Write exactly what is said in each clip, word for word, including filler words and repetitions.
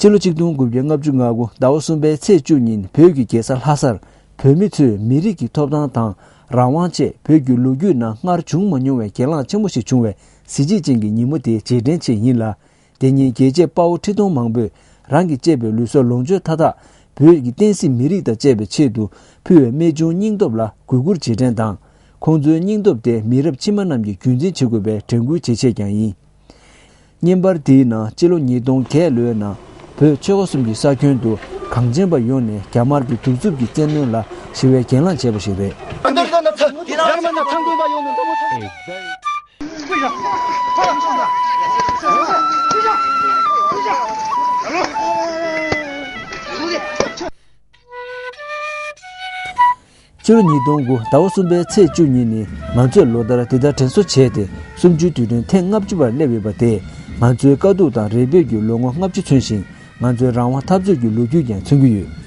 སྤྱི་ལོ་ཆིག་སྟོང་དགུ་བརྒྱ་ལྔ་བཅུ་ང་དགུ་ཟླ་བ་གསུམ་པའི་ཚེས་བཅུ་ཉིན་བོད་ཀྱི་རྒྱལ་ས་ལྷ་སར་བོད་མི་ཚོས་མི་རིགས་ཀྱི་ཐོབ་ཐང་དང་རང་དབང་ཆེད་བོད་ཀྱི་ལོ་རྒྱུས་ནང་སྔར་བྱུང་མ་མྱོང་བའི་གྱེན་ལངས་ཆེན་པོ་ཞིག་བྱུང་བའི་གཟི་བརྗིད་ཅན་གྱི་ཉིན་མོ་དེ་རྗེས་དྲན་ཆེད་ཡིན་ལ། དེ་ཉིན་རྒྱལ་གཅེས་དཔའ་བོ་ཁྲི་སྟོང་མང་པོས་རང་གི་གཅེས་པའི་ལུས་སྲོག་ལོངས་སྤྱོད་མཐའ་དག་བོད་ཀྱི་བསྟན་སྲིད་མི་རིགས་དང་བཅས་པའི་ཆེད་དུ་ཕུལ་བའི་རྨད་བྱུང་སྙིང་སྟོབས་ལ་གུས་བཀུར་རྗེས་དྲན་དང་། ཁོང་ཚོའི་སྙིང་སྟོབས་དེ་མི་རབས་ཕྱི་མ་རྣམས་ཀྱིས་རྒྱུན་འཛིན་བྱེད་དགོས་པའི་དྲན་སྐུལ་བྱེད་ཆེད་ཀྱང་ཡིན། བརྙན་པར་དེའི་ནང་སྤྱི་ལོ་ཉིས་སྟོང་བརྒྱད་ལོའི་ནང་བོད་ཆོལ་ཁ་གསུམ་གྱི་ས་ཁྱོན་དུ་གངས་ཅན་པ་ཡོངས་ནས་རྒྱ་དམར་གྱི་གདུག་རྩུབ་ཀྱི་བཙན་གནོན་ལ་ཞི་བའི་གྱེན་ལངས་བྱས་པ་ཞིག་རེད། སྤྱི་ལོ་ཉིས་སྟོང་དགུ་ཟླ་བ་གསུམ་པའི་ཚེས་བཅུ་གཉིས་ནི་ང་ཚོས་ལོ་ལྟར་འདི་ལྟར་དྲན་གསོ་བྱས་ཏེ་གསུམ་བཅུའི་དུས་དྲན་ཐེངས་ལྔ་བཅུ་པར་སླེབས་ཡོད་པ་དེས་ང་ཚོའི་དཀའ་སྡུག་དང་རེ་འབོད་ཀྱི་ལོ་ངོ་ལྔ་བཅུ་མཚོན་ཞིང་། ང་ཚོའི་རང་དབང་འཐབ་རྩོད་ཀྱི་ལོ་རྒྱུས་ཀྱང་མཚོན་གྱི་ཡོད།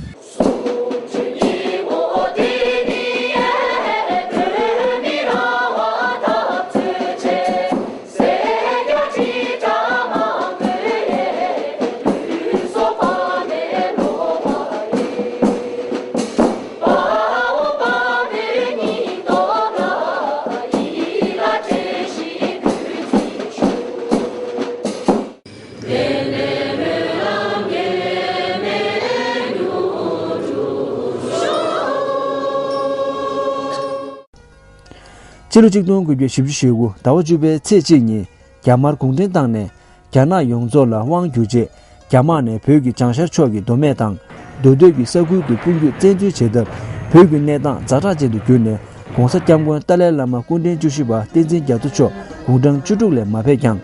སྤྱི་ལོ་ཆིག་སྟོང་དགུ་བརྒྱ་བཞི་བཅུ་ཞེ་དགུ་ཟླ་བ་བཅུ་པའི་ཚེས་གཅིག་ཉིན་རྒྱ་དམར་གུང་ཁྲན་ཏང་ནས་རྒྱ་ནག་ཡོངས་རྫོགས་ལ་དབང་བསྒྱུར་རྗེས། རྒྱ་དམག་ནས་བོད་ཀྱི་བྱང་ཤར་ཕྱོགས་ཀྱི་མདོ་སྨད་དང་མདོ་སྟོད་ཀྱི་ས་ཁུལ་དུ་དཔུང་འཇུག་བཙན་འཛུལ་བྱས་སྟབས། བོད་ཀྱི་གནས་སྟངས་ཛ་དྲག་ཅན་དུ་གྱུར་ནས། ྋགོང་ས་ྋསྐྱབས་མགོན་ཏཱ་ལའི་བླ་མ་སྐུ་ཕྲེང་བཅུ་བཞི་པ་བསྟན་འཛིན་རྒྱ་མཚོ་མཆོག་དགུང་གྲངས་བཅུ་དྲུག་ལས་མ་ཕེབས་ཀྱང་།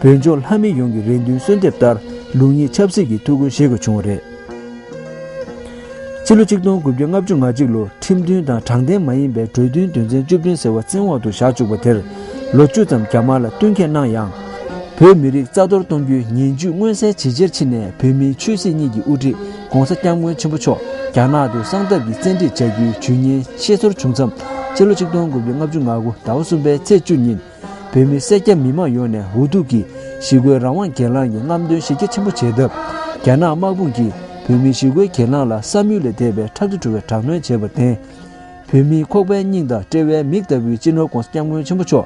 བོད་ལྗོངས་ལྷ་མི་ཡོངས་ཀྱི་རེ་འདུན་གསོལ་འདེབས་ལྟར་ལུགས་གཉིས་ཆབ་སྲིད་ཀྱི་ཐུགས་འགན་བཞེས་དགོས་བྱུང་བ་རེད། སྤྱི་ལོ་ཆིག་སྟོང་དགུ་བརྒྱ་ལྔ་བཅུ་ང་གཅིག་ལོར་ཁྲིམས་མཐུན་དང་དྲང་བདེན་མ་ཡིན་པའི་གྲོས་མཐུན་དོན་ཚན་བཅུ་བདུན་ཟེར་བ་བཙན་འོག་ཏུ་བཞག་བཅུག་པ་དེར་ལོ་བཅུ་ཙམ་རྒྱ་དམར་ལ་བསྟུན་མཁས་གནང་ཡང་། བོད་མི་རིགས་རྩ་གཏོར་གཏོང་རྒྱུའི་ངན་ཇུས་མངོན་གསལ་ཇེ་ཆེར་ཕྱིན་ནས། བོད་མིའི་ཆོས་སྲིད་གཉིས་ཀྱི་དབུ་ཁྲིད་ྋགོང་ས་ྋསྐྱབས་མགོན་ཆེན་པོ་མཆོག་རྒྱ་ནག་ཏུ་གསང་སྟབས་ཀྱིས་བཙན་ཁྲིད་བྱ་རྒྱུའི་ཇུས་ངན་ཤེས་ཚོར་བྱུང་མཚམས། སྤྱི་ལོ་ཆིག་སྟོང་དགུ་བརྒྱ་ལྔ་བཅུ་ང་དགུ་ཟླ་བ་གསུམ་པའི་ཚེས་བཅུ་ཉིན། བོད་མི་སེར་སྐྱ་མི་མང་ཡོངས་ནས་འུ་ཐུག་གིས་ཞི་རྒོལ་རང་དབང་སྒེར་ལངས་ཀྱི་རྔམ་སྟོན་གཞི་རྒྱ་ཆེན་པོ་བྱས་སྟབས། རྒྱ་ནག་དམག་དཔུང་གིས་བོད་མིའི་ཞི་རྒོལ་གྱེན་ལངས་ལ་བསམ་ཡུལ་ལས་འདས་པའི་ཁྲག་དྲི་བྲོ་བའི་དྲག་གནོན་བྱས་པར་བརྟེན། བོད་མིའི་ཁོག་པའི་སྙིང་དང་དཔྲལ་བའི་མིག་ལྟ་བུའི་སྤྱི་ནོར་ྋགོང་ས་ྋསྐྱབས་མགོན་ཆེན་པོ་མཆོག་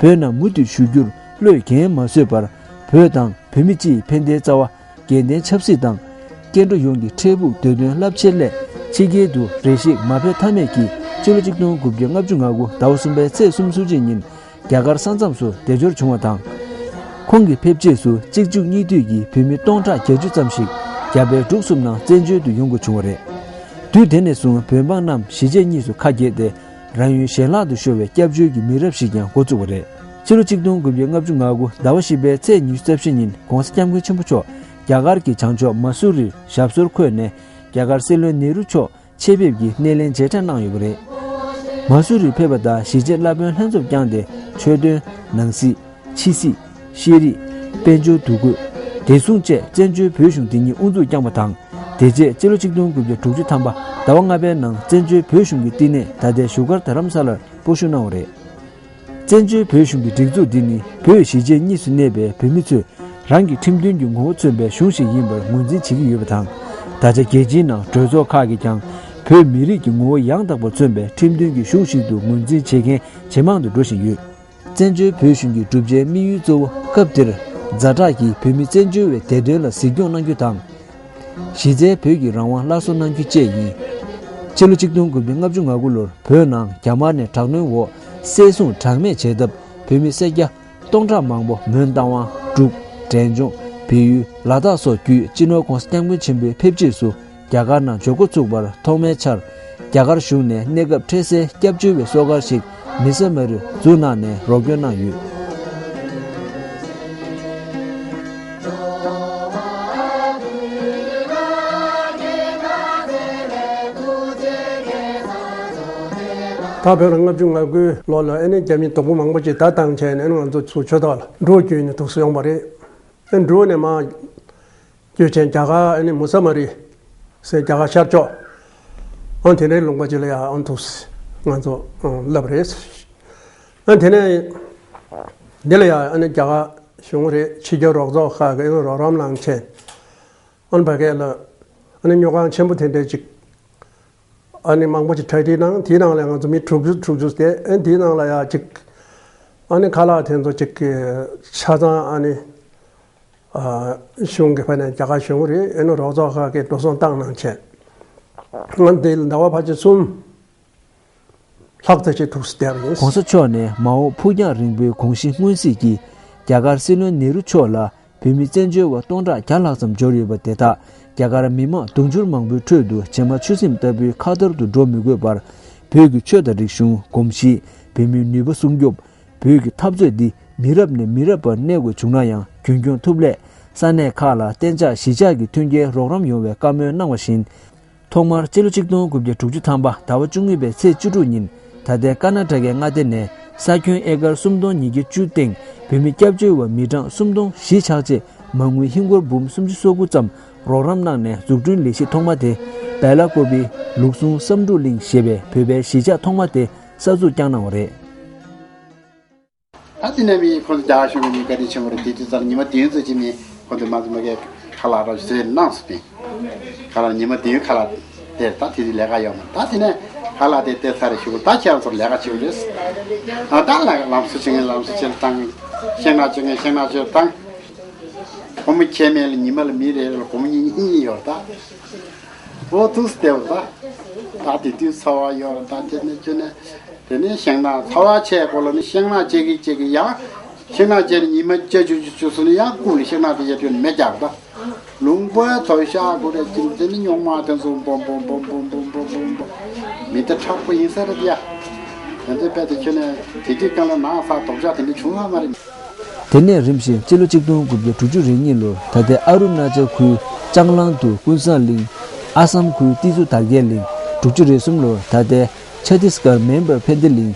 བོད་ནང་མུ་མཐུད་བཞུགས་རྒྱུར་བློས་འགེལ་མ་བཟོད་པར། བོད་དང་བོད་མི་སྤྱི་ཡི་ཕན་བདེའི་རྩ་བ། རྒྱལ་བསྟན་ཆབ་སྲིད་དང་། སྐྱེ་འགྲོ་ཡོངས་ཀྱི་འཕྲལ་ཕུགས་འདོད་དོན་རླབས་ཆེན་སླད། ཕྱི་རྒྱལ་དུ་རེ་ཞིག་མ་ཕེབས་ཐབས་མེད་ཀྱིས། སྤྱི་ལོ་ཆིག་སྟོང་དགུ་བརྒྱ་ལྔ་བཅུ་ང་དགུ་ཟླ་བ་གསུམ་པའི་ཚེས་སུམ་ཅུ་ཉིན། རྒྱ་གར་ས་མཚམས་སུ་སྡེབ་སྦྱོར་བྱུང་བ་དང་། ཁོང་གི་ཕེབས་རྗེས་སུ་གཅིག་མཇུག་གཉིས་མཐུད་ཀྱིས་བོད་མི་སྟོང་ཕྲག་བརྒྱད་ཅུ་ཙམ་ཞིག་རྒྱ་བལ་འབྲུག་གསུམ་ནང་བཙན་བྱོལ་དུ་ཡོང་དགོས་བྱུང་བ་རེད། དུས་དེ་ནས་བཟུང་བོད་འབངས་རྣམས་གཞིས་བྱེས་གཉིས་སུ་ཁ་གྱེས་ཏེ། རང་ཡུལ་གཞན་ལག་ཏུ་ཤོར་བའི་སྐྱབས་བཅོལ་གྱི་མི་རབས་ཤིག་ཀྱང་འགོ་བཙུགས་པ་རེད། སྤྱི་ལོ་ཆིག་སྟོང་དགུ་བརྒྱ་ལྔ་བཅུ་ང་དགུ་ཟླ་བ་བཞི་པའི་ཚེས་ཉི་ཤུ་རྩ་བཞི་ཉིན་ྋགོང་ས་ྋསྐྱབས་མགོན་ཆེན་པོ་མཆོག་རྒྱ་གར་གྱི་བྱང་ཕྱོགས་མ་སུ་རིར་ཞབས་སོར་འཁོད་ནས། རྒྱ་གར་སྲིད་བློན་ནེ་རུ་མཆོག་ཆེད་ཕེབས་ཀྱིས་སྣེ་ལེན་མཇལ་འཕྲད་གནང་ཡོད་པ་རེད། མ་སུ་རིར་ཕེབས་པ་དང་གཞིས་བྱེས་བླ་དཔོན་ལྷན་ཚོགས་བསྐྱངས་ཏེ། ཆོས་དོན། ནང་སྲིད། ཕྱི་སྲིད། ཤེས་རིག། དཔལ་འབྱོར། འདུ་འགོད། བདེ་སྲུང་བཅས་བཙན་བྱོལ་བོད་གཞུང་འདི་ཉིད་དབུ་འཛུགས་བསྐྱངས་པ་དང་། དེ་རྗེས་སྤྱི་ལོ་ཆིག་སྟོང་དགུ་བརྒྱ་དྲུག་ཅུ་ཐམ་པ་ཟླ་བ་ལྔ་པའི་ནང་བཙན་བྱོལ་བོད་གཞུང་གི་བསྟི་གནས་ད་ལྟའི་བཞུགས་སྒར་རྡ་རམ་ས་ལར་སྤོ་བཞུགས་གནང་བ་རེད། བཙན་བྱོལ་བོད་གཞུང་གི་སྒྲིག་འཛུགས་འདི་ནི་བོད་གཞིས་བྱེས་གཉིས་སུ་གནས་པའི་བོད་མི་ཚོས་རང་གི་ཁྲིམས་མཐུན་གྱི་ངོ་བོ་མཚོན་པའི་གཞུང་ཞིག་ཡིན་པར་ངོས་འཛིན་བྱེད་ཀྱི་ཡོད་པ་དང་། ད་ཆ་རྒྱལ་སྤྱིའི་ནང་གྲོས་ཚོགས་ཁག་གིས་ཀྱང་བོད་མི་རིགས་ཀྱི་ངོ་བོ་ཡང་དག་པར་མཚོན་པའི་ཁྲིམས་མཐུན་གྱི་གཞུང་ཞིག་ཏུ་ངོས་འཛིན་བྱེད་མཁན་ཇེ་མང་དུ་འགྲོ་བཞིན་ཡོད། བཙན་བྱོལ་བོད་གཞུང་གི་གྲུབ་ཆའི་དམིགས་ཡུལ་གཙོ་བོ་སྐབས་དེར་ཛ་དྲག་གིས་བོད་མི་བཙན་བྱོལ་བའི་བདེ་དོན་ལ་གཟིགས་སྐྱོང་གནང་རྒྱུ་དང་། གཞི་རྩའི་བོད་ཀྱི་རང་དབང་སླར་གསོ་གནང་རྒྱུ་བཅས་ཡིན། སྤྱི་ལོ་ཆིག་སྟོང་དགུ་བརྒྱ་ལྔ་བཅུ་ང་དགུ་ལོར་བོད་ནང་རྒྱ་དམར་ནས་དྲག་གནོན་འོག་བསད་བཟུང་གྲངས་མེད་བྱས་སྟབས། བོད་མི་སེར་སྐྱ་སྟོང་ཕྲག་མང་པོ་མོན་རྟ་དབང་། འབྲུག་འབྲས་ལྗོངས། བལ་ཡུལ། ལ་དྭགས་སོགས་བརྒྱུད་སྤྱི་ནོར་ྋགོང་ས་ྋསྐྱབས་མགོན་ཆེན་པོའི་ཕེབས་རྗེས་སུ། རྒྱ་གར་ནང་འབྱོར་འགོ་ཚུགས་པར་ཐོག་མའི་ཆར། རྒྱ་གར་གཞུང་ནས་གནས་སྐབས་འཕྲལ་སེལ་སྐྱབས་བཅོལ་བའི་གསོལ་ཁ་ཞིག་མི་ས་མ་རི་འཛུགས་གནང་ནས་རོགས་སྐྱོར་གནང་ཡོད། ད་བོད་ལ་ལྔ་བཅུ་ང་དགུའི་ལོ་ལ་ཨ་ནི་རྒྱ་མི་དོག་པོ་མང་པོ་ཅིག་ད་བཏང་བྱས་ནས་ང་ཚོ་ཚུར་ཆོས་ཐོག་ལ་འགྲོ་བསྐྱོད་ནས་ཐུགས་སུ་ཡོང་བ་རེད། ཨ་འགྲོ་ནས་མ། སྐྱོད་ཆེན་རྒྱ་གར་ཨ་ནི་མུ་ས་མ་རི་ཟེར་རྒྱ་གར་ཤར་ཕྱོགས། ཨང་དེ་འདྲའི་ལུང་པ་ཅིག་ལ་ཡ་ཨང་ཐུགས་ང་ཚོ་ཨང་སླེབས་རེད། ཨ་དེ་ནས་འདི་ལ་ཡ་ཨ་ནི་རྒྱ་གར་གཞུང་རེད། ཕྱི་རྒྱལ་རོགས་ཚོགས་ཁག་གི་ཨ་ནི་རོགས་རམ་གནང་ཆེན། ཨ་ནི་ཕ་གི་ལ་ཨ་ནི་སྨྱུག་ཁང་ཆེན་པོ་དེ་འདྲས་ཅིག་ཨ་ནི་མང་པོ་ཅིག་གྲ་སྒྲིག་གནང་། དེའི་ནང་ལ་ང་ཚོ་མི་དྲུག་ཅུ་དྲུག་ཅུ་བསྡད། ཨ་ནི་དེའི་ནང་ལ་ཡ་ཅིག་ཨ་ནི་ཁ་ལག་དེ་ཚོ་ཅིག་ཆ་ཚང་ཨ་ནི་ཨ་གཞུང་གི་ཕ་ནས་རྒྱ་གར་གཞུང་རེད། ཨ་ནི་རོགས་ཚོགས་ཁག་གིས་འགྲོ་སོང་བཏང་གནང་བྱས། ང་འདི་ཟླ་བ་ཕལ་ཆེར་གསུམ་ལྷག་ཙམ་ཅིག་འདུག་སེ་བསྡད་པ་ཡིན། ༸གོང་ས་མཆོག་ནས་མ་འོངས་ཕུགས་རྒྱང་རིང་པོའི་དགོངས་གཞི་མངོན་གཟིགས་ཀྱིས་རྒྱ་གར་སྲིད་བློན་ནེ་རུ་མཆོག་ལ་བོད་མི་བཙན་བྱོལ་བ་སྟོང་ཕྲག་བརྒྱ་ལྷག་ཙམ་འབྱོར་ཡོད་པ་དེ་དག་རྒྱ་གར་མི་མང་དུང་ཕྱུར་མང་པོའི་ཁྲོད་དུ་བྱེ་མ་ཆུ་སྲིན་ལྟ་བུའི་ཁ་ཐོར་དུ་འགྲོ་མི་དགོས་པར། བོད་ཀྱི་ཆོས་དང་རིག་གཞུང་། གོམས་གཤིས། བོད་མིའི་ནུས་པ་སྲུང་སྐྱོབ། བོད་ཀྱི་འཐབ་རྩོད་འདི་མི་རབས་ནས་མི་རབས་བར་གནས་དགོས་བྱུང་ན་ཡང་རྒྱུན་འཁྱོངས་ཐུབ་སླད། ས་གནས་ཁག་ལ་གཏན་འཇགས་གཞིས་ཆགས་ཀྱི་མཐུན་རྐྱེན་རོགས་རམ་ཡོང་བའི་བཀའ་མོལ་གནང་བ་བཞིན། ཐོག་མར་སྤྱི་ལོ་ཆིག་སྟོང་དགུ་བརྒྱ་དྲུག་ཅུ་ཐམ་པ་ཟླ་བ་བཅུ་གཉིས་པའི་ཚེས་བཅུ་དྲུག་ཉིན། ད་ལྟའི་ཀར་ན་ཊ་ཀའི་མངའ་སྡེ་ནས་ས་ཁྱོན་ཨེ་ཀར་སུམ་སྟོང་ཉིས་བརྒྱ་བཅུ་སྟེང་བོད་མི་སྐྱབས་བཅོལ་བ་མི་གྲངས་སུམ་སྟོང་བཞི་ཆགས་ཆེད་མ་དངུལ་ཧིན་སྒོར་འབུམ་སུམ་ཅུ་སོ་དགུ་ཙམ་རོགས་རམ་གནང་ནས་འཛུགས་སྐྲུན་ལས་གཞི་ཐོག་མ་དེ་བེ་ལ་ཀོ་པི་ལུགས་ཟུང་བསམ་འགྲུབ་གླིང་ཞེས་པའི་བོད་པའི་གཞིས་ཆགས་ཐོག་མ་དེ་གསར་འཛུགས་བསྐྱངས་གནང་བ་རེད། ད་དེ་ནས་མི་ཁོ་ཚོ་རྒྱ་གར་གཞུང་གི་མི་བཀའ་དྲིན་ཆེན་པོ་རེད། དེ་དུས་ཚོད་ཉི་མ་བདུན་ཙམ་ཅིག་མི་ཁོ་ཚོས་མ་ཚོ་མ་གའི་ཁ་ལག་རོགས་བཟོས་གནང་སོང་སྟེ། ཁ་ལག་ཉི་མ་བདུན་ཁ་ལག་དེར་ད་དེ་དུས་ལས་ཀ་ཡོད་མ་རེད། ད་དེ་ནས་ཁ་ལག་དེ་སྟེར་ཚར་རེ་ཞུ་གི། ད་ཁྱེད་རང་ཚོར་ལས་ཀ་བྱེད་དགོས་རེད། ཨ་ད་ལ་ལམ་སང་བྱེད་མཁན་ལམ་སང་བྱེད་བཏང་། ཤིང་ནགས་གཅོད་མཁན་ཤིང་ནགས་གཅོད་བཏང་། སྒོར་མོ་ཁྱད་མེད་ལ་ཉི་མ་ལ་མི་རེ་རེ་ལ་སྒོར་མོ་གཉིས་གཉིས་ཡོད་རེད་ད། འོ་ཐུགས་སུ་བདེ་བ་ད། ད་དེ་དུས་ཚ་བ་ཡོད་རེད་ད། དེ་ནས་ཁྱོད་ནས་དེ་ནས་ཤིང་ནགས་ཚ་བ་ཆེ་སྐོར་ལ་ནི་ཤིང་ནགས་བཅད་གི་བཅད་གི་ཡང་། ཤིང་ནགས་བཅད་ནས་ཉི་མ་བཅུ་བཅུ་བཅུ་བཅུ་སོང་ནས་ཡང་ཀུ་ལ་ཤིང་ནགས་དེ་ཡར་ཐོན་མེ་རྒྱག་ད། ལུང་པ་ཚོ་ཤ་དགུ་རེ་ཅིག་དེ་ནི་སྨྱུག་མ་དེ་ཚོ་འབོམ་འབོམ་འབོམ་འབོམ་འབོམ་འབོམ་འབོམ་འབོམ། མི་དེ་མཁྲེགས་པོ་ཡིན་ས་རེད་ཡ། དེ་ཚོའི་དཔེ་དེ་ཁྱོད་ནས་དེ་དུས་སྒང་ལ་ནགས་ཚལ་དོག་ཆགས་དེ་འདྲ་བྱུང་ཡོད་མ་རེད། དེ་ནས་རིམ་བཞིན་སྤྱི་ལོ་ཆིག་སྟོང་དགུ་བརྒྱ་དྲུག་ཅུ་རེ་གཉིས་ལོར་ད་ལྟའི་ཨ་རུ་ན་ཅལ་ཁུལ་ལྕང་གླང་དུ་ཀུན་བཟང་གླིང་། ཨ་སམ་ཁུལ་ཏི་ཙུ་དར་རྒྱས་གླིང་། དྲུག་ཅུ་རེ་གསུམ་ལོར་ད་ལྟའི་ཆ་ཏིས་གར་མེན་བར་ཕན་བདེ་གླིང་།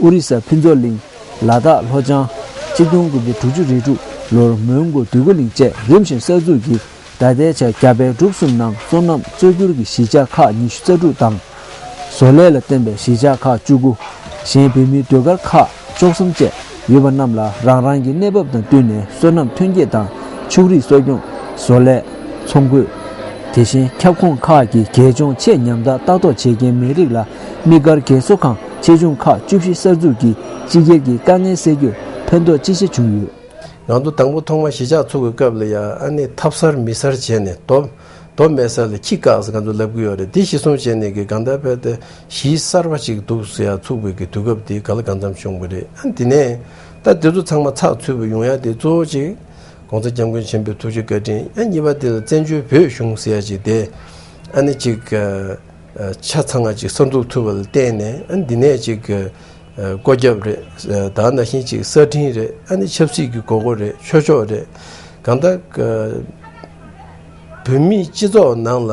ཨོ་རི་ས་ཕུན་ཚོགས་གླིང་། ལ་དྭགས་ལྷོ་བྱང་། ཆིག་སྟོང་དགུ་བརྒྱ་དྲུག་ཅུ་རེ་དྲུག་ལོར་མོན་གྷོ་འདོད་རྒུ་གླིང་བཅས་རིམ་བཞིན་གསར་འཛུགས་ཀྱིས། ད་ལྟའི་ཆར་རྒྱ་བལ་འབྲུག་གསུམ་ནང་སོ་ནམ་བཅོས་བསྒྱུར་གྱི་གཞིས་ཆགས་ཁག་ཉི་ཤུ་རྩ་དྲུག་དང་། བཟོ་ལས་ལ་བརྟེན་པའི་གཞིས་ཆགས་ཁག་བཅུ་དགུ། གཞན་བོད་མིའི་ཟློས་གར་ཁག་བཅུ་གསུམ་བཅས་ཡོད་པ་རྣམས་ལ་རང་རང་གི་གནས་བབ་དང་བསྟུན་ནས་སོ་ནམ་ཐོན་སྐྱེད་དང་ཕྱུགས་རིགས་གསོ་སྐྱོང་། བཟོ་ལས། ཚོང་དགོས། དེ་བཞིན་ཁྱབ་ཁོངས་ཁག་གི་གལ་ཆུང་ཆེས་ཉམས་ཐག་ལྟ་རྟོག་བྱེད་མཁན་མི་རིགས་ལ་དམིགས་བཀར་རྒན་གསོ་ཁང་ཆེ་ཆུང་ཁག་བཅུ་བཞི་གསར་འཛུགས་ཀྱིས་སྤྱི་སྒེར་གྱི་དཀའ་ངལ་སེལ་རྒྱུར་ཕན་ཐོགས་ཅི་ཆེ་བྱུང་ཡོད། ང་ཚོ་དང་པོ་ཐོག་མ་གཞིས་ཆགས་ཚུགས་པའི་སྐབས་ལ་ཡ་ཨ་ནི་ཐབ་གསར་མི་གསར་བྱས་ནས་རྡོ་རྡོ་མེད་ས་ལ་ཁྱི་བཀག་ཟེར་ང་ཚོ་ལབ་ཀྱི་ཡོད་རེད། འདི་གཞི་བཟུང་བྱས་ནས་གི་གང་ལྟར་བས་ཏེ་གཞིས་གསར་པ་ཅིག་འདུག་ཟེར་ཡ་ཚུགས་པའི་གི་དུས་སྐབས་འདི་ག་ལ་གང་འཚམ་བྱུང་བ་རེད། ཨ་འདི་ནས་ད་འདི་ཚོ་ཚང་མ་ཚགས་ཚུད་པ་ཡོང་ཡ་དེ་གཙོ་བོ་ཅིག་༸གོང་ས་༸སྐྱབས་མགོན་ཆེན་པོའི་ཐུགས་རྗེ་བཀའ་དྲིན། ཨ་གཉིས་པ་དེ་ལ་བཙན་བྱོལ་བོད་གཞུང་ཟེར་ཡ་ཅིག་དེ་ཨ་ནི་ཅིག་ཆ་ཚང་ང་ཅིག་གསར་འཛུགས་ཐུབ་པ་ལ་བརྟེན་ནས་ཨ་འདི་ནས་ཅིག་ཨ་བཀོད་ཁྱབ་རེད། ཨ་ད་ནང་བཞིན་ཅིག་གསར་འཕྲིན་རེད། ཨ་ནི་ཆབ་སྲིད་ཀྱི་དགོས་མཁོ་རེད། ཆོས་ཕྱོགས་རེད། གང་ལྟར་ཨ་བོད་མིའི་སྤྱི་ཚོགས་ནང་ལ་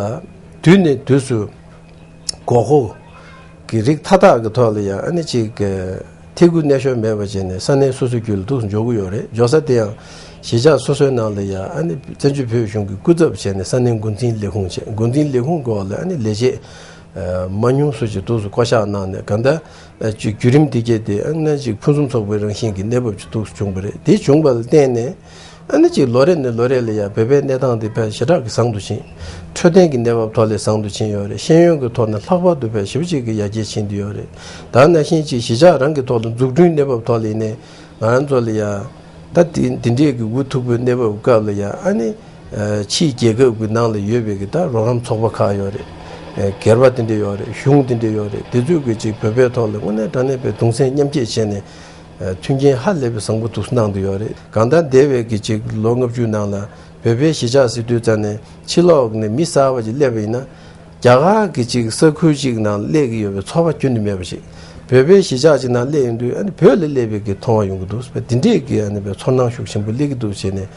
དུས་ནས་དུས་སུ་དགོས་མཁོ་གི་རིགས་མཐའ་དག་གི་ཐོག་ལ་ཡང་ཨ་ནི་ཅིག་ཨ་ཐེ་གུ་གནས་ཤོར་མེད་པ་བྱས་ནས་ས་གནས་སོ་སོའི་རྒྱུད་ལ་འདུག་སེ་འཇོག་གི་ཡོད་རེད། འཇོག་ས་དེ་ཡང་གཞིས་ཆགས་སོ་སོའི་ནང་ལ་ཡང་ཨ་ནི་བཙན་བྱོལ་བོད་གཞུང་གི་སྐུ་ཚབ་བྱས་ནས་ས་གནས་འགོ་འཛིན་ལས་ཁུངས་བྱས། འགོ་འཛིན་ལས་ཁུངས་སྐོར་ལ་ཨ་ནི་ལས་བྱེད་ཨ་མ་ཉུང་སུ་ཅིག་འདུག་སེ་བསྐོ་གཞག་གནང་ནས་གང་ལྟར་ཨ་ཅིག་བརྒྱུད་རིམ་འདི་གས་དེ་ཨ་ནི་ཅིག་ཕུན་སུམ་ཚོགས་པའི་རང་བཞིན་གྱི་གནས་བབ་ཅིག་འདུག་སེ་བྱུང་བ་རེད། དེ་བྱུང་བ་ལ་བརྟེན་ནས་ཨ་ནི་ཅིག་ལོ་རེ་ནས་ལོ་རེ་ལ་ཡང་བོད་པའི་གནས་སྟངས་འདི་དཔེ་ཞེ་དྲག་གི་བཟང་དུ་ཕྱིན། འཕྲོད་བསྟེན་གྱི་གནས་བབ་ཐོག་ལས་བཟང་དུ་ཕྱིན་ཡོད་རེད། ཤེས་ཡོན་གྱི་ཐོག་ནས་ལྷག་པར་དུ་དཔེ་ཞེ་པོ་ཅིག་གི་ཡར་རྒྱས་ཕྱིན་བསྡད་ཡོད་རེད། ད་ནང་བཞིན་ཅིག་གཞིས་ཆགས་རང་གི་ཐོག་ལ་འཛུགས་སྐྲུན་གནས་བབ་ཐོག་ལ་ཡིན་ནའི་ང་རང་ཚོ་ལ་ཡང་ད་དེ་འདི་འདྲས་ཀྱི་འུ་ཐུག་པའི་གནས་བབ་སྐབས་ལ་ཡང་ཨ་ནི་ཕྱིའི་རྒྱལ་ཁབ་ཀྱི་ནང་ལ་ཡོད་པའི་གི་ད་རོགས་རམ་ཚོགས་པ་ཁག་ཡོད་རེད། སྒེར་པ་དེ་འདྲས་ཡོད་རེད། གཞུང་དེ་འདྲས་ཡོད་རེད། དེ་ཚོས་གི་ཅིག་བོད་པའི་ཐོག་ལ་དངོས་གནས་དྲང་གནས་པའི་གདུང་སེམས་མཉམ་སྐྱེད་བྱས་ནས། མཐུན་རྐྱེན་ཧ་ལས་པའི་བཟང་པོ་འདུག་གནང་འདུག་ཡོད་རེད། གང་ལྟར་འདས་པའི་གི་ཅིག་ལོ་ལྔ་བཅུ་ནང་ལ་བོད་པའི་གཞིས་ཆགས་ཟེར་དུས་ཙམ་ནས་ཕྱི་ལོགས་ནས་མི་གསར་པ་ཅིག་སླེབས་པ་ཡིན་ན་རྒྱ་གར་གི་ཅིག་ས་ཁུལ་ཅིག་ནང་སླེབས་ཀྱི་ཡོད་པའི་ཚོར་བ་ཁྱོན་ནས་མེད་པ་ཞིག་བོད་པའི་གཞིས་ཆགས་ཅིག་ནང་སླེབས་ཡོང་དུས་ཨ་ནི་བོད་ལ་སླེབས་པའི་གི་མཐོང་བ་ཡོང་གི་འདུག་དེ་འདྲས་ཀྱི་ཨ་ནི་བའི་ཚོར་སྣང་ཤུགས་ཆེན་པོ་སླེབས་ཀྱི་འདུག་བྱས་ནས་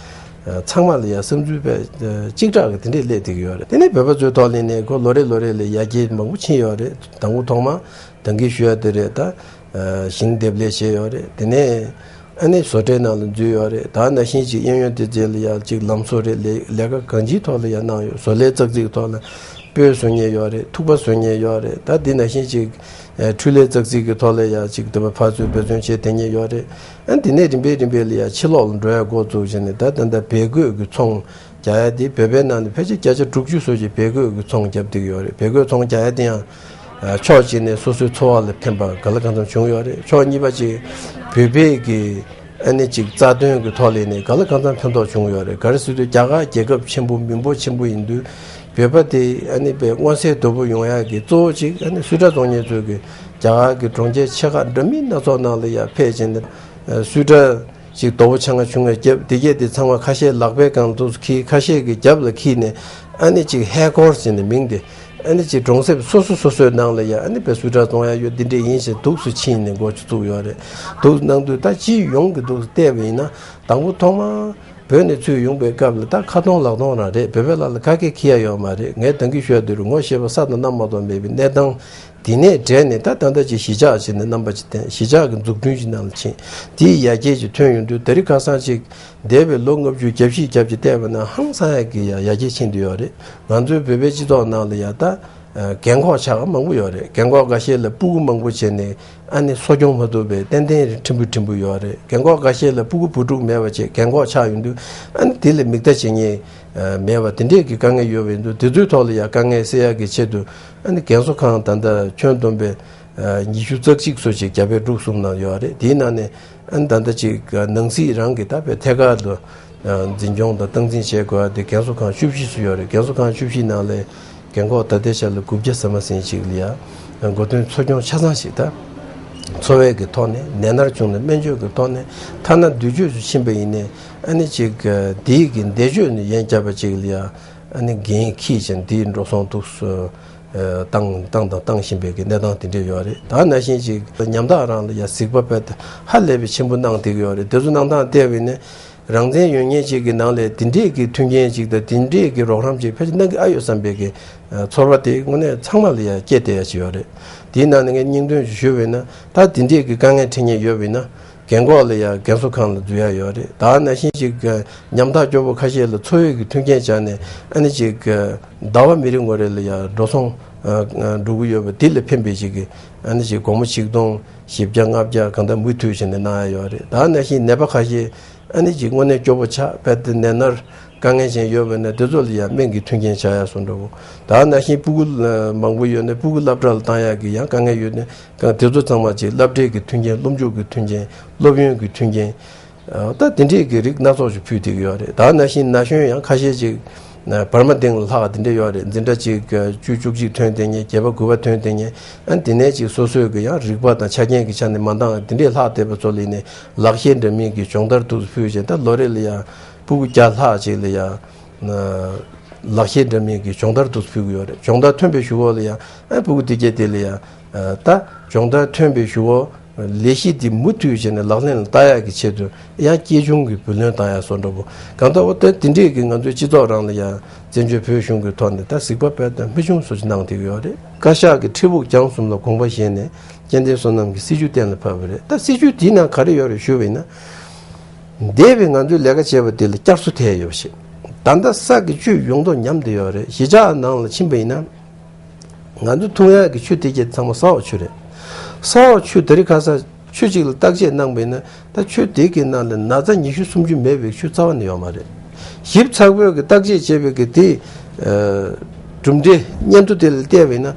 ཚང་མ་ལ་ཡང་བསམ་ཚུལ་བས་གཅིག་གྲགས་ཀྱི་དེ་འདྲས་སླེབས་བསྡད་ཀྱི་ཡོད་རེད། དེ་ནས་བོད་པ་ཚོའི་ཐོག་ལ་ནས་ཁོ་ལོ་རེ་ལོ་རེ་ལ་ཡར་རྒྱས་མང་པོ་ཕྱིན་ཡོད་རེད། དང་པོ་ཐོག་མ། ད་གིན་ཞུ་ཡ་དེ་རེད་ད། ཨ་ཞིང་འདེབས་ལས་བྱས་ཡོད་རེད། དེ་ནས་ཨ་ནི་བཟོ་གྲྭའི་ནང་ལ་འཛུལ་ཡོད་རེད། ད་ནང་བཞིན་ཅིག་གཡས་གཡོན་སྡེ་ཚན་ལ་ཡ་ཅིག་ལམ་བཟོ་རེད། ལས་ལས་ཀ་གང་ཅིའི་ཐོག་ལ་ཡ་གནང་ཡོད། བཟོ་ལས་ཙག་ཙིག་ཐོག་ལ་སྤོས་བཟོ་མཁན་ཡོད་རེད། ཐུག་པ་བཟོ་མཁན་ཡོད་རེད། ད་འདི་ནང་བཞིན་ཅིག་ཨ་འཕྲུལ་ལས་ཙག་ཙིག་གི་ཐོག་ལ་ཡ་ཅིག་དེ་བ་ཕར་ཚུར་འབད་བརྩོན་བྱས་བསྡད་མཁན་ཡོད་རེད། ཨ་འདི་ནས་རིམ་པས་རིམ་པས་ལ་ཡ་ཕྱི་ལོགས་ལ་འགྲོ་ཡ་འགོ་བཙུགས་བྱས་ནས་ད་ད་ལྟ་བལ་གོས་ཀྱི་ཚོང་། རྒྱག་ཡ་དེ་བོད་པའི་ནང་ནས་ཕལ་ཆེར་བརྒྱ་ཆ་དྲུག་ཅུ་སོགས་ཀྱིས་བལ་གོས་ཀྱི་ཚོང་བརྒྱབ་བསྡད་ཀྱི་ཡོད་རེད། བལ་གོས་ཚོང་རྒྱག་ཡ་དེ་ཡང་ཕྱོགས་གཅིག་ནས་སོ་སོའི་འཚོ་བ་ལ་ཕན་པ་ག་ལ་གང་འཚམ་བྱུང་ཡོད་རེད། ཕྱོགས་གཉིས་པ་ཅིག་བོད་པའི་གི་ཨ་ནི་ཅིག་རྩ་དོན་གྱི་ཐོག་ལ་ནས་ག་ལ་གང་འཚམ་ཕན་ཐོགས་བྱུང་ཡོད་རེད། ག་རེ་ཟེར་དུས་རྒྱ་གར་རྒྱལ་ཁབ་ཆེན་པོ་མི་འབོར་ཆེན་པོ་ཡིན་དུས་བོད་པ་དེ་ཨ་ནི་པའི་མངོན་གསལ་དོད་པོ་ཡོང་ཡ་གི་གཙོ་བོ་ཅིག་ཨ་ནི་སུད་ཊར་བཙོང་མཁན་ཚོས་གི་རྒྱ་གར་གྱི་གྲོང་ཁྱེར་ཆེ་ཁག་འདྲ་མིན་སྣ་ཚོགས་ནང་ལ་ཡ་ཕེབས་བྱས་ནས་སུད་ཊར་ཅིག་དོ་པོ་ཆ་ང་ཆུང་ང་བརྒྱབ། དེ་གས་དེ་ཚང་མ་ཁ་ཤས་ལག་པའི་སྒང་དུ་འཁྱེར། ཁ་ཤས་ཀྱི་རྒྱབ་ལ་འཁྱེར་ནས་ཨ་ནི་ཅིག་ཧེ་ཀོར་ཟེར་ནས་མིང་དེ་ཨ་ནི་ཅིག་གྲོང་གསེབ་སོ་སོ་སོ་སོའི་ནང་ལ་ཡ་ཨ་ནི་པའི་སུད་ཊར་བཙོང་ཡ་ཡོད། འདི་འདྲས་ཡིན་ཞེས་འདུག་སེ་ཕྱིན་ནས་འགོ་བཙུགས་ཡོད་རེད། འདུག་གནང་དུས་ད་སྤྱི་ཡོངས་ཀྱི་འདུག་སེ་བལྟས་པ་ཡིན་ན་དང་པོ་ཐོག་མར་བོད་ནས་ཚུར་ཡོང་པའི་སྐབས་ལ་ད་ཁ་སྟོང་ལག་སྟོང་རང་རེད། བོད་པའི་ལག་ལ་ག་གེ་འཁྱེར་ཡ་ཡོད་མ་རེད། ངས་ད་གིན་ཞུས་དེ་རུ་ངོ་ཤེས་པ་ས་དང་གནམ་མ་གཏོགས་མེད་པའི་གནས་སྟངས་དེ་ནས་བྲལ་ནས་ད་ད་ལྟ་ཅིག་གཞིས་ཆགས་ཅིག་ནས་རྣམ་པ་ཅིག་བསྟན། གཞིས་ཆགས་ཀྱི་འཛུགས་སྐྲུན་གྱི་ནང་ལ་ཕྱིན། དེའི་ཡར་རྒྱས་ཅིག་ཐོན་ཡོང་དུས་ད་རེས་ཁ་སང་ཅིག་འདས་པའི་ལོ་ལྔ་བཅུ་བརྒྱ་བཞི་བརྒྱ་བཅུ་བལྟས་པ་ན་ཧང་སང་ཡ་གི་ཡ་ཡར་རྒྱས་ཕྱིན་བསྡད་ཡོད་རེད། ང་ཚོའི་བོད་པའི་སྤྱི་ཚོགས་ནང་ལ་ཡ་ད་རྒན་གོག་ཆགས་མང་པོ་ཡོད་རེད། རྒན་གོག་འགའ་ཤས་ལ་སྤུ་གུ་མང་པོ་བྱས་ནས་ཨ་ནི་གསོ་སྐྱོང་མ་ཐུབ་པའི་ཏན་ཏན་ཁྲིན་པུ་ཁྲིན་པུ་ཡོད་རེད། རྒན་གོག་འགའ་ཤས་ལ་སྤུ་གུ་བུ་ཕྲུག་མེད་པ་བྱས་རྒན་གོག་ཆགས་ཡོང་དུས་ཨ་ནི་དེ་ལ་མིག་ལྟ་བྱེད་མཁན་མེད་པ་དེ་འདྲས་ཀྱི་དཀའ་ངལ་ཡོད་པ་ཡིན་དུས་དེ་ཚོའི་ཐོག་ལ་ཡ་དཀའ་ངལ་སེལ་ཡག་གི་ཆེད་དུ་ཨ་ནི་རྒན་གསོ་ཁང་ད་ལྟ་ཁྱོན་བསྡོམས་པའི་ཉི་ཤུ་རྩ་གཅིག་སོགས་ཅིག་རྒྱ་བལ་འབྲུག་གསུམ་ནང་ཡོད་རེད། དེའི་ནང་ནས་ཨ་ནི་ད་ལྟ་ཅིག་ནང་སྲིད་རང་གི་ད་བལ་ཐད་ཀར་དུ་འཛིན་སྐྱོང་དང་སྟངས་འཛིན་བྱེད་དགོས་པ་དེ་རྒན་གསོ་ཁང་བཅུ་བཞི་ཙམ་ཡོད་རེད། རྒན་གསོ་ཁང་བཅུ་བཞི་ནང་ལས་རྒན་གོག་ད་ལྟའི་ཆ་ལ་དགུ་བརྒྱ་ཟིན་མ་ཟིན་ཅིག་ལ་ཡ་མགོ་ཐོན་འཚོ་སྐྱོང་ཆ་ཚང་ཞིག་ད་འཚོ་བའི་གི་ཐོག་ནས་ནད་མནར་བྱུང་ནས་སྨན་བཅོས་ཀྱི་ཐོག་ནས་ཐ་ན་འདུས་བཅོས་སུ་ཕྱིན་པ་ཡིན་ནའི་ཨ་ནི་ཅིག་དེའི་གི་འདས་མཆོད་ནས་ཡན་བསྐྱར་བ་ཅིག་ལ་ཡ་ཨ་ནི་འགན་འཁྱེར་ཅིང་དེའི་འགྲོ་སོང་འདུག་སེ་བཏང་བཏང་དང་བཏང་བཞིན་པའི་གི་གནས་སྟངས་དེ་འདྲས་ཡོད་རེད། ད་ནང་བཞིན་ཅིག་ཉམ་ཐག་རང་ལ་ཡ་གཟིགས་པ་དཔེ་ཧ་ལས་པའི་ཆེན་པོ་གནང་བསྡད་ཀྱི་ཡོད་རེད། དེ་ཚོ་གནང་སྟངས་བལྟས་པ་ཡིན་ན། རང་བཙན་ཡོད་མཁན་ཅིག་གི་ནང་ལས་དེ་འདྲས་ཀྱི་མཐུན་རྐྱེན་ཅིག་དང་དེ་འདྲས་ཀྱི་རོགས་རམ་ཅིག་ཕལ་ཆེར་གནང་གི་ཨ་ཡོད་བསམ་པའི་གི་ཚོར་བ་དེ་དངོས་གནས་ཚང་མ་ལ་ཡང་སྐྱེས་བསྡད་ཡ་ཅིག་ཡོད་རེད། དེའི་ནང་ནས་ངས་སྙིང་དོན་ཅིག་ཞུས་པ་ཡིན་ན་ད་དེ་འདྲས་ཀྱི་དཀའ་ངལ་འཕྲད་མཁན་ཡོད་པ་ཡིན་ན་རྒན་གོག་ལ་ཡང་རྒན་གསོ་ཁང་ལ་འཛུལ་ཡ་ཡོད་རེད། ད་ནང་བཞིན་ཅིག་ཉམ་ཐག་སྐྱོ་པོ་ཁ་ཤས་ལ་འཚོ་བའི་གི་མཐུན་རྐྱེན་སྦྱར་ནས་ཨ་ནི་ཅིག་ཟླ་བ་མི་རེ་ངོ་རེ་ལ་ཡང་འགྲོ་སོང་འགྲོ་གི་ཡོད་པ་དེ་ལ་ཕན་པའི་ཅིག་གི་ཨ་ནི་ཅིག་སྒོར་མོ་ཆིག་སྟོང་བཞི་བརྒྱ་ལྔ་བརྒྱ་གང་ལྟར་མུ་མཐུད་བྱས་ནས་གནང་ཡ་ཡོད་རེད། ད་ནང་བཞིན་ནད་པ་ཁ་ཤས་ཨ་ནི་ཅིག་དངོས་གནས་སྐྱོ་པོ་ཆགས་དཔེ་དེ་ནད་མནར་དཀའ་ངལ་ཅན་ཡོད་པ་ན་དེ་ཚོ་ལ་ཡང་སྨན་གྱི་མཐུན་རྐྱེན་བྱ་ཡ་སོགས་འདྲ་བོ། ད་ནང་བཞིན་སྤུ་གུ་མང་པོ་ཡོད་ན་སྤུ་གུ་སློབ་གྲྭ་ལ་བཏང་ཡ་གི་ཡང་དཀའ་ངལ་ཡོད་ན་གང་དེ་ཚོ་ཚང་མ་ཅིག་སློབ་གྲྭའི་གི་མཐུན་རྐྱེན་སློབ་འཇུག་གི་མཐུན་རྐྱེན་སློབ་ཡོན་གྱི་མཐུན་རྐྱེན། ད་དེ་འདྲས་ཀྱི་རིགས་སྣ་ཚོགས་ཤིག་ཕུལ་བསྡད་ཀྱི་ཡོད་རེད། ད་ནང་བཞིན་ན་གཞོན་ཡང་ཁ་ཤས་ཅིག་བར་མ་སྟེང་ལ་ལྷག་དེ་འདྲས་ཡོད་རེད། འཛིན་གྲྭ་གཅིག་བཅུ་བཅུ་གཅིག་ཐོན་བསྡད་མཁན་བརྒྱད་པ་དགུ་པ་ཐོན་བསྡད་མཁན་ཨ་དེ་ནས་ཅིག་སོ་སོའི་གི་ཡང་རིག་པ་དང་ཆ་རྐྱེན་གྱི་ཆ་ནས་མ་འདང་དེ་འདྲས་ལྷག་བསྡད་པ་ཚོ་ལ་ནས་ལག་ཤེས་འདྲ་མིན་གྱི་སྦྱོང་བརྡར་ཐུགས་སུ་ཕུལ་བྱས་ད་ལོ་རེ་ལ་ཡང་སྤུ་གུ་བརྒྱ་ལྷག་ཅིག་ལ་ཡང་ལག་ཤེས་འདྲ་མིན་གྱི་སྦྱོང་བརྡར་ཐུགས་སུ་ཕུལ་གྱི་ཡོད་རེད། སྦྱོང་བརྡར་ཐོན་པའི་གཞུག་གུ་ལ་ཡང་ཨ་སྤུ་གུ་དེ་གས་དེ་ལ་ཡང་ད་སྦྱོང་བརྡར་ཐོན་པའི་གཞུག་གུ་ལས་གཞི་འདི་མུ་མཐུད་བྱས་ནས་ལག་ལེན་ལ་བསྟར་ཡག་གི་ཆེད་དུ་ཡང་སྐྱེས་ཆུང་གི་བུ་ལོན་བཏང་ཡག་སོགས་འདྲ་པོ་གང་ལྟར་འོ་ད་དེ་འདྲས་ཀྱི་ང་ཚོའི་སྤྱི་ཚོགས་རང་ལ་ཡང་བཙན་བྱོལ་བོད་གཞུང་གི་ཐོག་ནས་ད་གཟིགས་པ་དཔེ་དང་མི་ཆུང་སོགས་ཀྱིས་གནང་བསྡད་ཀྱི་ཡོད་རེད། བཀའ་ཤག་གི་ཁྲི་དབུགས་རྒྱང་གསུམ་ལ་དགོངས་པ་བཞེས་ནས་སྐྱེ་ལྡན་བསོད་ནམས་ཀྱི་སྲིད་བྱུས་གཏན་ལ་ཕབ་པ་རེད། ད་སྲིད་བྱུས་དེའི་ནང་ག་རེ་ཡོད་རེད་ཞུས་པ་ཡིན་ན། འདས་པའི་ང་ཚོས་ལས་ཀ་བྱས་པ་དེ་ལ་བསྐྱར་གསོ་ཐེབས་ཡོད་པ་ཞིག་ད་ལྟ་ས་གི་བཅུད་ཡོང་མདོག་ཉམས་བསྡད་ཡོད་རེད། གཞིས་ཆགས་ནང་ལ་ཕྱིན་པ་ཡིན་ན། ང་ཚོ་འཐུང་ཡག་གི་ཆུ་དེ་གྱད་ཚང་མ་ས་འོག་ཆུ་རེད། ས་འོག་ཆུ་དེ་རིང་ཁ་སང་ཆུ་གཅིག་ལ་བརྟག་དཔྱད་གནང་པ་ཡིན་ན་ད་ཆུ་དེ་གི་ནང་ལ་ན་ཚ་ཉི་ཤུ་སུམ་ཅུ་མེད་པའི་ཆུ་རྩ་བ་ནས་ཡོད་མ་རེད། ཞིབ་ཚགས་པོས་གི་བརྟག་དཔྱད་བྱས་པའི་གི་དེ་གྲུབ་འབྲས་སྙན་ཐོ་དེ་ལ་བལྟས་པ་ཡིན་ན་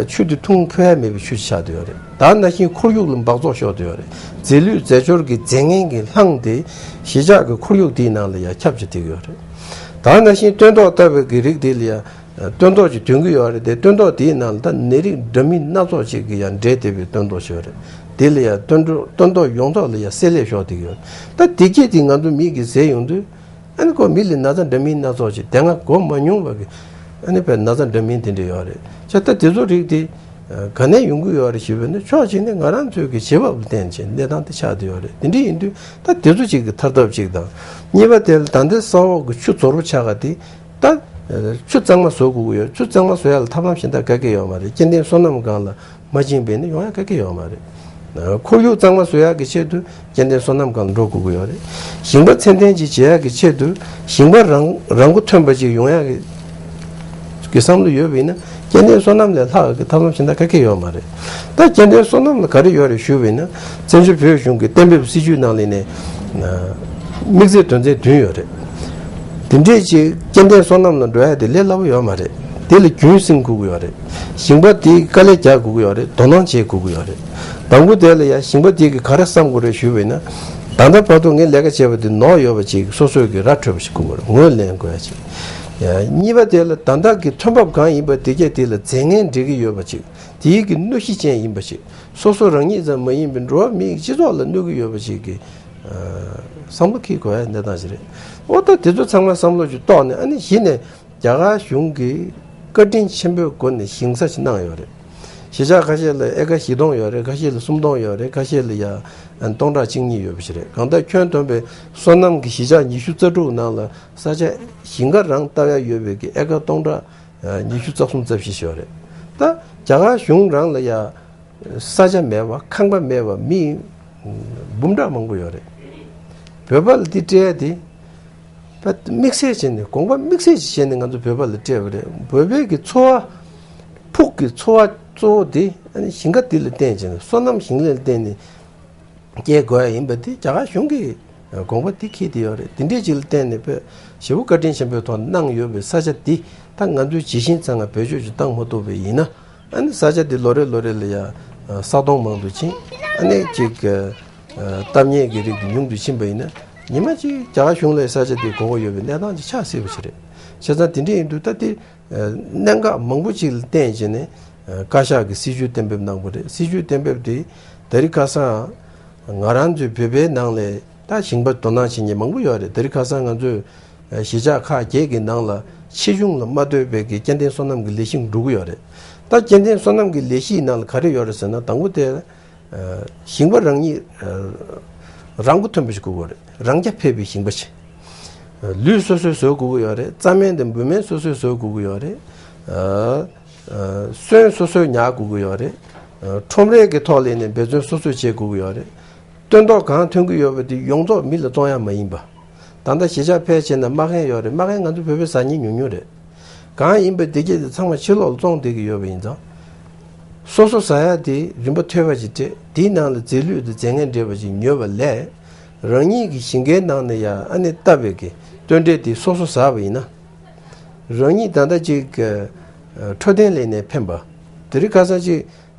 ཆུ་དེ་འཐུང་ཕོད་ཡ་མེད་པའི་ཆུ་ཆགས་བསྡད་ཡོད་རེད། ད་ནང་བཞིན་ཁོར་ཡུག་ལ་འབག་བཙོག་ཤོར་བསྡད་ཡོད་རེད། རྫས་ལུད་རྫས་སྦྱོར་གྱི་རྫས་ངན་གྱིས་བསླངས་ཏེ་གཞིས་ཆགས་ཀྱི་ཁོར་ཡུག་དེའི་ནང་ལ་ཡང་ཁྱབ་ཆེ་བསྡད་ཡོད་རེད། ད་ནང་བཞིན་སྟོན་ཐོག་ལྟ་བུའི་གི་རིགས་དེ་ལ་ཡང་སྟོན་ཐོག་ཅིག་ཐོན་གྱི་ཡོད་རེད་དེ། སྟོན་ཐོག་དེའི་ནང་ལ་ད་ནད་རིགས་འདྲ་མིན་སྣ་ཚོགས་ཅིག་གི་ཡང་འདྲེས་བསྡད་པའི་སྟོན་ཐོག་ཅིག་ཡོད་རེད། དེ་ལ་ཡང་སྟོན་ཐོག་སྟོན་ཐོག་ཡོངས་རྫོགས་ལ་ཡང་བསྲེ་ལྷད་ཤོར་བསྡད་ཀྱི་ཡོད་རེད། ད་དེ་གྱད་དེ་ང་ཚོ་མིག་གིས་གཟིགས་ཡོང་དུས། ཨ་ནི་ཁོ་མི་ལ་ན་ཚ་འདྲ་མིན་སྣ་ཚོགས་ཤིག་དེ་སྔ་གོ་མ་མྱོང་བ་གི་ཨ་ནི་བས་ན་ཚ་འདྲ་མིན་དེ་འདྲ་ཡོད་རེད། བྱས་ཙང་དེ་ཚོ་རིགས་དེ་ག་ནས་ཡོང་གི་ཡོད་རེད་ཞུས་པ་ནི་ཕྱོགས་གཅིག་ནས་ང་རང་ཚོའི་གི་བྱེད་བབ་ལ་བརྟེན་བྱས་གནས་སྟངས་དེ་ཆགས་བསྡད་ཡོད་རེད། དེ་འདྲ་ཡིན་དུས་ད་དེ་ཚོ་གཅིག་གི་ཐར་ཐབས་གཅིག་དང་། གཉིས་པ་དེ་ལ་ད་ལྟའི་ས་འོག་གི་ཆུ་རྫོར་པོ་ཆགས་ག་དེ་ད་ཆུ་གཙང་མ་བཟོ་དགོས་ཀྱི་ཡོད། ཆུ་གཙང་མ་བཟོ་ཡ་ལ་ཐབས་ལམ་གཞན་དག་ག་གེ་ཡོད་མ་རེད། སྐྱེ་ལྡན་སོ་ནམ་སྒང་ལ། མ་བྱིན་པས་ནི་ཡོང་ཡ་ག་གེ་ཡོད་མ་རེད། ཁོར་ཡུག་གཙང་མ་བཟོ་ཡག་གི་ཆེད་དུ་སྐྱེ་ལྡན་སོ་ནམ་སྒང་ལ་འགྲོ་དགོས་ཀྱི་ཡོད་རེད། ཞིང་པ་ཚད་ལྡན་ཅིག་བྱེད་ཡག་གི་ཆེད་དུ་ཞིང་པ་རང་རང་མགོ་ཐོན་པ་ཅིག་ཡོང་ཡག་གི་གི་བསམ་བློ་ཡོད་པ་ཡིན་ན་སྐྱེ་ལྡན་སོ་ནམ་ལས་ལྷག་གི་ཐབས་ལམ་གཞན་དག་ག་གེ་ཡོད་མ་རེད། ད་སྐྱེ་ལྡན་སོ་ནམ་ལ་ག་རེ་ཡོད་རེད་ཞུས་པ་ཡིན་ན་བཙན་བྱོལ་བོད་གཞུང་གི་གཏན་འབེབས་སྲིད་ཇུས་ནང་ལ་ནས་དམིགས་ཚད་དོན་ཚན་བདུན་ཡོད་རེད། དེ་འདྲས་ཅིག་སྐྱེ་ལྡན་སོ་ནམ་ལ་འགྲོ་ཡ་དེ་ལས་སླ་པོ་ཡོད་མ་རེད། དེ་ལ་རྒྱུན་བསྲིང་དགོས་ཀྱི་ཡོད་རེད། ཞིང་པ་དེས་དཀའ་ལས་རྒྱག་དགོས་ཀྱི་ཡོད་རེད། དོ་སྣང་བྱེད་དགོས་ཀྱི་ཡོད་རེད། དང་པོ་དེ་ལ་ཡ་ཞིང་པ་དེ་གིས་ག་རེ་བསམ་དགོས་རེད་ཞུས་པ་ཡིན་ན། ད་ལྟ་བར་དུ་ངས་ལས་ཀ་བྱས་པ་དེ་ནོར་ཡོད་པ་ཅིག་སོ་སོས་ཀྱི་ར་འཕྲོད་པ་ཞིག་དགོས་ཀྱི་རེད། ངོས་ལེན་དགོས་ཡ་ཅིག་ཡ། གཉིས་པ་དེ་ལ་ད་ལྟ་གི་ཐོན་འབབ་གང་ཡིན་པ་དེ་གས་དེ་ལ་རྫས་ངན་འབྲི་གི་ཡོད་པ་ཅིག་དེའི་གི་གནོད་གཞི་ཅན་ཡིན་པ་ཅིག་སོ་སོ་རང་ཉིད་ཙམ་མ་ཡིན་པའི་འགྲོ་བ་མིའི་སྤྱི་ཚོགས་ལ་གནོད་ཀྱི་ཡོད་པ་ཅིག་གི་བསམ་བློ་འཁྱེར་དགོས་ཡ་གནས་སྟངས་ཤིག་རེད། འོ་ད་དེ་ཚོ་ཚང་མ་བསམ་བློ་ཅིག་གཏོང་ནས། ཨ་ནི་གཞི་ནས་རྒྱ་གར་གཞུང་གིས་བཀའ་དྲིན་ཆེན་པོའི་སྒོ་ནས་ཞིང་ས་ཅིག་གནང་ཡོད་རེད། གཞིས་ཆགས་ཁ་ཤས་ལ་ཨེ་ཀར་བཞི་སྟོང་ཡོད་རེད། ཁ་ཤས་ལ་སུམ་སྟོང་ཡོད་རེད། ཁ་ཤས་ལ་ཡ་སྟོང་ཕྲག་གཅིག་གཉིས་ཡོད་པ་ཞིག་རེད། གང་ལྟར་ཁྱོན་བསྡོམས་པའི་སོ་ནམ་གྱི་གཞིས་ཆགས་ཉི་ཤུ་རྩ་དྲུག་ནང་ལ་ས་ཆ་ཞིང་ཁ་རང་བཏབ་ཡ་ཡོད་པའི་གི་ཨེ་ཀར་སྟོང་ཕྲག་ཉི་ཤུ་རྩ་གསུམ་རྩ་བཞི་ཞིག་ཡོད་རེད། ད་རྒྱ་གར་གཞུང་རང་ལ་ཡ་ས་ཆ་མེད་པ། ཁང་པ་མེད་པ་མི་འབུམ་ཕྲག་མང་པོ་ཡོད་རེད། བོད་པ་ལ་འདི་སྤྲད་ཡ་དེ་དམིགས་བསལ་བྱས་ནས། དགོངས་པ་དམིགས་བསལ་ཅིག་བྱས་ནས་ང་ཚོ་བོད་པ་ལ་སྤྲད་པ་རེད། བོད་པའི་གི་འཚོ་བ། ཕུགས་ཀྱི་འཚོ་བ་གཙོ་བོ་དེ་ཨ་ནི་ཞིང་ཁ་འདི་ལ་བརྟེན་བྱས་ནས། སོ་ནམ་ཞིང་ལས་ལ་བརྟེན་ནས་སྐྱེལ་དགོས་ཡ་ཡིན་པ་དེ་རྒྱ་གར་གཞུང་གིས་དགོངས་པ་དེ་འཁྱེར་བསྡད་ཡོད་རེད། དེ་འདྲས་ཅིག་ལ་བརྟེན་ནས་བོད་ཞེ་པོ་བཀའ་དྲིན་ཆེན་པོའི་ཐོག་གནང་ཡོད་པའི་ས་ཆ་འདི་ད་ང་ཚོའི་ཇི་བཞིན་ཚང་ང་བེད་སྤྱོད་ཅིག་བཏང་མ་ཐུབ་པ་ཡིན་ན། ཨ་ནི་ས་ཆ་འདི་ལོ་རེ་ལོ་རེ་ལ་ཡ་ས་སྟོང་མང་དུ་ཕྱིན། ཨ་ནི་ཅིག་ཨ་གཏམ་ཉེས་ཀྱི་རིགས་འདི་ཉུང་དུ་ཕྱིན་པ་ཡིན་ན། ཉི་མ་གཅིག་རྒྱ་གར་གཞུང་ལ་ས་ཆ་འདི་དགོས་མཁོ་ཡོད་པའི་གནས་སྟངས་ཅིག་ཆགས་སྲིད་པ་ཞིག་རེད། བྱས་ཙང་དེ་འདྲ་ཡིན་དུས་ད་དེ་གནད་འགག་མང་པོ་ཅིག་ལ་བརྟེན་བྱས་ནས་བཀའ་ཤག་གིས་སྲིད་བྱུས་གཏན་འབེབས་གནང་བ་རེད། སྲིད་བྱུས་གཏན་འབེབས་དེ་དེ་རིང་ཁ་སང་ང་རང་ཚོའི་བོད་པའི་ནང་ལ་ད་ཞིང་པ་དོ་སྣང་བྱེད་མཁན་མང་པོ་ཡོད་རེད། དེ་རིང་ཁ་སང་ང་ཚོའི་གཞིས་ཆགས་ཁག་བརྒྱད་ཀྱི་ནང་ལ་ཆེ་ཆུང་ལ་མ་ལྟོས་པའི་གི་སྐྱེ་ལྡན་སོ་ནམ་གྱི་ལས་གཞི་འགྲོ་གི་ཡོད་རེད། ད་སྐྱེ་ལྡན་སོ་ནམ་གྱི་ལས་གཞིའི་ནང་ལ་ག་རེ་ཡོད་རེད་ཟེར་ན། དང་པོ་དེ་ཞིང་པ་རང་ཉིད་རང་མགོ་ཐོན་པ་ཞིག་དགོས་ཀྱི་ཡོད་རེད། རང་རྐྱ་འཕེར་བའི་ཞིང་པ་ཞིག་ལུད་སོ་སོས་བཟོ་དགོས་ཀྱི་ཡོད་རེད། རྩྭ་སྨན་དང་འབུ་སྨན་སོ་སོས་བཟོ་དགོས་ཀྱི་ཡོད་རེད། སོན་སོ་སོས་ཉར་དགོས་ཀྱི་ཡོད་རེད། ཁྲོམ་རའི་གི་ཐོག་ལ་ནས་འབད་བརྩོན་སོ་སོས་བྱེད་དགོས་ཀྱི་ཡོད་རེད། སྟོན་ཐོག་གང་ཐོན་གྱི་ཡོད་པ་དེ་ཡོངས་རྫོགས་མི་ལ་བཙོང་ཡ་མ་ཡིན་པ། ད་ལྟ་གཞིས་ཆགས་ཕལ་ཆེར་ན་མ་མཁན་ཡོད་རེད། མ་མཁན་ང་ཚོ་བོད་པས་ཟ་མཁན་ཉུང་ཉུང་རེད། གང་ཡིན་པ་དེ་གྱད་དེ་ཚང་མ་ཕྱི་ལོགས་ལ་བཙོང་བསྡད་ཀྱི་ཡོད་པ་ཡིན་ཙང་། སོ་སོ་ཟ་ཡ་དེ་རིན་པ་ཐོལ་པ་ཅིག་སྤྲད། དེའི་ནང་ལ་རྫས་ལུད་དང་རྫས་ངན་འདྲེས་པ་ཅིག་ཉོས་པ་ལས། རང་ཉིད་ཀྱི་ཞིང་ཁའི་ནང་ནས་ཡ་ཨ་ནི་བཏབ་པའི་གི་སྟོན་འབྲས་དེ་སོ་སོ་ཟ་བ་ཡིན་ན། རང་ཉིད་ད་ལྟ་ཅིག་འཕྲོད་བསྟེན་ལས་ནས་ཕན་པ། དེ་རིང་ཁ་སང་ཅིག་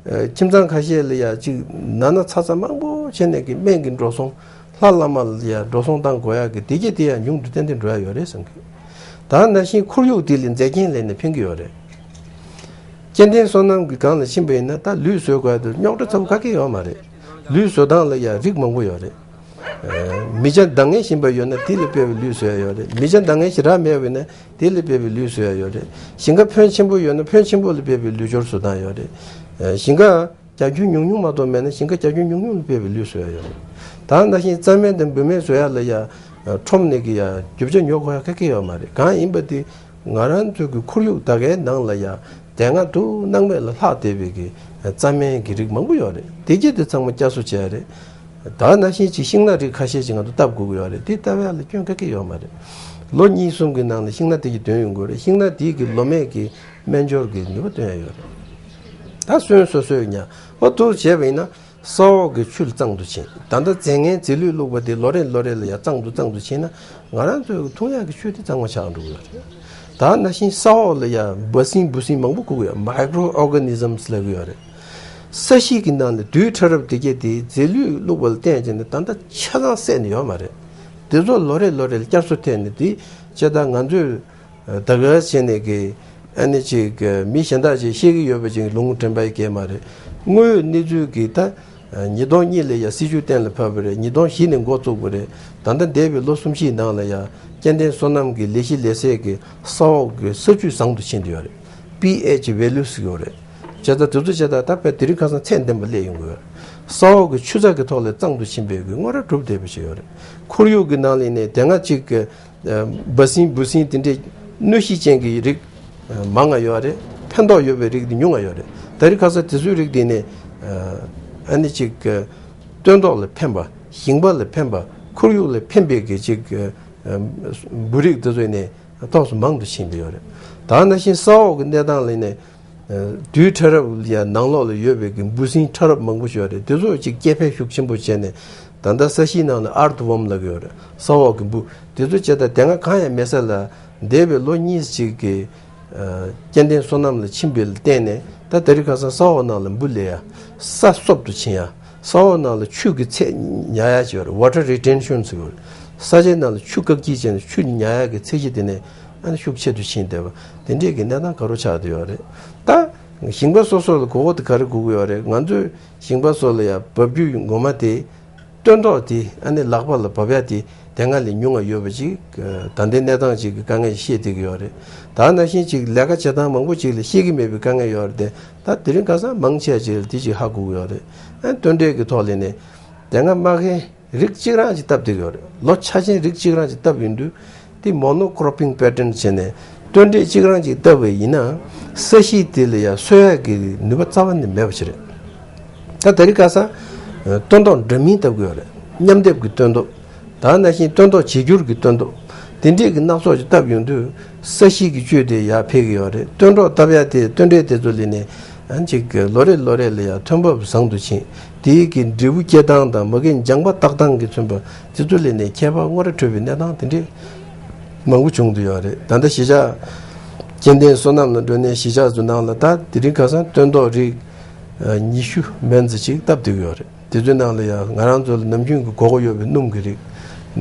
ཁྱིམ་ཚང་ཁ་ཤས་ལ་ཡ་ཅིག་ན་ན་ཚ་ཚ་མང་པོ་བྱས་ནས་གི་སྨན་གྱི་འགྲོ་སོང་། ལྷ་བླ་མ་ལ་ཡ་འགྲོ་སོང་བཏང་དགོས་ཡ་གི་དེ་གྱད་དེ་ཡ་ཉུང་དུ་ཏན་ཏན་འགྲོ་ཡ་ཡོད་རེད་བསམ་གི། ད་ནང་བཞིན་ཁོར་ཡུག་དེ་ལ་མཛེས་རྒྱན་ལས་ནས་ཕན་གི་ཡོད་རེད། སྐྱེ་ལྡན་སོ་ནམ་གྱི་སྒང་ལ་ཕྱིན་པ་ཡིན་ན་ད་ལུད་བཟོ་དགོས་ཡ་དེ་རྙོག་དྲ་ཚ་པོ་ག་གེ་ཡོད་མ་རེད། ལུད་བཟོ་སྟངས་ལ་ཡ་རིགས་མང་པོ་ཡོད་རེད། མི་སྐྱ་འདང་ངེས་ཞིམ་པ་ཡོད་ན་དེ་ལ་དཔེ་བའི་ལུད་བཟོ་ཡ་ཡོད་རེད། མི་སྐྱ་འདང་ངེས་ཞེ་དྲག་མེད་པ་ཡིན་ན་དེ་ལ་དཔེ་བའི་ལུད་བཟོ་ཡ་ཡོད་རེད། ཞིང་ཁ་ཕོན་ཆེན་པོ་ཡོད་ན་ཕོན་ཆེན་པོ་ལ་དཔེ་བའི་ལུད་སྦྱོར་བཟོ་སྟངས་ཡོད་རེད། ཞིང་ཁ་རྒྱ་ཁྱོན་ཉུང་ཉུང་མ་གཏོགས་མེད་ན་ཞིང་ཁ་རྒྱ་ཁྱོན་ཉུང་ཉུང་ལ་དཔེ་བའི་ལུད་བཟོ་ཡ་ཡོད་རེད། ད་ནང་བཞིན་རྩྭ་སྨན་དང་འབུ་སྨན་བཟོ་ཡ་ལ་ཡ་ཁྲོམ་ནས་གི་ཡ་རྒྱུ་ཆ་ཉོ་དགོས་ཡ་ག་གེ་ཡོད་མ་རེད། གང་ཡིན་པ་དེ་ང་རང་ཚོའི་གི་ཁོར་ཡུག་ད་གའི་ནང་ལ་ཡ་དེ་སྔ་དུ་སྣང་མེད་ལ་ལྷག་བསྡད་པའི་གི་རྩྭ་སྨན་གྱི་རིགས་མང་པོ་ཡོད་རེད། དེ་གྱད་དེ་ཚང་མ་བསྐྱར་གསོ་བྱས་རེད། ད་ནང་བཞིན་ཅིག་ཤིང་ནགས་རིགས་ཁ་ཤས་ཅིག་ང་ཚོ་བཏབ་དགོས་ཀྱི་ཡོད་རེད། དེ་བཏབ་ཡ་ལ་སྐྱོན་ག་གེ་ཡོད་མ་རེད། ལོ་གཉིས་གསུམ་གྱི་ནང་ལ་ཤིང་ནགས་དེ་གྱད་འདོན་ཡོང་གི་ཡོད་རེད། ཤིང་ནགས་དེ་གི་ལོ་མས་གི་སྨན་སྦྱོར་གྱི་ནུས་པ་བཏོན་ཡ་ཡོད་རེད། ད་སོན་སོ་སོས་ཉར་བ་དུ་བྱས་པ་ཡིན་ན་ས་འོག་གི་ཆུ་ལ་གཙང་དུ་ཕྱིན། ད་ལྟ་རྫས་ངན་རྫས་ལུད་བླུགས་པ་དེ་ལོ་རེ་ལོ་རེ་ལ་ཡ་གཙང་དུ་གཙང་དུ་ཕྱིན་ན་ང་རང་ཚོའི་འཐུང་ཡག་གི་ཆུ་དེ་གཙང་མ་ཆགས་འགྲོ་གི་ཡོད་རེད། ད་ནང་བཞིན་ས་འོག་ལ་ཡ་འབའ་སྲིན་འབུ་སྲིན་མང་པོ་དགོས་ཀྱི་ཡོད། Microorganisms ལབ་ཀྱི་ཡོད་རེད། ས་གཞི་གི་ནང་ནས་རྡུལ་ཕྲ་རབ་དེ་གྱད་དེ་རྫས་ལུད་བླུགས་པ་ལ་བརྟེན་བྱས་ནས་ད་ལྟ་ཆ་ཚང་བསད་ནས་ཡོད་མ་རེད། དེ་ཚོ་ལོ་རེ་ལོ་རེ་ལ་བསྐྱར་གསོ་ཐེབས་ནས་དེ་བྱས་ད་ང་ཚོས་ད་ག་བྱས་ནས་གི་ཨ་ནི་ཅིག་མི་གཞན་དག་ཅིག་ཤེས་ཀྱི་ཡོད་པ་ཅིག་ལུང་དྲན་པ་ཡི་གེ་མ་རེད། དངོས་ཡོད་གནས་ཚུལ་གྱི་ད་ཉིས་སྟོང་གཉིས་ལ་ཡ་སྲིད་བྱུས་གཏན་ལ་ཕབ་པ་རེད། ཉིས་སྟོང་བཞི་ནས་འགོ་བཙུགས་པ་རེད། ད་ལྟ་འདས་པའི་ལོ་གསུམ་བཞིའི་ནང་ལ་ཡ་སྐྱེ་ལྡན་སོ་ནམ་གྱི་ལས་གཞི་ལས་སའི་གི་ས་འོག་གི་ས་བཅུད་བཟང་དུ་ཕྱིན་བསྡད་ཡོད་རེད། པི་ཨེཆ་ཝེ་ལུ་ཟེར་གྱི་ཡོད་རེད། བྱས་ཙང་དེ་ཚོ་བྱས་ཙང་ད་དཔེ་དེ་རིང་ཁ་སང་ཚད་ལྡན་པ་སླེབས་ཡོང་གི་ཡོད་རེད། ས་འོག་གི་ཆུ་ཚད་ཀྱི་ཐོག་ལ་གཙང་དུ་ཕྱིན་པའི་གི་དངོས་ར་གྲུབ་བསྡད་པ་ཞིག་ཡོད་རེད། ཁོར་ཡུག་གི་ནང་ལ་ནས་དེ་སྔ་ཅིག་གི་འབའ་སྲིན་འབུ་སྲིན་དེ་འདྲའི་གནོད་གཞི་ཅན་གྱི་རིགས་མང་ང་ཡོད་རེད། ཕན་ཐོགས་ཡོད་པའི་རིགས་དེ་ཉུང་ང་ཡོད་རེད། ད་རེས་ཁ་སང་དེ་ཚོའི་རིགས་དེ་ནས་ཨ་ནི་ཅིག་སྟོན་ཐོག་ལ་ཕན་པ། ཞིང་པ་ལ་ཕན་པ། ཁོར་ཡུག་ལ་ཕན་པའི་གི་ཅིག་འབུ་རིགས་དེ་ཚོ་ནས་ཏོག་ཙམ་མང་དུ་ཕྱིན་པ་ཡོད་རེད། ད་ནང་བཞིན་ས་འོག་གི་གནས་སྟངས་ལ་ནས་རྡུལ་ཕྲ་རབ་ཡ་ནང་ལོགས་ལ་ཡོད་པའི་གི་འབུ་སྲིན་ཕྲ་རབ་མང་པོ་ཞིག་ཡོད་རེད། དེ་ཚོ་ཅིག་སྐྱེ་འཕེལ་ཤུགས་ཆེན་པོ་བྱས་ནས་ ད་ལྟ་ས་གཞིའི་ནང་ལ་ཨར་ཐི་ཝོམ་ལབ་ཀྱི་ཡོད་རེད། ས་འོག་གི་འབུ། དེ་ཚོ་བྱས་ད་དེ་སྔ་གང་ཡང་མེད་ས་ལ་འདས་པའི་ལོ་གཉིས་ཅིག་གི་ཨ་སྐྱེ་ལྡན་སོ་ནམ་ལ་ཕྱིན་པའི་ལ་བརྟེན་ནས། ད་དེ་རིང་ཁ་སང་ས་འོག་ནང་ལ་འབུ་ལེན་ཡ། ས་སོབ་ཏུ་ཕྱིན་ཡ། ས་འོག་ནང་ལ་ཆུ་གི་ཚད་ཉར་ཡ་ཅིག་ཡོད་རེད། ཝ་ཊར་རི་ཊེན་ཤན་ཟེར་གྱི་ཡོད་རེད། ས་ཆའི་ནང་ལ་ཆུ་བཀག་སྐྱིལ་བྱས་ནས་ཆུ་ཉར་ཡ་གི་ཚད་གཞི་དེ་ནས་ཨ་ནི་ཤུགས་ཆེ་རུ་ཕྱིན་བསྡད་པ། དེ་འདྲས་ཀྱི་གནས་སྟངས་ག་རེ་ཆགས་བསྡད་ཡོད་རེད། ད་ཞིང་པ་སོ་སོ་ལ་དགོས་མཁོ་དེ་ག་རེ་དགོས་ཀྱི་ཡོད་རེད། ང་ཚོས་ཞིང་པ་ཚོ་ལ་ཡ་འབབ་རྒྱུ་ངོ་མ་དེ་སྟོན་ཐོག་དེ་ཨ་ནི་ལག་པ་ལ་བབས་ཡ་དེ་དེ་སྔ་ལས་ཉུང་བ་ཡོད་པ་ཅིག་ད་ལྟའི་གནས་སྟངས་ཅིག་གི་དཀའ་ངལ་བཤད་བསྡད་ཀྱི་ཡོད་རེད། ད་ནང་བཞིན་ཅིག་ལས་ཀ་བྱེད་སྟངས་མང་པོ་ཅིག་ལ་ཤེས་ཀྱི་མེད་པའི་དཀའ་ངལ་ཡོད་རེད་དེ། ད་དེ་རིང་ཁ་སང་མང་ཆེ་བ་ཅིག་ལ་དེ་ཅིག་ཧ་གོ་གི་ཡོད་རེད། ཨ་སྟོན་འབྲས་ཀྱི་ཐོག་ལ་ནས་དེ་སྔ་མ་གི་རིགས་གཅིག་རང་ཅིག་བཏབ་བསྡད་ཀྱི་ཡོད་རེད། ལོ་ཆ་ཆེན་རིགས་གཅིག་རང་ཅིག་བཏབ་ཡོང་དུས་དེ་མོ་ནོ་ཀྲོ་པིང་པེ་ཊརན་བྱས་ནས་སྟོན་འབྲས་གཅིག་རང་ཅིག་བཏབ་པ་ཡིན་ན་ས་གཞི་དེ་ལ་ཡང་གསོ་ཡག་གི་ནུས་པ་རྩ་བ་ནས་མེད་པ་ཞིག་རེད། ད་དེ་རིང་ཁ་སང་སྟོན་ཐོག་འདྲ་མིན་བཏབ་ཀྱི་ཡོད་རེད། མཉམ་སྡེབ་ཀྱི་སྟོན་ཐོག་ད་ནང་བཞིན་སྟོན་ཐོག་བྱེ་འགྱུར་གྱི་སྟོན་ཐོག་དེ་འདྲས་ཀྱི་སྣ་ཚོགས་ཅིག་བཏབ་ཡོང་དུས་ས་གཞི་གི་བཅུད་དེ་ཡར་འཕེལ་གྱི་ཡོད་རེད། སྟོན་ཐོག་བཏབ་ཡ་དེ་སྟོན་འབྲས་དེ་ཚོ་ལ་ནས་ཨ་ཅིག་ལོ་རེ་ལོ་རེ་ལ་ཡང་ཐོན་འབབ་བཟང་དུ་ཕྱིན། དེའི་གི་འབྲས་བུ་སྐྱེ་སྟངས་དང་མ་གི་ལྗང་པ་བཏགས་སྟངས་ཀྱི་མཚོན་པ་དེ་ཚོ་ལ་ནས་ཁྱད་པར་དངོས་ར་འཕྲོད་པའི་གནས་སྟངས་དེ་འདྲས་མང་པོ་བྱུང་བསྡད་ཡོད་རེད། ད་ལྟ་གཞིས་ཆགས་སྐྱེ་ལྡན་སོ་ནམ་ལ་འགྲོ་ནས་གཞིས་ཆགས་ཚོ་ནང་ལ་ད་དེ་རིང་ཁ་སང་སྟོན་ཐོག་རིགས་ཉི་ཤུ་མན་ཙམ་ཅིག་བཏབ་བསྡད་ཀྱི་ཡོད་རེད། དེ་ཚོའི་ནང་ལ་ཡང་ང་རང་ཚོ་ལ་ནམ་རྒྱུན་གྱི་དགོས་མཁོ་ཡོད་པའི་སྣུམ་གྱི་རིགས།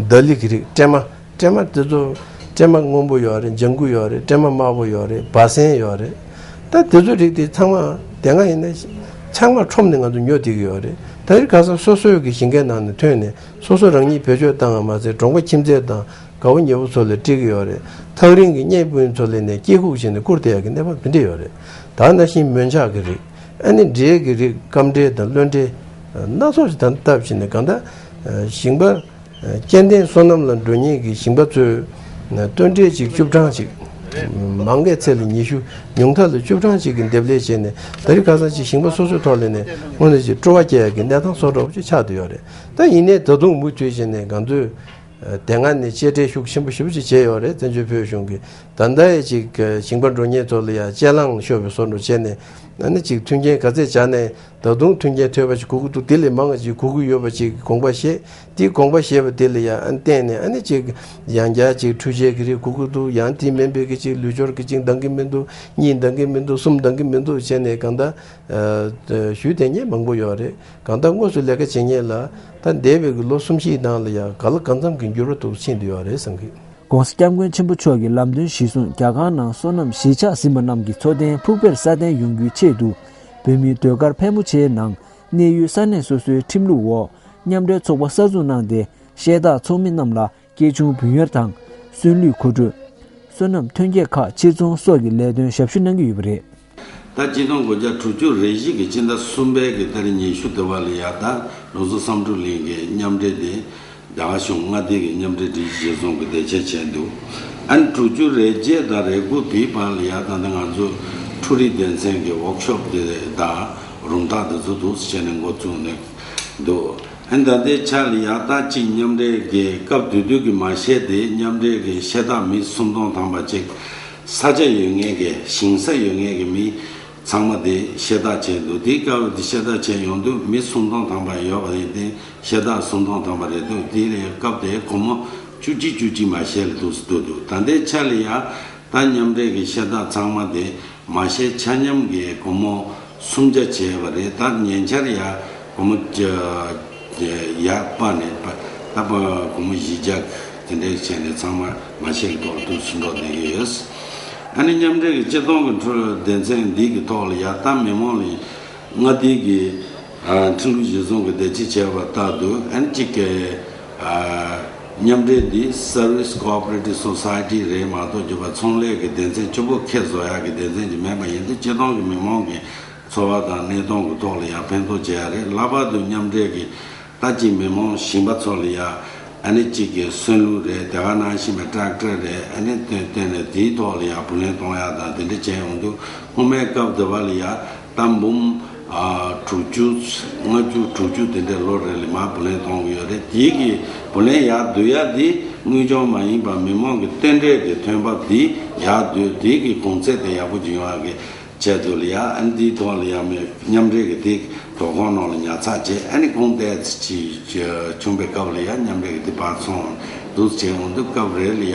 ད་ལི་གི་རིགས། སྲན་མ། སྲན་མ་དེ་ཚོ། སྲན་མ་སྔོན་པོ་ཡོད་རེད། ལྗང་གུ་ཡོད་རེད། སྲན་མ་དམར་པོ་ཡོད་རེད། སྦ་སྲན་ཡོད་རེད། ད་དེ་ཚོ་རིགས་དེ་ཚང་མ་དེ་སྔ་ཡིན་ན་ཚང་མ་ཁྲོམ་ནས་ང་ཚོ་ཉོ་བསྡད་ཀྱི་ཡོད་རེད། ད་རེས་ཁ་སང་སོ་སོའི་གི་ཞིང་ཁའི་ནང་ནས་ཐོན་ནས་སོ་སོ་རང་ཉིད་བེད་སྤྱོད་བཏང་བ་མ་ཟད་གྲོང་པ་ཁྱིམ་མཚེས་དང་དགའ་བོ་ཉེ་བོ་ཚོ་ལ་སྤྲད་ཀྱི་ཡོད་རེད། ཐག་རིང་གི་གཉེན་སྤུན་ཚོ་ལ་ནས་སྐྱེ་ཁུག་བྱས་ནས་བསྐུར་བསྡད་ཡག་གི་གནས་བབ་དེ་འདྲ་ཡོད་རེད། ད་ནང་བཞིན་མོན་ཆག་གི་རིགས། ཨ་ནི་འབྲས་ཀྱི་རིགས། སྐམ་འབྲས་དང་རློན་འབྲས། སྣ་ཚོགས་ཤིག་ད་བཏབ་བྱས་ནས་གང་ལྟར་ཞིང་པ་སྐྱེ་ལྡན་སོ་ནམ་ལ་འགྲོ་མཁན་གྱི་ཞིང་པ་ཚོས་སྟོན་འབྲས་ཅིག་བཅུ་གྲངས་ཅིག་མང་གི་ཚད་ལ་ཉི་ཤུ། ཉུང་མཐའ་ལ་བཅུ་གྲངས་ཅིག་གི་འདེབས་ལས་བྱས་ནས་ད་རེས་ཁ་སང་ཅིག་ཞིང་པ་སོ་སོའི་ཐོག་ལ་ནས་དངོས་གནས་ཅིག་སྤྲོ་བ་སྐྱེ་ཡག་གི་གནས་སྟངས་བཟོ་འདྲ་པོ་ཅིག་ཆགས་བསྡད་ཡོད་རེད། ད་ཡིན་ནའི་ད་དུང་མུ་མཐུད་བྱས་ནས་ང་ཚོས་དེ་སྔ་ནས་གཅེས་སྤྲས་ཤུགས་ཆེན་པོ་ཞེ་པོ་ཅིག་བྱས་ཡོད་རེད། བཙན་བྱོལ་བོད་གཞུང་གིས་ད་ལྟ་ཡི་ཅིག་ཞིང་པ་འགྲོ་མཁན་ཚོ་ལ་ཡང་གཅེས་ལངས་ཤོར་བའི་བཟོ་འདྲ་བྱས་ནས་ཨ་ནི་ཅིག་མཐུན་རྐྱེན་ག་ཚད་སྦྱར་ནས། ད་དུང་མཐུན་རྐྱེན་ཐོན་པ་ཞིག་དགོས་ཀྱི་འདུག་དེ་ལས་མང་བ་ཞིག་དགོས་ཀྱི་ཡོད་པ་ཅིག་དགོངས་པ་བཞེས། དེའི་དགོངས་པ་བཞེས་པ་དེ་ལ་ཡང་ཨ་བརྟེན་ནས་ཨ་ནི་ཅིག་ཡང་བསྐྱར་ཅིག་འཕྲུལ་ཆས་ཀྱི་རིགས་དགོས་ཀྱི་འདུག་ཡང་དེ་མིན་པའི་གི་ཅིག་ལུད་སྦྱོར་གྱི་ཅིག་འདང་གི་མི་འདུག་གཉིས་འདང་གི་མི་འདུག་གསུམ་འདང་གི་མི་འདུག་བྱས་ནས་གང་ལྟར་ཞུས་བསྡད་མཁན་མང་པོ་ཡོད་རེད། གང་ལྟར་དངོས་སུ་ལས་ཀ་བྱེད་མཁན་ལ་ད་འདས་པའི་གི་ལོ་གསུམ་བཞིའི་ནང་ལ་ཡང་ག་ལ་གང་འཚམ་གྱི་འགྱུར་བ་ཐུག་ཕྱིན་བསྡད་ཡོད་རེད་བསམ་གི། ྋགོང་ས་ྋསྐྱབས་མགོན་ཆེན་པོ་མཆོག་གི་ལམ་སྟོན་གཞིར་བཟུང་རྒྱ་གར་ནང་སོ་ནམ་གཞིས་ཆགས་ཟིན་པ་རྣམས་ཀྱི་འཚོ་རྟེན་ཕུགས་འཕེར་སྲ་བརྟན་ཡོང་རྒྱུའི་ཆེད་དུ། བོད་མིའི་ཟློས་གར་ཕལ་མོ་ཆེའི་ནང་གནས་ཡུལ་ས་གནས་སོ་སོའི་ཁྲིམས་ལུགས་འོག་མཉམ་འབྲེལ་ཚོགས་པ་གསར་འཛུགས་གནང་སྟེ། བཤད་སྟག་ཚོགས་མི་རྣམས་ལ་སྐྱེ་ཆུང་བུན་གཡར་དང་། སོན་ལུད་མཁོ་སྤྲོད། སོ་ནམ་ཐོན་སྐྱེད་ཁག་ཕྱིར་ཚོང་སོགས་ཀྱི་ལས་དོན་ཞབས་ཞུ་གནང་གི་ཡོད་པ་རེད། ད་ཆིག་སྟོང་དགུ་བརྒྱ་དྲུག་ཅུ་རེ་བཞི་གི་སྤྱི་ཟླ་གསུམ་པའི་གི་ཏ་རིག་ཉི་ཤུ་དེ་བ་ལ་ཡ་ད་ལུགས་གསོ་བསམ་གྲུབ་གླིང་གི་མཉམ་འབྲེལ་དེ་རྒྱ་གར་གཞུང་མངའ་སྡེ་གི་མཉམ་འབྲེལ་སྒྲིག་གཞི་གཞིར་བཟུང་གི་དེ་ཆེད་བྱས་འདུག་ཨ་ནི་དྲུག་ཅུ་རེ་བརྒྱད་དང་རེ་དགུ་དེའི་བར་ལ་ཡ་ད་ལྟ་ང་ཚོ་འཕྲུལ་རིག་སྡེ་ཚན་གི་ཝོག་ཤོབ་དེ་དང་རུམ་བཏགས་དེ་ཚོ་འདུག་བྱས་ནས་འགོ་བཙུགས་ནས་འདུག་ཨ་ནི་ད་ལྟའི་ཆ་ལ་ཡ་ད་གཅིག་མཉམ་འབྲེལ་གི་སྐབས་དེ་དུས་ཀྱི་མ་ཤས་དེ་མཉམ་འབྲེལ་གི་བཤད་སྟག་མི་སུམ་སྟོང་ཐམ་པ་གཅིག་ས་ཆ་ཡོད་མཁན་གི་ཞིང་ས་ཡོད་མཁན་གི་མི། ཚང་མ་དེ་བཤད་སྟག་བྱས་འདུག་དེའི་སྐབས་དེ་བཤད་སྟག་བྱས་ཡོང་དུས་མི་སུམ་སྟོང་ཐམ་པ་ཡོད་པ་རེད་དེ། བཤད་སྟག་སུམ་སྟོང་ཐམ་པ་རེད་འདུག་དེའི་སྐབས་དེ་སྒོར་མོ་བཅུ་གཅིག་བཅུ་གཅིག་མ་ཤས་ལ་འདུག་སེ་འདུག་འདུག་ད་ལྟའི་ཆ་ལ་ཡ་ད་མཉམ་འབྲེལ་གྱི་བཤད་སྟག་ཚང་མ་དེ་མ་ཤས་ཆ་མཉམ་གྱི་སྒོར་མོ་སུམ་བརྒྱ་བྱས་པ་རེད། ད་ཉེ་ཆར་ཡ་སྒོར་མོ་ཡར་སྤར་ནས་ད་སྒོར་མོ་བཞི་བརྒྱ། དེ་འདྲའི་བྱས་ནས་ཚང་མ་མ་ཤས་ཀྱི་ཐོག་ཏུ་ཕྱིན་རོགས་གནང་གི་ཡོད། ཨ་ནི་མཉམ་འབྲེལ་གྱི་སྤྱི་བཏང་གི་འཕྲོད་སྡེ་ཚན་འདི་གི་ཐོག་ལ་ཡ་ད་མི་མང་ལ་མངའ་སྡེ་གི་ཁྲིམས་ལུགས་གཞིར་བཟུང་གི་དེ་ཅི་བྱས་པ་ལྟར་དུ་ཨ་ནི་གཅིག་གི་མཉམ་འབྲེལ་འདི་Service Cooperative Society རེད་མ་གཏོགས་གྱུར་པ་ཚོང་ལས་ཀྱི་སྡེ་ཚན་གཅིག་པོ་ཁེ་བཟོ་ཡག་གི་སྡེ་ཚན་ཅིག་མེད་པ་ཡིན་དུས་སྤྱི་བཏང་གི་མི་མང་གི་འཚོ་བ་དང་གནས་སྟངས་ཀྱི་ཐོག་ལ་ཡང་ཕན་ཐོགས་བྱེད་ཡ་རེད། ལྷག་པར་དུ་མཉམ་འབྲེལ་གྱི་ད་ཅིག་མི་མང་ཞིང་པ་ཚོ་ལ་ཡ་ཨ་ནི་གཅིག་གི་སོན་ལུག་རེད། དེ་ག་ནང་བཞིན་པའི་ཊེག་ཊར་རེད། ཨ་ནི་བཏོན་བཏོན་ནས་དེའི་ཐོག་ལ་ཡ་བུ་ལོན་གཏོང་ཡ་དང་དེ་འདྲ་བྱས་ཡོང་དུས་སྔོན་མའི་སྐབས་དེ་བ་ལ་ཡ་ད་འབུམ་དྲུག་ཅུ་ལྔ་བཅུ་དྲུག་ཅུ་དེ་འདྲའི་ལོ་རེ་ལ་མར་བུ་ལོན་གཏོང་གི་ཡོད་རེད། དེའི་གི་བུ་ལོན་ཡར་བསྡུ་ཡ་དེ་དངུལ་སྦྱོར་མ་ཡིན་པ་མི་མང་གི་བསྟུན་གྲས་ཀྱི་ཐོན་འབབ་དེ་ཡར་བསྡུས་དེའི་གི་གོང་ཚད་དེ་ཡག་པོ་ཅིག་ཡོང་ཡ་གི་བྱས་དུས་ལ་ཡ་ཨ་ནི་དེའི་ཐོག་ལ་ཡ་མི་མཉམ་འབྲེལ་གྱི་དེ་དོ་ཁོང་ནང་ལ་ཉར་ཚགས་བྱས། ཨ་ནི་ཁོང་ཏོག་ཙམ་ཅིག་བྱུང་པའི་སྐབས་ལ་ཡ་མཉམ་འབྲེལ་གྱི་དེ་བར་ཚོང་འདུག་བྱས་འོང་དུས་སྐབས་རེ་ལ་ཡ་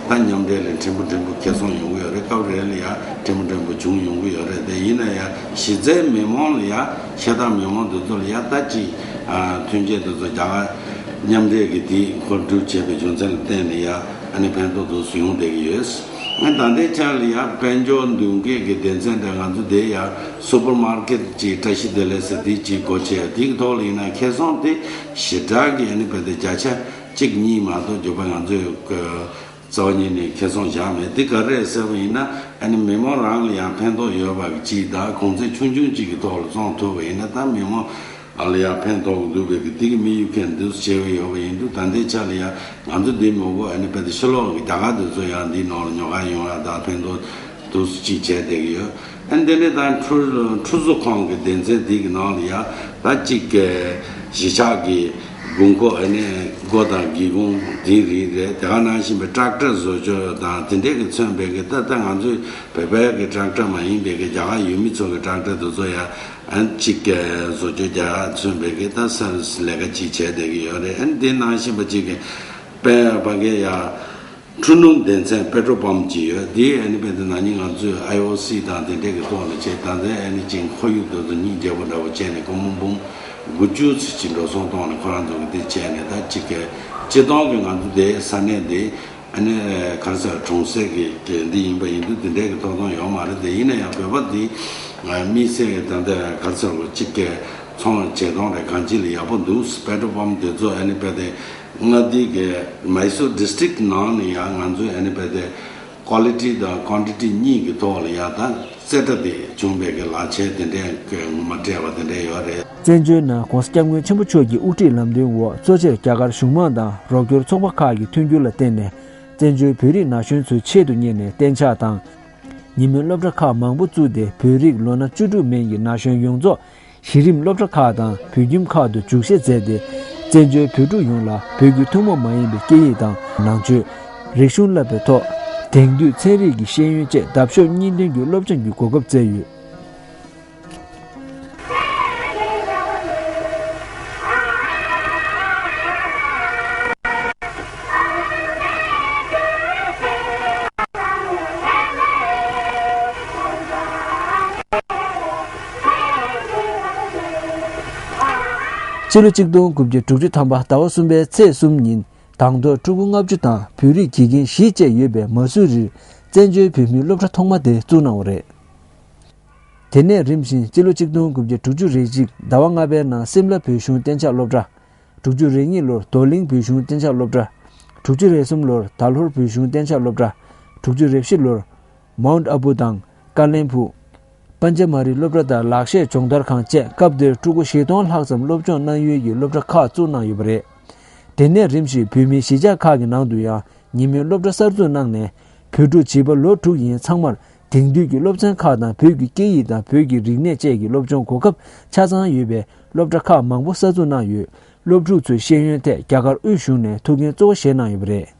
ད་མཉམ་འབྲེལ་ལ་ཕྲན་བུ་ཕྲན་བུ་ཁེ་བཟང་ཡོང་གི་ཡོད་རེད། སྐབས་རེ་ལ་ཡ་ཕྲན་བུ་ཕྲན་བུ་བྱུང་ཡོང་གི་ཡོད་རེད། དེ་ཡིན་ན་ཡ་གཞི་རྩའི་མི་མང་ལ་ཡ་ཤ་སྟག་མི་མང་དེ་ཚོ་ལ་ཡ་ད་ཅིག་མཐུན་རྐྱེན་དེ་ཚོ་རྒྱ་གར་མཉམ་འབྲེལ་གྱི་དེ་མཁོ་སྒྲུབ་བྱས་པའི་རྒྱུ་མཚན་ལ་བརྟེན་ནས་ཡ་ཨ་ནི་ཕན་ཐོགས་དེ་ཚོ་ཡོང་བསྡད་ཀྱི་ཡོད། ཨ་ད་ལྟའི་ཆར་ལ་ཡ་དཔལ་འབྱོར་མདུན་སྐྱོད་ཀྱི་སྡེ་ཚན་འདྲ་ང་ཚོ་དེ་ཡ་སུ་པར་མར་ཀེཊ་ཅིག་བཀྲ་ཤིས་བདེ་ལེགས་ཟེར་དེ་ཅིག་སྒོ་ཕྱེ། དེའི་ཐོག་ལ་ཡིན་ན་ཁེ་བཟང་དེ་ཞེ་དྲག་གི་ཨ་ནི་བས་དེ་བརྒྱ་ཆ་གཅིག་གཉིས་མ་གཏོགས་གྱུར་པ་ང་ཚོས་རྩ་བ་ཉིད་ནས་ཁེ་བཟང་བཞག་མེད། དེ་ག་རེ་རེད་ཟེར་བ་ཡིན་ན་ཨ་ནི་མི་མང་རང་ལ་ཡང་ཕན་ཐོགས་ཡོད་པ་གཅིག་དང་གོང་ཚད་ཆུང་ཆུང་གཅིག་གི་ཐོག་ལ་བཙོང་ཐུབ་པ་ཡིན་ན་ད་མི་མང་ཨ་ལ་ཡང་ཕན་ཐོགས་འདུག་པའི་གི་དེ་གི་དམིགས་ཡུལ་གལ་འདུག་བྱས་པ་ཡོད་པ་ཡིན་དུས་ད་ལྟའི་ཆ་ལ་ཡང་ང་ཚོ་འདི་མོ་གོ་ཨ་ནི་བས་དེ་ཕྱི་ལོགས་ཀྱི་རྒྱ་གར་དེ་ཚོ་ཡང་འདི་ནང་ལ་ཉོ་ག་ཡོང་ཡ་དང་ཕན་ཐོགས་འདུག་གཅིག་བྱས་བསྡད་ཀྱི་ཡོད། ཨ་ནི་དེ་ནས་ད་ཁྲུ་ཁྲུ་ཟུར་ཁང་གི་སྡེ་ཚན་དེ་གི་ནང་ལ་ཡང་ད་གཅིག་གི་གཞིས་ཆགས་ཀྱི་དགོས་མཁོ་ཨ་ནི་སྒོ་དང་སྒེའུ་ཁུང་དེ་རིགས་རེད། དེ་ག་ནང་བཞིན་པའི་ཊེག་ཊར་བཟོ་བཅོས་དང་དེ་འདྲས་ཀྱི་མཚོན་པའི་གི་ད་ལྟ་ང་ཚོའི་བོད་པའི་གི་ཊེག་ཊར་མ་ཡིན་པའི་གི་རྒྱ་གར་ཡུལ་མི་ཚོ་གི་ཊེག་ཊར་དེ་ཚོ་ཡང་ཨ་ནི་གཅིག་གི་བཟོ་བཅོས་རྒྱག་མཚོན་པའི་གི་ད་ས་ལས་ཀ་གཅིག་བྱས་བསྡད་ཀྱི་ཡོད་རེད། ཨ་ནི་དེ་ནང་བཞིན་པ་གཅིག་གི་དཔལ་ཕ་གི་ཡ། འཕྲུལ་སྣུམ་སྡེ་ཚན་པེ་ཊྲོལ་པམ་ཅིག་ཡོད། དེ་ཨ་ནི་བས་དེ་ན་ནིང་ང་ཚོས་ཨའི་ཨོ་སི་དང་དེ་འདྲས་ཀྱི་ཐོག་ནས་བྱས། ད་ལྟའི་ཨ་ནི་ཅིག་ཁོར་ཡུག་དེ་ཚོ་སྙིང་རྗེ་པོ་འདྲ་པོ་བྱས་ནས་སྒོར་མོ་འབུམ་དགུ་བཅུ་ཙམ་ཅིག་འགྲོ་སོང་གཏོང་ནས་ཁོ་རང་ཚོ་གི་དེ་བྱས་ནས་ད་ཅིག་གི་སྤྱིར་བཏང་གི་ང་ཚོ་དེ་ས་གནས་དེ་ཨ་ནི་ག་རེ་ཟེར་གྲོང་གསེབ་ཀྱི་གི་འདི་ཡིན་པ་ཡིན་དུས་དེ་འདྲས་ཀྱི་ཐོབ་ཐང་ཡོད་མ་རེད། དེ་ཡིན་ན་ཡང་བོད་པ་འདི་དམིགས་བསལ་གྱི་ད་ལྟ་ག་རེ་ཟེར་ཅིག་གི་ཚོང་བྱེད་སྟངས་རེད་གང་ཅི་ལ་ཡག་པོ་འདུག་པེ་ཊྲོལ་པམ་དེ་ཚོ་ཨ་ནི་བས་དེ། མངའ་སྡེ་གི་མའི་སོར་ཌི་སི་ཊྲིཀ་ནང་ནས་ཡང་ང་ཚོས་ཨ་ནི་བས་དེ་ཀོ་ལི་ཊི་དང་ཀོན་ཊི་ཊི་གཉིས་ཀྱི་ཐོག་ལ་ཡང་ད་རྩེ་གྲ་དེ་བྱུང་བའི་གི་ལག་ཁྱེར་དེ་འདྲས་གི་ངོ་མ་སྤྲད་པ་དེ་འདྲས་ཡོད་རེད། བཙན་བྱོལ་ནང་༸གོང་ས་༸སྐྱབས་མགོན་ཆེན་པོ་མཆོག་གི་དབུ་ཁྲིད་ལམ་སྟོན་འོག་གཙོ་ཆེར་རྒྱ་གར་གཞུང་མང་དང་རོགས་སྐྱོར་ཚོགས་པ་ཁག་གི་མཐུན་འགྱུར་ལ་བརྟེན་ནས་བཙན་བྱོལ་བོད་རིགས་ན་གཞོན་ཚོའི་ཆེད་དུ་གཉེར་ནས་གཏན་འཇགས་དང་། ཉིན་མོའི་སློབ་གྲྭ་ཁག་མང་པོ་བཙུགས་ཏེ་བོད་རིགས་ལོ་ན་བཅུ་དྲུག་མན་གྱི་ན་གཞོན་ཡོངས་རྫོགས་གཞི་རིམ་སློབ་གྲྭ་ཁག་དང་བོད་ཁྱིམ་ཁག་ཏུ་འཇུག་བྱེད་མཛད་དེ། བཙན་བྱོལ་བོད་ཕྲུག་ཡོངས་ལ་བོད་ཀྱི་ཐུན་མོང་མ་ཡིན་པའི་སྐད་ཡིག་དང་ནང་ཆོས། རིག་གཞུང་བསླབ་པའི་ཐོག་དེང་དུས་ཚན་རིག་གི་ཤེས་ཡོན་བཅས་འདབ་གཤོག་གཉིས་ལྡན་གྱི་སློབ་སྦྱོང་གི་གོ་སྐབས་བསྩལ་ཡོད། སྤྱི་ལོ་གཅིག་སྟོང་དགུ་བརྒྱ་དྲུག་ཅུ་ཐམ་པ་ཟླ་བ་གསུམ་པའི་ཚེས་གསུམ་ཉིན་དང་ཐོག་ཕྲུ་གུ་ལྔ་བཅུ་དང་བོད་རིགས་དགེ་རྒན་བཞི་བཅས་ཡོད་པའི་མ་སུ་རིར་བཙན་བྱོལ་བོད་མིའི་སློབ་གྲྭ་ཐོག་མ་དེ་བཙུགས་གནང་བ་རེད། དེ་ནས་རིམ་བཞིན་སྤྱི་ལོ་གཅིག་སྟོང་དགུ་བརྒྱ་དྲུག་ཅུ་རེ་གཅིག་ཟླ་བ་ལྔ་པའི་ནང་སིམ་ལ་བོད་གཞུང་གཏན་འཇགས་སློབ་གྲྭ། དྲུག་ཅུ་རེ་གཉིས་ལོར་རྡོར་གླིང་བོད་གཞུང་གཏན་འཇགས་སློབ་གྲྭ། དྲུག་ཅུ་རེ་གསུམ་ལོར་དར་ལྷོར་བོད་གཞུང་གཏན་འཇགས་སློབ་གྲྭ། དྲུག་ཅུ་རེ་བཞི་ལོར་མའུན་ཨ་བུ་དང་ཀ་ལན་ཕུ། པན་ཅ་མ་རི་སློབ་གྲྭ་དང་ལག་ཤེས་སྦྱོང་བརྡར་ཁང་བཅས་སྐབས་དེར་ཕྲུ་གུ་བཞི་སྟོང་ལྷག་ཙམ་སློབ་སྦྱོང་གནང་ཡུལ་གྱི་སློབ་གྲྭ་ཁག་བཙུགས་གནང་ཡོད་པ་རེད། དེ་ནས་རིམ་བཞིན་བོད་མིའི་གཞིས་ཆགས་ཁག་གི་ནང་དུ་ཡང་ཉིན་མོའི་སློབ་གྲྭ་གསར་འཛུགས་གནང་ནས་བོད་ཕྲུག་བྱིས་པ་ལོ་དྲུག་ཡན་ཚང་མར་དེང་དུས་ཀྱི་སློབ་ཚན་ཁག་དང་བོད་ཀྱི་སྐད་ཡིག་དང་བོད་ཀྱི་རིག་གནས་བཅས་ཀྱི་སློབ་སྦྱོང་གོ་སྐབས་ཆ་ཚང་ཡོད་པའི་སློབ་གྲྭ་ཁག་མང་པོ་གསར་འཛུགས་གནང་ཡོད། སློབ་ཕྲུག་ཚོའི་ཤེས་ཡོན་ཐད་རྒྱ་གར་དབུས་གཞུང་ནས་ཐུགས་འགན་གཙོ་བོ་བཞེས་གནང་ཡོད་པ་རེད།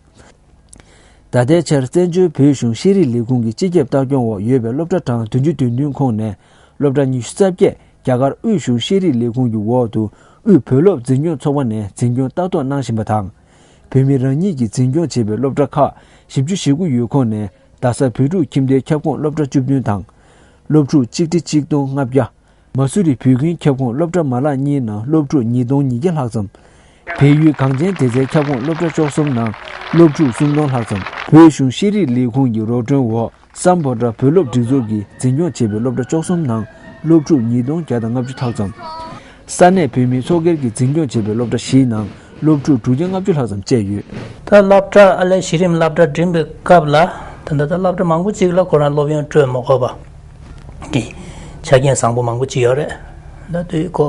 ད་ལྟའི་ཆར་བཙན་བྱོལ་བོད་གཞུང་ཤེས་རིག་ལས་ཁུངས་ཀྱི་སྤྱི་ཁྱབ་ལྟ་སྐྱོང་འོག་ཡོད་པའི་སློབ་གྲྭ་གྲངས་བདུན་ཅུ་དོན་བདུན་ཁོངས་ནས་སློབ་གྲྭ་ཉི་ཤུ་རྩ་བརྒྱད་རྒྱ་གར་དབུས་གཞུང་ཤེས་རིག་ལས་ཁུངས་ཀྱི་འོག་ཏུ་དབུས་བོད་སློབ་འཛིན་སྐྱོང་ཚོགས་པ་ནས་འཛིན་སྐྱོང་ལྟ་རྟོག་གནང་བཞིན་པ་དང་། བོད་མི་རང་ཉིད་ཀྱིས་འཛིན་སྐྱོང་བྱེད་པའི་སློབ་གྲྭ་ཁག་བཞི་བཅུ་ཞེ་དགུ་ཡོད་ཁོངས་ནས་རྡ་ས་བོད་ཕྲུག་ཁྱིམ་སྡེའི་ཁྱབ་ཁོངས་སློབ་གྲྭ་བཅུ་བདུན་དང་། སློབ་ཕྲུག་ཆིག་ཁྲི་ཆིག་སྟོང་ལྔ་བརྒྱ། མ་སུ་རི་བོད་ཁྱིམ་ཁྱབ་ཁོངས་སློབ་གྲྭ་མ་ལག་གཉིས་ནང་སློབ་ཕྲུག་ཉིས་སྟོང་ཉིས་བརྒྱ་ལྷག་ཙམ། བལ་ཡུལ་གངས་ཅན་བདེ་རྩའི་ཁྱབ་ཁོངས་སློབ་གྲྭ་བཅུ་གསུམ་ནང་སློབ་ཕྲུག་སུམ་སྟོང་ལྷག་ཙམ། བོད་གཞུང་ཤེས་རིག་ལས་ཁུངས་ཀྱི་རོགས་སྐྱོར་འོག་སམ་བྷོ་ཊ་བོད་སློབ་སྒྲིག་འཛུགས་ཀྱིས་འཛིན་སྐྱོང་བྱེད་པའི་སློབ་གྲྭ་བཅུ་གསུམ་ནང་སློབ་ཕྲུག་ཉིས་སྟོང་བརྒྱ་དང་ལྔ་བཅུ་ལྷག་ཙམ། ས་གནས་བོད་མིའི་ཚོགས་སྒེར་གྱིས་འཛིན་སྐྱོང་བྱེད་པའི་སློབ་གྲྭ་བཞིའི་ནང་སློབ་ཕྲུག་དྲུག་བརྒྱ་ལྔ་བཅུ་ལྷག་ཙམ་བཅས་ཡོད། ད་སློབ་གྲྭ་ཨ་ལས་གཞི་རིམ་སློབ་གྲྭ་འགྲིམ་པའི་སྐབས་ལ་ད་ལྟ་ད་སློབ་གྲྭ་མང་པོ་ཅིག་ལ་ཁོ་རང་སློབ་ཡོན་སྤྲོད་མ་དགོས་པ་གི་ཆ་རྐྱེན་བཟང་པོ་མང་པོ་ཅིག་ཡོད་རེད། ད་དུས་ཁོ་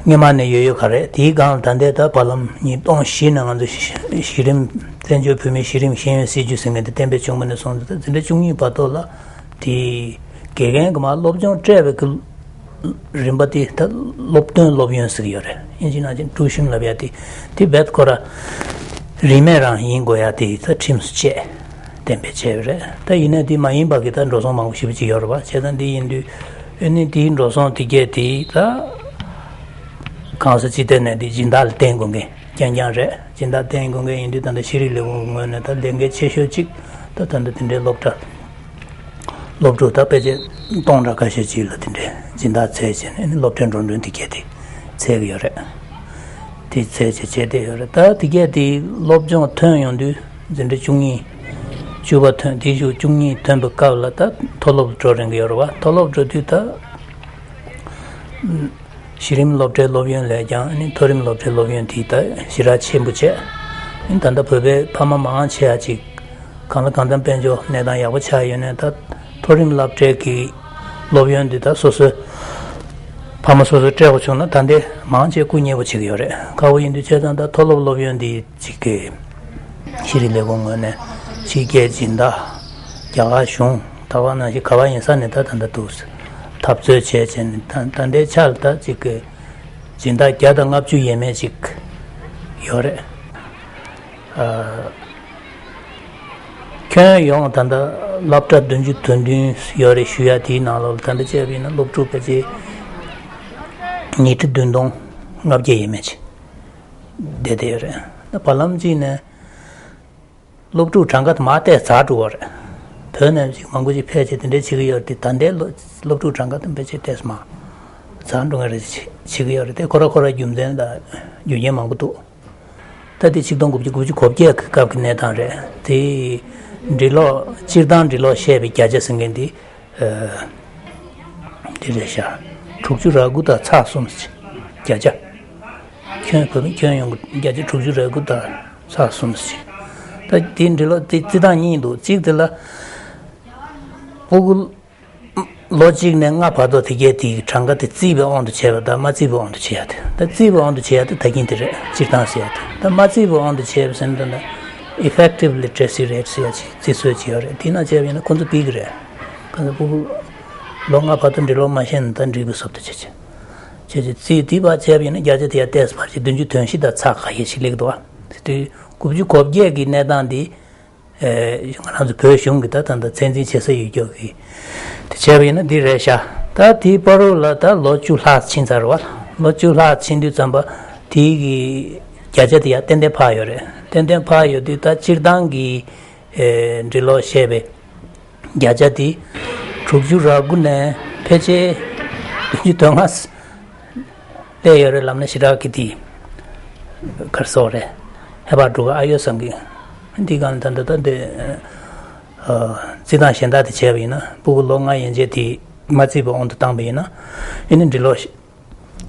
སྔོན་མ་ནས་ཡོད་ཡོད་ག་རེད། དེའི་སྒང་ལ་ད་ལྟའི་ད་བར་ལམ་ཉིས་སྟོང་བཞི་ནང་ང་ཚོ་གཞི་རིམ་བཙན་བྱོལ་བོད་མིའི་གཞི་རིམ་ཤེས་ཡོན་སྲིད་བྱུས་ཟེར་མཁན་དེ་གཏན་འབེབས་བྱུང་བ་ནས་བཟུང་སྟེ་ད་འཛིན་གྲྭ་བཅུ་གཉིས་བར་དུ་ལ་དེ་དགེ་རྒན་གྱི་མར་སློབ་སྦྱོང་སྤྲད་པའི་གི་རིམ་པ་དེ་ད་སློབ་ཐོན་སློབ་ཡོན་ཟེར་གྱི་ཡོད་རེད། ཨིན་ཇི་ནང་བཞིན་ཊུའུ་ཤན་ལབ་ཡ་དེ་དེ་རྦད་ཁོ་ར་རིན་མེད་རང་ཡིན་དགོས་ཡ་དེ་ད་ཁྲིམས་སུ་བཅད། གཏན་འབེབས་བྱས་པ་རེད། ད་ཡིན་ནའི་འདི་མ་ཡིན་པ་གི་ད་འགྲོ་སོང་མང་པོ་ཞེ་པོ་ཅིག་ཡོད་རེད་བ། བྱས་ཙང་འདི་ཡིན་དུས་ཨ་ནི་འདིའི་འགྲོ་སོང་དེ་གས་དེ་ད་གང་ས་ཅི་ཐད་ནས་འདི་སྦྱིན་བདག་ལ་བརྟེན་དགོས་མཁན་རྐྱང་རྐྱང་རེད། སྦྱིན་བདག་བརྟེན་དགོས་མཁན་ཡིན་དུས་ད་ལྟ་ཤེས་རིག་ལས་ཁུངས་ངོས་ནས་ད་ལས་འགན་ཆེ་ཤོས་གཅིག་ད་ད་ལྟ་དེ་འདྲའི་སློབ་གྲྭ། སློབ་ཕྲུག་ད་ཕལ་ཆེར་སྟོང་ཕྲག་ཁ་ཤས་ཅིག་ལ་དེ་འདྲའི་སྦྱིན་བདག་བཙལ་བྱས་ནས་ཨ་ནི་སློབ་གྲྭའི་འགྲོ་གྲོན་དེ་གས་དེ་བཙལ་གི་ཡོད་རེད། དེ་བཙལ་བྱས་བྱས་བསྡད་ཡོད་རེད། ད་དེ་གས་དེ་སློབ་སྦྱོང་ཐོན་ཡོང་དུས་འཛིན་གྲྭ་བཅུ་གཉིས་བཅུ་པ་ཐོན། དེའི་གཞུག་བཅུ་གཉིས་ཐོན་པའི་སྐབས་ལ་ད་མཐོ་སློབ་འགྲོ་རན་གི་ཡོད་རེད་བ། མཐོ་སློབ་འགྲོ་དུས་ད་གཞི་རིམ་སློབ་གྲྭའི་སློབ་ཡོན་ལས་ཀྱང་ཨ་ནི་མཐོ་རིམ་སློབ་གྲྭའི་སློབ་ཡོན་དེ་ད་ཞེ་དྲག་ཆེན་པོ་བྱས། ཨ་ནི་ད་ལྟ་བོད་པའི་ཕ་མ་མང་ཆེ་བ་ཅིག་གང་ལ་གང་འཚམ་དཔལ་འབྱོར་གནས་སྟངས་ཡག་པོ་ཆགས་ཡོད་ནའི་ད་མཐོ་རིམ་སློབ་གྲྭའི་གི་སློབ་ཡོན་འདི་ད་སོ་སོའི་ཕ་མ་སོ་སོས་སྤྲད་དགོས་བྱུང་ན་ད་ལྟའི་མང་ཆེ་སྐུ་ཉེ་པོ་བྱེད་ཀྱི་ཡོད་རེད། ཁག་པོ་ཡིན་དུས་བྱས་ཙང་ད་མཐོ་སློབ་སློབ་ཡོན་འདི་གཅིག་གི་ཤེས་རིག་ལས་ཁུངས་ངོས་ནས་ཕྱི་རྒྱལ་སྦྱིན་བདག་རྒྱ་གར་གཞུང་ད་བ་ནང་བཞིན་ག་བ་ཡིན་ས་ནས་ད་ད་ལྟ་འདུག་འཐབ་རྩོད་བྱས་བྱས་ནས་ད་ད་ལྟའི་ཆར་ད་གཅིག་གི་སྦྱིན་བདག་བརྒྱ་དང་ལྔ་བཅུ་ཡས་མས་ཅིག་ཡོད་རེད། ཨ། ཁྱོན་ཡོངས་ད་ལྟ་སློབ་གྲྭ་བདུན་ཅུ་དོན་བདུན་ཡོད་རེད་ཞུ་ཡ་དེའི་ནང་ལོགས་ལ་ད་ལྟ་བྱས་པ་ཡིན་ན་སློབ་ཕྲུག་ཕལ་ཆེར་ཉིས་ཁྲི་བདུན་སྟོང་ལྔ་བརྒྱ་ཡས་མས་ཅིག་བསྡད་བསྡད་ཡོད་རེད། ད་བར་ལམ་གཅིག་ནས་སློབ་ཕྲུག་གྲངས་ཀ་དེ་མར་ཏོག་ཙམ་ཛ་འགྲོ་བ་རེད། བོད་ནས་ཅིག་མང་པོ་ཅིག་ཕལ་ཆེར་དེ་འདྲའི་བྱེད་ཀྱི་ཡོད་རེད། དེ་ད་ལྟའི་སློབ་སློབ་ཕྲུག་གྲངས་ཀ་དེ་ཕལ་ཆེར་ཏོག་ཙམ་མར་ཛ་འགྲོ་མཁན་རེད། བྱེད་ཀྱི་ཡོད་རེད། དེ་ཁོ་ར་ཁོ་ར་རྒྱུ་མཚན་དང་རྒྱུ་རྐྱེན་མང་པོ་འདུག་ད་དེ་ཆིག་སྟོང་དགུ་བརྒྱ་དགུ་བཅུ་གོ་བརྒྱད་ཀྱི་སྐབས་ཀྱི་གནས་སྟངས་རེད། དེ་འབྲི་ཀློག་སྤྱིར་བཏང་འབྲི་ཀློག་བཤད་པའི་བརྒྱ་ཆ་ཟེར་མཁན་དེ་ཨ། དེ་རེད་ཤག་དྲུག་ཅུ་རེ་དགུ་དང་ཚེག་གསུམ་ཅིག་བརྒྱ་ཆ། ཁྱོན་བོད་མི་ཁྱོན་ཡོངས་ཀྱི་བརྒྱ་ཆ་དྲུག་ཅུ་རེ་དགུ་དང་ཚེག་གསུམ་ཅིག་ད་དེ་འབྲི་ཀློག་དེ་རྩིས་སྟངས་གཉིས་འདུག་གཅིག་དེ་ལ་སྤུ་གུ་ལོ་གཅིག་ནས་ལྔ་བར་དུ་དེ་གའི་དེའི་གྲངས་ཀ་དེ་བརྩིས་པའི་དབང་དུ་བྱས་པ་དང་མ་བརྩིས་པའི་དབང་དུ་བྱས་ཡ་དེ། ད་བརྩིས་པའི་དབང་དུ་བྱས་ཡ་དེ་ད་གིན་དེ་རེད། སྤྱིར་བཏང་ཟེར་ཡ་དེ། ད་མ་བརྩིས་པའི་དབང་དུ་བྱས་པ་ཟེར་ན་ད་effective literacy rate ཟེར་ཡ་ཅིག་བརྩི་སྲོལ་ཅིག་ཡོད་རེད། དེ་ན་བྱས་པ་ཡིན་ན་ཁོ་ཚོ་ཕུད་ཀྱི་རེད། ཁོ་ཚོ་སྤུ་གུ་ལོ་ལྔ་བར་དུ་འབྲི་ཀློག་མ་ཤེས་ན་ད་འབྲི་དགོས་སོབ་ཏུ་བྱེད་ཅིག་བྱེད་ཅིག་བརྩིས་དེ་བ་བྱས་པ་ཡིན་ན་བརྒྱ་ཆ་དེ་ཡ་ཏོག་ཙམ་ཕར་ཅིག་བདུན་ཅུ་དོན་བཞི་དང་ཚེག་ཁ་ཤས་ཤིག་སླེབས་འདུག་བ། དེ་དུས་དགུ་བཅུ་གོ་བརྒྱད་ཀྱི་གནས་སྟངས་འདི། ཨེ། ང་རང་ཚོ་བོད་གཞུང་གི་ད་ད་ལྟ་ཚད་འཛིན་བྱེད་ས་ཡོད་རྒྱུ་གི་དེ་བྱས་པ་ཡིན་ན་འདི་རེད་ཤག་ད་དེའི་བར་དུ་ལ་ད་ལོ་བཅུ་ལྷག་ཕྱིན་ཚར་བ། ལོ་བཅུ་ལྷག་ཕྱིན་དུས་ཙམ་པ་དེའི་གི་བརྒྱ་ཆ་དེ་ཡང་ཏན་ཏན་འཕར་ཡོད་རེད། ཏན་ཏན་འཕར་ཡོད་དུས་ད་སྤྱིར་བཏང་གི་ཨེ། འབྲི་ཀློག་བཤད་པའི་བརྒྱ་ཆ་དེ་དྲུག་ཅུ་རེ་དགུ་ནས་ཕལ་ཆེར་བདུན་ཅུ་དོན་ལྔ། སླེབས་ཡོད་རེད་ལབ་ན་ཞེ་དྲག་གི་དེ་གར་སོགས་རེད། ཧེ་བག་འགྲོ་གི་ཨ་ཡོད་བསམ་གི། འདི་གང་ད་ད་ད་འདི་ཨ། རྩིས་སྟངས་གཞན་དག་དེ་བྱས་པ་ཡིན་ན་སྤུ་གུ་ལོ་ལྔ་ཡན་ཆད་དེ་མ་བརྩིས་པའི་དབང་དུ་བཏང་པ་ཡིན་ན་ཨེ་ནི་འབྲི་ཀློག་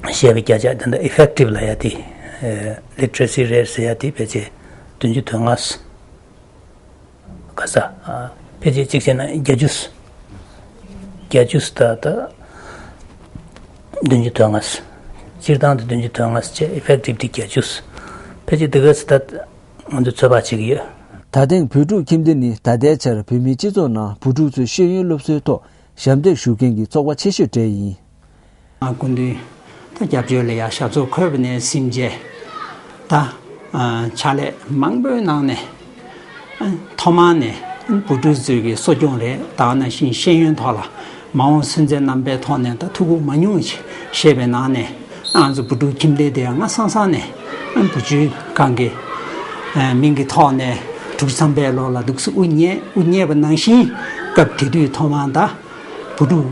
བཤད་པའི་བརྒྱ་ཆ་ད་ད་effective ལབ་ཡ་དེ་ཨ། literacy rate ཟེར་ཡ་དེ་ཕལ་ཆེར་བདུན་ཅུ་དོན་ལྔ། ག་ས། ཨ། ཕལ་ཆེར་གཅིག་བྱས་ན་བརྒྱད་ཅུ། བརྒྱད་ཅུ་ད་ལྟ་བདུན་ཅུ་དོན་ལྔ། སྤྱིར་བཏང་དུ་བདུན་ཅུ་དོན་ལྔ་བྱས། effective དེ་བརྒྱད་ཅུ། ཕལ་ཆེར་དེ་ག་ས་ད་ང་ཚོས་ཚོད་དཔག་བྱེད་ཀྱི་ཡོད། ད་ཐེངས་བོད་ཕྲུག་ཁྱིམ་སྡེ་ནི་ད་ལྟའི་ཆར་བོད་མིའི་སྤྱི་ཚོགས་ནང་བུ་ཕྲུག་ཚོའི་ཤེས་ཡོན་སློབ་གསོའི་ཐོག་ཞབས་འདེགས་ཞུ་མཁན་གྱི་ཚོགས་པ་ཆེ་ཤོས་གྲས་ཡིན། སྐུ་མདུན་ད་སྐྱབས་བཅོལ་ལ་ཡ་ཞབས་ཏོག་འཁོད་པ་ནས་ཟིན་རྗེས་ད་ཕྱག་ལས་མང་པོའི་ནང་ནས་ཐོག་མར་ནས་བུ་ཕྲུག་ཚོའི་གི་གསོ་སྐྱོང་རེད། ད་ག་ནང་བཞིན་ཤེས་ཡོན་ཐོག་ལ་མ་འོངས་ཚུན་ཚོད་རྣམ་པའི་ཐོག་ནས་ད་ཐུགས་ཁུར་མ་ཉུང་བ་བཞེས་པའི་ནང་ནས་ང་ཚོ་བུ་ཕྲུག་ཁྱིམ་སྡེ་དེ་ཡང་སྔ་སང་སང་ནས་བུ་བཅོལ་ཁང་གི་མིང་གི་ཐོག་ནས་དྲུག་ཅུ་ཐམ་པའི་ལོ་ལ་འདུག་སེ་དབུ་བརྙེས་དབུ་བརྙེས་པ་ནང་བཞིན་སྐབས་དེ་དུས་ཐོག་མར་ད། བུ་ཕྲུག་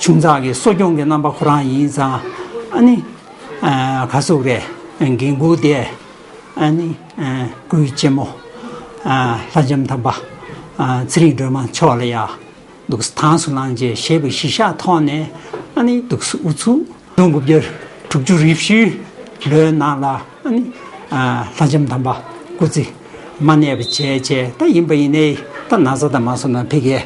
ཆུང་ཙག་གི་གསོ་སྐྱོང་གི་རྣམ་པ་ཁོ་རང་ཡིན་ཙང་ཨ་ནི་ག་ཟེར་རེད། འགན་ཁུར་དེ་ཨ་ནི་སྐུའི་གཅེན་མོ་ལྷ་ལྕམ་དམ་པ་ཚེ་རིང་སྒྲོལ་མ་མཆོག་ལ་ཡ་འདུག་སེ་དྭངས་སུ་བླངས་བྱས་བཞེས་པའི་གཞི་བཞག་ཐོག་ནས་ཨ་ནི་འདུག་སེ་ཨུ་ཚུགས་དགུ་བརྒྱ་དྲུག་ཅུ་རེ་བཞིའི་ལོའི་ནང་ལ་ཨ་ནི་ལྷ་ལྕམ་དམ་པ་སྐུ་ཚེ་མ་གནས་པ་བྱས་བྱས་ད་ཡིན་པ་ཡིན་ནའི་ད་ན་ཚ་དང་མ་སོང་ན་ཕ་གིའི་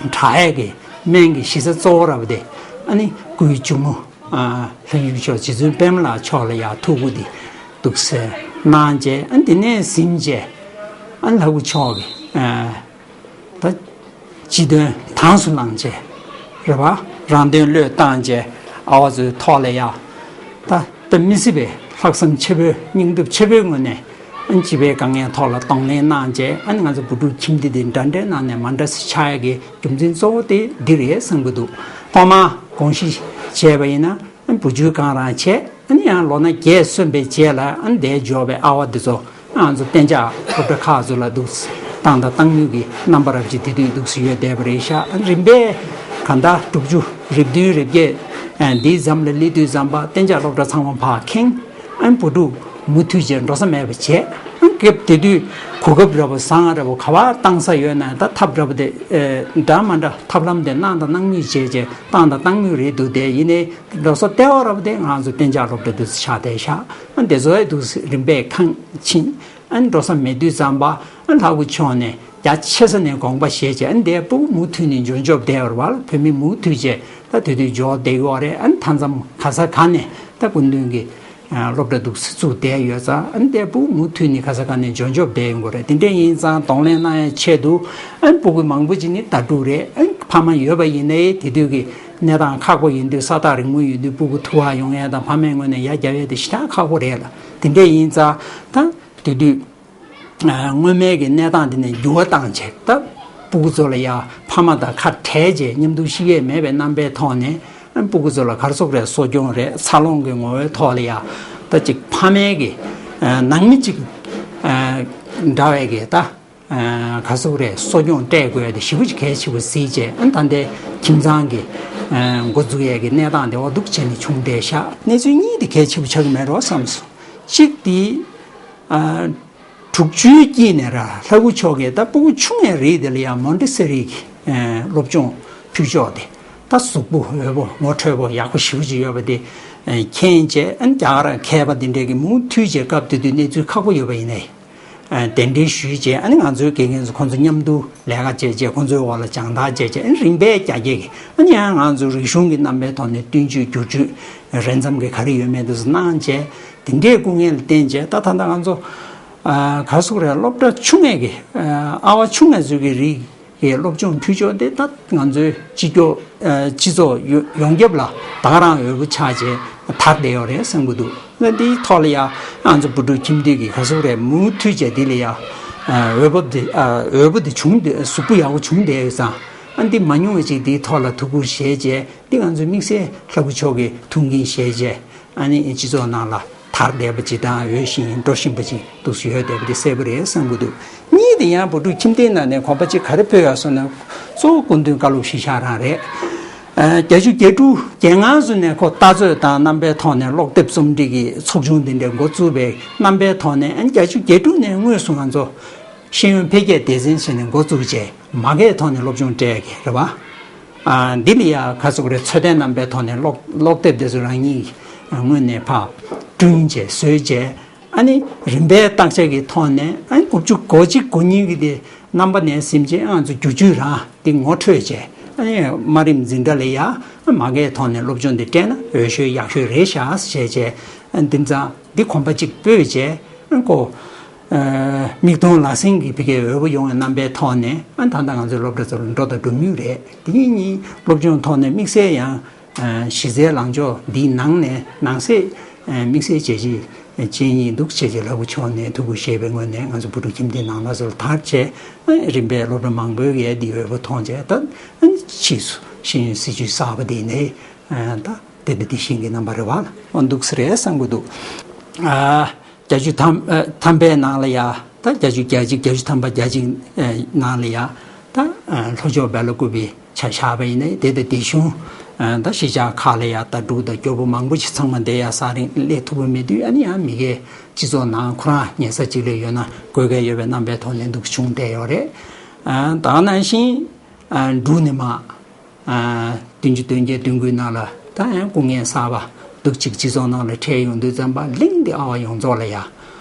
དྲག་ཡས་ཀྱི་སྨན་གྱི་གཞི་རྩ་གཙོ་བོ་ར་བ་དེ་ཨ་ནི་སྐུའི་གཅུང་མོ་ལྷ་ཡུལ་མཆོག་རྗེ་བཙུན་པདྨ་ལགས་མཆོག་ལ་ཡ་ཐུགས་ཁུར་དེ་འདུག་སེ་གནང་བྱས་ཨ་ནི་དེ་ནས་ཟིན་བྱས་ཨ་ནི་ལྷ་སྐུ་མཆོག་གི་ད་སྤྱི་དོན་དྭངས་སུ་བླངས་བྱས་རེད་བ། རང་དོན་བློས་བཏང་བྱས་ཨ་བ་ཚོའི་ཐོག་ལ་ཡ་ད་དཔེ་མི་སྲིད་པའི་ལྷག་བསམ་ཆེ་པོའི་སྙིང་སྟོབས་ཆེ་པོའི་ངོས་ནས་ ཨ་ནི་སྤྱི་པའི་དཀའ་ངལ་ཐོག་ལ་གདོང་ལེན་གནང་བྱས། ཨ་ནི་ང་ཚོ་བུ་ཕྲུག་ཁྱིམ་སྡེ་འདི་འདྲ་འདྲའི་ནང་ནས་མ་འདྲ་ས་ཆགས་ཡ་གི་རྒྱུ་མཚན་གཙོ་བོ་དེ་འདི་རེད་བསམ་གྱི་འདུག་ཐོག་མར་དགོངས་བཞེས་བྱས་པ་ཡིན་ན། ཨ་ནི་བུ་བཅོལ་གང་རང་བྱས། ཨ་ནི་ཡང་ལོ་ན་བརྒྱད་སོན་པའི་རྗེས་ལ་ཨ་ནི་འདིར་འབྱོར་བའི་ཨ་བ་འདི་ཚོ། ང་ཚོ་གཏན་འཇགས་སློབ་གྲྭ་ཁག་ཚོ་ལ་འདུག་སེ་བཏང་དང་བཏང་མུས་ཀྱི་རྣམ་པ་རབ་ཅིག་དེ་དུས་འདུག་སེ་ཡོད་བསྡད་པ་རེད་ཤག་ཨ་ནི་རིམ་པས་གང་ལྟར་དྲུག་ཅུ་རེ་བདུན་རེ་བརྒྱད་འདིའི་ཟམ་ལ་སླེབས་དུས་ཙམ་པ་གཏན་འཇགས་སློབ་གྲྭ་ཚང་མ་ཕར་ཁེངས། ཨ་ནི་བུ་ཕྲུག་མུ་མཐུད་བྱས་འགྲོ་ས་མེད་པ་བྱས། ཨ་ནི་སྐབས་དེ་དུས་གོ་སྐབས་འདྲ་པོ་བཟང་འདྲ་པོ་ག་པར་བཏང་ས་ཡོད་ན། ད་ཐབས་འདྲ་པོ་དེ་འདྲ་མ་འདྲ་ཐབས་ལམ་དེ་གནང་དང་གནང་མུས་བྱས་བྱས་བཏང་དང་བཏང་མུས་རེད་འདུག་དེ་ཡིན་ནའི་འགྲོ་ས་ལྟེ་བ་ར་བ་དེ་ང་ཚོ་གཏན་འཇགས་སློབ་གྲྭ་འདུག་སེ་ཆགས་བསྡད་ཤག་ཨ་ནི་དེ་ཚོ་ཡང་འདུག་སེ་རིམ་པས་ཁེངས་ཕྱིན། ཨ་ནི་འགྲོ་ས་མེད་དུས་ཙམ་པ། ཨ་ནི་ལྷ་སྐུ་མཆོག་ནས་རྒྱ་ཆེ་ས་ནས་དགོངས་པ་བཞེས་བྱས། ཨ་ནི་འདིར་སྤུ་གུ་མུ་མཐུད་ནས་འབྱོར་འབྱོར་བསྡད་ཡོད་རེད་པ། བོད་མི་མུ་མཐུད་བྱས་ད་དེ་དུས་འབྱོར་བསྡད་ཡོད་རེད། ཨ་ནི་མཐའ་མཚམས་ག་ས་ག་ནས་ད་སྐུ་མདུན་གྱི་སློབ་གྲྭ་འདུག་སེ་བཙུགས་བསྡད་ཡོད་ཙང་། ཨ་ནི་འདིར་སྤུ་གུ་མུ་མཐུད་ནས་ག་ས་ག་ནས་འབྱོར་འབྱོར་བསྡད་ཡོང་གི་རེད། དེ་འདྲ་ཡིན་ཙང་གདོང་ལེན་གནང་ཡའི་ཆེད་དུ། ཨ་ནི་སྤུ་གུ་མང་པོ་ཅིག་ནི་ཟླ་དྲུག་རེད། ཨ་ནི་ཕ་མ་ཡོད་པ་ཡིན་ནའི་དེ་དུས་ཀྱི་གནས་སྟངས་ཁག་པོ་ཡིན་དུས། ས་ཐག་རིང་མོ་ཡོད་དུས་སྤུ་གུ་ཐུག་ག་ཡོང་ཡ་དང་ཕ་མའི་ངོས་ནས་ཡར་རྒྱག་ཡ་དེ་ཞེ་དྲག་ཁག་པོ་རེད་ལ། དེ་འདྲ་ཡིན་ཙང་ད་དེ་དུས་སྔོན་མའི་གི་གནས་སྟངས་དེ་ནས་འགྱུར་བ་བཏང་བྱས། ད་སྤུ་གུ་ཚོ་ལ་ཡ་ཕ་མ་དང་ཁ་བྲལ་བྱས་མཉམ་དུ་ཤི་ཡས་མེད་པའི་རྣམ་པའི་ཐོག་ནས། ཨ་ནི་སྤུ་གུ་ཚོ་ལ་ག་རེ་ཟེར་དགོས་རེད། གསོ་སྐྱོང་རེད། འཚར་ལོངས་ཀྱི་ངོ་བོའི་ཐོག་ལ་ཡ་ད་ཅིག་ཕ་མའི་གི་ནང་མི་ཅིག་འདྲ་བའི་གི་ད། ག་རེ་ཟེར་དགོས་རེད། གསོ་སྐྱོང་སྤྲད་དགོས་ཡ་དེ་ཞེ་པོ་ཅིག་གལ་ཆེ་བ་གཟིགས་བྱས། ཨ་ནི་ད་ལྟའི་ཁྱིམ་ཚང་གི་འགོ་འཛུགས་ཡས་ཀྱི་གནས་སྟངས་དེ་འོ་འདུག་བྱས་ནས་བྱུང་བསྡད་ཤག་གནས་ཚུལ་གཉིས་དེ་གལ་ཆེ་བོ་ཆགས་ཀྱི་མེད་འགྲོ་བསམ་སོང་། གཅིག་དེ། དྲུག་ཅུའི་དཀྱིལ་ནས་ར་ལྷ་སྐུ་མཆོག་གིས་ད་སྤུ་གུ་ཆུང་ངའི་རིགས་དེ་ལ་ཡང་མོན་ཊེ་སི་རིའི་སློབ་སྦྱོང་ཕུལ་ཕྱོགས་དེ། ད་གཟུགས་པོ་འོས་པོ་ངོ་འཕྲོད་པོ་ཡག་པོ་ཞེ་པོ་ཅིག་ཡོད་པ་དེ་མཁྱེན་བྱས། ཨ་ནི་རྒྱ་གར་མཁས་པ་དེ་འདྲས་ཀྱིས་མུ་མཐུད་བྱས་སྐབས་དེ་དུས་གནས་ཚུལ་ཁག་པོ་ཡོད་པ་ཡིན་ནའི། གདན་འདྲེན་ཞུས་བྱས། ཨ་ནི་ང་ཚོའི་དགེ་རྒན་ཚོ་ཁོང་ཚོ་མཉམ་དུ་ལས་ཀ་བྱས་བྱས། ཁོང་ཚོའི་འོག་ལ་སྦྱང་བརྡར་བྱས་བྱས། ཨ་ནི་རིམ་པས་རྒྱ་སྐྱེད་ཀྱིས། ཨ་ནི་ཡང་ང་ཚོ་རིག་གཞུང་གི་རྣམ་པའི་ཐོག་ནས་བསྟུན་བཅོས་བསྒྱུར་བཅོས་རན་ཙམ་གྱི་ག་རེ་ཡོད་མེད་དེ་ཚོ་གནང་བྱས། དེ་འདྲའི་སྐུ་ངལ་བསྟེན་བྱས། ད་ད་ལྟ་ང་ཚོ་ག་རེ་ཟེར་དགོས་རེད། སློབ་གྲྭ་ཆུང་ངེས་ཀྱི་ཨ་བ་ཆུང་ངེས་ཚོའི་གི་རིགས་ཀྱི་སློབ་སྦྱོང་ཕུལ་ཕྱོགས་དེ་ད་ང་ཚོའི་སྤྱི་ཁྱབ་སྤྱི་ཚོགས་ཡོངས་ཁྱབ་ལ་ད་ག་རང་འོས་པོ་ཆགས་བྱས་དར་བསྡད་ཡོད་རེད་བསམ་གྱི་འདུག་ད་འདིའི་ཐོག་ལ་ཡང་ང་ཚོ་བུ་ཕྲུག་ཁྱིམ་སྡེ་གི་ག་རེ་ཟེར་དགོས་རེད། མུ་མཐུད་བྱས་འདི་ལ་ཡང་འོས་བབ་འདི་འོས་པོ་འདི་བྱུང་བསྡད། གཟུགས་པོ་ཡག་པོ་བྱུང་བསྡད་ཡོད་ཙང་། ཨ་འདི་མ་ཉུང་བ་ཅིག་འདིའི་ཐོག་ལ་ཐུགས་ཁུར་བཞེས་བྱས། འདི་ང་ཚོའི་དམིགས་བསལ་ལྷ་སྐུ་མཆོག་གིས་ཐུགས་འགན་བཞེས་བྱས། ཨ་ནི་སྤྱི་ཚོགས་ནང་ལ་དར་བསྡད་པ་ཅིག་དང་འོས་ཤིང་འགྲོ་བཞིན་པ་ཅིག་འདུག་སེ་ཡོད་བསྡད་པ་དེ་གསལ་པོ་རེད་བསམ་གྱི་འདུག་གཉིས་དེ་ཡང་བུ་ཕྲུག་ཁྱིམ་སྡེའི་ནང་ནས་གོམ་པ་གཅིག་ག་རེ་སྤོས་ཡོད་ཟེར་ན། གཙོ་བོ་སྐུ་མདུན་བཀའ་སློབ་གཞིར་བཞག་རང་རེད། ཨ་བརྒྱད་ཅུ་གྱ་དྲུག་གྱ་ལྔ་ཚོ་ནས་ཁོ་ལྟ་རྩོད་དང་རྣམ་པའི་ཐོག་ནས་ཀློག་དེབ་རྩོམ་སྒྲིག་གི་ཚོགས་ཆུང་འདི་འདྲ་འགོ་བཙུགས་པའི་རྣམ་པའི་ཐོག་ནས། ཨ་བརྒྱད་ཅུ་གྱ་དྲུག་ནས་དངོས་སུ་ང་ཚོ་ཤེས་ཡོན་འཕེལ་རྒྱས་སྡེ་ཚན་ཟེར་ནས་འགོ་བཙུགས་བྱས། མ་དགའི་ཐོག་ནས་སློབ་སྦྱོང་སྤྲད་ཀྱི་རེད་པ། ཨ་འདི་ལ་ཡ་ག་རེ་ཟེར་དགོས་རེད། འཚོལ་བསྡད་རྣམ་པའི་ཐོག་ནས་ཀློག་ཀློག་དེབ་དེ་ཚོ་རང་ཉིད་སྔོན་ནས་ཕར་བསྐྲུན་བྱས་བཟོས་བྱས། ཨ་ནི་རིམ་པས་བརྟག་དཔྱད་ཀྱི་ཐོག་ནས། ཨ་ནི་དགུ་བཅུ་གོ་གཅིག་གོ་གཉིས་ཀྱི་དེ་རྣམ་པ་ནས་ཟིན་བྱས། ང་ཚོ་བསྒྱུར་བཅོས་རང་དེ་ངོ་འཕྲོད་བྱས། ཨ་ནི་དམའ་རིམ་འཛིན་གྲྭ་ལ་ཡ་མ་དགའི་ཐོག་ནས་སློབ་སྦྱོང་དེ་སྤྲད་ན་འོས་ཤོས་ཡག་ཤོས་རེད་ཤག་བྱས་བྱས། ཨ་ནི་དེང་སང་འདི་གོམ་པ་གཅིག་སྤོས་བྱས། ཨ་ནི་ཁོ། མིག་མཐོང་ལག་ཟིན་གྱི་ཕ་གིའི་འོས་པོ་ཡོང་བའི་རྣམ་པའི་ཐོག་ནས། ཨ་ད་ལྟ་ང་ཚོའི་སློབ་གྲྭ་ཚོ་ལ་འགྲོ་དང་འགྲོ་མུས་རེད། དེ་གཉིས་གཉིས་སློབ་སྦྱོང་ཐོག་ནས་དམིགས་བསལ་ཡང་གཞི་རྩའི་ལངས་ཕྱོགས་འདིའི་ནང་ནས་ནང་གསེས་དམིགས་བསལ་བྱས་རྗེས་ཅན་གཉིས་འདུག་བྱས་རྗེས་ལྷ་སྐུ་མཆོག་ནས་ཐུགས་ཁུར་བཞེས་པའི་ངོས་ནས་ང་ཚོ་བུ་ཕྲུག་ཁྱིམ་སྡེའི་ནང་ལ་ཚོ་ལ་དར་བྱས། རིམ་པས་སློབ་གྲྭ་མང་པོའི་ཡས་འདིའི་འོས་པོ་མཐོང་བྱས། ད་ཕྱིས་སུ་ཤེས་ཡོན་སྲིད་བྱུས་གསར་པ་འདི་ནས་ད་དེ་འདྲ་དེ་བཞིན་གྱི་རྣམ་པ་རེད་པ། འོ་འདུག་སེ་རེད་བསམ་གྱི་འདུག་བརྒྱད་ཅུ་ཐམ་ཨ་ཐམ་པའི་ནང་ལ་ཡ། ད་བརྒྱད་ཅུ་གྱ་གཅིག་བརྒྱད་ཅུ་ཐམ་པ་གྱ་གཅིག་ཨ་ནང་ལ་ཡ། ད་ཨ་ལྷོ་ཕྱོགས་སྦེལ་ཀོབ་པའི་ཆ་བཞག་པ་ཡིན་ནའི་དེ་དང་དེ་གཞུང་ཨ་ད་གཞིས་ཆགས་ཁག་ལ་ཡ་ད་འབྲུག་དང་སྐྱོ་པོ་མང་པོ་ཞིག་ཚང་མ་བསྡད་ཡ་ས་རིང་སླེབས་ཐུབ་པ་མེད་དུས། ཨ་ནི་ཡང་མི་སྒེར་སྤྱི་ཚོགས་ནང་ཁོ་རང་ཉལ་ས་གཅིག་ལ་ཡོད་ན་དགོས་གལ་ཡོད་པའི་རྣམ་པའི་ཐོག་ནས་འདུག་བྱུང་བསྡད་ཡོད་རེད། ཨ་ད་ག་ནང་བཞིན་ཨ་འབྲུག་ནས་མར། ཨ་བདུན་ཅུ་དོན་བརྒྱད་དོན་དགུའི་ནང་ལ་ད་ཡང་སྐུ་ངལ་གསར་པ་འདུག་ཅིག་སྤྱི་ཚོགས་ནང་ལ་འཕྲད་ཡོང་དུས་ཙམ་པ། གླིང་འདི་ཨ་བ་ཡོངས་རྫོགས་ལ་ཡ་ཨ་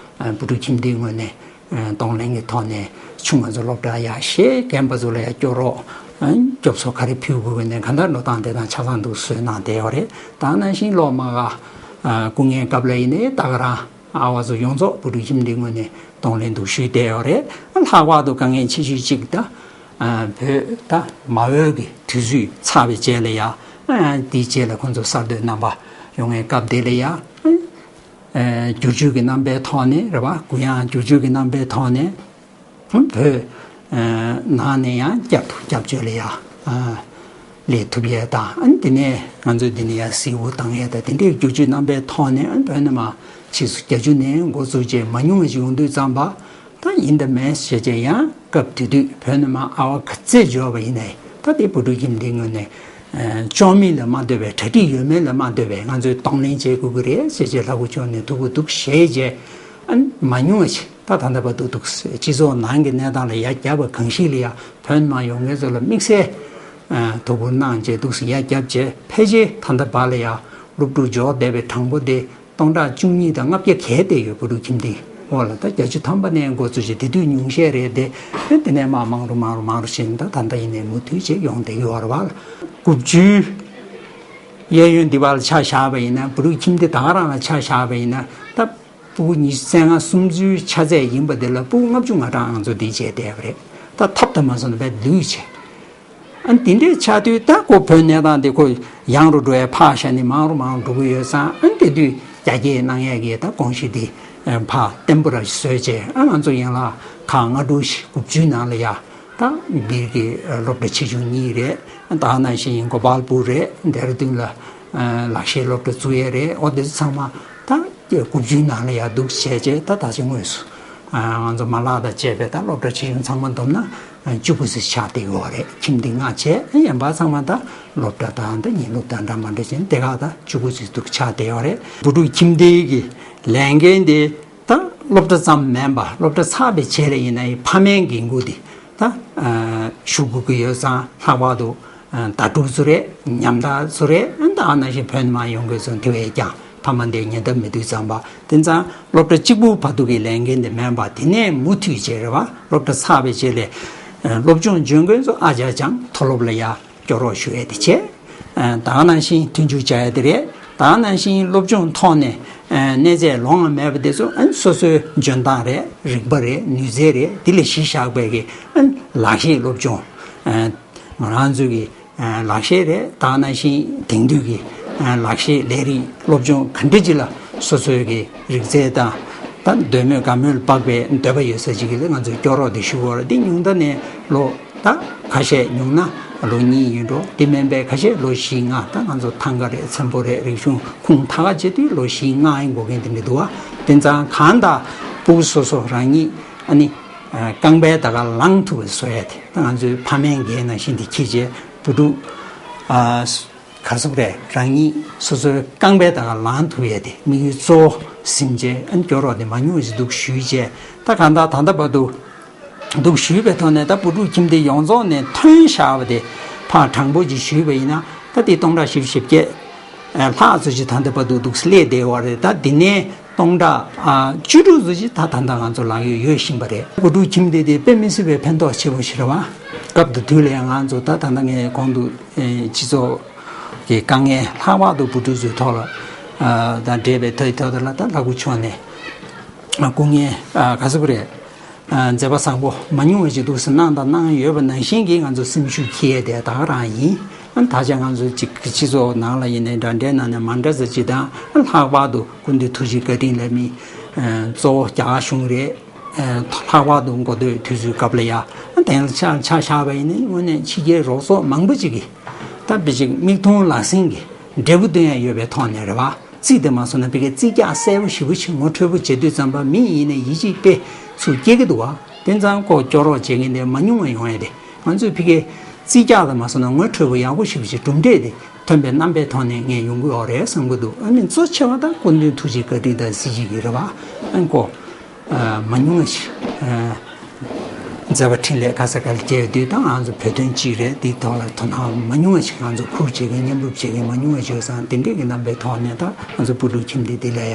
བུ་ཕྲུག་ཁྱིམ་སྡེའི་ངོས་ནས་ཨ་གདོང་ལེན་གྱི་ཐོག་ནས་ཆུང་ང་ཚོ་སློབ་གྲྭ་ཡར་བཞེས། རྒན་པ་ཚོ་ལ་ཡ་སྐྱོར་རོགས། ཨ་སྐྱོབ་གསོ་ག་རེ་ཕུལ་དགོས་ཀྱི་ནས་གང་ལྟར་འགྲོ་སྟངས་དེ་དང་ཆ་ཚང་འདུག་བཟོས་གནང་བསྡད་ཡོད་རེད། ད་ནང་བཞིན་སློབ་མ་ག་ཨ་སྐུ་ངལ་སྐབས་ལ་ཡིན་ནའི་ད་ག་རང་ཨ་བ་ཚོ་ཡོངས་རྫོགས་བུ་ཕྲུག་ཁྱིམ་སྡེའི་ངོས་ནས་གདོང་ལེན་འདུག་ཞུས་བསྡད་ཡོད་རེད། ལྷག་པར་དུ་དཀའ་ངལ་ཆེ་ཤོས་གཅིག་ད་ཨ་བོད་ད་མ་བོད་ཀྱི་དུས་ཚོད་ཚར་བའི་རྗེས་ལ་ཡ། ཨ་དེའི་རྗེས་ལ་ཁོང་ཚོ་གསར་གཏོད་རྣམ་པ་ཡོང་བའི་སྐབས་དེ་ལ་ཡ། ཨ་ བསྒྱུར་བཅོས་ཀྱི་རྣམ་པའི་ཐོག་ནས་རེད་བ། གུ་ཡངས་བསྒྱུར་བཅོས་ཀྱི་རྣམ་པའི་ཐོག་ནས་བོད་ནང་ནས་ཡང་བསྐྱར་དུ་སྐྱབས་བཅོལ་ལ་ཡ་སླེབས་ཐུབ་ཡས་དང་། ཨ་ནི་དེ་ནས་ང་ཚོས་འདི་ནས་ཡ་གཟིགས་འབུལ་བཏང་ཡས་དང་། དེ་འདྲའི་བསྒྱུར་བཅོས་རྣམ་པའི་ཐོག་ནས་ཨ་ནི་བོད་ནས་མར་ཕྱིས་སུ་བརྒྱད་ཅུ་ནས་འགོ་བཙུགས་བྱས་མང་ཉུང་བ་ཞིག་ཡོང་དུས་ཙམ་པ། ད་ཡིན་དང་མིན་ཞེས་བྱས་ཡང་སྐབས་དེ་དུས་བོད་ནས་མར་ཨ་བ་ག་ཚད་འབྱོར་བ་ཡིན་ནའི། ད་དེ་བུ་ཕྲུག་ཁྱིམ་སྡེའི་ངོས་ནས་ཨ་བཅོས་མིན་ལ་མ་ལྟོས་པའི། གྲ་སྒྲིག་ཡོད་མེད་ལ་མ་ལྟོས་པའི་ང་ཚོས་གདོང་ལེན་བྱེད་དགོས་ཀྱི་རེད་ཞེས་བྱས་ལྷ་སྐུ་མཆོག་ནས་ཐུགས་ཁུར་འདུག་བཞེས་བྱས། ཨ་མང་ཉུང་བ་ཞིག་ད་ད་ལྟ་བར་དུ་འདུག་སྤྱི་ཚོགས་ནང་གི་གནས་སྟངས་ལ་ཡ་རྒྱབ་པ་གང་ཞིག་ལ་ཡ་བོད་ནས་མར་ཡོང་མཁན་ཚོ་ལ་དམིགས་བསལ་ཨ་ཐུགས་ཁུར་གནང་བྱས་འདུག་སེ་ཡ་རྒྱབ་བྱས། ཕལ་ཆེར་ད་ལྟ་བར་ལ་ཡ་སློབ་ཕྲུག་འབྱོར་བསྡད་པའི་གྲངས་འབོར་དེ་སྟོང་ཕྲག་བཅུ་གཉིས་དང་ལྔ་བརྒྱ་བརྒལ་བསྡད་ཡོད། བུ་ཕྲུག་ཁྱིམ་སྡེའི་འོག་ལ་ད་བརྒྱད་ཅུ་ཐམ་པ་ནས་འགོ་བཙུགས་བྱས་དེ་དུས་ཉུང་ཤས་རེད་དེ། དེ་ནས་མར་མང་རུ་མང་རུ་མང་རུ་ཕྱིན། ད་ད་ལྟ་ཡིན་ནའི་མུ་མཐུད་བྱས་ཡོང་བསྡད་ཀྱི་ཡོད་རེད་བ། དགུ་བཅུའི་གཡས་གཡོན་འདི་བར་ལ་ཆ་བཞག་པ་ཡིན་ན། བུ་ཕྲུག་ཁྱིམ་སྡེ་ད་ག་རང་ལ་ཆ་བཞག་པ་ཡིན་ན། ད་ཕྲུ་གུ་ཉི་ཤུ་རྩ་ལྔ་སུམ་ཅུའི་ཆ་ཚད་ཡིན་པ་དེ་ལ་ཕྲུ་གུ་ལྔ་བཅུ་ང་གྲངས་ང་ཚོ་འདི་བྱས་བསྡད་པ་རེད། ད་ཐབས་དང་མ་སོང་ན་དཔེ་ལུས་བྱས། ཨ་ནི་དེ་འདྲའི་ཆགས་དུས་ད་ཁོ་བོད་གནས་སྟངས་དེ་ཁོ་ཡང་རུ་འགྲོ་ཡ་ཕར་བཞག་ནས་མང་རུ་མང་རུ་འགྲོ་གི་ཡོད་ཙང་། ཨ་ནི་དེ་དུས་རྒྱ་སྐྱེད་གནང་ཡས་ཀྱི་ད་དགོངས་གཞི་དེ་ཕར་བརྟན་པོ་ར་བཟོས་བྱས། ཨ་ང་ཚོ་ཡན་ལག་ཁག་ལྔ་དྲུག་བཞི་དགུ་བཅུའི་ནང་ལ་ཡ། ད་སྦིར་གྱི་སློབ་གྲྭ་ཆེ་ཆུང་གཉིས་རེད། ད་ནང་བཞིན་གོ་པལ་པུར་རེད། ཌེ་ར་ལྡུན་ལ་ལག་ཤེས་སློབ་གྲྭ་བཙུགས་ཡས་རེད། འོ་དེ་ཚོ་ཚང་མ་ད་དགུ་བཅུའི་ནང་ལ་ཡ་འདུག་བྱས་བྱས། ད་ད་ཆ་དངོས་སུ་ང་ཚོ་མ་ལག་དང་བཅས་པའི་ད་སློབ་གྲྭ་ཆེ་ཆུང་ཚང་མ་བསྡོམས་ན་བཅུ་དགུ་ཙམ་ཆགས་བསྡད་ཡོད་རེད། ཁྱིམ་སྡེ་ལྔ་བྱས། གཞན་པ་ཚང་མ་ད་སློབ་གྲྭ་དང་ད་ཉིན་སློབ་དང་འདྲ་མ་འདྲ་བྱས་ནས་དེ་ག་ད་བཅུ་དགུ་ཙམ་འདུག་ཆགས་བསྡད་ཡོད་རེད། བུ་ཕྲུག་ཁྱིམ་སྡེའི་གི་ལས་འགན་དེ་ད་སློབ་གྲྭ་ཙམ་མིན་པ། སློབ་གྲྭ་ཚར་བའི་རྗེས་ལ་ཡིན་ན་ཡང་ཕ་མའི་འགན་ཁུར་དེ་ད་ཞུ་དགོས་ཀྱི་ཡོད་ཙང་། ལྷག་པར་དུ་ཟླ་དྲུག་ཚོ་རེད། ཉམ་ཐག་ཚོ་རེད། ཨ་ནི་ད་ནང་བཞིན་བོད་ནས་མར་ཡོང་དགོས་ཚོ་དེ་བས་ཀྱང་ཕ་མ་འདིའི་ཉེ་འདབས་མི་འདུག་ཙམ་པ། དེ་ཙང་སློབ་གྲྭ་གཅིག་པུ་བར་དུ་གི་ལས་འགན་དེ་མིན་པ། དེ་ནས་མུ་མཐུད་བྱས་རེད་བ། སློབ་གྲྭ་ཚར་བའི་རྗེས་ལ་སློབ་སྦྱོང་འཇོན་མཁན་ཚོ་ཨ་ཅག་ཅང་མཐོ་སློབ་ལ་ཡ་སྐྱོར་རོགས་ཞུ་ཡས་དེ་བྱས། ད་ག་ནང་བཞིན་མཐུན་འགྱུར་བྱ་ཡ་དེ་རེད། ད་ག་ནང་བཞིན་སློབ་སྦྱོང་ཐོག་ནས་གནས་ཚད་ལོང་བ་མེད་པ་དེ་ཚོ་ཨ་ནི་སོ་སོའི་འཇོན་ཐང་རེད། རིག་པ་རེད། ནུས་རྩལ་རེད། དེ་ལ་གཞི་བཞག་པའི་གི་ཨ་ནི་ལག་ཤེས་སློབ་སྦྱོང་། ང་རང་ཚོའི་གི་ལག་ཤེས་རེད། ད་ག་ནང་བཞིན་དེང་དུས་ཀྱི་ལག་ཤེས་ལས་རིགས་སློབ་སྦྱོང་ག་འདྲ་ཅིག་ལ་སོ་སོའི་གི་རིག་རྩལ་དང་ད་འདོད་མོས་དགའ་མོས་ལ་དཔག་པའི་འདོད་པ་ཡོད་ས་ཅིག་གི་ལ་ང་ཚོས་སྐྱོར་རོགས་དེ་ཞུ་དགོས་རེད། འདི་ཉུང་མཐའ་ནས་ལོ་ད་ཁ་ཤས། ཉུང་ན་ལོ་གཉིས་ཡིན་འགྲོ། དེ་མིན་པའི་ཁ་ཤས་ལོ་བཞི་ལྔ། ད་ང་ཚོ་ཐང་ག་རེད། ཚེམ་པོ་རེད། རིག་གཞུང་ཁུངས་ཐག་ག་བྱེད་དུས་ལོ་བཞི་ལྔ་ཡིན་དགོས་མཁན་དེ་འདྲ་འདུག་བ། དེ་ཙང་གང་ལྟར་ཕྲུ་གུ་སོ་སོ་རང་ཉིད་ཨ་ནི་རྐང་པའི་ཐད་ཀར་ལངས་ཐུབ་པ་བཟོ་ཡས་དེ། ད་ང་ཚོའི་ཕ་མའི་འགན་ནང་བཞིན་དེ་འཁྱེར་བྱས་བུ་ཕྲུག་ག་ཟེར་དགོས་རེད། རང་ཉིད་སོ་སོའི་རྐང་པའི་ཐད་ཀར་ལངས་ཐུབ་ཡས་དེ་དམིགས་ཡུལ་གཙོ་བོ་ཟིན་བྱས། ཨ་ནི་སྐྱོར་རོགས་དེ་མང་ཉུང་ཞིག་འདུག་ཞུས་བྱས། ད་གང་ལྟར་ད་ལྟ་བར་དུ་འདུག་ཞུས་པའི་ཐོག་ནས་ད་བུ་ཕྲུག་ཁྱིམ་སྡེ་ཡོངས་རྫོགས་ནས་ཐོན་བཞག་པ་དེ་ཕར་དྲང་པོ་ཅིག་ཞུས་པ་ཡིན་ན། ད་དེ་སྟོང་ཕྲག་བཞི་བཅུ་ཞེ་བརྒྱད་ལྷག་ཙམ་ཅིག་ད་ལྟ་བར་དུ་འདུག་སླེབས་བསྡད་ཡོད་རེད། ད་དེ་ནས་སྟོང་ཕྲག་བཅུ་དྲུག་ཙམ་ཅིག་ད་ད་ལྟ་ང་ཚོ་ལག་གཡོག་ཡོད་བཞིན་པ་རེད། བུ་ཕྲུག་ཁྱིམ་སྡེ་དེ་དཔེ་མི་སྲིད་པའི་ཕན་ཐོགས་ཆེ་པོ་ཞིག་རེད་བ། སྐབས་དང་དུས་ལ་ཡང་ང་ཚོ་ད་ད་ལྟ་ངས་གོང་དུ་སྤྱི་ཚོགས་ཀྱི་དཀའ་ངལ། ལྷག་པར་དུ་བུ་ཕྲུག་ཚོའི་ཐོག་ལ་དང་འབྲེལ་བའི་ཐོག་ཐོག་དེ་ལ་ད་ལྷ་སྐུ་མཆོག་ནས་སྐུ་ངལ་ག་ཟེར་དགོས་རེད། མཛད་པ་བཟང་པོ་མང་ཉུང་བ་ཞིག་འདུག་སེ་གནང་དང་གནང་ཡོད་པ་ནང་བཞིན་གྱི་ང་ཚོ་སེམས་ཤུགས་འཁྱེར་ཡས་དེ་ད་ག་རང་ཡིན། ཨ་ནི་ད་ཆ་ང་ཚོ་གཅིག་སྤྱི་ཚོགས་ནང་ལ་ཡིན་ནའི་འདྲ་འདྲའི་ནང་ནས་མ་འདྲ་ས་ཅིག་དང་། ཨ་ལྷག་པར་དུ་སྐུ་མདུན་ཐུགས་རྗེ་བཀའ་དྲིན་ལ་མི་གཙོ་བོ་རྒྱ་གར་གཞུང་རེད། ལྷག་པར་དུ་འགོ་སྟོད་དུས་ཚོད་སྐབས་ལ་ཡ། ཨ་དེང་ལ་ཆ་ཆ་བཞག་པ་ཡིན་ན་དངོས་གནས་ཕྱི་རྒྱལ་རོགས་ཚོགས་མང་པོ་ཅིག་གིས་ད་དཔེ་ཅིག་མིག་མཐོང་ལག་ཟིན་གྱི་འབྲས་བུ་སྟོན་ཡ་ཡོད་པའི་ཐོག་ནས་རེད་བ། རྩིས་དེ་མ་སོང་ན་ཕ་གིའི་རྩིས་རྒྱག་གསལ་པོ་ཞེ་པོ་ཞིག་ངོ་འཕྲོད་པོ་བྱེད་དུས་ཙམ་པ། མི་ཡིན་ནའི་ཡིད་ཆེས་དཔེ་ཚུར་སྐྱེ་གི་འདུག་བ། དེ་ཙང་ཁོ་སྐྱོར་རོགས་བྱེད་མཁན་དེ་མང་ཉུང་བ་ཡོང་ཡ་དེ། ང་ཚོས་ཕ་གིའི་རྩིས་རྒྱག་དེ་མ་སོང་ན་ངོ་འཕྲོད་པོ་ཡག་པོ་ཞེ་པོ་ཞིག་གྲུབ་འབྲས་དེ་ཐོན་པའི་རྣམ་པའི་ཐོག་ནས་ངས་ཡོང་གི་ཡོད་རེད་བསམ་གི་འདུག་ཨ་ནི་གཙོ་ཆེ་བ་ད་སྐུ་མདུན་ཐུགས་རྗེ་བཀའ་དྲིན་དང་གཟི་བརྗིད་ཀྱི་རེད་བ། ཨ་ནི་ཁོ་མང་ཉུང་བ་ཞིག་མཛད་པ་འཕྲིན་ལས་ག་ས་ག་ལ་བྱས་དུས་ད་ང་ཚོ་བོད་དོན་གཅིག་རེད། འདིའི་ཐོག་ལ་དོ་སྣང་མང་ཉུང་བ་ཞིག་ང་ཚོ་ཁུར་བྱེད་མཁན་མཉམ་རུབ་བྱེད་མཁན་མང་ཉུང་བ་ཞིག་ཡོད་ཙང་། དེ་འདྲས་ཀྱི་རྣམ་པའི་ཐོག་ནས་ད་ང་ཚོ་བུ་ཕྲུག་ཁྱིམ་སྡེ་འདི་ལ་ཡ་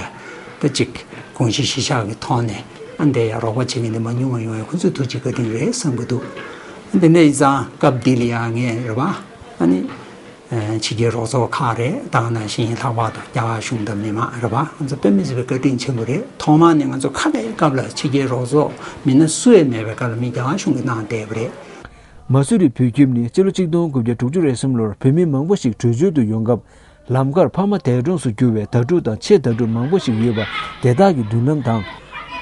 ད་ཅིག་དགོངས་གཞི་གཞི་བཞག་གི་ཐོག་ནས་ཨ་འདྲས་ཡ་རོགས་པ་བྱེད་མཁན་འདི་མང་ཉུང་བ་ཡོང་ཡ་ཁོ་ཚོའི་ཐུགས་རྗེ་བཀའ་དྲིན་རེད་བསམ་གི་འདུག་དེ་འདྲས་ཡིན་ཙང་སྐབས་འདི་ལ་ཡ་ངས་རེད་བ། ཨ་ནི། ཕྱི་རྒྱལ་རོགས་ཚོགས་ཁག་རེད། ད་ག་ནང་བཞིན་ལྷག་པར་དུ་རྒྱ་གར་གཞུང་དང་མི་མང་རེད་བ། ང་ཚོ་དཔེ་མི་སྲིད་པའི་བཀའ་དྲིན་ཆེན་པོ་རེད། ཐོག་མར་ནས་ང་ཚོ་ཁ་བརྡའི་སྐབས་ལ་ཕྱི་རྒྱལ་རོགས་ཚོགས་མི་སྣ་སུ་ཡང་མེད་པའི་སྐབས་ལ་མི་རྒྱ་གར་གཞུང་གིས་གནང་བསྡད་པ་རེད། མ་སུ་རི་བོད་ཁྱིམ་ནི་སྤྱི་ལོ་གཅིག་སྟོང་དགུ་བརྒྱ་དྲུག་ཅུ་རེ་གསུམ་ལོར་བོད་མི་མང་པོ་ཞིག་བྲོས་བྱོལ་དུ་ཡོང་སྐབས། ལམ་ཁར་ཕ་མ་འདས་གྲོངས་སུ་གྱུར་བའི་ཟླ་ཕྲུག་དང་ཆེད་ཟླ་ཕྲུག་མང་པོ་ཞིག་ཡོད་པ་དེ་དག་གི་མདུན་ལམ་དང་།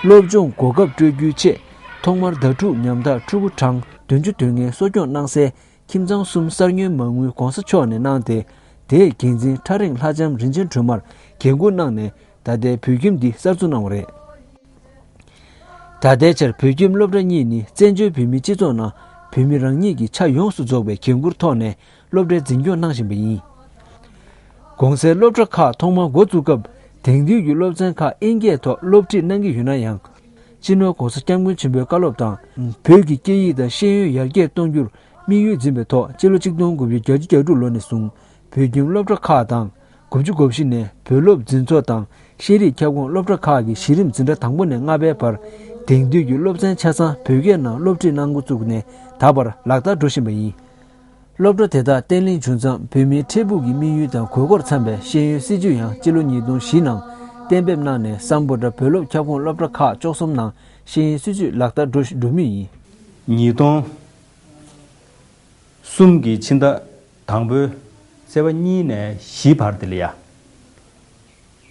སློབ་སྦྱོང་གོ་སྐབས་སྤྲོད་རྒྱུའི་ཆེད། ཐོག་མར་ཟླ་ཕྲུག་ཉམ་ཐག་ཕྲུ་གུ་གྲངས་བདུན་ཅུ་དོན་ལྔའི་གསོ་སྐྱོང་གནང་སའི་ཁྱིམ་ཚང་གསུམ་གསར་ཉོའི་མ་དངུལ་གོང་ས་མཆོག་ནས་གནང་སྟེ། དེའི་འགན་འཛིན་ཁྲ་རེང་ལྷ་ལྕམ་རིན་ཆེན་སྒྲོལ་མར་འགན་འཁུར་གནང་ནས། ད་ལྟའི་བོད་ཁྱིམ་འདི་གསར་འཛུགས་གནང་བ་རེད། ད་ལྟའི་ཆར་བོད་ཁྱིམ་སློབ་གྲྭ་གཉིས་ནི་བཙན་བྱོལ་བོད་མིའི་སྤྱི་ཚོགས་ནང་བོད་མི་རང་ཉིད་ཀྱི་ཆ་ཡོངས་སུ་རྫོགས་པའི་འགན་འཁུར་ཐོག་ནས་སློབ་གྲྭའི་འཛིན་སྐྱོང་གནང་བཞིན་པ་ཡིན། གོང་གསལ་སློབ་གྲྭ་ཁག་ཐོག་མར་འགོ་བཙུགས་སྐབས་དེང་དུས་ཀྱི་སློབ་ཚན་ཁག་ཨིན་སྐད་ཐོག་སློབ་ཁྲིད་གནང་གི་ཡོད་ན་ཡང་། སྤྱི་ནོར་༸གོང་ས་༸སྐྱབས་མགོན་ཆེན་པོའི་བཀའ་སློབ་དང་། བོད་ཀྱི་སྐད་ཡིག་དང་ཤེས་ཡོན་ཡར་རྒྱས་གཏོང་རྒྱུར་དམིགས་ཡུལ་འཛིན་པའི་ཐོག་སྤྱི་ལོ་གཅིག་སྟོང་དགུ་བརྒྱ་བརྒྱད་ཅུ་གྱ་དྲུག་ལོ་ནས་བཟུང་བོད་ཁྱིམ་སློབ་གྲྭ་ཁག་དང་། དགུ་བཅུ་གོ་བཞི་ནས་བོད་སློབ་འཛིན་ཚོགས་དང་ཤེས་རིག་ཁྱབ་ཁོངས་སློབ་གྲྭ་ཁག་གི་གཞི་རིམ་འཛིན་གྲྭ་དང་པོ་ནས་ལྔ་པའི་བར་དེང་དུས་ཀྱི་སློབ་ཚན་ཆ་ཚང་བོད་སྐད་ནང་སློབ་ཁྲིད་གནང་འགོ་བཙུགས་ནས་ད་བར་ལག་བསྟར་འགྲོ་བཞིན་པ་ཡིན། སློབ་གྲྭ་དེ་དག་བརྟན་ལྷིང་བྱུང་ཙང་བོད་མིའི་འཕྲལ་ཕུགས་ཀྱི་དམིགས་ཡུལ་དང་དགོས་མཁོར་འཚམ་པའི་ཤེས་ཡོན་སྲིད་བྱུས་ཡང་སྤྱི་ལོ་ཉིས་སྟོང་བཞི་ནང་གཏན་འབེབས་གནང་ནས་སམ་བྷོ་ཊ་བོད་སློབ་ཁྱབ་ཁོངས་སློབ་གྲྭ་ཁག་བཅུ་གསུམ་ནང་ཤེས་ཡོན་སྲིད་བྱུས་ལག་བསྟར་འགྲོ་འགྲོ་མུས་ཡིན། ཉིས་སྟོང་གསུམ་གྱི་ཕྱི་ཟླ་དང་པོའི་ཚེས་པ་གཉིས་ནས་བཞི་བར་དེ་ལ་ཡ།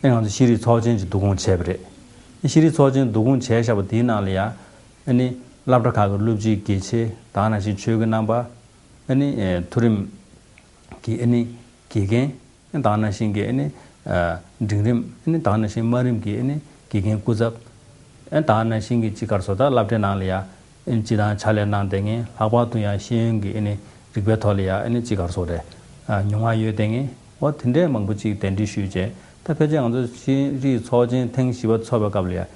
ཨེ་ང་ཚོ་ཤེས་རིག་ཚོགས་ཆེན་གྱི་བསྡུ་སྐོང་བྱས་པ་རེད། ཤེས་རིག་ཚོགས་ཆེན་བསྡུ་སྐོང་བྱས་བཞག་པ་དེའི་ནང་ལ་ཡ། ཨ་ནི་སློབ་གྲྭ་ཁག་གི་སློབ་སྤྱིའི་དགེ་ཆེ་དང་ནང་བཞིན་ཆོས་ཀྱི་རྣམ་པ། ཨ་ནི་ཨེ་མཐོ་རིམ་གྱི་ཨ་ནི་དགེ་རྒན། ཨ་དང་ནང་བཞིན་གྱི་ཨ་ནི་ཨ་འབྲིང་རིམ། ཨ་ནི་དང་ནང་བཞིན་དམའ་རིམ་གྱི་ཨ་ནི་དགེ་རྒན་སྐུ་ཚབ། ཨ་དང་ནང་བཞིན་གྱི་ཅིག་ག་རེ་ཟེར་ད་སློབ་གྲྭའི་ནང་ལ་ཡ། ཨ་ནི་སྤྱི་བཏང་ཕྱག་ལས་གནང་བསྡད་མཁན། ལྷག་པར་དུ་ཡང་ཤེས་ཡོན་གྱི་ཨ་ནི་རིག་པའི་ཐོག་ལ་ཡ་ཨ་ནི་ཅིག་ག་རེ་ཟེར་རེད། ཨ་མྱོང་བ་ཡོད་བསྡད་མཁན། འོ་དེ་འདྲའི་མང་པོ་ཅིག་གདན་འདྲེན་ཞུས་བྱས། ད་ཕལ་ཆེར་ང་ཚོ་ཤེས་རིག་ཚོགས་ཆེན་ཐེངས་བཞི་པ་ཚོགས་པའི་སྐབས་ལ་ཡ།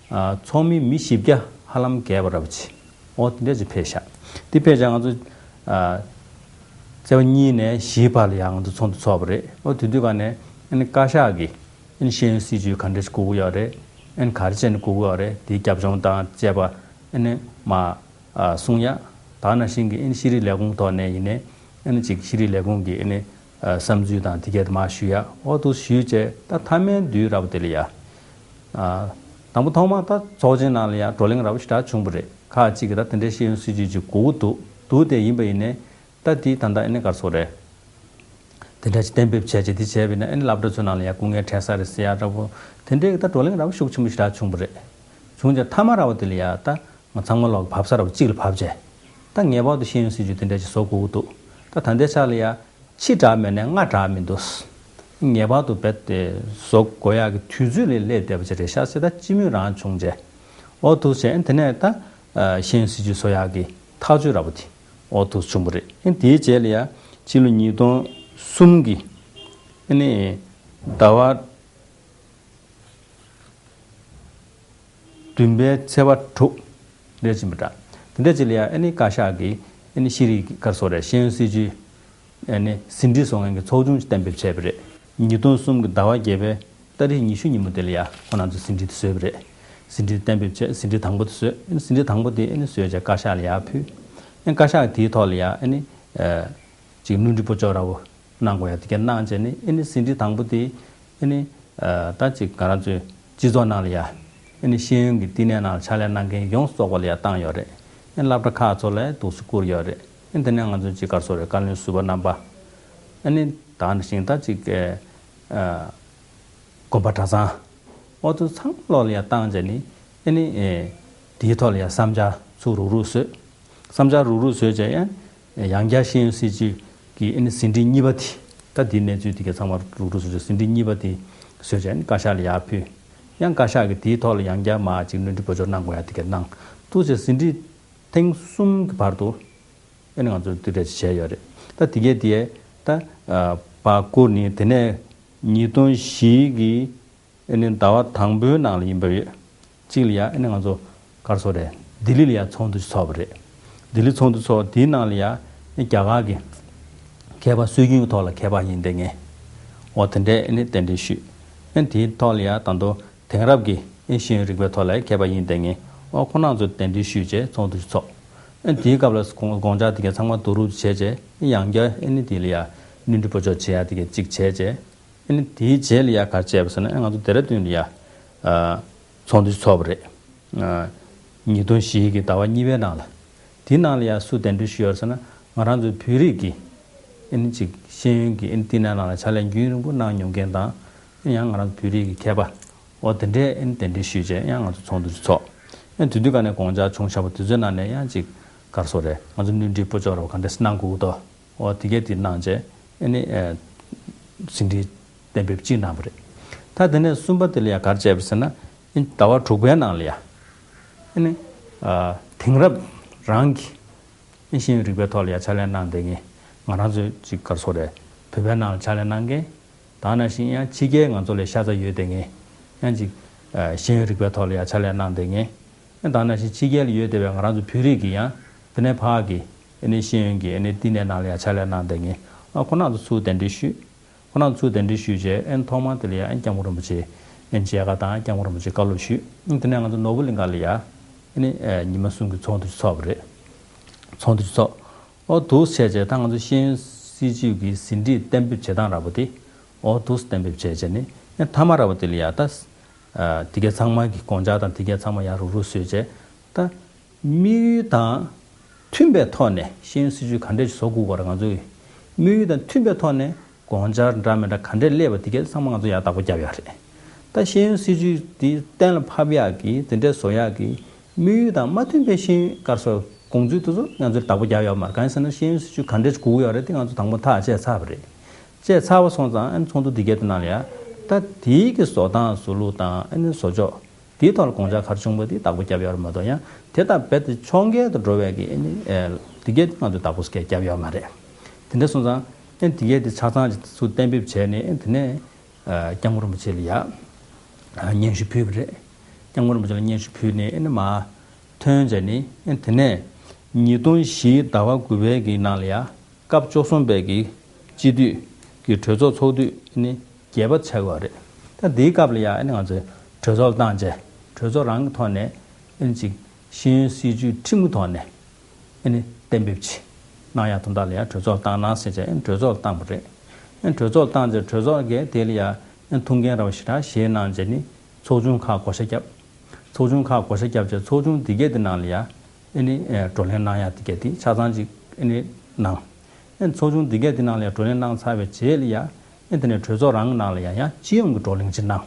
ཨ་ཚོགས་མི་མི་བཞི་བརྒྱ་ཧ་ལམ་བརྒལ་བ་འདྲ་པོ་ཅིག་འོ་དེ་འདྲ་ཅིག་ཕེབས་ཤག་དེ་ཕེབས་བྱས་ང་ཚོ་ཨ་ཚེས་པ་གཉིས་ནས་བཞིའི་བར་ལ་ཡ་ང་ཚོ་ཚོགས་འདུ་ཚོགས་པ་རེད། འོ་དེ་དུས་ག་ནས་ཨ་ནི་བཀའ་ཤག་གིས་ཨ་ནི་ཤེས་ཡོན་སྲིད་བྱུས་ག་འདྲ་ཞིག་དགོས་ཀྱི་ཡོད་རེད། ཨ་ནི་ག་རེ་བྱས་ནས་དགོས་ཀྱི་ཡོད་རེད། དེའི་རྒྱབ་ལྗོངས་དང་བཅས་པ་ཨ་ནི་མ་ཨ་གསུང་ཡ། ད་ནང་བཞིན་གྱི་ཨ་ནི་ཤེས་རིག་ལས་ཁུངས་ཐོག་ནས་ཡིན་ནའི་ཨ་ནི་ཅིག་ཤེས་རིག་ལས་ཁུངས་ཀྱི་ཨ་ནི་ཨ་བསམ་ཚུལ་དང་དེ་གས་དེ་མར་ཞུ་ཡ། འོ་དེ་ཞུས་བྱས་ད་མཐའ་མའི་དུས་རབས་དེ་ལ་ཡ། ཨ་དང་པོ་ཐོག་མར་ད་ཚོགས་ཆེན་ནང་ལ་ཡ་བགྲོ་གླེང་རབ་ཞེ་དྲག་བྱུང་བ་རེད། ཁག་ཅིག་གིས་ད་དེ་འདྲའི་ཤེས་ཡོན་སྲིད་བྱུས་ཅིག་དགོས་ཀྱི་འདུག་འདུག་དེ་ཡིན་པ་ཡིན་ནའི་ད་དེ་ད་ལྟ་ཨ་ནི་ག་རེ་ཟེར་རེད། དེ་འདྲ་ཅིག་གཏན་འབེབས་བྱས་བྱས་དེ་བྱས་པ་ཡིན་ན་ཨ་ནི་སློབ་གྲྭ་ཚོའི་ནང་ལ་ཡ་སྐུ་ངལ་འཕྲད་ས་རེད་ཟེར་ཡ་འདྲ་པོ། དེ་འདྲའི་ད་བགྲོ་གླེང་རབ་ཤུགས་ཆེན་པོ་ཞེ་དྲག་བྱུང་བ་རེད། བྱུང་རྗེས་མཐའ་མ་ར་བ་དེ་ལ་ཡ་ད་ང་ཚང་མ་ལོག་བབས་ས་ར་བ་གཅིག་ལ་བབས་བྱས། ད་ངེས་པར་དུ་ཤེས་ཡོན་སྲིད་བྱུས་དེ་འདྲ་ཅིག་བཟོ་དགོས་ཀྱི་འདུག་ད་ད་ལྟའི་ཆ་ལ་ཡ་ཕྱི་དྲགས་མེད་ནས་སྔ་དྲགས་མི་འདུག་ངེས་པར་དུ་རྦད་དེ་བཟོ་དགོས་ཡག་གི་དུས་ཚོད་ལ་སླེབས་བསྡད་པ་ཅིག་རེད་ཤག་ཟེར་ད་སྤྱི་མོས་རང་བྱུང་བྱས། འོ་འདུག་བྱས་དེ་ནས་ད་ཤེས་ཡོན་སྲིད་བྱུས་བཟོ་ཡག་གི་ཐག་གཅོད་ར་བ་དེ་འོ་འདུག་བྱུང་བ་རེད། དེའི་རྗེས་ལ་ཡ་ཕྱི་ལོ་ཉིས་སྟོང་གསུམ་གྱི་ཨ་ནི་ཟླ་བ་བདུན་པའི་ཚེས་པ་དྲུག་རེད་ཅིག་མི་འདྲ། དེ་འདྲ་ཅིག་ལ་ཡ་ཨ་ནི་བཀའ་ཤག་གིས་ཨ་ནི་ཤེས་རིག་གི་ག་རེ་ཟེར་རེད། ཤེས་ཡོན་སྲིད་བྱུས་ཨ་ནི་ཟིན་བྲིས་བཟོ་མཁན་གྱི་ཚོགས་ཆུང་ཅིག་གཏན་འབེབས་བྱས་པ་རེད། ཉིས་སྟོང་གསུམ་གྱི་ཟླ་བ་བརྒྱད་པའི་ཏ་རིག་ཉི་ཤུ་ཉིན་མོ་དེ་ལ་ཡ་ཁོ་རང་ཚོས་ཟིན་བྲིས་དེ་བཟོས་པ་རེད། ཟིན་བྲིས་གཏན་འབེབས་བྱས། ཟིན་བྲིས་དང་པོ་དེ་བཟོས། ཨ་ནི་ཟིན་བྲིས་དང་པོ་དེ་ཨ་ནི་བཟོས་བྱས་བཀའ་ཤག་ལ་ཡར་ཕུལ། ཨ་ནི་བཀའ་ཤག་གིས་དེའི་ཐོག་ལ་ཡ་ཨ་ནི་ཨ་ཅིག་བསྣུན་འཕྲི་བསྐྱར་བཅོས་འདྲ་པོ་གནང་དགོས་ཡ་དེ་ག་གནང་བྱས་ནས། ཨ་ནི་ཟིན་བྲིས་དང་པོ་དེ་ཨ་ནི་ཨ་ད་ཅིག་ང་རང་ཚོའི་སྤྱི་ཚོགས་ནང་ལ་ཡ་ཨ་ནི་ཤེས་ཡོན་གྱི་བསྟི་གནས་ནང་ལ་ཕྱག་ལས་གནང་མཁན་ཡོངས་སུ་རྫོགས་པ་ལ་ཡ་བཏང་ཡོད་རེད། ཨ་ནི་སློབ་གྲྭ་ཁག་ཚོ་ལ་འདུག་སེ་བསྐུར་ཡོད་རེད། ཨ་ནི་དེ་ནས་ང་ཚོའི་ཅིག་ག་རེ་ཟེར་རེད། བཀའ་བློན་ཟུར་པ་རྣམ་པ། ཨ་ནི་ད་ནང་བཞིན་ད་ཅིག་ཨ་དགོན་པ་གྲྭ་ཚང་། འོ་དེ་ཚང་མ་ལོག་ལ་ཡ་བཏང་བྱས་ནས། ཨ་ནི་ཨེ་དེའི་ཐོག་ལ་ཡ་བསམ་འཆར་ཚུར་རུག་རུག་བཟོས། བསམ་འཆར་རུག་རུག་བཟོས་བྱས་ཡང་ཡང་བསྐྱར་ཤེས་ཡོན་སྲིད་བྱུས་ཀྱི་ཨ་ནི་ཟིན་བྲིས་གཉིས་པ་དེ། ད་དེའི་གནས་ཚུལ་དེ་ག་ཚང་མ་རུག་རུག་བཟོས་བྱས། ཟིན་བྲིས་གཉིས་པ་དེ་བཟོས་བྱས་ཨ་ནི་བཀའ་ཤག་ལ་ཡར་ཕུལ། ཡང་བཀའ་ཤག་གིས་དེའི་ཐོག་ལ་ཡང་བསྐྱར་མར་ཅིག་བསྣུན་འཕྲི་བསྐྱར་བཅོས་གནང་དགོས་ཡ་དེ་ག་གནང་། འདུག་བྱས་ཟིན་བྲིས་ཐེངས་གསུམ་གྱི་བར་དུ་ཨ་ནི་ང་ཚོ་དེ་འདྲ་ཅིག་བྱས་ཡོད་རེད། ད་དེ་གས་དེ་ད་ཨ་ཕར་བསྐུར་ནས། དེ་ནས་ཉིས་སྟོང་བཞི་གི་ཨ་ནི་ཟླ་བ་དང་པོའི་ནང་ལ་ཡིན་པ་ཡོད། གཅིག་ལ་ཡ་ཨ་ནི་ང་ཚོ་ག་རེ་ཟེར་རེད། ལྡི་ལི་ལ་ཡ་ཚོགས་འདུ་ཞིག་ཚོགས་པ་རེད། ལྡི་ལི་ཚོགས་འདུ་ཚོགས། དེའི་ནང་ལ་ཡ་ཨ་ནི་རྒྱ་གར་གྱི་མཁས་པ་སྲོལ་རྒྱུན་གྱི་ཐོག་ལ་མཁས་པ་ཡིན་བསྡད་མཁན། འོ་དེ་འདྲས་ཨ་ནི་གདན་འདྲེན་ཞུས། ཨ་ནི་དེའི་ཐོག་ལ་ཡ་ད་དུང་དེང་རབས་ཀྱི་ཨ་ནི་ཤེས་ཡོན་རིག་པའི་ཐོག་ལ་མཁས་པ་ཡིན་བསྡད་མཁན། འོ་ཁོང་རྣམ་ཚོ་གདན་འདྲེན་ཞུས་བྱས་ཚོགས་འདུ་ཞིག་ཚོགས། ཨ་ནི་དེའི་སྐབས་ལ་དགོངས་དགོངས་འཆར་དེ་ག་ཚང་མ་བསྡུ་རུབ་བྱས་བྱས། ཨ་ནི་ཡང་བསྐྱར་ཨ་ནི་དེ་ལ་ཡ་བསྣུན་འཕྲི་བསྐྱར་བཅོས་བྱེད་ཡ་དེ་ག་གཅིག་བྱས་བྱས། ཨ་ནི་དེའི་རྗེས་ལ་ཡ་ག་རེ་བྱས་པ་ཟེར་ན། ཨ་ང་ཚོ་ལྡེ་ར་ལྡུན་ལ་ཡ་ཨ་ཚོགས་འདུ་ཞིག་ཚོགས་པ་རེད། ཨ་ཉིས་སྟོང་བཞི་གི་ཟླ་བ་གཉིས་པའི་ནང་ལ། དེའི་ནང་ལ་ཡ་སུ་གདན་འདྲེན་ཞུས་ཡོད་ཟེར་ན། ང་རང་ཚོའི་བོད་རིགས་ཀྱི་ཨ་ནི་ཅིག་ ཤེས་ཡོན་གྱི་ཨེ་བསྟི་གནས་ནང་ལ་ཕྱག་ལས་རྒྱུན་རིང་པོ་གནང་མྱོང་མཁན་དང་། ཡང་ང་རང་ཚོ་བོད་རིགས་ཀྱི་མཁས་པ་འོ་དེ་འདྲས་ཨེ་གདན་འདྲེན་ཞུས་བྱས་ཡང་ང་ཚོ་ཚོགས་འདུ་ཚོགས། ཨེ་དེ་དུས་ཀ་ནས་དགོངས་འཆར་བྱུང་བཞག་པ་དེ་ཚོའི་ནང་ནས་ཡང་ཅིག་ག་རེ་ཟེར་དགོས་རེད། ང་ཚོ་སྣོན་འཕྲི་སྤོ་སྐྱོར་རོགས་ག་འདྲས་གནང་དགོས་འདུག་འོ་དེ་གས་དེ་གནང་བྱས་ཨེ་ནི་ཨེ་ཟིན་བྲིས་གཏན་འབེབས་གཅིག་གནང་བ་རེད། ད་དེ་ནས་གསུམ་པ་དེ་ལ་ཡང་ག་རེ་བྱས་པ་ཟེར་ན། ཨེ་ཟླ་བ་དྲུག་པའི་ནང་ལ་ཡང་ཨེ་ནི་ཨ་དེང་རབས་རང་གི་ཨེ་ཤེས་ཡོན་རིག་པའི་ཐོག་ལ་ཡང་ཕྱག་ལས་གནང་བསྡད་མཁན་ང་རང་ཚོའི་ཅིག་ག་རེ་ཟེར་དགོས་རེད། བོད་པའི་ནང་ལ་ཕྱག་ལས་གནང་མཁན། ད་ནང་བཞིན་ཡང་ཕྱི་རྒྱལ་ང་ཚོ་ལས་ཤ་ཚ་ཡོད་བསྡད་མཁན། ཡང་ཅིག་ཨ་ཤེས་ཡོན་རིག་པའི་ཐོག་ལ་ཡང་ཕྱག་ལས་གནང་བསྡད་མཁན། ཡང་ད་ནང་བཞིན་ཕྱི་རྒྱལ་ལ་ཡོད་བསྡད་པའི་ང་རང་ཚོ་བོད་རིགས་ཀྱི་ཡང་དེ་ནས་ཕར་གྱི་ཨེ་ནི་ཤེས་ཡོན་གྱི་ཨེ་ནི་བསྟི་གནས་ནང་ལ་ཡང་ཕྱག་ལས་གནང་བསྡད་མཁན། ཨ་ཁོ་རང་ཚོ་ཚུར་གདན་འདྲེན་ཞུས། ཁོ་རང་ཚོ་གདན་འདྲེན་ཞུས་བྱས་ཨེ་ཐོག་མར་དེ་ལ་ཡང་ཨེ་སྐྱབས་མགོན་རིན་པོ་ཆེ་ཨེ་མཇལ་ཁ་དང་སྐྱབས་མགོན་རིན་པོ་ཆེ་བཀའ་སློབ་ཞུས། ཨེ་དེ་ནས་ང་ཚོ་ནོར་བུ་གླིང་ག་ལ་ཡང་ཨེ་ནི་ཨེ་ཉི་མ་གསུམ་གྱི་ཚོགས་འདུ་ཚོགས་པ་རེད། ཚོགས་འདུ་ཚོགས། ཨོ་འདུག་བྱས་བྱས་ད་ང་ཚོ་ཤེས་ཡོན་སྲིད་བྱུས་ཀྱི་ཟིན་བྲིས་གཏན་འབེབས་བྱེད་སྟངས་འདྲ་པོ་དེ་ཨོ་འདུག་གཏན་འབེབས་བྱས་བྱས་ནས་ཨེ་མཐའ་མ་འདྲ་པོ་དེ་ལ་ཡང་ད་ཨ་དེ་གའི་ཚང་མ་གི་དགོངས་འཆར་དང་དེ་གའི་ཚང་མ་ཡང་རུག་རུག་བཟོས་བྱས་ད། དམིགས་ཡུལ་དང་མཐུན་པའི་ཐོག་ནས་ཤེས་ཡོན་སྲིད་བྱུས་ག་འདྲས་ཤིག་བཟོ་དགོས་པ་རེད། ང་ཚོའི་དམིགས་ཡུལ་དང་མཐུན་པའི་ཐོག་ནས་དགོངས་འཆར་འདྲ་མི་འདྲ་ག་འདྲས་སླེབས་པ་དེ་གས་ཚང་མ་ང་ཚོ་ཡར་བདག་པོ་བརྒྱབ་ཡོད་རེད། ད་ཤེས་ཡོན་སྲིད་བྱུས་དེ་གཏན་ལ་ཕབ་ཡག་གི་དེ་འདྲས་བཟོ་ཡག་གི་དམིགས་ཡུལ་དང་མ་མཐུན་པའི་ཤེས་ཡོན་ག་རེ་ཟེར་དགོངས་ཚུལ་དེ་ཚོ་ང་ཚོས་བདག་པོ་བརྒྱབ་ཡོད་མ་རེད། གང་ཡིན་ཟེར་ན་ཤེས་ཡོན་སྲིད་བྱུས་ག་འདྲས་དགོས་ཀྱི་ཡོད་རེད་དེ་ང་ཚོ་དང་པོ་ཐག་བཅད་ཚར་བ་རེད། བཅད་ཚར་བ་སོང་ཙང་ཨ་ནི་ཚོགས་འདུ་འདི་གས་དེ་ནང་ལ་ཡ་ད་དེའི་གི་བཟོ་སྟངས་བཟོ་ལུགས་དང་ཨ་ནི་བཟོ་ཕྱོགས། དེའི་ཐོག་ལ་དགོངས་འཆར་ག་རེ་བྱུང་བ་དེ་བདག་པོ་བརྒྱབ་ཡོད་རེད་མ་གཏོགས་ཡང་དེ་དང་རྦད་དེ་ཕྱོགས་འགལ་དུ་འགྲོ་བའི་གི་ཨེ་ནི་ཨེ་དེ་གས་ང་ཚོས་བདག་པོ་སྐད་བརྒྱབ་ཡོད་མ་རེད། དེ་འདྲ་སོང་ཙང་ཨེ་དེ་གས་དེ་ཆ་ཚང་ཅིག་ཚུར་གཏན་འབེབས་བྱས་ནས་ཨེ་དེ་ནས་ཨ་སྐྱབས་མགོན་རིན་པོ་ཆེ་ལ་ཡ་ཨ་སྙན་ཞུ་ཕུལ་བ་རེད། སྐྱབས་མགོན་རིན་པོ་ཆེ་ལ་སྙན་ཞུ་ཕུལ་ནས་ཨེ་ནི་མར་ཐོན་བྱས་ནས་ཨེ་དེ་ནས་ཉིས་སྟོང་བཞི་ཟླ་བ་དགུ་པའི་གི་ནང་ལ་ཡ། སྐབས་བཅུ་གསུམ་པའི་གི་སྤྱི་འཐུས་ཀྱི་གྲོས་ཚོགས་ཚོགས་དུས་ནི་བརྒྱད་པ་ཆགས་ཡོད་རེད། ད་འདིའི་སྐབས་ལ་ཡང་ཨ་ནི་ང་ཚོས་གྲོས་ཚོགས་ལ་བཏང་རྗེས་གྲོས་ཚོགས་རང་གི་ཐོག་ནས་ཨ་ནི་ཅིག་ཤེས་ཡོན་སྲིད་བྱུས་ཁྲིམས་ཀྱི་ཐོག་ནས་ཨ་ནི་གཏན་འབེབས་ཅིག་གནང་ཡག་དོན་དག་ལ་ཡང་གྲོས་ཚོགས་ལ་བཏང་གནང་ཟེར་བྱས་ཨ་ནི་གྲོས་ཚོགས་ལ་བཏང་པ་རེད། ཨ་ནི་གྲོས་ཚོགས་ལ་བཏང་རྗེས་གྲོས་ཚོགས་ཀྱིས་དེ་ལ་ཡང་ཨ་ནི་ཐུགས་འགན་ར་བ་ཞེ་དྲག་བཞེས་གནང་རྗེས་ནི་ཚོགས་ཆུང་ཁག་བགོ་བཤའ་བརྒྱབ། ཚོགས་ཆུང་ཁག་བགོ་བཤའ་བརྒྱབ་རྗེས་ཚོགས་ཆུང་འདི་གས་དེ་ནང་ལ་ཡང་ཨེ་ནི་ཨེ་བགྲོ་གླེང་གནང་ཡག་དེ་གས་དེ་ཆ་ཚང་ཅིག་ཨེ་ནི་གནང་། ཨེ་ཚོགས་ཆུང་འདི་གས་དེ་ནང་ལ་ཡང་བགྲོ་གླེང་གནང་ཚར་བའི་རྗེས་ལ་ཡང་ཨེ་དེ་ནས་གྲོས་ཚོགས་རང་གི་ནང་ལ་ཡང་ཡང་སྤྱི་ཡོངས་ཀྱི་བགྲོ་གླེང་ཅིག་གནང་།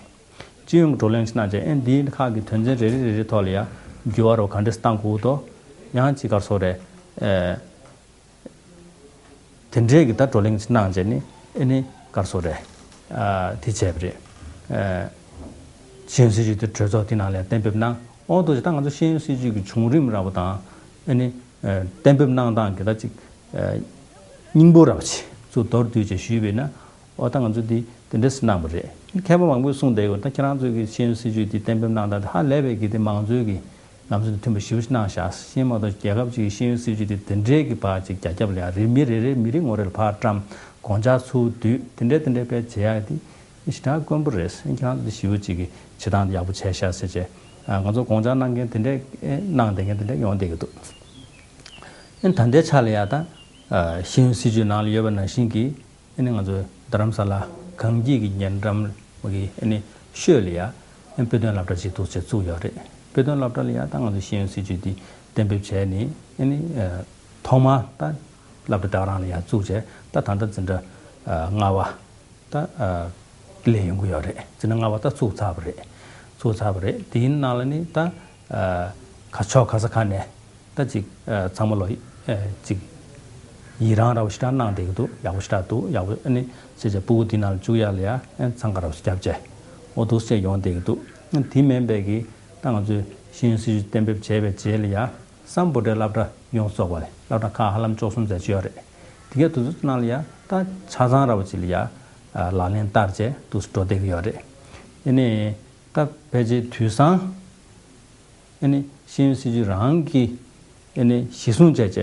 སྤྱི་ཡོངས་ཀྱི་བགྲོ་གླེང་ཅིག་གནང་རྗེས་ཨེ་འདིའི་ཁག་གི་དོན་ཚན་རེ་རེ་རེ་རེ་ཐོག་ལ་ཡང་འགྱུར་བ་རོ་ག་འདྲས་བཏང་དགོས་འདུག་ཡང་ཅིག་ག་རེ་ཟེར་དགོས་རེད། ཨེ། དེ་འདྲའི་གི་ད་བགྲོ་གླེང་ཅིག་གནང་བྱས་ནི་ཨེ་ནི་ག་རེ་ཟེར་དགོས་རེད། ཨ་དེ་བྱས་པ་རེད། ཨ་ཤེས་ཡོན་སྲིད་བྱུས་དེ་གྲོས་ཚོགས་དེ་ནང་ལ་གཏན་འབེབས་གནང་། འོ་དེ་ད་ང་ཚོ་ཤེས་ཡོན་སྲིད་བྱུས་ཀྱི་བྱུང་རིམ་འདྲ་པོ་དང་ཨེ་ནི་ཨ་གཏན་འབེབས་གནང་སྟངས་ཀྱི་ད་ཅིག་ཨ་སྙིང་པོ་འདྲ་པོ་ཅིག་ཚུར་མདོར་བསྡུས་བྱས་ཞུས་པས་ན། འོ་ད་ང་ཚོ་འདི་དེ་འདྲས་གནང་བ་རེད། མཁས་པ་མང་པོས་གསུངས་བསྡད་ཡོད། ད་ཁྱེད་རང་ཚོས་ཀྱི་ཤེས་ཡོན་སྲིད་བྱུས་འདི་གཏན་འབེབས་གནང་སྟངས་དེ་ཧ་ལས་པའི་གི་དེ་མང་གཙོའི་གི་ལམ་སྲོལ་དང་མཐུན་པ་ཞེ་པོ་ཅིག་གནང་བཞག་ཤེས་མ་གཏོགས་རྒྱལ་ཁབ་ཅིག་གི་ཤེས་ཡོན་སྲིད་བྱུས་འདི་དེ་འདྲའི་གི་བར་ཅིག་རྒྱ་ཁྱབ་ལ་ཡང་རེ་མི་རེ་རེ་མི་རེ་ངོ་རེ་ལ་ཕར་བཀྲམ་དགོངས་འཆར་ཚུར་བསྡུས་དེ་འདྲས་དེ་འདྲས་དཔེ་བྱེད་ཡག་དེ་ཞེ་དྲག་དཀོན་པོ་རེད། ཁྱེད་རང་ཚོ་ཞེ་པོ་ཅིག་གི་བྱེད་སྟངས་ཡག་པོ་བྱས་ཤག་ཟེར་བྱས་ང་ཚོ་དགོངས་འཆར་གནང་མཁན་དེ་འདྲས་གནང་བསྡད་མཁན་དེ་འདྲས་ཡོང་བསྡད་ཀྱི་འདུག་ཨེ་ད་ལྟའི་ཆ་ལ་ཡང་ད་ཤེས་ཡོན་སྲིད་བྱུས་ནང་ལ་ཡོད་པ་ནང་བཞིན་གྱི་ཨ་ནི་ང་ཚོའི་རྡ་རམ་ས་ལ་གངས་སྐྱིད་ཀྱི་ཉེ་འགྲམ་གྱི་ཨ་ནི་ཤོད་ལ་ཡང་དཔེ་སྟོན་སློབ་གྲྭ་ཅིག་འདུག་ཅེས་བཙུགས་ཡོད་རེད། དཔེ་སྟོན་སློབ་གྲྭ་ལ་ཡང་ད་ང་ཚོ་ཤེས་ཡོན་སྲིད་བྱུས་འདི་གཏན་འབེབས་བྱས་ནས་ཨ་ནི་ཐོག་མར་ད་སློབ་གྲྭ་ད་ག་རང་ལ་ཡང་བཙུགས་བྱས་ད་ད་ལྟ་འཛིན་གྲྭ་ལྔ་པ། ད་ཨ་སླེབས་ཡོང་གི་ཡོད་རེད། འཛིན་གྲྭ་ལྔ་པ་ད་ཚུགས་ཚར་བ་རེད། ཚུགས་ཚར་བ་རེད། དེའི་ནང་ལ་ནི་ད་ཨ་ག་ཕྱོགས་ག་ས་ག་ནས་ད་ཅིག་ཨ་ཚང་མ་ལོ་ཨ་ཅིག་ཡི་རངས་ར་བ་ཞེ་དྲག་གནང་བསྡད་ཀྱི་འདུག་ཡག་པོ་ཞེ་དྲག་འདུག་ཡག་པོ་ཨ་ནི་ཅེས་བྱས་སྤུ་གུ་དེ་ནང་ལ་བཅུག་ཡག་ལ་ཡ་ཨ་འཚང་ཁ་ར་བ་ཞིག་བརྒྱབ་བྱས་འོ་འདུག་སེ་ཡོང་བསྡད་ཀྱི་འདུག་དེ་མིན་པའི་གི་ད་ང་ཚོས་ཤེས་ཡོན་སྲིད་བྱུས་གཏན་འབེབས་བྱས་པའི་རྗེས་ལ་ཡ། སམ་བྷོ་ཊའི་སློབ་གྲྭ་ཡོངས་རྫོགས་པ་ལས་སློབ་གྲྭ་ཁག་ཧ་ལམ་བཅུ་གསུམ་ཙམ་ཅིག་ཡོད་རེད། དེ་གའི་དུས་ཚོད་ནང་ལ་ཡ་ད་ཆ་ཚང་ར་བ་ཅིག་ལ་ཡ་ལག་ལེན་བསྟར་བྱས་འདུག་འགྲོ་བསྡད་ཀྱི་ཡོད་རེད། ཨེ་ནི་ད་ཕལ་ཆེར་དུས་སང་ཨེ་ནི་ཤེས་ཡོན་སྲིད་བྱུས་རང་གི་ཨེ་ནི་གཞི་བཟུང་བྱས་བྱས་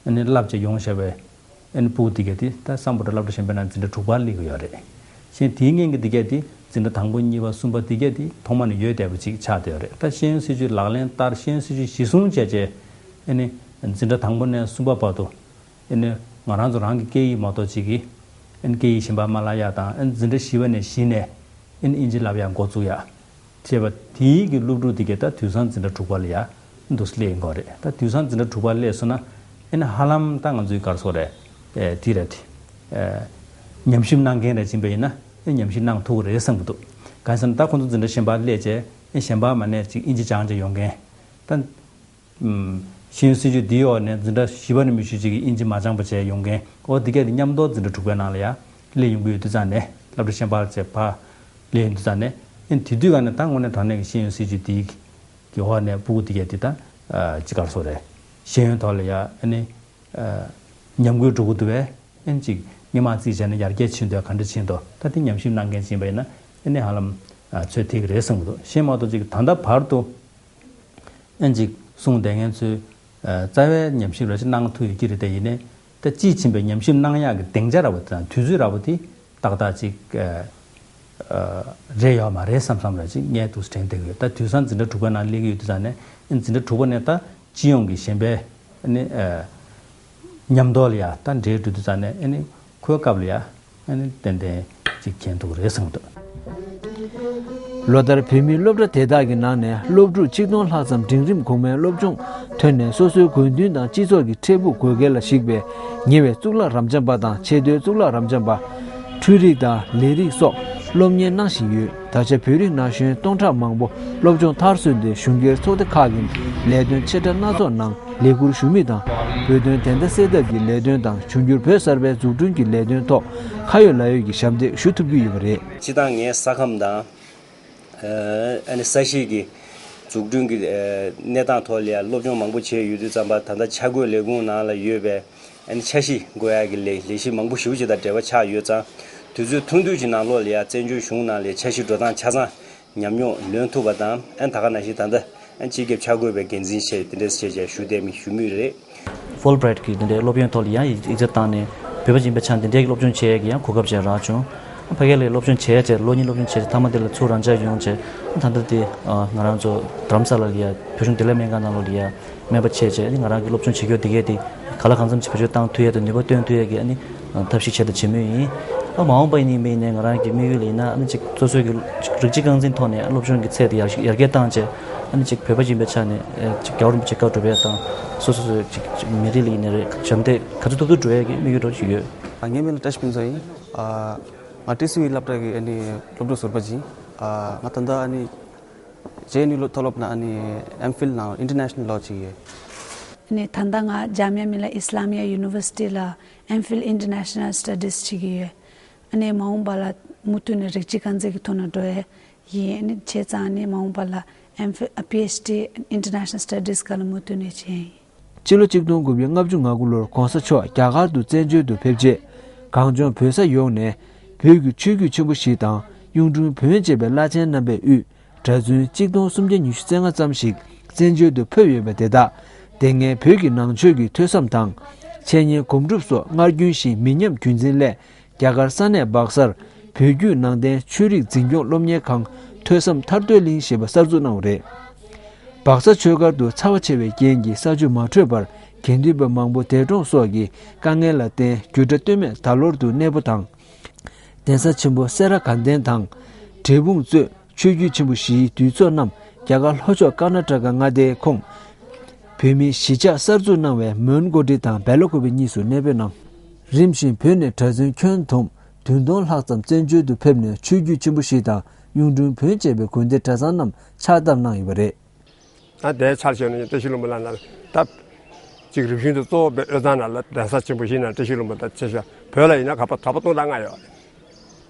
ཨེ་ནི་བསླབ་བྱས་ཡོང་བཞག་པའི་ཨེ་ནི་སྤུ་གུ་དེ་ག་དེ་ད་སམ་བྷོ་ཊ་སློབ་གྲྭ་གཞན་པའི་ནང་འཛིན་གྲྭ་དྲུག་པར་སླེབས་ཀྱི་ཡོད་རེད། གཞན་དེའི་སྔོན་གྱི་དེ་ག་དེ་འཛིན་གྲྭ་དང་པོ་གཉིས་པ་གསུམ་པ་དེ་ག་དེ་ཐོག་མ་ནས་ཡོད་བསྡད་པ་ཅིག་ཆགས་བསྡད་ཡོད་རེད། ད་ཤེས་ཡོན་སྲིད་བྱུས་ལག་ལེན་བསྟར་ཤེས་ཡོན་སྲིད་བྱུས་གཞི་བཟུང་བྱས་བྱས་ཨེ་ནི་འཛིན་གྲྭ་དང་པོ་ནས་གསུམ་པ་བར་དུ་ཨེ་ནི་ང་རང་ཚོ་རང་གི་སྐད་ཡིག་མ་གཏོགས་ཅིག་གི་ཨེ་ནི་སྐད་ཡིག་གཞན་པ་མ་བསླབ་ཡག་དང་ཨེ་ནི་འཛིན་གྲྭ་བཞི་པ་ནས་གཞི་ནས་ཨེ་ནི་ཨིན་ཇི་བསླབ་ཡག་འགོ་བཙུགས་ཡག་བྱས་པ་དེའི་གི་སློབ་ཕྲུག་དེ་གས་ད་དུས་སང་འཛིན་གྲྭ་དྲུག་པ་ལ་ཡ་འདུག་སླེབས་ཡོང་གི་རེད། ད་དུས་སང་འཛིན་གྲྭ་དྲུག་པ་སླེབས་སོང་ན་ཨེ་ནི་ཧ་ལམ་ད་ང་ཚོའི་ག་རེ་ཟེར་དགོས་རེད། ཨེ་དེ་རེད་དེ། ཨེ་ ཉམས་ཞིབ་གནང་མཁན་རེ་ཕྱིན་པ་ཡིན་ན་ཉམས་ཞིབ་གནང་ཐུབ་ཀྱི་རེད་བསམ་གྱི་འདུག་གང་ཟེར་ན་ད་ཁོང་ཚོ་འཛིན་གྲྭ་གཞན་པར་སླེབས་བྱས་གཞན་པ་མ་ནས་ཅིག་ཨིན་ཇི་སྦྱང་བྱས་ཡོང་མཁན་ད། ཤེས་ཡོན་སྲིད་བྱུས་འདིའི་འོག་ནས་འཛིན་གྲྭ་བཞི་པ་ནས་མི་ཤུལ་གཅིག་གིས་ཨིན་ཇི་མ་སྦྱངས་པ་བྱས་ཡོང་མཁན་འོ་འདི་གས་དེ་མཉམ་དུ་འཛིན་གྲྭ་དྲུག་པའི་ནང་ལ་ཡ་སླེབས་ཡོང་གི་ཡོད་དུས་ཙང་ནས་སློབ་གྲྭ་གཞན་པར་བྱས་ཕར་སླེབས་ཡོང་དུས་ཙང་ནས་ཨེ་དེ་དུས་ག་ནས་ད་དངོས་གནས་དྲང་གནས་ཀྱི་ཤེས་ཡོན་སྲིད་བྱུས་འདིའི་གི་འོག་ནས་ཕྲུ་གུ་འདི་གས་དེ་ད་ཅི་ག་རེ་ཟེར་དགོས་རེད། ཤེས་ཡོན་ཐོག་ལ་ཡ་ཨ་ནི་ཉམས་རྒུད་འགྲོ་གི་འདུག་པས་ཨེ་ཅིག་སྔོན་མ་རྩིས་བྱས་ན་ཡར་རྒྱས་ཕྱིན་འདུག་ག་འདྲ་ཕྱིན་འདུག་ད་དེ་ཉམས་ཞིབ་གནང་མཁན་ཅིག་ཡིན་པ་ཡིན་ན་ཨེ་ནི་ཧ་ལམ་ཚོད་ཐིག་རེད་བསམ་གྱི་འདུག་གཞན་མ་གཏོགས་ཅིག་ད་ལྟ་བར་དུ། ཨན་ཅིག་གསུངས་བསྡད་མཁན་ཚོས་རྩ་བའི་ཉམས་ཞིབ་ར་ཅིག་གནང་ཐུབ་ཡོད་ཀྱི་རེད་དེ་ཡིན་ནའི་ད་དཔྱིས་ཕྱིན་པའི་ཉམས་ཞིབ་གནང་ཡག་གི་སྡིངས་ཆ་ར་བ་དང་དུས་ཚོད་ར་བ་དེ་ཏག་ཏག་ཅིག་རེད་ཡོད་མ་རེད་བསམ་བསམ་ར་ཅིག་ངས་འདུག་དྲན་བསྡད་ཀྱི་ཡོད། ད་དུས་སང་འཛིན་གྲྭ་དྲུག་པའི་ནང་སླེབས་ཀྱི་ཡོད་དུས་ཙང་ནས་ཨན་འཛིན་གྲྭ་དྲུག་པ་ནས་ད་སྤྱི་ཡོངས་ཀྱི་གཞན་པའི་ཨ་ནི་མཉམ་དུ་ལ་ཡ་ད་འབྲེལ་འགྲོ་དུས་ཙང་ནས་ཨ་ནི་ཁོའི་སྐབས་ལ་ཡ། ཨ་ནི་ཏན་ཏན་ཅིག་མཁྱེན་ཐུབ་རེད་བསམ་འདུག་ལོ་ལྟར་བོད་མིའི་སློབ་གྲྭ་དེ་དག་གི་ནང་ནས་སློབ་ཕྲུག་ཆིག་སྟོང་ལྷག་ཙམ་འབྲིང་རིམ་གོང་མའི་སློབ་སྦྱོང་ཐོན་ནས་སོ་སོའི་དགོས་འདུན་དང་སྤྱི་ཚོགས་ཀྱི་འཕྲལ་ཕུགས་དགོས་གལ་ལ་གཞིགས་པའི་ཉེ་བའི་གཙུག་ལག་རབ་འབྱམས་པ་དང་ཆེས་མཐོའི་གཙུག་ལག་རབ་འབྱམས་པ། འཕྲུལ་རིག་དང་ལས་རིགས་སོགས་སློབ་གཉེར་གནང་བཞིན་ཡོད། ད་ཆ་བོད་རིགས་ན་གཞོན་སྟོང་ཕྲག་མང་པོ་སློབ་སྦྱོང་མཐར་སོན་ཏེ་གཞུང་སྒེར་ཚོགས་སྡེ་ཁག་གི་ལས་དོན་ཆེ་ཕྲ་སྣ་ཚོགས་ནང་ལས་འཁུར་ཞུ་མུས་དང་། བོད་དོན་བདེན་མཐའ་གསལ་ཐབས་ཀྱི་ལས་དོན་དང་འབྱུང་འགྱུར་བོད་གསར་པའི་འཛུགས་སྐྲུན་གྱི་ལས་དོན་ཐོག་ཁ་ཡོད་ལག་ཡོད་ཀྱི་ཞབས་འདེགས་ཞུ་ཐུབ་ཀྱི་ཡོད་པ་རེད། སྤྱིར་བཏང་ངའི་ས་ཁམས་དང་། ཨ་ནི་ས་གཤིས་ཀྱི་འཛུགས་སྐྲུན་གྱི་གནས་སྟངས་ཐོག་ལ་ཡང་སློབ་སྦྱོང་མང་པོ་བྱས་ཡོད་དུས་ཙམ་པ་ད་ལྟ་འཆར་འགོད་ལས་ཁུངས་ནང་ལ་ཡོད་པའི་ཨ་ནི་འཆར་གཞི་འགོད་ཡག་གི་ལས་ལས་གཞི་མང་པོ་ཞེ་པོ་ཅིག་དང་འབྲེལ་བ་ཆགས་ཡོད་ཙང་། དུས་ཚོད་ཐུང་ཐུང་ཅིག་ནང་ལོགས་ལ་ཡང་བཙན་བྱོལ་གཞུང་ནང་ལ་འཆར་གཞི་འགྲོ་སྟངས་ཆ་ཚང་ཉམས་མྱོང་ལོན་ཐུབ་པ་དང་ཨ་ནི་ད་ག་ནང་བཞིན་ད་ལྟ་ཨ་ནི་སྤྱི་ཁྱབ་འཆར་འགོད་པའི་འགན་འཛིན་བྱས་དེ་འདྲས་བྱས་བྱས་ཞུ་བསྡད་མི་ཞུ་མུས་རེད། ཧྥོལ་བྷི་རའིཊ་གི་དེ་འདྲའི་སློབ་ཡོན་ཐོག་ལ་ཡང་ཡིག་ཡིག་ཚད་བཏང་ནས་བོད་པ་ཡིན་པའི་ཆ་འདི་འདྲའི་སློབ་སྦྱོང་བྱེད་ཡས་ཀྱི་ཡང་གོ་སྐབས་ཅིག་རག་བྱུང་། ཕ་གི་ལ་སློབ་སྦྱོང་བྱས་བྱས་ལོ་གཉིས་སློབ་སྦྱོང་བྱས་བྱས་མཐའ་མ་དེ་ལ་ཚུར་རང་འཇགས་ཡོང་བྱས་ད་ལྟ་དེ་ང་རང་ཚོ་དྷ་རམ་ས་ལ་ལ་ཡ་བོད་གཞུང་བདེ་ལེགས་སྨན་ཁང་ནང་ལོགས་ལ་ཡ་སྨན་པ་བྱས་བྱས་ང་རང་གི་སློབ་སྦྱོང་བྱེད་རྒྱུ་དེ་གས་དེ་ག་ལ་གང་འཚམ་ཅིག་བེད་སྤྱོད་བཏང་ཐུབ་ཡས་དང་ནུས་པ་བཏོན་ཐུབ་ཡས་ཀྱི་ཨ་ནི་ཐབས་ཤེས་བྱས་དང་བྱེད་མུས་ཡིན། ཨ་མ་འོངས་པ་ཡིན་ནའི་མིན་ནའི་ང་རང་གི་དམིགས་ཡུལ་ལ་ཡིན་ན་ཨ་ནི་ཅིག་སོ་སོའི་གི་རིགས་གཅིག་རྐང་འཛིན་ཐོག་ནས་སློབ་སྦྱོང་གི་ཚད་དེ་ཡར་ཡར་རྒྱས་བཏང་བྱས་ཨ་ནི་ཅིག་བོད་པ་ཡིན་པའི་ཆ་ནས་ཨ་ཅིག་རྒྱལ་བ་རིན་པོ་ཆེ་བཀའ་སྒྲུབ་ཡས་དང་སོ་སོ་སོའི་ཅིག་ཅིག་མི་རིགས་ལ་ཡིན་ནའི་རེད་ཞབས་འདེགས་ག་ཚོད་ཐུབ་ཐུབ་འགྲོ་ཡས་ཀྱི་དམིགས་ཡུལ་འདྲ་ཞིག་ཡོད། ཨ་ངའི་མིང་ལ་བཀྲ་ཤིས་ཕུན་ཚོགས་ཡིན། ཨ་ང་ཊི་སི་ཝི་སློབ་གྲྭ་གི་ཨ་ནི་སློབ་ཕྲུག་ཟུར་པ་ཅིག་ཡིན། ཨ་ང་ད་ལྟ་ཨ་ནི་ཇེ་ཨེན་ཡུ་མཐོ་སློབ་ནང་ཨ་ནི་ཨེམ་ཕིལ་ནང་ཨིན་ཊར་ནེ་ཤ་ནལ་ལོ་བྱེད་ཀྱི་ཡོད། ཨ་ནི་ད་ལྟ་ང་ཇཱ་མི་ཡ་མི་ལ་ཨི་སི་ལ་མི་ཡ་ཡུ་ནི་ཝར་སི་ཊི་ལ་ཨེམ་ཕིལ་ཨིན་ཊར་ནེ་ཤ་ནལ་སི་ཊ་ཌིས་བྱེད་ཀྱི་ཡོད། ཨ་ནི་མ་འོངས་པ་ལ་མུ་མཐུད་ནས་རིགས་གཅིག་རྐང་འཛིན་གྱི་ཐོག་ནས་འགྲོ་ཡས་ཡིན། ཨ་ནི་བྱས་ཙང་ཨ་ནི་མ་འོངས་པ་ལ་ཨེམ་ཕིལ་ཨ་པི་ཨེཆ་ཌི་ཨིན་ཊར་ནེ་ཤ་ནལ་སི་ཊ་ཌིས་སྒང་ལ་མུ་མཐུད་ནས་བྱེད་ཡས་ཡིན། ཕྱི་ལོ་ཆིག་སྟོང་དགུ་བརྒྱ་ལྔ་བཅུ་ང་དགུ་ལོར་གོང་ས་མཆོག་རྒྱ་གར་དུ་བཙན་བྱོལ་དུ་ཕེབས་རྗེས། གངས་ལྗོངས་བོད་ས་ཡོངས་ནས་བོད་ཀྱི་ཆོས་བརྒྱུད་ཆེན་པོ་བཞི་དང་གཡུང་དྲུང་བོན་བཅས་པའི་བླ་ཆེན་རྣམ་པས་དབུས་གྲྭ་བཙུན་གཅིག་སྟོང་སུམ་བརྒྱ་ཉི་ཤུ་རྩ་ལྔ་ཙམ་ཞིག་བཙན་བྱོལ་དུ་ཕེབས་ཡོད་པ་དེ་དག་དེ་སྔའི་བོད་ཀྱི་ནང་ཆོས་ཀྱི་ཐོས་བསམ་དང་། འཆད་ཉན་སྒོམ་སྒྲུབ་སོགས་སྔར་རྒྱུན་བཞིན་མི་ཉམས་རྒྱུན་འཛིན་སླད། རྒྱ་གར་ས་གནས་སྦག་སར་བོད་བརྒྱུད་ནང་བསྟན་ཆོས་རིག་འཛིན་སྐྱོང་སློབ་གཉེར་ཁང་ཐོས་བསམ་ཐར་འདོད་གླིང་ཞེས་པ་གསར་འཛུགས་གནང་བ་རེད། སྦག་ས་ཆོས་སྒར་དུ་ཚ་བ་ཆེ་བའི་རྐྱེན་གྱིས་ས་ཆུ་མ་འཕྲོད་པར་དགེ་འདུན་པ་མང་པོ་འདས་གྲོངས་སོགས་ཀྱི་དཀའ་ངལ་ལ་བརྟེན་རྒྱུད་གྲྭ་སྟོད་སྨད་ད་ལོར་དུ་གནས་སྤོ་དང་། གདན་ས་ཆེན་པོ་སེ་ར་དགའ་ལྡན་དང་། འབྲས་སྤུངས་གཙོས་ཆོས་བརྒྱུད་ཆེན་པོ་བཞིའི་འདུས་ཚོགས་རྣམས་རྒྱ་གར་ལྷོ་ཕྱོགས་ཀར་ན་ཊ་ཀ་མངའ་སྡེའི་ཁོངས། བོད་མིའི་གཞིས་ཆགས་གསར་འཛུགས་གནང་བའི་མོན་གྷོ་ཊི་དང་སྦེལ་ཀོབ་གཉིས་སུ་གནས་སྤོས་གནང་། རིམ་བཞིན་བོད་ནས་གྲྭ་བཙུན་ཁྱོན་བསྡོམས་བདུན་སྟོང་ལྷག་ཙམ་བཙན་བྱོལ་དུ་ཕེབས་ནས་ཆོས་བརྒྱུད་ཆེན་པོ་བཞི་དང་གཡུང་དྲུང་བོན་བཅས་པའི་དགོན་སྡེ་གྲྭ་ཚང་རྣམས་ཕྱག་བཏབ་གནང་ཡོད་པ་རེད། ད་དེའི་ཆར་བཞག་ན་བཀྲ་ཤིས་ལྷུན་པོ་ལ་ན་ད་གཅིག་རིམ་བཞིན་དུ་གཙོ་བོ་དཔེ་དབུས་གཙང་ནང་ལ་གདན་ས་ཆེན་པོ་བཞི་ནང་བཀྲ་ཤིས་ལྷུན་པོ་དང་ཆེ་ཤོས་བོད་ལ་ཡིན་ན་ག་པར་གྲྭ་པ་སྟོང་ཕྲག་ལྔ་ཡོད་རེད།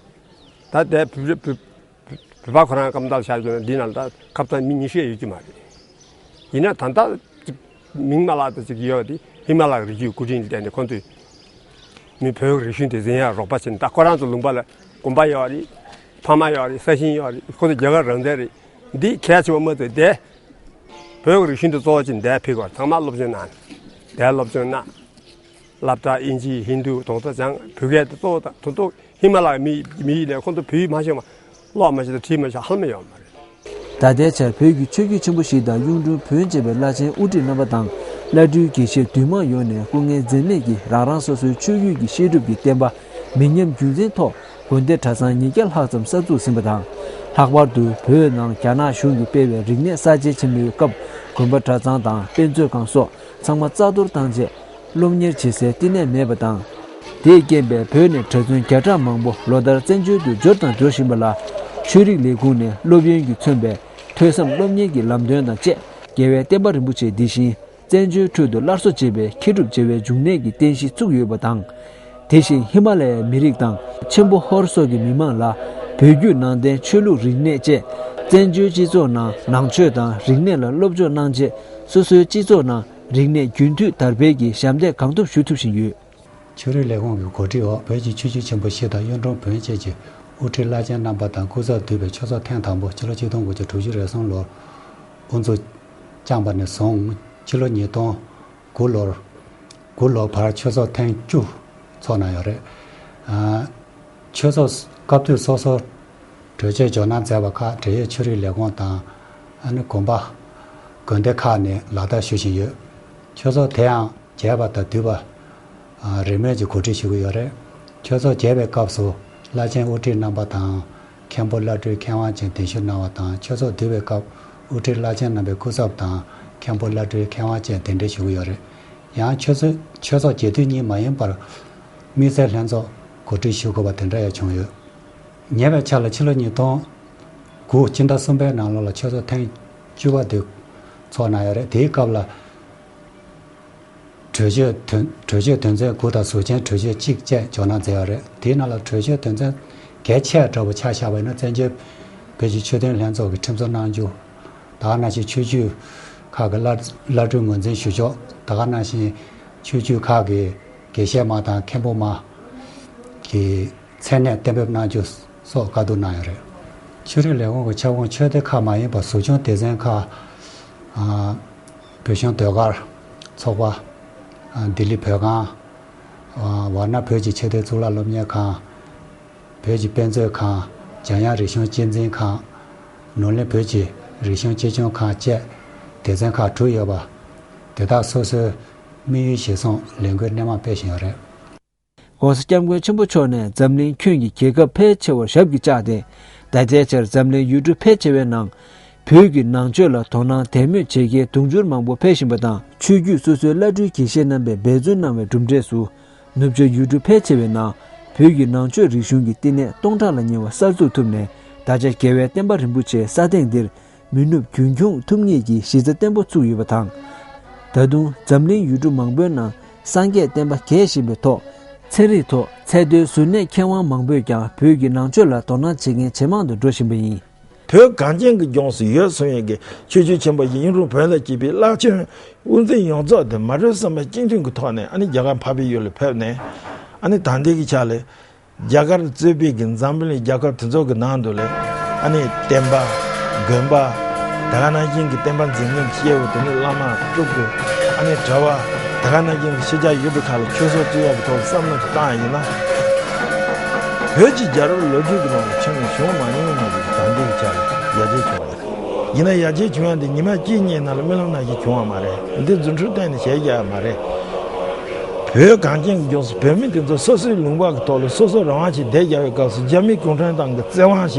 ད་དེ་བོད་བོད་བོད་པ་ཁོ་རང་སྐམ་ཐར་བྱ་བྱུང་ན་འདི་ནང་ད་ཁ་བཏང་མི་ཉི་ཤུ་ཡང་ཡོད་ཀྱི་མ་རེད། ཡིན་ན་ད་ལྟ་ཅིག་མིང་མ་བརླག་ད་ཅིག་ཡོད་དེ་ཧི་མ་ལ་ཡའི་རི་རྒྱུད་སྐུ་དྲིན་ལ་བརྟེན་ནས་ཁོང་ཚོས་མི་བོད་ཀྱི་རིག་གཞུང་དེ་འཛིན་ཡག་རོགས་པ་བྱས་ནས་ད་ཁོ་རང་ཚོ་ལུང་པ་ལ་དགོན་པ་ཡོད་རེད། ཕ་མ་ཡོད་རེད། ས་ཞིང་ཡོད་རེད། ཁོ་ཚོ་རྒྱ་གར་རང་བཙན་རེད། འདི་གལ་ཆེ་བ་མ་ཚད་དེ་བོད་ཀྱི་རིག་གཞུང་དེ་གཙོ་བོ་བྱས་ནས་འདིར་ཕེབས་པར་ཚང་མ་སློབ་སྦྱོང་གནང་། འདིར་སློབ་སྦྱོང་གནང་། སློབ་གྲྭ་དབྱིན་ཇི་ཧིན་རྡུ་གདོང་ཐོག་སྦྱངས། བོད་སྐད་དེ་གཙོ་བོ་དང་དོན་ཐོག་ཧི་མ་ལ་ཡའི་མི་མི་ཡིན་ནས་ཁོང་ཚོ་བོད་ཡིག་མ་ཤེས་པ་ཀློག་མ་ཤེས་དང་བྲིས་མ་ཤེས་ཧ་ལམ་ཡོད་མ་རེད། ད་ལྟའི་ཆར་བོད་ཀྱི་ཆོས་བརྒྱུད་ཆེན་པོ་བཞི་དང་གཡུང་དྲུང་བོན་བཅས་པའི་བླ་ཆེན་དབུ་ཁྲིད་རྣམ་པ་དང་བླ་སྤྲུལ་དགེ་བཤེས་འདུས་མང་ཡོངས་ནས་སྐུ་ངལ་འཛེམས་མེད་ཀྱིས་རང་རང་སོ་སོའི་ཆོས་བརྒྱུད་ཀྱི་བཤད་སྒྲུབ་ཀྱི་བསྟན་པ་མི་ཉམས་རྒྱུན་འཛིན་ཐོག་དགོན་སྡེ་གྲྭ་ཚང་ཉིས་བརྒྱ་ལྷག་ཙམ་གསར་འཛུགས་ཟིན་པ་དང་། ལྷག་པར་དུ་བོད་ནང་རྒྱ་ནག་གཞུང་གིས་སྤེལ་བའི་རིག་གནས་གསར་བརྗེ་ཆེན་མོའི་སྐབས་དགོན་པ་གྲྭ་ཚང་དང་དཔེ་མཛོད་ཁང་སོགས་ཚང་མ་རྩ་གཏོར་བཏང་རྗེས་སློབ་གཉེར་བྱེད་སའི་བསྟི་གནས་མེད་པ་དང་། དེས་རྐྱེན་པས་བོད་ནས་གྲྭ་བཙུན་བརྒྱ་ཕྲག་མང་པོ་ལོ་ལྟར་བཙན་བྱོལ་དུ་འབྱོར་དང་འབྱོར་བཞིན་པ་ལ། ཆོས་རིག་ལས་ཁུངས་ནས་སློབ་ཡོན་གྱིས་མཚོན་པའི་ཐོས་བསམ་སློབ་གཉེར་གྱི་ལམ་སྟོན་དང་བཅས་རྒྱལ་བའི་བསྟན་པ་རིན་པོ་ཆེ་འདི་བཞིན་བཙན་བྱོལ་ཁྲོད་དུ་སླར་གསོ་བྱེད་པའི་མཁས་གྲུབ་བྱེ་བའི་འབྱུང་གནས་ཀྱི་རྟེན་གཞི་བཙུགས་ཡོད་པ་དང་། དེ་བཞིན་ཧི་མ་ལ་ཡའི་མི་རིགས་དང་ཆེན་པོ་ཧོར་སོགས་ཀྱི་མི་མང་ལ་བོད་བརྒྱུད་ནང་བསྟན་ཆོས་ལུགས་རིག་གནས་བཅས་བཙན་བྱོལ་སྤྱི་ཚོགས་ནང་ནང་ཆོས་དང་རིག་གནས་ལ་སློབ་སྦྱོང་གནང་རྗེས། སོ་སོའི་སྤྱི་ཚོགས་ནང་རིག་གནས་རྒྱུན་མཐུད་དར་སྤེལ་གྱི་ཞབས་འདེགས་གང་ཐུབ་ཞུ་ཐུབ་བཞིན་ཡོད། ཆོས་རིག་ལས་ཁུངས་ཀྱི་གོ་སྒྲིག་འོག་བོད་ཀྱི་ཆོས་བརྒྱུད་ཆེན་པོ་བཞི་དང་གཡུང་དྲུང་བོན་བཅས་ཀྱི་དབུ་ཁྲིད་བླ་ཆེན་རྣམ་པ་དང་སྐུ་ཚབ་འདུས་པའི་ཆོས་ཚོགས་ཐེངས་དང་པོ་ཕྱི་ལོ་ཆིག་སྟོང་དགུ་བརྒྱ་དྲུག་ཅུ་རེ་གསུམ་ལོར་དབུ་འཛུགས་བསྐྱངས་པ་ནས་བཟུང་ཕྱི་ལོ་ཉིས་སྟོང་དགུ་ལོར་དགུ་ལོ་བར་ཆོས་ཚོགས་ཐེངས་བཅུ་ཚོགས་གནང་ཡོད་རེད། ཨ། ཆོས་ཚོགས་སྐབས་དུས་སོ་སོར་གྲོས་ཆོད་འཇོག་གནང་མཛད་པ་ཁག་འབྲེལ་ཡོད་ཆོས་རིག་ལས་ཁུངས་དང་། ཨ་ནི་དགོན་པ། དགོན་སྡེ་ཁག་ནས་ལག་བསྟར་ཞུ་བཞིན་ཡོད། ཆོས་ཚོགས་དེའང་རྒྱས་པ་དང་བསྡུས་པ། ཨ། རིས་མེད་ཀྱིས་གོ་སྒྲིག་ཞུ་གི་ཡོད་རེད། ཆོས་ཚོགས་རྒྱས་པའི་སྐབས་སུ་བླ་ཆེན་དབུ་ཁྲིད་རྣམ་པ་དང་། མཁན་པོ་བླ་སྤྲུལ་མཁས་དབང་ཅན་གདན་ཞུ་གནང་བ་དང་། ཆོས་ཚོགས་བསྡུས་པའི་སྐབས་དབུ་ཁྲིད་བླ་ཆེན་རྣམ་པའི་སྐུ་ཚབ་དང་། མཁན་པོ་བླ་སྤྲུལ་མཁས་དབང་ཅན་གདན་འདྲེན་ཞུ་གི་ཡོད་རེད། ཡང་ཆོས་ཚོགས་ཆོས་ཚོགས་རྒྱས་བསྡུས་གཉིས་མ་ཡིན་པར། དམིགས་བསལ་ལྷན་ཚོགས་གོ་སྒྲིག་ཞུ་དགོས་པ་དེ་འདྲ་ཡང་བྱུང་ཡོད། ཉེ་བའི་ཆར་ལ་ཕྱི་ལོ་ཉིས་སྟོང་དགུ་སྤྱི་ཟླ་གསུམ་པའི་ནང་ལོགས་ལ་ཆོས་ཚོགས་ཐེངས་བཅུ་པ་དེ་ཚོགས་གནང་ཡོད་རེད། དེའི་སྐབས་ལ། གྲོས་ཆོད་དོན་གྲོས་ཆོད་དོན་ཚན་དགུ་དང་ཟུར་མཆན་གྲོས་ཆོད་གཅིག་བཅས་འཇོག་གནང་མཛད་ཡོད་རེད། དེའི་ནང་ལ་གྲོས་ཆོད་དོན་ཚན་གལ་ཆེ་དྲགས་པོ་ཆ་བཞག་པ་ཡིན་ན། བཙན་བྱོལ་བོད་ཀྱི་ཆོས་དོན་ལྷན་ཚོགས་ཀྱི་ཁྲིམས་བཟོ་གནང་རྒྱུ། ད་ག་ནང་བཞིན་ཆོས་བརྒྱུད་ཁག་གི་བླ་བླ་སྤྲུལ་ངོས་འཛིན་ཞུ་ཕྱོགས། ད་ག་ནང་བཞིན་ཆོས་བརྒྱུད་ཁག་གི་དགེ་བཤེས་མ་དང་མཁན་པོ་མ་གི་མཚན་གནས་གཏན་འབེབས་གནང་རྒྱུ་སོགས་བཀའ་བསྡུར་གནང་ཡོད་རེད། ཆོས་རིག་ལས་ཁུངས་ཀྱི་ཁྱབ་ཁོངས་ཆོས་སྡེ་ཁག་མ་ཡིན་པ་ཟུར་བྱུང་སྡེ་ཚན་ཁག་ཨ། བོད་གཞུང་ཟློས་གར་ཚོགས་པ། ཨ། ལྡི་ལི་བོད་ཁང་། ཨ། ཝཱ་ཎ་བོད་ཀྱི་ཆོས་དོན་གཙུག་ལག་སློབ་གཉེར་ཁང་། བོད་ཀྱི་དཔེ་མཛོད་ཁང་། འཇམ་དབྱངས་རིག་གཞུང་གཅེས་འཛིན་ཁང་། ནོར་གླིང་བོད་ཀྱི་རིག་གཞུང་གཅེས་སྐྱོང་ཁང་བཅས་སྡེ་ཚན་ཁག་དྲུག་ཡོད་པ། དེ་དག་སོ་སོའི་དམིགས་ཡུལ་གཞིར་བཟུང་ལས་འགུལ་སྣེ་མང་སྤེལ་བཞིན་ཡོད་རེད། ༸གོང་ས་༸སྐྱབས་མགོན་ཆེན་པོ་མཆོག་ནས་འཛམ་གླིང་ཁྱོན་གྱི་རྒྱལ་ཁབ་ཕལ་ཆེ་བར་ཞབས་ཀྱིས་བཅགས་ཏེ། ད་ལྟའི་ཆར་འཛམ་གླིང་ཡུལ་གྲུ་ཕལ་ཆེ་བའི་ནང་། བོད་ཀྱི་ནང་ཆོས་ལ་དོ་སྣང་དད་མོས་བྱེད་མཁན་དུང་ཕྱུར་མང་པོ་ཕེབས་བཞིན་པ་དང་། ཆོས་བརྒྱུད་སོ་སོའི་བླ་སྤྲུལ་དགེ་བཤེས་རྣམ་པས་འབད་བརྩོན་གནང་བའི་གྲུབ་འབྲས་སུ། ནུབ་ཕྱོགས་ཡུལ་གྲུ་ཕལ་ཆེ་བའི་ནང་བོད་ཀྱི་ནང་ཆོས་རིག་གཞུང་གི་བསྟི་གནས་སྟོང་ཕྲག་ལ་ཉེ་བ་གསར་འཛུགས་ཐུབ་ནས། ད་ཆ་རྒྱལ་བའི་བསྟན་པ་རིན་པོ་ཆེའི་ས་སྟེང་འདིར་མི་ནུབ་རྒྱུན་འཁྱོངས་ཐུབ་ངེས་ཀྱི་གཞི་རྩ་བརྟན་པོ་བཙུགས་ཡོད་པ་དང་། ད་དུང་འཛམ་གླིང་ཡུལ་གྲུ་མང་པོའི་ནང་སངས་རྒྱས་བསྟན་པ་རྒྱས་བཞིན་པའི་ཐོག་ཚན་རིག་ཐོག་ཚད་མཐོའི་གཟུར་གནས་མཁས་དབང་མང་པོས་ཀྱང་བོད་ཀྱི་ནང་ཆོས་ལ་དོ་སྣང་བྱེད་མཁན་ཇེ་མང་དུ་འགྲོ་བཞིན་པ་ཡིན། བོད་གངས་ཅན་གྱི་ལྗོངས་སུ་ཡོད་གསུང་ཡས་ཀྱི་ཆོས་བརྒྱུད་ཆེན་པོ་བཞི་གཡུང་དྲུང་བོན་དང་བཅས་པའི་བླ་ཆེན་དབུ་འཛིན་ཡོངས་རྫོགས་དེ་མ་གྲོས་བསམ་པ་གཅིག་མཐུན་གྱི་ཐོག་ནས་ཨ་ནི་རྒྱ་གར་འཕགས་པའི་ཡུལ་ལ་ཕེབས་ནས། ཨ་ནི་ད་ལྟའི་གི་ཆ་ལ་རྒྱ་གར་གཙོས་པའི་གི་འཛམ་བུ་གླིང་རྒྱལ་ཁབ་དེ་ཚོ་གི་ནང་དུ་ལ་ཨ་ནི་བསྟན་པ། དགོན་པ། ད་ག་ནང་བཞིན་གྱི་བསྟན་པ་འཛིན་མཁན་སྐྱེ་བོ་དེ་ནི་བླ་མ་སྤྲུལ་སྐུ། ཨ་ནི་གྲྭ་པ། ད་ག་ནང་བཞིན་གྱི་ཤེས་བྱ་ཡོད་པའི་ཁ་ལ་ཆོས་ཚོགས་བཙུགས་ཡག་གི་ཐོག་བསམ་བློ་ཞིག་བཏང་ཡིན་ན། བོད་ཀྱི་རྒྱལ་རབས་ལོ་རྒྱུས་ཀྱི་ནང་ལ་ཆེན་མོ་བྱུང་མ་མྱོང་བ་ཞིག་ད་ལྟའི་ཆ་ལ་ཡར་རྒྱས་བྱུང་བ་རེད། ཡིན་ན་ཡར་རྒྱས་བྱུང་ཡག་འདི་ཉི་མ་གཅིག་གཉིས་ནང་ལ་རྨི་ལམ་ནང་བཞིན་བྱུང་བ་མ་རེད། འདི་རྫུ་འཕྲུལ་གཏན་ནས་བྱས་ཡག་མ་རེད། བོད་གངས་ཅན་གྱི་ལྗོངས་སུ་བོད་མི་དེ་ཚོ་སོ་སོའི་ལུང་པ་གི་ཐོག་ལ་སོ་སོ་རང་དབང་ཅིག་བསྡད་རྒྱག་པའི་སྐབས་སུ་རྒྱ་མི་གུང་ཁྲན་ཏང་གི་བཙན་དབང་བྱས་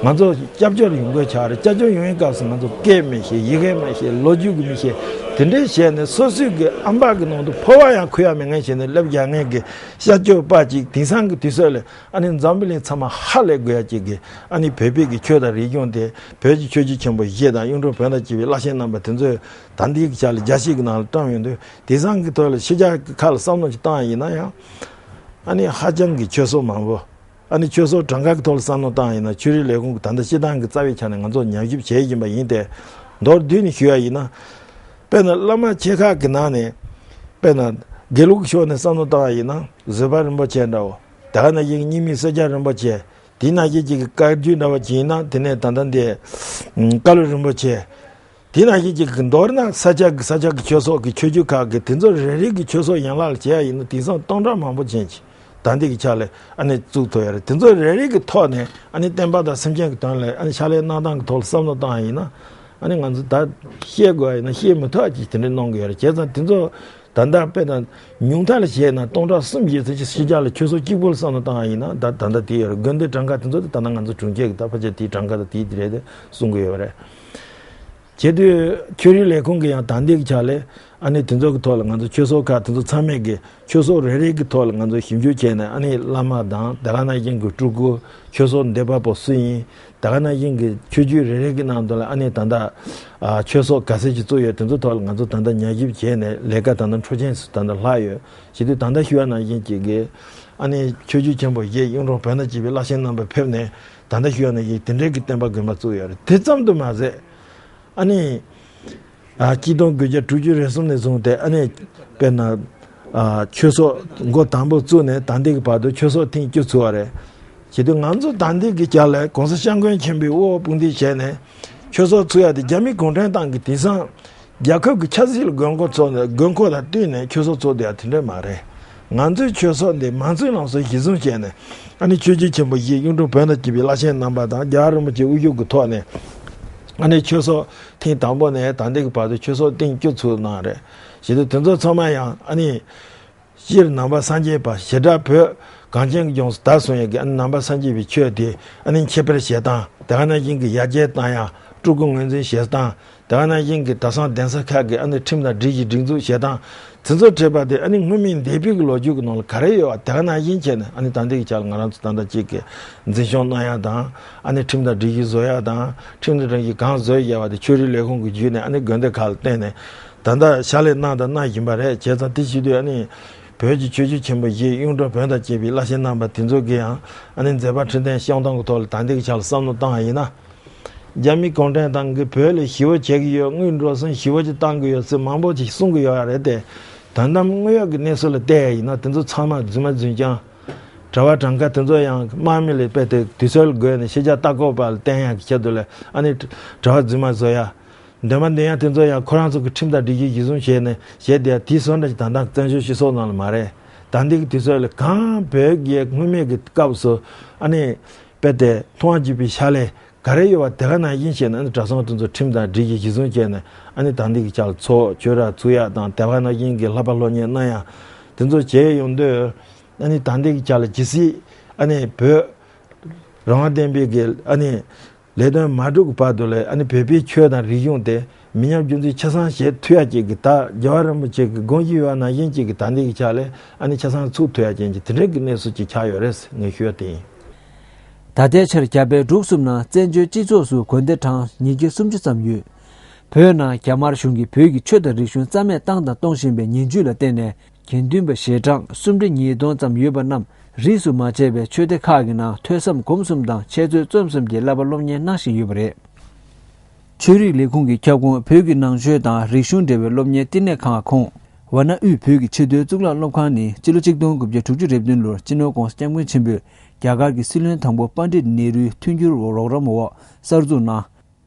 ང་ཚོ་སྐྱབས་བཅོལ་ཡོང་དགོས་ཆགས་རེད། སྐྱབས་བཅོལ་ཡོང་བའི་སྐབས་སུ་ང་ཚོ་སྐད་མི་ཤེས། ཡི་གེ་མི་ཤེས། ལོ་རྒྱུས་ཀྱི་མི་ཤེས། དེ་འདྲའི་བྱས་ནས་སོ་སོའི་གི་ཨམ་ཕྲག་གི་ནང་དུ་ཕོ་བ་ཡང་འཁུར་ཡག་མེད་མཁན་བྱས་ནས་སླེབས་རྒྱག་མཁན་གི་ཤ་སྐྱོགས་པ་ཅིག་དེང་སང་གི་དུས་ཚོད་ལ་ཨ་ནི་འཛམ་བུ་གླིང་ཚང་མ་ཧ་ལས་དགོས་ཡག་ཅིག་གི་ཨ་ནི་བོད་པའི་གི་ཆོས་དང་རིག་གཞུང་དེ་བོད་ཀྱི་ཆོས་བརྒྱུད་ཆེན་པོ་བཞི་དང་གཡུང་དྲུང་བོན་དང་བཅས་པའི་བླ་ཆེན་རྣམ་པ་དེ་ཚོས་ད་འདིའི་གི་ཆ་ལ་རྒྱལ་སྤྱི་གི་ནང་ལ་བཀྲམ་ཡོང་དུས། དེང་སང་གི་ཐོག་ལ་ཤེས་བྱ་གི་ཁ་ལ་བསམ་བློ་ཅིག་བཏང་ཡིན་ན་ཡང་། ཨ་ནི་ཧ་ཅང་གི་ཆོས་ཚོགས་མང་པོ། ཨ་ནི་ཆོས་ཚོགས་གྲངས་ཀ་གི་ཐོག་ལ་བསམ་བློ་བཏང་ཡིན་ན་ཆོས་རིག་ལས་ཁུངས་ཀྱི་ད་ལྟ་སྤྱི་བཏང་གི་རྩ་བའི་ཆ་ནས་ང་ཚོ་ཉམས་ཞིབ་བྱེད་བཞིན་པ་ཡིན་ཏེ། མདོར་བསྡུས་ནས་ཞུ་ཡ་ཡིན་ན། དཔེར་ན་བླ་མ་ཆེ་ཁག་གི་ནང་ནས། དཔེར་ན་དགེ་ལུགས་ཀྱི་ཕྱོགས་ནས་བསམ་བློ་བཏང་ཡ་ཡིན་ན་བཟོད་པ་རིན་པོ་ཆེ་འདྲ་བོ། ད་ག་ནང་བཞིན་གཉིས་མེད་སེར་སྐྱ་རིན་པོ་ཆེ། དེ་ནང་བཞིན་གཅིག་གི་བཀའ་བརྒྱུད་འདྲ་བ་ཅིག་ཡིན་ན་དེ་ནས་ད་ལྟ་འདི། བཀའ་བློན་རིན་པོ་ཆེ། དེ་ནང་བཞིན་གཅིག་གི་མདོར་ན་ས་ཆ་གི་ས་ཆ་གི་ཆོས་ཚོགས་ཀྱི་ཆོས་བརྒྱུད་ཁག་གི་དེ་ཚོ་རེ་རེ་གི་ཆོས་ཚོགས་ཡན་ལག་ལ་བྱས་ཡ་ཡིན་ན་དེང་སང་སྟོང་ཕྲག་མང་པོ་ཅན་གྱི་ད་ལྟའི་གི་ཆ་ལ་ཨ་ནི་བཙུགས་ཐུབ་ཡ་རེད། དེ་ཚོ་རེ་རེ་གི་ཐོག་ནས་ཨ་ནི་བསྟན་པ་དང་སེམས་ཅན་གྱི་དོན་ལ་ཨ་ནི་ཕྱག་ལས་གནང་སྟངས་ཀྱི་ཐོག་ལ་བསམ་བློ་བཏང་ཡ་ཡིན་ན། ཨ་ནི་ང་ཚོ་ད་བཤད་དགོས་ཡ་ཡིན་ན་བཤད་མི་ཐུབ་ཡ་ཅིག་དེ་འདྲ་གནང་གི་ཡོད་རེད། བྱས་ཙང་དེ་ཚོ། ད་ལྟ་དཔེ་དང་ཉུང་མཐའ་ལ་བཤད་ན་སྟོང་ཕྲག་གསུམ་བཞི་ཙམ་ཅིག་ཕྱི་རྒྱལ་ལ་ཆོས་ཚོགས་གཅིག་པུ་ལ་བསམ་བློ་བཏང་བ་ཡིན་ན་ད་ད་ལྟ་དེ་ཡོད་རེད། དགོན་སྡེ་གྲངས་ཀ་དེ་ཚོ་ད་ལྟ་ང་ཚོ་དྲུང་ཆེ་གི་ད་ཕལ་ཆེར་དེའི་གྲངས་ཀ་ད་དེའི་དེ་རེད་དེ་གསུང་གི་ཡོད་རེད། བྱེད་དུས་ཆོས་རིག་ལས་ཁུངས་ཀྱི་ཡང་ད་ལྟའི་གི་ཆ་ལས་ཨ་ནི་དེ་ཚོ་གི་ཐོག་ལ་ང་ཚོ་ཆོས་ཚོགས་ཁག་དེ་ཚོ་ཚང་མས་ཀྱི་ཆོས་ཚོགས་རེ་རེ་གི་ཐོག་ལ་ང་ཚོ་ཞིབ་འཇུག་བྱས་ནས། ཨ་ནི་བླ་མ་དང་དེ་ག་ནང་བཞིན་གྱི་སྤྲུལ་སྐུ་ཆོས་ཚོགས་འདི་པ་པོ་སུ་ཡིན། དེ་ག་ནང་བཞིན་གྱི་ཆོས་བརྒྱུད་རེ་རེ་གི་ནང་དུ་ལ་ཨ་ནི་ད་ལྟ་ཨ་ཆོས་ཚོགས་ག་ཚད་ཅིག་བཙུགས་ཡོད། དེ་ཚོ་ཐོག་ལ་ང་ཚོ་ད་ལྟ་ཉར་ཞིབ་བྱས་ནས་ལས་ཀ་ད་ལྟ་འཕྲོ་ཆེན་སུ་ད་ལྟ་ལྷག་ཡོད། བྱེད་དུས་ད་ལྟ་ཞུ་བ་ནང་བཞིན་གྱི་གི་ཨ་ནི་ཆོས་བརྒྱུད་ཆེན་པོ་བཞི་གཡུང་དྲུང་བོན་དང་བཅས་པའི་བླ་ཆེན་རྣམ་པ་ཕེབས་ནས་ད་ལྟ་ཞུ་བ་ནང་བཞིན་དེ་འདྲའི་གི་བསྟན་པ་དགོན་པ་བཙུགས་ཡོད་རེད། དེ་ཙམ་དུ་མ་ཟད། ཨ་ནི། ཨ་གཅིག་སྟོང་དགུ་བརྒྱ་དྲུག་ཅུ་རེ་གསུམ་ནས་བཟུང་སྟེ་ཨ་ནི། དཔེར་ན། ཨ་ཆོས་ཚོགས་འགོ་དང་པོ་བཙུགས་ནས་ད་ལྟའི་གི་བར་དུ་ཆོས་ཚོགས་ཐེངས་བཅུ་ཚུགས་པ་རེད། བྱེད་དུས་ང་ཚོ་ད་ལྟའི་གི་ཆ་ལ་གོང་ས་སྐྱབས་མགོན་ཆེན་པོས་དབུ་འོག་དཔུང་འདེགས་བྱས་ནས་ཆོས་ཚོགས་ཚུགས་ཡ་དེ་རྒྱ་མི་གུང་ཁྲན་ཏང་གི་དེང་སང་རྒྱལ་ཁབ་ཀྱི་ཆབ་སྲིད་ལ་དགོས་མཁོ་ཚོགས་ནས་དགོས་མཁོ་དང་བསྟུན་ནས་ཆོས་ཚོགས་ཚུགས་བསྡད་ཡ་དེ་འདྲ་མ་རེད། ང་ཚོའི་ཆོས་ཚོགས་འདི་མང་གཙོའི་ལམ་སྲོལ་གཞིར་བཟུང་བྱས་ནས་ཨ་ནི་ཆོས་བརྒྱུད་ཆེན་པོ་བཞི་གཡུང་དྲུང་བོན་དང་བཅས་པའི་བླ་ཆེན་རྣམ་པ་དང་རྒྱལ་བ་རིན་པོ་ཆེའི་དབུ་བཞུགས་ཀྱི་ཐོག་ནས་ཨ་ནི་ཆོས་ཚོགས་ཐེངས་དང་པོ་ནས་ད་ལྟའི་གི་བར་དུ་ཆོས་ཚོགས་ཐེངས་བཅུ་ཚུགས་གནང་རེད། བྱེད་དུས་དེ་ཚོ་ཚང་མ་ཡང་ཨ་ནི་སྤྱིར་ནང་པ་སངས་རྒྱས་པ་བྱེ་བྲག་བོད་གངས་ཅན་གྱི་ལྗོངས་སུ་དར་སོང་ཡས་ཀྱི་ཨ་ནི་ནང་པ་སངས་རྒྱས་པའི་ཆོས་དེ་ཨ་ནི་འཆད་སྤེལ་བྱེད་སྟངས། དེ་ག་ནང་བཞིན་གྱི་ཡར་རྒྱས་བཏང་ཡ། སྤྲུལ་སྐུ་ངོས་འཛིན་བྱེད་སྟངས། དེ་ག་ནང་བཞིན་གྱི་གྲྭ་ཚང་གདན་ས་ཁག་གི་ཨ་ནི་ཁྲིམས་དང་སྒྲིག་གཞི་སྒྲིག་འཛུགས་བྱེད་སྟངས་དེ་ཚོ་འཕྲད་པ་དེ་ཨ་ནི་སྔོན་མའི་འདས་པའི་གི་ལོ་རྒྱུས་ཀྱི་ནང་ལ་ག་རེ་ཡོད་པ་དེ་ག་ནང་བཞིན་བྱས་ནས་ཨ་ནི་ད་ལྟའི་གི་ཆ་ལ་ང་རང་ཚོ་ད་ལྟ་གཅིག་གི་འཛིན་སྐྱོང་གནང་ཡ་དང་། ཨ་ནི་ཁྲིམས་དང་སྒྲིག་གཞི་བཟོ་ཡ་དང་། ཁྲིམས་དང་སྒྲིག་གཞི་གང་བཟོས་ཡོད་པ་དེ་ཆོས་རིག་ལས་ཁུངས་ཀྱི་བརྒྱུད་ནས་ཨ་ནི་དགོན་སྡེ་ཁག་ལ་བརྟེན་ནས་ད་ལྟ་ཕྱག་ལས་གནང་དང་གནང་བཞིན་པ་རེད། བྱས་ཙང་དེ་བྱེད་དུས་ཨ་ནི་བོད་ཀྱི་ཆོས་བརྒྱུད་ཆེན་པོ་བཞི་གཡུང་དྲུང་བོན་དང་བཅས་པའི་བླ་ཆེན་རྣམ་པ་དེ་ཚོ་གི་ཡང་ཨ་ནི་མཛད་པ་འཕྲིན་ལྡན་བསྐྱངས་སྟངས་ཀྱི་ཐོག་ལ་ད་ལྟའི་གི་ཆ་ལ་བསམ་བློ་བཏང་བ་ཡིན་ན། རྒྱ་མི་གུང་ཁྲན་ཏང་གིས་བོད་ལ་ཞི་བ་བྱེད་ཀྱི་ཡོད། དངུལ་འགྲོ་སོང་ཞི་བ་ཅིག་བཏང་གི་ཡོད་ཟེར་མང་པོ་ཅིག་གསུང་གི་ཡོད་རེད་དེ། དོན་དམ་དངོས་ཡོད་ཀྱི་གནས་ཚུལ་ལ་བལྟས་ཡ་ཡིན་ན་དེ་ཚོ་ཚང་མ་རྫུན་མ་རྫུན་རྐྱང་། གྲྭ་པ་གྲངས་ཀ་དེ་ཚོ་ཡང་དམག་མི་ལ་དཔེ་དེ་དུས་ཚོད་ལ་བགོས་ནས་ཤེས་བྱ་ལྟ་སྐོར་པ་ལ་བསྟན་ཡག་གི་ཆེད་དུ་ལ་ཨ་ནི་གྲྭ་པ་རྫུན་མ་བཟོ་ཡ། འདོན་མ་འདོན་ཡ་དེ་ཚོ་ཡང་ཁོ་རང་ཚོ་གི་ཁྲིམས་དང་སྒྲིག་གཞི་གཞིར་བཟུང་བྱས་ནས་བྱས་བསྡད་ཡ་དེའི་བཟོ་འདྲ་ཞིག་ད་ལྟ་བཙན་བྱོལ་སྤྱི་ཚོགས་ནང་ལ་མ་རེད། ད་འདི་གི་དུས་ཚོད་ལ་གང་བོད་ཀྱི་སྔོན་མའི་གི་སྐབས་སུ་ཨ་ནི་དཔེ་དེ་མཐོང་བ་བརྒྱུད་པའི་ཕྱག་ལས་ག་རེ་ཡོད་པ་དེ་ག་ནང་བཞིན་བྱས་ནས་ཨ་ནི་གྲྭ་ཚང་དེ་ཚོ་ཁྲིམས་དང་སྒྲིག་གཞི་གཞིར་བཟུང་བྱས་ནས་ཨ་ནི་ད་འདི་གི་ཆ་ལ་ཚོགས་ཆོས་ར་ཚུགས་ཡ་དང་དེ་ག་ནང་བཞིན་གི་བསླབ་པ་སློབ་གཉེར་གནང་ཡ་དེ་ཚོ་བྱས་ཡོང་དུས། ཨ་ནི་ད་ལྟའི་གི་ཆ་ལ་ཇི་སྲིད་ཨ་ནི་བོད་རང་དབང་ལྡན་པའི་གི་ཨ་ནི་ལས་དོན་མ་འགྲུབ་ཀྱི་བར་དུ་ལ་ཨ་ནི་བོད་པའི་ཆོས་དང་རིག་གཞུང་དེ་མི་ཉམས་རྒྱུན་འཛིན་ཆ་ཚང་བྱེད་ཐུབ་ཡ་ཅིག་གི་ད་རྒྱལ་བ་རིན་པོ་ཆེ་གི་དགོངས་གཞི་ཡོད་པ་ནང་བཞིན་ཅིག་གི་ད་ལྟའི་གི་ཆ་ལ་ཨ་ནི་ཆ་ཚང་ཚུགས་ཐུབ་ཡ་ཅན་གྱི་དེ་འདྲའི་གི་གནས་ཚུལ་ཅིག་ཆགས་ཡོད་རེད་ངས་ཞུ་ཡ་དེ་ཡིན། ད་ལྟའི་ཆར་རྒྱ་བལ་འབྲུག་གསུམ་ནང་བཙན་བྱོལ་སྤྱི་ཚོགས་སུ་དགོན་སྡེ་གྲངས་ཉིས་བརྒྱ་སུམ་ཅུ་ཙམ་ཡོད། བོད་ནང་རྒྱ་དམར་གཞུང་གིས་བོད་ཀྱི་ཆོས་དང་རིག་གཞུང་རྩ་མེད་བཏང་དང་གཏོང་བཞིན་པའི་ཉེས་འཛུགས་ལ་བརྟེན་ནས། དགེ་འདུན་པ་ཞལ་གྲངས་སུམ་ཁྲི་ཉིས་སྟོང་ཙམ་ཡོད་པ་རྣམས་རིས་སུ་མ་ཆད་པའི་ཆོས་སྡེ་ཁག་གི་ནང་ཐོས་བསམ་སྒོམ་གསུམ་དང་འཆད་རྩོད་རྩོམ་གསུམ་གྱི་བསླབ་པ་སློབ་གཉེར་གནང་བཞིན་ཡོད་པ་རེད། ཆོས་རིག་ལས་ཁུངས་ཀྱི་ཁྱབ་ཁོངས་བོད་ཀྱི་ནང་ཆོས་དང་རིག་གཞུང་འབྲེལ་བའི་སློབ་གཉེར་བསྟི་གནས་ཁང་ཁོངས་ཝཱ་ཎ་དབུས་བོད་ཀྱི་ཆེས་མཐོའི་གཙུག་ལག་སློབ་ཁང་ནི་སྤྱི་ལོ་ཆིག་སྟོང་དགུ་བརྒྱ་དྲུག་ཅུ་རེ་བདུན་ལོར་སྤྱི་ནོར་༧གོང་ས་༧སྐྱབས་མགོན་ཆེན་པོས་རྒྱ་གར་གྱི་སྲིད་བློན་དང་པོ་པཎྜི་ཏ་ནེ་རུའི་མཐུན་འགྱུར་རོགས་རམ་འོག་གསར་འཛུགས་གནང་།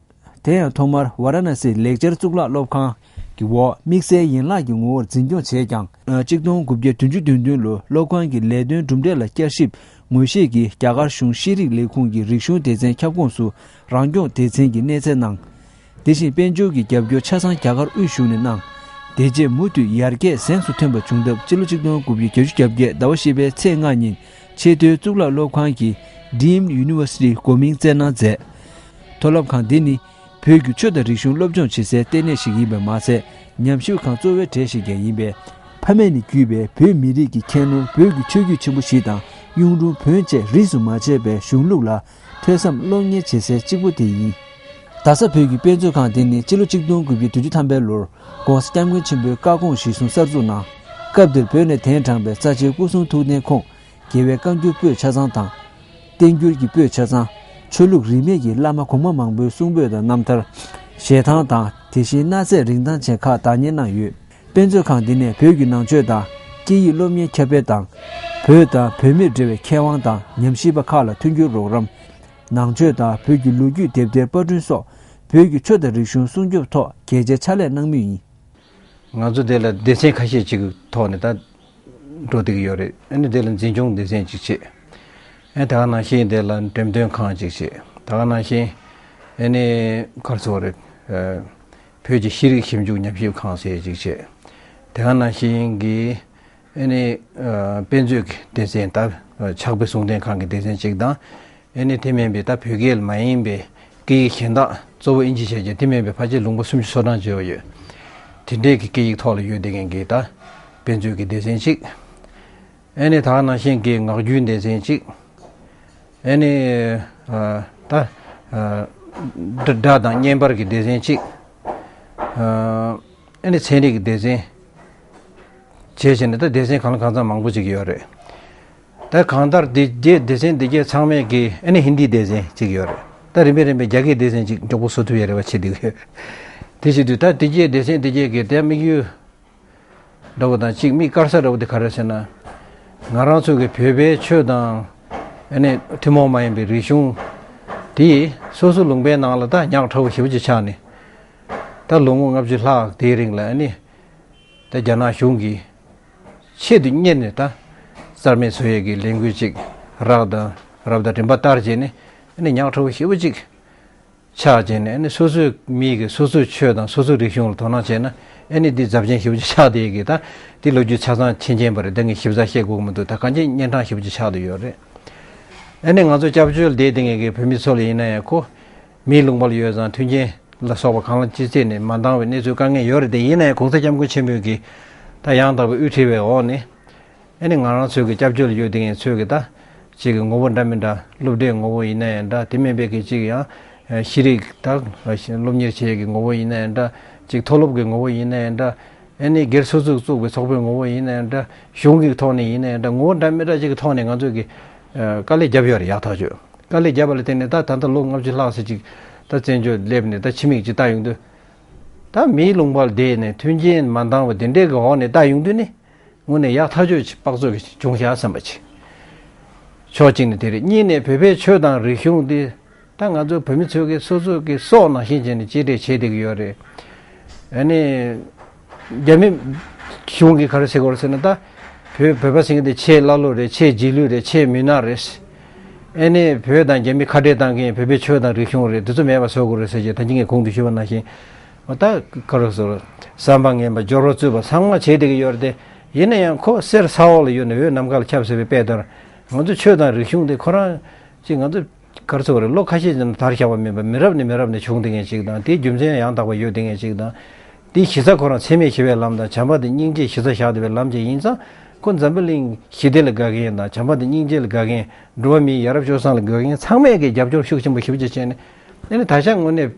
དེ་ཡང་ཐོག་མར་ཝཱ་ར་ཎ་སིའི་ལེགས་སྦྱར་གཙུག་ལག་སློབ་ཁང་གི་འོག་དམིགས་བསལ་ཡན་ལག་གི་ངོ་བོར་འཛིན་སྐྱོང་བྱས་ཀྱང་། ཆིག་སྟོང་དགུ་བརྒྱ་བདུན་ཅུ་དོན་བདུན་ལོར་སློབ་ཁང་གི་ལས་དོན་གྲུབ་འབྲས་ལ་བསྐྱར་ཞིབ་ངོས་བཞེས་ཀྱིས་རྒྱ་གར་གཞུང་ཤེས་རིག་ལས་ཁུངས་ཀྱི་རིག་གཞུང་སྡེ་ཚན་ཁྱབ་ཁོངས་སུ་རང་སྐྱོང་སྡེ་ཚན་གྱི་གནས་ཚད་གནང་། དེ་བཞིན་དཔལ་འབྱོར་གྱི་རྒྱབ་སྐྱོར་ཆ་ཚང་རྒྱ་གར་དབུས་གཞུང་ནས་གནང་། དེ་རྗེས་མུ་མཐུད་ཡར་རྒྱས་གཟེངས་སུ་ཐོན་པ་བྱུང་སྟབས་སྤྱི་ལོ་ཆིག་སྟོང་དགུ་བརྒྱ་བརྒྱད་ཅུ་གྱ་བརྒྱད་ཟླ་བ་བཞི་པའི་ཚེས་ལྔ་ཉིན་ཆེས་མཐོའི་གཙུག་ལག་སློབ་ཁང་གི་Deemed University འགོ་མིང་བསྩལ་གནང་མཛད། མཐོ་སློབ་ཁང་འདི་ནི་བོད་ཀྱི་ཆོས་དང་རིག་གཞུང་སློབ་སྦྱོང་བྱེད་སའི་ལྟེ་གནས་ཤིག་ཡིན་པ་མ་ཟད། ཉམས་ཞིབ་ཁང་གཙོ་བོའི་གྲས་ཤིག་ཀྱང་ཡིན་པས། ཕ་མེས་ནས་བརྒྱུད་པའི་བོད་མི་རིགས་ཀྱི་ཁྱད་ནོར་བོད་ཀྱི་ཆོས་བརྒྱུད་ཆེན་པོ་བཞི་དང་གཡུང་དྲུང་བོན་བཅས་རིས་སུ་མ་ཆད་པའི་གཞུང་ལུགས་ལ་ཐོས་བསམ་སློབ་གཉེར་བྱེད་སའི་གཅིག་པུ་དེ་ཡིན། རྡ་ས་བོད་ཀྱི་དཔེ་མཛོད་ཁང་འདི་ནི་སྤྱི་ལོ་ཆིག་སྟོང་དགུ་བརྒྱ་བདུན་ཅུ་ཐམ་པའི་ལོར་༧གོང་ས་༧སྐྱབས་མགོན་ཆེན་པོའི་བཀའ་དགོངས་གཞིར་བཟུང་གསར་འཛུགས་གནང་། སྐབས་དེར་བོད་ནས་གདན་དྲངས་པའི་རྩ་ཆེའི་སྐུ་གསུང་ཐུགས་རྟེན་ཁོངས་རྒྱལ་བའི་བཀའ་འགྱུར་པོད་ཆ་ཚང་དང་། བསྟན་འགྱུར་གྱི་པོད་ཆ་ཚང་། ཆོས་ལུགས་རིས་མེད་ཀྱི་བླ་མ་གོང་མ་མང་པོའི་གསུང་འབུམ་དང་རྣམ་ཐར། ཞལ་ཐང་དང་དེ་བཞིན་གནའ་རྫས་རིན་ཐང་ཅན་ཁག་བདག་གཉེར་གནང་ཡོད། དཔེ་མཛོད་ཁང་འདི་ནས་བོད་ཀྱི་ནང་ཆོས་དང་སྐད་ཡིག་སློབ་གཉེར་ཁྱབ་སྤེལ་དང་། བོད་དང་བོད་མིར་འབྲེལ་བའི་མཁས་དབང་དང་ཉམས་ཞིབ་པ་ཁག་ལ་མཐུན་འགྱུར་རོགས་རམ། ནང་ཆོས་དང་བོད་ཀྱི་ལོ་རྒྱུས་དེབ་ཐེར་པར་སྐྲུན་སོགས་བོད་ཀྱི་ཆོས་དང་རིག་གཞུང་སྲུང་སྐྱོབ་ཐོག་གལ་ཆེའི་ཕྱག་ལས་གནང་མུས་ཡིན། ང་ཚོ་དེ་ལ་སྡེ་ཚན་ཁ་ཤས་ཅིག་གི་ཐོག་ནས་ད་འགྲོ་བསྡད་ཀྱི་ཡོད་རེད། ཨ་ནི་དེ་ལ་འཛིན་སྐྱོང་སྡེ་ཚན་ཅིག་བྱས། ཨ་ནི་ད་ག་ནང་བཞིན་དེ་ལ་འགྲེམས་སྟོན་ཁང་ཅིག་བྱས། ད་ག་ནང་བཞིན་ཨ་ནི་ག་རེ་ཟེར་དགོས་རེད། ཨ་བོད་ཀྱི་ཤེས་རིག་ཞིབ་འཇུག་ཉམས་ཞིབ་ཁང་ཟེར་ཅིག་བྱས། དེ་ག་ནང་བཞིན་གྱི་ཨ་ནི་ཨ་དཔེ་མཛོད་ཀྱི་སྡེ་ཚན་ད་ཕྱག་དཔེ་གསུང་རྟེན་ཁང་གི་སྡེ་ཚན་ཅིག་དང་། ཨ་ནི་དེ་མིན་པའི་ད་བོད་སྐད་ལ་མ་ཡིན་པའི་སྐད་ཡིག་གཞན་དག་ གཙོ་བོ་ཨིན་ཇི་བྱས་རྗེས་དེ་མིན་པའི་ཕལ་ཆེར་ལུང་པ་སུམ་ཅུ་སོ་གྲངས་ཅིག་ཡོད། དེ་འདྲའི་གི་སྐད་ཡིག་ཐོག་ལ་ཡོད་བསྡད་མཁན་གྱི་ད་དཔེ་མཛོད་ཀྱི་སྡེ་ཚན་གཅིག་ཨེ་ནི་ད་ག་ནང་བཞིན་གྱི་ངག་རྒྱུན་སྡེ་ཚན་གཅིག་ཨེ་ནི་ཨ་ད་ཨ་སྒྲ་སྒྲ་དང་བརྙན་པར་གྱི་སྡེ་ཚན་གཅིག་ཨ་ཨེ་ནི་ཚན་རིག་གི་སྡེ་ཚན་བྱས་བྱས་ནས་ད་སྡེ་ཚན་གང་ལ་གང་འཚམ་མང་པོ་ཅིག་ཡོད་རེད། ད་གང་ལྟར་འདི་རྗེས་སྡེ་ཚན་འདི་གས་ཚང་མས་ཀྱི་ཨ་ནི་ཧིན་དིའི་སྡེ་ཚན་གཅིག་ཡོད་རེད། ད་རིམ་པས་རིམ་པས་རྒྱ་སྐད་སྡེ་ཚན་གཅིག་མགྱོགས་པོ་བཟོ་ཐུབ་ཡ་རེ་བ་བྱེད་འདུག་ཡོད། དེ་བྱེད་དུས་ད་འདི་རྗེས་སྡེ་ཚན་འདི་གས་ཀྱི་དེ་དམིགས་ཡུལ་འདྲ་བོ་དང་གཅིག་མིག་དཀར་ས་འདྲ་བོ་དེ་ག་རེ་ཟེར་ན། ང་རང་ཚོ་གི་བོད་པའི་ཆོས་དང་ཨ་ནི་ཐུན་མོང་མ་ཡིན་པའི་རིག་གཞུང་དེ་སོ་སོ་ལུང་པའི་ནང་ལ་ད་ཉག་ཕྲ་བོ་ཞེ་པོ་ཅིག་ཆགས་ནས། ད་ལོ་ངོ་ལྔ་བཅུ་ལྷག་དེའི་རིང་ལ་ཨ་ནི་ད་རྒྱ་ནག་གཞུང་གིས་ཆེད་དུ་གཉེར་ནས་ད་རྩ་མེད་བཟོ་ཡས་ཀྱི་ལས་འགུལ་ཅིག་རག་དང་རབ་དང་རིམ་པ་ལྟར་བྱས་ནས་ཨ་ནི་ཉག་ཕྲ་བོ་ཞེ་པོ་ཅིག་ཆགས་བྱས་ནས་ཨ་ནི་སོ་སོའི་མི་གི་སོ་སོའི་ཆོས་དང་སོ་སོའི་རིག་གཞུང་ལ་དོ་སྣང་བྱས་ན་ཨ་ནི་འདི་རྫབ་ཆེན་ཞེ་པོ་ཅིག་ཆགས་བསྡད་ཀྱི། ད་འདི་ལོ་རྒྱུས་ཆ་ཚང་མཁྱེན་མཁྱེན་པ་རེད། ད་ངས་ཞིབ་ཚགས་བཤད་དགོས་ཀྱི་མི་འདུག་ད་གང་ཅི་གཉན་འཕྲང་ཞེ་པོ་ཅིག་ཆགས་བསྡད་ཡོད་རེད། ཨ་ནི་ང་ཚོ་སྐྱབས་བཅོལ་བསྡད་བསྡད་མཁན་གྱི་བོད་མི་ཚོ་ལ་ཡིན་ན་ཡང་ཁོ་མིའི་ལུང་པ་ལ་ཡོད་ཙང་མཐུན་རྐྱེན་ལ་སོགས་པ་གང་ལ་ཅི་བྱས་ནས་མ་འདང་བའི་གནས་ཚུལ་དཀའ་ངལ་ཡོད་རེད། དེ་ཡིན་ན་ཡང་གོང་ས་སྐྱབས་མགོན་ཆེན་པོས་ཀྱིས་ད་ཡང་དག་པའི་དབུ་ཁྲིད་པའི་འོག་ནས། ཨ་ནི་ང་རང་ཚོའི་གི་སྐྱབས་བཅོལ་ཡོད་དེ་ངས་ཚོས་གི་ད་ཅིག་གི་ངོ་བོ་འདྲ་མི་འདྲ་སློབ་གྲྭའི་ངོ་བོ་ཡིན་ན་ཡང་འདྲ། དེ་མིན་པའི་གི་ཅིག་ཡང་ཤེས་རིག་ད་སློབ་གཉེར་བྱེད་ཀྱི་ངོ་བོ་ཡིན་ན་ཡང་འདྲ། ཅིག་མཐོ་སློབ་ཀྱི་ངོ་བོ་ཡིན་ན་ཡང་འདྲ། ཨ་ནི་སྒེར་སོ་སོས་བཙུགས་པའི་ཚོགས་པའི་ངོ་བོ་ཡིན་ན་ཡང་འདྲ། གཞུང་གི་ཐོག་ནས་ཡིན་ན་ཡང་འདྲ། ངོ་བོ་འདྲ་མི་འདྲ་ཅིག་གི་ཐོག་ནས་ང་ཚོས་གི་དཀའ་ལས་བརྒྱབ་ཡོད་རེད། ཡག་ཐག་ཆོད་དཀའ་ལས་བརྒྱབ་པ་ལ་བརྟེན་ནས་ད་ད་ལྟ་ལོ་ལྔ་བཅུ་ལྷག་ཙམ་ཅིག་ད་བཙན་བྱོལ་སླེབས་ནས་ད་ཕྱི་མིག་ཅིག་ལྟ་ཡོང་དུས། ད་མིའི་ལུང་པར་བསྡད་ནས་མཐུན་རྐྱེན་མ་འདང་བ་དེ་འདྲའི་གི་འོག་ནས་ལྟ་ཡོང་དུས་ནི། དངོས་གནས་ཡག་ཐག་ཆོད་ཅིག་དཔག་ཚོད་ཀྱི་བྱུང་ཤག་བསམ་པ་ཅིག་ཕྱོགས་གཅིག་ནས་དེ་རེད། གཉིས་ནས་བོད་པའི་ཆོས་དང་རིག་གཞུང་འདི་ད་ང་ཚོ་བོད་མི་ཚོས་ཀྱི་སོ་སོ་གི་སྲོག་ནང་བཞིན་བྱས་ནས་གཅེས་སྤྲས་བྱེད་བསྡད་ཀྱི་ཡོད་རེད། ཨ་ནི་རྒྱ་མི་གཞུང་གིས་ག་རེ་ཟེར་གྱི་ཡོད་རེད་ཟེར་ན། ད་བོད་བོད་པ་ཟེར་མཁན་དེ་ཆེས་ཀླ་ཀློ་རེད། ཆེས་རྗེས་ལུས་རེད། ཆེས་མུན་ནག་རེད། ཨ་ནི་བོད་དང་རྒྱ་མི་ཁ་བྲལ་བཏང་མཁན་བོད་པའི་ཆོས་དང་རིག་གཞུང་རེད། འདི་ཚོ་མེད་པ་བཟོ་དགོས་རེད་ཟེར་བྱས་ད་གིན་ངས་གོང་དུ་ཞུས་པ་ནང་བཞིན། འོ་ད་ག་རེ་ཟེར། བསམ་པ་ངན་པ་སྦྱོར་བ་རྩུབ་པ་ཚང་མ་བྱེད་བསྡད་ཀྱི་ཡོད་རེད་དེ། ཡིན་ན་ཡང་ཁོ་གསེར་ས་འོག་ལ་ཡོད་ནས་འོད་ནམ་མཁའ་ལ་ཁྱབ་ཟེར་བའི་དཔེ་ལྟར། ང་ཚོ་ཆོས་དང་རིག་གཞུང་དེ་ཁོ་རང་ཅིག་ང་ཚོ་ག་རེ་ཟེར་དགོས་རེད། ལོ་ཁ་ཤས་ཅིག་ནས་དར་བཞག་པ་མིན་པ། མི་རབས་ནས་མི་རབས་ནས་བྱུང་བསྡད་མཁན་ཅིག་དང་། དེའི་རྒྱུ་མཚན་ཡང་དག་པ་ཡོད་བསྡད་མཁན་ཅིག་དང་། དེའི་གཞི་རྩ་ཁོ་རང་འཚེ་མེད་ཞི་བའི་ལམ་དང་བྱམས་པ་དང་སྙིང་རྗེ་གཞི་རྩ་བཞག་བསྡད་པའི་ལམ་ཅིག་ཡིན་ཙང་། ཁོ་འཛམ་བུ་གླིང་ཞི་བདེ་ལ་དགའ་མཁན་དང་བྱམས་པ་དང་སྙིང་རྗེ་ལ་དགའ་མཁན། འགྲོ་བ་མིའི་ཡ་རབས་སྤྱོད་བཟང་ལ་དགའ་མཁན་ཚང་མས་ཀྱི་རྒྱབ་སྐྱོར་ཤུགས་ཆེན་པོ་ཞེ་པོ་ཅིག་བྱས་ནས། ཨ་ནི་ད་ཆ་དངོས་གནས་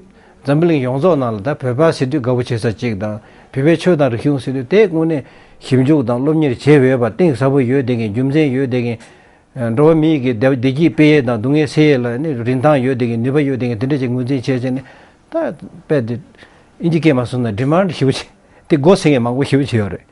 འཛམ་བུ་གླིང་ཡོངས་རྫོགས་ནང་ལ་ད་བོད་པ་ཟེར་དུས་དགའ་པོ་བྱེད་ས་ཅིག་དང་། བོད་པའི་ཆོས་དང་རིག་གཞུང་ཟེར་དུས་དེ་དངོས་གནས་ཞིབ་འཇུག་དང་སློབ་གཉེར་བྱས་འོས་པ་གཏིང་ཟབ་པོ་ཡོད་བསྡད་མཁན། རྒྱུ་མཚན་ཡོད་བསྡད་མཁན། འགྲོ་བ་མིའི་གི་བདེ་བདེ་སྐྱིད་སྤེལ་ཡས་དང་སྡུག་བསྔལ་སེལ་ཡས་ལ་ནི་རིན་ཐང་ཡོད་བསྡད་མཁན། ནུས་པ་ཡོད་བསྡད་མཁན་དེ་འདྲ་ཅིག་ངོས་འཛིན་བྱས་བྱས་ནས། ད་དཔེ་དེ་ཨིན་ཇི་སྐད་མ་སོང་ན་ཌི་མཱན་ཌི་ཞེ་པོ་ཅིག་དེ་དགོས་ཟེར་མཁན་མང་པོ་ཞེ་པོ་ཅིག་ཡོད་རེད།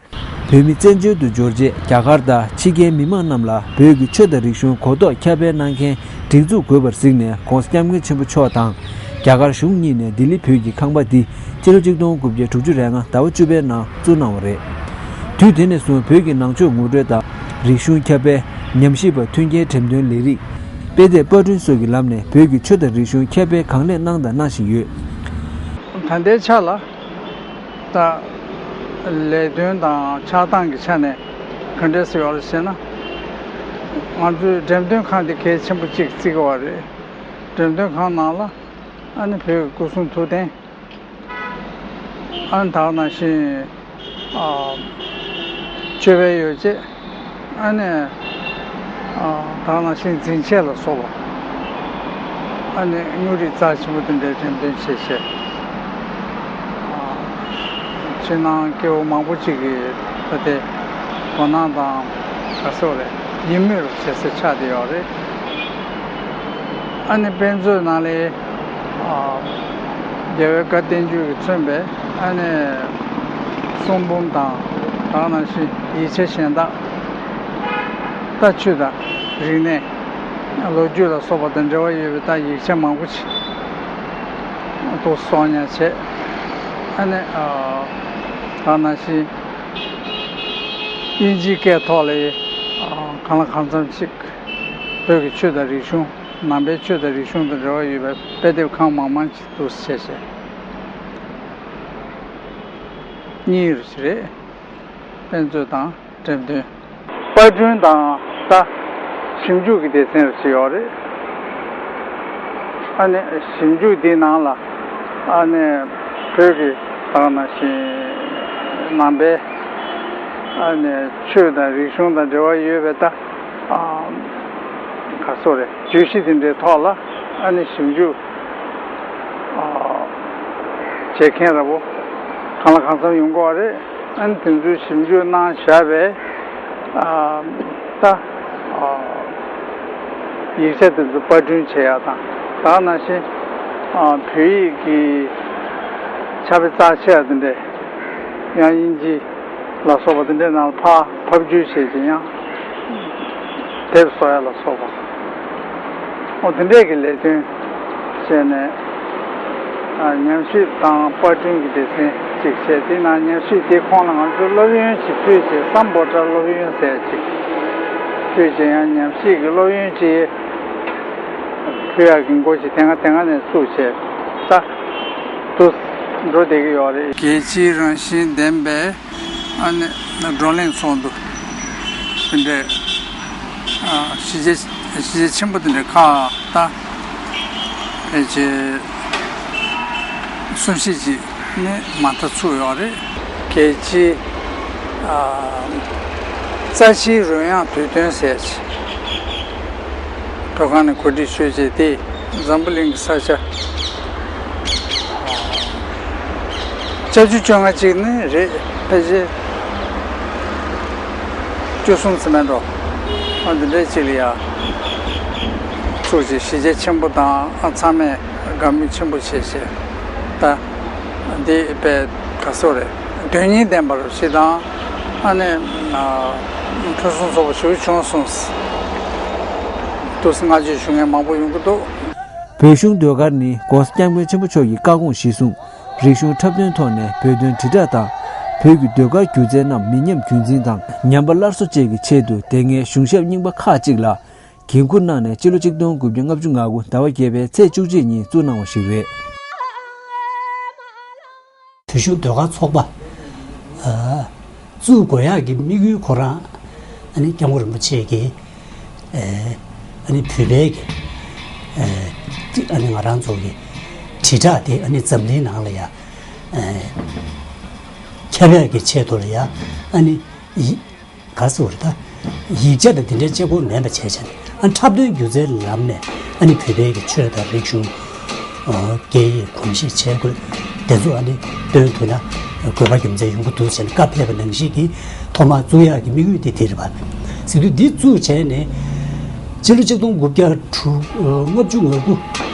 བོད་མི་བཙན་བྱོལ་དུ་འབྱོར་རྗེས་རྒྱ་གར་དང་ཕྱི་རྒྱལ་མི་མང་རྣམས་ལ་བོད་ཀྱི་ཆོས་དང་རིག་གཞུང་གོ་རྟོགས་ཁྱབ་སྤེལ་གནང་མཁན་སྒྲིག་འཛུགས་དགོས་པར་གཟིགས་ནས་གོང་ས་སྐྱབས་མགོན་ཆེན་པོ་མཆོག་དང་རྒྱ་གར་གཞུང་གཉིས་ནས་ལྡི་ལི་བོད་ཀྱི་ཁང་པ་འདི་སྤྱི་ལོ་གཅིག་སྟོང་དགུ་བརྒྱ་དྲུག་ཅུ་རེ་ལྔ་ཟླ་བ་བཅུ་པའི་ནང་བཙུགས་གནང་བ་རེད། དུས་དེ་ནས་བཟུང་བོད་ཀྱི་ནང་ཆོས་ངོ་སྤྲོད་དང་རིག་གཞུང་ཁྱབ་སྤེལ། ཉམས་ཞིབ་པ་མཐུན་རྐྱེན་འགྲེམས་སྟོན་ལས་རིགས། དཔེ་དེབ་པར་སྐྲུན་སོགས་ཀྱི་ལམ་ནས་བོད་ཀྱི་ཆོས་དང་རིག་གཞུང་ཁྱབ་སྤེལ་གང་ལེགས་གནང་དང་གནང་བཞིན་ཡོད། ད་ལྟའི་ཆ་ལ་ད་ལས་དོན་དང་ཆགས་སྟངས་ཀྱི་ཆ་ནས་ག་འདྲས་སེ་ཡོད་རེད་ཟེར་ན། ང་ཚོའི་འགྲེམས་སྟོན་ཁང་འདི་གལ་ཆེན་པོ་གཅིག་བརྩི་གི་ཡོད་རེད། འགྲེམས་སྟོན་ཁང་ནང་ལ་ཨ་ནི་བོད་ཀྱི་སྐུ་གསུང་ཐུགས་རྟེན། ཨ་ནི་ད་ག་ནང་བཞིན་ཨ་མཆོད་པའི་ཡོ་བྱད། ཨ་ནི་ཨ་ད་ག་ནང་བཞིན་འཛིན་ཆས་ལ་སོགས་པ། ཨ་ནི་དངོས་རིགས་རྩ་ཆེན་པོ་དེ་འདྲའི་འགྲེམས་སྟོན་བྱས་བྱས། ཨ་ཕྱི་ནང་སྐྱེ་བོ་མང་པོ་ཅིག་གིས་ད་དེ་དོ་སྣང་དང་ག་ཟེར་བ་རེད། ཡིད་སྨོན་རུ་བྱེད་སའི་ཆ་དེ་ཡོད་རེད། ཨ་ནི་དཔེ་མཛོད་ནང་ལ་ཨ་རྒྱལ་བའི་བཀའ་བསྟན་འགྱུར་གྱིས་མཚོན་པའི་ཨ་ནི་གསུང་འབུམ་དང་། ད་ག་ནང་བཞིན་ཡིག་ཆ་གཞན་དག། ད་ཆོས་དང་རིག་གནས། ལོ་རྒྱུས་ལ་སོགས་པ་དང་འབྲེལ་བ་ཡོད་པའི་ད་ཡིག་ཆ་མང་པོ་ཞིག་འདུག་གསོག་ཉར་བྱས། ཨ་ནི་ཨ་ད་ག་ནང་བཞིན་དབྱིན་ཇིའི་སྐད་ཐོག་ལ་ཨ་གང་ལ་གང་འཚམ་ཞིག་བོད་ཀྱི་ཆོས་དང་རིག་གཞུང་། ནང་པའི་ཆོས་དང་རིག་གཞུང་དང་འབྲེལ་བ་ཡོད་པའི་དཔེ་དེབ་ཁང་མང་མང་ཞིག་འདུག་སེ་བྱས་བྱས། གཉིས་རེད། དཔེ་མཛོད་དང་འགྲེམས་སྟོན། པར་སྐྲུན་དང་ད་ཞིབ་འཇུག་གི་སྡེ་ཚན་རེ་ཞིག་ཡོད་རེད། ཨ་ནི་ཞིབ་འཇུག་འདིའི་ནང་ལ་ ཨ་ནི་བོད་ཀྱི་ད་ག་ནང་བཞིན་ནང་པའི་ཨ་ནི་ཆོས་དང་རིག་གཞུང་དང་འབྲེལ་བ་ཡོད་པའི་ད་ཨ་ག་སོ་རེད། བརྗོད་གཞི་དེ་འདྲའི་ཐོག་ལ་ཨ་ནི་ཞིབ་འཇུག་ཨ་བྱེད་མཁན་འདྲ་པོ་གང་ལ་གང་འཚམ་ཡོང་གི་ཡོད་རེད། ཨ་ནི་དེ་ཚོའི་ཞིབ་འཇུག་གནང་བཞག་པའི་ཨ་ད་ཨ་ཡིག་ཆ་དེ་ཚོ་པར་སྐྲུན་བྱེད་ཡག་དང་། ད་ག་ནང་བཞིན་ཨ་བོད་ཡིག་གི་ཕྱག་དཔེ་རྩ་ཆེ་བ་དེ་འདྲས་ཡང་དབྱིན་ཇི་ལ་སོགས་པ་དེ་འདྲའི་ནང་ལ་ཕར་ཕབ་བསྒྱུར་བྱས་ཀྱི་ཡང་དེབ་བཟོ་ཡག་ལ་སོགས་པ། འོ་དེ་འདྲས་ཀྱི་ལས་དོན་བྱས་ནས་ཨ་ཉམས་ཞིབ་དང་པར་སྐྲུན་གྱི་སྡེ་ཚན་ཅིག་བྱས། དེ་ནང་ཉམས་ཞིབ་དེ་ཁོངས་ལ་ང་ཚོ་སློབ་ཡོན་ཅིག་ཕུལ་བྱས། སམ་བྷོ་ཊ་སློབ་ཡོན་ཟེར་ཅིག་ཕུལ་བྱས། ཡང་ཉམས་ཞིབ་ཀྱི་སློབ་ཡོན་ཅིག་ཕུལ་ཡག་གི་འགོ་ཞིག་དེ་སྔ་དེ་སྔ་ནས་བཙུགས་བྱས། ད་དུ་འགྲོ་བསྡད་ཀྱི་ཡོད་རེད། རྒྱལ་སྤྱིའི་རང་བཞིན་ལྡན་པའི་ཨ་ནི་བགྲོ་གླེང་ཚོགས་འདུ་དེ་འདྲའི་ཨ་གཞིས་བྱེས་གཞིས་བྱེས་ཆེན་པོ་དེ་འདྲའི་ཁག་ད་ཕལ་ཆེར་གསུམ་བཞི་ཅིག་ནས་མ་མཐའ་ཚུགས་ཡོད་རེད། རྒྱལ་སྤྱིའི་ཨ་རྩ་ཆེའི་རོལ་དབྱངས་དུས་སྟོན་ཟེར་ཅིག་བོད་ཁང་ནས་གོ་སྒྲིག་ཞུས་བྱས། དེ་འཛམ་བུ་གླིང་གི་ས་ཆ་ཆ་བཅུ་བཅོ་ལྔ་ཅིག་ནི་རེད། ཕལ་ཆེར་བཅུ་གསུམ་ཙམ་མེད་འགྲོ། ཨ་འདི་འདྲའི་ཅིག་ལ་ཡ་ཚུགས་ཀྱི་གཞིས་བྱེས་ཆེན་པོ་དང་ཨ་ཚང་མས་དགའ་མོས་ཆེན་པོ་བྱས་བྱས། ད་འདི་དཔེ་ག་སོ་རེད། དོན་སྙིང་ལྡན་པ་རུ་ཞིག་དང་ཨ་ནི་ཨ་ཕུན་སུམ་ཚོགས་པ་ཞིག་བྱུང་སོང་། ཐུགས་སུ་བསྔགས་བརྗོད་ཞུ་མཁན་མང་པོ་ཡོང་གི་འདུག། བོད་གཞུང་ཟློས་གར་ནི་༸གོང་ས་༸སྐྱབས་མགོན་ཆེན་པོ་མཆོག་གི་བཀའ་དགོངས་གཞིར་བཟུང་། རིག་གཞུང་འཁྲབ་སྟོན་ཐོག་ནས་བོད་དོན་དྲིལ་བསྒྲགས་དང་། བོད་ཀྱི་ཟློས་གར་སྒྱུ་རྩལ་རྣམས་མི་ཉམས་རྒྱུན་འཛིན་དང་ཉམས་པ་སླར་གསོ་བཅས་ཀྱི་ཆེད་དུ། དེ་སྔའི་གཞུང་ཞབས་རྙིང་པ་ཁག་ཅིག་ལ་འགན་འཁུར་གནང་ནས་སྤྱི་ལོ་ཆིག་སྟོང་དགུ་བརྒྱ་ལྔ་བཅུ་ང་དགུ་ཟླ་བ་བརྒྱད་པའི་ཚེས་བཅུ་གཅིག་ཉིན་བཙུགས་གནང་བ་ཞིག་རེད། བོད་གཞུང་ཟློས་གར་ཚོགས་པ་ཨ་བཙུགས་དགོས་ཡག་གི་དམིགས་ཡུལ་ཁོ་རང་ཨ་ནི་༸སྐྱབས་མགོན་རིན་པོ་ཆེ་གིས་ཨ་ནི་བོད་པའི་གི་ཨ་ནི་ང་རང་ཚོ་གི་དྲིལ་བསྒྲགས་དེ་ཨ་ནི་འཛམ་གླིང་ནང་ལ་ཡ་ཨ་ཁྱབ་ཡག་གི་ཆེད་དུ་ལ་ཡ་ཨ་ནི་ཡི་ག་ཟེར་བ་རེད། ད་ཡིག་ཆ་དང་དེ་འདྲའི་གཅིག་པོ་མེད་པ་བྱས་བྱས་ནས་ཨ་འཁྲབ་སྟོན་སྒྱུ་རྩལ་ལམ་ནས་ཨ་ནི་བོད་པའི་གི་ཆོས་དང་རིག་གཞུང་། ཨོ། སྐད་ཡིག་གོམས་གཤིས་བྱེད་དགོས། དེ་ཚོ་ཨ་ནི་སྟོན་ཐུབ་ན་དགོས་པ་རྒྱུ་མཚན་ཡོང་གི་འདུག་ཟེར་ནས་བཀའ་ཕེབས་པ་ནང་བཞིན་གྱི་ཐོག་མར་བཙུགས་ཡག་གི་དམིགས་ཡུལ་དེ་དེ་རེད་པ། ཟེར་དུས་འདི་བཙུགས་བྱས་ནས་སྤྱི་ལོ་ཆིག་སྟོང་དགུ་བརྒྱ་དྲུག་ཨོ་ལྔ་བཅུ་ང་དགུ་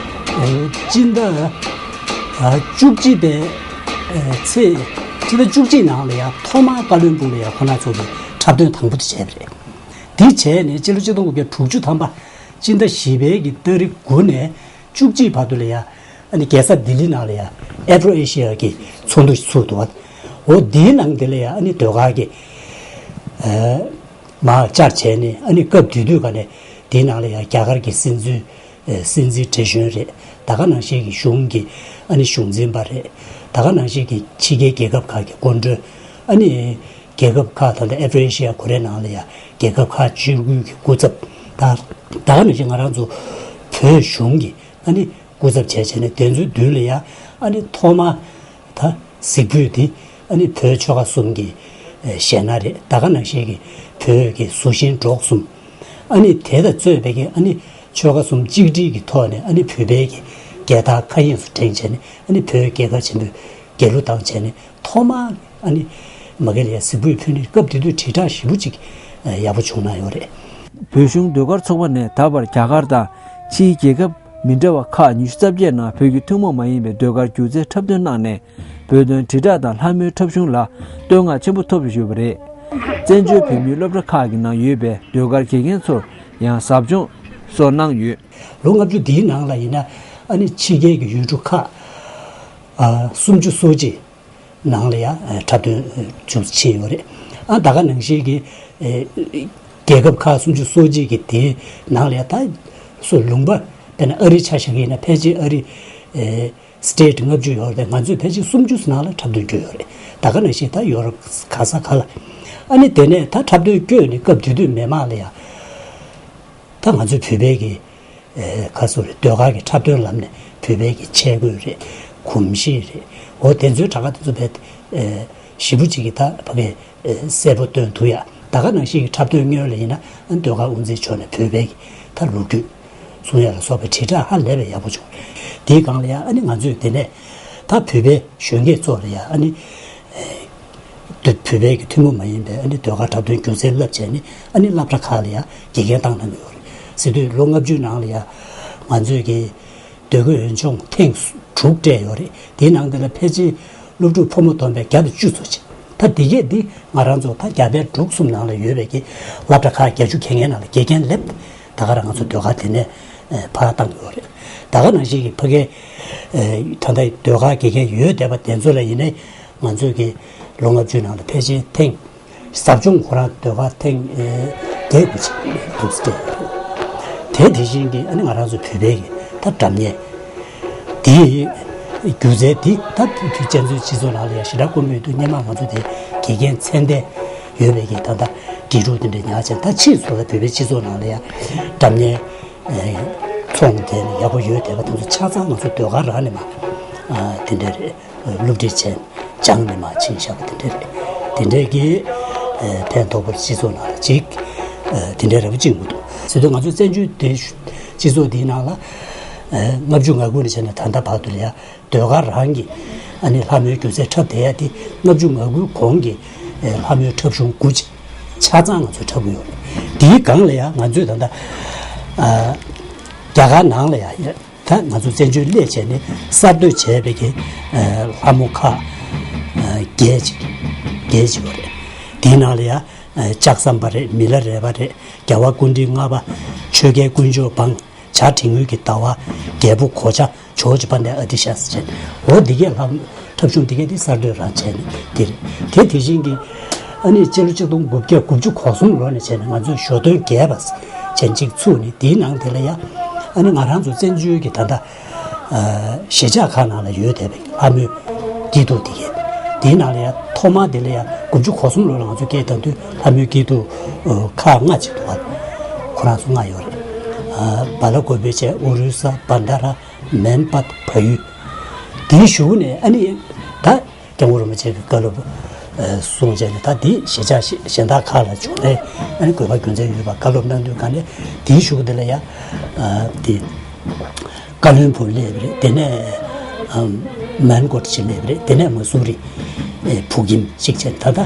ཨོ་སྤྱི་ཟླ་ཨ་བཅུ་གཅིག་པའི་ཨ་ཚེས་སྤྱི་ཟླ་བཅུ་གཅིག་ནང་ལ་ཡང་ཐོག་མར་བཀའ་བློན་སྦུག་ལ་ཡང་ཁོ་ན་ཚོ་གི་འཁྲབ་སྟོན་དང་པོ་དེ་བྱས་པ་རེད། དེ་བྱས་ནས་སྤྱི་ལོ་ཆིག་སྟོང་དགུ་བརྒྱ་དྲུག་ཅུ་ཐམ་པ་སྤྱི་ཟླ་བཞི་པའི་གི་ཏ་རིག་དགུ་ནས་བཅུ་གཅིག་བར་དུ་ལ་ཡ་ཨ་ནི་རྒྱལ་ས་ལྡི་ལི་ནང་ལ་ཡ་ཨེབ་རོ་ཨེ་ཤི་ཡ་གི་ཚོགས་འདུ་ཞིག་ཚུགས་འདུག་བ། འོ་དེའི་ནང་དེ་ལ་ཡ་ཨ་ནི་ཟློས་གར་གི་ཨ་མར་བཅར་བྱས་ནས་ཨ་ནི་སྐབས་དེ་དུས་ག་ནས་དེའི་ནང་ལ་ཡ་རྒྱ་གར་གྱི་སྲིད་འཛིན་ཨ་སྲིད་འཛིན་བགྲེས་གཞོན་རེད། ད་ག་ནང་བཞིན་གྱི་གཞུང་གི་ཨ་ནི་གཞུང་འཛིན་པ་རེད། ད་ག་ནང་བཞིན་གྱི་ཕྱི་རྒྱལ་རྒྱལ་ཁབ་ཁག་གི་སྐུ་མགྲོན། ཨ་ནི་རྒྱལ་ཁབ་ཁག་དང་ཨེ་ཤི་ཡ་ཁོ་རའི་ནང་ལ་ཡ་རྒྱལ་ཁབ་ཁག་བཅུ་དགུ་གི་སྐུ་ཚབ་དང་། ད་ག་ནང་བཞིན་ང་རང་ཚོ་བོད་གཞུང་གི་ཨ་ནི་སྐུ་ཚབ་བྱས་བྱས་ནས་དེ་ཚོའི་མདུན་ལ་ཡ་ཨ་ནི་ཐོག་མ་ད་གཟིགས་ཕུད་དེ་ཨ་ནི་བོད་ཆོལ་ཁ་གསུམ་གྱི་ཨ་གཞས་སྣ་རེད། ད་ག་ནང་བཞིན་གྱི་བོད་ཀྱི་གཟུ་ཤིང་སྒྲོག་གསུམ། ཨ་ནི་དེ་དང་གཙོས་པའི་གི་ཨ་ནི་ཆོལ་ཁ་གསུམ་གཅིག་སྒྲིལ་གྱི་ཐོག་ནས་ཨ་ནི་བོད་པའི་གི་རྒྱལ་དར་མཁའ་དབྱིངས་སུ་བསྒྲེངས་བྱས་ནས་ཨ་ནི་བོད་རྒྱལ་ཁབ་ཆེན་པོའི་རྒྱལ་གླུ་བཏང་བྱས་ནས་ཐོག་མར་ཨ་ནི་མ་གི་ལ་ཡ་གཟིགས་ཕུད་ཕུལ་ནས་སྐབས་དེ་དུས་དྲིལ་བསྒྲགས་ཞེ་པོ་ཅིག་ཡག་པོ་བྱུང་གནང་ཡོད་རེད། བོད་གཞུང་ཟློས་གར་ཚོགས་པ་ནས་ད་བར་རྒྱ་གར་དང་ཕྱིའི་རྒྱལ་ཁབ་མི་འདྲ་བ་ཁག་ཉི་ཤུ་རྩ་བརྒྱད་ནང་བོད་ཀྱི་ཐུན་མོང་མ་ཡིན་པའི་ཟློས་གར་སྒྱུ་རྩལ་འཁྲབ་སྟོན་གནང་ནས། བོད་དོན་དྲིལ་བསྒྲགས་དང་ལྷ་མོའི་འཁྲབ་གཞུང་ལ་བསྟོད་བསྔགས་ཆེན་པོ་ཐོབ་ཡོད་པ་རེད། བཙན་བྱོལ་བོད་མིའི་སློབ་གྲྭ་ཁག་གི་ནང་ཡོད་པའི་ཟློས་གར་དགེ་རྒན་ཚོར་ཡང་ཟབ་སྦྱོང་སོགས་གནང་ཡོད། ལོ་ལྔ་བཅུ་འདིའི་ནང་ལ་ཡིན་ན་ཨ་ནི་ཕྱི་རྒྱལ་གྱི་ཡུལ་གྲུ་ཁག་ཨ་སུམ་ཅུ་སོ་གཅིག་ནང་ལ་ཡང་འཁྲབ་སྟོན་བྱུང་ཕྱིན་ཡོད་རེད། ཨ་ད་ག་ནང་བཞིན་གྱི་ཨེ་རྒྱལ་ཁབ་ཁག་སུམ་ཅུ་སོ་གཅིག་གི་དེའི་ནང་ལ་ཡང་ད་སུ་ལུང་པ་དཔེར་ན་ཨ་རིའི་ཆ་བཞག་གི་ཡིན་ན་ཕལ་ཆེར་ཨ་རི་ཨེ་སི་ཊེ་ཊི་ལྔ་བཅུ་ཡོད་རེད། ང་ཚོས་ཕལ་ཆེར་སུམ་ཅུ་ནང་ལ་འཁྲབ་སྟོན་བརྒྱུད་ཡོད་རེད། ད་ག་ནང་བཞིན་ད་ཡོ་རོབ་ག་ས་ག་ལ་ཨ་ནི་དེ་ནས་ད་འཁྲབ་སྟོན་བསྐྱོད་ནས་སྐབས་དེ་དུས་མི་མང་ལ་ཡང་ད་ང་ཚོའི་བོད་པའི་གི་ཨེ་ག་ཚོད་རེད། ཟློས་གར་གྱི་འཁྲབ་སྟོན་ལམ་ནས་བོད་པའི་གི་ཆས་གོས་རེད། གོམས་གཤིས་རེད། འོ་དེ་ཚོའི་གྲངས་ཀ་དེ་ཚོ་བས་ཞིབ་པོ་ཅིག་གིས་ད་ཕ་གིའི་གསལ་པོ་སྟོན་ཐུབ་ཡ། ད་ག་ནང་བཞིན་གྱི་འཁྲབ་སྟོན་སྔོན་ལ་ཡིན་ན་ཨ་ནི་ཟློས་གར་དབུ་འཛིན་ཕྱོགས་ནས་བོད་པའི་ད་ལོ་རྒྱུས་གསུང་ཡ་ལ་སོགས་པའི་དྲིལ་བསྒྲགས་ཧ་ལས་པའི་ཡག་པོ་བྱུང་། དེའི་སྒང་ལ་ཡ་ཨ་ནི་ང་ཚོས་དེ་ནས་ད་བོད་པའི་གཞོན་སྐྱེས་ཚོ་ལ་ཡ་ཨ་ནི་བོད་པའི་གི་ཐུན་མོང་མ་ཡིན་པའི་ཨ་ནི་ཟློས་གར་འཁྲབ་སྟོན་སྒྱུ་རྩལ་བསླབ་བྱས་ནས་ཨ་ནི་སློབ་གྲྭ་ཁག་ལ་ཡ་དགེ་རྒན་བཏང་གནང་གི་ཡོད་རེད། ཟེར་དུས་ལོ་ལྔ་བཅུའི་ནང་ལ་ཡ་ང་ཚོས་ཀྱི་ཟློས་གར་འོས་སྦྱོང་ཐེངས་དྲུག་སྤྲད་ཡོད་རེད། དེའི་ནང་དེ་ལ་ཕལ་ཆེར་སློབ་ཕྲུག་ཕོ་མོ་བསྡོམས་པས་བརྒྱ་དང་བཅུ་ཙམ་ཅིག་ད་འདི་གས་འདི་ང་རང་ཚོ་ད་རྒྱ་བལ་འབྲུག་གསུམ་ནང་ལ་ཡོད་པའི་གི་སློབ་གྲྭ་ཁག་བརྒྱད་ཅུ་གྱ་ལྔའི་ནང་ལ་དགེ་རྒན་སླེབས། ད་ག་རང་ང་ཚོ་ཟློས་གར་དེ་ནས་ཕར་བཏང་གི་ཡོད་རེད། ད་ག་ནང་བཞིན་གྱི་ཕ་གའི་ད་ལྟ་ཟློས་གར་དགེ་རྒན་ཡོད་བསྡད་པ་དེ་ཚོ་ལ་ཡིན་ནའི་ང་ཚོས་གི་ལོ་ལྔ་བཅུའི་ནང་ལ་ཕལ་ཆེར་ཐེངས་ཟབ་སྦྱོང་ཁོ་རང་ཟློས་གར་ཐེངས་བརྒྱད་དགུ་ཅིག་འདུག་སེ་སྤྲད་ཡོད་རེད། དེ་དེ་བཞིན་གྱི་ཨ་ནི་ང་རང་ཚོ་བོད་པའི་གི་ད་སྒྲ་སྙན་དེ་སྒྱུ་རྩལ་འདི་ད་བོད་བཙན་བྱོལ་སྤྱི་ཚོགས་ནང་ལ་ཡང་ཞེ་དྲག་དཀོན་པོ་ཡོད་དུས་སྔོན་མ་ང་ཚོ་དེ་དགེ་རྒན་ཚད་ལྡན་ཡོད་པའི་གི་ད་ལྟ་འབྲི་རུ་དེ་འདྲ་ཉར་བྱས། ད་ཕྱིས་སུ་ལ་བོད་པའི་སྤྱི་ཚོགས་ནང་ལ་ཡང་སྒྲ་སྙན་ཚོང་དེ་ནི་ཡག་པོ་ཡོད་བསྡད་པ་དེ་ཚོ་ཆ་ཚང་ང་ཚོ་ཟློས་གར་རང་ནས་མ་དེ་འདྲ་རེད། སློབ་ཁྲིད་བྱས་སྦྱངས་ནས་མར་ཕྱིན་བཞག་པ་དེ་འདྲ་རེད། དེ་འདྲའི་གི་ཕན་ཐོགས་པོ་སྤྱི་ཚོགས་ནང་ལ་ཅིག་དེ་འདྲའི་རེ་བ་ཅིག་ཡོང་གི་འདུག་ཟེར་དུས་ང་ཚོ་བཙན་བྱོལ་དེ་སྤྱི་ཚོགས་འདིའི་ནང་ལ་ལྔ་བཅུ་ང་དགུ་ནས་བྱས་ནས་ད་ལྟ་བར་དུ་ལ་ཡ་ཟློས་གར་རང་གི་ཨ་ནི་ལྷ་མོའི་སྒྱུ་རྩལ་འཁྲབ་བསྡད་ཡ་དེ་ལྔ་བཅུ་ང་དགུ་གོང་གི་ལྷ་མོའི་འཁྲབ་གཞུང་དགུ་ཅིག་ཆ་ཚང་ང་ཚོས་འཁྲབ་གི་ཡོད་རེད། དེའི་སྒང་ལ་ཡ་ང་ཚོས་ད་ལྟ་རྒྱ་གར་ནང་ལ་ཡ། ད་ང་ཚོ་བཙན་བྱོལ་སླེབས་བྱས་ནས་གསར་གཏོད་བྱས་པའི་གི་ལྷ་མོ་ཁག་བརྒྱད་ཅིག་བརྒྱད་ཅིག་ཡོད་རེད། དེའི་ནང་ལ་ཡ་ལྕགས་ཟམ་པ་རེད། མི་ལ་རས་པ་རེད། རྒྱལ་བ་སྐུ་ཕྲེང་ལྔ་པ་ཆོས་རྒྱལ་དཀོན་མཆོག་འབངས། བྱ་བྲིན་རྔུལ་གྱི་ཟླ་བ། རྒྱལ་པོ་གོ་ཆ། ཇོ་བོ་རྗེ་དཔལ་ལྡན་ཨ་ཏི་ཤ་ཟེར་བྱས། འོ་འདི་གས་ལྷ་འཁྲབ་གཞུང་འདི་གས་འདི་གསར་གཏོད་རང་བྱས་ནས་འདིར་དེ་དེ་བཞིན་གྱི་ཨ་ནི་སྤྱི་ལོ་ཆིག་སྟོང་དགུ་བརྒྱ་དགུ་བཅུ་གོ་གསུམ་ལོ་ནས་བྱས་ནས་ང་ཚོས་ཞོ་སྟོན་རྒྱས་པ་ཅན་གཅིག་ཚུགས་ནས་དེའི་ནང་དེ་ལ་ཡ་ཨ་ནི་ང་རང་ཚོ་བཙན་བྱོལ་གྱི་ད་ལྟ་གཞིས་ཆགས་ཁག་ནང་ལ་ཡོད་བསྡད་པའི་ལྷ་མོའི་སྐྱིད་སྡུག་དེ་གས་དེའི་ནང་ལ་ཡ་ཐོག་མ་དེ་ལ་ཡ་དགུ་བཅུ་གོ་གསུམ་ལོ་ལ་ང་ཚོ་སྐད་བཏང་དུས་ལྷ་མོའི་སྐྱིད་སྡུག་ཁག་ལྔ་ཅིག་འདུག་བ། ཁོ་རང་ཚོ་ལྔ་ཡོད་རེད། བ་ལ་གོ་བེ་ཆེ། ཨུ་རུ་ས། བྷན་དྷ་ར། མན་པད། བལ་ཡུལ། དེའི་གཞུག་ནས་ཨ་ནི་ད་སྐྱབས་མགོན་རིན་པོ་ཆེ་གི་བཀའ་སློབ་གསུངས་བྱས་ནས་ད་དེ་གཞིས་ཆགས་གཞན་དག་ཁག་ལ་བྱུང་ནས་ཨ་ནི་དགོས་པ་རྒྱུ་མཚན་ཡོད་པ་བཀའ་སློབ་གནང་དུས་ག་ནས་དེའི་གཞུག་དེ་ལ་ཡ་དེ་བཀའ་བློན་སྦུག་སླེབས་རེད། དེ་ནས་མན་གོ་ཊི་ཅིག་སླེབས་རེད། དེ་ནས་མ་སུ་རི་ཕུག་གྱིམ་ཅིག་བྱས། ད་ད་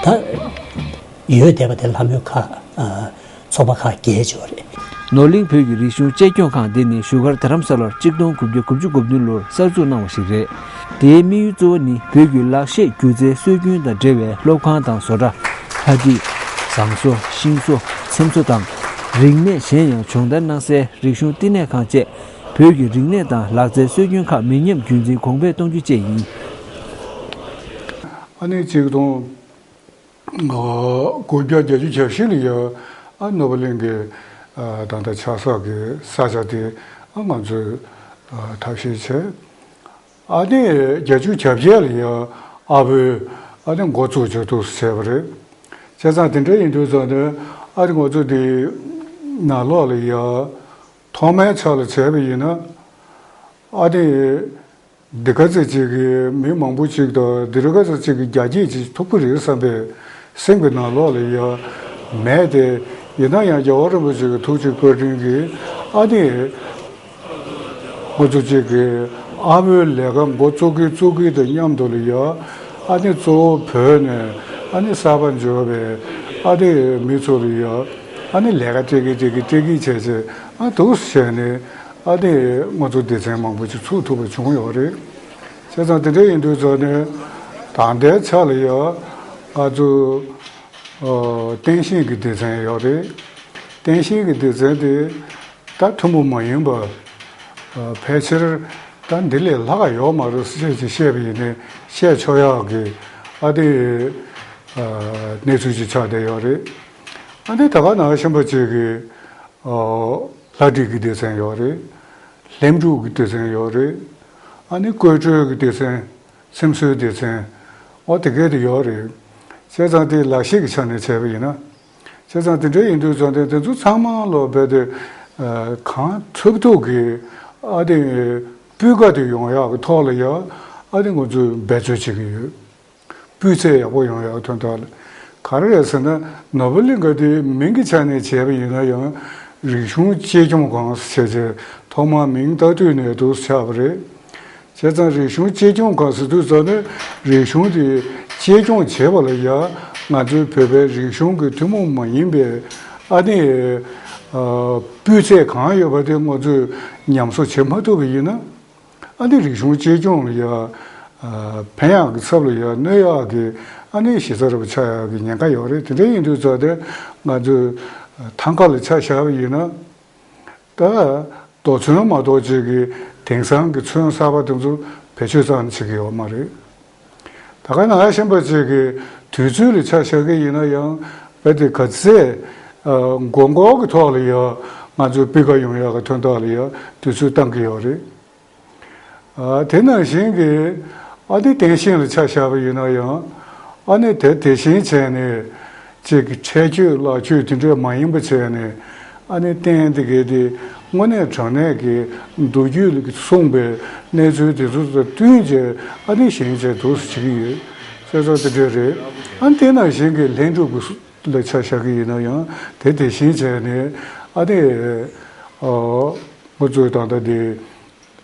ད་ཡོད་བསྡད་པ་དེ་ལྷ་མོའི་ཁག་ཚོགས་པ་ཁག་བརྒྱད་ཅིག་ཡོད་རེད། ནོར་གླིང་བོད་ཀྱི་རིག་གཞུང་གཅེས་སྐྱོང་ཁང་འདི་ནི་བཞུགས་སྒར་རྡ་རམ་ས་ལར་གཅིག་སྟོང་དགུ་བརྒྱ་དགུ་བཅུ་གོ་བདུན་ལོར་གསར་འཛུགས་གནང་བ་ཞིག་རེད། དེའི་དམིགས་ཡུལ་གཙོ་བོ་ནི་བོད་ཀྱི་ལག་ཤེས་སྒྱུ་རྩལ་སྲོལ་རྒྱུན་དང་འབྲེལ་བའི་སློབ་ཁང་དང་བཟོ་གྲྭ། ལྷ་བྲིས། ཟངས་བཟོ། ཤིང་བཟོ། ཚེམ་བཟོ་དང་། རིག་གནས་གཞན་ཡང་སྦྱོང་བརྡར་གནང་སའི་རིག་གཞུང་བསྟི་གནས་ཁང་བཅས་བོད་ཀྱི་རིག་གནས་དང་ལག་རྩལ་སྲོལ་རྒྱུན་ཁག་མི་ཉམས་རྒྱུན་འཛིན་གོང་འཕེལ་གཏོང་རྒྱུ་བཅས་ཡིན། ཨ་ནི་གཅིག་སྟོང་དགུ་བརྒྱ་བརྒྱད་ཅུ་གྱ་བཞི་ལ་ཡ་ཨ་ནོར་བུ་གླིང་གི་ད་ལྟ་ཆགས་ས་གི་ས་ཆ་དེ་ཨ་ང་ཚོས་ཐབས་ཤེས་བྱས། ཨ་ནི་བརྒྱད་ཅུ་གྱ་བརྒྱད་ལ་ཡ་ཨ་བོས་ཨ་ནི་འགོ་བཙུགས་བྱས་འདུག་བྱས་པ་རེད། བྱས་ཙང་དེ་འདྲ་ཡིན་དུས་ཙང་ནས་ཨ་ནི་ང་ཚོ་དེ་ནང་ལོགས་ལ་ཡ་ཐོག་མའི་ཆ་ལ་བྱས་པ་ཡིན་ན་ཨ་ནི། འདི་ག་ཚོད་ཅིག་གིས་མི་མང་པོ་ཅིག་དང་འདི་རུ་ག་ཚོད་ཅིག་གིས་རྒྱ་སྐྱེད་ཅིག་ཐུབ་ཀྱི་རེད་བསམ་པའི་སེམས་ཀྱི་ནང་ལོགས་ལ་ཡ་མེད་དེ། ཡིན་ན་ཡང་རྒྱལ་བ་རིན་པོ་ཆེ་གི་ཐུགས་རྗེ་བཀའ་དྲིན་གྱིས་ཨ་ནི་ཁོ་ཚོ་ཅིག་གིས་ཨ་བོའི་ལས་ཀ་འགོ་བཙུགས་ཀྱི་བཙུགས་ཀྱི་དང་མཉམ་དུ་ལ་ཡ་ཨ་ནི་གཙོ་བོ་བོད་ནས་ཨ་ནི་གསར་པ་འབྱོར་བའི་ཨ་ནི་མི་ཚོ་ལ་ཡ་ཨ་ནི་ལས་ཀ་སྤྲད་ཀྱི་སྤྲད་ཀྱི་སྤྲད་ཀྱི་བྱས་བྱས་ཨ་འདུག་བྱས་ནས། ཨ་ནི་ང་ཚོ་སྡེ་ཚན་མང་པོ་ཅིག་ཚུགས་ཐུབ་པ་བྱུང་ཡོད་རེད། བྱས་ཙང་དེ་འདྲ་ཡིན་དུས་ཙང་ནས་ད་ལྟའི་ཆ་ལ་ཡང་ང་ཚོ་ཨ་བསྟན་ཤེས་ཀྱི་སྡེ་ཚན་ཡོད་རེད། བསྟན་ཤེས་ཀྱི་སྡེ་ཚན་དེ་ད་ཐུན་མོང་མ་ཡིན་པ་ཨ་ཕལ་ཆེར་ད་འདི་ལས་ལྷག་ཡོད་མ་རེད་ཟེར་ཅིག་བཤད་པ་ཡིན་ནའི་བཤད་ཆོག་ཡག་གི་ཨ་དེ་ཨ་གནས་ཚུལ་ཅིག་ཆགས་བསྡད་ཡོད་རེད། ཨ་ནི་ད་ག་ནང་བཞིན་པ་ཅིག་གི་ཨོ། ལྷ་བྲིས་ཀྱི་སྡེ་ཚན་ཡོད་རེད། ལྷན་དྲུག་གི་སྡེ་ཚན་ཡོད་རེད། ཨ་ནི་བརྐོས་དཀྲོལ་གྱི་སྡེ་ཚན། ཚེམ་བཟོའི་སྡེ་ཚན། ཨོ་དེ་གས་དེ་ཡོད་རེད། བྱས་ཙང་དེ་ལག་ཤེས་ཀྱི་ཆ་ནས་བྱས་པ་ཡིན་ན། བྱས་ཙང་དེ་འདྲ་ཡིན་དུས་ཙང་དེ་དེ་ཚོ་ཚང་མ་ལོ་རྦད་དེ་གང་ཐུབ་ཐུབ་ཀྱིས་ཨ་དེ། སྤུས་ཀ་དེ་ཡོང་ཡག་གི་ཐོག་ལ་ཡང་ཨ་ནི་ང་ཚོས་འབད་རྩོལ་བྱེད་ཀྱི་ཡོད། སྤུས་ཚད་ཡག་པོ་ཡོང་ཡག་དོན་དག་ལ། ག་རེ་རེད་ཟེར་ན། ནོར་བུ་གླིང་ག་དེ་མིང་གི་ཆ་ནས་བྱས་པ་ཡིན་ན་ཡང་། རིག་གཞུང་གཅེས་སྐྱོང་ཁང་ཟེར་བྱས་ཐོག་མར་མིང་བཏགས་དུས་ནས་འདུག་སེ་ཆགས་པ་རེད། བྱས་ཙང་རིག་གཞུང་གཅེས་སྐྱོང་ཁང་ཟེར་དུས་ཙམ་ནས་རིག་གཞུང་དེ་གཅེས་སྐྱོང་བྱེད་པ་ལ་ཡང་ང་ཚོའི་བོད་པའི་རིག་གཞུང་གི་ཐུན་མོང་མ་ཡིན་པའི་ཨ་ནི་ཨ་སྤུས་ཚད་གང་ཡོད་པ་དེ་ང་ཚོས་ཉམས་གསོ་བྱེད་མ་ཐུབ་པ་ཡིན་ན། ཨ་ནི་རིག་གཞུང་གཅེས་སྐྱོང་ལ་ཡ། ཨ་ཕན་ཡག་གི་ཚབ་ལ་ཡ་གནོད་ཡག་གི་ཨ་ནི་གཞི་རྩ་རུ་ཆགས་ཡག་གི་ཉེན་ཁ་ཡོད་རེད། དེ་འདྲ་ཡིན་དུས་ཙང་དེ་ང་ཚོས་ཐང་ག་ལ་ཆ་བཞག་པ་ཡིན་ན། ད་རྡོ་ཚོན་མ་གཏོགས་ཅིག་གི་དེང་སང་གི་ཚོན་གསར་པ་དེ་ཚོ་བེད་སྤྱོད་རྩ་ནས་བྱེད་ཀྱི་ཡོད་མ་རེད། ད་ག་ནང་བཞིན་པ་ཅིག་གི་དུས་ཚོད་ལ་ཆ་བཞག་གི་ཡིན་ན་ཡང་རྦད་དེ་ག་ཚད་ཨ་མགོ་འཁོར་གྱི་ཐོག་ལ་ཡ་ང་ཚོས་སྤུས་ཀ་ཡོང་ཡག་གི་དོན་དག་ལ་ཡ་དུས་ཚོད་བཏང་གི་ཡོད་རེད། ཨ་དེ་ནང་བཞིན་གྱི་ཨ་ནི་རྟེན་བཞེངས་ལ་ཆ་བཞག་པ་ཡིན་ན་ཡང་ཨ་ནི་དེ་དེ་བཞིན་བྱས་ནས་ཅིག་གི་ཁྲལ་གཅོད་ལག་གཅོད་དེ་འདྲས་མ་ཡིན་པ་བྱས་ནས་ཨ་ནི་རྟེན་དེ་གའི་དེ་དངོས་གནས་དྲང་གནས་ཀྱི་མདོ་རྒྱུད་ལ་གསུངས་པའི་གནས་ཚུལ་དེ་ཚོ་དང་བསྟུན་བྱས་ཨ་ནི་བཞེངས་བྱས་འདུག་སེ་བྱེད་ཀྱི་ཡོད། བྱས་ཙང་དེ་འདྲས་རེད། ཨ་ནི་དེ་ནང་བཞིན་གྱི་ལྷུན་གྲུབ་ཀྱི་ལ་ཆ་བཞག་གི་ཡིན་ན་ཡང་དེ་དེ་བཞིན་བྱས་ནས་ཨ་ནི་ཨ་ང་ཚོའི་ད་ལྟ་དེ།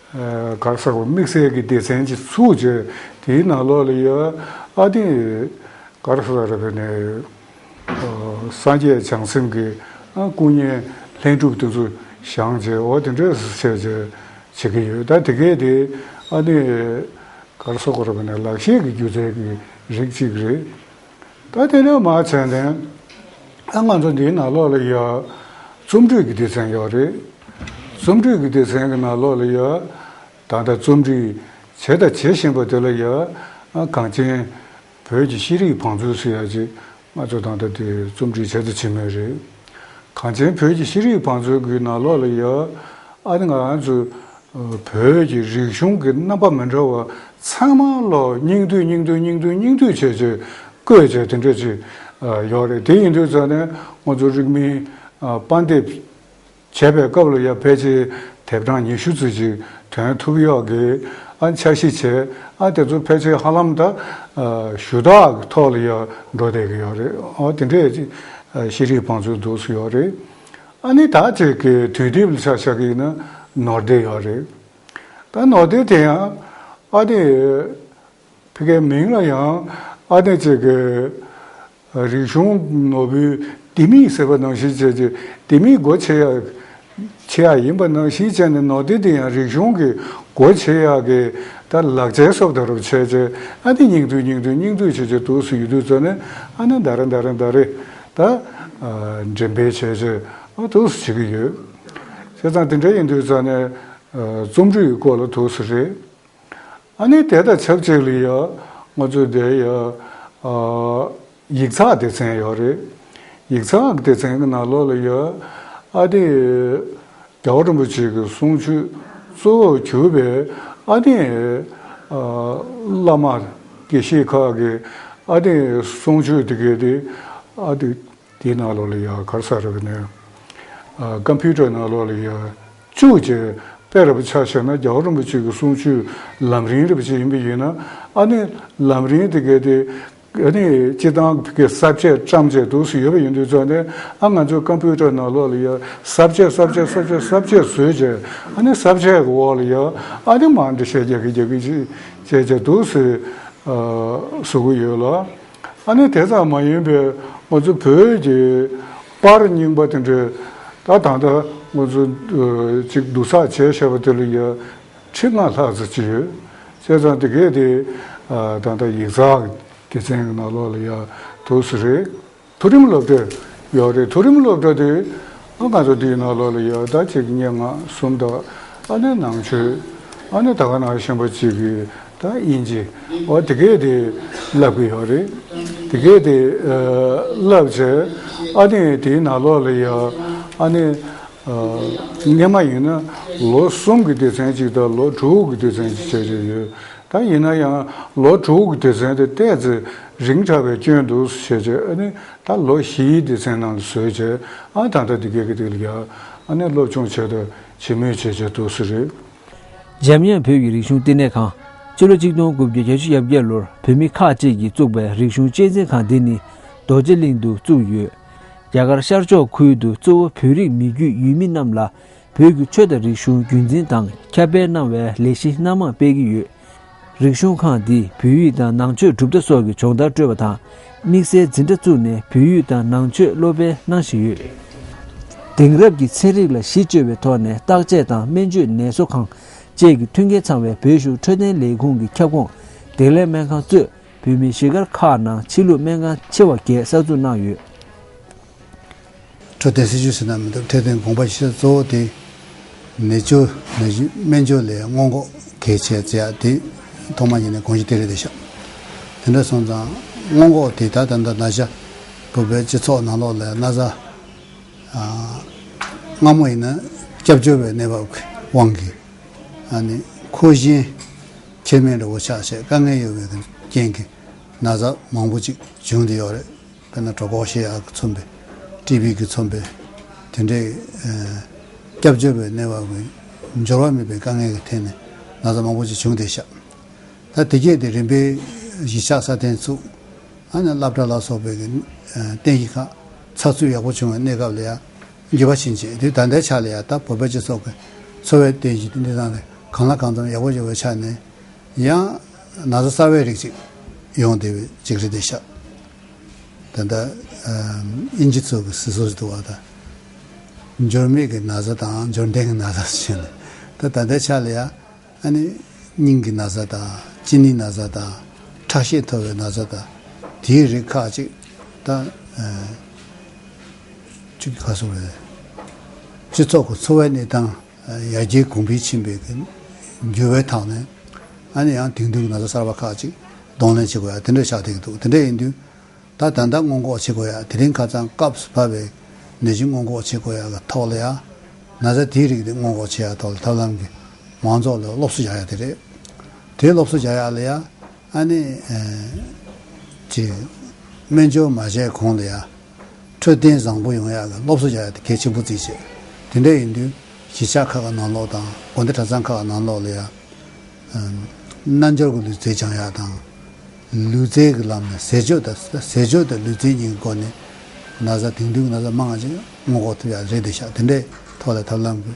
ག་རེ་ཟེར་བ། དམིགས་བསལ་གྱི་སྡེ་ཚན་གཅིག་ཚུགས་བྱས་དེའི་ནང་ལོགས་ལ་ཡ་ཨ་ནི་ག་རེ་ཟེར་བ་རེད་པས་ནས། སངས་རྒྱས་བྱང་སེམས་ཀྱི་ཨ་སྐུ་བརྙན་ལྷུན་གྲུབ་དེ་ཚོ་བཞེངས་བྱས་འོ་དེ་འདྲས་བྱས་བྱས་བྱེད་ཀྱི་ཡོད། ད་དེ་གས་དེ་ཨ་ནི་ག་རེ་ཟེར་བ་རེད་པས་ནས། ལག་ཤེས་ཀྱི་སྒྱུ་རྩལ་གྱི་རིགས་གཅིག་རེད། ད་དེ་ནས་མར་བྱས་ནས་ཨ་ང་ཚོ་འདིའི་ནང་ལོགས་ལ་ཡ་རྩོམ་འབྲི་གི་སྡེ་ཚན་ཡོད་རེད། རྩོམ་འབྲི་གི་སྡེ་ཚན་གྱི་ནང་ལོགས་ལ་ཡ་ད་ལྟ་རྩོམ་འབྲི་བྱས་དང་བྱེད་བཞིན་པ་དེ་ལ་ཡ་ཨ་གངས་ཅན་བོད་ཀྱི་ཤེས་རིག་བང་མཛོད་ཟེར་ཡ་ཅིག་ང་ཚོ་ད་ལྟ་དེ་རྩོམ་འབྲི་བྱས་དང་བྱེད་མུས་རེད། གངས་ཅན་བོད་ཀྱི་ཤེས་རིག་བང་མཛོད་ཀྱི་ནང་ལོགས་ལ་ཡ་ཨ་ནི་ང་ཚོ་བོད་ཀྱི་རིག་གཞུང་གི་རྣམ་པ་མི་འདྲ་བ་ཚང་མ་ལོ་སྙིང་བསྡུས་སྙིང་བསྡུས་སྙིང་བསྡུས་སྙིང་བསྡུས་བྱས་བྱས་བཀོད་བྱས་དེ་འདྲ་ཅིག་ཡོད་རེད། དེ་ཡིན་དུས་ཙང་ནས་ང་ཚོ་རིག་མིན་པར་འདེབས་བྱས་པའི་སྐབས་ལ་ཡ་ཕལ་ཆེར་དེབ་གྲངས་ཉི་ཤུ་ཙམ་ཅིག་ཐོན་ཐུབ་ཡག་གི་ཨ་འཆར་གཞི་བྱས། ཨ་དེ་ཚོ་ཕལ་ཆེར་ཧ་ལམ་ད་ཞུ་དག་གི་ཐོག་ལ་ཡ་འགྲོ་བསྡད་ཀྱི་ཡོད་རེད། ཨ་དེ་འདྲས་ཤེས་རིག་བང་མཛོད་འདུག་སེ་ཡོད་རེད། ཨ་ནི་ད་ཅིག་གི་དུས་དེབ་ལ་ཆ་བཞག་གི་ཡིན་ན་ནོར་སྡེ་ཡོད་རེད། ད་ནོར་སྡེ་དེ་ཡང་ཨ་ནི་ཕ་གིའི་མིང་ལ་ཡང་ཨ་ནི་ཅིག་གི་རིག་གཞུང་ནོར་བུའི་ལྡེ་མིག་ཟེར་བ་ནང་བཞིན་བྱས་ཀྱི་ལྡེ་མིག་སྒོ་ཕྱེ་ཡ་ཕྱེ་ཡ་ཡིན་པ་ནང་བཞིན་བྱས་ནས་ནོར་སྡེ་དེ་ཡང་རིག་གཞུང་གི་སྒོ་ཕྱེ་ཡ་གི་ད་ལག་ཆའི་སོབ་ད་རུ་བྱས་ཀྱི་ཨ་ནི་སྙིང་བསྡུས་སྙིང་བསྡུས་སྙིང་བསྡུས་བྱས་ཀྱི་འདུག་སེ་ཡོད་དུས་ཙང་ནས་ཨ་ནི་ད་རེ་ད་རེ་ད་རེ་ད་འགྲེམས་སྤེལ་བྱས་ཀྱི་ཨ་འདུག་སེ་བྱེད་ཀྱི་ཡོད། བྱས་ཙང་དེ་འདྲ་ཡིན་དུས་ཙང་ནས་རྩོམ་རིག་གི་སྐོར་ལ་འདུག་སེ་རེད། ཨ་ནི་དེ་དང་ཆབས་ཅིག་ལ་ཡ་ང་ཚོ་འདིར་ཡ་ཨ་ཡིག་ཚགས་སྡེ་ཚན་ཡོད་རེད། ཡིག་ཚགས་སྡེ་ཚན་གྱི་ནང་ལོགས་ལ་ཡ་ཨ་ནི་རྒྱལ་བ་རིན་པོ་ཆེ་གི་གསུང་ཆོས་གཙོ་བོར་གྱུར་པའི་ཨ་ནི་ཨ་བླ་མ་དགེ་བཤེས་ཁག་གི་ཨ་ནི་གསུང་ཆོས་དེ་གའི་དེ་ཨ་ནི། དེའི་ནང་ལོགས་ལ་ཡ་ག་རེ་ཟེར་བ་ནས་ཨ་ཀམ་པུ་ཊར་ནང་ལོགས་ལ་ཡ་བཅུག་བྱས། དཔེ་རུ་ཆ་བཞག་ན་རྒྱལ་བ་རིན་པོ་ཆེ་གི་གསུང་ཆོས་ལམ་རིམ་རུ་བྱས་ཡིན་པ་ཡིན་ན་ཨ་ནི་ལམ་རིམ་དེ་གའི་དེ་ཨ་ནི་སྤྱིར་བཏང་གི་གསལ་བྱེད་བཀྲམ་བྱས་འདུག་སེ་ཡོད་པ་ཡིན་དུས་ཙང་ནས་ཨ་ང་ཚོའི་ཀམ་པུ་ཊར་ནང་ལོགས་ལ་ཡ་གསལ་བྱེད་གསལ་བྱེད་གསལ་བྱེད་གསལ་བྱེད་བཟོས་བྱས་ཨ་ནི་གསལ་བྱེད་ཀྱི་འོག་ལ་ཡ་ཨ་ནི་མར་འདྲི་བཤད་རྒྱག་གི་རྒྱག་གི་བྱས་བྱས་འདུག་སེ་ཨ་བཟོ་གི་ཡོད་ལ། ཨ་ནི་དེ་ཙམ་མ་ཡིན་པའི་ང་ཚོ་བོད་ཀྱི་པར་རྙིང་པ་དེ་འདྲ་ད་ད་ལྟ་ང་ཚོ་ཨ་ཅིག་བསྡུ་ཚགས་བྱས་བཞག་པ་དེ་ལ་ཡ་ཁྲི་ལྔ་ལྷག་ཙམ་ཅིག་ཡོད། བྱས་ཙང་དེ་གས་དེ་ཨ་ད་ལྟ་ཡིག་ཚགས་སྡེ་ཚན་གྱི་ནང་ལོགས་ལ་ཡ་འདུག་སེ་རེད། མཐོ་རིམ་སློབ་གྲྭ་ཡོད་རེད། མཐོ་རིམ་སློབ་གྲྭ་དེ་ཨ་ང་ཚོ་འདིའི་ནང་ལོགས་ལ་ཡོད། ད་ཅིག་སྙན་ངག་གསུམ་དང་ཨ་ནི་ནང་ཆོས་ཨ་ནི་ད་ག་ནང་བཞིན་པ་ཅིག་གི་ད་དབྱིན་ཇི་འོ་དེ་གས་དེ་བསླབ་ཀྱི་ཡོད་རེད། དེ་གས་དེ་ཨ་བསླབ་བྱས་ཨ་ནི་དེའི་ནང་ལོགས་ལ་ཡོད་ཨ་ནི་ཨ་སྔོན་མ་ཡིན་ན་ལོ་གསུམ་གྱི་སྡེ་ཚན་ཅིག་དང་ལོ་དྲུག་གི་སྡེ་ཚན་ཅིག་བྱས་བྱས་ཡོད། ད་ཡིན་ན་ཡང་ལོ་དྲུག་གི་སྡེ་ཚན་དེ་ཏོག་ཙམ་རིང་དྲགས་པའི་སྐྱོན་འདུག་ཟེར་བྱས་ཨ་ནི་ད་ལོ་བཞིའི་སྡེ་ཚན་ནང་ལ་བཟོས་བྱས་ཨ་ད་ལྟ་འདི་གའི་གི་དེ་ལ་ཡ་ཨ་ནི་སློབ་སྦྱོང་བྱས་དང་བྱེད་མུས་བྱས་བྱས་འདུག་ཟེར་རེད། འཇམ་དབྱངས་བོད་ཀྱི་རིག་གཞུང་བསྟི་གནས་ཁང་། ཕྱི་ལོ་ཆིག་སྟོང་དགུ་བརྒྱ་བརྒྱད་ཅུ་གྱ་བརྒྱད་ལོར་བོད་མི་ཁག་ཅིག་གིས་བཙུགས་པའི་རིག་གཞུང་གཅེས་འཛིན་ཁང་འདི་ནི་རྡོ་རྗེ་གླིང་དུ་བཙུགས་ཡོད། རྒྱ་གར་ཤར་ཕྱོགས་ཁུལ་དུ་གཙོ་བོ་བོད་རིགས་མི་རྒྱུད་ཡུལ་མི་རྣམས་ལ་བོད་ཀྱི་ཆོས་དང་རིག་གཞུང་རྒྱུན་འཛིན་དང་ཁྱབ་སྤེལ་གནང་བའི་ལས་གཞི་སྣ་མང་སྤེལ་གྱི་ཡོད། རིག་གཞུང་ཁང་འདིས་བོད་ཡིག་དང་ནང་ཆོས་གྲུབ་མཐའ་སོགས་ཀྱི་སྦྱོང་བརྡར་སྤྲོད་པ་དང་། དམིགས་བསལ་འཛིན་གྲྭ་བཙུགས་ནས་བོད་ཡིག་དང་ནང་ཆོས་སློབ་སྤེལ་གནང་བཞིན་ཡོད། དེང་རབས་ཀྱི་ཚན་རིག་ལ་གཞི་བཅོལ་བའི་ཐོག་ནས་བརྟག་དཔྱད་དང་སྨན་བཅོས་ནད་གསོ་ཁང་བཅས་ཀྱི་མཐུན་རྐྱེན་ཚང་བའི་བོད་གཞུང་འཕྲོད་བསྟེན་ལས་ཁུངས་ཀྱི་ཁྱབ་ཁོངས་བདེ་ལེགས་སྨན་ཁང་གཙོས་བོད་མིའི་གཞིས་སྒར་ཁག་ནང་ཕྱི་ལུགས་སྨན་ཁང་ཆེ་བ་བརྒྱད་གསར་འཛུགས་གནང་ཡོད། འཕྲོད་བསྟེན་སྲིད་ཇུས་ཟེར་ན་མི་འདུག་འཕྲོད་བསྟེན་དགོངས་པ་བཞི་གཙོ་བོ་དེ་ནད་བཅོས་ནད་གཞི་སྨན་བཅོས་ལས་སྔོན་འགོག་གལ་ཆེ་ཟེར་ཡ་དེ་ཐོག་མ་ཉིད་ནས་དགོངས་གཞི་དེ་རེད་དེ་ཤག་དེ་འདྲ་སོང་ཙང་སྔོན་འགོག་དེ་ད་ད་ལྟ་ན་ཆ་བོད་པའི་སྤྱི་ཚོགས་ནང་ལོགས་ལ་ན་ཚ་ཨ་སྔ་མོ་ཡིན་ན་སྐྱབས་བཅོལ་བའི་གནས་བབ་ཀྱི་དབང་གིས་ཨ་ནི་ཁུ་ཤན་ཁྱད་མེད་འདྲ་བོ་ཆགས་བྱས་དཀའ་ངལ་ཡོད་པའི་རྐྱེན་གྱིས་ན་ཚ་མང་པོ་ཅིག་བྱུང་བསྡད་ཡོད་རེད། དཔེར་ན་གྲོད་ཁོག་བཤལ་ཡག་གིས་མཚོན་པའི་ཊི་བི་གིས་མཚོན་པའི་དེ་འདྲའི་ཨ་སྐྱབས་བཅོལ་བའི་གནས་བབ་ཀྱི་འབྱོར་བ་མེད་པའི་དཀའ་ངལ་གྱི་ཐད་ནས་ན་ཚ་མང་པོ་ཅིག་བྱུང་བསྡད་ཤག་ད་དེ་གས་དེ་རིམ་པས་གཞིས་ཆགས་སྲ་བརྟན་ཚུགས། ཨ་ནི་སློབ་གྲྭ་ལ་སོགས་པའི་གི་ཨ་རྟེན་གཞི་ཁག་ཚགས་ཚུད་ཡག་པོ་བྱུང་བའི་གནས་སྐབས་ལ་ཡང་འགྱུར་བ་ཕྱིན་ཆད་དུས་ད་ལྟའི་ཆ་ལ་ཡང་ད་བོད་པའི་སྤྱི་ཚོགས་ཀྱི་འཚོ་བའི་རྟེན་གཞི་དེ་འདི་དང་ལས་གང་ལ་གང་འཚམ་ཡག་པོ་ཡོད་པའི་ཆ་ནས་ཡང་ན་ཚ་གསར་བའི་རིགས་ཅིག་ཡོང་བསྡད་པའི་ཅིག་རེད་དེ་ཤག་ད་ལྟ་ཨ་དབྱིན་ཇི་ཚོ་གི་ཟེར་སྲོལ་ཞིག་འདུག་བ། ད་འབྱོར་མེད་ཀྱི་ན་ཚ་དང་འབྱོར་ལྡན་གྱི་ན་ཚ་ཟེར་ནས་ད་ད་ལྟའི་ཆ་ལ་ཡང་། ཨ་ནི་སྙིང་གི་ན་ཚ་དང་གཅིན་སྙི་ན་ཚ་དང་ཁྲག་ཤེད་མཐོ་བའི་ན་ཚ་དང་དེའི་རིགས་ཁག་ཅིག་ད་ཨ་ཅིག་ག་སོང་རེད། སྤྱི་ཚོགས་ཀྱི་འཚོ་བའི་གནས་སྟངས་ཡར་རྒྱས་གོང་འཕེལ་ཕྱིན་པའི་གི་འགྱུར་བའི་ཐོག་ནས་ཨ་ནི་ཡང་དེང་དུས་ཀྱི་ན་ཚ་གསར་པ་ཁག་ཅིག་གདོང་ལེན་བྱེད་དགོས་ཡ་དེ་འདྲ་ཆགས་བསྡད་ཀྱི་འདུག་དེ་འདྲ་ཡིན་དུས། ད་ད་ལྟ་སྔོན་འགོག་བྱེད་དགོས་ཡ་དེ་རིང་ཁ་སང་སྐབས་སུ་བབས་པའི་ནད་གཞི་སྔོན་འགོག་བྱེད་དགོས་ཡ་གི་ཐོག་ལ་ཡ། ན་ཚ་དེའི་རིགས་དེ་སྔོན་འགོག་བྱེད་ཡ་ཐོག་ལ་ཐབས་ལམ་གྱི་མང་ཚོགས་ལ་སློབ་གསོ་རྒྱག་ཡ་དེ་རེད། དེ་སློབ་གསོ་རྒྱག་ཡ་ལ་ཡ་ཨ་ནི་ཨེ་ཅི་སྨན་བཅོས་མ་བྱས་གོང་ལ་ཡ་འཕྲོད་བསྟེན་བཟང་པོ་ཡོང་ཡ་གི་སློབ་གསོ་རྒྱག་ཡ་དེ་གལ་ཆེན་པོ་བརྩིས་བྱས། དེ་འདྲ་ཡིན་དུས་གཞིས་ཆགས་ཁག་གི་ནང་ལོགས་དང་དགོན་སྡེ་གྲྭ་ཚང་ཁག་གི་ནང་ལོགས་ལ་ཡ། རྣལ་འབྱོར་གྱི་ལུས་རྩལ་སྦྱང་ཡག་དང་། ལུས་རྩལ་གྱི་ལམ་ནས་ཟས་སྤྱོད་དང་ཟས་སྤྱོད་དང་ལུས་རྩལ་གཉིས་ཀྱི་སྒོ་ནས་ན་ཚ་དེང་དུས་ཀྱི་ན་ཚ་མང་ང་ཅིག་སྔོན་འགོག་ཐུབ་ཡག་རེད་དེ་ཤག་དེ་འདྲའི་ཐོག་ལ་ཐབས་ལམ་གྱི་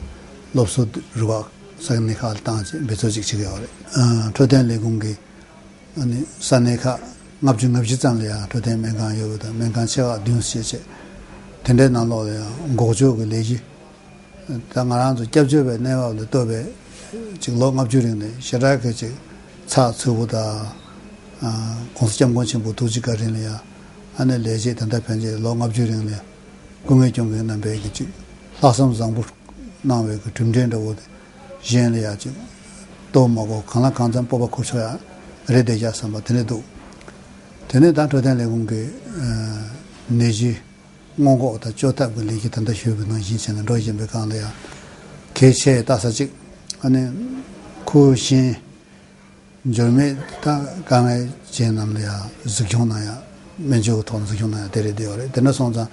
སློབ་གསོ་རུ་ཁག་ས་གནས་ཁག་ལ་བཏང་བྱས་འབད་རྩོལ་ཅིག་བྱེད་ཀྱི་ཡོད་རེད། འཕྲོད་བསྟེན་ལས་ཁུངས་ཀྱིས་ཨ་ནི་ས་གནས་ཁག་ལྔ་བཅུ་ང་བཞི་ཙམ་ལ་ཡང་འཕྲོད་བསྟེན་སྨན་ཁང་ཡོད་པ་དང་སྨན་ཁང་ཆེ་ཁག་བདུན་བྱས་བྱས་དེ་འདྲའི་ནང་ལོགས་ལ་ཡང་འགོག་བཅོས་ཀྱི་ལས་གཞི། ད་ང་རང་ཚོ་སྐྱབས་བཅོལ་བའི་གནས་བབ་ལ་ལྟོས་པའི་ཅིག་ལོ་ལྔ་བཅུ་རིང་ནས་ཞེ་དྲག་གི་ཅིག་ཚགས་ཚུད་པོ་དང་། ཨ་༸གོང་ས་༸སྐྱབས་མགོན་ཆེན་པོ་ཐུགས་རྗེ་བཀའ་དྲིན་ལ་ཡང་ཨ་ནི་ལས་བྱེད་ད་ལྟ་ཕན་ཆད་ལོ་ལྔ་བཅུ་རིང་ལ་སྐུ་ངལ་སྐྱོན་མཁན་རྣམ་པའི་གི་ཅིག་ལྷག་བསམ་བཟང་པོ་གནང་བའི་གི་གྲུབ་འབྲས་འདྲ་བོ་དེ་གཞན་ལ་ཡང་ཅིག་གཏོར་མ་དགོས་གང་ལ་གང་འཚམ་སྤོབས་པ་འཁུར་ཆོག་ཡ་རེད་བསྡད་ཀྱག་བསམ་པ་དེ་འདྲ་འདུག་དེ་ནས་ད་འཕྲོད་བསྟེན་ལས་ཁུངས་ཀྱི་ཨ་ནད་གཞི། སྔོན་འགོག་དང་བཅོས་ཐབས་ཀྱི་ལས་ཀྱི་ད་ལྟ་ཞུས་པའི་ནང་བཞིན་བྱས་ནས་འགྲོ་བཞིན་པའི་སྒང་ལ་ཡང་། གལ་ཆེ་ལྟ་ས་གཅིག་ཨ་ནི། ཁུ་ཤན། འབྱོར་མེད་དང་དཀའ་ངལ་ཅན་རྣམས་ལ་ཡང་གཟིགས་སྐྱོང་གནང་ཡ། སྨན་བཅོས་ཀྱི་ཐོག་ནས་གཟིགས་སྐྱོང་གནང་ཡ་དེ་རེད་བསྡད་ཡོད་རེད། དེ་འདྲ་སོང་ཙང་།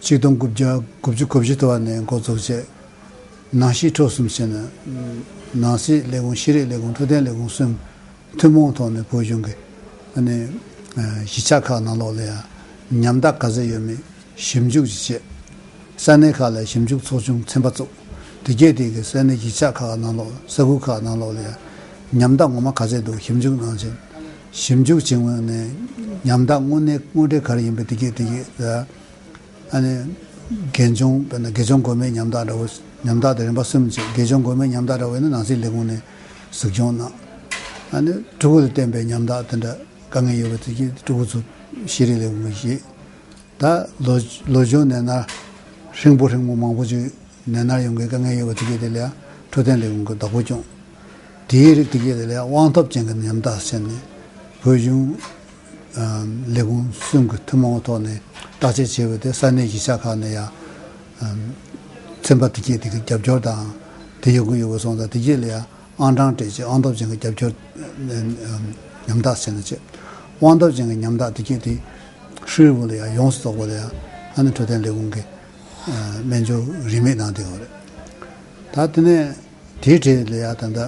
ཆིག་སྟོང་དགུ་བརྒྱ་དགུ་བཅུ་གོ་བཞི་དུ་བ་ནས་འགོ་བཙུགས་བྱས། ནང་སྲིད་ཁྲོ་གསུམ་བྱས་ནས། ནང་སྲིད་ལས་ཁུངས་ཤེས་རིག་ལས་ཁུངས་འཕྲོད་བསྟེན་ལས་ཁུངས་གསུམ། ཐུན་མོང་ཐོག་ནས་བོད་གཞུང་གི་ཨ་ནི་གཞིས་ཆགས་ཁག་ནང་ལོགས་ལ་ཡང་ཉམ་ཐག་ག་ཚད་ཡོད་མེད་ཞིབ་འཇུག་ཅིག་བྱས། ས་གནས་ཁག་ལ་ཞིབ་འཇུག་ཚོགས་ཆུང་ཚན་པ་བཙུགས། དེ་གས་དེ་གི་ས་གནས་གཞིས་ཆགས་ཁག་ནང་ལོགས་ས་ཁུལ་ཁག་ནང་ལོགས་ལ་ཡང་ཉམ་ཐག་ངོ་མ་ག་ཚད་འདུག་ཞིབ་འཇུག་གནང་བྱས། ཞིབ་འཇུག་བྱས་ནས་ཉམ་ཐག་དངོས་གནས་དངོས་འབྲེལ་ག་རེ་ཡིན་པ་དེ་གས་དེ་གས་ཨ་ནི། དགེ་སྦྱོང་དཔེར་ན་དགེ་སྦྱོང་སྒོ་མའི་ཉམ་ཐག་འདྲ་བོ། ཉམ་ཐག་དེ་རིམ་པ་གསུམ་བྱས། དགེ་སྦྱོང་སྒོ་མའི་ཉམ་ཐག་འདྲ་བོ་ཡིན་ན་ནང་སྲིད་ལས་ཁུངས་ནས་གཟིགས་སྐྱོང་གནང་། ཨ་ནི་ཕྲུ་གུ་ལ་བརྟེན་པའི་ཉམ་ཐག་དེ་འདྲ་དཀའ་ངལ་ཡོད་པ་དེ་གྱིས་ཕྲུ་གུ་ཚོ་ཤེས་རིག་ལས་ཁུངས་ཀྱིས་ཤེས། ད་ལོ་ལོ་གཞོན་ནད་མནར་ཧྲིལ་པོ་ཧྲིལ་པོ་མང་པོ་ཅིག་ནད་མནར་ཡོང་མཁན་དཀའ་ངལ་ཡོད་པ་དེ་གྱིས་དེ་ལ་ཡང་འཕྲོད་བསྟེན་ལས་ཁུངས་ཀྱིས་བདག་པོ་སྐྱོང་། དེའི་རིགས་དེ་གྱིས་དེ་ལ་ཡང་དབང་ཐོབ་ཅན་གྱི་ཉམ་ཐག་ཟེར་ནས་བོད་གཞུང་ལས་ཁུངས་གསུམ་གྱི་ཐུན་མོང་ཐོག་ནས་བརྟག་དཔྱད་བྱས་པ་དེ་ས་གནས་གཞིས་ཆགས་ཁག་ནས་ཡང་ཚན་པ་དེ་གྱིས་དེ་གི་རྒྱབ་སྐྱོར་དང་དེ་ཡོང་གི་ཡོད་པ་སོང་ཙང་དེ་གྱིས་ལ་ཡང་ཨང་གྲངས་སྤྲད་བྱས་དབང་ཐོབ་ཅན་གྱི་རྒྱབ་སྐྱོར་ཉམ་ཐག་ཟེར་ནས་བྱས། དབང་ཐོབ་ཅན་གྱི་ཉམ་ཐག་དེ་གྱིས་དེ་ཧྲིལ་པོ་ལ་ཡང་ཡོངས་སུ་རྫོགས་པ་ལ་ཡང་ཨ་ནི་འཕྲོད་བསྟེན་ལས་ཁུངས་ཀྱིས་སྨན་བཅོས་རིན་མེད་གནང་བསྡད་ཡོད་རེད། ད་དེ་ནས། དེའི་གྲས་ལ་ཡང་ད་ལྟ་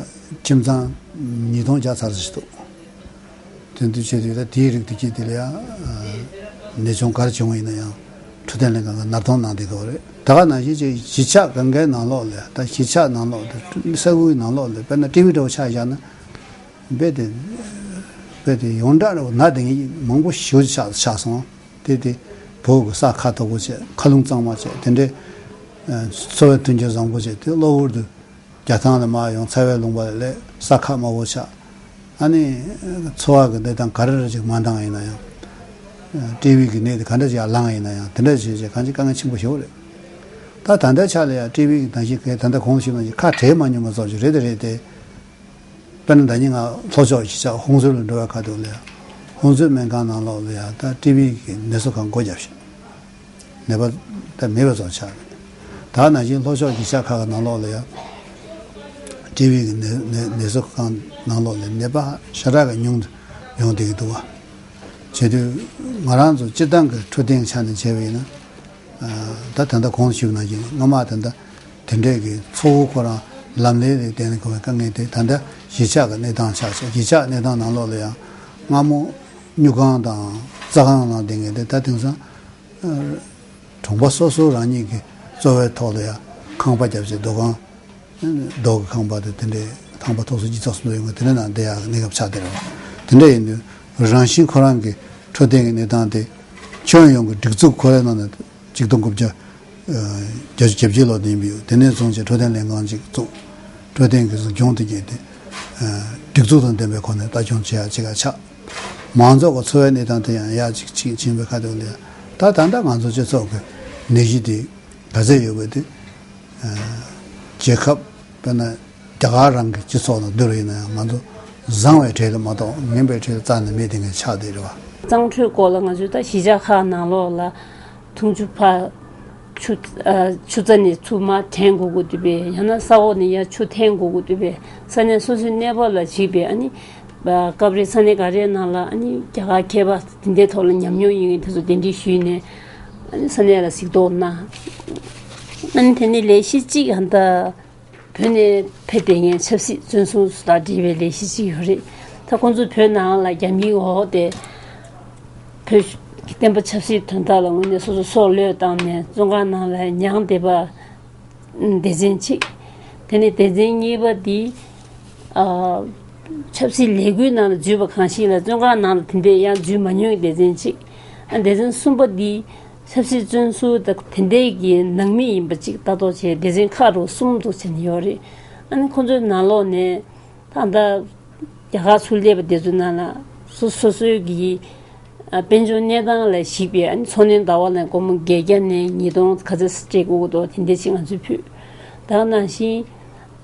ཁྱིམ་ཚང་ཉིས་སྟོང་བརྒྱ་ཚར་ཙམ་ཞིག་འདུག་དེ་འདུ་བྱས་དུས་ད་དེའི་རིགས་དེ་གྱིས་དེ་ལ་ཡང་ནད་གཅོང་ག་རེ་བྱུང་བ་ཡིན་ན་ཡང་འཕྲོད་བསྟེན་ལྷན་ཁང་གིས་ནར་གཏོང་གནང་བསྡད་ཡོད་རེད། ད་ག་ནང་བཞིན་ཅིག་གཞིས་ཆགས་སྒང་གའི་ནང་ལོགས་ལ་ད་གཞིས་ཆགས་ནང་ལོགས་དེ་ས་ཁུལ་ནང་ལོགས་ལ་དཔེར་ན་ཊི་བི་འདྲ་བོ་ཆགས་བཞག་ན་རྦད་དེ་རྦད་དེ་ཡོངས་གྲགས་འདྲ་བོ་ན་དེ་ངས་མང་པོ་ཞེ་པོ་ཅིག་ཆགས་ཆགས་སོང་། དེ་དེ་བོད་ཀྱི་ས་ཁ་དོག་པོ་བྱས་ཁ་རླུང་གཙང་མ་བྱས་དེ་འདྲའི་ཨ་འཚོ་བའི་མཐུན་རྐྱེན་བཟང་པོ་བྱས་དེ་གློ་བུར་དུ་རྒྱ་ཐང་ལ་མར་ཡོང་ཚ་བའི་ལུང་པ་ལ་སླེབས་ས་ཁ་དམའ་བོ་ཆགས། ཨ་ནི་འཚོ་བ་གི་གནས་སྟངས་ག་རེ་རེ་ཅིག་མ་འདང་ཡིན་ན་ཡང་ཨ་ཊི་བི་གི་ནད་དེ་ག་འདྲ་ཅིག་ཡར་ལངས་ཡིན་ན་ཡང་དེ་འདྲ་བྱས་བྱས་གང་ཅི་དཀའ་ངལ་ཆེན་པོ་ཞིག་རེད། ད་ད་ལྟའི་ཆ་ལ་ཡང་ཊི་བི་གི་ནང་བཞིན་གས་ད་ལྟ་གོང་དུ་ཞུས་ནང་བཞིན་ཁ་བྲལ་མ་མྱོང་བ་ཙམ་ཞིག་རེད་དེ་རེད་དེ། དཔེར་ན་ད་ནི་ང་ལྷོ་ཕྱོགས་གཞིས་ཆགས་ཧུང་སུར་ལ་འགྲོ་བའི་ཁ་ཐུག་ལ་ཡང་ཧུང་སུར་སྨན་ཁང་ནང་ལོགས་ལ་ཡང་ད་ཊི་བི་གི་ནད་གསོ་ཁང་སྒོ་བརྒྱབ་ཤག་ནད་པ་ད་མེད་པ་ཙམ་ཆགས་རེད། ད་ནང་བཞིན་ལྷོ་ཕྱོགས་གཞིས་ཆགས་ཁག་གི་ནང་ལོགས་ལ་ཡང་ཊི་བི་གི་ནད་ནད་ནད་གསོ་ཁང་ནང་ལོགས་ལ་ནད་པ་ཞེ་དྲག་གི་ཉུང་དུ་ཡོང་བསྡད་ཀྱི་འདུག་བ། བྱེད་དུས་ང་རང་ཚོ་སྤྱིར་བཏང་གི་འཕྲོད་བསྟེན་ཆ་ནས་བྱས་པ་ཡིན་ན། ད་ད་ལྟ་གོང་དུ་ཞུས་ནང་བཞིན་སྔ་མ་ད་ལྟ་དེ་འདྲས་ཀྱི་གཙོ་བོ་ཁོ་རང་ལམ་ལས་ལས་བརྟེན་ནས་གོ་བའི་དཀའ་ངལ་དེ་ད་ལྟ་གཞིས་ཆགས་ཀྱི་གནས་སྟངས་ཆགས་ཤག་གཞིས་ཆགས་གནས་སྟངས་ནང་ལོགས་ལ་ཡང་སྔ་མོ་སྨྱུག་ཁང་དང་རྩྭ་ཁང་ནང་བསྡད་མཁན་དེ་ད་དེང་སང་གྲོང་པ་སོ་སོ་རང་ཉིད་ཀྱི་གཙོ་བོའི་ཐོག་ལ་ཡང་ཁང་པ་བརྒྱབ་བྱས་སྡོད་ཁང་རྡོ་གི་ཁང་པ་དེ་དེ་འདྲའི་ཁང་པ་ཐོག་སོ་གཉིས་ཐོག་གསུམ་ཡོད་མཁན་དེ་འདྲའི་ནང་བསྡད་ཡག་གནས་སྐབས་ཆགས་བསྡད་རེད་བ། དེ་འདྲ་ཡིན་དུས་རང་བཞིན་ཁོ་རང་གི་འཕྲོད་བསྟེན་གྱི་གནས་སྟངས་དེ་ཁྱོན་ཡོངས་ཀྱི་སྒྲིག་འཛུགས་ཁོ་རའི་ནང་ནས་ཆིག་སྟོང་དགུ་བརྒྱ་བརྒྱད་ཅུ་གྱ་བརྒྱད་ལོ་ནས་ཡིན་པ་ཡོད། དེ་ནས་བཟུང་བྱས་འཕྲོད་བསྟེན་ལྷན་ཁང་ཅིག་བཙུགས། འཕྲོད་བསྟེན་གྱི་གཟིགས་སྐྱོང་དེ་གྱིས་ཏེ་སྒྲིག་འཛུགས་དང་ལྡན་པའི་སྒོ་ནས་ལྟ་སྐྱོང་བྱེད་ཡག་ཅིག་ཆགས། མང་ཚོགས་ཀྱི་འཚོ་བའི་གནས་སྟངས་དེ་ཡང་ཡག་ཅིག་ཅིག་ཕྱིན་པའི་ཁ་ཐུག་ལ་ད་ད་ལྟ་ང་ཚོ་སྤྱི་ཚོགས་ཀྱི་ནད་གཞི་དེ་ག་ཚད་ཡོད་པ་དེ་རྒྱལ་ཁབ་དཔེར་ན་རྒྱ་གར་རང་གི་སྤྱི་ཚོགས་དང་བསྡུར་བ་ཡིན་ན་ཡང་ང་ཚོ་བཟང་བའི་གྲས་ལ་མ་གཏོགས་ངན་པའི་གྲས་ལ་རྩ་ནས་མེད་དེ་ངས་ཆགས་བསྡད་རེད་བ། གཙང་འཕྲོད་སྐོར་ལ་ང་ཚོས་ད་གཞིས་ཆགས་ཁག་ནང་ལོགས་ལ་འཐུང་ཆུ་ཕར་ཆུ་ཨ་ཆུ་རྩ་ནས་ཆུ་མར་འདྲེན་དགོས་ཀྱི་འདུག་པས། ཡང་ན་ས་འོག་ནས་ཡར་ཆུ་འཐེན་དགོས་ཀྱི་འདུག་པས། ས་གནས་སོ་སོའི་གནས་བབ་ལ་གཞིགས་པའི་ཨ་ནི་སྐབས་རེ་ས་གནས་ག་རེའི་ནང་ལ་ཨ་ནི་རྒྱ་གར་མཁས་པ་དེ་འདྲའི་ཐོག་ལ་ཉམས་མྱོང་ཡོད་མཁན་དེ་ཚོ་གདན་འདྲེན་ཞུས་ནས་ཨ་ནི་ས་གནས་ལ་གཟིགས་རྟོག་གནང་། ཨ་ནི་དེ་ནས་ལས་གཞི་གཅིག་ཧན་ད། བོད་ནས་ཕེབས་པའི་ངའི་ཆབ་སྲིད་བཙོན་སྲུང་ཚོ་དང་འབྲེལ་བའི་ལས་གཞི་ཅིག་ཡོད་རེད། ད་ཁོང་ཚོ་བོད་ནང་ལ་རྒྱ་མིའི་འོག་དེ་བོད་ཀྱི་བསྟན་པ་ཆབ་སྲིད་དོན་དག་ལ་དངོས་གནས་སོ་སོ་སྲོག་བློས་བཏང་ནས་བཙོན་ཁང་ནང་ལ་མྱངས་བསྡད་པ་སྡེ་ཚན་གཅིག་དེ་ནས་སྡེ་ཚན་གཉིས་པ་འདི་ཨ་ཆབ་སྲིད་ལས་འགུལ་ནང་ལ་འཛུལ་བ་གང་ཞིག་ལ་བཙོན་ཁང་ནང་ལ་དེ་འདྲས་ཡང་འཛུལ་མ་མྱོང་བའི་སྡེ་ཚན་གཅིག་ཨ་སྡེ་ཚན་གསུམ་པ་འདི་ཆབ་སྲིད་བཙོན་ཟུར་དང་དེ་འདྲའི་གི་ནང་མི་ཡིན་པ་ཅིག་ལྟ་རྟོག་བྱས་སྡེ་ཚན་ཁག་རུ་གསུམ་དུ་ཕྱེ་ནས་ཡོད་རེད། ཨ་ནི་ཁོ་ཚོའི་ནང་ལོགས་ནས་ད་ལྟ་རྒྱ་གར་ཚུར་སླེབས་པ་དེ་ཚོའི་ནང་ལ་སོ་སོ་སོའི་གི་ཨ་དཔལ་འབྱོར་གནས་སྟངས་ལ་གཞིགས་པའི་ཨ་ནི་འཚོ་སྣོན་ཟླ་བ་ལ་སྒོར་མོ་བརྒྱད་བརྒྱ་ནས་ཉིས་སྟོང་ག་ཚོད་སྤྲད་དགོས་ཀྱི་འདུག་དེ་འདྲ་ཅིག་ང་ཚོས་ཕུལ། ད་ག་ནང་བཞིན་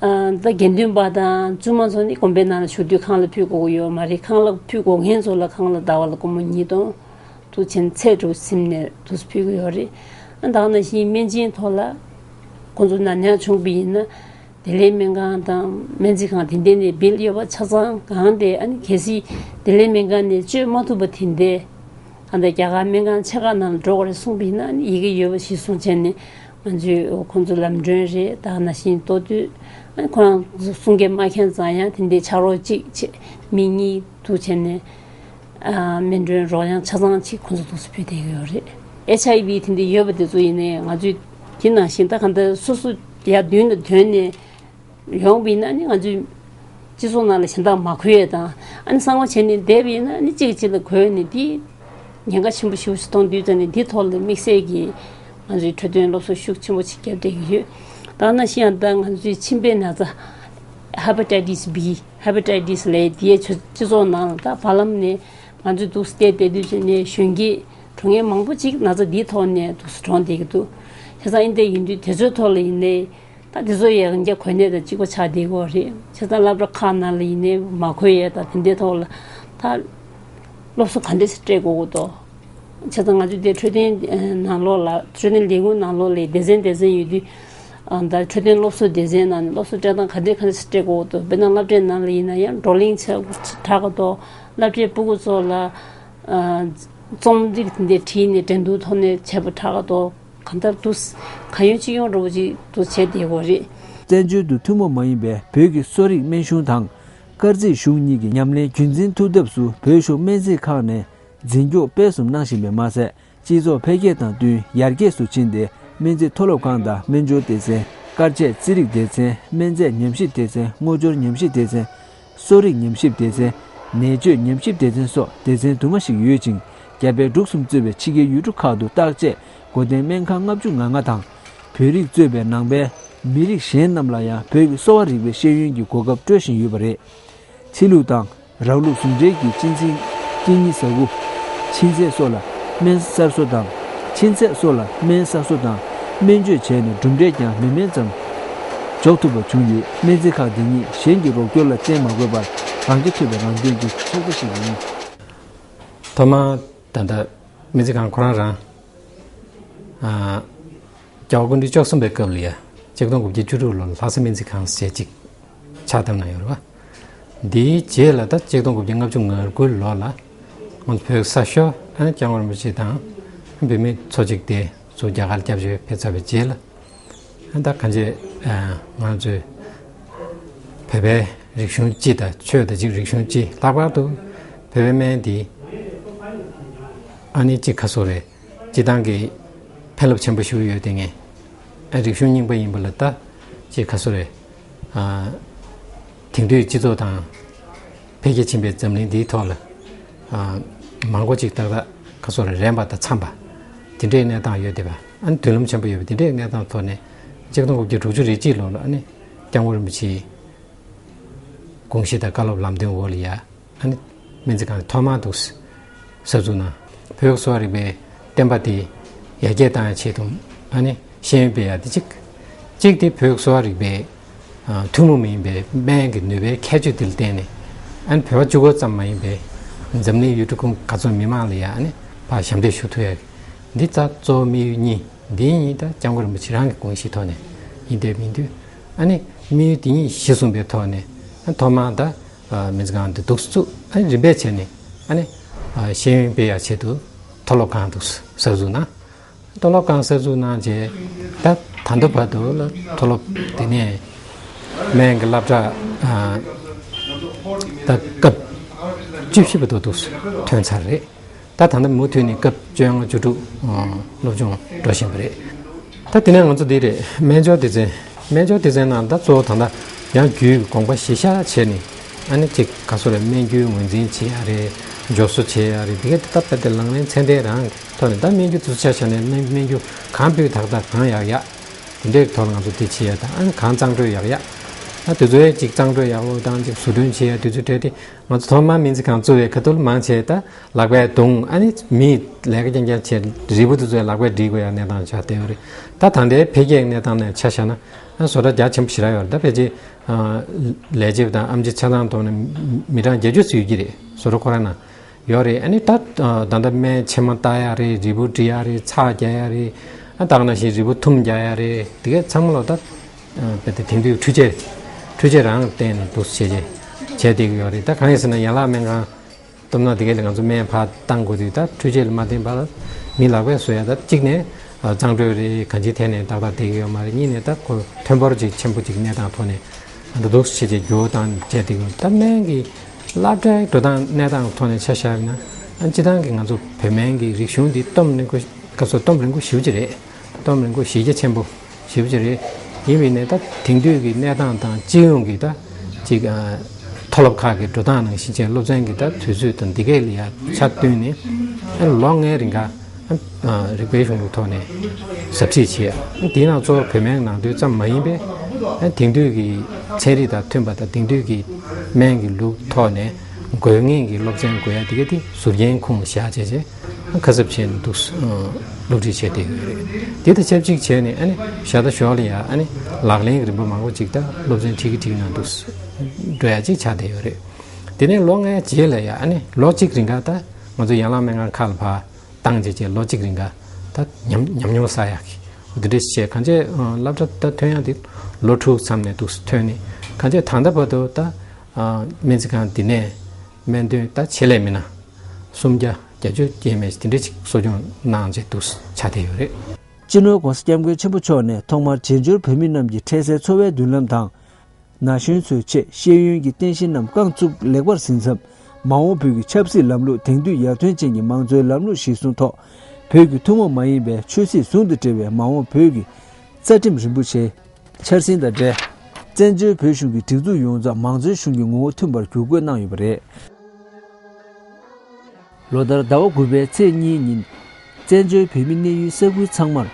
ཨ་ད་དགེ་འདུན་པ་དང་བཙུན་མ་ཚོ་ནི་དགོན་པའི་ནང་ལ་བཞུགས་དུས་ཁང་གླ་ཕུལ་དགོས་ཀྱི་ཡོད་མ་རེད། ཁང་གླ་ཕུལ་དགོས་མཁན་ཚོ་ལ་ཁང་གླ་ཟླ་བ་ལ་སྒོར་མོ་ཉིས་སྟོང་དུ་ཕྱིན་ཚད་དུ་ཟིན་ནས་དུ་ཕུལ་གྱི་ཡོད་རེད། ཨ་ད་ག་ནང་བཞིན་སྨན་སྦྱིན་ཐོག་ལ་ཁོང་ཚོ་ན་མཉམ་བྱུང་བ་ཡིན་ན་བདེ་ལེགས་སྨན་ཁང་དང་སྨན་རྩིས་ཁང་དེ་འདྲ་ནས་བིལ་ཡོད་པ་ཆ་ཚང་གང་དེ་ཨ་ནི་གལ་སྲིད་བདེ་ལེགས་སྨན་ཁང་ནས་བཅོས་མ་ཐུབ་པ་དེ་འདྲ་ཨ་ད་རྒྱ་གར་སྨན་ཁང་ཆེ་ཁག་ནང་ལ་འགྲོ་དགོས་རེད་གསུངས་པ་ཡིན་ན་ཨ་ནི་ཡི་གེ་ཡོད་པ་ཞིག་བཟུང་བྱས་ནས་ང་ཚོས་ཁོང་ཚོ་ལམ་གྲོན་རེད་ད་ག་ནང་བཞིན་ལྟོ་དུས་ཨ་ནི་ཁོ་རང་ཚོ་གསུང་སྐད་མ་མཁྱེན་ཙང་ཡང་དེ་འདྲའི་ཕྱག་རོགས་གཅིག་བྱས་མི་གཉིས་འདུག་བྱས་ནས། ཨ་སྨན་གྲོན་རོགས་ཡང་ཆ་ཚང་གཅིག་ཁོང་ཚོ་འདུག་སེ་ཕུལ་བསྡད་ཀྱི་ཡོད་རེད། ཨེཆ་ཨའི་ཝི་དེ་འདྲ་ཡོད་པ་དེ་ཚོ་ཡིན་ནའི་ང་ཚོས་དེ་ནང་བཞིན་ད་ག་འདྲ་སོ་སོ་ཡར་མདུན་ལ་ཐོན་ནས་ཡོང་བ་ཡིན་ན་ནི་ང་ཚོའི་སྤྱི་ཚོགས་ནང་ལ་གཞན་དག་མ་འཁོལ་ཡས་དང་ཨ་ནི་གསང་བ་བྱས་ནས་བསྡད་པ་ཡིན་ན་ནི་གཅིག་གཅིག་ལ་འཁོལ་ནས་དེ་ཉེན་ཁ་ཆེན་པོ་ཞེ་པོ་ཞིག་མཐོང་དུས་ཙམ་ནས་འདི་ཐོག་ལ་དམིགས་བསལ་གྱིས་ང་ཚོའི་འཕྲོད་བསྟེན་སློབ་གསོ་ཤུགས་ཆེན་པོ་ཞིག་བརྒྱབ་བསྡད་ཀྱི་ཡོད། ད་ག་ནང་བཞིན་ཡང་ད་ང་ཚོའི་མཆིན་པའི་ན་ཚ་ཧེ་པ་ཊའི་ཊི་སི་བི་ཧེ་པ་ཊའི་ཊི་སི་ལབ་ཡས་དེའི་སྤྱི་ཚོགས་ནང་ལ་ད་བར་ལམ་ནས་ང་ཚོས་འདུག་སེ་བལྟས་བསྡད་དུས་ཙམ་ནས་གཞོན་སྐྱེས་གྲོངས་མཁན་མང་པོ་ཅིག་ན་ཚ་འདིའི་ཐོག་ནས་འདུག་སེ་གྲོངས་བསྡད་ཀྱི་འདུག་བྱས་ཙང་ཨིན་དེ་ཡིན་དུས་དེ་ཚོའི་ཐོག་ལ་ཡིན་ནའི་ད་དེ་ཚོ་ཡང་རྒྱ་གོ་གནས་དང་གཅིག་པ་ཆགས་བསྡད་ཀྱི་ཡོད་རེད། བྱས་ཙང་སློབ་གྲྭ་ཁག་ནང་ལ་ཡིན་ནའི་མ་འཁོད་ཡས་དང་དེ་འདྲའི་ཐོག་ལ་ད་སློབ་གསོ་ག་འདྲ་ཞིག་སྤྲད་དགོས་ཀྱི་འདུག་བྱས་ཙང་ང་ཚོས་དེ་འཕྲོད་བསྟེན་ནང་ལོགས་ལ་འཕྲོད་བསྟེན་ལས་ཁུངས་ནང་ལོགས་ལ་སྡེ་ཚན་སྡེ་ཚན་ཡོད་དུས་ཨ་ད་འཕྲོད་བསྟེན་སློབ་གསོ་སྡེ་ཚན་ནང་ནས་སློབ་གསོ་སྤྲད་སྟངས་ག་འདྲ་ག་འདྲ་ཞིག་སྤྲད་དགོས་ཀྱི་འདུག་དཔེར་ན་སློབ་གྲྭའི་ནང་ལ་ཡིན་ན་ཡང་བགྲོ་གླེང་བྱས་དྲག་གི་འདུག་སློབ་གྲྭའི་སྤུ་གུ་ཚོ་ལ་ཨ་རྩོམ་རིག་དེ་འདྲ་བྲིས་ནས་འགྲན་བསྡུར་ཐོག་ནས་བྱས་པ་དྲག་གི་འདུག་གང་ལྟར་དུ་གང་ཡོང་ཅི་ཡོང་འདྲ་བོ་ཅིག་ཏུ་བྱས་བསྡད་ཡོད་རེད། བཙན་བྱོལ་དུ་ཐུན་མོང་མ་ཡིན་པའི་བོད་ཀྱི་གསོ་རིག་སྨན་གཞུང་དང་། དཀར་མཛེས་གཞུང་གཉིས་ཀྱི་ཉམས་ལེན་རྒྱུན་འཛིན་ཐུབ་ཐབས་སུ་བོད་གཞུང་སྨན་རྩིས་ཁང་ནས་འཛིན་སྐྱོང་སྤེལ་གསུམ་གནང་བཞིན་པས་མ་ཟད། སྤྱི་ཚོགས་འཕེལ་རྒྱས་དང་བསྟུན་ཡར་རྒྱས་སུ་ཕྱིན་ཏེ། སྨན་རྩིས་མཐོ་སློབ་ཁང་དང་སྨན་སྦྱོར་སྡེ་ཚན། དཀར་ཆས་རྩིས་རིག་སྡེ་ཚན། སྨན་རྫས་ཉམས་ཞིབ་སྡེ་ཚན། སྔོ་སྦྱོར་ཉམས་ཞིབ་སྡེ་ཚན། གསོ་རིག་ཉམས་ཞིབ་སྡེ་ཚན། ནད་བཅོས་ཉམས་ཞིབ་སྡེ་ཚན་སོགས་སྡེ་ཚན་དུ་མ་ཞིག་ཡོད་ཅིང་། རྒྱ་བལ་འབྲུག་གསུམ་གཙོས་པའི་ཕྱི་རྒྱལ་ཡུལ་གྲུ་ཁག་ཏུ་བརྟག་དཔྱད་སྒོ་བསྟེན་སྨན་ཁང་ལྔ་བཅུ་ང་ལྔ་དང་། བོད་རིགས་གཙོས་པའི་ནང་པའི་མི་རིགས་གཞན་རྣམས་ལ་ཡང་བོད་ཀྱི་གསོ་བ་རིག་པའི་ཤེས་ཡོན་གྱི་གོ་སྐབས་སྤྲོད་བཞིན་ཡོད་པ་རེད། ཕྱི་ལུགས་དང་། རང་ལུགས་ཟུང་འབྲེལ་གྱི་གཅེས་འཛིན་གཅིན་སྙི་ཟ་ཁུ། མཆིན་ཚད་སོགས་ལ་སྨན་གསར་བཟོ་དང་། མཆིན་ཚད་སོགས་ལ་སྨན་གསར་བཟོ་དང་། སྨན་བཅོས་བྱས་ནས་གྲུབ་འབྲས་ཀྱང་མི་དམན་ཙམ་འཇོག་ཐུབ་པ་བྱུང་ཡོད། སྨན་རྩིས་ཁག་འདི་ཉིད་གཞན་གྱི་རོགས་སྐྱོར་ལ་བརྟེན་མ་དགོས་པར་རང་རྐྱ་ཐུབ་པའི་རང་སྐྱོན་གྱི་ཚོགས་པ་ཞིག་ཡིན། ཐོག་མར་ད་ལྟ་སྨན་རྩིས་ཁང་ཁོ་རང་རང་། ཨ། རྒྱལ་བ་སྐུ་ཕྲེང་བཅུ་གསུམ་པའི་སྐབས་ལ་ཡ། ཆིག་སྟོང་དགུ་བརྒྱ་བཅུ་དྲུག་ལོར་ལྷ་ས་སྨན་རྩིས་ཁང་ཟེར་ཅིག་ཕྱག་བཏབ་གནང་ཡོད་རེད་བ། འདིའི་རྗེས་ལ་ད་ཆིག་སྟོང་དགུ་བརྒྱ་ལྔ་བཅུ་ང་དགུ་ལོ་ལ། ང་ཚོ་བོད་ས་ཤོར་ཨ་ནི་སྐྱབས་མགོན་རིན་པོ་ཆེ་དང་། བོད་མི་ཚོ་གཅིག་དེ་ཚོ་རྒྱ་གར་སྐྱབས་བཅོལ་ཕེབས་ཚར་བའི་རྗེས་ལ། ཨ་ད་གང་ཅི། ང་ཚོའི་བོད་པའི་རིག་གཞུང་སྤྱི་དང་ཆོས་དང་གཅིག་རིག་གཞུང་སྤྱི་ལྷག་པར་དུ་བོད་པའི་སྨན་འདི་ཨ་ནི་གཅིག་ཁ་སོ་རེད། སྤྱི་བཏང་གི་ཕན་རླབས་ཆེན་པོ་ཞིག་ཡོད་དེ་ངས། ཨ་རིག་གཞུང་རྙིང་པ་ཡིན་པ་ལ་ད་ཅིག་ཁ་སོ་རེད། ཨ་དེང་དུས་སྤྱི་ཚོགས་དང་འཕེལ་རྒྱས་ཕྱིན་པའི་འཛམ་གླིང་འདིའི་ཐོག་ལ། ཨ་མང་པོ་ཅིག་ཏག་ཏག་ཁ་སོ་རེད། རན་པ་དང་འཚམ་པ་དེ་འདྲའི་གནས་སྟངས་ཡོད་བསྡད་པ། ཨ་ནི་མདུན་ལམ་ཆེན་པོ་ཡོད་པ་དེ་འདྲའི་གནས་སྟངས་ཐོག་ནས་ཆིག་སྟོང་དགུ་བརྒྱ་དྲུག་ཅུ་རེ་གཅིག་ལོ་ལ་ཨ་ནི་སྐྱབས་མགོན་རིན་པོ་ཆེའི་དགོངས་གཞི་དང་བཀའ་སློབ་ལམ་སྟོན་འོག་ལ་ཡ། ཨ་ནི་སྨན་རྩིས་ཁང་ཐོག་མར་འདུག་གསར་འཛུགས་གནང་། བོད་ཀྱི་གསོ་བ་རིག་པའི་བསྟན་པ་དེ་ཡར་རྒྱས་བཏང་ཡ་ཆེད་དུ་ཨ་ནི་ཤེས་ཡོན་སྤེལ་ཡ་དེ་གཅིག་གཅིག་དེ་བོད་ཀྱི་གསོ་བ་རིག་པའི་ཨ་ཐུན་མོང་མ་ཡིན་པའི་སྨན་གྱི་ནུས་པའི་ཁྱད་ཆོས་དེ་ལ་བརྟེན་ནས། ཨ་ནི་བོད་པ་གཅིག་པོ་ཙམ་མ་ཡིན་པའི་འཛམ་གླིང་ཡུལ་གྲུ་ཁག་ག་ཚོད་མི་མང་ལ་ཡ་ཨ་ནི་ཕར་ཞབས་འདེགས་ཞུ་ཐུབ་ཡ། འདི་ད་གཙོ་བོ་དམིགས་ཡུལ་གཉིས། འདི་གཉིས་ད་སྐྱབས་མགོན་རིན་པོ་ཆེ་རང་གི་དགོངས་གཞི་ཐོག་ནས་ཡིན་བསྡད་མི་འདུག་ཨ་ནི་དམིགས་ཡུལ་འདི་གཉིས་གཞི་བཟུང་པའི་ཐོག་ནས། ཨ་ཐོག་མར་ད་སྨན་རྩིས་ཁང་འདི་འདུག་བཙུགས། ཨ་ནི་རིམ་པས་བྱས་ནས་ཨ་ནི་ཤེས་ཡོན་སྤེལ་ཡག་ཆེད་དུ་མཐོ་སློབ་ཁང་འདུག་གསར་འཛུགས་གནང་། མཐོ་སློབ་ཁང་གསར་འཛུགས་གནང་རྗེས་ད་ད་ལྟ་བར་དུ་ལ་མཐོ་སློབ་དེ་ནས་སྨན་གྱི་སློབ་གྲྭ་ད་སྐབས་བཅུ་བཞི་བར་དུ་འདུག་ཐོན་ཚར་རེད། ད་ད་ལྟ་མུ་མཐུད་ནས་སྐབས་བཅོ་ལྔ་བཅུ་དྲུག་སློབ་སྦྱོང་འགྲོ་བཞིན་པ་རེད། ད་དེ་ནས་ང་ཚོ་འདི་རེད། སྨན་སྦྱོར་སྡེ་ཚན། སྨན་སྦྱོར་སྡེ་ཚན་ནང་ད་གཙོ་བོ་ད་ལྟ་ཡང་རྒྱུད་ཀྱི་དགོངས་པ་གཞིར་བཞག་བྱས་ནས་ཨ་ནི་གཅིག་ག་སོ་རེད། སྨན་རྒྱུད་ངོས་འཛིན་བྱེད་ཡ་རེད། སྦྱོར་བཟོ་བྱེད་ཡ་རེད། འདི་ག་ད་ད་ལྟ་ལག་ལེན་ཚད་ལྡན་རང་གི་ཐོག་ནས། ད་སྨན་རྒྱུད་དེ་ཚོ་ཆ་བཞག་ནས་སྨན་སྨན་རྒྱུད་གང་སྤུས་དག་དང་གང་ཡག་ཡག་དེ་འདྲའི་ཐོག་ལ་ང་ཚོ་དེ་བྱེད་ཡ་དང་། ཨ་ནི་གང་གཙང་སྦྲ་ཡག་ཡག་ཨ་དེ་ཚོའི་གཅིག་གཙང་སྦྲ་ཡག་པོ་དང་གཅིག་བཟོ་སྐྲུན་བྱེད་ཡ་དེ་ཚོ་གྲས་དེ། ང་ཚོ་ཐོག་མར་སྨན་རྩིས་ཁང་བཙུགས་པའི་ཁ་ཐུག་ལ་མང་ཆེ་ད་ལག་པས་བརྡུངས། ཨ་ནི་མིས་ལས་ཀ་རྐྱང་རྐྱང་བྱས། རིལ་བུ་དེ་ཚོ་ལག་པས་སྒྲིལ་དགོས་ཡ་གནས་སྟངས་ཆགས་བསྡད་ཡོད་རེད། ད་ད་ལྟའི་འཕེལ་རྒྱས་གནས་སྟངས་ནས་ཆ་བཞག་ན། ཨ་བཟོ་གྲྭ་རྒྱ་ཆེན་པོ་ཞེ་དྲག་ཡོད་རེད། ད་ཕལ་ཆེར་ཨ་ལས་བྱེད་དང་ཨེམ་ཆི་ཆ་ཚང་བསྡོམས་ནས་མི་གྲངས་བརྒྱད་ཅུ་ཙམ་ཡོད་ཀྱི་རེད། བཟོ་གྲྭ་ཁོ་རང་ནང་ཡོད་རེད། ཨ་ནི་ད་ད་ལྟ་སྨན་ཕྱེ་མ་བཏགས་ཡ་རེད། རིལ་བུ་སྒྲིལ་ཡ་རེད། ཚྭ་རྒྱག་ཡ་རེད། ཨ་ད་ག་ནང་བཞིན་རིལ་བུ་ཐུམ་རྒྱག་ཡ་རེད། དེ་གས་ཚང་མ་ལོ་ད་དཔེ་དེ་དེང་དུས་འཕྲུལ་ཆས་འཕྲུལ་ཆས་རང་བརྟེན་ནས་འདུག་བྱས་བྱས་བྱས་བསྡད་ཀྱི་ཡོད་རེད། ད་གང་ཡིན་ཟེར་ན་ཡན་ལག་སྨན་ཁང་། སྟོབས་ན་དེ་གས་ལ་ང་ཚོ་སྨན་ཕར་བཏང་དགོས་དུས་ད་འཕྲུལ་ཆས་ལ་མ་བརྟེན་པར་མི་ལག་པས་བཟོ་ཡ་ད་གཅིག་ནས་གཙང་སྦྲ་རེད། གང་ཅིའི་ཐད་ནས་ཏག་ཏག་བསྡད་ཀྱི་ཡོད་མ་རེད། གཉིས་ནས་ད་ཁོ་ཐོན་འབོར་ཅིག་ཆེན་པོ་ཅིག་གནས་སྟངས་ཐོག་ནས་ད་འདུག་བྱས་བྱས་འགྱུར་བ་བཏང་བྱས་བསྡད་ཀྱི་ཡོད། ད་སྨན་གྱི་སློབ་གྲྭའི་འགྲོ་སྟངས་གནས་སྟངས་ཐོག་ནས་ཆ་བཞག་ན། ཨ་སྤྱི་བཏང་གི་ང་ཚོ་བོད་སྨན་གྱི་རིག་གཞུང་འདི་སྟོབས་རིང་པོ་སྐབས་སུ་སྟོབས་རིང་པོ་ཞེ་པོ་ཅིག་རེད། སྟོབས་རིང་པོ་གཞི་རྒྱ་ཆེན་པོ་ཞེ་པོ་ཅིག་རེད། ཡིན་པའི་ནས་ད་དེང་དུས་ཀྱི་གནས་སྟངས་དང་སྤྱི་ཡོངས་ཀྱི་ད་ཅིག་ཨ་མཐོ་སློབ་ཁག་གི་འགྲོ་སྟངས་ནང་བཞིན་བྱས་སློབ་ཚན་གྱི་ད་དུས་ཚོད་དང་འདི་གས་ལ་ཡ་ཆ་བཏོན་ནས། ཨ་ལོ་ལྔའི་རིང་ག་ཨ་རིགས་པའི་གཞུང་ལུགས་ཐོག་ནས་ཟབ་ཁྲིད་བྱས། ཨ་དེའི་ནང་གཙོ་བོ་བོད་སྨན་ནང་དོན་ཙམ་མ་ཡིན་པའི་ཨ་དེང་དུས་ཀྱི་ཚན་རིག་དང་མཐུན་པ་དང་དེང་དུས་ཀྱི་སྨན་གྱི་ལུགས་ཐོག་ནས་དགོས་ངེས་ཀྱི་སློབ་ཚན་དགོས་ཡ་དེ་གས་དེ་ཟུར་རྒྱན་ཁུངས་ལ་བཞག་བྱས་བྱས། ཁ་གསབ་བྱས་ནས་འདུག་ཨ་སློབ་ཁྲིད་བྱས་བསྡད་ཡོད་རེད། དེ་དང་ཆབས་ཅིག་བྱས་ནས་ཨ་ནི་ཞག་དང་ཞོགས་ལ་ཡ་ཨ་ནི་ལག་ལེན་གྱི་རིམ་པ་མང་པོ་ཅིག་ད་སློབ་ཚན་ཁྲིད་ཀྱི་ཁྲིད་ཀྱི་ནང་འདུག་འགྲོ་ཡ་ཅིག་ཆགས་བསྡད་ཡོད་རེད། དེ་ནས་ལོ་ལྔའི་རྗེས་ལ་ཡ་ཨ་ནི་ལོ་གཅིག་རིང་ག་ད་ང་ཚོ་ཡན་ལག་སྨན་ཁང་ཁག་ལ་ཕར་བཏང་བྱས་བྱས་ལོ་གཅིག་རིང་ག་ད་ཉམས་ཉམས་མྱོང་བསགས་ཡག་གི་འདི་འདྲ་བྱས། གང་ཅི་སློབ་གྲྭ་ད་ཐོན་ཡག་འདི་ལོ་དྲུག་མཚམས་ནས་འདུག་ཐོན་ནས། གང་ཅི་ད་ལྟ་བར་དུ་ད་སྨན་རྩིས་ཁང་འདི་ནས་སྨན་དོན་ད་ཆེད་ལས་མི་སྣ་སུམ་བརྒྱ་བརྒྱད་ཅུ་སྐྱེས་མེད་དེ་འདྲ་ཅིག་གསོ་སྐྱོང་གནང་བྱས་འདུག་ཆགས་བསྡད་ཡོད་རེད། སྤྱི་ནོར་༸གོང་ས་༸སྐྱབས་མགོན་ཆེན་པོ་མཆོག་ནས་ཐོག་མར་བྱེས་འབྱོར་བོད་མི་རྣམས་ཀྱི་འཕྲལ་སེལ་འཚོ་བའི་མདུན་ལམ་དང་། ན་གཞོན་ཚོའི་ཆེད་ཤེས་ཡོན་གྱི་རྟེན་གཞི་རྣམས་རྐང་བཙུགས་ལེགས་པར་ཟིན་མཚམས། མ་འོངས་བོད་ཀྱི་ཆབ་སྲིད་ལམ་ལུགས་དེང་དུས་ཡར་ཐོན་ཅན་གྱི་མང་གཙོའི་ལམ་ལུགས་གཞིར་བཟུང་ཐོག་བོད་ཀྱི་ཐུན་མོང་མ་ཡིན་པའི་ཆོས་སྲིད་ཟུང་དུ་འབྲེལ་བའི་མ་འོངས་བོད་ཀྱི་རྩ་ཁྲིམས་རིན་པོ་ཆེ་འཆར་ཟིན་དང་འབྲེལ། བཙན་བྱོལ་བོད་གཞུང་གི་སྒྲིག་འཛུགས་ཡོངས་རྫོགས་མང་གཙོའི་གཞུང་གི་ངོ་བོ་མཐུན་པར་བསྒྱུར་བཀོད་གནང་ཡོད་པ་རེད། ལོ་ལྟར་ཟླ་བ་དགུ་པའི་ཚེས་གཉིས་ཉིན། བཙན་བྱོལ་བོད་མི་གནས་ཡུལ་ས་ཁུལ་ཚང་མར།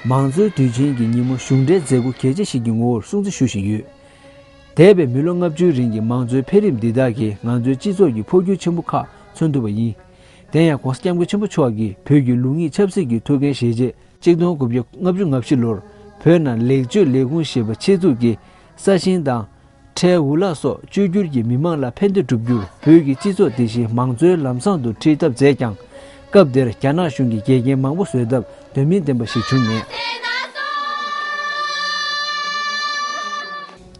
མང་གཙོའི་དུས་ཆེན་གྱི་ཉིན་མོ་གཞུང་འབྲེལ་མཛད་སྒོ་གལ་ཆེ་ཞིག་གི་ངོ་བོར་སྲུང་བརྩི་ཞུ་བཞིན་ཡོད། འདས་པའི་མི་ལོ་ལྔ་བཅུའི་རིང་གི་མང་གཙོའི་འཕེལ་རིམ་འདི་དག་གིས་ང་ཚོའི་སྤྱི་ཚོགས་ཀྱི་འཕོ་འགྱུར་ཆེན་པོ་ཁག་མཚོན་ཐུབ་པ་ཡིན། དེ་ཡང་༸གོང་ས་༸སྐྱབས་མགོན་ཆེན་པོ་མཆོག་གིས་བོད་ཀྱི་ལུགས་གཉིས་ཆབ་སྲིད་ཀྱི་ཐུགས་འགན་བཞེས་རྗེས། ཆིག་སྟོང་དགུ་བརྒྱ་ལྔ་བཅུ་ང་བཞི་ལོར་བོད་ནང་ལེགས་བཅོས་ལས་ཁུངས་ཞེས་པ་ཆེད་འཛུགས་ཀྱིས་ས་ཞིང་དང་། ཁྲལ་འུ་ལག་སོགས་བཅོས་བསྒྱུར་གྱིས་མི་མང་ལ་ཕན་བདེ་བསྒྲུབ་རྒྱུར་བོད་ཀྱི་སྤྱི་ཚོགས་དེ་བཞིན་མང་གཙོའི་ལམ་བཟང་དུ་ཁྲིད་ཐབས་མཛད་ཀྱང་། སྐབས་དེར་རྒྱ་ནག་གཞུང་གིས་འགལ་རྐྱེན་མང་པོ་བཟོས་སྟབས་དོན་སྨིན་ལྡན་པ་ཞིག་བྱུང་མེད།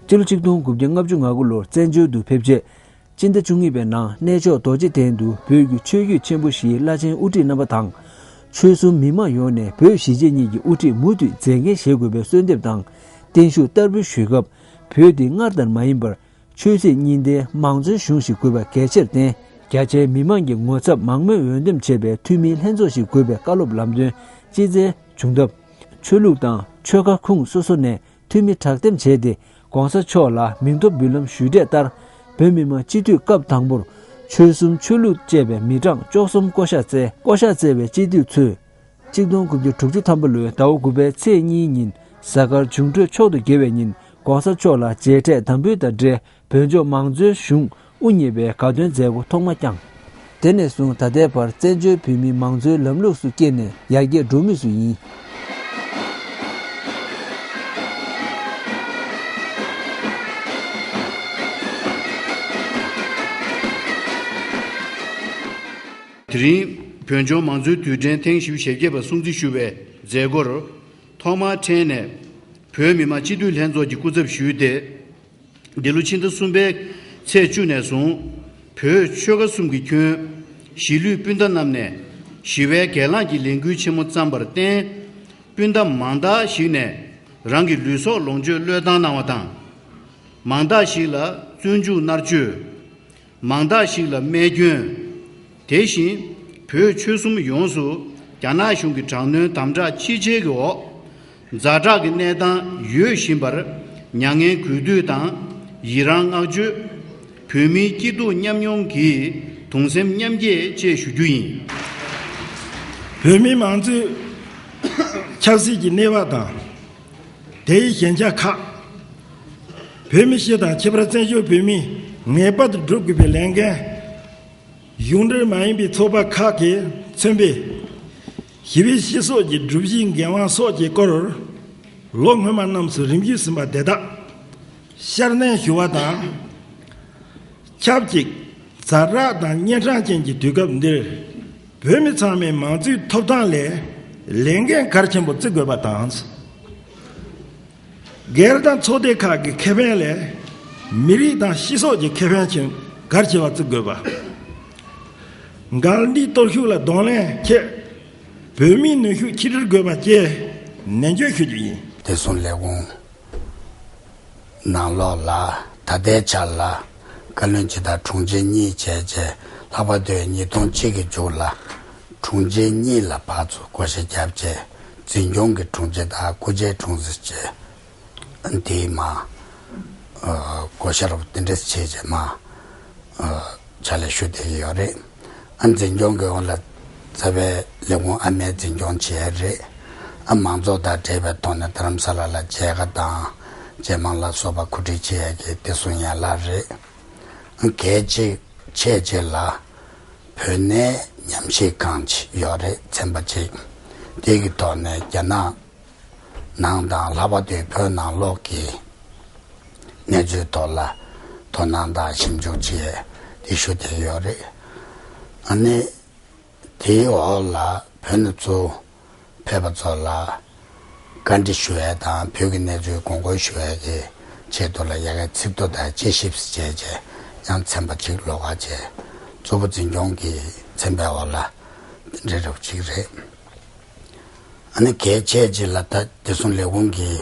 སྤྱི་ལོ་ཆིག་སྟོང་དགུ་བརྒྱ་ལྔ་བཅུ་ང་དགུ་ལོར་བཙན་བྱོལ་དུ་ཕེབས་རྗེས། སྤྱི་ཟླ་བཅུ་གཉིས་པའི་ནང་གནས་མཆོག་རྡོ་རྗེ་གདན་དུ་བོད་ཀྱི་ཆོས་བརྒྱུད་ཆེན་པོ་བཞིའི་བླ་ཆེན་དབུ་ཁྲིད་རྣམ་པ་དང་། ཆོལ་གསུམ་མི་མང་ཡོངས་ནས་བོད་གཞིས་བྱེས་གཉིས་ཀྱི་དབུ་ཁྲིད་མུ་མཐུད་མཛད་འགན་བཞེས་དགོས་པའི་གསོལ་འདེབས་དང་བརྟན་བཞུགས་བསྟར་འབུལ་ཞུས་སྐབས། བོད་འདི་སྔར་ལྟར་མ་ཡིན་པར་ཆོས་སྲིད་གཉིས་ལྡན་མང་གཙོའི་གཞུང་ཞིག་དགོས་པ་གལ་ཆེར་བསྟན། རྒྱ་ཆེའི་མི་མང་གི་ངོ་ཚབ་མང་མོས་འོས་འདེམས་བྱས་པའི་འཐུས་མིའི་ལྷན་ཚོགས་ཤིག་དགོས་པའི་བཀའ་སློབ་ལམ་སྟོན་ཅི་བསྩལ་བྱུང་སྟབས། ཆོས་ལུགས་དང་ཆོལ་ཁ་ཁུངས་སོ་སོ་ནས་འཐུས་མི་དྲག་འདེམས་བྱས་ཏེ། ༸གོང་ས་མཆོག་ལ་མིང་ཐོ་འབུལ་ལམ་ཞུས་གྲས་ལྟར། བོད་མི་མང་སྤྱི་འཐུས་སྐབས་དང་པོར་ཆོལ་གསུམ་ཆོས་ལུགས་བཅས་པའི་མི་གྲངས་བཅུ་གསུམ་བསྐོ་གཞག་བསྩལ། བསྐོ་གཞག་བསྩལ་བའི་སྤྱི་འཐུས་ཚོས། ཆིག་སྟོང་དགུ་བརྒྱ་དྲུག་ཅུ་ཐམ་པ་ལོའི་ཟླ་བ་དགུ་པའི་ཚེས་གཉིས་ཉིན་གཟའ་སྐར་འབྱུང་འཕྲོད་མཆོག་ཏུ་དགེ་བའི་ཉིན་༸གོང་ས་མཆོག་ལ་མཇལ་འཕྲད་དམ་འབུལ་དང་འབྲེལ། བོད་ལྗོངས་མང་གཙོའི་གཞུང་དབུ་བརྙེས་པའི་དགའ་སྟོན་མཛད་སྒོ་ཐོག་མ་བསྐྱངས། དེ་ནས་བཟུང་ད་ལྟའི་བར་བཙན་བྱོལ་བོད་མི་མང་གཙོའི་ལམ་ལུགས་སུ་སྐྱེས་ནས་ཡར་རྒྱས་འགྲོ་མུས་སུ་ཡིན། དེ་རིང་བོད་ལྗོངས་མང་གཙོའི་དུས་དྲན་ཐེངས་བཞི་བཅུ་ཞེ་བརྒྱད་པ་སྲུང་བརྩི་ཞུ་བའི་མཛད་སྒོར། ཐོག་མར་ཕྲན་ནས་བོད་མི་མང་སྤྱི་འཐུས་ལྷན་ཚོགས་ཀྱི་སྐུ་ཚབ་ཞུས་ཏེ། འདི་ལོ་ཕྱི་ཟླ་གསུམ་པའི་ཚེས་བཅུ་ནས་བཟུང་། བོད་ཆོལ་ཁ་གསུམ་གྱི་ཁྱོན་གཞིས་ལུས་སྤུན་ཟླ་རྣམས་ནས་ཞི་བའི་སྒེར་ལངས་ཀྱི་ལས་འགུལ་ཆེན་མོ་བརྩམས་པར་བརྟེན། སྤུན་ཟླ་མང་དག་ཞིག་ནས་རང་གི་ལུས་སྲོག་ལོངས་སྤྱོད་བློས་བཏང་གནང་བ་དང་། མང་དག་ཞིག་ལ་བཙོན་འཇུག་མནར་གཅོད། མང་དག་ཞིག་ལ་རྨས་སྐྱོན། དེ་བཞིན་བོད་ཆོལ་གསུམ་ཡོངས་སུ་རྒྱ་ནག་གཞུང་གི་དྲག་གནོན་དམ་དྲག་ཕྱི་རྒྱལ་གྱི་འོག་ཛ་དྲག་གི་གནས་སྟངས་ཡོད་བཞིན་པར་མྱ་ངན་གུས་འདུད་དང་ཡི་རང་བསྔགས་བརྗོད། བོད་མིའི་སྐྱིད་སྡུག་མཉམ་མྱོང་གི་གདུང་སེམས་མཉམ་སྐྱེད་བཅས་ཞུ་རྒྱུ་ཡིན། བོད་མིའི་མང་གཙོའི་ཆབ་སྲིད་ཀྱི་གནས་བབ་དང་། དེའི་ཞན་ཆ་ཁག་བོད་མི་སྤྱི་དང་ཁྱད་པར་བཙན་བྱོལ་བོད་མིས་ངེས་པར་དུ་སྒྲུབ་དགོས་པའི་ལས་འགན། གཞུང་འབྲེལ་མ་ཡིན་པའི་ཚོགས་པ་ཁག་གིས་མཚོན་པའི་ཞི་བའི་སྤྱི་ཚོགས་ཀྱི་སྒྲུབ་གཞིའི་འགན་དབང་སོགས་ཀྱི་སྐོར་ལོ་སྔོན་མ་རྣམས་སུ་རིམ་བརྒྱུད་ཟིན་པ་དེ་དག་བསྐྱར་ནན་ཞུ་བ་དང་། ཆབས་ཅིག་ཛ་དྲག་དང་གཉན་འཕྲང་ཅན་གྱི་དུས་སྐབས་འདིར་བོད་མི་ཚང་མས་མང་གཙོའི་ཐོབ་ཐང་ལས་ལས་འགན་གལ་ཆེན་པོ་བརྩི་དགོས་པ་དང་། སྒེར་དང་ཚོགས་སྡེ་ཁག་གི་ཁེ་ཕན་ལས་མི་རིགས་དང་སྤྱི་ཚོགས་ཀྱི་ཁེ་ཕན་ཆེད་གལ་ཆེ་བ་བརྩི་དགོས་པ། འགལ་འདུའི་གཏོར་ཤུགས་ལ་གདོང་ལེན་ཆེད་བོད་མིའི་ནུས་ཤུགས་ཆིག་སྒྲིལ་དགོས་པ་བཅས་ནན་བརྗོད་ཞུ་རྒྱུ་ཡིན། བདེ་སྲུང་ལས་ཁུངས་ནང་ལོགས་ལ་ད་ལྟའི་ཆར་ལ་བཀའ་བློན་སྤྱི་དང་དྲུང་ཆེ་གཉིས་བྱས་རྗེས་ལྷག་པར་དུ་ཉིས་སྟོང་གཅིག་གི་མཇུག་ལ་དྲུང་ཆེ་གཉིས་ལ་ཕར་ཚུར་བསྐོ་བཞག་བརྒྱབ་རྗེས་འཛིན་སྐྱོང་གི་དྲུང་ཆེ་དང་སྐུ་ཕྱྭའི་དྲུང་ཆེ་བཅས། དེའི་མ། ཨ། བསྐོ་བཞག་དེ་འདྲ་བྱས་རྗེས་མ། ཨ། ཕྱག་ལས་ཞུ་བསྡད་ཀྱི་ཡོད་རེད། ཨ། འཛིན་སྐྱོང་གི་འོག་ལ་རྩ་བའི་ལས་ཁུངས་ཨ་མའི་འཛིན་སྐྱོང་བྱས་རེད། ཨ། མང་ཚོགས་དང་འབྲེལ་བའི་ཐོག་ནས་རྡ་རམ་ས་ལ་ལ་མཇལ་ཁ་དང་ཇེ་མང་ལ་སོགས་པ་གོ་སྒྲིག་བྱེད་ཡས་ཀྱི་བདེ་སྲུང་ཡན་ལག་རེད། ཨ། གལ་ཆེ་ཆེ་ཆེ་ལ་བོད་གནས་ཉམས་ཞིབ་ཁང་ཅིག་ཡོད་རེད། ཚན་པ་གཅིག་དེ་གི་ཐོག་ནས་རྒྱ་ནག་ནང་དང་ལྷག་པར་དུ་བོད་ནང་ལོགས་ཀྱི་གནས་ཚུལ་ཐོག་ལ་དོ་སྣང་དང་ཞིབ་འཇུག་བྱས་ཏེ་ཞུ་བསྡད་ཡོད་རེད། ཨ་ནི་དེའི་འོག་ལ་བོད་ནས་ཚུར་ཕེབས་པ་ཚོ་ལ་བཀའ་འདྲི་ཞུ་ཡས་དང་བོད་ཀྱི་གནས་ཚུལ་དགོངས་སྐོར་ཞུ་ཡས་ཀྱི་ཆེད་དུ་ལ་ཡ་གའི་ཚིག་ཐོ་དང་དཔྱད་ཞིབ་བྱས་རྗེས་ཡང་ཚན་པ་གཅིག་ལོགས་ཀ་བྱས་གཙོ་བོ་འཛིན་སྐྱོང་གི་ཚན་པའི་འོག་ལ་དེ་འདྲའི་རབ་གཅིག་རེད། ཨ་ནི་གལ་ཆེ་ཆེ་ལ་ད་བདེ་སྲུང་ལས་ཁུངས་ཀྱི་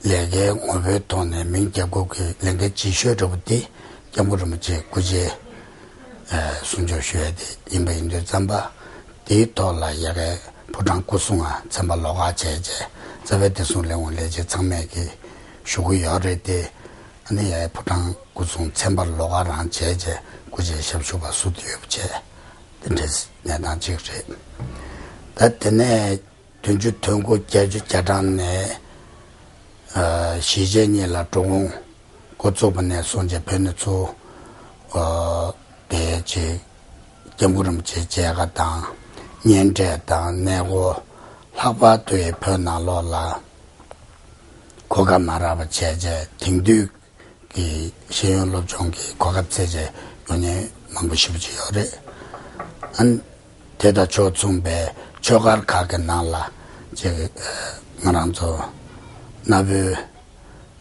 ལས་ཀའི་ངོ་བོའི་ཐོག་ནས་མིང་རྒྱབ་དགོས་ཀྱི་ལས་འགན་ལྗིད་ཤོས་འདྲ་པོ་དེ་སྐྱབས་མགོན་རིན་པོ་ཆེ་སྐུ་ཕྱྭའི་གསུང་ཆོས་ཞུ་ཡ་དེ་ཡིན་པ་ཡིན་དུས་ཙམ་པ། དེའི་ཐོག་ལ་ཡ་གའི་ཕོ་བྲང་སྐུ་སྲུང་ང་ཚན་པ་ལོགས་ཀ་བྱས་རྗེས་རྩ་བའི་བདེ་སྲུང་ལས་ཁུངས་ལས་བྱེད་ཚང་མས་ཀྱི་ཞུ་གི་ཡོད་རེད་དེ། ཨ་ནི་ཡ་ཕོ་བྲང་སྐུ་སྲུང་ཚན་པ་ལོགས་ཀ་རང་བྱས་རྗེས་སྐུ་ཕྱྭའི་ཞབས་ཞུ་བ་ཟུར་དུ་ཡོད་པ་བྱས། དེ་འདྲའི་གནས་སྟངས་གཅིག་རེད། ད་དེ་ནས་བདུན་ཅུ་དོན་དགུ་བརྒྱད་ཅུ་གྱ་གྲངས་ནས་ཨ་གཞིས་བྱེས་གཉིས་ལ་འགྲོ་འོང་འགོ་བཙུགས་པ་ནས་བཟུང་བྱས་བོད་ནས་ཚུར་ཨ་དེ་ཅིག་སྐྱབས་མགོན་རིན་པོ་ཆེའི་མཇལ་ཁ་དང་གཉེན་འཕྲད་དང་གནས་སྐོར། ལྷག་པར་དུ་ཡི་བོད་ནང་ལོགས་ལ་གོ་སྐབས་མ་རག་པ་བྱས་རྗེས་དེང་དུས་ཀྱི་ཤེས་ཡོན་སློབ་སྦྱོང་གི་གོ་སྐབས་བཙལ་བྱས་ཡོང་མཁན་མང་པོ་ཞེ་པོ་ཅིག་ཡོད་རེད། ཨ་ནི་དེ་དང་ཕྱོགས་མཚུངས་པའི་ཆོས་སྒར་ཁག་གི་ནང་ལ་ཅིག་ང་རང་ཚོ་གནའ་བོའི་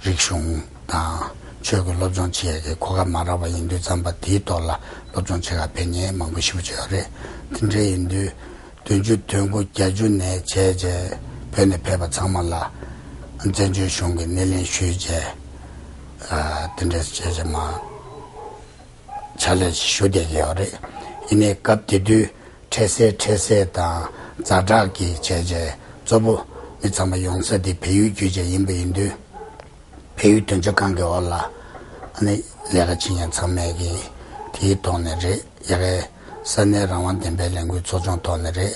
རིག་གཞུང་དང་ཆོས་ཀྱི་སློབ་སྦྱོང་བྱེད་ཡས་ཀྱི་གོ་སྐབས་མ་རག་པ་ཡིན་དུས་ཙམ་པ། དེའི་ཐོག་ལ་སློབ་སྦྱོང་བྱེད་ག་ཕེབས་མཁན་མང་པོ་ཞེ་པོ་ཅིག་ཡོད་རེད། དེ་འདྲ་ཡིན་དུས་བདུན་ཅུ་དོན་དགུ་བརྒྱད་ཅུ་ནས་བྱས་རྗེས་བོད་ནས་ཕེབས་པ་ཚང་མ་ལ་བཙན་བྱོལ་གཞུང་གིས་སྣེ་ལེན་ཞུས་རྗེས་ཨ་དེ་འདྲ་བྱས་རྗེས་མ་ཕྱག་ལས་ཞུ་བསྡད་ཀྱི་ཡོད་རེད། ཡིན་ནའི་སྐབས་དེ་དུས་འཕྲལ་སེལ་འཕྲལ་སེལ་དང་ཛ་དྲག་གི་བྱས་རྗེས་གཙོ་བོ་མི་ཚང་མ་ཡོང་ས་དེ་བལ་ཡུལ་བརྒྱུད་བྱས་ཡིན་པ་ཡིན་དུས། བལ་ཡུལ་དོན་གཅོད་ཁང་གི་འོག་ལ་ཨ་ནི་ལས་ཀ་བྱེད་མཁན་ཚང་མས་ཀྱི་དེའི་ཐོག་ནས་རེད། ཡ་གའི་ས་གནས་རང་དབང་བདེན་པའི་ལས་འགུལ་ཚོགས་ཆུང་ཐོག་ནས་རེད།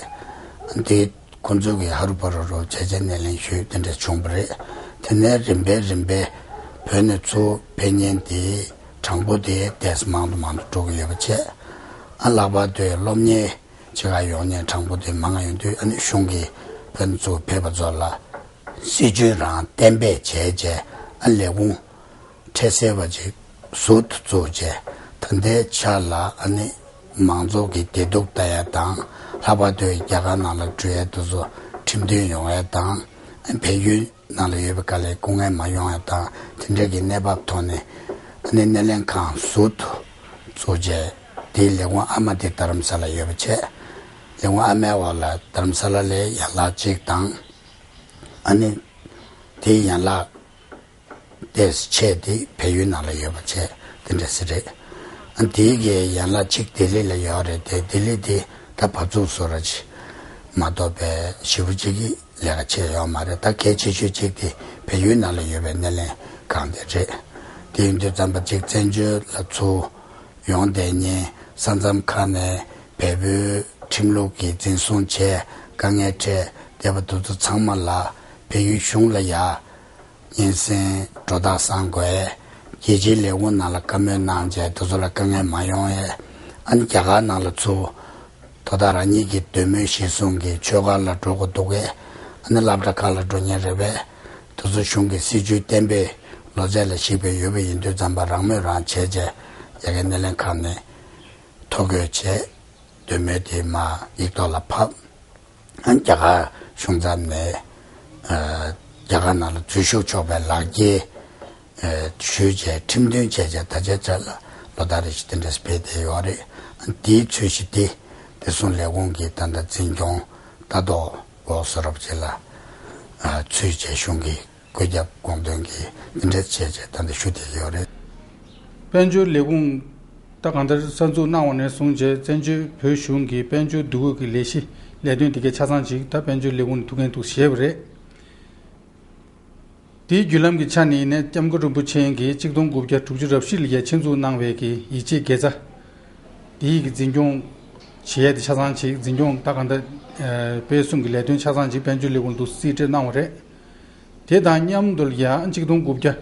ཨ་ནི་དེ་ཁོང་ཚོ་གིས་ཧ་རུ་པ་རུ་རུ་བྱས་རྗེས་སྣེ་ལེན་ཞུས་དེ་འདྲ་བྱུང་བ་རེད། དེ་ནས་རིམ་པས་རིམ་པས་བོད་ནས་ཚུར་ཕེབས་མཁན་དེ་གྲངས་འབོར་དེ་ཏོག་ཙམ་མང་དུ་མང་དུ་འགྲོ་གི་ཡོད་པ་བྱས། ཨ་ལྷག་པར་དུ་སློབ་གཉེར་བྱེད་ག་ཡོང་མཁན་གྲངས་འབོར་དེ་མང་ཡོང་དུས། ཨ་ནི་གཞུང་གིས་བོད་ནས་ཚུར་ཕེབས་པ་ཚོ་ལ་སྲིད་ཇུས་རང་གཏན་འབེབས་བྱས་རྗེས་ཨ་ལས་ཁུངས་འཕྲལ་སེལ་བ་ཅིག་ཟུར་དུ་བཙུགས་རྗེས། ད་ལྟའི་ཆ་ལ་ཨ་ནི་མང་ཚོགས་ཀྱི་བདེ་སྡུག་ལྟ་ཡ་དང་། ལྷག་པར་དུ་རྒྱ་གར་ནང་ལ་འགྲོ་ཡ་དེ་ཚོ་ཁྲིམས་མཐུན་ཡོང་ཡ་དང་། ཨ་བལ་ཡུལ་ནང་ལ་ཡོད་པའི་དཀའ་ལས་སྐུ་ངལ་མ་ཡོང་ཡ་དང་། དེ་འདྲ་གི་གནས་བབ་ཐོག་ནས་ཨ་ནི་སྣེ་ལེན་ཁང་ཟུར་དུ་བཙུགས་རྗེས། དེའི་ལས་ཁུངས་ཨ་མ་དེ་རྡ་རམ་ས་ལ་ཡོད་པ་བྱས། ལས་ཁུངས་ཨ་མའི་འོག་ལ་རྡ་རམ་ས་ལ་ལའི་ཡན་ལག་གཅིག་དང་། ཨ་ནི་དེའི་ཡན་ལག་ཏོག་ཙམ་ཆེ་དེ་བལ་ཡུལ་ནང་ལ་ཡོད་པ་བྱས། དེ་འདྲ་ཞིག་རེད། ཨ་དེའི་གི་ཡན་ལག་གཅིག་ལྡི་ལི་ལ་ཡོད་རེད་དེ། ལྡི་ལི་དེ་ད་བབས་ཚུགས་བཟོ་འདྲ་ཅིག་མ་གཏོགས་པའི་ཞེ་པོ་ཅིག་གི་ལས་ཀ་བྱས་ཡོད་མ་རེད། ད་གལ་ཆེ་ཤོས་གཅིག་དེ་བལ་ཡུལ་ནང་ལ་ཡོད་པའི་སྣེ་ལེན་ཁང་དེ་རེད། དེ་ཡིན་དུས་ཙམ་པ་གཅིག་བཙན་བྱོལ་ལ་ཚུར་ཡོང་བསྡད་མཁན་ས་མཚམས་ཁག་ནས་བལ་པོའི་ཁྲིམས་ལུགས་ཀྱི་འཛིན་བཟུང་བྱས་དཀའ་ངལ་འཕྲད་བསྡད་པ་དེ་ཚོ་ཚང་མ་ལ་བལ་ཡུལ་གཞུང་ལ་ཡ་སྙན་སེང་སྒྲོ་བཏགས་བཟང་དགོས། རྒྱལ་སྤྱིའི་ལས་ཁུངས་ནང་ལ་བཀའ་མོལ་གནང་བྱས་དེ་ཚོ་ལ་དཀའ་ངལ་མ་ཡོང་ཡས། ཨ་ནི་རྒྱ་གར་ནང་ལ་ཚུར་དོ་བདག་རང་ཉིད་ཀྱི་འདོད་མོས་གཞིར་བཟུང་གིས་ཆོས་སྒར་ལ་འགྲོ་དགོས་འདུག་གས། ཨ་ནི་སློབ་གྲྭ་ཁག་ལ་འགྲོ་མཁན་རེད་པས། དེ་ཚོ་གཞུང་གི་སྲིད་ཇུས་གཏན་འབེབས་ལོ་ཚད་ལ་གཞིགས་པའི་ཡོད་པ་ཡིན་དུས་ཙམ་པ་རང་མོས་རང་བྱས་བྱས་ཡ་གའི་སྣེ་ལེན་ཁང་ནས་ཐོ་འགོད་བྱས། འདོད་མོས་དེ་མར་ཡིག་ཐོག་ལ་ཕབ། ཨ་རྒྱ་གར་གཞུང་ཚབ་ནས་ཨ་རྒྱ་གར་ནང་ལ་འཛུལ་ཞུགས་ཆོག་པའི་ལག་འཁྱེར་ཨ་ཞུས་བྱས་ཁྲིམས་མཐུན་བྱས་བྱས་ད་ཆ་ཆ་ལ་ལོ་ལྟར་རེ་བཞིན་དེ་འདྲས་སྤེལ་བསྡད་ཡོད་རེད། ཨ་དེའི་ཚུལ་གཞི་དེ་བདེ་སྲུང་ལས་ཁུངས་ཀྱི་ད་ལྟ་འཛིན་སྐྱོང་ལྟ་རྟོག་འོག་བཟོ་འདྲ་ཅིག་ལ་ཨ་ཚུད་བྱས་གཞུང་གི་བཀོད་ཁྱབ་དགོངས་དོན་གྱིས་འདི་འདྲས་བྱས་བྱས་ད་ལྟ་ཞུ་བསྡད་ཡོད་རེད། དཔལ་འབྱོར་ལས་ཁུངས་ད་གང་ལྟར་གསར་འཛུགས་གནང་བ་ནས་བཟུང་བྱས་བཙན་བྱོལ་བོད་གཞུང་གི་དཔལ་འབྱོར་འདུ་འགོད་ཀྱི་ལས་གཞི་ལས་དོན་དེ་གའི་ཆ་ཚང་ཅིག་ད་དཔལ་འབྱོར་ལས་ཁུངས་ནས་ཐུགས་འགན་ཐུགས་བཞེས་པ་རེད། དེའི་བརྒྱུད་ལམ་གྱི་ཆ་ནས་ནས་སྐྱབས་མགོན་རིན་པོ་ཆེ་གིས་གཅིག་སྟོང་དགུ་བརྒྱ་དྲུག་ཅུ་རེ་བཞི་ལ་ཡ་ཆེད་འཛུགས་གནང་བའི་གི་ཡིད་ཆེས་དགེ་རྩ་དེའི་གི་འཛིན་སྐྱོང་བྱེད་ཡས་དེ་ཆ་ཚང་ཅིག་འཛིན་སྐྱོང་ད་གང་ལྟར་ཨ་སྤེལ་གསུམ་གྱི་ལས་དོན་ཆ་ཚང་ཅིག་དཔལ་འབྱོར་ལས་ཁུངས་དུ་རྩིས་སྤྲོད་གནང་བ་རེད། དེ་དང་མཉམ་དུ་ཡང་གཅིག་སྟོང་དགུ་བརྒྱ་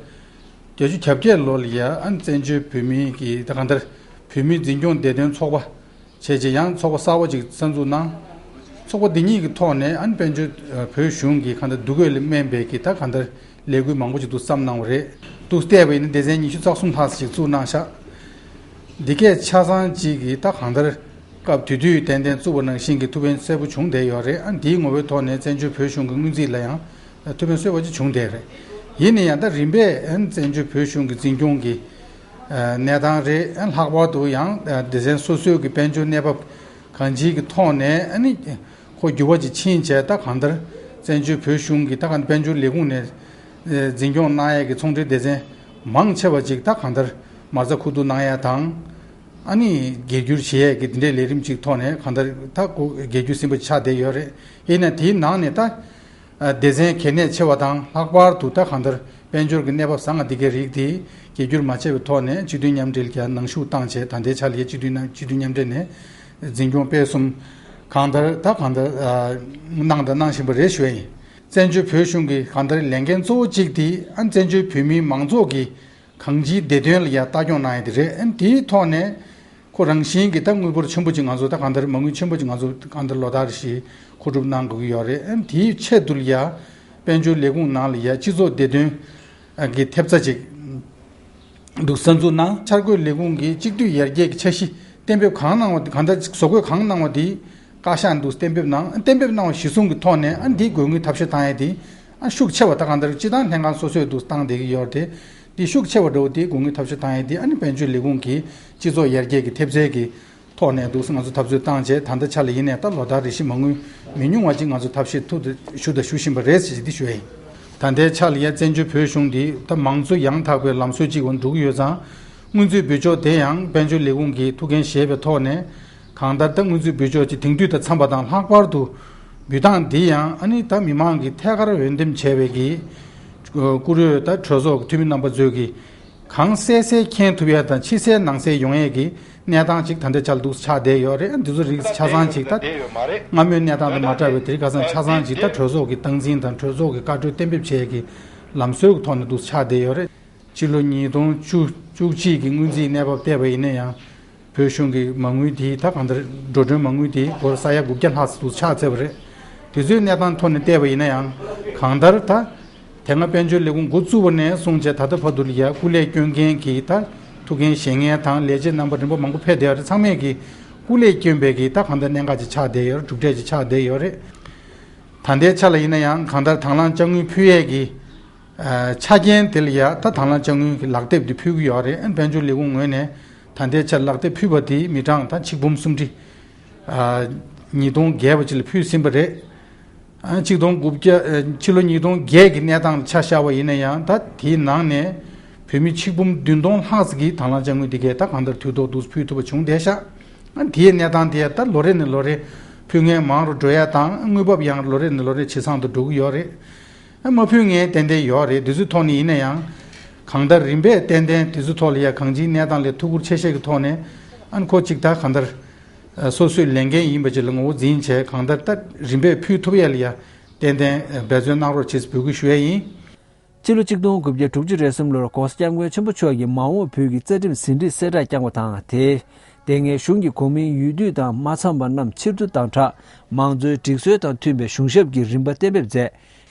བརྒྱད་ཅུ་གྱ་བརྒྱད་ལོ་ལ་ཡང་བཙན་བྱོལ་བོད་མིའི་གི་ད་གང་ལྟར་བོད་མིའི་འཛིན་སྐྱོང་བདེ་དོན་ཚོགས་པ་བྱས་རྗེས་ཡང་ཚོགས་པ་གསར་པ་ཅིག་གསར་འཛུགས་གནང་། ཚོགས་པ་འདི་གཉིས་ཀྱི་ཐོག་ནས་ཨ་ནི་དཔལ་འབྱོར་བོད་གཞུང་གི་གང་ལྟར་འདུ་འགོད་ལ་སྨན་པའི་གི་ད་གང་ལྟར་ལས་འགུལ་མང་པོ་ཅིག་ཏུ་བརྩམས་གནང་བ་རེད། ཏུ་བལྟས་པ་ཡིན་ན་སྡེ་ཚན་ཉི་ཤུ་རྩ་གསུམ་ལྷག་ཅིག་བཙུགས་གནང་ཤག་འདི་གས་ཆ་ཚང་ཅིག་གི་ད་གང་ལྟར་སྐབས་དེ་དུས་ཏན་ཏན་བཙུགས་པ་ནང་བཞིན་གྱི་ཐུགས་ཕན་གསོས་པོ་བྱུང་བསྡད་ཡོད་རེད། ཨ་འདིའི་ངོ་བོའི་ཐོག་ནས་བཙན་བྱོལ་བོད་གཞུང་གི་སྔོན་རྩིས་ལ་ཡང་ཐུགས་ཕན་གསོས་པ་ཅིག་བྱུང་བསྡད་རེད། ཡིན་ན་ཡང་ད་རིམ་པས་ཨ་བཙན་བྱོལ་བོད་གཞུང་གི་འཛིན་སྐྱོང་གི་གནས་སྟངས་རེད། ཨ་ལྷག་པར་དུ་ཡང་སྡེ་ཚན་སོ་སོའི་གི་དཔལ་འབྱོར་གནས་བབ་གང་ཅིའི་གི་ཐོག་ནས་ཨ་ནི་ཁོ་འགྱུར་བ་ཅིག་ཕྱིན་བྱས་ད་གང་ལྟར་ བཙན་བྱོལ་བོད་གཞུང་གི་ད་གང་དཔལ་འབྱོར་ལས་ཁུངས་ནས་ཨེ་འཛིན་སྐྱོང་གནང་ཡས་ཀྱི་ཚོང་འབྲེལ་སྡེ་ཚན་མང་ཆེ་བ་ཅིག་ད་གང་ལྟར་མ་རྩ་ཁུ་བསྡུ་གནང་ཡས་དང་། ཨ་ནི་སྒེར་བསྒྱུར་བྱེད་ཡས་ཀྱི་འདི་འདྲའི་ལས་རིམ་ཅིག་ཐོག་ནས་གང་ལྟར་ད་ཁོ་སྒེར་བསྒྱུར་ཟིན་པ་ཆགས་བསྡད་ཡོད་རེད། ཡིན་ན་དེའི་ནང་ནས་ད་སྡེ་ཚན་གལ་གནད་ཆེ་བ་དང་ལྷག་པར་དུ་ད་གང་ལྟར་དཔལ་འབྱོར་གྱི་གནས་བབ་བཟང་ང་འདི་གའི་རིགས་དེ་སྒེར་བསྒྱུར་མ་བྱས་པའི་ཐོག་ནས་སྤྱི་མཐུན་མཉམ་འབྲེལ་གྱི་ནང་ཞུགས་བཏང་བྱས། ད་ལྟའི་ཆ་ལ་ཡ་སྤྱི་མཐུན་ནང་སྤྱི་མཐུན་མཉམ་འབྲེལ་ནས་འཛིན་སྐྱོང་སྤེལ་གསུམ་གང་ལྟར་ད་གང་ལྟར་ཨ་གནང་དང་གནང་བཞིན་པ་རེད་ཞུ་ཡ་ཡིན། བཙན་བྱོལ་བོད་གཞུང་གི་གང་ལྟར་ལས་འགན་གཙོ་བོ་གཅིག་དེ་ཨ་བཙན་བྱོལ་བོད་མིའི་མང་ཚོགས་ཀྱི་གང་ཅིའི་བདེ་དོན་ལ་ཡ་ལྟ་སྐྱོང་གནང་ཡ་དེ་རེད། ཨ་དེའི་ཐོག་ནས་ཁོ་རང་བཞིན་གྱི་ད་དངུལ་འབོར་ཆེན་པོ་ཅིག་ང་ཚོ་ད་གང་ལྟར་མ་དངུལ་ཆེན་པོ་ཅིག་ང་ཚོ་གང་ལྟར་ལོ་ལྟར་བཞིན་མཁོ་སྒྲུབ་གནང་དགོས་ཀྱི་ཡོད་རེད། ཨ་དེའི་ཆེད་དུ་ལ་ཡ་དཔལ་འབྱོར་ལས་ཁུངས་ནང་ལ་ཡ་སྤྱི་ཚོགས་བདེ་དོན་གྱི་ཐེབས་རྩ་ཅིག་འདུག་གསར་འཛུགས་གནང་། འཆར་འགོད་ལས་ཁུངས་ཀྱིས་གཅིག་སྡུད་ཡར་རྒྱས་ཀྱི་འཆར་གཞི་གཏན་འབེབས་གང་གནང་བ་གང་ལྟར་བཟོ་འགོད་གང་གནང་བ་དེ་བཀའ་ཤག་འདུག་གཏན་འབེབས་གནང་། གཏན་འབེབས་གནང་བ་གཞིར་བཟུང་གི་ཐོག་ནས་ཨ་འདིའི་དགོས་དངུལ་ཐབས་ཤེས་བཏང་ཡས་དེ་ཨ་ཤུགས་ཆེ་བ་ད་གང་ལྟར་སྤྱི་བཏང་ལྷན་ཁང་སོ་སོས་འདུག་བཏང་བསྡད་ཀྱི་ཡོད་རེད། དེ་ཤུགས་ཆེ་བ་འདྲ་བོ་དེ་དགོས་དངུལ་ཐབས་ཤེས་བཏང་ཡས་དེ་ཨ་ནི་དཔལ་འབྱོར་ལས་ཁུངས་ཀྱིས་སྤྱི་ཚོགས་ཡར་རྒྱས་ཀྱི་ཐེབས་རྩའི་གི་ཐོག་ནས་འདུག་སེ་ང་ཚོ་འཐབ་རྩོད་བཏང་བྱས་ད་ལྟའི་ཆ་ལ་ཡིན་ནའི་ད་ལོ་ལྟར་རེ་བཞིན་མ་དངུལ་མི་ཉུང་བ་ཅིག་ང་ཚོ་ཐབས་ཤེས་ཐུབ་ཞུ་དང་ཞུ་བཞིན་པ་རེད་ཅེས་འདི་ཞུ་ཡ་ཡིན། ད་ལྟའི་ཆ་ལ་ཡ་བཙན་བྱོལ་བོད་གཞུང་འདི་ད་མང་གཙོ་ཡང་དག་པའི་ལམ་སྲོལ་ཅིག་འགྲོ་གི་ཡོད་ཙང་། སྔོན་ཚུད་འབུལ་ཕྱོགས་དེ་ཡང་དཔལ་འབྱོར་ལས་ཁུངས་ཀྱིས་ཐུགས་འགན་བཞེས་པའི་ཐོག་ནས་གང་ལྟར་ད་སྔོན་ཚུད་འབུལ་ཕྱོགས་ཀྱི་དེང་དུས་དང་འཚམས་པ་དང་། ལྷག་པར་དུ་འབུལ་སྟངས་འདི་ཡང་ཨ་ནི་ད་མི་མང་གིས་ཐད་ཀར་འོས་འདེམས་བྱས་པའི་གི་བཀུར་འོས་ད་གྲོས་ཚོགས་ཀྱི་འཐུས་མི་རྣམ་པ་ཚོས་ཀྱིས་གང་གསལ་གསལ་མཁྱེན་ཐུབ་ཡ་དང་ཕྱི་གསལ་ནང་གསལ་ཡོང་ཡས་ཀྱི་གནས་སྟངས་ཅིག་ད་ལྟའི་ཆར་འདུག་ཆགས་བསྡད་ཡོད་རེད། འདི་ཚོ་རིགས་ཆ་ཚང་ཅིག་ད་སྔ་མོའི་གནས་སྟངས་དང་མ་འདྲ་བའི་དེ་རིགས་ཁ་སང་ཆ་ཚང་ཅིག་ད་གྲོས་ཚོགས་ཀྱི་སྟངས་འཛིན་དང་གྲོས་ཚོགས་ཀྱི་བཀའ་འཁྲོལ་གཏན་འབེབས་བྱས་ཀྱི་ལམ་སྲོལ་གྱི་ཐོག་ནས་འདུག་ཆགས་བསྡད་ཡོད་རེད། ཕྱི་ལོ་ཉིས་སྟོང་བཅུ་གཅིག་གི་སྔོན་རྩིས་གནས་བབ་བལྟས་པ་ཡིན་ན་ཡང་། བོད་གཞུང་གི་མ་དངུལ་དེ་ད་གང་ལྟར་འགྲོ་གྲོན་མ་དངུལ་དེ་སྒོར་ས་ཡ་དགུ་བརྒྱ་ལྷག་ཙམ་དུ་ཆག་ཚར་བ་རེད། དེ་ཚོའི་གནས་སྟངས་ཐོག་ནས་བལྟས་པ་ཡིན་ན་ཡང་། གང་ལྟར་ད་དེ་སྔ་དཔལ་འབྱོར་ལས་ཁུངས་འགོ་བཙུགས་པ་ནས་བཟུང་བྱས་ད་ལྟ་བར་དུ་ལ་ཡ་སྐུ་ལས་སྐྱོན་མཁན་གྱི་ད་ཐུགས་འགན་བཞེས་མཁན་དང་ལས་བྱེད་རྣམ་པ་རིམ་པ་མང་པོ་ཕེབས་བསྡད་ཡོད་རེད། ཚང་མས་ཀྱི་སྐུ་ལས་བསྐྱོན་པའི་གི་ད་གང་ལྟར་གནད་འགག་ཅིག་ཆགས་བསྡད་ཡོད་རེད། གྲུབ་འབྲས་ཅིག་ཆགས་བསྡད་ཡོད་རེད། ད་ལྟའི་ཆ་ལ་ཡིན་ན་ཡང་གང་ལྟར་དང་བླངས་དཔྱ་དངུལ་ཕུལ་ཡས་ཀྱི་ཨ་ཆ་རྐྱེན་དེ་ལ་ཡ་ད་དང་བླངས་དཔྱ་དངུལ་གྱི་ལག་དེབ་དེ་ཕུལ་གྱི་ཡོད་རེད། ཨ་དཔལ་འབྱོར་ལས་ཁུངས་ངོས་ནས་ད་ལྟའི་ཆར་ལག་དེབ་ཕུལ་བ་དེ་མི་གྲངས་ད་ཆིག་འབུམ་སུམ་ཁྲི་ཨ་ཉིས་སྟོང་བརྒལ་བ་ཅིག་ལ་ཕུལ་ཟིན་པ་རེད། ཨ་ཆིག་སྟོང་དགུ་བརྒྱ་ཨ་ཕྱི་ལོ་ཉིས་སྟོང་བརྒྱད་ཀྱི་གནས་སྟངས་ལ་ཆ་བཞག་པ་ཡིན་ན་ཡང་། ད་དེའི་ནང་ནས་བོད་མི་ཆིག་འབུམ་བདུན་སྟོང་ལྷག་ཙམ་གྱིས་དང་བླངས་དཔྱ་དངུལ་དེ་གའི་ད་གང་ལྟར་དུས་ཐོག་ཏུ་ཕུལ་ཐུབ་པ་བྱུང་བསྡད་ཤག་ཨ་དེའི་གནས་སྟངས་དེ་ད་ལོ་རེ་ནས་ལོ་རེ་ཕུལ་མཁན་མང་རུ་འགྲོ་ཡ་དང་། དངུལ་འབབ་ཡང་ལོ་རེ་ནས་ལོ་རེ་ཇེ་བཟང་དུ་འགྲོ་གི་ཡོད་རེད། ཨ་མ་ཕུལ་མཁན་ཏན་ཏན་ཡོད་རེད། དེ་ཚོའི་ཐོག་ནས་ཡིན་ན་ཡང་། གང་ལྟར་རིམ་པས་ཏན་ཏན་དེ་ཚོའི་ཐོག་ལ་ཡ་གང་ཅིའི་གནས་སྟངས་ལ་ཐུགས་ཁུར་ཆེ་བཞེས་ཀྱི་ཐོག་ནས། ཨ་ནི་ཁོ་གཅིག་ད་གང་ལྟར་ཨ་སོ་སོའི་ལས་འགན་ཡིན་པ་ཅིག་ལ་ངོ་བོ་འཛིན་བྱས་གང་ལྟར་ད་རིམ་པས་ཕུལ་ཐུབ་ཡ་ལ་ཡ་ཏན་ཏན་ཨ་འབད་བརྩོན་གནང་རོགས་བྱེད་འབོད་སྐུལ་ཞུ་ཡ་ཡིན། སྤྱི་ལོ་གཅིག་སྟོང་དགུ་བརྒྱ་དྲུག་ཅུ་རེ་གསུམ་ལོར་༸གོང་ས་༸སྐྱབས་མགོན་ཆེན་པོ་མཆོག་གིས་མ་འོངས་བོད་ཀྱི་རྩ་ཁྲིམས་ཟིན་བྲིས་གསལ་བསྒྲགས་བསྐྱངས་པ་དང་། དེས་དེ་སྔའི་གཞུང་གི་གོ་མིན་ཡུལ་དུས་དང་མ་འཚམས་པ་རྣམས་ཕྱིར་བསྡུ་དང་སྦྲགས། མང་གཙོའི་སྒྲིག་སྲོལ་དང་མཐུན་པའི་གཞུང་ཞབས་ཀྱི་རིམ་པ་གཏན་འབེབས་མཛད།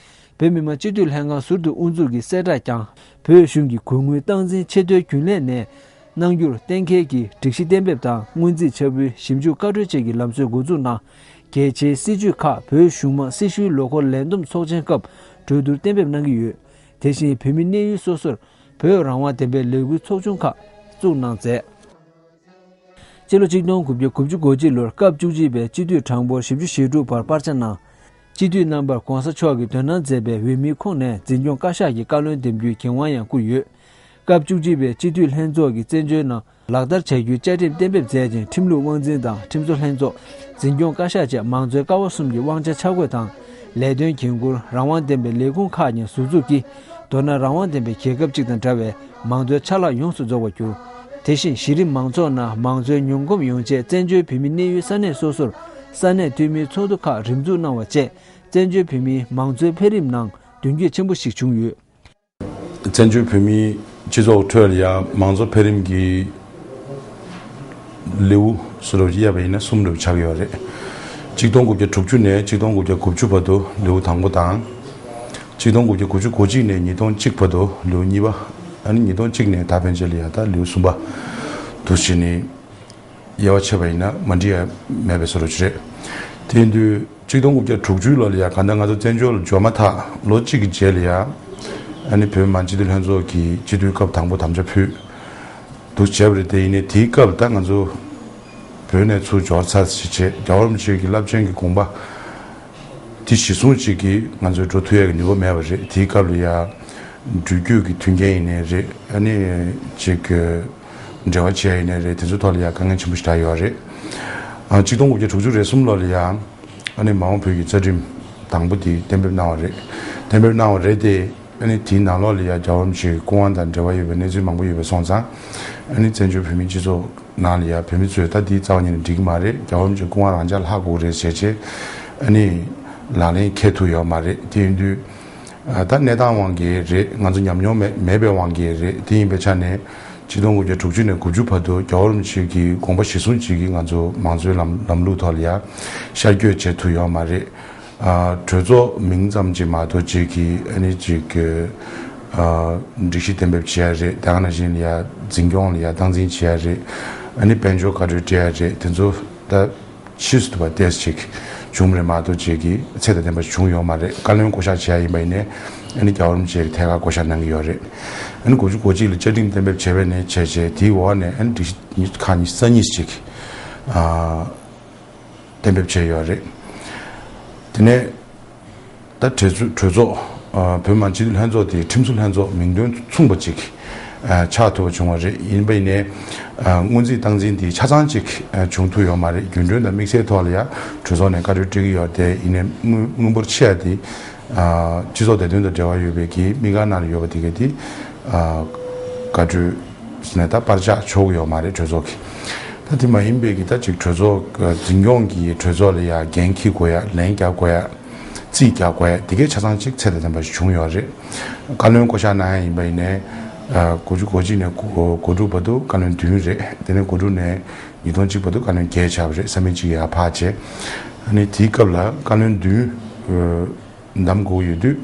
བོད་མི་མང་སྤྱི་འཐུས་ལྷན་ཁང་ཟུར་དུ་དབུ་འཛུགས་ཀྱིས་གསལ་བསྒྲགས་བསྐྱངས། བོད་གཞུང་གི་གོ་དངུལ་སྟངས་འཛིན་ཆེས་མཐོའི་རྒྱུན་ལས་ནས་གནང་རྒྱུར་གཏན་འཁེལ་གྱི་སྒྲིག་གཞི་གཏན་འབེབས་དང་། སྔོན་རྩིས་ཆ་འབུལ་ཞིབ་འཇུག་བཀའ་འཁྲོལ་བཅས་ཀྱི་ལམ་སྲོལ་འགོ་འཛུགས་གནང་། གལ་ཆེའི་སྲིད་ཇུས་ཁག་བོད་གཞུང་མང་སྲི་ཞུའི་ལོ་འཁོར་ལས་བསྡོམས་ཚོགས་ཆེན་སྐབས་གྲོས་བསྡུར་གཏན་འབེབས་གནང་གི་ཡོད། དེ་བཞིན་བོད་མི་གནས་ཡུལ་སོ་སོར་བོད་རང་དབང་ལྡན་པའི་ལས་འགུལ་ཚོགས་ཆུང་ཁག་བཙུགས་གནང་མཛད། སྤྱི་ལོ་གཅིག་སྟོང་དགུ་བརྒྱ་དགུ་བཅུ་གོ་གཅིག་ལོར་སྐབས་བཅུ་གཅིག་པའི་སྤྱི་འཐུས་གྲངས་འབོར་བཞི་བཅུ་ཞེ་དྲུག་བར་སྤར་ཆ་གནང་། སྤྱི་འཐུས་རྣམ་པར་༸གོང་ས་མཆོག་གི་དོན་གནང་མཛད་པའི་འོས་མིའི་ཁོངས་ནས་འཛིན་སྐྱོང་བཀའ་ཤག་གི་བཀའ་བློན་འདེམས་རྒྱུའི་འགན་དབང་ཡང་བསྐུར་ཡོད། སྐབས་བཅུ་གཅིག་པའི་སྤྱི་འཐུས་ལྷན་ཚོགས་ཀྱིས་བཙན་བྱོལ་ནང་ལག་བསྟར་བྱ་རྒྱུའི་བཅའ་ཁྲིམས་གཏན་འབེབས་མཛད་ཅིང་། ཁྲིམས་ལུགས་དབང་འཛིན་དང་ཁྲིམས་བཟོ་ལྷན་ཚོགས། འཛིན་སྐྱོང་བཀའ་ཤག་བཅས་མང་གཙོའི་ཀ་བ་གསུམ་གྱི་དབང་ཆ་ཆ་བགོས་དང་། ལས་དོན་འགན་འཁུར་རང་དབང་ལྡན་པའི་ལས་ཁུངས་ཁག་ཀྱང་ཟུར་འཛུགས་ཀྱིས། མདོར་ན་རང་དབང་ལྡན་པའི་རྒྱལ་ཁབ་ཅིག་དང་འདྲ་བའི་མང་གཙོའི་ཆ་ལག་ཡོངས་སུ་རྫོགས་པར་གྱུར། དེ་བཞིན་གཞི་རིམ་མང་ཚོགས་ནང་མང་གཙོའི་མྱོང་གོམས་ཡོང་ཆེད་བཙན་བྱོལ་བོད་མིའི་གནས་ཡུལ་ས་གནས་སོ་སོར་ས་གནས་འཐུས་མིའི་ཚོགས་འདུ་ཁག་རིམ་འཛུགས་གནང་བ་བཅས་བཙན་བྱོལ་བོད་མིའི་མང་གཙོའི་འཕེལ་རིམ་ནང་མདུན་སྐྱོད་ཆེན་པོ་ཞིག་བྱུང་ཡོད། བཙན་བྱོལ་བོད་མིའི་སྤྱི་ཚོགས་ཁྲོད་ལ་ཡང་མང་གཙོ་འཕེལ་རིམ་གྱི་ལེའུ་སུ་རུ་དབྱེ་བ་ཡིན་ན་གསུམ་རུ་ཆགས་ཡོད་རེད། གཅིག་སྟོང་དགུ་བརྒྱ་དྲུག་ཅུ་ནས་གཅིག་སྟོང་དགུ་བརྒྱ་དགུ་བཅུ་བར་དུ་ལེའུ་དང་པོ་དང་། གཅིག་སྟོང་དགུ་བརྒྱ་དགུ་བཅུ་གོ་གཅིག་ནས་ཉིས་སྟོང་གཅིག་བར་དུ་ལེའུ་གཉིས་པ། ཨ་ནི་ཉིས་སྟོང་གཅིག་ནས་ད་ཕན་ཆད་ལ་ཡ་ད་ལེའུ་གསུམ་པ་དུ་བྱས་ནས། དབྱེ་བ་ཕྱེ་བ་ཡིན་ན་མ་འགྲིག་ཡ་མེད་པའི་བཟོ་འདྲ་ཅིག་རེད། དེ་ཡིན་དུས་གཅིག་སྟོང་དགུ་བརྒྱ་དྲུག་ཅུའི་ལོ་ལ་ཡ་གང་ལྟར་ང་ཚོ་བཙན་བྱོལ་ལ་འབྱོར་མ་ཐག་ལོ་གཅིག་གི་རྗེས་ལ་ཡ། ཨ་ནི་བོད་མི་མང་སྤྱི་འཐུས་ལྷན་ཚོགས་ཀྱི་སྤྱི་འཐུས་སྐབས་དང་པོ་དམ་བཅའ་ཕུལ་འདུག་བྱས་པ་རེད། དེ་ཡིན་ནའི་དེའི་སྐབས་ད་ང་ཚོ་བོད་ནས་ཚུར་འབྱོར་ཚར་ཞེས་བྱས། རྒྱལ་བ་རིན་པོ་ཆེ་གི་རླབས་ཆེན་གྱི་དགོངས་པ་ དེ་གཞི་བཟུང་ཅིག་གིས་ང་ཚོས་འགྲོ་ཐུབ་ཡག་གི་ནུས་པ་མེད་པ་རེད། དེའི་སྐབས་ལ་ཡ་འགྲུལ་སྐྱོད་ཀྱི་མཐུན་རྐྱེན་ཡིན་ནའི་རེད། ཨ་ནི་ཅིག་འབྲེལ་བ་བྱེད་ཡ་ཡིན་ནའི་རེད། དེ་ཚོའི་ཐོག་ལ་ཡ་དཀའ་ངལ་ཆེན་པོ་ཞིག་འདྲ་ཡོད་རེད། ཨ་ཆིག་སྟོང་དགུ་བརྒྱ་དྲུག་ཅུ་རེ་གསུམ་ལོ་ལ་ཡ་ཨ་ནི་མ་འོངས་བོད་ཀྱི་རྩ་ཁྲིམས་དང་པོ་དེ་གཏན་འབེབས་གནང་བ་རེད། གཏན་འབེབས་གནང་བ་རེད་དེ། ཨ་ནི་དེའི་ནང་ལོགས་ལ་ཡ་རྒྱལ་བ་རིན་པོ་ཆེའི་སྐུ་དབང་དང་འབྲེལ་བ་ཡོད་པའི་གནས་ཚུལ་མང་པོ་ཡོད་པ་སོང་ཙང་། ཨ་ནི་བཙན་བྱོལ་བོད་མིའི་སྤྱི་ཚོགས་ནང་ལ་ཡ་བོད་མི་ཚོས་ད་དེའི་རྩ་བ་ཉིད་ནས་འགྲིག་གི་མ་རེད། རྒྱལ་བ་རིན་པོ་ཆེའི་སྐུ་དབང་རང་འཇགས་ལ་ལྷག་དགོས་རེད་ཟེར་བྱས། ཨ་ནི་ལག་ལེན་འཁེལ་ཐུབ་ཡོད་མ་རེད། དེ་ཡིན་དུས་ཨ་ད་གནས་སྟངས་དབང་གིས་རེད། ང་ཚོ་ཉམས་མྱོང་མེད་མེད་པའི་དབང་གིས་རེད། དེ་ཡིན་པའི་ཆ་ནས་ཆིག་སྟོང་དགུ་བརྒྱ་དྲུག་ཅུ་ནས་དགུ་བཅུ་བར་དུ་རྒྱལ་བ་རིན་པོ་ཆེ་གི་དགོངས་པ་གཞི་བཟུང་ཅིག་གིས་ང་ཚོ་མང་གཙོའི་ལམ་ལམ་ལུགས་ཐོག་ལ་ཡ་ཤར་བསྐྱོད་བྱེད་ཐུབ་ཡོད་མ་རེད། ཨ་གྲོས་ཚོགས་མིང་ཙམ་ཅིག་མ་གཏོགས་ཅིག་གིས་ཨ་ནི་ཅིག་ཨ་སྒྲིག་གཞི་གཏན་འབེབས་བྱེད་ཡ་རེད། དེ་ག་ནང་བཞིན་ལ་ཡ་འཛིན་སྐྱོང་ལ་ཡ་སྟངས་འཛིན་བྱེད་ཡ་རེད། ཨ་ནི་དཔལ་འབྱོར་བཀའ་འཁྲོལ་སྤྲད་ཡ་རེད། དེ་ཚོ་ད་ཕྱིས་སུ་བ་ཏོག་ཙམ་ཅིག་བྱུང་རེད་མ་གཏོགས་ཅིག་གིས་ཚད་དང་ལྡན་པ་ཞིག་བྱུང་ཡོད་མ་རེད། བཀའ་བློན་བསྐོ་བཞག་བྱེད་ཡ་ཡིན་པ་ཡིན་ནའི་ཨ་ནི་རྒྱལ་བ་རིན་པོ་ཆེ་གིས་ཐད་ཀར་བསྐོ་བཞག་གནང་གི་ཡོད་རེད། ཨ་ནི་དགུ་བཅུ་གོ་གཅིག་ལ་བཅའ་ཁྲིམས་གཏན་འབེབས་བྱས་པ་ནས་བྱས་བྱས་དེའི་འོག་ནས་ཨ་ནི་སྒྲིག་གཞི་ཁག་ཉི་ཤུ་རྩ་གཉིས་ཅིག་ཨ་གཏན་འབེབས་བྱས་ཡོད་རེད། དེ་ནས་ད་གྲོས་ཚོགས་གྲོས་ཚོགས་ཨ་བོད་མི་མང་སྤྱི་འཐུས་ལྷན་ཚོགས་དེ་ཁྲིམས་བཟོ་ལྷན་ཚོགས་མིང་དོན་མཚུངས་པ་ཅིག་ཨ་ཆགས་ཐུབ་པ་བྱུང་བ་རེད། ཡིན་པ་ཡིན་ནའི་ཨ་སྔོན་རྩིས་སྟངས་འཛིན་དེ་ཆ་ཚང་ཅིག་ཨ་བྱུང་ཐུབ་ཡོད་མ་རེད། རྒྱུན་གྲོན་དང་དམིགས་བསལ་ཐོག་ལ་ཡ་གྲོས་ཚོགས་ནས་བཀའ་འཁྲོལ་སྤྲད་ཀྱི་ཡོད་རེད་དེ། ཡིན་ནའི་དངུལ་དངུལ་འབོར་ཆེ་བ་དེ་ཨ་སྤྱི་ཚོགས་བདེ་དོན་དང་འབྲེལ་བ་ཡོད་པའི་གི་དམིགས་བཀར་ནང་ལ་ཡོད་པ་དེ་ག་དེ་ཨ་བཀའ་འཁྲོལ་ནས་ད་པར་ཆག་ཆོག་གི་ཡོད་མ་རེད་གྲོས་ཚོགས་ཀྱི། ད་དེ་མ་ཡིན་པའི་གི་ད་ཅིག་གྲོས་ཚོགས་འཛིན་སྐྱོང་གི་གྲོས་ཚོགས་ལ་ཡ་འགན་འཁྱེར་དགོས་ཡ། ལན་རྒྱག་དགོས་ཡ། རྩིས་རྒྱག་དགོས་ཡ་དེ་གའི་ཆ་ཚང་ཅིག་ཚད་དང་ལྡན་པ་ཞིག་བྱུང་ཡོད་རེད། བཀའ་བློན་བསྐོ་བཞག་གནང་ཡ་ཡིན་པ་ཡིན་ནའི་ཨ་དགུ་བཅུ་གོ་གཅིག་ནས་དགུ་དགུ་དྲུག་བར་དུ་བཀའ་བློན་བདུན་རེད། དེ་ནས་དགུ་དྲུག་ནས་ཉིས་སྟོང་གཅིག་བར་དུ་བཀའ་བློན་བརྒྱད་ཆགས་པ་རེད། ས་མིག་གཅིག་ཡར་ཕར་བྱས། ཨ་ནི་དེའི་སྐབས་ལ་བཀའ་བློན་བདུན་ཨ་འདེམས་དགོས་ཡོད་དུས།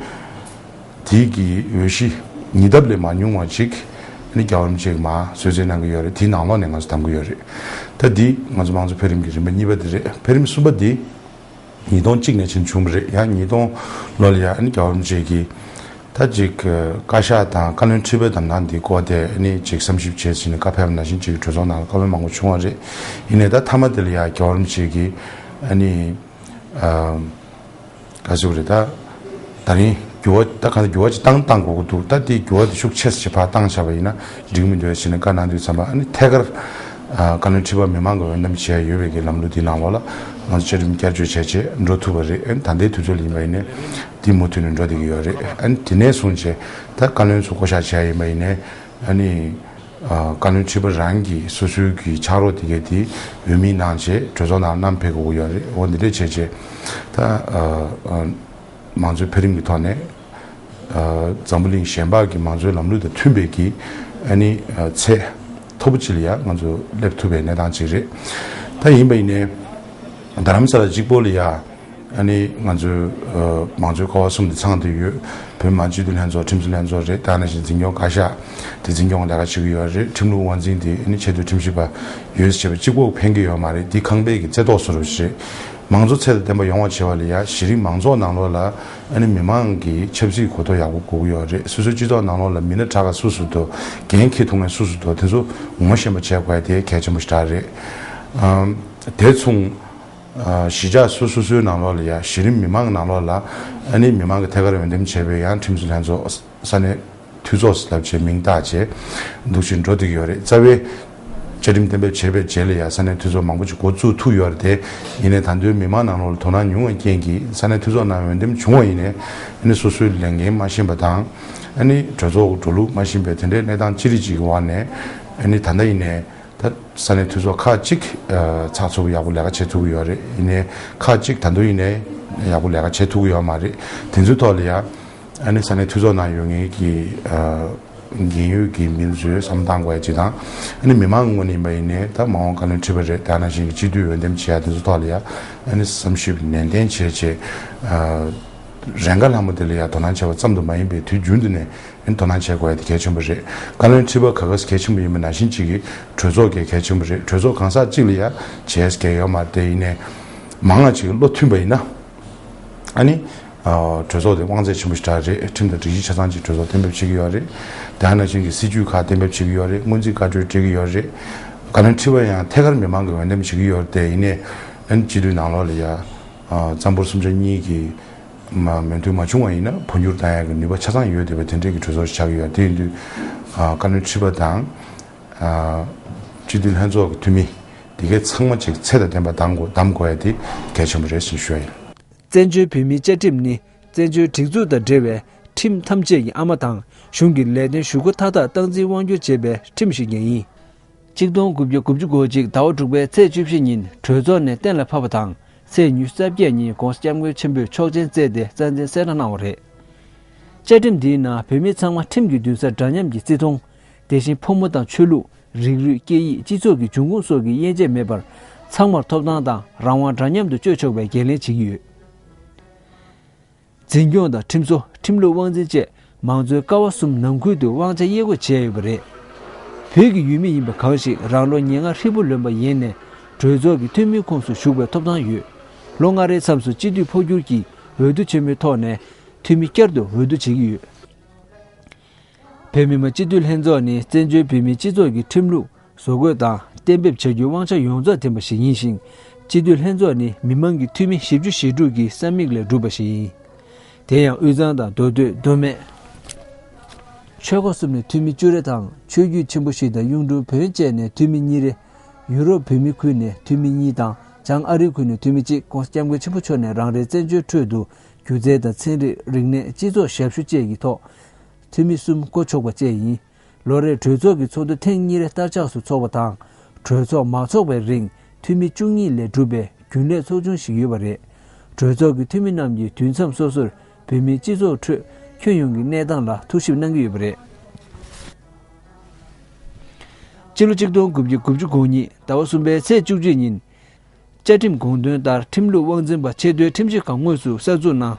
དེའི་གི་འོས་གཞི་ཉིས་ལྡབ་ལས་མ་ཉུང་བ་ཅིག་ཨ་ནི་རྒྱལ་བ་རིན་པོ་ཆེས་མར་གསོལ་སྩལ་གནང་གི་ཡོད་རེད། དེའི་ནང་ལོགས་ནས་ང་ཚོ་འདེམས་ཀྱི་ཡོད་རེད། ད་འདི་ང་ཚོ་མང་གཙོ་འཕེལ་རིམ་གྱི་རིམ་པ་གཉིས་པ་དེ་རེད། འཕེལ་རིམ་གསུམ་པ་འདི་ཉིས་སྟོང་གཅིག་ནས་ཕྱིན་བྱུང་བ་རེད། ཡང་ཉིས་སྟོང་ལོ་ལ་ཡ་ཨ་ནི་རྒྱལ་བ་རིན་པོ་ཆེ་གིས་ད་ཅིག་བཀའ་ཤག་དང་བཀའ་བློན་ཁྲི་པའི་འདེམས་སྟངས་འདི་སྐོར་དེ་ཨ་ནི་ཅིག་བསམ་ཞིབ་བྱས་ཟིན་ནས་བཀའ་ཕེབས་པ་ནང་བཞིན་ཅིག་གྲོས་ཚོགས་ནང་ལ་བཀའ་མོལ་མང་པོ་བྱུང་བ་རེད། ཡིན་ནའི་ད་མཐའ་མ་དེ་ལ་ཡ་རྒྱལ་བ་རིན་པོ་ཆེ་གིས་ཨ་ནི་ག་ཟེར་དགོས་རེད། ད་ད་རིང་འགྱུར་བ་ད་གང་འགྱུར་བ་ཅིག་བཏང་བཏང་དགོས་ཀྱི་འདུག་ད་དེ་འགྱུར་བ་དེ་ཤུགས་ཆེ་ཙམ་ཅིག་ཕར་བཏང་བཞག་པ་ཡིན་ན་འགྲིག་མི་འདུག་ཟེར་ནས་བཀའ་གནང་དུས་ཙམ་པ། ཨ་ནི་ཐད་ཀར་ཨ་བཀའ་བློན་ཁྲི་པ་མི་མང་གི་འོས་འདེམས་བྱས་ཡོད་པའི་གི་ལམ་ལུགས་དེའི་ནང་ལོགས་ལ་ང་ཚོ་བཅའ་ཁྲིམས་བསྐྱར་བཅོས་བྱས་རྗེས་འགྲོ་ཐུབ་པ་རེད། ཨ་ནི་ད་ལྟའི་དུས་ཚོད་ལ་ཡིན་པ་ཡིན་ནའི་དེ་མུ་མཐུད་ནས་འགྲོ་བསྡད་ཀྱི་ཡོད་རེད། ཨ་ནི་དེ་ནས་བཟུང་བྱས་ད་བཀའ་བློན་ཚོ་བསྐོ་བཞག་བྱས་ཡིན་པ་ཡིན་ནའི་ཨ་ནི། ཨ་བཀའ་བློན་ཁྲི་པ་རང་གིས་སོ་སོའི་གི་ཕྱག་རོགས་དེ་གས་དེ་འོས་མི་གནང་བྱས་གྲོས་ཚོགས་ནང་བསྣམས་ཕེབས་དགོས་ཀྱི་ཡོད་རེད། འོ་འདི་འདྲས་བྱས་བྱས་ད་ཨ་ཨ་མང་གཙོའི་འཕེལ་རིམ་གྱི་ཐོག་ནས་ཨ་འཛམ་བུ་གླིང་གཞན་པ་གི་མང་གཙོའི་ལམ་ལུགས་དང་མཐུན་པའི་གི་ཨ་ནི་ཨ་ཚད་མཐོ་པོ་ཅིག་ལ་ཡང་ང་ཚོ་སླེབས་ཐུབ་པའི་གནས་སྟངས་ཅིག་རེད། ད་ཡིན་པ་ཡིན་ནའི་རྡ་རམ་ས་ལ་གཅིག་པོ་ལ་ཡ། ཨ་ནི་ང་ཚོའི་ཨ་མང་གཙོའི་ཀ་བ་གསུམ་དེ་ཚང་བསྡད་ཡོད། བོད་མི་མང་སྤྱི་འཐུས་ལྷན་ཚོགས། ཁྲིམས་བཟོ་ལྷན་ཚོགས་རེད། དེ་ནང་བཞིན་འཛིན་སྐྱོང་བཀའ་ཤག་དེ་འཛིན་སྐྱོང་ལས་ཀ་བྱེད་ཀྱི་ཡོད་རེད། ཁྲིམས་ལུགས་དབང་འཛིན་དེ་ཨ་ནི་ཆེས་མཐོའི་ཁྲིམས་ཞིབ་པ་ཡོད་ཟེར་བྱས་པ་གཅིག་པོ་ཕན་གྱི་ཡོད་མ་རེད། འདི་ཁང་པའི་གི་རྩེ་ཏོག་བཟོ་འདྲ་ཞིག་རེད། མང་གཙོ་ཚད་དང་ལྡན་པ་ཡོང་བ་བྱེད་པ་ལ་ཡ་གཞི་རིམ་མང་ཚོགས་ནང་ལོགས་ལ་ཨ་ནི་མི་མང་གི་ཆབ་སྲིད་གོ་རྟོགས་ཡག་པོ་དགོས་ཀྱི་ཡོད་རེད། སོ་སོའི་སྤྱི་ཚོགས་ནང་ལོགས་ལ་མི་སྣ་དྲག་ག་སུ་སུ་འདུག་འགན་འཁྱེར་ཐུབ་མཁན་སུ་སུ་འདུག་དེ་ཚོ་ངོ་ཤེས་པ་བྱེད་དགོས་ཡ་དེ་གལ་ཆེན་པོ་ཞེ་དྲག་རེད། ཨམ་དེ་མཚུངས། ཨ་གཞིས་ཆགས་སོ་སོ་སོའི་ནང་ལོགས་ལ་ཡ་གཞི་རིམ་མི་མང་གི་ནང་ལོགས་ལ་ཨ་ནི་མི་མང་གི་ཐད་ཀར་འོས་འདེམས་བྱས་པའི་ཡང་ཁྲིམས་བཟོ་ལྷན་ཚོགས། ས་གནས་འཐུས་ཚོགས་ལབ་བྱས་མིང་བཏགས་བྱས་འདུག་ཅིང་འགྲོ་བསྡད་ཀྱི་ཡོད་རེད། རྩ་བའི་བཅའ་ཁྲིམས་གཏན་འབེབས་བྱས་པའི་རྗེས་ལ་ཡ་ས་གནས་འཐུས་ཚོགས་མང་པོ་ཅིག་འགོ་བཙུགས་ཐུབ་ཡོད་རེད་དེ། ཡིན་ནའི་ད་དུང་མི་མང་ནང་ལོགས་ལ་དོ་སྣང་ཉུང་བའི་རྐྱེན་གྱིས་ས་གནས་འཐུས་ཚོགས་ནང་འོས་འདེམས་བྱུང་བ་ཡིན་ནའི་ཨ་ནི་སོ་སོའི་ལས་འགན་མ་ཤེས་པ་དང་། ཨ་ནི་གྲོས་ཚོགས་ཀྱི་འགྲོ་ལུགས་མ་ཤེས་པའི་དེ་འདྲའི་གནས་སྟངས་ཅི་རིགས་ཅིག་གི་འོག་ནས་ཨ་ནི་ད་ལྟ་ཡིན་ནའི། ད་ས་གནས་འཐུས་ཚོགས་ཁག་ཅིག་ཨ་ཚགས་ཚུད་པོ་ཡག་པོ་ལས་ཀ་བྱེད་ཐུབ་ཀྱི་ཡོད་རེད། ཡིན་ནའི་ཁག་ཅིག་ད་དུང་ཡིན་ནའི་ཡག་པོ་ལས་ཀ་བྱེད་ཐུབ་ཀྱི་ཡོད་མ་རེད། དེ་ཚོའི་ཐོག་ལ་ཡ་ཨ་ནི་ས་གནས་འཐུས་ཚོགས་ནང་ཡོད་མཁན་གྱི་ཨ་འགན་ཡོད་ཀྱི་མི་ཚོས་བསམ་བློ་བཏང་དགོས་ཡ་ཅིག་དང་། ཨ་ནི་མི་མང་གི་ངོས་ནས་ཡིན་པ་ཡིན་ནའི་ད་མ་འོངས་བཀའ་བློན་ཁྲི་པ་རེད། དེ་ནང་བཞིན་གྱི་སྤྱི་འཐུས་འོས་འདེམས་བྱེད་ཡ་དེ་ཚོའི་ཐོག་ལ་ཡ་ཨ་ནི་བསམ་ཞིབ་ནན་ཏན་བྱས་བྱས་ཨ་རན་ག་ལྷ་མོ་དེ་ལ་ཡ་དོ་སྣང་བྱས་པ་ཙམ་དུ་མ་ཡིན་པའི་དུས་རྒྱུན་དུ་ནས། ཨ་ནི་དོ་སྣང་བྱེད་དགོས་ཡ་དེ་གལ་ཆེན་པོ་རེད། བཀའ་བློན་ཁྲི་པ་ག་ག་གལ་ཆེན་པོ་ཡིན་པ་ནང་བཞིན་གཅིག་གིས་གྲོས་ཚོགས་ཀྱང་གལ་ཆེན་པོ་རེད། གྲོས་ཚོགས་གང་ཟག་གཅིག་ལ་ཡ་བྱས་གལ་ཡོད་མ་རེད། དེ་ཡིན་ནའི་མང་ང་ཅིག་བློ་མཐུན་པ་ཡིན་ན་ཨ་ནི་ཨ་གྲོས་ཚོགས་དེ་དབང་ཚད་ཆེན་པོ་ཞེ་དྲག་རེད། ཁྲིམས་དང་སྒྲིག་གཞི་ཆ་ཚང་ཅིག་གྲོས་ཚོགས་གཏན་འབེབས་བྱེད་ཀྱི་ཡོད་རེད། དེ་ནང་བཞིན་གྱི་སྲིད་ཇུས་ཁག་གཏན་འབེབས་བྱེད་ཀྱི་ཡོད་རེད། སྔོན་རྩིས་བཀའ་འཁྲོལ་སྤྲད་ཀྱི་ཡོད་རེད། བཀའ་བློན་ཁྲི་པ་ཡང་ཐད་ཀར་མི་མང་གིས་འོས་འདེམས་བྱེད་ཀྱི་ཡོད་རེད། དེ་ཡིན་ནའི་ཨ་ནི་སྤྱི་འཐུས་ནང་ལོགས་ལ་ཡ་ཨ་རྩ་འབོར་སུམ་ཆ་གཉིས་ཀྱི་ མ་མོས་མཐུན་མ་བྱུང་བ་ཡིན་ན་འཕོ་འགྱུར་བཏང་ཡག་གི་ནུས་པ་ཆ་ཚང་ཡོད་བསྡད་པའི་དེ་འདྲའི་གི་གྲོས་ཚོགས་ཤིག་ཆགས་ཀྱི་ཡོད། དེ་ཡིན་དུས་ཨ་བཀའ་བློན་ཁྲི་པ་དང་ཨ་སྤྱི་འཐུས་ལྷན་ཚོགས་ཀྱི་འཐུས་མི་དེ་གའི་ཚང་མ་ཅིག་ཚད་དང་ལྡན་པ་གདམ་དགོས་གདམ་དགོས་ཡ་དེ་གལ་ཆེན་པོ་རེད་ཅེས་ཞུ་ཡ་ཡིན། བཙན་བྱོལ་བོད་མིའི་བཅའ་ཁྲིམས་ནི་བཙན་བྱོལ་སྒྲིག་འཛུགས་དང་འབྲེལ་བའི་ཁྲིམས་ཐམས་ཅད་ཀྱི་ཨ་མ་དང་གཞུང་གི་ལས་དོན་ཞུ་སྒོ་མཐའ་དག་སྟངས་འཛིན་དབང་སྒྱུར་བྱེད་པའི་ཁྲིམས་ཤིག་ཀྱང་ཡིན། ཆིག་སྟོང་དགུ་བརྒྱ་དགུ་བཅུ་གོ་གཅིག་ཟླ་བ་དྲུག་པའི་ཚེས་བཅུ་བཞི་ཉིན་གྲོས་ཚོགས་ནས་གཏན་ལ་ཕབ་པ་དང་ཚེས་ཉི་ཤུ་རྩ་བརྒྱད་ཉིན་༸གོང་ས་༸སྐྱབས་མགོན་ཆེན་པོས་ཆོག་མཆན་བསྩལ་ཏེ་རྩ་འཛིན་གསལ་བསྒྲགས་གནང་བ་རེད། བཅའ་ཁྲིམས་འདིའི་ནང་བོད་མི་ཚང་མ་ཁྲིམས་ཀྱི་འདུན་སར་འདྲ་མཉམ་གྱིས་བརྩི་མཐོང་། དེ་བཞིན་ཕོ་མོ་དང་ཆོས་ལུགས། རིགས་རུས། སྐད་ཡིག་སྤྱི་ཚོགས་ཀྱི་འབྱུང་ཁུངས་སོགས་ཀྱི་དབྱེ་འབྱེད་མེད་པར་ཚང་མར་ཐོབ་ཐང་དང་རང་དབང་འདྲ་མཉམ་དུ་སྤྱོད་ཆོག་པའི་འགན་ལེན་བྱེད་ཀྱི་ཡོད། འཛིན་སྐྱོང་དང་ཁྲིམས་བཟོ། ཁྲིམས་ལུགས་དབང་འཛིན་བཅས་མང་གཙོའི་ཀ་བ་གསུམ་ནང་ཁུལ་དུ་དབང་ཆ་དབྱེ་བགོས་བྱས་ཡོད་པ་རེད། བོད་ཀྱི་ཡུལ་མི་ཡིན་པ་གང་ཞིག་རང་ལོ་ཉེར་ལྔ་ཧྲིལ་པོ་ལོན་པ་ཡིན་ནས་གྲོས་ཚོགས་ཀྱི་འཐུས་མིའི་ཁོངས་སུ་ཞུགས་པའི་ཐོབ་ཐང་ཡོད། ལོ་ལྔ་རེའི་མཚམས་སུ་སྤྱི་འཐུས་འཕོ་འགྱུར་གྱིས་འོས་བསྡུ་ཆེན་མོའི་ཐོག་ནས་འཐུས་མི་བསྐྱར་དུ་འོས་བསྡུ་བྱེད་ཀྱི་ཡོད། བོད་མི་མང་སྤྱི་འཐུས་ལྷན་ཚོགས་ནི་བཙན་བྱོལ་བོད་མིའི་སྤྱི་ཚོགས་ཀྱི་ཁྲིམས་ལུགས་བཟོ་འགོད་དང་གཏན་འབེབས་བྱ་རྒྱུའི་དབང་ཆ་ཡོངས་རྫོགས་ལྡན་པ་ཞིག་ཡིན་ཞིང་། སྤྱི་འཐུས་ལྷན་ཚོགས་ནི་མི་མང་གི་འཐུས་མི་བཞི་བཅུ་ཞེ་དྲུག་གི་ས་མིག་ལས་གྲུབ་པ་ཞིག་ཡིན། དེ་ཡང་དབུས་གཙང་དང་མདོ་སྟོད། མདོ་སྨད། ཆོལ་ཁ་གསུམ་ནས་འཐུས་མི་བཅུ་རེ་དང་ཆོས་བརྒྱུད་ཆེན་པོ་བཞི་དང་གཡུང་དྲུང་བོན་བཅས་ནས་འཐུས་མི་གཉིས་རེ། ཡུ་རོབ་བོད་མིའི་ཁུལ་ནས་འཐུས་མི་གཉིས་དང་བྱང་ཨ་རིའི་ཁུལ་ནས་འཐུས་མི་གཅིག ༸གོང་ས་༸སྐྱབས་མགོན་ཆེན་པོ་མཆོག་ནས་རང་རེའི་བཙན་བྱོལ་ཁྲོད་དུ་སྒྱུ་རྩལ་དང་ཚན་རིག་རིག་གནས། སྤྱི་ཚོགས། ཞབས་ཞུ་བཅས་ཀྱི་ཐོག་འཐུས་མི་གསུམ་བསྐོ་ཆོག་པ་བཅས་ཡིན། ལོ་རེར་གྲོས་ཚོགས་ཀྱི་ཚོགས་འདུ་ཐེངས་གཉིས་རེ་བསྟར་ཆགས་སུ་འཚོགས་པ་དང་། གྲོས་ཚོགས་མ་འཚོགས་པའི་རིང་འཐུས་མི་བཅུ་གཉིས་ལས་གྲུབ་པའི་རྒྱུན་ལས་ཚོགས་ཆུང་ཞིག་ཡོད་པ་རེད། གྲོས་ཚོགས་ཀྱི་འཐུས་མི་རྣམས་ཀྱིས་དུས་མཚམས་སོ་སོར་བོད་མིའི་སྤྱི་ཚོགས་ཁྲོད་ཁྱོན་ཡོངས་ཀྱི་གནས་སྟངས་ལ་ཐུགས་ཞིབ་གནང་གི་ཡོད་པ་རེད། སྤྱི་ལོ་ཆིག་སྟོང་དགུ་བརྒྱ་དགུ་བཅུ་གོ་གཉིས་ཟླ་བ་གསུམ་པའི་ཚེས་བཅུ་གཅིག་ཉིན། བཅའ་ཁྲིམས་དགོངས་དོན་ལྟར་ཁྲིམས་ལུགས་དབང་འཛིན་པ་ཆེས་མཐོའི་ཁྲིམས་ཞིབ་ཁང་དངོས་སུ་གསར་འཛུགས་གནང་།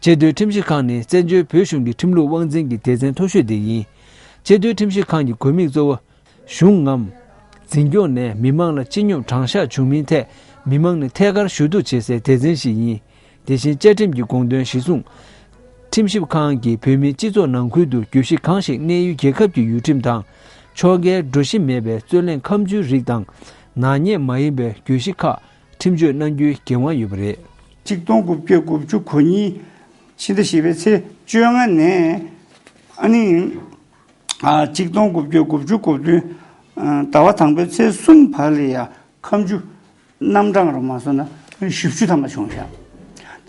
ཆེས་མཐོའི་ཁྲིམས་ཞིབ་ཁང་ནི་བཙན་བྱོལ་བོད་གཞུང་གི་ཁྲིམས་ལུགས་དབང་འཛིན་གྱི་སྡེ་ཚན་མཐོ་ཤོས་དེ་ཡིན། ཆེས་མཐོའི་ཁྲིམས་ཞིབ་ཁང་གི་དགོས་དམིགས་གཙོ་བོ། གཞུང་ངམ། འཛིན་སྐྱོང་ནས་མི་མང་ལ་སྤྱི་སྙོམས་དྲང་གཞག་བྱུང་མིན་ཐད་མི་མང་ནས་ཐད་ཀར་ཞུ་གཏུག་བྱེད་སའི་སྡེ་ཚན་ཞིག་ཡིན། དེ་བཞིན་བཅའ་ཁྲིམས་ཀྱི་དགོངས་དོན་གཞིར་བཟུང་། ཁྲིམས་ཞིབ་ཁང་གིས་བོད་མིའི་སྤྱི་ཚོགས་ནང་ཁུལ་དུ་གྱོད་གཞི་གང་ཞིག་གནས་ཡུལ་རྒྱལ་ཁབ་ཀྱི་ཡུལ་ཁྲིམས་དང་། ཕྱོགས་འགལ་འགྲོ་གཞི་མེད་པའི་རྩོད་གླེང་ཁ་མཆུའི་རིགས་དང་། ནག་ཉེས་མ་ཡིན་པའི་གྱོད་གཞི་ཁག་ཁྲིམས་གཅོད་གནང་རྒྱུའི་འགན་དབང་ཡོད་པ་རེད། ཆིག་སྟོང་དགུ་བརྒྱ་དགུ་བཅུ་གོ་གཉིས་ཕྱི་ཟླ་བཞི་པའི་ཚེས་བཅོ་ལྔ་ནས་ཨ་ནི་ཨ་ཆིག་སྟོང་དགུ་བརྒྱ་དགུ་བཅུ་གོ་བདུན་ཟླ་བ་དང་པོའི་ཚེས་གསུམ་བར་ལ་ཡ་ཁ་མཆུ་རྣམ་གྲངས་རུ་མ་སོང་ན་བཞི་བཅུ་ཐམ་པ་བྱུང་ཤག་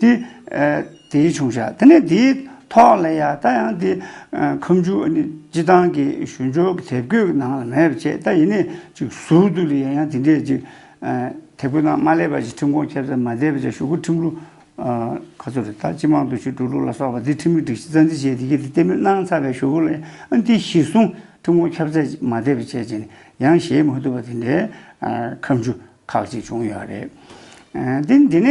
དེ་ཨ་དེའི་བྱུང་ཤག་དེ་ནས་དེའི་ཐོག་ལ་ཡ་ད་ཡང་དེ་ཨ་ཁ་མཆུ་ཨ་ནི་སྤྱི་བཏང་གི་གཞུང་ཕྱོགས་ཀྱི་དེབ་འགོད་ཀྱི་ནང་ལ་མེད་པ་བྱས། ད་ཡིན་ནའི་ཅིག་ཟུར་དུ་ལ་ཡ་ཡང་དེ་འདྲས་ཅིག་ཨ་དེབ་འགོད་ནང་མ་སླེབས་པ་ཅིག་ཁྲིམས་ཁང་ཁྱབ་བསྒྲགས་མ་བསྡད་པ་བྱས། གཞུག་གུ་ཁྲིམས་ལུགས་ཨ་ག་ཚོད་རེད། ད་སྤྱི་དམངས་འདུ་ཤེས་འགྲོ་ལུགས་ལ་སོགས་པ་འདི་ཁྲིམས་ཀྱི་སྒྲིག་གཞི་རྩ་འཛིན་བྱས་དེ་གས་དེ་གཏན་འབེབས་གནང་ཚར་བའི་གཞུག་གུ་ལ་ཨ་འདི་གཞིར་བཟུང་ཁྲིམས་ཁང་ཁྱབ་བསྒྲགས་མ་བསྡད་པ་བྱས་བྱས་ནས་ཡང་བཞེས་མ་ཐུབ་པ་དེ་འདྲའི་ཨ་ཁ་མཆུ་ཁག་ཅིག་བྱུང་ཡོད་རེད། ཨ་འདི་འདི་ནས་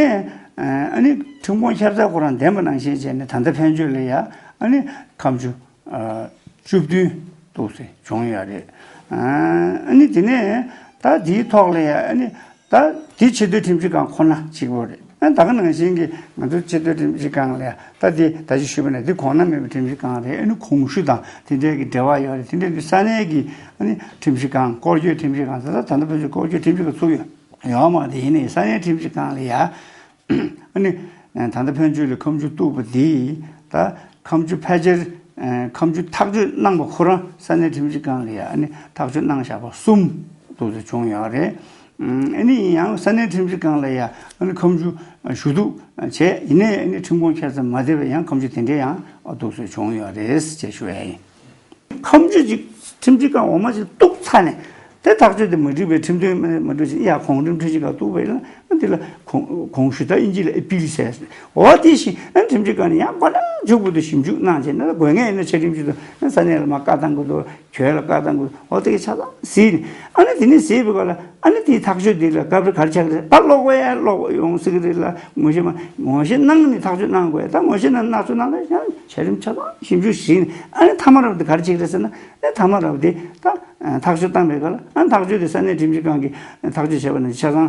ཨ་ནི་ཁྲིམས་ཁང་ཁྱབ་བསྒྲགས་ཁོ་རང་བདེན་པ་ནང་བཞིན་བྱས་ནས་ད་ལྟ་ཕན་ཆོད་ལ་ཡ་ཨ་ནི་ཁ་མཆུ་ཨ་བཅུ་བདུན་འདུག་སེ་བྱུང་ཡོད་རེད། ཨ་ནི་དེ་ནས་ད་དེའི་ཐོག་ལ་ཡ་ཨ་ནི་ད་དེ་ཆེས་མཐོའི་ཁྲིམས་ཞིབ་ཁང་ཁོ་ན་གཅིག་པོ་རེད། ཨ་ད་ག་ནང་བཞིན་གྱི་ང་ཚོ་ཆེས་མཐོའི་ཁྲིམས་ཞིབ་ཁང་ལ་ཡ་ད་དེ་ད་ཅི་ཞུས་པ་ནས་དེ་གོང་ན་མེད་པའི་ཁྲིམས་ཞིབ་ཁང་རེད། ཨ་ནི་གོང་ཞུ་དང་དེ་འདྲའི་གི་འབྲེལ་བ་ཡོད་རེད། དེ་འདྲའི་གི་ས་གནས་ཀྱི་ཨ་ནི་ཁྲིམས་ཞིབ་ཁང་། སྐོར་སྐྱོད་ཁྲིམས་ཞིབ་ཁང་ཟེར། ད་ད་ལྟ་བོད་ཀྱི་སྐོར་སྐྱོད་ཁྲིམས་ཞིབ་ཁང་ཚུགས་ཡོད་ཡོད་མ་རེད། དེ་ཡིན་ནའི་ས་གནས་ཁྲིམས་ཞིབ་ཁང་ལ་ཡ། ཨ་ནི་ད་ལྟ་ཕན་ཆོད་ལ་ཁ་མཆུ་གཏུགས་པ་འདི་ད་ཁ་མཆུ་ཕལ་ཆེར་ཁ་མཆུ་ཐག་གཅོད་གནང་པ་ཁོ་རང་ས་གནས་ཁྲིམས་ཞིབ་ཁང་ལ་ཡ་ཨ་ནི་ཐག་གཅོད་གནང་བཞག་པ་གསུམ་འདུག་སེ་བྱུང་ཡོད་རེད། ཨ་ནི་ཡང་ས་གནས་ཁྲིམས་ཞིབ་ཁང་ལ་ཡ་ཨ་ནི་ཁ་མཆུ་ཞུ་གཏུག་བྱས། ཡིན་ནའི་ཨ་ནི་ཁྲིམས་ཁང་ཁྱད་མཚར་མ་བསྡད་པའི་ཡང་ཁ་མཆུ་དེ་འདྲའི་ཡང་འདུག་སེ་བྱུང་ཡོད་རེད་ཅེས་ཞུ་ཡ་ཡིན། ཁ་མཆུ་ཅིག་ཁྲིམས་ཞིབ་ཁང་འོག་མ་ཅིག་གཏུགས་ཚར་ནས་དེ་ཐག་གཅོད་དེ་མ་འགྲིག་པའི་ཁྲིམས་དོན་མ་འགྲིག་ཅིག་ཡ་གོང་རིམ་ཁྲིམས་ཞིབ་ཁང་གཏུགས་པ་ཡིན་ན་འདི་ལ་གོང་གོང་ཞུ་ད་ཨིན་ཇི་ལ་ཨི་པིལ་ཟེར། འོ་དེ་བཞིན་ཨ་ཁྲིམས་ཞིབ་ཁང་ནས་ཡང་གོ་ལ་མཇུག་བར་དུ་ཞིབ་འཇུག་གནང་བྱས་ན་དགོས་ངེས་ཡིན་ན་ཆ་ཁྲིམས་ཞིབ་དང་ས་གནས་ལ་མ་བཀའ་གཏང་དགོས་འདུག་ཁྱོད་ལ་བཀའ་གཏང་དགོས་འདུག་འོ་དེ་གི་ཆ་ཚང་གཟིགས་ནས་ཨ་ནི་དེ་ནས་གཟིགས་པའི་སྐབས་ལ་ཨ་ནི་དེའི་ཐག་གཅོད་དེ་ལ་སྐབས་རེ་ག་རེ་ཆགས་ཀྱི་རེད། ད་ཀློག་པ་ཡ་ཀློག་པ་ཡོང་སྲིད་ཀྱི་རེད་ལ། ངོ་ཤེས་མ་ངོ་ཤེས་གནང་ནས་ཐག་གཅོད་གནང་དགོས། ད་ངོ་ཤེས་གནང་ནས་ཐག་གཅོད་གནང་ན་ཡང་བྱ་རིམ་ཆ་ཚང་ཞིབ་འཇུག་ཞིག་ནས་ཨ་ནི་མཐའ་མ་རབ་དེ་ག་རེ་བྱེད་ཀྱི་རེད་ཟེར་ན། ཨ་མཐའ་མ་རབ་དེ་ད་ཐག་གཅོད་བཏང་པའི་སྐབས་ལ་ཨ་ཐག་གཅོད་དེ་ས་གནས་ཁྲིམས་ཞིབ་ཁང་གིས་ཐག་གཅོད་བྱས་པ་ནི་ཆ་ཚང་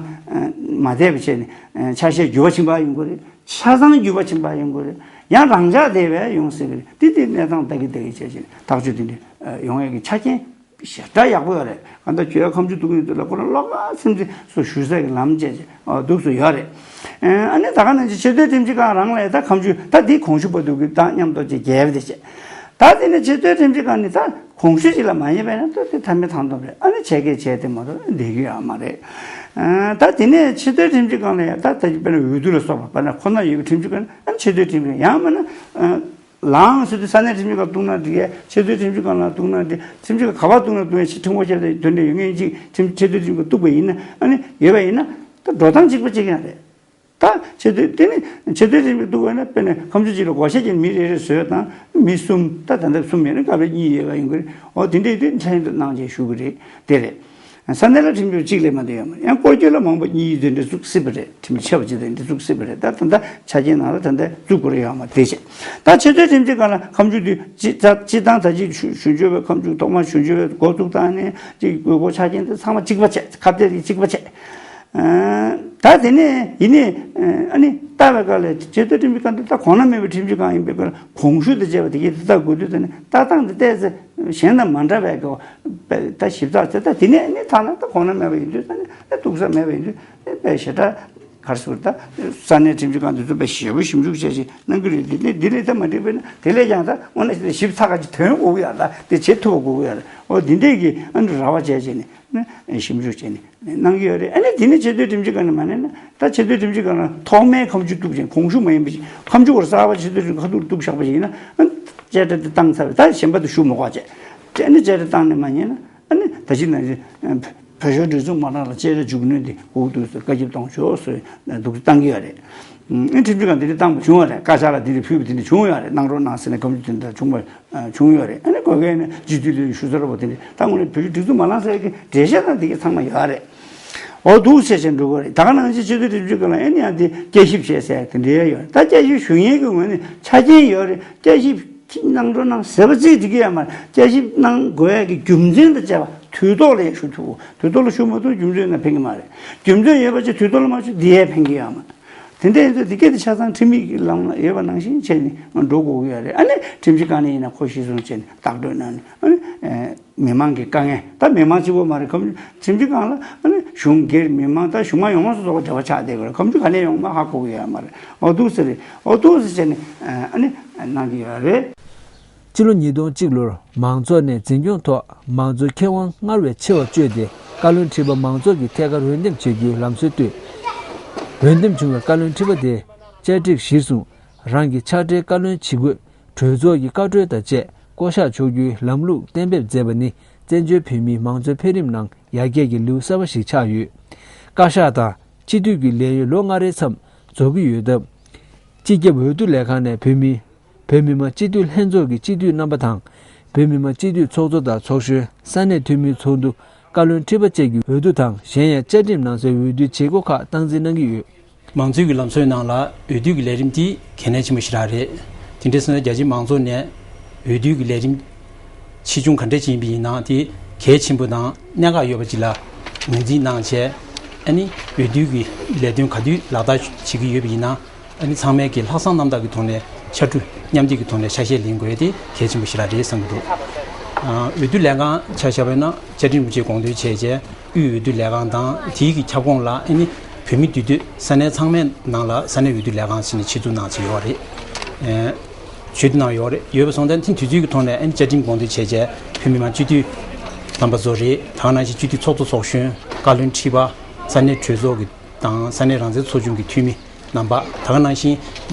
མ་བསྡད་པ་བྱས་ནས་ཆ་ཤས་འགྱུར་བ་ཕྱིན་པ་ཡོང་གི་རེད། ཆ་ཚང་འགྱུར་བ་ཕྱིན་པ་ཡོང་གི་རེད། ཡང་རང་འཇགས་བསྡད་པའི་ཡོང་སྲིད་ཀྱི་རེད། དེ་དེ་གནས་སྟངས་ལྟ་གི་ལྟ་གི་བྱས་བྱས་ཐག་གཅོད་དེ་འདྲ་ཡོང་ཡས་ཀྱི་ཆ་རྐྱེན། ཞེ་དྲག་ཡག་པོ་ཡོད་རེད། གང་ལྟར་ཁྱོད་ཁ་མཆུ་གཏུག་གི་ཡོད་དུས་ལ་ཁོ་རང་བློ་དགའ་ཚིམ་ཚིམ་སུ་ཞུ་ས་གི་ལམ་བཅས་ཀྱི་འདུག་སུ་ཡོད་རེད། ཨ་ནི་ད་ག་ནང་བཞིན་ཆེས་མཐོའི་ཁྲིམས་ཞིབ་ཁང་རང་ལ་ད་ཁ་མཆུ་ད་འདི་གོང་ཞུ་བ་འདུག་གི་ད་མཉམ་དུ་ཅིག་རྒྱལ་བ་དེ་བྱས། ད་དེ་ནས་ཆེས་མཐོའི་ཁྲིམས་ཞིབ་ཁང་ནི་ད་གོང་ཞུ་ཅིག་ལ་མ་ཡིན་པས་ན་ད་དེ་ཐ་མའི་ཐང་སྟོང་རེད། ཨ་ནི་བྱས་སྐད་བྱས་དེ་མ་གཏོགས་བསྡད་རྒྱུ་ཡོད་མ་རེད། ད་དེ་ནས་ཆེས་མཐོའི་ཁྲིམས་ཞིབ་ཁང་ལ་ཡང་ད་ད་ཅིག་དཔེར་ན་འོས་བསྡུ་ལ་སོགས་པ་དཔེར་ན་ཁོ་ན་ཡོད་པའི་ཁྲིམས་ཞིབ་ཁང་ཨ་ནི་ཆེས་མཐོའི་ཁྲིམས་ཞིབ་ཁང་ཡང་མིན་ན། ལའང་ཟེར་དུས་ས་གནས་ཁྲིམས་ཞིབ་ཁང་གཏུགས་ན་འགྲིག་གས། ཆེས་མཐོའི་ཁྲིམས་ཞིབ་ཁང་ལ་གཏུགས་ན་འགྲིག། ཁྲིམས་ཞིབ་ཁང་ག་པར་གཏུགས་ན་གཏུགས་ཡས་ཆེས་ཁྲིམས་དཔོན་ཆེ་དོན་འགྲིག་ཡོད་མཁན་གཅིག་ཁྲིམས་ཆེས་མཐོའི་ཁྲིམས་ཞིབ་ཁང་གཏུགས་པ་ཡིན་ན་ཨ་ནི་ཡོད་པ་ཡིན་ན་ད་འགྲོ་སྟངས་གཅིག་པ་གཅིག་རྐྱང་རེད། ད་ཆེས་མཐོའི་དེ་ནི་ཆེས་མཐོའི་ཁྲིམས་ཞིབ་གཏུགས་པ་ན་དཔེར་ན་ཁ་མཆུ་གཅིག་ལ་བགོ་བཤའ་བྱས་མི་རེ་རེ་བཟོས་དང་མི་གསུམ་ད་ད་ལྟ་གསུམ་ཡོད་ན་སྐབས་རེ་གཉིས་ཡོད་པ་ཡིན་གྱི་རེད། འོ་དེ་འདྲས་དེ་ཚན་རིག་གནང་བྱས་ཞུ་གི་རེད། དེ་རེད། ས་གནས་ལ་ཁྲིམས་ཞིབ་གཅིག་ལས་མ་འདས་ཡོད་མ་རེད། ཡང་སྐོར་སྐྱོད་ལ་མང་པོ་གཉིས་དེ་འདྲ་བཙུགས་སྲིད་པ་རེད། ཁྲིམས་ཆེ་བ་ཅིག་དེ་འདྲ་བཙུགས་སྲིད་པ་རེད། ད་ད་ལྟ་ཆ་རྐྱེན་ནང་ལ་ད་ལྟ་བཙུགས་དགོས་རེད་ཡོད་མ་རེད་དེ་བྱས། ད་ཆེས་མཐོའི་ཁྲིམས་ཞིབ་ཁང་ལ་ཁ་མཆུ་དུས་སྤྱི་ད་སྤྱི་བཏང་ད་ཅི་ཞུ་ཞུ་འཇོག་པའི་ཁ་མཆུ་ཐོག་མ་ཞུ་འཇོག་པའི་འགོ་བཙུགས་སྟངས་ནས་ཅིག་དགོས་མཁོ་ཆ་རྐྱེན་དེ་ཚང་མ་གཅིག་པ་བྱས། ཁ་གཏད་དེ་གཅིག་པ་བྱས། ད་དེ་ནས་ཡིན་ནས་ཨ་ནི་ལྟ་བའི་སྐབས་ལ་ཆེས་མཐོའི་ཁྲིམས་ཞིབ་ཁང་དེ་ད་གོང་ན་མེད་པའི་ཁྲིམས་ཞིབ་ཁང་ཡིན་པའི་སྐབས་ལ་གོང་ཞུ་དེ་བྱས་པ་དེ་གས་དེ་ལྟ་དགོས་དུས་ད་ནི་ལྟ་སྟངས་དེ་ཏོག་ཙམ་གཞན་དང་མ་འདྲ་བའི་སྐབས་ད་ཞིབ་ཚགས་བྱས། ད་དེ་ནས་ཨ་ནི་ཐ་ན་ད་གོང་ན་མེད་པ་ཡིན་དུས་ད་ནི་ད་གཏུགས་ས་མེད་པ་ཡིན་དུས་ད་དཔེ་ཞེ་དྲག་ག་རེ་ཟེར་ད་ས་གནས་ཁྲིམས་ཞིབ་ཁང་དེ་ཚོ་དཔེ་ཞེ་པོ་ཞིབ་འཇུག་བྱས་ཤིག་གནང་གི་རེད། དེ་ནས་དེ་ལས་ད་མ་འགྲིག་པས་ན་དེ་ལས་ཀྱང་ད་དངོས་གནས་ཞིབ་ཚགས་ཀ་ཅིག་ཐོན་དགོས་ཀྱི་ཡོད་རེད། ད་དེ་བྱེད་ཐུབ་པ་དགོས་ཀྱི་ཡོད་རེད། འོ་དེ་འདྲས་ཀྱི་ཨ་ནི་ར་བ་བྱས་བྱས་ནས། ཞིབ་འཇུག་བྱས་ནས་གནང་གི་ཡོད་རེད། ཨ་ནི་དེ་ནི་ཆེས་མཐོའི་ཁྲིམས་ཞིབ་ཁང་ནས་མ་གནང་ན་ད་ཆེས་མཐོའི་ཁྲིམས་ཞིབ་ཁང་ལ་ཐོག་མའི་ཁ་མཆུ་གཏུགས་ཅིང་གོང་ཞུ་མ་ཡིན་པ་ཞིག་ཁ་མཆུ་བར་གསར་པ་ཆེས་མཐོའི་ཁྲིམས་ཁ་ཐུག་གཏུགས་བཞག་པ་ཞིག་ཡིན་ན་ཨ་ནི་བཅད་ཁྲ་དེ་བཏང་ཚར་བས་ད་གཞན་པ་དེ་ཞུ་མི་དགོས་བྱས། དེ་ནི་བཅད་ཁྲ་བཏང་ནས་མ་ཉན་ན་ཨ་ནི་ད་ཅི་ན་བོད་ཤོར་སྒྲིག་འཛུགས་མ་ལག་ལ་བཅད་ཁྲ་འཇུག་ནུས་དེ་དགོས་འདུག་ཟེར་བཀའ་ཁྱབ་གཏོང་ཆོག་ཟེར་འདུག་བཏང་གི་ཡོད་རེད། ཨ་ནི་ཁྲིམས་ཞིབ་ཁང་དེ་འདྲ་བཏང་པ་བྱུང་བ་རེད། བཀའ་ཤག་ལ་དེ་འདྲ་ཕུལ་བ་དེ་འདྲ་བྱུང་ཡོད་རེད། གནང་རོགས་གནང་ཟེར་ནས་ཁ་མཆུ་དེ་འདྲ་བྱུང་བ། བྱུང་ཡོད་རེད། ཨ་ནི་དགོས་གལ་ནི་སྤྱི་འཐུས་ལ་ཞུ་ས་རོགས་པ་དེ་འདྲ་ད་དངོས་གནས་བོད་ཀྱི་སྒྲིག་འཛུགས་མ་ལངས་ས་ཀྱི་འགྲེལ་བཤད་དང་དེ་གའི་ཚང་མ་ཡོད་རེད། འོ་འདུག་ཟེར་བྱས་འགྲོ་དགོས་རེད། ད་ག་ནང་བཞིན་སྤྱི་འཐུས་སྒྲིག་འཛུགས་ཀྱི་ལ་ཨེ་ནི་ཡང་དེ་དཔྱད་ཞིབ་བྱས་ཟེར་དེ་འདྲ་ཡོད་རེད། ད་དཔྱད་ཞིབ་ཞུ་མཁན་གྱི་ངོས་ནས་ཆ་རྐྱེན་ཡོད་རེད། དཔྱད་ཞིབ་གནང་རོགས་གནང་ཟེར་བ་ཙིག་འགྲིག་གི་ཡོད་མ་རེད། དཔྱད་ཞིབ་གནང་དགོས་ཡ་གི་རྒྱུ་མཚན་དང་བཅས་པ་དུས་ཐོག་ལ་ཡང་ཞུ་ཐུབ། དུས་ཐོག་ལ་ཞུ་མ་ཐུབ་རྒྱུ་མཚན་ན་ཕན་གི་མ་རེད། རྒྱུ་མཚན་ཡོད་པ་ཅིག་དུས་ཐོག་ལ་མ་ཞུ་དེ་ཡས་ཕན་གི་ཡོད་མ་རེད། དེ་འདྲ་ཡིན་ཙང་དེ་སྐད་དེ་ཆ་ཚང་ཁྲིམས་ཡིག་གི་ལམ་ལ་ཡོད་པ་ནང་བཞིན་བྱས་ནས་འགྲོ་དགོས་ཀྱི་ཡོད་རེད། ཨ་ནི་ཁྲིམས་ཞིབ་ཁང་ནས་ཡིན་ན་ཁོ་གཞི་བཟུང་བྱས་ནས་ལྟག་སྤྲོད་གནང་ནས་ཨ་ནི་མི་མང་གི་དཀའ་ངལ་ད་མི་མང་གཅིག་པོ་མ་རེད། ཁམས་ཁྲིམས་ཞིབ་ཁང་ལ་ཨ་ནི་གཞུང་སྒེར་མི་མང་ད་གཞུང་མང་ཡོངས་སུ་རྫོགས་པ་འབྲེལ་བ་ཆགས་བསྡད་ཀྱི་རེད། ཁམས་ཆུ་ག་ནས་ཡོང་མ་ཧ་གོ་གི་ཡོད་མ་རེད། འོ་འདུག་ཟེར་རེད། འོ་འདུག་ཟེར་བྱས་ནས་ཨ་ནི་གནང་གི་ཡོད་རེད། སྤྱི་ལོ་ཉིས་སྟོང་གཅིག་ལོར་མང་ཚོགས་ནས་འཛིན་སྐྱོང་ཐོག་མང་གཙོའི་ཁེ་དབང་སྔར་བས་ཆེ་བར་བཅོས་ཏེ་བཀའ་བློན་ཁྲི་པ་མང་ཚོགས་ཀྱིས་ཐད་ཀར་འོས་འདེམས་བྱེད་རྒྱུའི་ལམ་སྲོལ་བཏོད། འོས་འདེམས་བྱུང་བའི་བཀའ་བློན་ཁྲི་པ་དེ་བཅའ་སྒྲིག་གཞིར་བཟུང་རང་གི་ཕྱག་སྦྲེལ་བཀའ་བློན་ཇི་དགོས་གྲོས་ཚོགས་ཀྱི་བཀའ་འཁྲོལ་དང་བཅས་བསྐོ་གཞག་ཆོག་རྒྱུའི་ལམ་ལུགས་གཏན་འབེབས་མཛད་པ་ནི་བཙན་བྱོལ་བོད་མིའི་མང་གཙོའི་འཕེལ་རིམ་ནང་ཡར་རྒྱས་ཀྱི་ལེའུ་གསར་པ་ཞིག་ཆགས་ཡོད། བཀའ་ཤག་དང་སྤྱི་འཐུས་ཀྱི་ལས་ཡུན་ལོ་ལྔ་རེའི་མཚམས་རྫོགས་ཀྱི་ཡོད་སྟབས། སྤྱི་ཁྱབ་འོས་བསྡུ་ལས་ཁང་ནས་བོད་མི། བོད་མི་མང་སྤྱི་འཐུས་ལྷན་ཚོགས་ཀྱི་སྤྱི་འཐུས་རྣམ་པ་དང་། བོད་མི་མང་སྤྱི་འཐུས་ཚོགས་གཙོ་དང་ཚོགས་གཞོན། ས་གནས་འཐུས་མིའི་ཚོགས་འདུ། བཀའ་བློན་ཁྲི་པ་བཅས་ཀྱི་འོས་བསྡུ་དང་གཞན་ཡང་བཅའ་ཁྲིམས་ནང་གསལ་འོས་བསྡུའི་བྱེད་སྒོ་ཁག་སྟངས་འཛིན་གནང་གི་ཡོད། མང་གཙོའི་གི་ལམ་སྲོལ་ནང་ལ་འོས་བསྡུ་གི་ལས་རིམ་དེ་གལ་གནད་ཆེན་པོ་ཞིག་རང་རེད། དེ་འདྲ་སོང་ཙང་རྒྱ་ཆེའི་མང་ཚོགས་ནས་འོས་བསྡུ་གི་ལས་རིམ་ཆེ་ཆུང་ག་འདྲ་ཅིག་ཡིན་པ་ཡིན་ནའང་དེ་གལ་ཆེན་པོ་དང་གནད་འགག་ཡོད་པ་ཅིག་ལ་ངོས་འཛིན་གནང་བྱས། ཨ་ནི་འོས་བསྡུ་གི་ལས་དོན་ག་དུས་ལག་བསྟར་བྱེད་ཀྱི་ཡོད་པ་ཡིན་ན། ཨ་ནི་ཚང་མས་ཀྱི་ལྷག་བསམ་རྣམ་དག་གི་ཐོག་ནས་ཕྱར་གྲུ་མཉམ་འདེགས་ཀྱི་ཐོག་ནས་ཆ་ཤས་ལེན་དགོས་དེ་གལ་ཆེན་པོ་ཞིག་རང་རེད་བསམ་གྱི་འདུག་ཨ། འོས་བསྡུ་ལས་ཁང་ཆ་བཞག་པ་ཡིན་ན་བཅའ་ཁྲིམས་དྲུང་ཆེས་དགོངས་དོན་བྱས་རྗེས་དབུས་འོས་བསྡུ་ལས་ཁང་དང་དེའི་གི་ཁྱབ་ཁོངས་ལ་ཨ་ནི་བོད་མི་འདུས་སྡོད་ས་གནས་ཚང་མའི་ནང་ལ་ས་གནས་འོས་བསྡུ་ལས་ཁང་ཟེར་ནས་ཆེད་འཛུགས་གནང་བྱས་ཡོད་རེད། ཨ། ཆེད་འཛུགས་གནང་ཡོད་རེད། ཡོད་པ་སོང་ཙང་དེ་དུས་ཚོད་ཀྱི་ཐོག་ནས་ཨ་ནི་བཅའ་ཁྲིམས་དགོངས་དོན་བྱས་རྗེས་བོད་མི་མང་སྤྱི་འཐུས་རྣམ་པ་ཚོ་རེད། ད་ག་ནང་བཞིན་སྤྱི་འཐུས་ཚོགས་གཙོ་ཚོགས་གཞོན། བཀའ་བློན་ཁྲི་པ། ས་གནས་གྲོས་ཚོགས་ཀྱི་དང་ས་གནས་རང་བཙན་ཚོགས་ཆུང་གི་འཐུས་མི་རྣམ་པ། ད་ག་ནང་བཞིན་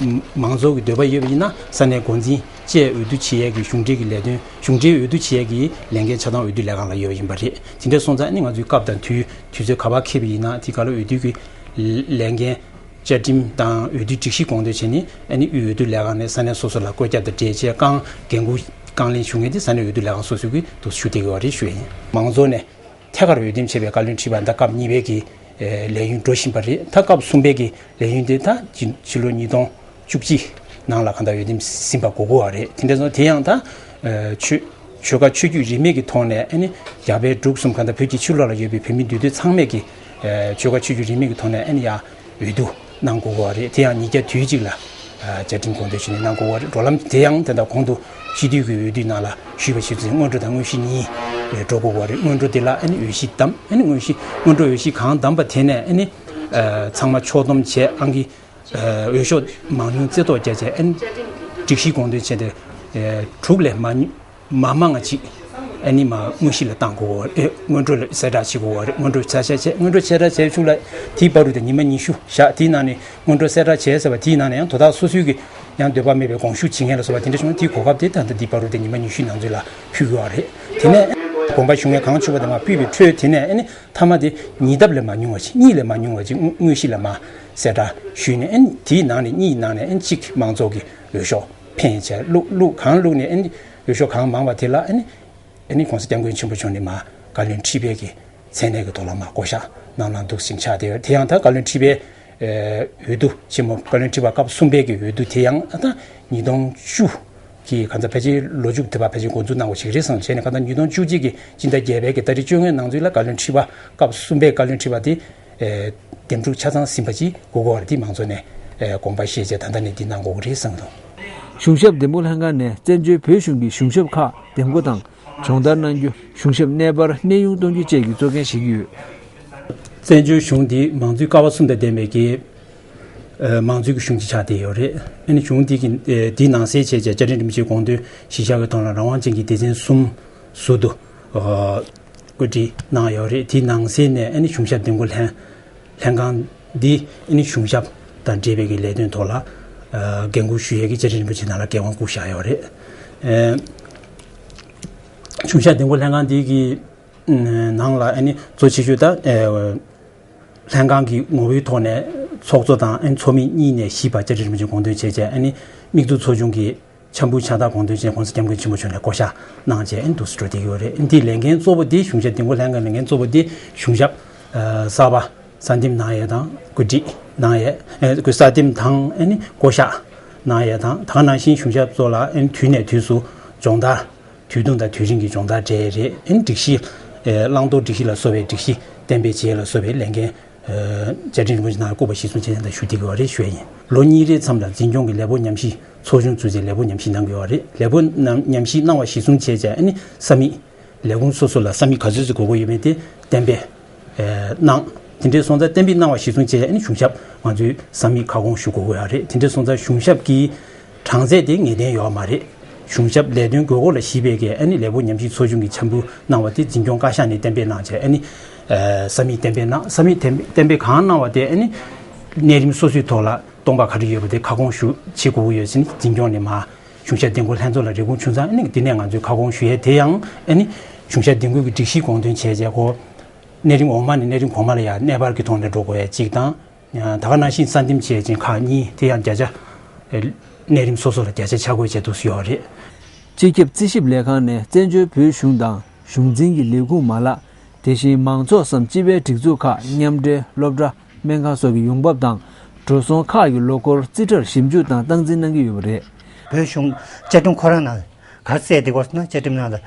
མང་ཚོགས་ཀྱི་འདོད་པ་ཡོད་པ་ཡིན་ན་ས་གནས་འགོ་འཛིན་བཅས་འོས་བསྡུ་བྱེད་ཡས་ཀྱི་གཞུང་འབྲེལ་གྱི་ལས་དོན། གཞུང་འབྲེལ་འོས་བསྡུ་བྱེད་ཡས་ཀྱི་ལས་འགན་ཆ་ཚང་འོས་བསྡུ་ལས་ཁང་ལ་ཡོད་པ་ཡིན་པ་རེད། དེ་འདྲ་སོང་ཙང་ཨ་ནི་ང་ཚོའི་སྐབས་དང་དུས་དུས་ཚོད་ག་པར་འཁེལ་བ་ཡིན་ན་དེ་ག་ལ་འོས་བསྡུ་གི་ལས་འགན། བཅའ་ཁྲིམས་དང་འོས་བསྡུའི་སྒྲིག་གཞི་དགོངས་དོན་བྱས་ནས་ཨ་ནི་དབུས་འོས་བསྡུ་ལས་ཁང་ནས་ས་གནས་སོ་སོ་ལ་བཀོད་ཁྱབ་དང་འབྲེལ་བྱས་རྐང་འགན་འཁུར་རྐང་ལེན་ཞུ་མཁན་དེ་ས་གནས་འོས་བསྡུ་ལས་ཁང་སོ་སོ་གི་འདུག་ཞུ་བསྡད་ཀྱི་ཡོད་རེད་ཞུ་ཡ་ཡིན། མང་ཚོགས་ནས་ཐད་ཀར་འོས་འདེམས་བྱས་པའི་བཀའ་བློན་ཁྲི་པ་ད་སྐབས་གཉིས་པའི་གི་ལས་ཡུན་འགྲོ་བཞིན་པ་རེད། ད་སྐབས་གསུམ་པའི་གི་ལས་ཡུན་དེ་ད་ཕྱི་ཕྱི་ལོ་ཉིས་སྟོང་བཅུ་གཅིག་ནང་ལ་གང་ལྟར་འོས་འདེམས་ཟིན་པ་དགོས་ཀྱི་ཡོད་རེད། དེ་འདྲ་སོང་དེ་ཡང་ད་ཆོས་ཆོལ་ཁ་ཆོས་བརྒྱུད་རིས་མེད་ཀྱི་ཐོག་ནས་ཨ་ནི་རྒྱ་བལ་འབྲུག་གསུམ་གང་ལྟར་བོད་ཀྱི་ཕྱི་ལོགས་ལ་ཡོད་པའི་བོད་མི་འདུས་སྡོད་ཚང་མས་ཀྱི་ཆོལ་ཁ་ཆོས་བརྒྱུད་རིས་མེད་ཀྱི་ཐོག་ནས་ཨ་ནི་ཡ་འོས་བསྡུ་གནང་དགོས་ཀྱི་ཡོད་རེད། དེ་ཡང་ཉིས་བརྒྱ་དུས་གཅིག་ལ་ བཅའ་ཁྲིམས་དགོངས་དོན་ཞུས་ནས་གནང་དགོས་པ་རེད། འགྲོ་ལམ་དེ་ཡང་དེ་འདྲ་གོང་དུ་སྤྱི་འཐུས་ཀྱི་འོས་བསྡུའི་ནང་ལ་ཞུས་པ་བཞིན་དུ་སྔོན་འགྲོ་དང་དངོས་གཞི་གཉིས་འགྲོ་དགོས་པ་རེད། སྔོན་འགྲོ་དེ་ལ་ཨ་ནི་འོས་གཞི་བདམས། ཨ་ནི་དངོས་གཞི་སྔོན་འགྲོ་འོས་གཞི་གང་བདམས་པ་དེ་ནས་ཨ་ནི་ཚང་མ་ཕྱོགས་བསྡོམས་བྱས། ཨང་ཀི་འོས་ཤོག་མང་ཉུང་རྩིས་ཐོ་བརྒྱབ་བྱས། ཨ་ནི་སྒྲིག་གཞི་དགོངས་དོན་བྱས་ཏེ་དྲུག་ལས་མ་མ་མང་ང་ཅིག་ཨ་ནི་མ་དངོས་གཞི་ལ་བཏང་དགོས་པ་རེད། སྔོན་འགྲོ་ལ་གསལ་བསྒྲགས་བྱེད་དགོས་པ་རེད། སྔོན་འགྲོ་གསལ་བསྒྲགས་བྱས། སྔོན་འགྲོ་གསལ་བསྒྲགས་བྱས་ཤུགས་ལ་དེའི་བར་དུ་དེ་ཉི་མ་ཉི་ཤུ་བཞག་དེའི་ནང་ནས་སྔོན་འགྲོ་གསལ་བསྒྲགས་བྱས་ཟེར་བ་དེའི་ནང་ནས་ཡང་དོ་བདག་སོ་སོའི་གི་ཡང་འདོད་པ་མེད་པའི་དགོངས་ཞུ་བྱེད་མཁན་ལ་སོགས་པ་དེ་འདྲ་བྱུང་ན། དེའི་གོ་སྐབས་དེ་ད་ལྟ་འདི་བར་དུ་དེ་ཉི་མ་ཉི་ཤུའི་ནང་ཚུད་ལ་ཕུལ་དགོས་པ་རེད། དེ་ནས་དགོངས་པ་ཞུ་མཁན་གང་བྱུང་བ་དེ་མར་ཕུལ་བའི་ཁྲོད་དེ་ནས་ཨ་ནི་མཐའ་མ་དེ་ཉིས་ལྡབ་ལས་མ་ཉུང་བ་ཅིག་གཉིས་ལས་མ་ཉུང་བ་ཅིག་དངོས་དངོས་གཞི་ལ་མར་གསལ་བསྒྲགས་ཞུས་ནས། ཨ་ནི་དེའི་ནང་ནས་གཉིས་ནང་ནས་ཨ་ནི་གཅིག་མང་ཚོགས་ཀྱི་འོས་ཤོག་འཕེན་བྱས་བླུགས། བླུགས་གང་བླུགས་ནས་ཨ་ནི་འོས་ཤོག་གང་མང་བ་དེ་ལ་ཨ་ནི་ཨ་ནི་༸གོང་ས་༸སྐྱབས་མགོན་ཆེན་པོ་མཆོག་ནས་མར་བཀའ་བློན་ཁྲི་པའི་གི་མཚན་གནས་ཀྱི་ཐོག་ལ་མར་བསྐོ་བཞག་གནང་གནང་འདུག་ཟིན་ཆགས་བསྡད་ཡོད། དེ་ཡང་ད་བཀའ་བློན་ཁྲི་པའི་འོས་བསྡུ་ཆེན་མོ། བཀའ་བློན་ཁྲི་པ་སྐབས་གསུམ་པའི་གི་འོས་བསྡུ་དེ་ཡང་ད་ཉིས་སྟོང་བཅུ་གི་ག་ཚོད་ཕལ་ཆེར་ལོ་མཇུག་དེ་བར་ཕལ་ཆེར་འགོ་འཛུགས་གནང་བ་ཞིག་རེད་བསམ་བྱས་ནས། གང་ལྟར་ཉིས་སྟོང་བཅུ་གཅིག་གི་སྤྱི་ཟླ་བརྒྱད་པའི་གི་ཏ་རིག་བཅོ་ལྔའི་ནང་ཚུད་ལ་བཀའ་བློན་ཁྲི་པ་སྐབས་གསུམ་པའི་བཀའ་བློན་ཁྲི་པ་དེ་འདེམས་སྒྲུག་ཆ་ཚང་ཟིན་པ་ཅིག་དགོས་ཀྱི་ཡོད་རེད། དེ་མང་ཚོགས་ནས་དགོངས་པ་བཞེས་བྱས་ད་ལྟ་ནས་འདི་གནང་དགོས་ཀྱི་རེད་བསམ་གྱི་འདུག། གཞུང་ཞབས་འདེམས་བསྐོ་ལྷན་ཁང་ནས་བཙན་བྱོལ་བོད་གཞུང་གི་གཞུང་ཞབས་ཁག་འདེམས་བསྐོ་དང་། སྦྱོང་བརྡར་གནང་རྒྱུ། གཞུང་ཞབས་གནས་སྤར་གནས་དབྱུང་གཏོང་རྒྱུ་བཅས་ཀྱི་གཙོ་འགན་བཞེས་ཀྱི་ཡོད། བཙན་བྱོལ་གཞུང་འདི་མང་གཙོའི་ཀ་བ་གསུམ་དང་ལྡན་པའི་གི་མང་གཙོའི་གི་གཞུང་ཅིག་ཆགས་བསྡད་ཡོད་རེད། ཨ་ནི་གཞུང་འདི་གི་དེའི་ནང་གསེས་བྱས་བྱས་བཅའ་ཁྲིམས་རིན་པོ་ཆེའི་དགོངས་དོན་གཞིར་བཞག་གི་ཐོག་ལ་རང་དབང་ཅན་གྱི་སྡེ་ཚན་གསུམ་ཟུར་དུ་བཀོད་སྒྲིག་གནང་ཡོད་རེད། དེའི་ནང་གསེས་ནས་ཨ་ནི་གཞུང་ཞབས་འདེམས་བསྐོ་ལྷན་ལྷན་ཁང་འདི་ཨ་ནི་གཞུང་ཞབས་དང་འབྲེལ་བའི་གི་ལས་དོན་ཐོག་ལ་འགན་འཁུར་ཞུ་ཡས་ཀྱི་བཅའ་ཁྲིམས་རིན་པོ་ཆེ་ནང་ལ་འགན་དབང་བསྐུར་བཞག་ཡོད་རེད། གཞུང་ཞབས་འདེམས་བསྐོ་ལྷན་ཁང་འདི་གི་ནང་ལ་ཨ་ནི་གཙོ་ཆེ་ཤོས་ད་ལྷན་ཁང་གི་ངོ་བོའི་ཐོག་ནས་ཚོགས་གཙོ་དང་ཨ་ནི་ཚོགས་མི་གཉིས་ནས་བཞི་བར་བཅའ་ཁྲིམས་རིན་པོ་ཆེ་དགོངས་དོན་བྱས་བྱས། ཨ་ནི་དམིགས་འཛུགས་ཚོགས་ཆུང་གི་འཆམ་འབུལ་ཕྱག་རྟགས་དགོངས་དོན་བྱས་༸གོང་ས་༸སྐྱབས་མགོན་ཆེན་པོ་མཆོག་ནས་བསྐོ་བཞག་གནང་བྱས་ཨ་ནི་འདུག་སེ་འགྲོ་བསྡད་ཀྱི་ཡོད་རེད། ཨ་ནི་དེའི་ལས་འགན་གཙོ་བོ་དེ་གཞུང་ཞབས་འདེམས་བསྐོ་ལྷན་ཁང་ལས་འགན་གཙོ་བོ་དེ་གཞུང་ཞབས་གསར་པ་གསར་འདེམས་གནང་ཡས་དང་། བཀོད་སྒྲིག་གནང་ཡས། ཨ་ནི་གསར་འདེམས་དང་ཨ་ནི་བསྐོ་བཞག་གནང་ཡས་དང་། ད་ག་ནང་བཞིན་གཞུང་ཞབས་ཚོ་ལ་ཨ་ནི་དུས་ནས་དུས་སུ་སྦྱོང་བརྡར། དུས་ཐུང་དང་དུས་རིང་གི་སྦྱོང་བརྡར་སྤྲད་རེད། ཨ་ནི་སྒྲིག་གཞི་བླང་དོར་སྒྲིག་གཞི་ལ་སོགས་པའི་སྒྲིག་གཞི་གཏན་འབེབས་བྱེད་ལ་སོགས་པའི་ལས་འགན་བཅའ་ཁྲིམས་རིན་པོ་ཆེ་ནང་བཀོད་པ་གཞིར་བཟུང་བྱས་ནས་ད་ཞུ་བསྡད་ཀྱི་ཡོད་རེད་ཞུ་ཡ་ཡིན། ལོ་གཉིས་རེའི་མཚམས་ལ་འཛིན་སྐྱོང་གི་ལས་སྦོ་ཉམས་ཞིབ་ཚོགས་ཆུང་བཙུགས་ཏེ་ལས་སྦོ་ཉམས་ཞིབ་གནང་གི་ཡོད་རེད། ལས་སྦོ་ཉམས་ཞིབ་གནང་བ་གཞིར་བཟུང་བྱས་བྱས་ཨ་ནི་ས་མིག་ལས་ཁུངས་སོ་སོ་ལ་ས་མིག་ག་ཚོད་ཙམ་དགོས་ཀྱི་ཡོད་མེད་དེ་གཏན་འབེབས་གནང་། དེ་འདྲའི་སོང་ཙང་གཏན་འབེབས་གནང་བ་གཞིར་བཟུང་བྱས་ཨ་ནི་གཞུང་ཞབས་ང་ཚོའི་ས་མིག་ཁ་སྐོང་ཞུ་དགོས་ཀྱི་ཡོད་རེད། དེ་འདྲའི་སོང་ཙང་གཞུང་ཞབས་ཀྱི་གྲངས་ཚད་དེ་ངེས་གཏན་ཡོད་མ་རེད། གཞུང་ཞབས་ལས་དོན་དགོས་མཁོ་ལ་གཞིགས་པའི་གི་ཨ་ནི་ལས་སྦོ་ཉམས་ཞིབ་ཚོགས་ཆུང་གི་འཆམ་འབུལ་གནང་བ་དེ་འཛིན་སྐྱོང་བཀའ་ཤག་ནས་གཏན་འབེབས་གནང་བྱས། ཨ་ནི་ས་མིག་གཏན་འབེབས་གནང་། ས་མིག་གཏན་འབེབས་གཏན་འབེབས་གང་གནང་བ་དེ་ཨ་ནི་གནས་རིམ་སོ་སོའི་ཐོག་ལ་སྟོང་པ་ག་རེ་ཡོད་པ་དེ་ཁ་སྐོང་ཞུ་བྱེད་དགོས་ཀྱི་ཡོད་ཟེར་ནས་འཛིན་སྐྱོང་ནས་མར་གཞུང་ཞབས་འདེམས་བསྐོ་ལྷན་ཚོགས་ལ་རེ་སྐུལ་བྱུང་ཙང་། ཨ་ནི་འདི་ནས་ང་ཚོས་ཁ་སྐོང་ཞུ་ཡས་དེ་ཡང་ཨ་ནི་གཞུང་ཞབས་འདེམས་བསྐོ་གི་སྒྲིག་གཞིའི་དགོངས་དོན་བྱས་བྱས་ཁོ་གནས་རིམ་འོག་མ་ནས་གནས་རིམ་གོང་མ་ལ་ཡང་གནས་སྤར་གྱི་ཐོག་ནས་འགྲོ་དགོས་ཡས་གཅིག་དང་། ད་ག་ནང་བཞིན་གསར་འདེམས་བྱས་ཅིང་ཁག་གཉིས་དེ་ཡང་བརྒྱ་ཆ། གནས་རིམ་སོ་སོ་ལ་བརྒྱ་ཆ་ཆ་བགོས་བྱས་འདུག་སེ་ཡོད་རེད། སྤྱི་ཁྱབ་རྩིས་ཞིབ་ལས་ཁང་ནས་བཙན་བྱོལ་བོད་གཞུང་དང་གཞུང་འཛིན་གྱི་ལས་ཁུངས་མ་ལག་དེ་བཞིན་མང་ཚོགས་སམ་སྤྱི་པའི་སྒྲིག་འཛུགས་ཁག་མཉམ་འབྲེལ་སློབ་གྲྭ་སྨན་ཁང་སོགས་ཀྱི་ཡོང་འབབ་དང་འགྲོ་སོང་ཁག་གི་ལོ་འཁོར་རྩིས་ཁྲར་ཞིབ་འཇུག་དང་སྟངས་འཛིན་གནང་གི་ཡོད་པ་རེད། བོད་གཞུང་བཅའ་ཁྲིམས་ཁོ་རང་ནང་ག་རེ་གསལ་འདུག་ཟེར་ན། བཅའ་ཁྲིམས་ནང་ལ་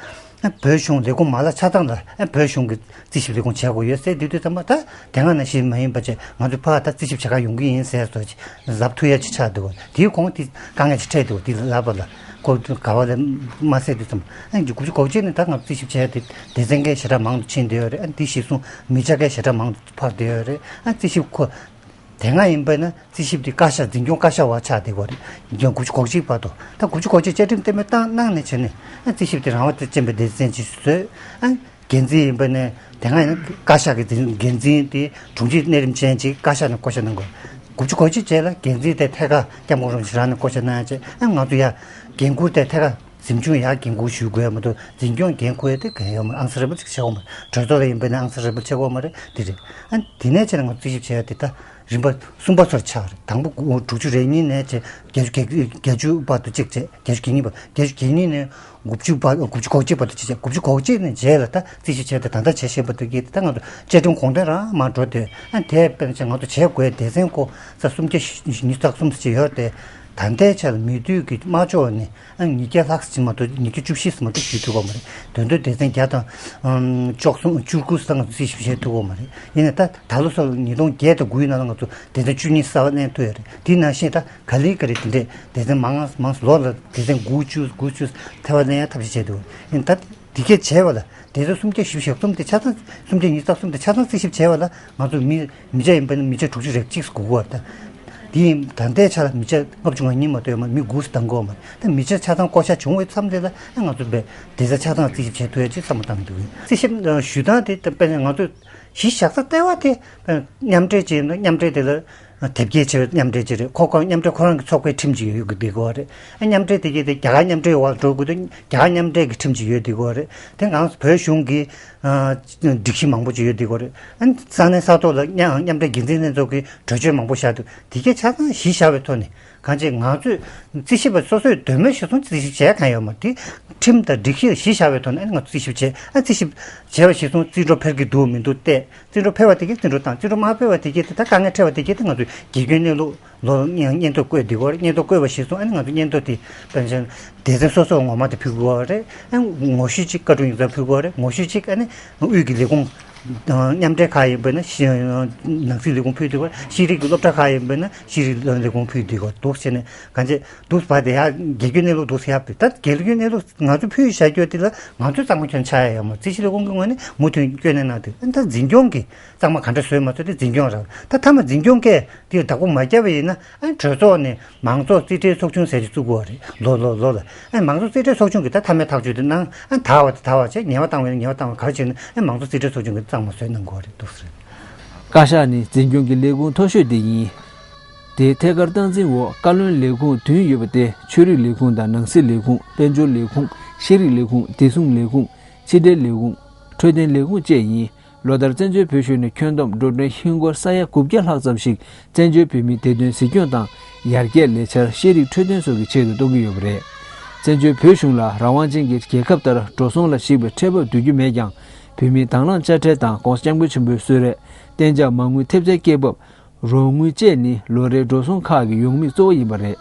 བོད་གཞུང་ལས་ཁུངས་མ་ལག་ཆ་ཚང་ལ་བོད་གཞུང་གི་རྩིས་ཞིབ་ལས་ཁུངས་བྱེད་དགོས་ཡོད་ཟེར་དུས་དུས་ཙམ་པ། ད་དེ་སྔ་ནང་བཞིན་མ་ཡིན་པ་བྱས་ང་ཚོ་ཕར་ད་རྩིས་ཞིབ་བྱེད་ག་ཡོང་གི་ཡིན་ཟེར་སོགས་ལབ་ཐུབ་ཡ་ཅིག་ཆགས་འདུག་དེའི་གོང་དེ་དཀའ་ངལ་ཅིག་འཕྲད་འདུག་དེ་ལབ་པ་ལ་ཁོ་ག་བ་ལ་མ་ཟེར་དུས་ཙམ། ཨ་ནི་དགུ་བཅུ་གོ་གཅིག་ནས་ད་ང་ཚོ་རྩིས་ཞིབ་བྱས་ཏེ་སྡེ་ཚན་འགའ་ཞེ་དྲག་མང་དུ་ཕྱིན་བསྡད་ཡོད་རེད། ཨ་ནི་དེ་གཞིར་བཟུང་མི་ཆ་འགའ་ཞེ་དྲག་མང་དུ་འཕར་བསྡད་ཡོད་རེད། ཨ་ནི་རྩིས་ཞིབ་ཁོ། དེ་སྔ་ཡིན་པ་ན་རྩིས་ཞིབ་དེ་བཀའ་ཤག་འཛིན་སྐྱོང་བཀའ་ཤག་འོག་ཆགས་བསྡད་ཡོད་རེད། འཛིན་སྐྱོང་དགུ་བཅུ་གོ་གཅིག་བར་དུ། ད་དགུ་བཅུ་གོ་གཅིག་བཅའ་ཁྲིམས་གཏན་འབེབས་བཏང་གནང་ནས་བྱས་ནས། ཨ་རྩིས་ཞིབ་དེ་རང་དབང་ཅན་པའི་སྡེ་ཚན་ཅིག་བཟོས། ཨ་འགན་འཛིན་ཡིན་པ་ནས་དེ་སྔ་ཡིན་ན་བཀའ་ཤག་གི་འཛིན་འགན་འཛིན་དེ་དྲུང་ཆེ་གནས་རིམ་ཅན་ཅིག་བཀའ་ཤག་ནས་བསྐོ་བཞག་གནང་དགོས། དགུ་བཅུ་གོ་གཅིག་རྗེས་ལ་འགན་འཛིན་དེ་ཐད་ཀར་སྐྱབས་མགོན་རིན་པོ་ཆེ་རང་ནས་བསྐོ་བཞག་གནང་ཡ་བྱས། ཨ་ང་ཚོ་ཡ་འགན་འཁུར་དེ་ཐད་ཀར་འཛིན་སྐྱོང་ཡ་འགན་འཁུར་ཞུ་དགོས་མ་གཏོགས་འཛིན་སྐྱོང་འགན་འཁུར་ཡ་དེ་གང་ཡོད་མ་རེད། ཨང་གསར་རིན་པོ་ཆེ་ཆགས་ཡོད་མ་རེད། གྲོས་ཚོགས་ལ་ཡིན་པ་ནས་ཨང་གསར་རིན་པོ་ཆེ་ཆགས་ཡོད་མ་རེད། དེ་རེད། ཨ་དེ་ནས་བྱས་ན་ང་ཚོ་རྩིས་ཞིབ་བྱས་ཡ་དེ་ད་རིམ་པ་གསུམ་པ་ཚོར་ཆགས་རེད། དང་པོ་དགུ་དྲུག་ཅུ་རེ་གཉིས་ནས་བྱས་བརྒྱད་ཅུ་གྱ་བརྒྱད་ཅུ་བར་དུ་གཅིག་བྱས། བརྒྱད་ཅུ་གྱ་གཉིས་བར། བརྒྱད་ཅུ་གྱ་གཉིས་ནས་དགུ་བཅུ་བར། དགུ་བཅུ་གོ་གཅིག་བར་དུ་གཅིག་བྱས། དགུ་བཅུ་གོ་གཅིག་ནས་རྗེས་ལ་ད་རྩིས་ཞིབ་བྱས་ཏེ་ད་ལྟ་བྱེད་བཞིན་པ་དེ་གིས་ད་ང་ཚོ་བཅའ་ཁྲིམས་དགོངས་དོན་རང་མར་འགྲོ་དེ། ཨ་དེ་དཔེར་ན་ང་ཚོ་བྱེད་དགོས་སྡེ་ཚན་ཁོ་ས་སུམ་བརྒྱ་ཉི་ཤུ་རྩ་གསུམ་ཅིག་ཡོད་དེ། ད་ལྟའི་ཆར་མི་སྡོད་ཀྱི་དམག་ཕྱོགས་ནས་ཨ་ཉིས་བརྒྱ་ལྷག་ཙམ་མ་གཏོགས་ཉིས་བརྒྱ་བཅུ་བཞི་ཙམ་མ་གཏོགས་བརྒྱུད་ཐུབ་ཀྱི་མ་རེད། དོན་དུ་སྡེ་ཚན་བརྒྱ་དང་ཨམ་བཅུ་གསུམ་བཅུ་དགུ་ཙམ་ང་ཚོས་རྩིས་ཞིབ་བྱས་ཐུབ་ཀྱི་མ་རེད། ཡིན་ནའི་ད་ད་ལོ་སོགས་ཉིས་སྟོང་བརྒྱད་དང་དགུའི་ནང་ལ་ང་ཚོ་སྡེ་ཚན་བཅུ་གཉིས་གསར་པ་གནས་ཐུབ་ཡོད་རེད། དེ་ནང་བཞིན་ད་ག་ལེ་ག་ལེ་དེ་འདྲས་སྡེ་ཚན་མང་མང་ལོ་ལ་སྡེ་ཚན་དགུ་བཅུ་དགུ་བཅུ་ཐེ་བ་ལེན་ཡ་ཐབས་ཤེས་བྱས་འདུག་ཡིན་ད་དེ་གས་བྱས་པ་ལ། དེ་ཚོ་སུམ་བརྒྱ་བཞི་བཅུ་ཞེ་གསུམ་དེ་ཆ་ཚང་། སུམ་བརྒྱ་ཉི་ཤུ་རྩ་གསུམ་དེ་ཆ་ཚང་རྩིས་ཞིབ་བྱས་པ་ལ་ང་ཚོ་མི་མི་ཆ་ཡིན་པ་ནི་མི་ཆ་དྲུག་ཅུ་རེ་གཅིག་དགོས་ཀྱི་ཡོད་རེད། དེ་ཡིན་ད་ལྟའི་ཆ་ལ་མི་ཆ་ལྔ་བཅུ་ང་གཉིས་མ་གཏོགས་ཡོད་མ་རེད། མི་དགུ་ཙམ་བཏང་དགོས་མ་རེད། ད་མི་ཆ་ཆ་ཚང་བསྐོ་བཞག་བྱུང་བའི་མཚམས་དེ་ལ་ཨ་ང་ཚོ་བས་དེ་ཚོ་ཆ་ཚང་རྩིས་ཞིབ་བྱེད་ཐུབ་ཡ་ཅིག་བསམ་བློ་བཏང་གི་འདུག་སྲིད་ཞིབ་ཞུ་སྟངས་དེ་དཔེར་ན་ང་ཚོས་གཞི་བཞག་ས་ལྟེ་བ་དེ་དཔེར་ན་མཉམ་འབྲེལ་བྱས་ན་མཉམ་འབྲེལ་དེ་ལ། དེབ་སྐྱེལ་བྱེད་མཉམ་འབྲེལ་ཅིག་རེད། ཁོ་ཁོ་མཉམ་འབྲེལ་ཁོ་རང་གི་ཚོགས་པའི་ཁྲིམས་ཅིག་ཡོད་ཡོད་ཀྱི་འདུག་གོ་རེད། ཨ་མཉམ་འབྲེལ་དེ་གའི་དེ་རྒྱ་གར་མཉམ་འབྲེལ་འོག་འགྲོ་དགོས་དུས་རྒྱ་གར་མཉམ་འབྲེལ་གྱི་ཁྲིམས་ཅིག་ཡོད་འདུག་གོ་རེད། དེ་ང་ཚོ་བོད་གཞུང་གི་ཨ་སྒྲིག་གཞི་མང་པོ་ཅིག་ཡོད་འདུག་གོ་རེད། ཨ་ས་གནས་ས་ཐོག་ལ་མཉམ་མཉམ་འབྲེལ་འགན་འཛིན་ལྷན་ཚོགས་ཀྱི་གྲོས་ཆོད་མང་པོ་བཞག་འདུག་དེ་གའི་ཆ་ཚང་གཞི་བཞག་པའི་ཐོག་ནས་གང་ཅི་ང་ཚོས་རྩིས་ཞིབ་པ་སོ་སོའི་འདོད་མོས་གཞིར་བཟུང་རྩིས་ཞིབ་བྱས་གང་ཡོད་མ་རེད། དེ་ཁྲིམས་དང་སྒྲིག་གཞི་གཞི་བཞག་པའི་ཐོག་ནས་ཨ་ནི་ང་ཚོ་རྩིས་ཞིབ་བྱས། ཨ་རྩིས་ཞིབ་བྱས་པ་གཞིར་བཟུང་རྩིས་འགྲོ་འཕེར་གྱི་འདུག་མི་འདུག་བལྟས། རྩིས་འགྲོ་འཕེར་བ་དེ་གས་རྩིས་འགྲོ་བཏང་། རྩིས་འགྲོ་མ་འཕེར་བ་དེ་གས་དེ་ད་དཀའ་ངལ་འཕྲད་པ་དེ་གས་དེ་ང་ཚོས་དགེ་སྐྱོན་གནས་ལུགས་ལོ་སྙན་སྙན་ཐོ་བཀོད་འདུག་གོ་རེད། སྙན་ཐོ་བཀོད་པ་གཞིར་བཟུང་ཨ་ནི་ང་ཚོ་སྙན་ཐོ་དེ་དཔེར་ན་སྡེ་ཚན་སོ་སོར་ངོ་མ་དེ་ཕུལ་དགོས་རེད། ཨ་ངོ་བཤུས་གཅིག་བཀའ་དྲུང་ཡིག་ཚང་ཕུལ་དགོས་རེད། ངོ་བཤུས་གཅིག་ཨ་ནི་དབུས་ཀྱི་ལས་ཁུངས་མཉམ་འབྲེལ་ཁག་ཡིན་པ་ན་ཤེས་ནང་སྲིད་ལས་ཁུངས་ཕུལ་འདུག་གོ་རེད། ཤེས་རིག་གི་སློབ་གྲྭ་ཁག་ཡིན་པ་ན་ཤེས་རིག་ལས་ཁུངས་ཕུལ་འདུག་གོ་འདུག་བྱས་ནས་གང་བྱས་འདུག་བ་དེ་ཡ་དགེ་སྐྱོན་གནས་ལུགས་འདུག་ཡ་བུད། ད་དགེ་སྐྱོན་གནས་ལུགས་ང་ཚོས་ཕུལ་བཞག་རྒྱུ་དེ་ལ་ང་ཚོའི་གཙང་མ་ཁྱོན་ཆགས་ཡ་ཡོད་མ་རེད། རྩིས་ཞིབ་ལས་ཁུངས་ཀྱི་ངོས་ནས་མུ་མཐུད་སྐྱོན་གནས་གནང་དུས་ཨ་ནི་ད་འཛིན་སྐྱོང་གི་གཙང་མ་ག་འདྲ་བཟོས་མ་བཟོས་དེ་འཛིན་སྐྱོང་རང་ད་མཐའ་མ་འཛིན་སྐྱོང་གས་དེར་བདག་པོ་མ་བརྒྱབ་པ་ཡིན་ན་ཨ་ནི་གྲོས་ཚོགས་ནས་མང་ཚོགས་རྩིས་ཁྲའི་ཚོགས་ཆུང་ཟེར་གྱི་བཙུགས་དགོས་རེད། ལོ་ལོ་ལོ་ལ་ཨ་ནི་མང་ཚོགས་རྩིས་ཁྲའི་ཚོགས་ཆུང་གིས་ད་མཐའ་མའི་ཐག་གཅོད་དེ་གནང་ཨ་ནི་དར་བ་དེ་དར་བ་བྱས། ཉེས་པ་བཏང་བ་ཡིན་ན་ཉེས་པ་བཏང་བ་ག་རེ་བྱས་ན་ཨ་ནི་མང་ཚོགས་རྩིས་ཁྲའི་ཚོགས་ཆུང་གིས་གཙང་མ་བཟོས་གནང་དགོས་རེད་འདུག་ཟེར། བཀའ་ཤག་ནི་འཛིན་སྐྱོང་གི་ལས་ཁུངས་མཐོ་ཤོས་དེ་ཡིན། དེའི་ཐད་ཀར་སྟངས་འཛིན་འོག་བཀའ་བློན་ལས་ཁུངས་བདུན་ཡོད་པ་སྟེ། ཆོས་རིག་ལས་ཁུངས་དང་ནང་སྲིད་ལས་ཁུངས། དཔལ་འབྱོར་ལས་ཁུངས། ཤེས་རིག་ལས་ཁུངས། བདེ་སྲུང་ལས་ཁུངས། ཕྱི་འབྲེལ་ལས་ཁུངས། འཕྲོད་བསྟེན་ལས་ཁུངས་བཅས་ཡིན། ལོ་ལྟར་བཙན་བྱོལ་བོད་གཞུང་ནས་ཁྱོན་བསྡོམས་འགྲོ་གྲོན་ཧིན་སྒོར་ས་ཡ་དགུ་བརྒྱ་ལྷག་ཙམ་ཞིག་བཙན་བྱོལ་བོད་མིའི་བདེ་དོན་གཟིགས་སྐྱོང་དང་ཡར་རྒྱས་ལས་འཆར། ཤེས་རིག་འཕྲོད་བསྟེན་སོགས་ཀྱི་ཆེད་དུ་གཏོང་གི་ཡོད་པ་རེད། བཙན་བྱོལ་བོད་གཞུང་ལ་རང་དབང་ཅན་གྱི་རྒྱལ་ཁབ་ལྟར་འགྲོ་སོང་ལ་གཞིགས་པའི་ཁྲལ་འབབ་བསྡུ་རྒྱུ་མེད་ཀྱང་། བོད་མིའི་དང་བླངས་དཔྱ་ཁྲལ་དང་༸གོང་ས་༸སྐྱབས་མགོན་ཆེན་པོའི་གསོལ་རས། གཏན་འཇགས་མ་དངུལ་ཐེབས་རྩའི་སྐྱེད་འབབ། རོགས་དངུལ་བཅས་ནི་ལོ་རེའི་འགྲོ་སོང་ཁག་གི་ཡོང་དམིགས་གཙོ་བོ་ཡིན་པ་རེད།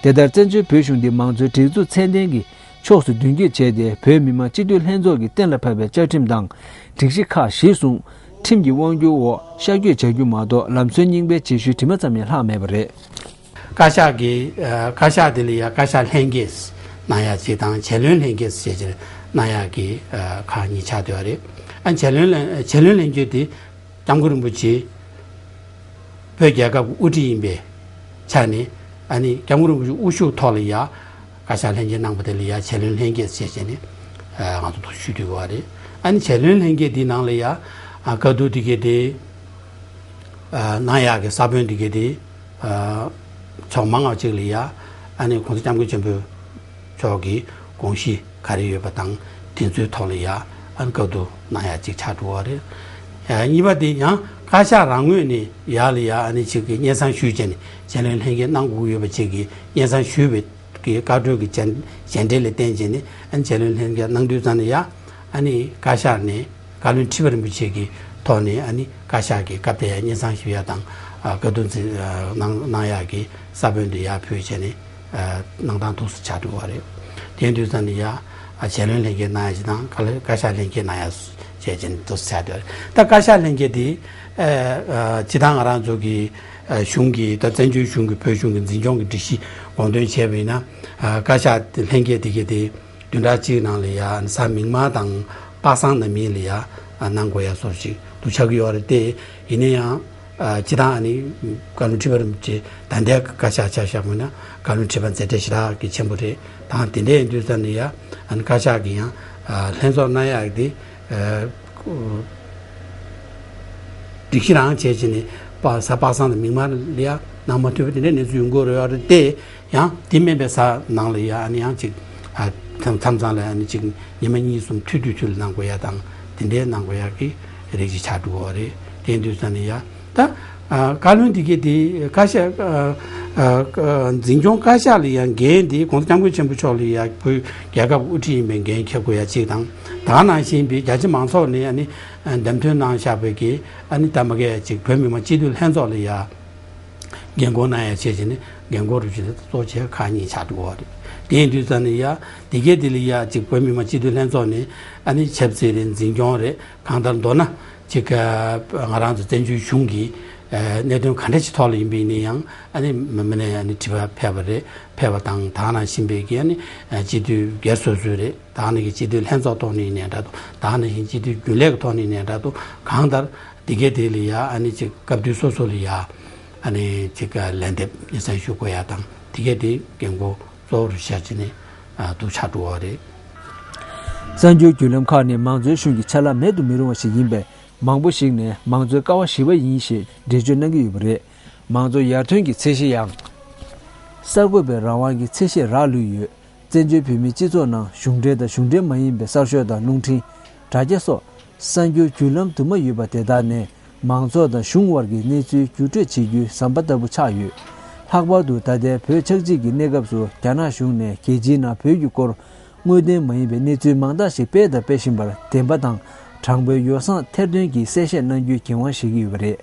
དེ་ལྟར་བཙན་བྱོལ་བོད་གཞུང་འདི་མང་གཙོའི་སྒྲིག་འཛུགས་ཚད་ལྡན་གྱི་ཕྱོགས་སུ་མདུན་སྐྱོད་བྱས་ཏེ། བོད་མི་མང་སྤྱི་འཐུས་ལྷན་ཚོགས་ཀྱིས་གཏན་ལ་ཕབ་པའི་བཅའ་ཁྲིམས་དང་སྒྲིག་གཞི་ཁག་གཞིར་བཟུང་། ཁྲིམས་ཀྱི་དབང་སྒྱུར་འོག་ཤར་བསྐྱོད་བྱ་རྒྱུ་མ་གཏོགས། ལམ་སྲོལ་རྙིང་པའི་བྱེད་ཤུལ་དྲི་མ་ཙམ་ཡང་ལྷག་མེད་པ་རེད། བཀའ་ཤག་གིས་ཨ་བཀའ་ཤག་དེ་ལ་ཡ་བཀའ་ཤག་ལྷན་རྒྱས་གནང་ཡ་ཅིག་དང་། ཆེད་བློན་ལྷན་རྒྱས་ཞེས་བྱས་གནང་ཡ་གི་ཨ་ཁག་གཉིས་ཆགས་བསྡད་པ་རེད། ཨ་ཆེད་བློན་ལྷན་ཆེད་བློན་ལྷན་རྒྱས་དེ་སྐྱབས་མགོན་རིན་པོ་ཆེ་བོད་རྒྱལ་ཁབ་ཀྱི་དབུ་ཁྲིད་ཡིན་པའི་ཆ་ནས། ཨ་ནི་སྐྱབས་མགོན་རིན་པོ་ཆེ་དབུ་བཞུགས་ཐོག་ལ་ཡ་བཀའ་ཤག་ལྷན་རྒྱས་གནང་བ་དེ་ལ་ཡ་ཆེད་བློན་ལྷན་རྒྱས་ཞེས་བྱས་ནས་ཨ་ང་ཚོ་ཐུགས་ཞུ་དུས་པ་རེད། ཨ་ནི་ཆེད་བློན་ལྷན་རྒྱས་དེའི་ནང་ལ་ཡ་ཨ་བཀའ་བསྡུར་དེ་གས་དེ་ཨ་གནང་ཡག་གི་ས་བོན་དེ་གས་དེ་ཨ་ཕྱོགས་མང་བ་ཅིག་ལ་ཡ་ཨ་ནི་༸གོང་ས་༸སྐྱབས་མགོན་ཆེན་པོ་མཆོག་གི་དགོངས་གཞི་ག་རེ་ཡོད་པ་དང་། དེ་ཚོའི་ཐོག་ལ་ཡ་ཨ་ནི་བཀའ་བསྡུར་གནང་ཡག་ཅིག་ཆགས་འགྲོ་བ་རེད། ཨ་གཉིས་པ་དེ་ཡང་བཀའ་ཤག་རང་ངོས་ནས་ཡར་ལ་ཡ་ཨ་ནི་ཅིག་གི་སྙན་སེང་ཞུས་བྱས་ནས་ཆེད་བློན་ལྷན་རྒྱས་གནང་དགོས་ཡོད་པ་ཅིག་གི་སྙན་སེང་ཞུས་པའི་གི་བཀའ་འཁྲོལ་གྱི་མཇལ་མཇལ་འཕྲད་ལ་བརྟེན་བྱས་ནས་ཨ་ནི་ཆེད་བློན་ལྷན་རྒྱས་གནང་དུས་ཙམ་ལ་ཡ་ཨ་ནི་བཀའ་ཤག་ནས་བཀའ་བློན་ཁྲི་པ་རིན་པོ་ཆེ་གི་ཐོག་ནས་ཨ་ནི་བཀའ་ཤག་གི་སྐབས་དེར་ཡ་སྙན་སེང་ཞུ་ཡ་དང་ཨ་བཀའ་བསྡུར་འཛིན་ཨ་གནང་གནང་ཡ་གི་ས་བོན་དེ་ཡར་ཕུལ་བྱས་ནས་ཨ་གནང་སྟངས་འདུག་སེ་ཆགས་འགྲོ་བ་རེད། དེ་དུས་ཙམ་ནས་ཡ་ཨ་ཆེད་བློན་ལྷན་རྒྱས་གནང་ཡ་ཅིག་དང་། བཀའ་བཀའ་ཤག་ལྷན་རྒྱས་གནང་ཡ་བྱས་བྱས་ནས་འདུག་སེ་ཆགས་འགྲོ་བ་རེད། ད་བཀའ་ཤག་ལྷན་རྒྱས་དེ་ཨ་ཨ་སྤྱིར་བཏང་ང་རང་ཚོ་གི་ཨ་གཞུང་གི་ད་བཙན་བྱོལ་གཞུང་གི་བོད་གཞུང་གི་འཛིན་སྐྱོང་གི་སྒྲིག་གཞི་དགོངས་དོན་བྱས་པ་ཡིན་ན། ཨ་བཀའ་ཤག་ལྷན་རྒྱས་དེ་གས་དེ་བདུན་ཕྲག་གཅིག་ནང་ལ་ཡ་གཟའ་མིག་དམར་དང་པ་སངས་ནམ་ཡིན་ལ་ཡ་ཨ་གནང་དགོས་ཡ་སོགས་ཅིག་འདུག་ཆགས་ཀྱི་ཡོད་རེད་དེ། ཡིན་ན་ཡང་ཨ་སྤྱིར་བཏང་ཨ་ནི་བཀའ་བློན་ཁྲི་པ་རིན་པོ་ཆེ་ད་ལྟའི་བཀའ་ཤག་ཆ་བཞག་པ་ཡིན་ན་བཀའ་བློན་ཁྲི་པ་མཛད་བྲེལ་ཞེ་དྲག་གི་ཆེན་པོ་རེད། ད་དེ་འདྲ་ཡིན་དུས་ཙམ་ནས་ཡ་ཨ་ནི་བཀའ་ཤག་གི་ཡང་ཨ་ལྷན་ཚོགས་གནང་ཡག་དེ་ཨ་སྒྲིག་གཞི་རང་བྱས་བྱས་ནས་པ་གཟའ་པ་སངས་དང་མིག་དམར་ལ་ཡ་གནང་མ་ཐུབ་པ་དེ་འདྲའི་གནས་ཚུལ་ཡོང་གི་ཡོད་རེད་དེ། ཡང་དེ་མིན་པའི་གཟའ་ནང་ལ་ཡ་ཨ་ནི་ཡང་ཅིག་ཨ་མཚམས་མཚམས་ལ་ཨ་ནི་ཅིག་ཉི་མ་གཉིས་གསུམ་མཐུད་མཐུད་མཐུད་ལ་གནང་དགོས་ཡ་དང་དེ་འདྲའི་གནང་དགོས་ཡ་གི་རིགས་ཅིག་ཆགས་འགྲོ་གི་ཡོད་རེད། དེ་ཡིན་དུས་ཙམ་ནས་ཡ་ད་ཨ་བཀའ་བློན་དེ་གས་དེ་བཀའ་ཤག་ཨ་ཨ་འཛིན་སྐྱོང་བཀའ་ཤག་ལ་ཡ་འགན་དེ་༸གོང་ས་༸སྐྱབས་མགོན་ཆེན་པོ་མཆོག་ལ་ཡ་བོད་རྒྱལ་ཁབ་དབུ་ཁྲིད་ཡིན་པའི་འགན་འཁྱེར་དགོས་ཡ་གཅིག་དང་། ད་ག་ནང་བཞིན་པའི་རྒྱ་ཆེ་མང་ཚོགས་ནས་ཨ་ནི་ཨ་འདེམས་ཐོན་གནང་བཞག་པའི་གི་ཨ་ནི་ད་མ་གི་ཅིག་བོད་མི་མང་སྤྱི་འཐུས་ལྷན་ཚོགས་ལ་ཡ་ འགན་འཁུར་གནང་ཡ་བྱས་བྱས་ནས་འགན་འཁུར་རུ་བྱས་ཏེ་གཙོ་ཆེ་ཁག་གཉིས་ཆགས་འགྲོ་བ་རེད། དེ་ཡིན་དུས་ཙང་ནས་ཡ་དེ་གས་དེ་ལ་ཡ་གཅིག་བོད་མི་མང་སྤྱི་འཐུས་ལྷན་ཚོགས་ནས་ཨ་ནི་ཆབ་སྲིད་རེད། འཛིན་སྐྱོང་རེད། གང་ལྟར་མདོར་ན་གཅིག་ང་རང་ཚོ་བཙན་བྱོལ་གཞུང་གི་གནད་དོན་ག་འདྲ་ཞིག་ཐོག་ལ་ཡིན་པ་ཡིན་ན་ཡང་ཨ་ནི་མི་མི་ནས་ཨ་ནི་དྲི་བ་ཕེབས་པ་རེད། ཕེབས་པ་དང་དེ་ནང་བཞིན་པའི་གི་ཨ་ནི་སྤྱི་འཐུས་སྒེར་སོ་སོའི་རེད། དེ་ནང་གི་སྤྱི་འཐུས་ལྷན་ཚོགས་ཐོག་ནས་ཡིན་ནའི་འདྲ་འདུག་དེ་ནང་བཞིན་སྤྱི་འཐུས་རྒྱུན་ལས་ཀྱི་ཐོག་ནས་ཡིན་ནའི་འདྲ་འདུག་གང་ལྟར་དེ་གས་དེ་ལ་ཡ་ཨ་ནི་གཅིག་སྐབས་དུས་སོ་སོ་ལ་ཡ་ཨ་ནི་གཅིག་ལན་འདེབས་སྙན་སེང་ཞུ་དགོས་ཡ་དང་དེ་གས་དེ་འགན་འཁུར་གཙོ་བོར་བཞག་བྱས་ནས་འདུག་ཆགས་འགྲོ་བ་རེད། གསར་འགྱུར་བརྒྱུད་ལམ་ཁག་ནི་མང་གཙོའི་གཞུང་གི་ཆ་ལག་མེད་དུ་མི་རུང་བ་ཞིག་ཡིན་པས། མང་པོ་ཞིག་ནས་མང་གཙོའི་ཀ་བ་བཞི་པ་ཡིན་ཞེས་འགྲེལ་བརྗོད་གནང་གི་ཡོད་པ་རེད། མང་གཙོ་ཡར་ཐོན་གྱི་ཚད་གཞི་ཡང་། གསར་འགོད་པའི་རང་དབང་གི་ཚད་གཞིར་རག་ལུས་ཡོད། བཙན་བྱོལ་བོད་མིའི་སྤྱི་ཚོགས་ནང་གཞུང་འབྲེལ་དང་གཞུང་འབྲེལ་མ་ཡིན་པའི་གསར་ཤོག་དང་རླུང་འཕྲིན། དྲ་རྒྱ་སོགས་གསར་འགྱུར་བརྒྱུད་ལམ་དུ་མ་ཡོད་པ་དེ་དག་ནས་མང་ཚོགས་དང་གཞུང་དབར་གྱི་གནས་ཚུལ་བརྒྱུད་སྤྲོད་བྱེད་རྒྱུའི་ཟམ་པ་ལྟ་བུ་ཆགས་ཡོད། ལྷག་པར་དུ་ད་ལྟའི་བོད་ཆགས་འཇིག་གི་གནས་སྐབས་སུ་རྒྱ་ནག་གཞུང་ནས་རྒྱལ་སྤྱིའི་ནང་བོད་ཀྱི་སྐོར་དངོས་བདེན་མ་ཡིན་པའི་གནས་ཚུལ་མང་དག་ཞིག་སྤེལ་དང་སྤེལ་བཞིན་པར་བདེན་པ་དང་དྲང་པོའི་ཡོ་བསྲང་ཐེར་འདོན་གྱིས་གསལ་བཤད་གནང་རྒྱུའི་འགན་དབང་བཞེས་ཀྱི་ཡོད་པ་རེད།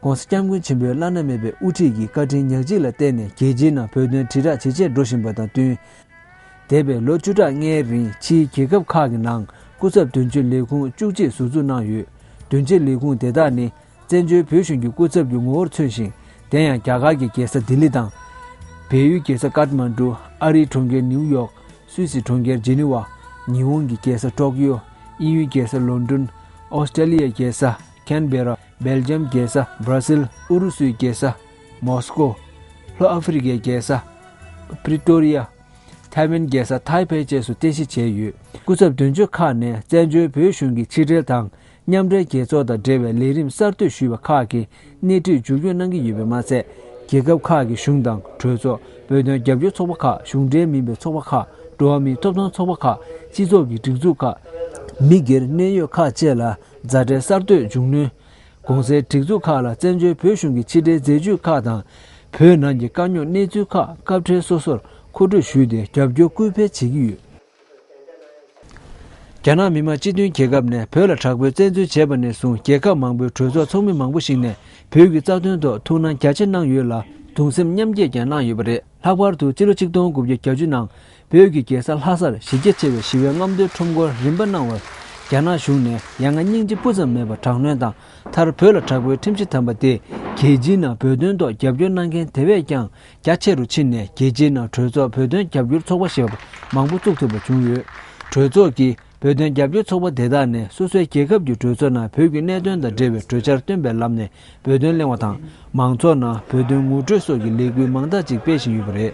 ༸གོང་ས་༸སྐྱབས་མགོན་ཆེན་པོའི་བླ་ན་མེད་པའི་དབུ་ཁྲིད་ཀྱི་བཀའ་དྲིན་ཉག་གཅིག་ལ་བརྟེན་ནས་རྒྱལ་སྤྱིའི་ནང་བོད་དོན་དྲིལ་བསྒྲགས་ཇེ་ཆེར་འགྲོ་བཞིན་པ་དང་བསྟུན། འདས་པའི་ལོ་བཅུ་ཕྲག་ལྔའི་རིང་ཕྱིའི་རྒྱལ་ཁབ་ཁག་གི་ནང་སྐུ་ཚབ་དོན་གཅོད་ལས་ཁུངས་བཅུ་གཅིག་ཟུར་འཛུགས་གནང་ཡོད། དོན་གཅོད་ལས་ཁུངས་དེ་དག་ནི་བཙན་བྱོལ་བོད་གཞུང་གི་སྐུ་ཚབ་ཀྱི་ངོ་བོར་མཚོན་ཞིང་། དེ་ཡང་རྒྱ་གར་གྱི་རྒྱལ་ས་ལྡི་ལི་དང་། བལ་ཡུལ་རྒྱལ་ས་ཀཏ་མན་ཌུ། ཨ་རིའི་གྲོང་ཁྱེར་ནིའུ་ཡོག་སུད་སི་གྲོང་ཁྱེར་ཇི་ནི་ཝ། ཉི་ཧོང་གི་རྒྱལ་ས་ཀྲོག་ཡོ། དབྱིན་ཡུལ་རྒྱལ་ས་ལོན་ཌོན། ཨོ་སི་ཀྲེ་ལི་ཡའི་རྒྱལ་ས་ཁན་བེ་ར། སྦེལ་ཇམ་རྒྱལ་ས་བྷ་ར་སིལ། ཨུ་རུ་སུའི་རྒྱལ་ས་མོ་སི་ཀོ། ལྷོ་ཨ་ཧྥེ་རི་ཀའི་རྒྱལ་ས་པི་རི་ཏོ་རི་ཡ། ཐའེ་ཝན་རྒྱལ་ས་ཐའེ་པེ་བཅས་སུ་རྟེན་གཞི་བྱས་ཡོད། སྐུ་ཚབ་དོན་གཅོད་ཁག་ནས་བཙན་བྱོལ་བོད་གཞུང་གི་ཕྱི་འབྲེལ་དང་མཉམ་འབྲེལ་རྒྱལ་ཚོགས་དང་འབྲེལ་བའི་ལས་རིམ་གསར་གཏོད་ཞུས་པ་ཁག་གི་སྣེ་ཁྲིད་མཇུག་སྐྱོང་གནང་གི་ཡོད་པས་མ་ཚད། རྒྱལ་ཁབ་ཁག་གི་གཞུང་དང་གྲོས་ཚོགས། བོད་དོན་རྒྱབ་སྐྱོར་ཚོགས་པ་ཁག་གཞུང་འབྲེལ་མིན་པའི་ཚོགས་པ་ཁག་གྲོགས་མིའི་ཐོབ་ཐང་ཚོགས་པ་ཁག་སྤྱི་ཚོགས་ཀྱི་སྒྲིག་འཛུགས་ཁག་མི་སྒེར་གནད་ཡོད་ཁག་བཅས་ལ་མཛའ་འབྲེལ་གསར་གཏོད་མཇུག་སྣོན། གོང་གསལ་སྒྲིག་འཛུགས་ཁག་ལ་བཙན་བྱོལ་བོད་གཞུང་གི་ཕྱི་འབྲེལ་མཛད་ཇུས་ཁག་དང་། བོད་ནང་གི་དཀའ་རྙོག་གནས་ཚུལ་ཁག་སྐབས་འཕྲལ་སོ་སོར་མཁོ་སྤྲོད་ཞུས་ཏེ་རྒྱབ་སྐྱོར་སྐུལ་སྤེལ་བྱེད་ཀྱི་ཡོད། རྒྱ་ནག་མི་དམངས་སྤྱི་མཐུན་རྒྱལ་ཁབ་ནས་བོད་ལ་དྲག་པོའི་བཙན་འཛུལ་བྱས་པ་ནས་བཟུང་རྒྱལ་ཁབ་མང་པོའི་གྲོས་ཚོགས་ཚོགས་མི་མང་པོ་ཞིག་ནས་བོད་ཀྱི་རྩ་དོན་ཐོག་ཐུགས་སྣང་རྒྱ་ཆེ་གནང་ཡོད་ལ་གདུང་སེམས་མཉམ་སྐྱེད་ཀྱང་གནང་ཡོད་པ་རེད། ལྷག་པར་དུ་སྤྱི་ལོ་ཆིག་སྟོང་དགུ་བརྒྱ་བརྒྱད་ཅུ་ནང་བོད་ཀྱི་རྒྱལ་ས་ལྷ་སར་གཞི་རྒྱ་ཆེ་བའི་ཞི་བའི་རྔམ་སྟོན་ཁྲོམ་སྐོར་རིམ་པ་གནང་བར་རྒྱ་ནག་གཞུང་ནས་ཡ་ང་སྙིང་རྗེ་སྤུ་ཙམ་མེད་པར་དྲག་གནོན་དང་མཐར་བོད་ལ་དྲག་པོའི་ཁྲིམས་གཞི་བསྡམས་པ་དེ་རྒྱལ་སྤྱིའི་ནང་བོད་དོན་ཐོག་རྒྱབ་སྐྱོར་གནང་མཁན་དེ་བས་ཀྱང་རྒྱ་ཆེ་རུ་ཕྱིན་ནས་རྒྱལ་སྤྱིའི་ནང་གྲོས་ཚོགས་བོད་དོན་རྒྱབ་སྐྱོར་ཚོགས་པ་ཞེས་པ་མང་པོ་བཙུགས་ཐུབ་པ་བྱུང་ཡོད། གྲོས་ཚོགས་ཀྱིས་བོད་དོན་རྒྱབ་སྐྱོར་ཚོགས་པ་དེ་དག་ནས་སོ་སོའི་རྒྱལ་ཁབ་ཀྱི་གྲོས་ཚོགས་ནང་བོད་ཀྱི་གནད་དོན་དང་འབྲེལ་བའི་གྲོས་འཆར་བཏོན་པའི་ལམ་ནས་བོད་དོན་གླེང་བ་དང་། མང་ཚོགས་ནང་བོད་དོན་ངོ་སྤྲོད་སོགས་ཀྱི་ལས་འགུལ་མང་དག་ཅིག་སྤེལ་བཞིན་ཡོད་པ་རེད།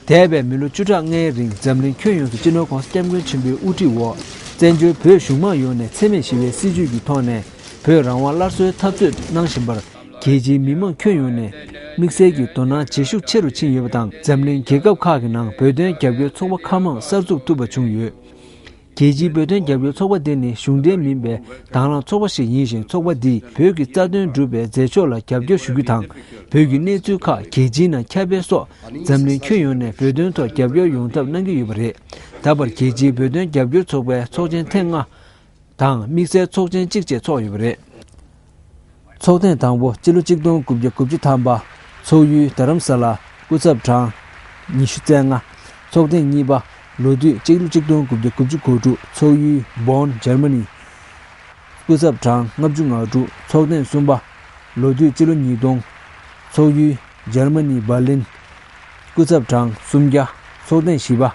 འདས་པའི་མི་ལོ་བཅུ་ཕྲག་ལྔའི་རིང་འཛམ་གླིང་ཁྱོན་ཡོངས་སུ་སྤྱི་ནོར་༸གོང་ས་༸སྐྱབས་མགོན་ཆེན་པོའི་དབུ་ཁྲིད་འོག་བཙན་བྱོལ་བོད་གཞུང་མང་ཡོངས་ནས་འཚེ་མེད་ཞི་བའི་སྲིད་བྱུས་ཀྱི་ཐོག་ནས་བོད་རང་དབང་སླར་གསོའི་འཐབ་རྩོད་གནང་བཞིན་པར། རྒྱལ་སྤྱིའི་མི་མང་ཁྱོན་ཡོངས་ནས་དམིགས་བསལ་གྱི་དོ་སྣང་ཇེ་ཤུགས་ཆེ་རུ་ཕྱིན་ཡོད་པ་དང་། འཛམ་གླིང་རྒྱལ་ཁབ་ཁག་གི་ནང་བོད་དོན་རྒྱབ་སྐྱོར་ཚོགས་པ་ཁག་མང་གསར་འཛུགས་ཐུབ་པ་བྱུང་ཡོད། རྒྱལ་སྤྱིའི་བོད་དོན་རྒྱབ་སྐྱོར་ཚོགས་པ་དེ་ནི་གཞུང་འབྲེལ་མིན་པའི་དྭང་བླངས་ཚོགས་པ་ཞིག་ཡིན་ཞིང་། ཚོགས་པ་འདིས་བོད་ཀྱི་རྩ་དོན་སྒྲུབ་པའི་མཛད་ཕྱོགས་ལ་རྒྱབ་སྐྱོར་ཞུ་རྒྱུ་དང་། བོད་ཀྱི་གནས་ཚུལ་ཁག་རྒྱལ་སྤྱིའི་ནང་ཁྱབ་སྤེལ་སོགས་འཛམ་གླིང་ཁྱོན་ཡོངས་ནས་བོད་དོན་ཐོག་རྒྱབ་སྐྱོར་ཡོང་ཐབས་གནང་གི་ཡོད་པ་རེད། ད་བར་རྒྱལ་སྤྱིའི་བོད་དོན་རྒྱབ་སྐྱོར་ཚོགས་པའི་ཚོགས་ཆེན་ཐེངས་ལྔ་དང་དམིགས་བསལ་ཚོགས་ཆེན་གཅིག་བཅས་ཚོགས་ཡོད་པ་རེད། ཚོགས་ཐེངས་དང་པོ་སྤྱི་ལོ་གཅིག་སྟོང་དགུ་བརྒྱ་དགུ་བཅུ་ཐམ་པ། ཚོགས་ཡུལ་རྡ་རམ་ས་ལ། སྐུ་ཚབ་གྲངས་ཉི་ཤུ་རྩ་ལྔ། ཚོགས་ཐེངས་གཉིས་པ། ལོ་དུས་སྤྱི་ལོ་གཅིག་སྟོང་དགུ་བརྒྱ་དགུ་བཅུ་གོ་དྲུག། ཚོགས་ཡུལ་བོན། འཇར་མ་ནི། སྐུ་ཚབ་གྲངས་ལྔ་བཅུ་ང་དྲུག། ཚོགས་ཐེངས་གསུམ་པ། ལོ་དུས་སྤྱི་ལོ་ཉིས་སྟོང་། ཚོགས་ཡུལ་འཇར་མ་ནི་འབར་ལིན། སྐུ་ཚབ་གྲངས་སུམ་བརྒྱ། ཚོགས་ཐེངས་བཞི་པ།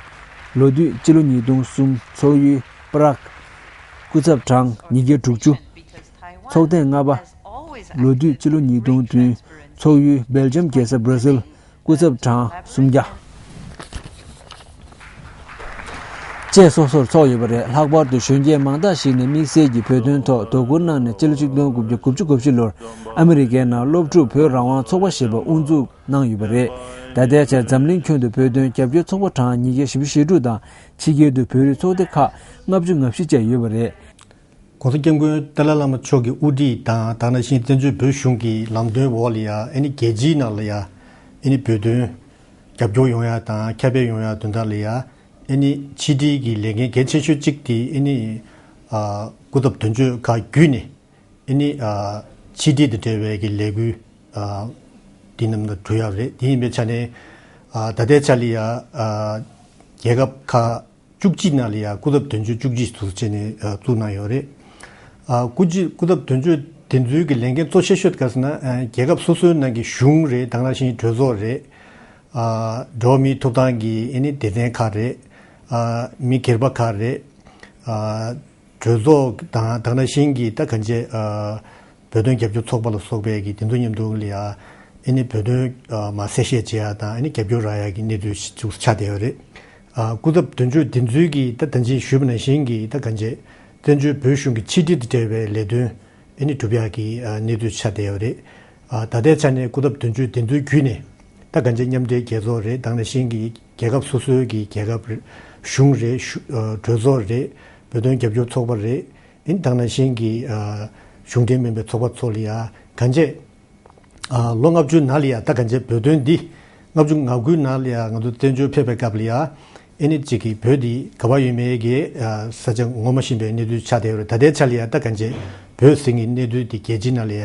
ལོ་དུས་སྤྱི་ལོ་ཉིས་སྟོང་གསུམ། ཚོགས་ཡུལ་པ་རག། སྐུ་ཚབ་གྲངས་ཉིས་བརྒྱ་དྲུག་ཅུ། ཚོགས་ཐེངས་ལྔ་པ། ལོ་དུས་སྤྱི་ལོ་ཉིས་སྟོང་བདུན། ཚོགས་ཡུལ་སྦེལ་ཇམ་རྒྱལ་ས་སྦྲ་སིལ། སྐུ་ཚབ་གྲངས་སུམ་བརྒྱ། བཅས་སོ་སོར་ཚོགས་ཡོད་པ་རེད། ལྷག་པར་དུ་གཞོན་སྐྱེས་མང་དག་ཞིག་ནས་དམིགས་བསལ་གྱིས་བོད་དོན་ཐོག་དོ་ཁུར་གནང་ནས་སྤྱི་ལོ་གཅིག་སྟོང་དགུ་བརྒྱ་དགུ་བཅུ་གོ་བཞི་ལོར་ཨ་མི་རི་ཀའི་ནང་སློབ་ཕྲུག་བོད་རང་དབང་ཚོགས་པ་ཞེས་པ་དབུ་འཛུགས་གནང་ཡོད་པ་རེད། ད་ལྟའི་ཆར་འཛམ་གླིང་ཁྱོན་དུ་བོད་དོན་རྒྱབ་སྐྱོར་ཚོགས་པ་གྲངས་ཉིས་བརྒྱ་བཞི་བཅུ་ཞེ་དྲུག་དང་། ཕྱི་རྒྱལ་དུ་བོད་རིགས་ཚོགས་སྡེ་ཁག་ལྔ་བཅུ་ང་བཞི་བཅས་ཡོད་པ་རེད། ༸གོང་ས་༸སྐྱབས་མགོན་ཏཱ་ལའི་བླ་མ་མཆོག་གི་དབུ་ཁྲིད་དང་། དེ་ནང་བཞིན་བཙན་བྱོལ་བོད་གཞུང་གི་ལམ་སྟོན་འོག་ལ་ཡ་ཨ་ནི་རྒྱལ་སྤྱིའི་ནང་ལ་ཡ་ཨ་ནི་བོད་དོན་རྒྱབ་སྐྱོར་ཡོང་ཡ་དང་ཁྱབ་སྤེལ་ཡོང་ཡ་དོན་དག་ལ་ཡ་ཨ་ནི་ཕྱི་དྲིལ་གྱི་ལས་འགན་གལ་ཆེ་ཤོས་གཅིག་དེ་ཨ་ནི་ཨ་སྐུ་ཚབ་དོན་གཅོད་ཁག་བརྒྱུད་ནས་ཨ་ནི་ཨ་ཕྱི་དྲིལ་དང་འབྲེལ་བའི་གི་ལས་འགུལ་ ཨ་འདི་རྣམས་ལ་གྲུབ་ཡོད་རེད། དེ་ཡིན་པའི་ཆ་ནས་ཨ་ད་ལྟའི་ཆ་ལ་ཡ་ཨ་རྒྱལ་ཁབ་ཁག་བཅུ་གཅིག་ནང་ལ་ཡ་སྐུ་ཚབ་དོན་གཅོད་བཅུ་གཅིག་དུ་བྱས་ནས་ཨ་བཙུགས་གནང་ཡོད་རེད། ཨ་སྐུ་ཚབ་སྐུ་ཚབ་དོན་གཅོད་དེ་ཚོའི་གི་ལས་འགན་གཙོ་ཆེ་ཤོས་ག་ཟེར་ན་ཨ་རྒྱལ་ཁབ་སོ་སོའི་ནང་གི་གཞུང་རེད། དེ་ནང་བཞིན་གྲོས་ཚོགས་རེད། ཨ་འགྲོ་བ་མིའི་ཐོབ་ཐང་གི་ཨ་ནི་སྡེ་ཚན་ཁག་རེད། ཨ་མི་སྒེར་པ་ཁག་རེད། ཨ་གྲོས་ཚོགས་དང་དེ་ནང་བཞིན་གྱི་ད་གང་ཅི་ཨ་བོད་དོན་རྒྱབ་སྐྱོར་ཚོགས་པ་ལ་སོགས་པའི་གི་དེ་ཚོ་མཉམ་དུ་ལ་ཡ་ཨ་ནི་བོད་དོན་ཨ་མ་གསལ་བཤད་བྱེད་ཡ་དང་ཨ་ནི་རྒྱབ་སྐྱོར་རག་ཡ་གི་གནས་ཚུལ་ཞིག་ཆགས་བསྡད་ཡོད་རེད། ཨ་སྐུ་ཚབ་དོན་གཅོད་དེ་ཚོའི་གི་ད་ད་ཅི་ཞུས་པ་ནང་བཞིན་གྱི་ད་གང་ཅི་བཙན་བྱོལ་བོད་གཞུང་གི་ཕྱི་འབྲེལ་དང་འབྲེལ་བའི་ལས་དོན་ཨ་ནི་སྒྲུབ་ཡག་གི་ཨ་གནས་ཚུལ་ཆགས་བསྡད་ཡོད་རེད། ཨ་ད་ལྟའི་ཆ་ནས་སྐུ་ཚབ་དོན་གཅོད་དེ་ཚོའི་བརྒྱུད་ནས་ད་གང་ཅི་མཉམ་འབྲེལ་རྒྱལ་ཚོགས་རེད། དེ་ནང་བཞིན་གྱི་རྒྱལ་ཁབ་སོ་སོའི་གི་རྒྱལ་ཁབ་རེད། གཞུང་རེད། གཞུ་ཨ་གྲོས་ཚོགས་རེད། བོད་དོན་རྒྱབ་སྐྱོར་ཚོགས་པ་རེད། ཨ་ནི་དེ་ནང་བཞིན་གྱི་ཨ་གཞུང་འབྲེལ་མིན་པའི་ཚོགས་པ་ཚོ་ལ་ཡ་གང་ཅི་ཨ་ལོ་ལྔ་བཅུ་ནང་ལ་ཡ་ད་གང་ཅི་བོད་དོན་འདི་ལྔ་བཅུ་ང་དགུའི་ནང་ལ་ཡ་ང་ཚོ་བཙན་བྱོལ་ཕེབས་པའི་སྐབས་ལ་ཡ་ཨ་ནི་གཅིག་གི་བོད་འདི་ག་པར་ཡོད་མེད་ཀྱི་ཨ་ས་ཆ་ངོ་མ་ཤེས་པའི་གནས་ཚུལ་ཆགས་བསྡད་ཡོད་རེད། ད་ལྟའི་ཆ་ལ་ཡ་ད་གང་ཅི་བོད་ཟེར་མཁན་གནས་ཚུལ་འདི་རྒྱལ་སྤྱིའི་ནང་ལ་ཡ་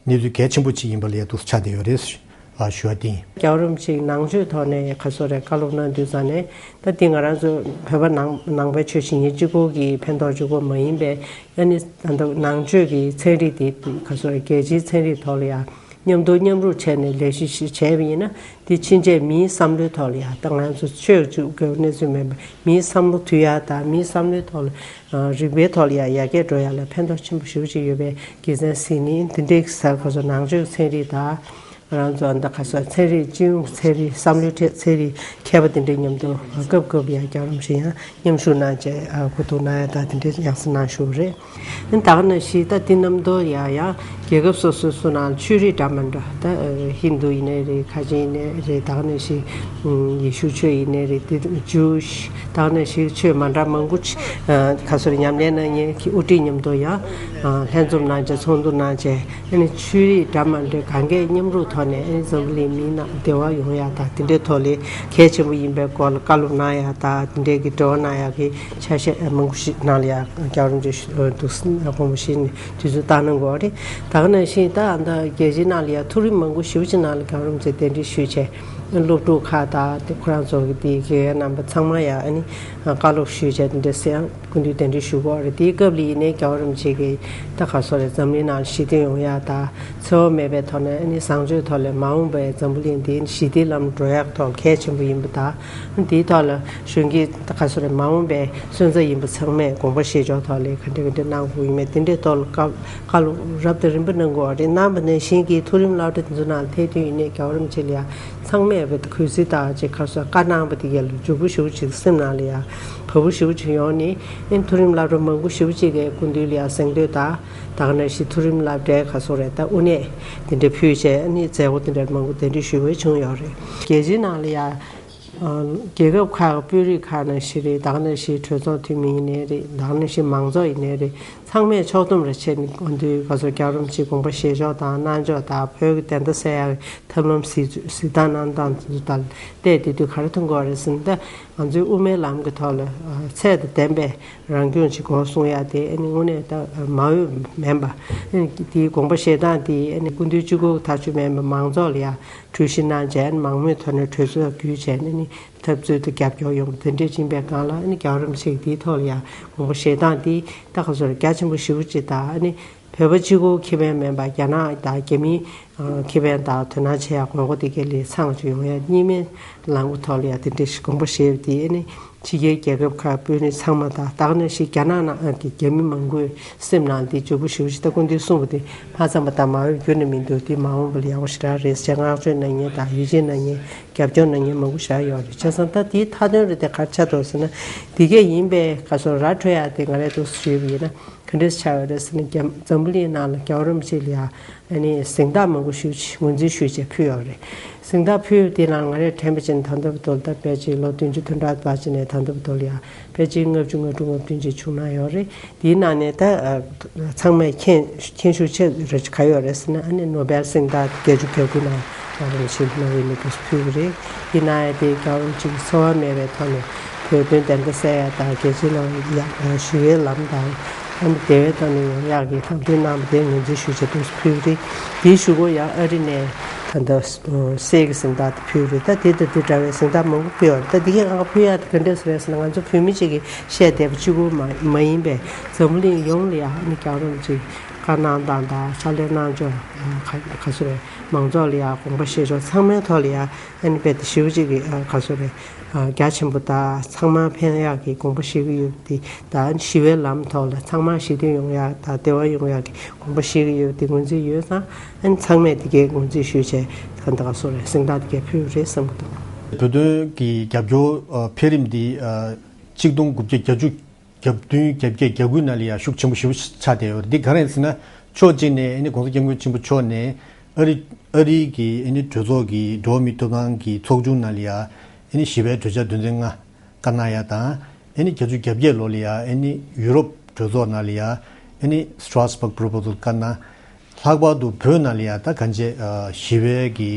གནས་ཚུལ་གལ་ཆེན་པོ་ཅིག་ཡིན་པ་ལ་ཡ་འདུག་ཆགས་བསྡད་ཡོད་རེད། ཨ་ཞུ་བ་དེ་ཡིན། རྒྱལ་བ་རིན་པོ་ཆེའི་ནང་ཆོས་ཐོག་ནས་ག་ཚོད་རེད་བཀའ་སློབ་གནང་དུས་ཙང་ནས་ད་འདི་ང་རང་ཚོ་བོད་པ་ནང་ནང་པའི་ཆོས་བྱེད་མཁན་གཅིག་པོ་གི་ཕན་ཐོགས་གཅིག་པོ་མ་ཡིན་པའི་ཨ་ནི་ད་ལྟ་ནང་ཆོས་ཀྱི་ཚན་རིག་དེ་ག་ཚོད་རེད་རྒྱལ་སྤྱིའི་ཚན་རིག་ཐོག་ལ་ཡ་མཉམ་དུ་མཉམ་རུབ་བྱས་ནས་ལས་གཞི་ཞིག་བྱས་པ་ཡིན་ན་དེ་ཕྱིན་ཆད་མིའི་བསམ་བློའི་ཐོག་ལ་ཡ་ད་ང་ཚོ་ཆོས་གཅིག་པོའི་གནས་ཚུལ་མིན་པ་མིའི་བསམ་བློ་འདུལ་ཡ་དང་མིའི་བསམ་བློའི་ཐོག་ལ་རིག་པའི་ཐོག་ལ་ཡ་ཡར་རྒྱས་འགྲོ་ཡ་ལ་ཕན་ཐོགས་ཆེན་པོ་ཞེ་པོ་ཅིག་ཡོད་པའི་དགེ་མཚན་གཟིགས་ནི་འདི་འདྲའི་གསར་ཁ་སོ་ནང་ཆོས་ཚན་རིག་དང་། ང་རང་ཚོ་ཨ་མདའ་ཁ་སོ་ཚན་རིག་སྤྱི་ཡོངས་ཚན་རིག་བསམ་བློའི་ཐད་ཚན་རིག་མཁས་པ་དེ་འདྲའི་མཉམ་དུ་སྐབས་སྐབས་ཡང་རྒྱལ་བ་རིན་པོ་ཆེ་ཡང་མཉམ་ཞུགས་གནང་བྱས་གོ་བསྡུར་གནང་ཡ་དང་དེ་འདྲའི་ཡང་སེ་གནང་ཞུ་བ་རེད། ཨ་ནི་ད་ག་ནང་བཞིན་ད་འདི་རྣམ་རྟོག་ཡ་ཡང་རྒྱལ་ཁབ་སོ་སོ་སོ་ནང་ཆོས་རིག་འདྲ་མི་འདྲ་ད་ཧིན་དུ་ཡིན་ནའི་རེད་ཁ་ཆེ་ཡིན་ནའི་རེད་ད་ག་ནང་བཞིན་ཡེ་ཤུ་ཆོས་ཡིན་ནའི་རེད་དེ་ཇུའུ་ཤི་ད་ག་ནང་བཞིན་ཆོས་མ་འདྲ་མང་པོ་ཅིག་ཁ་སོར་ཉམས་ལེན་གནང་མཁན་གྱི་དབུ་ཁྲིད་མཉམ་དུ་ཡང་ལྷན་འཛོམས་གནང་བྱས་ཚོགས་འདུ་གནང་བྱས། ཨ་ནི་ཆོས་རིག་འདྲ་མི་འདྲ་གང་གས་མཉམ་རུབ་ཐོག་ནས་ཨ་ནི་འཛམ་བུ་གླིང་མི་རྣམས་བདེ་བ་ཡོང་ཡག་དང་དེ་འདྲའི་ཐོག་ལ་གལ་ཆེན་པོ་ཡིན་པའི་སྐོར་ལ་བཀའ་སློབ་གནང་ཡག་དང་དེ་འདྲའི་གི་འབྲེལ་བ་གནང་ཡག་གི་ཆ་ཤས་མང་པོ་ཞིག་ནང་ལ་ཡང་རྒྱལ་བ་རིན་པོ་ཆེ་འདུག་དགོངས་པ་བཞེས་ནས་དུས་ཚོད་བཏང་གནང་དགོས་རེད། ད་ག་ནང་བཞིན་ད་ཨ་ད་རྒྱལ་སྤྱིའི་ནང་ལ་ཡང་མཐོ་རིམ་མང་པོ་ཞེ་པོ་ཅིག་ནང་ལ་རྒྱལ་བ་རིན་པོ་ཆེ་གདན་འདྲེན་ཞུས་བྱས་སློབ་ཕྲུག་ཁག་དང་དེ་ཁོ་རང་ཚོ་གི་དེ་དགེ་རྒན་རྣམ་པ་ཚང་མ་ཡང་ཨ་ནི་བཀའ་སློབ་ཞུས་བྱས་དེ་འདྲ་སེ་ཡང་སྐུ་མདུན་གདན་འདྲེན་ཞུ་དགོས་རེད། དེའི་སྐབས་ལ་ཡིན་ནའི་རྒྱལ་བ་རིན་པོ་ཆེ་གིས་ད་ག་སོ་རེད་འཛམ་གླིང་ནང་ཞི་བདེ་ཡོང་ཡག་དང་འཚེ་བ་མེད་པའི་ཐོག་ནས་ཨ་ནི་བཟང་སྤྱོད་ཐོག་ལ་མ་འོངས་པའི་འཛམ་བུ་གླིང་འདི་ཞི་བདེའི་ལམ་འགྲོ་ཡག་ཐོག་གལ་ཆེན་པོ་ཡིན་པ་དང་དེའི་ཐོག་ལ་གཞོན་སྐྱེས་ད་ག་སོ་རེད་མ་འོངས་པའི་སོན་རྩ་ཡིན་པ་ཚང་མས་དགོངས་པ་བཞེས་ཕྱོགས་ཐོག་ལ་ག་འདྲ་ག་འདྲ་གནང་དགོས་ཡིན་མེད་དེ་འདྲའི་ཐོག་ལ་བཀའ་བཀའ་སློབ་རབ་དང་རིམ་པ་གནང་དགོས་པ་རེད། གནང་བ་ནང་བཞིན་གྱི་མཐོ་རིམ་སློབ་གྲྭ་དེ་ཚོ་ནང་ལ་ཐད་དུས་ཡིན་ནའི་རྒྱལ་བ་རིན་པོ་ཆེ་ལ་ཡང་། ཚང་མས་བོད་གུས་བརྩི་དང་ཅིག་ཁ་སོ་བཀའ་གནང་བ་དེ་ག་ལ་འཇུག་པོ་ཞེ་པོ་ཅིག་སེམས་ནང་ལ་ཡ་བབ་པོ་ཞེ་པོ་ཅིག་ཡོང་ནས་ཨེ་མཐོ་རིམ་སློབ་གྲྭ་མང་པོ་ཞེ་པོ་ཅིག་གི་སྐུ་མདུན་ལ་ཡ་གཟེངས་བསྟོད་དང་ད་ག་ནང་བཞིན་མཐོ་རིམ་སློབ་གྲྭའི་ཁ་སོ་རེད་ད་དབུ་གནས་དེ་འདྲ་ཕུལ་བྱས་ཨ་ནི་མཛད་སྒོ་དེ་འདྲ་མང་པོ་གདན་འདྲེན་ཞུས་པ་བྱུང་ཡོད་རེད། རྒྱལ་སྤྱིའི་ནང་ལ་ཡ་རྒྱལ་ཁབ་ཁག་གི་དཔོན་རིགས་ཁག་ནང་བཞིན་རེད་ད་ག་ནང་བཞིན་གྲོས་ཚོགས་འཐུས་མི་ཡིན་ནའི་རེད་ད་ག་ནང་བཞིན་མང་ཚོགས་ཡིན་ནའི་རེད། ཚང་མས་ཕྱོགས་བསྡོམས་རེ་བྱས་ནས་འོ་འདུག་ག་ཚོད་རྒྱལ་བ་རིན་པོ་ཆེའི་དགོངས་པ་བཞེས་ཕྱོགས་དང་གནང་ཕྱོགས་དང་བོད་ཀྱི་བདེན་མཐའ་གསལ་ཡག་གི་ཐབས་ལམ་གཟིགས་གཟིགས་སྟངས་གནང་སྟངས་དེ་ཚོ་དང་བལྟས་བསྡད་དུས་ག་རེ་མཐོང་གི་ཡོད་རེད་ཟེར་ན་ད་ང་ཚོའི་དབུ་མའི་ལམ་གྱི་ཐོག་ལ་ཚད་དང་ལྡན་པའི་རང་སྐྱོང་ཅིག་དགོས་གསུང་ཡག་དེ་ཨ་ནི་དངོས་གནས་ད་མ་འོས་མིན་པ་ཨ་ནི་དེའི་དགོངས་པ་བཞེས་སྟངས་དེ་ཨ་ནི་སྐུ་མདུན་གཅིག་པོ་ཐག་གཅོད་མིན་པ་མང་ཚོགས་ལ་ཡང་གྲོས་གཞི་གནང་བྱས་ཨ་ནི་མང་མོས་ཐོག་ནས་གྲོས་ཚོགས་བརྒྱུད་བྱས་ཨ་ནི། འཐབ་རྩོད་དང་རྒྱབ་སྐྱོར་ཡོང་བ་དེ་འདྲས་ཕྱིན་པའི་སྒང་ལ་ཨ་ནི་རྒྱལ་བ་རིན་པོ་ཆེ་གིས་དེའི་ཐོག་ལ་ཡང་དགོངས་པ་བཞེས་སྟངས་དེ་ད་ག་ཚོད་རྒྱ་ཆེན་པོ་ཞེ་པོ་ཅིག་དང་ཨ་ནི་བོད་པ་གཅིག་པོ་ཁེ་ཕན་མིན་པ་རྒྱ་ནག་དང་རྒྱ་མིའི་ཁེ་ཕན་དང་དོ་སྣང་བྱེད་ཡག་དགོས་མཁོ་དེ་ག་ལ་ཚང་ཅིག་ཡོང་ཡག་གཉིས་སྨན་ལམ་གྱི་ཐོག་ལ་ཡང་དེ་འདྲས་ཞིག་དགོངས་པ་བཞེས་པ་དེ་ཨ་ནི་ཕྱི་རྒྱལ་རྒྱལ་ཁབ་ཁག་དཔོན་རིགས་ཚང་མ་དང་ད་ག་ནང་བཞིན་རྒྱ་ནག་ནང་གི་རྒྱ་མི་མང་པོས་སེམས་ནང་འདི་ལྗིད་པོ་ཞེ་པོ་ཞིག་ད་སྐུ་མདུན་གསུངས་པ་དེ་མ་ཚང་པ་དང་མ་འོས་རྒྱུ་ནི་མི་འདུག་འདི་མ་འོངས་པ་ལ་ཡག་པོ་ཞེ་དྲག་རེད་ཅེས་བསྔགས་བརྗོད་གནང་མཁན་དང་ཡིད་ཆེས་གནང་མཁན། རྒྱབ་སྐྱོར་གནང་མཁན་མང་པོ་ཞེ་དྲག་ཡོད་རེད། བྱས་ཙང་ད་དེའི་མཐའ་དོན་རེད་དེ་ག་རེ་ཆགས་འདུག་ཟེར་ན། འདི་གས་ཡིན་པས་ག་ཚོད་ར་འཕྲོད་ཡག་དེ་ང་རས་འདུག་ཞུས་པ་ཡིན་ན་ག་འདྲས་ཆགས་ཡོད་རེད་ཟེར་ན། རྒྱ་འཛམ་བུ་གླིང་ནང་ལ་རྒྱལ་བ་རིན་པོ་ཆེ་ལ་ཡ་ཨ་ནི་གཟེངས་རྟགས་མང་པོ་ཞུ་ངོས་འཛིན་ཞུས་བྱས་ཕུལ་ཡོད་རེད། གཟེངས་རྟགས་ཕུལ་དེ་ནང་ང་རས་དྲན་པ་བྱས་ན་ད་ལྟ་བར་དུ་ད་ཕལ་ཆེར་ལོ་བདུན་ཅུ་དོན་གྲངས་བར་ཕྱིན་ནས་ད་ལྟ་བར་དུ་ལ་ཡ་ཕལ་ཆེར་ལྔ་བཅུ་ང་དྲུག་ང་བདུན་ཅིག་བྱུང་གནང་ཡོད་རེད། དེའི་ནང་ནས་ད་ཚང་མས་མཁྱེན་མཁྱེན་ཤུགས་ཆེ་རེ་ག་ཡོད་རེད་ཟེར་ན་ཨ་ནི་ནོ་བེལ་གཟེངས་རྟགས་བརྒྱད་ཅུ་གྱ་དགུ་ནང་རྒྱལ་བ་རིན་པོ་ཆེ་ནོ་བེལ་ནོ་བེལ་ཕུལ་བ་རེད། དེ་ནང་ཡང་དེ་རྒྱལ་བ་རིན་པོ་ཆེ་གི་འཚེ་བ་མེད་པའི་ཐོག་ནས་བོད་དོན་བདེན་མཐའ་གསལ་ཡག་དང་རྒྱལ་སྤྱིའི་ནང་ཡ་ཞི་བའི་ལམ་དང་ ཨ་ནི་དེ་བས་ད་ནི་ཡོང་ཡག་གི་ལམ་སྟོན་གནང་བ་དེ་ངོས་འཛིན་ཞུ་བྱས་འདུག་ཕུལ་རེད། དེའི་གཞུག་གུ་ཡང་ཨ་རི་ནས་ད་ལྟ་སྲས་ཀྱི་གཟེངས་རྟགས་དེ་ཕུལ་རེད། ད་དེ་དང་དེ་འདྲ་བའི་གཟེངས་རྟགས་མང་པོ་ཕུལ་ཡོད་རེད། ད་དེ་གའི་ཁག་ཁག་ཕུལ་ཡག་དེ་ག་འདྲས་སུ་རེད་ཟེར་ན། ང་ཚོ་བོད་མི་གཅིག་གིས་བཤད་བསྡད་པ་གཅིག་པུ་མ་མ་ཡིན་པས། འཛམ་བུ་གླིང་ཡོངས་ལ་ཡང་ཨ་ནི་རྒྱལ་བ་རིན་པོ་ཆེ་བཀའ་གནང་སྟངས་དང་ཕྱག་ལས་གནང་ཕྱོགས་ག་ག་ཚོད་རེད། མང་ཚོགས་ལ་ཡང་དགོངས་པ་བཞེས་ཕྱོགས་ཚང་མའི་ཐོག་ལ་ཡང་ཨ་ནི་རྦད་དེ་ཞེ་པོ་ཅིག་གི་ཨ་ག་ཚོད་རེད། ཨ་རྒྱ་ཆེན་པོ་དང་ཚང་མ་ཕན་ཡག་གི་དགོངས་པ་བཞེས་ཀྱི་ཡོད་པ་དེ་དང་། ཞི་བའི་ལམ་ཐོག་ལ་ཚང་མ་ཞི་མཐུན་ཡོང་ཡག་དང་བདེ་བ་ཡོང་ཡག་གི་དགོངས་པ་བཞེས་ཀྱི་ཡོད་པ་དེ་ངོས་འཛིན་ཡོད་ཙང་། ཨ་ནི་ཚང་མས་དེ་གའི་ངོས་འཛིན་ཞུས་བྱས་ག་འདྲ་ག་ཚོད་རེད། གཟེངས་རྟགས་དེ་གའི་ཕུལ་བ་རེད་བསམ་གྱི་འདུག་བོད་དོན་གྱི་རྒྱབ་སྐྱོར་ཨ་འཕེལ་རིམ་འདི་ཨ་གཅིག་སྟོང་དགུ་བརྒྱ་བརྒྱད་ཅུ་གྱ་བདུན་གྱ་བརྒྱད་གྱ་དགུ་ནང་ལ་ཡང་ཤུགས་ཆེན་པོ་ཞེ་པོ་ཆགས་བསྡད་ཡོད་རེད། འདི་ག་རེ་ཡིན་ཟེར་ན། ཕྱོགས་གཅིག་ནས་ཨ་ནི་༸གོང་ས་༸སྐྱབས་མགོན་ཆེན་པོ་མཆོག་ནས་ཨ་རི་ཨ་རིའི་གི་ཨ་ནི་གྲོས་ཚོགས་ཀྱི་འགྲོ་བ་མིའི་ཐོབ་ཐང་གི་ཚོགས་ཆུང་ནང་ལ་ཡང་ཨ་ནི་ཞི་བའི་གྲོས་འཆར་དོན་ཚན་ལྔ་བཀའ་གནང་ཡ་དང་། ཨ་ནི་བརྒྱད་ཅུ་གྱ་བརྒྱད་ལོ་ལ་ཡང་ཨ་ནི་ཡུ་རོབ་གྲོས་ཚོགས་ནང་ལ་ཡང་ཨ་ནི་Strasbourg Proposal་བཀའ་གནང་། ལྷག་པར་དུ་བོད་ནང་ལ་ཡང་ད་གང་བྱས་ཨ་ཞི་བའི་གི་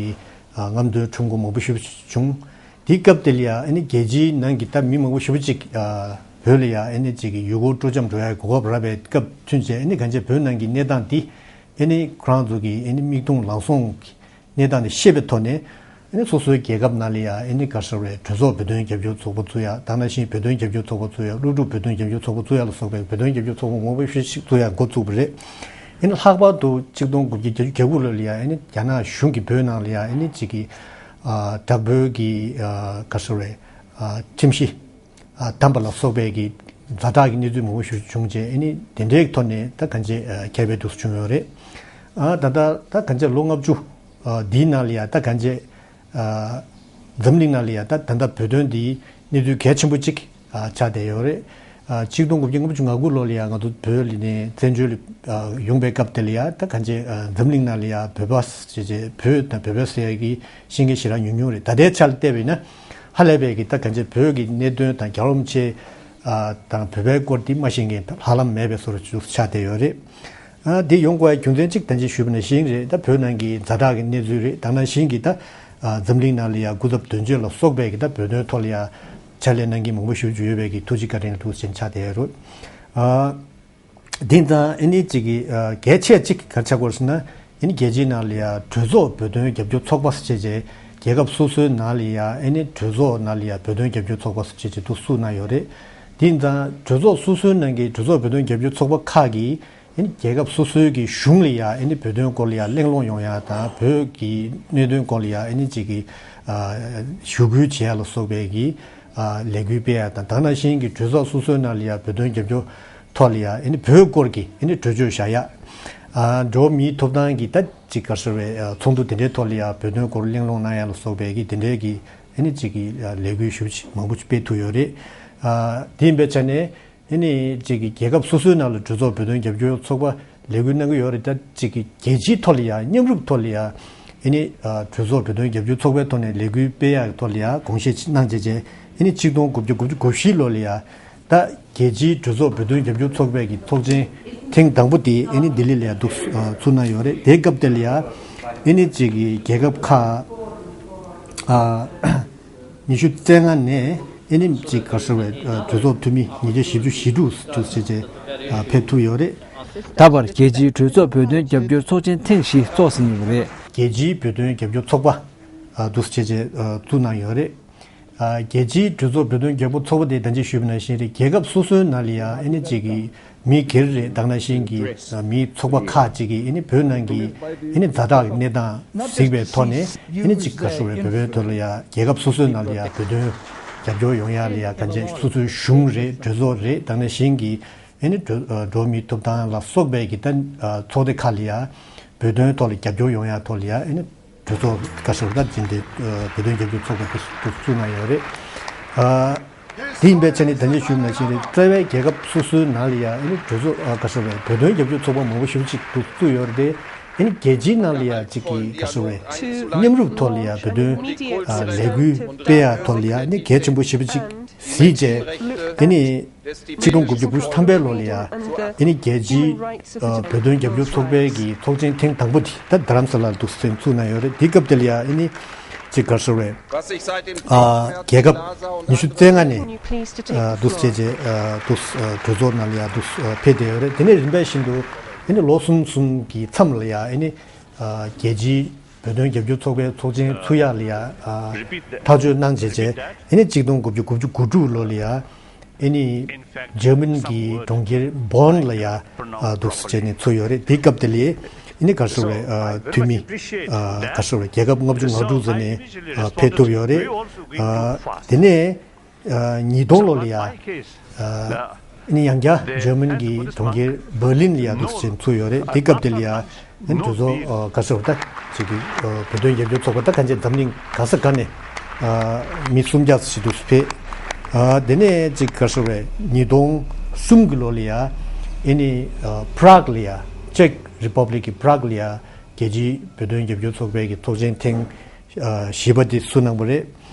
ཨ་རྔམ་སྟོན་ཁྲོམ་སྐོར་མང་པོ་ཞེ་པོ་བྱུང་། དེའི་སྐབས་དེ་ལ་ཡང་ཨ་ནི་རྒྱལ་སྤྱིའི་ནང་གི་ད་མི་མང་པོ་ཞེ་པོ་ཅིག་ཨ་བོད་ལ་ཡང་ཨ་ནི་ཅིག་གི་ཡུལ་སྐོར་སྤྲོ་འཆམ་འགྲོ་ཡ་གོ་སྐབས་རག་པའི་སྐབས་ཐོན་བྱས། ཨ་ནི་གང་བྱས་བོད་ནང་གི་གནས་སྟངས་འདི་ཨ་ནི་ཁོ་རང་ཚོ་གི་ཨ་ནི་མིག་མཐོང་ལག་ཟུང་གི་གནས་སྟངས་དེ་ཤེས་པའི་ཐོག་ནས། ཨ་ནི་སོ་སོའི་རྒྱལ་ཁབ་ནང་ལ་ཡང་ཨ་ནི་ག་རེ་ཟེར་བའི་གྲོས་ཚོགས་བོད་དོན་རྒྱབ་སྐྱོར་ཚོགས་པ་བཙུགས་ཡ། དེ་ནང་བཞིན་བོད་དོན་རྒྱབ་སྐྱོར་ཚོགས་པ་བཙུགས་ཡ། སློབ་ཕྲུག་བོད་དོན་རྒྱབ་སྐྱོར་ཚོགས་པ་བཙུགས་ཡ་ལ་སོགས་པའི་བོད་དོན་རྒྱབ་སྐྱོར་ཚོགས་པ་མང་པོ་ཞིག་བཙུགས་ཡ་འགོ་བཙུགས་པ་རེད། ཨ་ནི་ལྷག་པར་དུ་གཅིག་སྟོང་དགུ་བརྒྱ་བརྒྱད་ཅུ་གྱ་དགུ་ལོ་ལ་ཡང་ཨ་ནི་རྒྱ་ནག་གཞུང་གིས་བོད་ནང་ལ་ཡང་ཨ་ནི་ཅིག་གི་ཨ་དྲག་པོའི་གི་ཨ་ག་རེ་ཟེར་བའི་ཨ་ཁྲིམས་གཞི་ཨ་བསྡམས་པ་ལ་སོགས་པའི་གི་ཛ་དྲག་གི་གནས་ཚུལ་མང་པོ་ཞིག་བྱུང་རྗེས། ཨ་ནི་དེ་འདྲའི་ཐོག་ནས་ད་གང་བྱས་ཨ་ཁྱབ་སྤེལ་འདུག་སེ་བྱུང་ཡོད་རེད། ཨ་ད་ལྟ་ད་གང་བྱས་ལོ་ལྔ་བཅུ་ཨ་འདིའི་ནང་ལ་ཡང་ད་གང་བྱས་ཨ་འཛམ་གླིང་ནང་ལ་ཡང་ད་ད་ལྟ་བོད་དོན་འདི་གནས་ཚུལ་གལ་ཆེན་པོ་གཅིག་ཨ་ཆགས་བསྡད་ཡོད་རེད། ཨ་གཅིག་སྟོང་དགུ་བརྒྱ་ལྔ་བཅུ་ང་དགུ་ལོ་ལ་ཡང་ང་ཚོ་བོད་ལ་ནས་བཙན་བྱོལ་ལ་ཨ་ཡོང་པའི་སྐབས་དེ་ལ་ཡང་ད་གང་བྱས་ཨ་འཛམ་གླིང་ནང་ལ་ཡང་བོད་པ་ཟེར་བྱས་བོད་དང་བོད་པ་ཟེར་ཡ་གི་ཤེས་མཁན་ཞེ་དྲག་ཉུང་ཉུང་རེད། ད་ལྟའི་ཆ་ལ་བལྟས་པ་ཡིན་ན། ཧ་ལས་པའི་གི་ད་གང་བྱས་བོད་ཀྱི་གནད་དོན་དང་རྒྱལ་བ་རིན་པོ་ཆེ་ཨ་དང་བོད་པའི་སྐོར་འདི་མ་ཤེས་མཁན་ཧ་ལམ་མེད་པའི་བཟོ་འདྲ་ཅིག་ཆགས་བསྡད་ཡོད་རེད། ཨ་འདི་ཡོང་དགོས་པའི་རྒྱུ་མཚན་གཅིག་ད་གིན་ཞུས་པ་ནང་བཞིན་རེད། ད་བོད་ནང་གི་ཛ་དྲག་གི་གནས་ཚུལ་རེད། དེ་ནང་བཞིན་གྱི་ད་ཨ་འཛམ་གླིང་ནང་ལ་ཡང་སྐུ་ཚབ་དོན་གཅོད་ལ་སོགས་པའི་གི་ད་བོད་དོན་ཐོག་ལ་ཡང་ཕྱག་ལས་གནང་མཁན་མང་པོ་ཞེ་པོ་ཅིག་ཡོད་པའི་གི་ཐུགས་རྗེ་བཀའ་དྲིན་ལ་ཐུགས་རྗེ་ཆེ་ཆགས་བསྡད་ཡོད་རེད། ཨ་དེང་སང་ཨ་ནི་གཅིག་གི་ཨ་གལ་ཆེ་གཅིག་ག་རེ་ཆགས་ཀྱི་ཡོད་རེད་ཟེར་ན། ཨ་ནི་རྒྱལ་སྤྱིའི་ནང་ལ་ཡང་གྲོས་ཚོགས་བོད་དོན་རྒྱབ་སྐྱོར་ཚོགས་པ་ཟེར་བྱས་རྗེས་རྒྱལ་ཁབ་སོ་སོའི་ནང་ལ་ཡང་ཨ་ནི་གྲོས་ཚོགས་ནང་ལ་ཡང་བོད་དོན་རྒྱབ་སྐྱོར་ཚོགས་པ་ཟེར་བྱས་རྗེས་འདུག་བཙུགས་གནང་ཡོད་རེད། དེང་སང་གྲོས་ཚོགས་སོ་སོའི་ནང་གི་གྲོས་ཚོགས་བོད་དོན་རྒྱབ་སྐྱོར་ཚོགས་པ་ཁག་གིས་ཨ་ནི་རྒྱལ་ཁབ་སོ་སོའི་གི་གཞུང་ལ་ཡང་ཨ་ནི་བོད་དོན་སྐོར་ལ་ཡང་གླེང་སློང་ཡོང་ཡ་དང་། བོད་ཀྱི་གནད་དོན་སྐོར་ལ་ཡང་ཨ་ནི་གཅིག་གི་ཨ་ཞུ་སྐུལ་བྱེད་ཡ་ལ་སོགས་པའི་གི་ཨ་ལས་འགུལ་སྤེལ་ཡ་དང་། དེ་ནང་བཞིན་གྱི་གྲོས་ཚོགས་སོ་སོའི་ནང་ལ་ཡང་བོད་དོན་རྒྱབ་སྐྱོར་ཐོག་ལ་ཡང་ཨ་ནི་བོད་སྐོར་གྱི་ཨ་ནི་གྲོས་ཆོད་བཞག་ཡ། ཨ་འགྲོ་བ་མིའི་ཐོབ་ཐང་གི་ད་ཅིག་ག་རེ་ཟེར་བའི་ཨ་ཚོགས་འདུ་དེ་འདྲའི་ཐོག་ལ་ཡང་བོད་དོན་སྐོར་གླེང་སློང་གནང་ཡ་ལ་སོགས་པའི་གི་དེ་འདྲའི་གི་ཨ་ནི་ཅིག་གི་ཨ་ལས་འགུལ་ཞེ་པོ་ཅིག་མང་པོ་ཅིག་སྤེལ་ཐུབ་ཡོད་རེད། ཨ་དེ་ཡིན་པའི་ཆ་ནས། ཨ་ནི་གཅིག་གི་རྒྱལ་ཁབ་སོ་སོའི་ནང་ལ་གྲོས་ཚོགས་བོད་དོན་རྒྱབ་སྐྱོར་ཚོགས་པ་ལས་འགུལ་གནང་གི་ཡོད་རེད། ད་གཅིག་གི་རྒྱལ་སྤྱིའི་ཐོག་ལ་ཡང་མཉམ་རུབ་ཐོག་ལ་ཡང་ཨ་ནི་ཨ་གྲོས་ཚོགས་བོད་དོན་རྒྱབ་སྐྱོར་ཚོགས་པའི་ཐོག་ནས་ལས་འགུལ་སྤེལ་ཡག་ཐོག་ལ་ཡང་དགོངས་བཞེས་གནང་བྱས་རྗེས། ཨ་ནི་གཅིག་སྟོང་དགུ་བརྒྱ་དགུ་བཅུ་གོ་བཞི་ལོ་ལ་ཡང་ད་རྒྱལ་སྤྱིའི་གྲོས་ཚོགས་བོད་དོན་རྒྱབ་སྐྱོར་ཚོགས་པའི་གི་ཚོགས་ཆེན་ཐེངས་དང་པོ་དེ་ཨ་ནི་ལྡི་ལི་ལ་ཡང་འདུག་ཨ་ཚུགས་གནང་ཡོད་རེད། དེའི་སྐབས་དེ་ལ་ཡང་ཨ་ནི་གཅིག་གི་རྒྱལ་ཁབ་ཁག་ཨ། ཉི་ཤུ་རྩ་ལྔ་ནས་ཨ་ནི་གཅིག་ག་རེ་ཟེར་བའི་ཨ་གྲོས་ཚོགས་འཐུས་མི་ཉིས་བརྒྱ་བཞི་བཅུ་ཞེ་དྲུག་ཞེ་དྲུག་བྱས་བྱས་ཨ་ཕེབས་ཐུབ་ཡོད་རེད། ད་བར་རྒྱལ་སྤྱིའི་གྲོས་ཚོགས་བོད་དོན་རྒྱབ་སྐྱོར་ཚོགས་ཆེན་ཐེངས་བཞི་ཚོགས་ཟིན་ཡོད་པ་རེད། རྒྱལ་སྤྱིའི་བོད་དོན་རྒྱབ་སྐྱོར་ཚོགས་པ་ཨ་འདུག་སེ་བྱས་བྱས་ཨ་བཙུགས་གནང་ཡོད་རེད། ཨ་རྒྱལ་སྤྱིའི་གྲོས་ཚོགས་བོད་དོན་རྒྱབ་སྐྱོར་ཚོགས་པ་དེ་ད་གིན་ཞུས་པ་ནང་བཞིན་རེད། རྒྱལ་ཁབ་སོ་སོའི་ནང་ལ་ཡང་ཨ་ནི་གཅིག་གི་མི་སྒེར་རེད། དེ་ནང་བཞིན་གྱི་མིའི་ཚོགས་པ་ཁག་ཅིག་གིས་ཨ་ནི་བོད་ནང་གི་ཨ་ནི་ཛ་དྲག་གི་གནས་སྟངས་གཟིགས་པའི་ཐོག་ནས་ཨ་ནི་གཅིག་ག་རེ་ཟེར་བའི་བོད་པའི་ཐོག་ལ་ཡང་རྒྱལ་ཁབ་སོ་སོའི་ནང་ལ་ཡང་བོད་དོན་རྒྱབ་སྐྱོར་ཡོང་ཡ་ལ་ཡང་གང་ཅི་སོ་སོའི་གཞུང་རེད། གྲོས་ཚོགས་རེད། དེ་ནང་བཞིན་གྱི་ཨ་ནི་འགྲོ་འགྲོ་བ་མིའི་ཐོབ་ཐང་ལ་སོགས་པའི་གི་ད་ཚོགས་སྡེ་ཁག་ལ་ཡང་བོད་དོན་ཐོག་ལ་རྒྱབ་སྐྱོར་ཡོང་ཡ་ཐོག་ལ་ཡང་ཨ་ནི་གྲོས་ཚོགས་ཁ་ཤོར་ད་འཛིན་ཏེ་བོད་དོན་རྒྱབ་སྐྱོར་ཚོགས་པ་དེ་བཙུགས་གནང་ཡོད་རེད། ཨ་དེ་ཡིན་པའི་ཆ་ནས་ད་གིན་ཞུས་པ་ནང་བཞིན་རེད། རྩ་བའི་རྒྱལ་ཁབ་སོ་སོའི་ནང་ལ་ཡང་ཨ་ནི་གྲོས་ཚོགས་ཁ་ཤོར་བའི་བོད་དོན་རྒྱབ་སྐྱོར་ཚོགས་པ་མང་པོ་ཞེ་པོ་ཅིག་བཙུགས་ཡོད་རེད། ཨ་ནི་རྒྱལ་སྤྱིའི་ནང་ལ་ཡང་གཅིག་གི་ཁ་ཤོར་བའི་མཉམ་རུབ་ཐོག་ལ་ཡང་བོད་དོན་ལས་འགུལ་སྤེལ་ཡ་ཐོག་ལ་ཡང་ཨ་ནི་གལ་ཆེན་པོ་ཞེ་པོ་ཅིག་གཟིགས་བྱས་ཨ་ནི། ཆིག་སྟོང་དགུ་བརྒྱ་དགུ་བཅུ་ཐམ་པའི་ལོ་ལ་ཡང་ཨ་ནི་རྒྱལ་སྤྱིའི་བོད་དོན་རྒྱབ་སྐྱོར་ཚོགས་པའི་གི་ཚོགས་ཆེན་ཐེངས་དང་པོ་དེ་ད་རྡ་རམ་ས་ལར་འདུག་སེ་བཙུགས་གནང་ཡོད་རེད། དེའི་སྐབས་དེ་ལ་ཡང་ཨ་ནི་ ཅིག་ག་རེ་ཟེར་བས། ཨ་རྒྱལ་ཁབ་ཉི་ཤུ་རྩ་ལྔ་ནས་ཨ་འདུག་སེ་བྱས་བྱས་ཨ་འདུག་སེ་ཨ་གྲོས་ཚོགས་ནང་ལ་ཡ་འདུག་སེ་ཨ་ཕེབས་བསྡད་ཡོད་རེད། དེ་ནས་རིམ་པ་བཞིན་དུ་དེ་ནས་ལོ་གསུམ་གསུམ་གྱི་མཚམས་ལ་ཡ་ཨ་ནི་ཨ་རྒྱལ་སྤྱིའི་བོད་དོན་རྒྱབ་སྐྱོར་ཚོགས་པའི་ཚོགས་ཆེན་ཚུགས་ཡག་ལ་ཡ་ཨ་ཐག་གཅོད་གནང་བྱས་བྱས་ཨ་ནི་གཅིག་སྟོང་དགུ་བརྒྱ་དགུ་བཅུ་གོ་དྲུག་ལོ་ལ་ཡ་ཨ་ནི་འཇར་མན་གྱི་གྲོང་ཁྱེར་བོན་ལ་ཡ་ཨ་འདུག་སེ་བྱས་ནས་ཚུགས་ཡོད་རེད། དེའི་སྐབས་དེ་ལ་ཨ་ནི་ག་རེ་ཟེར་བས་ཨ་འཐུས་མི་ཨ་ག་རེ་ཟེར་བས་རྒྱལ་ཁབ་ལྔ་བཅུ་ང་དྲུག་ཙམ་ནས་ཨ་ཕེབས་ཐུབ་ཡོད་རེད། ཨ་དེ་ནས་ཨ་ཉིས་སྟོང་ལོ་ལ་ཡ་ཨ་ནི་ཡང་བསྐྱར་འཇར་མན་གྱི་གྲོང་ཁྱེར་འབར་ལིན་ལ་ཡ་འདུག་སེ་བྱས་ནས་ཚུགས་ཡོད་རེད། དེའི་སྐབས་དེ་ལ་ཡ། ཨ་ནི་གྲོས་ཚོགས་ཨ་ག་རེ་ཟེར་བ་ད་ཅིག་གི་ཨ་བོད་དོན་རྒྱབ་སྐྱོར་ཚོགས་པ་ད་ག་འཇེ་འཛམ་གླིང་ག་ས་ག་ནས་ཨ་མི་སུམ་བརྒྱ་ཙམ་ཞིག་འདུག་སེ་ཕེབས། ཨ་དེ་ནས་ཅིག་ག་རེ་ཟེར་བས་ཉིས་སྟོང་གསུམ་གི་ལོ་ལ་ཡ་ཨ་ནི་ཨ་པ་རག་ལ་ཡ་ཅེག་རི་པབ་ལིག་གི་པ་རག་ལ་ཡ་རྒྱལ་སྤྱིའི་བོད་དོན་རྒྱབ་སྐྱོར་ཚོགས་པའི་གི་ཚོགས་ཆེན་ཐེངས་ཨ་བཞི་པ་དེ་བསུ་གནང་བ་རེད།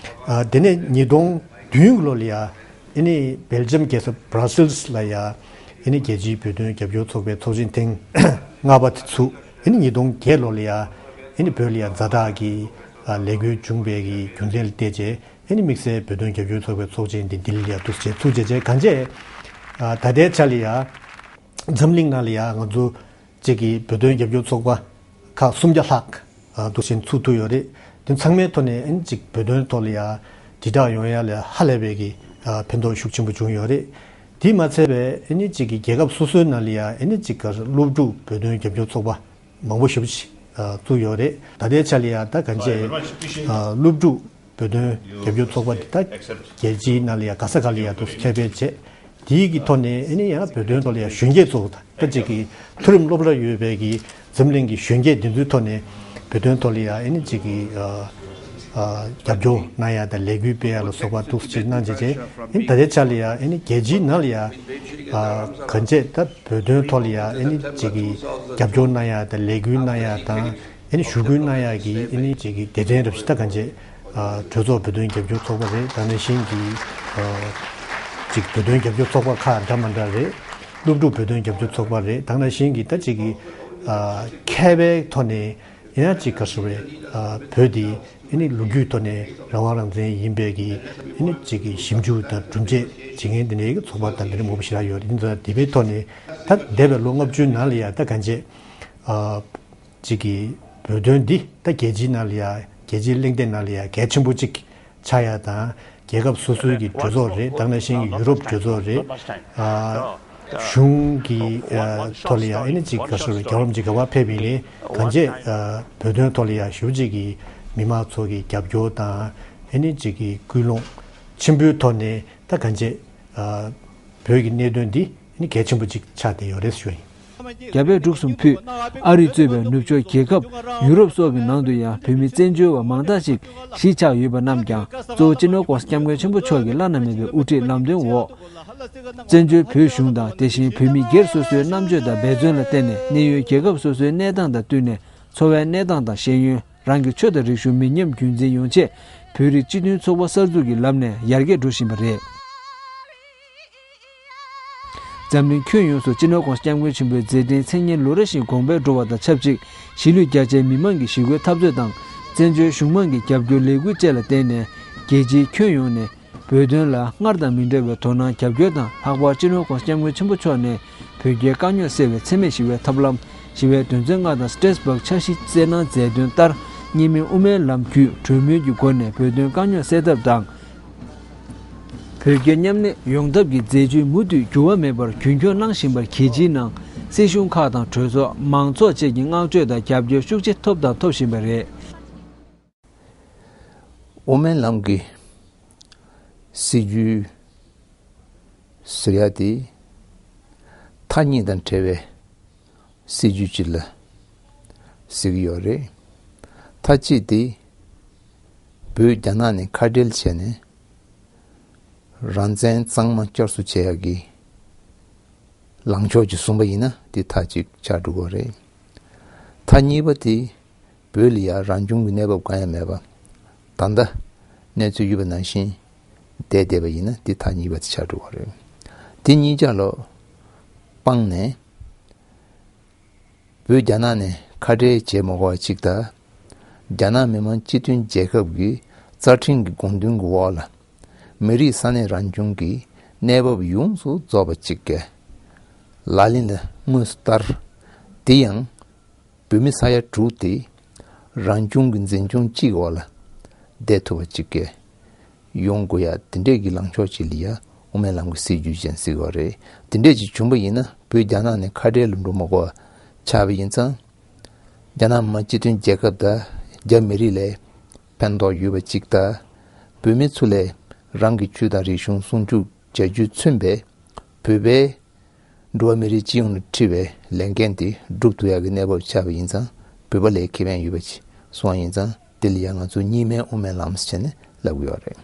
ཨ་དེ་ནས་ཉིས་སྟོང་བདུན་གི་ལོ་ལ་ཡ། ཨ་ནི་སྦེལ་ཇམ་རྒྱལ་ས་བྷ་ར་སིལ་ལ་ཡ་ཨ་ནི་རྒྱལ་སྤྱིའི་བོད་དོན་རྒྱབ་སྐྱོར་ཚོགས་པའི་ཚོགས་ཆེན་ཐེངས་ལྔ་པ་དེ་ཚུགས། ཨ་ནི་ཉིས་སྟོང་བརྒྱད་ལོ་ལ་ཡ་ཨ་ནི་བོད་ལ་ཡ་ཛ་དྲག་གི་ཨ་ལས་འགུལ་བྱུང་བའི་གི་རྒྱུ་མཚན་ལ་བལྟས་རྗེས་ཨ་ནི་དམིགས་བསལ་བོད་དོན་རྒྱབ་སྐྱོར་ཚོགས་པའི་ཚོགས་ཆེན་འདི་ལྡི་ལི་ལ་ཡ་འདུག་སེ་ཚུགས་བྱས་བྱས་གང་བྱས་ཨ་ད་ལྟའི་ཆ་ལ་ཡ་འཛམ་གླིང་ནང་ལ་ཡ་ང་ཚོ་གཅིག་གི་བོད་དོན་རྒྱབ་སྐྱོར་ཚོགས་པ་ཁག་སུམ་བརྒྱ་ལྷག་ཨ་འདུག་སེ་ཚུགས་ཐུབ་ཡོད་རེད། དེ་ཚང་མའི་ཐོག་ནས་ཨ་ནི་གཅིག་བོད་དོན་ཐོག་ལ་ཡ་དྲིལ་བསྒྲགས་ཡོང་ཡ་ལ་ཧ་ལས་པའི་གི་ཨ་ཕན་ཐོགས་ཤུགས་ཆེན་པོ་བྱུང་ཡོད་རེད། དེས་མ་ཚད་པའི་ཨ་ནི་གཅིག་གི་རྒྱལ་ཁབ་སོ་སོའི་ནང་ལ་ཡ་ཨ་ནི་གཅིག་ག་སློབ་ཕྲུག་བོད་དོན་རྒྱབ་སྐྱོར་ཚོགས་པ་མང་པོ་ཞེ་པོ་ཅིག་ཨ་བཙུགས་ཡོད་རེད། ད་ལྟའི་ཆ་ལ་ཡ་ད་གང་ཅི་ཨ་སློབ་ཕྲུག་བོད་དོན་རྒྱབ་སྐྱོར་ཚོགས་པ་འདི་དག་རྒྱལ་སྤྱིའི་ནང་ལ་ཡ་ག་ས་ག་ལ་ཡ་འདུག་ཁྱབ་སྤེལ་བྱས། དེའི་གི་ཐོག་ནས་ཨ་ནི་ཡང་བོད་དོན་ཐོག་ལ་ཡ་གཞོན་སྐྱེས་ཚོ་ད་ཅིག་གི་མཐོ་རིམ་སློབ་གྲྭ་ཡོད་པའི་གི་འཛམ་གླིང་གི་གཞོན་སྐྱེས་འདི་ཚོའི་ཐོག་ནས་བོད་དོན་ཐོག་ལ་ཡ་ཨ་ནི་ཅིག་གི་ཨ་ཨ་རྒྱབ་སྐྱོར་གནང་ཡ་དང་ལས་འགུལ་སྤེལ་ཡ་ལ་སོགས་པ་འདུག་ཅིག་གནང་བྱས་བྱས་ཨ་ནི་ད་ལྟའི་ཆ་ལ་ཡ་ཨ་ནི་རྒྱལ་སྤྱིའི་ནང་ལ་ཡ་ཨ་གང་བྱས་ད་བོད་དོན་ཐོག་ལ་ཡ་ཨ་ནི་ཅིག་གི་རྒྱབ་སྐྱོར་གནང་ཡ་དང་ལས་འགུལ་གནང་ཡ་དང་། ཨ་ནི་ཞུ་སྐུལ་གནང་ཡག་གི་ཨ་ནི་ཅིག་གི་སྡེ་ཚན་རབ་ཞིག་ད་གང་བྱས་ཨ་གྲོས་ཚོགས་བོད་དོན་རྒྱབ་སྐྱོར་ཚོགས་པ་རེད། ད་ནང་བཞིན་གྱི་ཨ་ཅིག་བོད་དོན་རྒྱབ་སྐྱོར་ཚོགས་པ་ཁག་འདྲ་མ་འདྲ་རེད། སློབ་ཕྲུག་བོད་དོན་རྒྱབ་སྐྱོར་ཚོགས་པ་རེད། ད་ནང་བཞིན་གྱི་ད་ཅིག་གི་ཨ་མཁས་པའི་ཐོག་ནས་ཡང་ཅིག་ག་རེ་ཟེར་བས་ཨ་བོད་འདི་ཨ་ནི་ལོ་རྒྱུས་ཐོག་ནས་རང་དབང་རང་བཙན་ཡིན་པའི་གི་ཨ་ནི་ཅིག་གི་ཞིབ་འཇུག་དང་གྲུབ་འབྲས་བྱེད་མཁན་འདི་འདྲའི་གི་ཚོགས་པ་དང་འདི་འདྲ་མང་པོ་ཞེ་དྲག་ཡོད་རེད། འདི་ཚོ་དེ་བའི་ཐོག་ནས་ད་འདས་པའི་ལོ་ལྔ་བཅུའི་ནང་ལ་ཡང་ད་གང་བྱས་ཨ། གཅིག་གིས་བོད་དོན་འདི་ད་རྒྱལ་སྤྱིའི་ནང་ལ་ཡ་རྒྱལ་སྤྱིའི་གླེང་སྟེགས་ནང་ལ་ཡ་གལ་ཆེན་པོ་གཅིག་ཆགས་ཡ་དང་རྒྱལ་ཁབ་སོ་སོའི་གི་གྲོས་ཚོགས་རེད། ད་ནང་བཞིན་གྱི་ཡུ་རོབ་གྲོས་ཚོགས་རེད། ཨ་གཞུང་གི་ཨ་ཐོག་ལ་ཡ་ཨེ་ནི་གཅིག་ག་ཟེར་རྒྱལ་བ་རིན་པོ་ཆེ་ག་པར་ཕེབས་ཡིན་ནའི་གང་བྱས་ཨ་བོད་དོན་ཐོག་ལ་ཡ་ཞེ་པོ་ཅིག་གི་མི་མང་ཚོ་གི་རྒྱབ་སྐྱོར་དང་ཨེ་ནི་གཅིག་གི་སྐུལ་སློང་ཆེན་པོའི་ཐོག་ནས་ད་གང་བྱས་ཨ་བོད་ཀྱི་གནད་དོན་འདི་ནི་གལ་ཆེན་པོ་ཅིག་ཆགས་བསྡད་ཡོད་རེད་ཞུ་ཡིན། རྒྱ་བལ་འབྲུག་གསུམ་ཕུད། ཨ་རི་གཙོས་པའི་ནུབ་ཕྱོགས་རྒྱལ་ཁབ་ཡུ་རོབ་སོགས་ཀྱི་ནང་དུ་ཡང་བོད་མི་བཙན་བྱོལ་བ་མང་དག་ཅིག་གཞིས་ཆགས་ཡོད་པ་རྣམས་ཀྱང་གཙོ་བོ་སྤྱི་ནོར་༸གོང་ས་༸སྐྱབས་མགོན་ཆེན་པོ་མཆོག་གི་བླ་ན་མེད་པའི་དབུ་ཁྲིད་ལམ་སྟོན་འོག་བཙན་བྱོལ་བོད་གཞུང་དང་དེ་བཞིན་བོད་མི་སྒེར་སོ་སོའི་རྣམ་དཔྱོད་དང་འབད་བརྩོན་ལ་བརྟེན་ནས་གནས་ཡུལ་རྒྱལ་ཁབ་སོ་སོའི་གནས་སྟངས་དང་བསྟུན་ནས་འཚོ་བའི་གནས་སྟངས་དང་ཤེས་ཡོན། རང་གི་ཆོས་དང་རིག་གཞུང་མི་ཉམས་རྒྱུན་འཛིན་ཡོང་ཆེད་བོད་རིགས་སྤྱི་མཐུན་ཚོགས་པ་གསར་འཛུགས་ཀྱི་ལམ་ནས་ཡར་རྒྱས་འགྲོ་བཞིན་པ་རེད། འཛམ་གླིང་ཁྱོན་ཡོངས་སུ་སྤྱི་ནོར་༸གོང་ས་༸སྐྱབས་མགོན་ཆེན་པོའི་མཛད་འཕྲིན་མཚན་སྙན་ལོ་རེ་བཞིན་གོང་འཕེལ་འགྲོ་བ་དང་ཆབས་ཅིག་གཞིས་ལུས་རྒྱ་ཆེའི་མི་མང་གི་ཞི་རྒོལ་འཐབ་རྩོད་དང་བཙན་བྱོལ་གཞུང་མང་གི་རྒྱབ་སྐྱོར་ལས་འགུལ་བཅས་ལ་བརྟེན་ནས་རྒྱལ་སྤྱིའི་ཁྱོན་ཡོངས་ནས་བོད་དོན་ལ་སྔར་དང་མི་འདྲ་བའི་དོ་སྣང་རྒྱབ་སྐྱོར་དང་ལྷག་པར་སྤྱི་ནོར་༸གོང་ས་༸སྐྱབས་མགོན་ཆེན་པོ་མཆོག་ནས་བོད་རྒྱའི་དཀའ་རྙོག་སེལ་བའི་འཚེ་མེད་ཞི་བའི་ཐབས་ལམ། ཞི་བའི་དོན་ཚན་ལྔ་དང་Strasbourg་འཆར་གཞི་སྩལ་གནང་མཛད་དོན་ལྟར་སྔོན་མའི་དབུ་མའི་ལམ་བརྒྱུད་གྲོས་མོལ་གྱི་སྒོ་ནས་བོད་དོན་དཀའ་རྙོག་སེལ་ཐབས་དང་། བོད་རྒྱ་མཉམ་གནས་ཡོང་ཐབས་ཀྱི་མཛད་ཇུས་མུ་མཐུད་འགྱུར་བ་མེད་པར་རྒྱུན་འཁྱོངས་གནང་བཞིན་པར་རྒྱལ་སྤྱིའི་ནང་སྲིད་གཞུང་ཁག་དང་གྲོས་ཚོགས་མང་ཚོགས་བཅས་ཀྱི་བསྔགས་བརྗོད་དང་རྒྱབ་སྐྱོར་ཤུགས་ཆེ་ཐོབ་དང་ཐོབ་བཞིན་པ་རེད། དབུ་མའི་ལམ་གྱི་སྲིད་ཇུས་ཟེར་ཡ་དེ་མཐའ་གཉིས་དང་བྲལ་བའི་སྲིད་ཇུས་ཅིག་ལ་ཟེར་གྱི་ཡོད་རེད། མཐའ་གཅིག་དེ་བོད་རྒྱ་ནག་ནས་ཁ་བྲལ་བྱས་ནས་རང་བཙན་གཙང་མ་བསྐྱར་གསོ་བྱེད་ཡག་གི་ལངས་ཕྱོགས་ཅིག་བཟུང་པ་ཡིན་ན་དེ་མཐའ་གཅིག་ཆགས་འགྲོ་གི་རེད། མཐའ་གཉིས་པ་དེ་བོད་ལ་ཡ་རང་བྱུང་གི་གནས་བབ་གང་ཡང་མེད་པ། ད་ལྟ་གནས་ཚུལ་ཡོད་པ་ནང་བཞིན་བསྡད་བསྡད་པ་ཡིན་ན་འདི་མཐའ་གཉིས་པ་དེ་ཆགས་འགྲོ་གི་རེད། དེ་གཉིས་ཆ་ལ་སྤངས་ནས་བོད་རྒྱ་ནག་ནས་ཁ་བྲལ་བྱེད་མ་དགོས་པ་གཅིག་དང་། རྒྱ་ནག་མི་དམངས་སྤྱི་མཐུན་རྒྱལ་ཁབ་ཀྱི་རྩ་ཁྲིམས་ཀྱི་དགོངས་དོན་གྱི་འོག་ལ། མི་རིགས་ས་གནས་རང་སྐྱོང་གི་གནས་བབ་ཡོངས་སུ་རྫོགས་པ་གཅིག་གི་ལག་ལེན་ལ་དངོས་སུ་བསྟར། དེ་ཡང་བོད་མི་ས་ཡ་དྲུག་དེ་རང་སྐྱོང་གི་འཛིན་སྐྱོང་གཅིག་འོག་ལ་བསྡད་ཐུབ་པ་གཅིག་གི་ཡོང་དགོས་ཡ་དེ་འདྲས་ཀྱི་ལངས་ཕྱོགས་ཅིག་ལ་ཡ་དབུ་མའི་ལམ་གྱི་སྲིད་བྱུས་ཅན་ཟེར་གྱི་ཡོད་རེད། དེ་འདྲས་ཅིག་བྱུང་པ་ཡིན་ན་བོད་རྒྱ་ནག་ནས་ཁ་བྲལ་ལ་འགྲོ་མ་དགོས་པ་ཆགས་པ་ཡིན་ཙང་། རྒྱ་ནག་མི་དམངས་སྤྱི་མཐུན་རྒྱལ་ཁབ་དང་རྒྱ་མི་རིགས་ལ་ཕན་ཐོགས་ཡོད་པ་གཅིག་དང་། བོད་མི་ཚོ་ལ་རང་གི་ཆོས་དང་རིག་གཞུང་སྲུང་སྐྱོབ་བྱ་རྒྱུས་མཚོན་པའི་བོད་པའི་འགྲོ་བ་མི་རིགས་སྤྱི་ཡོངས་ལ་འཁྲི་བའི་ལས་འགན་དེ་སྒྲུབ་ཐུབ་ཡག་གི་གནས་བབ་ཆགས་པ་ཡིན་ཙང་བོད་པ་ལ་ཁེ་ཕན་ཡོད་པ་ཅིག་སོང་བ་ཡིན་ཙང་དེ་ལ་ཡང་ང་ཚོ་གཉིས་སྨན་དབུ་མའི་ལམ་ཟེར་བྱས་ནས་ལབ་ཀྱི་ཡོད་རེད།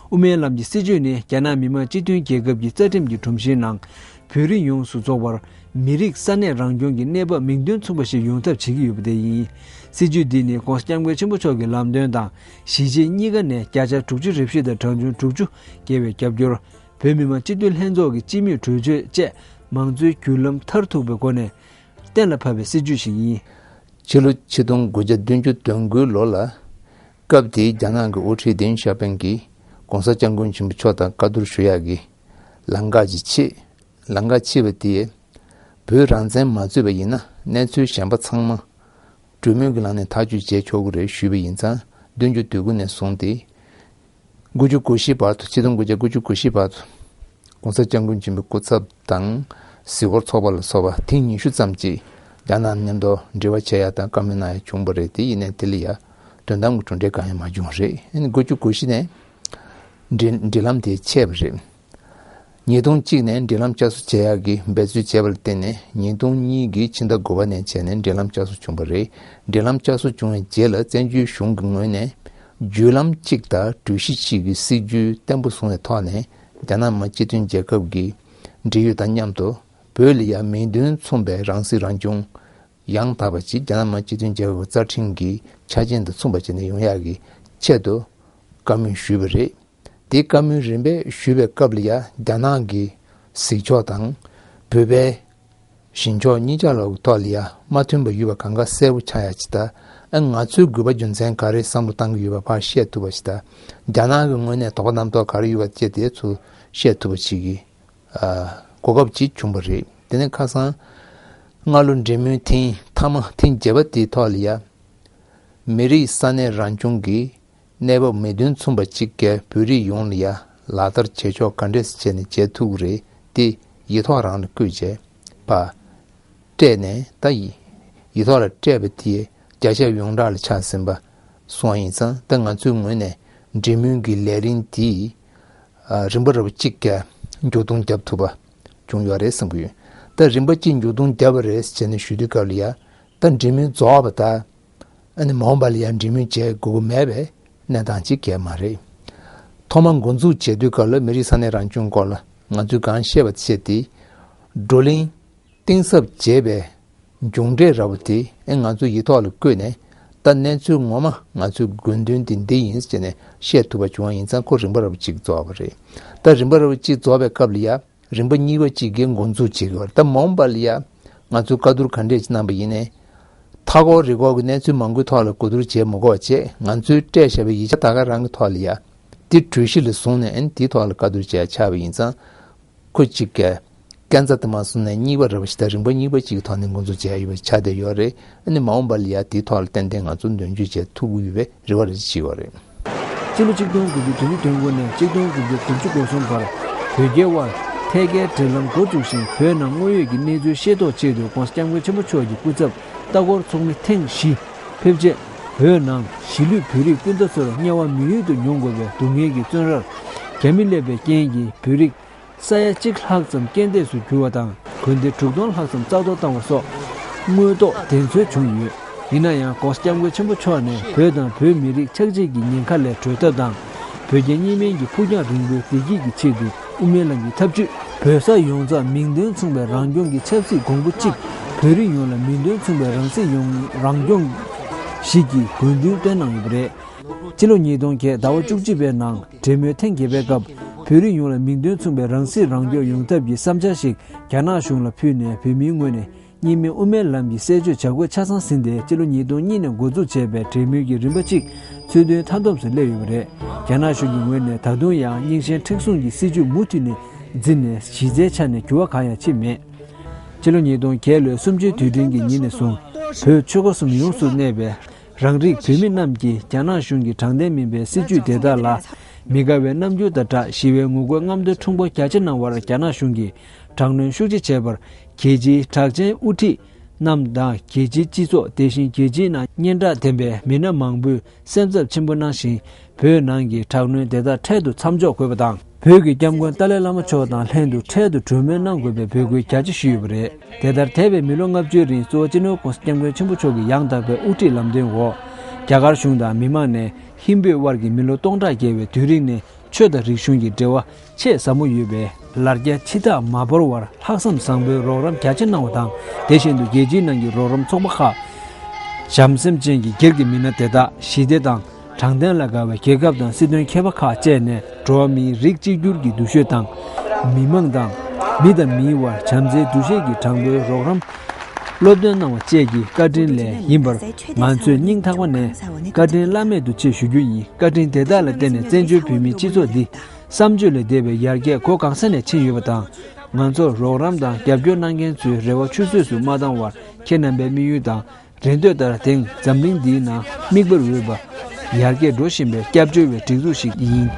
དབུ་མའི་ལམ་གྱི་སྲིད་བྱུས་ནི་རྒྱ་ནག་མི་དམངས་སྤྱི་མཐུན་རྒྱལ་ཁབ་ཀྱི་རྩ་ཁྲིམས་ཀྱི་སྒྲོམ་གཞིའི་ནང་། བོད་རིགས་ཡོངས་སུ་རྫོགས་པར་མི་རིགས་ས་གནས་རང་སྐྱོང་གི་གནས་བབ་མིང་དོན་མཚུངས་པ་ཞིག་ཡོང་ཐབས་བྱེད་ཀྱི་ཡོད་པ་དེ་ཡིན། སྲིད་བྱུས་འདི་ནི་༸གོང་ས་༸སྐྱབས་མགོན་ཆེན་པོ་མཆོག་གི་ལམ་སྟོན་དང་གཞིས་བྱེས་གཉིས་ཀ་ནས་བརྒྱ་ཆ་དྲུག་ཅུ་རེ་བཞི་དང་གྲངས་ཆུང་དྲུག་ཅུ་བརྒལ་བའི་རྒྱབ་སྐྱོར། བོད་མི་མང་སྤྱི་འཐུས་ལྷན་ཚོགས་ཀྱི་སྤྱི་མོས་གྲོས་ཆོད་བཅས་མང་གཙོའི་བརྒྱུད་ལམ་མཐར་ཐུག་པའི་སྒོ་ནས་གཏན་ལ་ཕབ་པའི་སྲིད་བྱུས་ཤིག་ཡིན། ཕྱི་ལོ་ཆིག་སྟོང་དགུ་བརྒྱ་བདུན་ཅུ་དོན་དགུའི་ལོ་ལ། སྐབས་དེའི་རྒྱ་ནག་གི་དབུ་ཁྲིད་ཏེང་ཞའོ་ཕིང་གིས་༸གོང་ས་༸སྐྱབས་མགོན་ཆེན་པོ་མཆོག་དང་བཀའ་བསྡུར་ཞུ་ཡག་གི་ལམ་ཁ་ཅིག་ཕྱེས། ལམ་ཁ་ཕྱེས་པ་དེས། བོད་རང་བཙན་མ་རྩོད་པ་ཡིན་ན་གནས་ཚུལ་གཞན་པ་ཚང་མ་གྲོས་མོལ་གྱི་ལམ་ནས་ཐག་གཅོད་བྱེད་ཆོག་གི་རེད་ཞུས་པ་ཡིན་ཙང་བདུན་ཅུ་དོན་དགུ་ནས་བཟུང་སྟེ། དགུ་བཅུ་གོ་བཞི་བར་དུ་ཆིག་སྟོང་དགུ་བརྒྱ་དགུ་བཅུ་གོ་བཞི་བར་དུ། ༸གོང་ས་༸སྐྱབས་མགོན་ཆེན་པོའི་སྐུ་ཚབ་དང་། གཟིགས་སྐོར་ཚོགས་པ་ལ་སོགས་པ་ཐེངས་ཉི་ཤུ་ཙམ་ཅིག་རྒྱ་ནག་མཉམ་དུ་འབྲེལ་བ་བྱེད་ཡ་དང་བཀའ་མོལ་གནང་ཡ་བྱུང་བ་རེད། དེ་ཡིན་ནའི་དེ་ལ་ཡ་དོན་དམ་གྱི་གྲུབ་འབྲས་གང་ཡང་མ་བྱུང་རེད། ཨ་ནི་དགུ་བཅུ་གོ་བཞི་ནས་འབྲེལ་འབྲེལ་ལམ་དེ་ཆད་པ་རེད། ཉིས་སྟོང་གཅིག་ནས་འབྲེལ་ལམ་བསྐྱར་གསོ་བྱེད་ཡག་གི་འབད་རྩོལ་བྱས་པ་ལ་བརྟེན་ནས་ཉིས་སྟོང་གཉིས་ཀྱི་ཕྱི་ཟླ་དགུ་པ་ནས་བྱས་ནས་འབྲེལ་ལམ་བསྐྱར་གསོ་བྱུང་བ་རེད། འབྲེལ་ལམ་བསྐྱར་གསོ་བྱུང་བའི་རྗེས་ལ་བཙན་བྱོལ་གཞུང་གི་ངོས་ནས་བརྒྱུད་ལམ་གཅིག་དང་གྲོས་གཞི་གཅིག་གི་སྲིད་ཇུས་བརྟན་པོ་བཟུང་བའི་ཐོག་ནས་རྒྱ་ནག་མི་དམངས་སྤྱི་མཐུན་རྒྱལ་ཁབ་ཀྱི་འབྲེལ་ཡོད་དང་མཉམ་དུ་བོད་ལ་ཡང་མིང་དོན་མཚུངས་པའི་རང་སྲིད་རང་སྐྱོང་ཡང་དག་པ་ཞིག་རྒྱ་ནག་མི་དམངས་སྤྱི་མཐུན་རྒྱལ་ཁབ་ཀྱི་རྩ་ཁྲིམས་ཀྱི་ཆ་རྐྱེན་དང་མཚུངས་པ་བྱས་ནས་ཡོང་ཡག་གི་ཆེད་དུ་བཀའ་མོལ་ཞུས་པ་རེད། དེ་བཀའ་མོལ་རིམ་པས་ཞུས་པའི་སྐབས་ལ་ཡ་རྒྱ་ནག་གི་གཟིགས་ཕྱོགས་དང་བོད་པའི་བཞེད་ཕྱོགས་གཉིས་ཆ་ལ་ཐོག་ལ་ཡ་མ་མཐུན་པ་ཡོད་པ་གང་ག་གསལ་པོ་ཆགས་ཡ་ཅིག་དང་། ཨ་ང་ཚོའི་དགོས་པ་རྒྱུ་མཚན་ག་རེ་བསམ་བློ་བཏང་གི་ཡོད་པ་ཕར་བཤད་ཐུབ་པ་ཞིག་དང་། རྒྱ་ནག་གི་ངོས་ནས་དོགས་པ་རྣམ་རྟོག་ག་རེ་ཡོད་པ་བཅས་དེ་ཚོ་བཤད་ཐུབ་པ་ཞིག་གི་ཨ་གོ་སྐབས་ཅིག་བྱུང་བ་རེད། དེ་ནས་ཁ་སང་སྔ་ལོ་འབྲེལ་མོལ་ཐེངས་མཐའ་མ་ཐེངས་བརྒྱད་པ་དེའི་ཐོག་ལ་ཡ་མི་རིགས་ས་གནས་རང་སྐྱོང་གི་གནས་བབ་མིང་དོན་མཚུངས་པ་གཅིག་གིས་བོད་རིགས་ཡོངས་ལ་ཡ་ལག་བསྟར་བྱེད་ཕྱོགས་ག་འདྲས་སེ་བྱས་ནས་བྱེད་ཐུབ་ཀྱི་རེད་དེ་ཡིག་ཐོག་རང་ལ་བཀོད་བྱས་པ་སྤྲད་ནས་ད་ཡིག་ཡིག་ཐོག་ལ་སྤྲད་པ་དེས་བརྒྱ་ཆ་ཡོངས་གྲགས་ལ་ཆགས་ཟིན་པ་སོང་བ་ཡིན་ཙང་ད་ང་ཚོའི་ངོས་ནས་འབྲེལ་མོལ་གྱི་ལས་རིམ་དེ་ཨ་རིམ་པ་རབ་གཅིག་གིས་མཇུག་སྡོམ་བརྒྱབ་ཐུབ་པ་བྱུང་ཡོད་རེད་བསམ་གྱི་ཡོད། ད་རིམ་པ་གཅིག་མཇུག་སྡོམ་བརྒྱབ་པ་རེད་ཟེར་ནས་ཞུ་དུས་སྐབས་ལ་ཡ་ད་འབྲེལ་མོལ་རྫོགས་པ་དང་། ཨ་ནི་མ་འོངས་པ་ལ་ཡང་འབྲེལ་མོལ་བྱེད་དགོས་ཀྱི་མེད་པའི་གནས་སྟངས་ཅིག་གས་མ་རེད། ཐོག་མར་འགོ་འཛུགས་བྱེད་དུས་སྐབས་ལ་མི་རིགས་ས་གནས་རང་སྐྱོང་སྐོར་ལ་ང་ཚོས་གང་བཤད་པ་བྱས་ཏེ། བགྲོ་གླེང་གཏིང་ཟབ་བྱས་པའི་མཇུག་འབྲས་འདྲ་བོ་དེ་ཨེ་ང་ཚོ་ཡིག་ཐོག་ལ་བཀོད་ནས་ད་གནས་ཚུལ་ངོ་མ་ང་ཚོའི་དགོས་འདུན་དེ་འདི་ཡིན་ཟེར་ནས་བཤད་ཐུབ་པ་བྱུང་བ་ཡིན་ཙང་ཁོ་རིམ་པ་འདྲ་བོ་གཅིག་རྫོགས་པ་རེད། ད་རིམ་པ་འདྲ་བོ་གཅིག་རྫོགས་པའི་སྐབས་ལ་ཡ། རིམ་པ་གཉིས་པ་གཅིག་གིས་འགོ་འཛུགས་བྱེད་དགོས་པ་རེད། ད་མ་འོངས་པ་ལ་ཡ་ང་ཚོས་བཀའ་བསྡུར་ག་འདྲས་ཅིག་གནང་པ་ཡིན་ནའི། མཐའ་འཁོར་རི་འཁོར་གྱི་གནས་ཚུལ་མང་པོའི་ཐོག་ལ་གོ་བསྡུར་བྱེད་མི་དགོས་པ་བྱས། ང་ཚོས་སྤྲད་བཞག་པའི་ཡིག་ཆ་ད་ག་རང་གི་ཐོག་ལ་ཡ་དེ་གྲོས་གཞི་ལ་བཟུང་ནས་ཨ་ནི་དེའི་ཐོག་ལ་བཀའ་བསྡུར་བྱས་ཆགས་པ་ཡིན་ཙང་། ཁོ་གཅིག་གིས་སྐས་འཛེག་དུ་མ་སོང་ནས་གཉིས་པ་རེད་པ་ཞིག་དང་རིམ་པ་གཉིས་པ་གཅིག་གི་ཐོག་ནས་འགོ་འཛུགས་བྱས་ཡོད་པ་ཆགས་བསྡད་ཡོད་རེད། ཨ་ནི་མ་འོངས་པ་ལ་ཡ་དེའི་ཐོག་ལ་ཏན་ཏན་ང་ཚོ་མདུན་སྐྱོད་བྱེད་ཐུབ་ཀྱི་ཡོད་པའི་རེ་བ་རེ་ཞིག་བྱེད་ཀྱི་ཡོད་རེད། སྤྱི་ལོ་ཆིག་སྟོང་དགུ་བརྒྱ་བདུན་ཅུ་དོན་དགུ་ནས་ཆིག་སྟོང་དགུ་བརྒྱ་དགུ་བཅུ་གོ་གསུམ་བར་བོད་རྒྱའི་དབར་ཐད་ཀའི་འབྲེལ་ལམ་འགོ་བཙུགས་ཤིང་། བོད་ནང་དངོས་ཡོད་ཀྱི་གནས་ཚུལ་ཤེས་རྟོགས་ཆེད་དུ་༸གོང་ས་༸སྐྱབས་མགོན་ཆེན་པོ་མཆོག་གི་སྐུ་ཚབ་ལྟ་སྐོར་ཚོགས་མི་ཐེངས་བཞི་ཕེབས་རྗེས། བོད་ནང་གཞིས་ལུས་བོད་རིགས་སྤུན་ཟླ་ཚོར་དམྱལ་བ་མི་ཡུལ་དུ་མྱོང་དགོས་པའི་སྡུག་བསྔལ་གྱི་བཙོན་རར་རྒྱ་མི་སླེབས་པའི་རྐྱེན་གྱིས་བོད་རིགས་ས་ཡ་གཅིག་ལྷག་ཙམ་རྐྱེན་འདས་སུ་གྱུར་བ་དང་། དགོན་སྡེ་དྲུག་སྟོང་ལྷག་ཙམ་རྩ་གཏོར་བཏང་བ་སོགས་དངོས་ཐོག་བདེན་འཚོལ་བྱུང་ཡོད། ཡིན་ན་ཡང་༸གོང་ས་༸སྐྱབས་མགོན་ཆེན་པོ་མཆོག་ནས་བོད་དང་བོད་མི་རིགས་ཆགས་འཇིག་གི་ཉེན་ཁ་ལས་གྲོལ་ཐབས་དང་། བོད་རྒྱ་གཉིས་སྨན་གྱི་ཕུགས་རྒྱང་རིང་པོའི་བདེ་སྐྱིད་ཀྱི་ཆེད་དུ་དབུ་མའི་ལམ་གྱི་ཐབས་ཇུས། བོད་ས་ཡོངས་རྫོགས་མིང་དོན་མཚུངས་པའི་རང་སྐྱོང་གི་ཆབ་སྲིད་གོང་བུ་གཅིག། བོད་རིགས་ཡོངས་ལ་མིང་དོན་མཚུངས་པའི་རང་སྲིད་ཡོང་རང་སྐྱོང་ཞིག་གི་དགོས་འདུན་བཏོན་གནང་ཡོད་པ་རེད། ཕྱི་ལོ་ཉིས་སྟོང་བརྒྱད་ཟླ་བ་བཅུ་གཅིག་པའི་ནང་འབྲེལ་མོལ་ཐེངས་བརྒྱད་པའི་སྐབས། བོད་རིགས་ཡོངས་ལ་མིང་དོན་མཚུངས་པའི་རང་སྲིད་རང་སྐྱོང་ཡོང་ཐབས་ཀྱི་བསམ་འཆར་ཞིག་རྒྱ་ནག་གཞུང་ལ་ཕུལ་ནས། བོད་མིའི་ངོས་ནས་ གཉིས་སྨན་དབུ་མའི་ལམ་གྱི་གསལ་བརྗོད་བྱ་སྒོ་ཆ་ཚང་ཟིན་ཏེ། སྤྱི་ལོ་ཉིས་སྟོང་གཉིས་ནས་འགོ་འཛུགས་བྱས་པའི་གྲོས་མོལ་གྱི་རིམ་པ་གཅིག་ཚུལ་མཐུན་མཐའ་སྡོམ་སུ་སླེབས་ཡོད་པ་རེད། རྒྱ་ནག་གཞུང་གི་ངོས་ནས་ད་དུང་ཡང་རྙིང་ཞེན་མཁྲེགས་བཟུང་གི་སྲིད་བྱུས་མུ་མཐུད་ནས་འཛིན་ནས། གཞི་རྩའི་ཆ་ནས་འགྱུར་བ་གང་ཡང་ཕྱིན་མེད། སྤྱི་ལོ་ཉིས་སྟོང་བརྒྱད་ལོའི་གསུམ་བཅུའི་དུས་དྲན་གྱི་ཉིན་ནས་བཟུང་། བོད་ཆོལ་ཁ་གསུམ་ཡོངས་སུ་གནས་པའི་རང་རིགས་བོད་མི་རྣམས་ཀྱིས་རྒྱ་ནག་གཞུང་གི་དྲང་བདེན་མིན་པའི་སྲིད་བྱུས་དེ་དག་ལ་མི་དགའ་བའི་རྣམ་འགྱུར་དང་སྦྲགས། ཞི་བའི་ངོ་རྒོལ་རྔམ་སྟོན་ཁྲོམ་སྐོར་རྒྱ་ཆེ་གནང་བར་རྒྱ་ནག་གཞུང་གིས་དྲག་གནོན་ཤུགས་ཆེ་བྱས་པར། རྒྱལ་སྤྱིའི་གྲགས་ཅན་དབུ་ཁྲིད་རྣམས་དང་། རྒྱལ་སྤྱིའི་སྤྱི་ཚོགས། དེ་བཞིན་རྒྱལ་སྤྱིའི་ནང་སྙན་གྲགས་ལྡན་པའི་མི་སྣ་མང་པོས་སེམས་འཚབ་ཆེན་པོ་གནང་ཞིང་། བོད་ནང་གི་དྲག་གནོན་དེ་དག་འཕྲལ་དུ་མཚམས་འཇོག་དགོས་པ་དང་། བོད་ཀྱི་སྐྱབས་མགོན་ཏཱ་ལའི་བླ་མ་མཆོག་དང་ལྷན་དུ་འཕྲལ་དུ་གྲོས་མོལ་གནང་དགོས་པའི་འབོད་སྐུལ་རྒྱ་ཆེ་ཞུས་ཡོད་པ་རེད། དེ་ལྟར་འདས་པའི་མི་ལོ་ལྔ་བཅུའི་རིང་གཙོ་བོ་སྤྱི་ནོར་༸གོང་ས་༸སྐྱབས་མགོན་ཆེན་པོ་མཆོག་གི་ཡང་དག་པའི་དབུ་ཁྲིད་ལམ་སྟོན་འོག་རྒྱ་གར་གཞུང་དང་མི་མང་ནས་ཧིན་བོད་དབར་གྱི་མི་ལོ་སྟོང་ཕྲག་བརྒལ་བའི་དུས་རིང་ནས་ཆོས་དང་རིག་གཞུང་གི་འབྲེལ་བ་ཆེས་ཟབ་མོ་ཡོད་པའི་ལར་རྒྱ་ཕྱི་ཐག་མ་བོར་བར་ལྷག་བསམ་བཟང་པོའི་རོགས་རམ་རྒྱ་ཆེ་གནང་བ་དང་། དེ་བཞིན་དུ་རྒྱལ་སྤྱིའི་ནང་གི་རོགས་རམ་ཚོགས་པ་ཁག་བྱམས་སེམས་ཅན་གྱི་སྒེར་གྱི་མི་སྣ་དེ་དག་ཞི་བདེ་དང་དྲང་བདེན་ལ་དགའ་བའི་རྒྱལ་ཁབ་དང་སྲིད་དོན་མཁས་པ་ཁག་བཅས་ནས་འགྲོ་བ་མིའི་རིགས་གཅིག་གྱུར་གྱི་འདུ་ཤེས་དང་། མི་མང་དང་། མི་དང་མིའི་དབར་བྱམས་བརྩེའི་འདུ་ཤེས་ཀྱི་དྲང་པོའི་རོགས་རམ་སློབ་སྟོན་གནང་བ་བཅས་ཀྱི་བཀའ་དྲིན་ལས་ཡིན་པར། ང་ཚོས་སྙིང་ཐག་པ་ནས་བཀའ་དྲིན་བླ་མེད་དུ་ཆེ་ཞུ་རྒྱུ་ཡིན། བཀའ་དྲིན་དེ་དག་ལ་བརྟེན་ནས་བཙན་བྱོལ་བོད་མིའི་སྤྱི་ཚོགས་འདི་བསམ་བརྗོད་ལས་འདས་པའི་ཡར་རྒྱས་སྒོ་གང་ས་ནས་ཕྱིན་ཡོད་པ་དང་། ང་ཚོར་རོགས་རམ་དང་རྒྱབ་སྐྱོར་གནང་མཁན་ཚོའི་རེ་བ་ཆུད་ཟོས་སུ་མ་བཏང་བར། ཁྱེད་རྣམ་པའི་དམིགས་ཡུལ་དང་རེ་འདོད་ལྟར། དེང་འཛམ་གླིང་འདིའི་ནང་དམིགས་པར་འོས་པ་ཡར་རྒྱས་འགྲོ་བཞིན་པའི་སྐྱབས་བཅོལ་བའི་སྒྲིག་འཛུགས་ཤིག་ཡིན།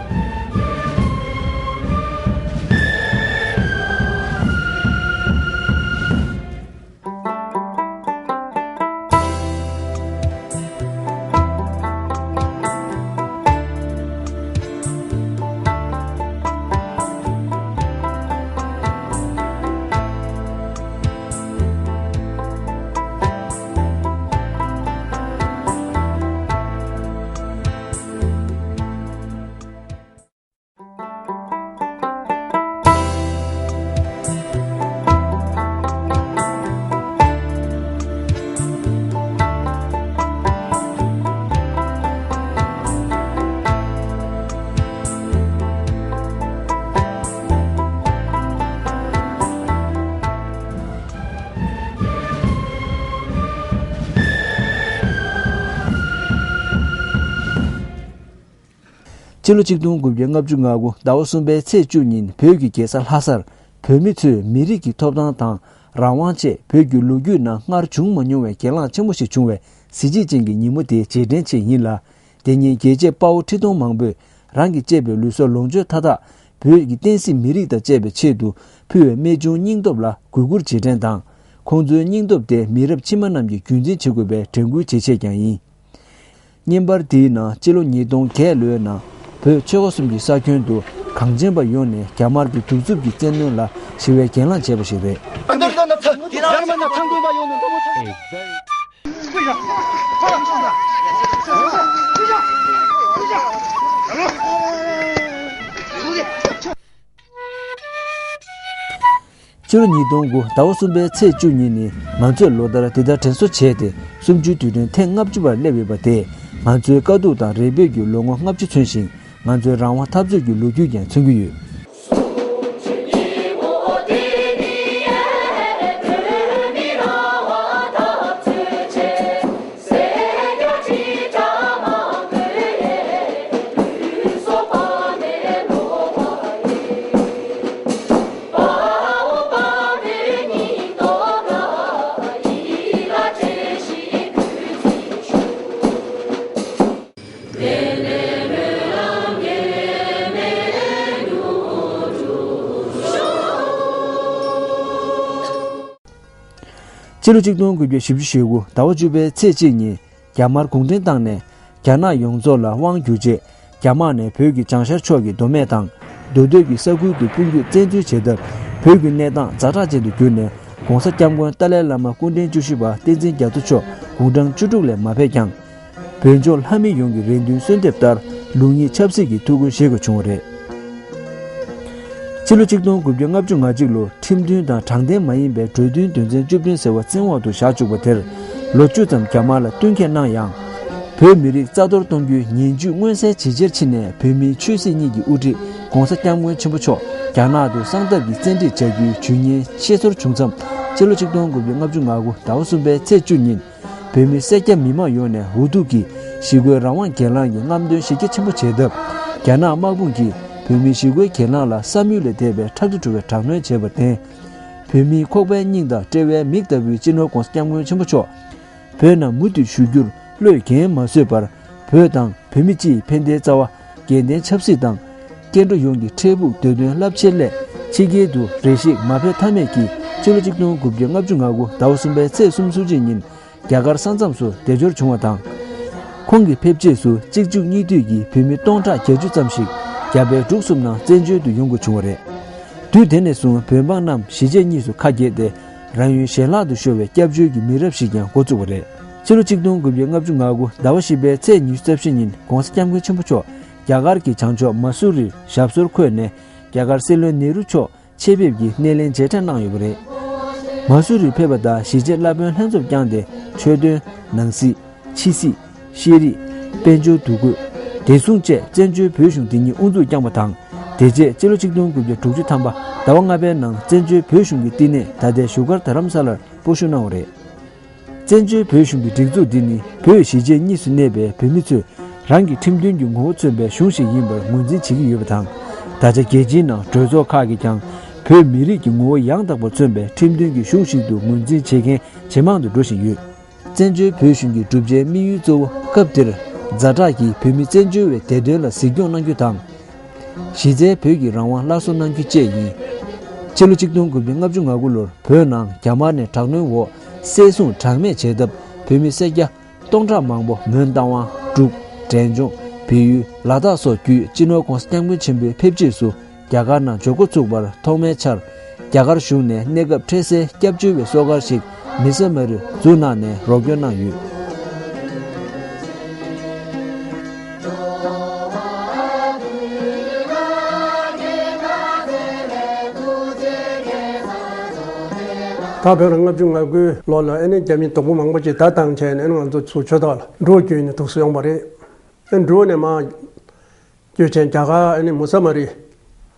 སྤྱི་ལོ་ཆིག་སྟོང་དགུ་བརྒྱ་ལྔ་བཅུ་ང་དགུ་ཟླ་བ་གསུམ་པའི་ཚེས་བཅུ་ཉིན་བོད་ཀྱི་རྒྱལ་ས་ལྷ་སར་བོད་མི་ཚོས་མི་རིགས་ཀྱི་ཐོབ་ཐང་དང་རང་དབང་ཆེད་བོད་ཀྱི་ལོ་རྒྱུས་ནང་སྔར་བྱུང་མ་མྱོང་བའི་གྱེན་ལངས་ཆེན་པོ་ཞིག་བྱུང་བའི་གཟི་བརྗིད་ཅན་གྱི་ཉིན་མོ་དེ་རྗེས་དྲན་ཆེད་ཡིན་ལ། དེ་ཉིན་རྒྱལ་གཅེས་དཔའ་བོ་ཁྲི་སྟོང་མང་པོས་རང་གིས་གཅེས་པའི་ལུས་སྲོག་ལོངས་སྤྱོད་མཐའ་དག་བོད་ཀྱི་བསྟན་སྲིད་མི་རིགས་དང་བཅས་པའི་ཆེད་དུ་ཕུལ་བའི་རྨད་བྱུང་སྙིང་སྟོབས་ལ་གུས་བཀུར་རྗེས་དྲན་དང་། ཁོང་ཚོའི་སྙིང་སྟོབས་དེ་མི་རབས་ཕྱི་མ་རྣམས་ཀྱིས་རྒྱུན་འཛིན་བྱེད་དགོས་པའི་དྲན་སྐུལ་བྱེད་ཆེད་ཀྱང་ཡིན། བརྙན་པར་འདིའི་ནང་སྤྱི་ལོ་ཉིས་སྟོང་བརྒྱད་ལོའི་ནང་བོད་ཆོལ་ཁ་གསུམ་གྱི་ས་ཁྱོན་དུ་གངས་ཅན་པ་ཡོངས་ནས་རྒྱ་དམར་གྱི་གདུག་རྩུབ་ཀྱི་བཙན་གནོན་ལ་ཞི་བའི་གྱེན་ལངས་བྱས་པ་ཞིག་རེད། སྤྱི་ལོ་ཉིས་སྟོང་དགུ་ཟླ་བ་གསུམ་པའི་ཚེས་བཅུ་ཉིན་ནི་ང་ཚོས་ལོ་ལྟར་འདི་ལྟར་དྲན་གསོ་བྱས་ཏེ་གསུམ་བཅུའི་དུས་དྲན་ཐེངས་ལྔ་བཅུ་པར་སླེབས་ཡོད་པ་དེས་ང་ཚོའི་དཀའ་སྡུག་དང་རེ་འབོད་ཀྱི་ལོ་ངོ་ལྔ་བཅུ་མཚོན་ཞིང་། ང་ཚོའི་རང་དབང་འཐབ་རྩོད་ཀྱི་ལོ་རྒྱུས་ཀྱང་མཚོན་གྱི་ཡོད། སྤྱི་ལོ་ཆིག་སྟོང་དགུ་བརྒྱ་བཞི་བཅུ་ཞེ་དགུ་ཟླ་བ་བཅུ་པའི་ཚེས་གཅིག་ཉིན་རྒྱ་དམར་གུང་ཁྲན་ཏང་ནས་རྒྱ་ནག་ཡོངས་རྫོགས་ལ་དབང་བསྒྱུར་རྗེས། རྒྱ་དམག་ནས་བོད་ཀྱི་བྱང་ཤར་ཕྱོགས་ཀྱི་མདོ་སྨད་དང་མདོ་སྟོད་ཀྱི་ས་ཁུལ་དུ་དཔུང་སྐྱོད་བཙན་འཛུལ་བྱས་སྟབས། བོད་ཀྱི་གནས་སྟངས་ཛ་དྲག་ཅན་དུ་གྱུར་ནས། ྋགོང་ས་ྋསྐྱབས་མགོན་ཏཱ་ལའི་བླ་མ་སྐུ་ཕྲེང་བཅུ་བཞི་པ་བསྟན་འཛིན་རྒྱ་མཚོ་མཆོག་དགུང་གྲངས་བཅུ་དྲུག་ལས་མ་ཕེབས་ཀྱང་། བོད་ལྗོངས་ལྷ་མི་ཡོངས་ཀྱི་རེ་འདུན་གསོལ་འདེབས་ལྟར་ལུགས་གཉིས་ཆབ་སྲིད་ཀྱི་ཐུགས་འགན་བཞེས་དགོས་བྱུང་བ་རེད། སྤྱི་ལོ་ཆིག་སྟོང་དགུ་བརྒྱ་ལྔ་བཅུ་ང་གཅིག་ལོ་ཁྲིམས་མཐུན་དང་དྲང་བདེན་མ་ཡིན་པའི་གྲོས་མཐུན་དོན་ཚན་བཅུ་བདུན་ཟེར་བ་བཙན་འོག་ཏུ་བཞག་བཅུག་པ་དེར་ལོ་བཅུ་ཙམ་རྒྱ་དམར་ལ་བསྟུན་མཁས་གནང་ཡང་། བོད་མི་རིགས་རྩ་གཏོར་གཏོང་རྒྱུའི་ངན་ཇུས་མངོན་གསལ་ཇེ་ཆེར་ཕྱིན་ནས། བོད་མིའི་ཆོས་སྲིད་གཉིས་ཀྱི་དབུ་ཁྲིད་ྋགོང་ས་ྋསྐྱབས་མགོན་ཆེན་པོ་མཆོག་རྒྱ་ནག་ཏུ་གསང་སྟབས་ཀྱིས་བཙན་ཁྲིད་བྱ་རྒྱུའི་ཇུས་ངན་ཤེས་ཚོར་བྱུང་མཚམས། ཕྱི་ལོ་ཆིག་སྟོང་དགུ་བརྒྱ་ལྔ་བཅུ་ང་དགུ་ཟླ་བ་གསུམ་པའི་ཚེས་བཅུ་ཉིན། བོད་མི་སེར་སྐྱ་མི་མང་ཡོངས་ནས་འུ་ཐུག་གིས་ཞི་རྒོལ་རང་དབང་སྒེར་ལངས་ཀྱི་རྔམ་སྟོན་གཞི་རྒྱ་ཆེན་པོ་བྱས་སྟབས། རྒྱ་ནག་དམག་དཔུང་གིས་བོད་མིའི་ཞི་རྒོལ་སྒེར་ལངས་ལ་བསམ་ཡུལ་ལས་འདས་པའི་ཁྲག་དྲི་བྲོ་བའི་དྲག་གནོན་བྱས་པར་བརྟེན། བོད་མིའི་ཁོག་པའི་སྙིང་དང་དཔྲལ་བའི་མིག་ལྟ་བུའི་སྤྱི་ནོར་༸གོང་ས་༸སྐྱབས་མགོན་ཆེན་པོ་མཆོག་བོད་ནང་མུ་མཐུད་བཞུགས་རྒྱུར་བློས་འགེལ་མ་བཟོད་པར། བོད་དང་བོད་མི་སྤྱི་ཡི་ཕན་བདེའི་རྩ་བ། རྒྱལ་བསྟན་ཆབ་སྲིད་དང་། སྐྱེ་འགྲོ་ཡོངས་ཀྱི་འཕྲལ་ཕུགས་འདོད་དོན་རླབས་ཆེན་སླད། ཕྱི་རྒྱལ་དུ་རེ་ཞིག་མ་ཕེབས་ཐབས་མེད་ཀྱིས། ཕྱི་ལོ་ཆིག་སྟོང་དགུ་བརྒྱ་ལྔ་བཅུ་ང་དགུ་ཟླ་བ་གསུམ་པའི་ཚེས་སུམ་ཅུ་ཉིན། རྒྱ་གར་ས་མཚམས་སུ་བདེ་འབྱོར་བྱུང་བ་དང་། ཁོང་གི་ཕེབས་རྗེས་སུ་གཅིག་མཇུག་གཉིས་མཐུད་ཀྱིས་བོད་མི་སྟོང་ཕྲག་བརྒྱད་ཅུ་ཙམ་ཞིག་རྒྱ་བལ་འབྲུག་གསུམ་ནང་བཙན་བྱོལ་དུ་ཡོང་དགོས་བྱུང་བ་རེད། དུས་དེ་ནས་བཟུང་བོད་འབངས་རྣམས་གཞིས་བྱེས་གཉིས་སུ་ཁ་གྱེས་ཏེ། རང་ཡུལ་ཞལ་ལག་ཏུ་ཤོར་བའི་སྐྱབས་བཅོལ་གྱི་མི་རབས་ཤིག་ཀྱང་འགོ་བཙུགས་པ་རེད། ཕྱི་ལོ་ཆིག་སྟོང་དགུ་བརྒྱ་ལྔ་བཅུ་ང་དགུ་ཟླ་བ་བཞི་པའི་ཚེས་ཉི་ཤུ་རྩ་བཞི་ཉིན་༸གོང་ས་༸སྐྱབས་མགོན་ཆེན་པོ་མཆོག་རྒྱ་གར་གྱི་བྱང་ཕྱོགས་མ་སུ་རིར་ཞབས་སོར་འཁོད་ནས། རྒྱ་གར་སྲིད་བློན་ནེ་རུ་མཆོག་ཆེད་ཕེབས་ཀྱིས་སྣེ་ལེན་མཇལ་འཕྲད་གནང་ཡོད་པ་རེད། མ་སུ་རིར་ཕེབས་པ་དང་། གཞིས་བྱེས་བླ་དཔོན་ལྷན་ཚོགས་བསྐྱངས་ཏེ། ཆོས་དོན། ནང་སྲིད། ཕྱི་སྲིད། ཤེས་རིག། དཔལ་འབྱོར། འདུ་འགོད། བདེ་སྲུང་བཅས་བཙན་བྱོལ་བོད་གཞུང་འདི་ཉིད་དབུ་འཛུགས་བསྐྱངས་པ་དང་། དེ་རྗེས་སྤྱི་ལོ་ཆིག་སྟོང་དགུ་བརྒྱ་དྲུག་ཅུ་ཐམ་པ་ཟླ་བ་ལྔ་པའི་ནང་བཙན་བྱོལ་བོད་གཞུང་གི་བསྟི་གནས་ད་ལྟའི་བཞུགས་སྒར་རྡ་རམ་ས་ལར་སྤོ་བཞུགས་གནང་བ་རེད། བཙན་བྱོལ་བོད་གཞུང་གི་སྒྲིག་འཛུགས་འདི་ནི་བོད་གཞིས་བྱེས་གཉིས་སུ་གནས་པའི་བོད་མི་ཚོས་རང་གི་ཁྲིམས་མཐུན་གྱི་ངོ་བོ་མཚོན་པའི་གཞུང་ཞིག་ཡིན་པར་ངོས་འཛིན་བྱེད་ཀྱི་ཡོད་པ་དང་། ད་ཆ་རྒྱལ་སྤྱིའི་ནང་གྲོས་ཚོགས་ཁག་གིས་ཀྱང་བོད་མི་རིགས་ཀྱི་ངོ་བོ་ཡང་དག་པར་མཚོན་པའི་ཁྲིམས་མཐུན་གྱི་གཞུང་ཞིག་ཏུ་ངོས་འཛིན་བྱེད་མཁན་ཇེ་མང་དུ་འགྲོ་བཞིན་ཡོད། བཙན་བྱོལ་བོད་གཞུང་གི་གྲུབ་ཆའི་དམིགས་ཡུལ་གཙོ་བོ་སྐབས་དེར་ཛ་དྲག་གིས་བོད་མི་བཙན་བྱོལ་བའི་བདེ་དོན་ལ་གཟིགས་སྐྱོང་གནང་རྒྱུ་དང་། གཞི་རྩའི་བོད་ཀྱི་རང་དབང་སླར་གསོ་གནང་རྒྱུ་བཅས་ཡིན། ཕྱི་ལོ་ཆིག་སྟོང་དགུ་བརྒྱ་ལྔ་བཅུ་ང་དགུ་ལོར་བོད་ནང་རྒྱ་དམར་ནས་དྲག་གནོན་འོག་བསད་བཟུང་གྲངས་མེད་བྱས་སྟབས། བོད་མི་སེར་སྐྱ་སྟོང་ཕྲག་མང་པོ་མོན་རྟ་དབང་། འབྲུག་འབྲས་ལྗོངས། བལ་ཡུལ། ལ་དྭགས་སོགས་བརྒྱུད་སྤྱི་ནོར་༸གོང་ས་༸སྐྱབས་མགོན་ཆེན་པོའི་ཕེབས་རྗེས་སུ་རྒྱ་གར་ནང་འབྱོར་འགོ་ཚུགས་པར། ཐོག་མའི་ཆར་རྒྱ་གར་གཞུང་ནས་གནས་སྐབས་འཕྲལ་སེལ་སྐྱབས་བཅོལ་བའི་གསོལ་ཁར་ཞིག་མི་ས་མ་རི་འཛུགས་གནང་ནས་རོགས་སྐྱོར་གནང་ཡོད། ད་བོད་ལ་ལྔ་བཅུ་ང་དགུའི་ལོ་ལ་ཨ་ནི་རྒྱ་མི་དོག་པོ་མང་པོ་ཅིག་ད་བཏང་བྱས་ནས་ང་ཚོ་ཚུར་ཆོས་ཐོག་ལ་འགྲོ་བསྐྱོད་ནས་འདུག་སེ་ཡོང་པ་རེད། ཨ་འགྲོ་ནས་མ་སྐྱོད་བྱས་རྒྱ་གར་ཨ་ནི་མུ་ས་མ་རི་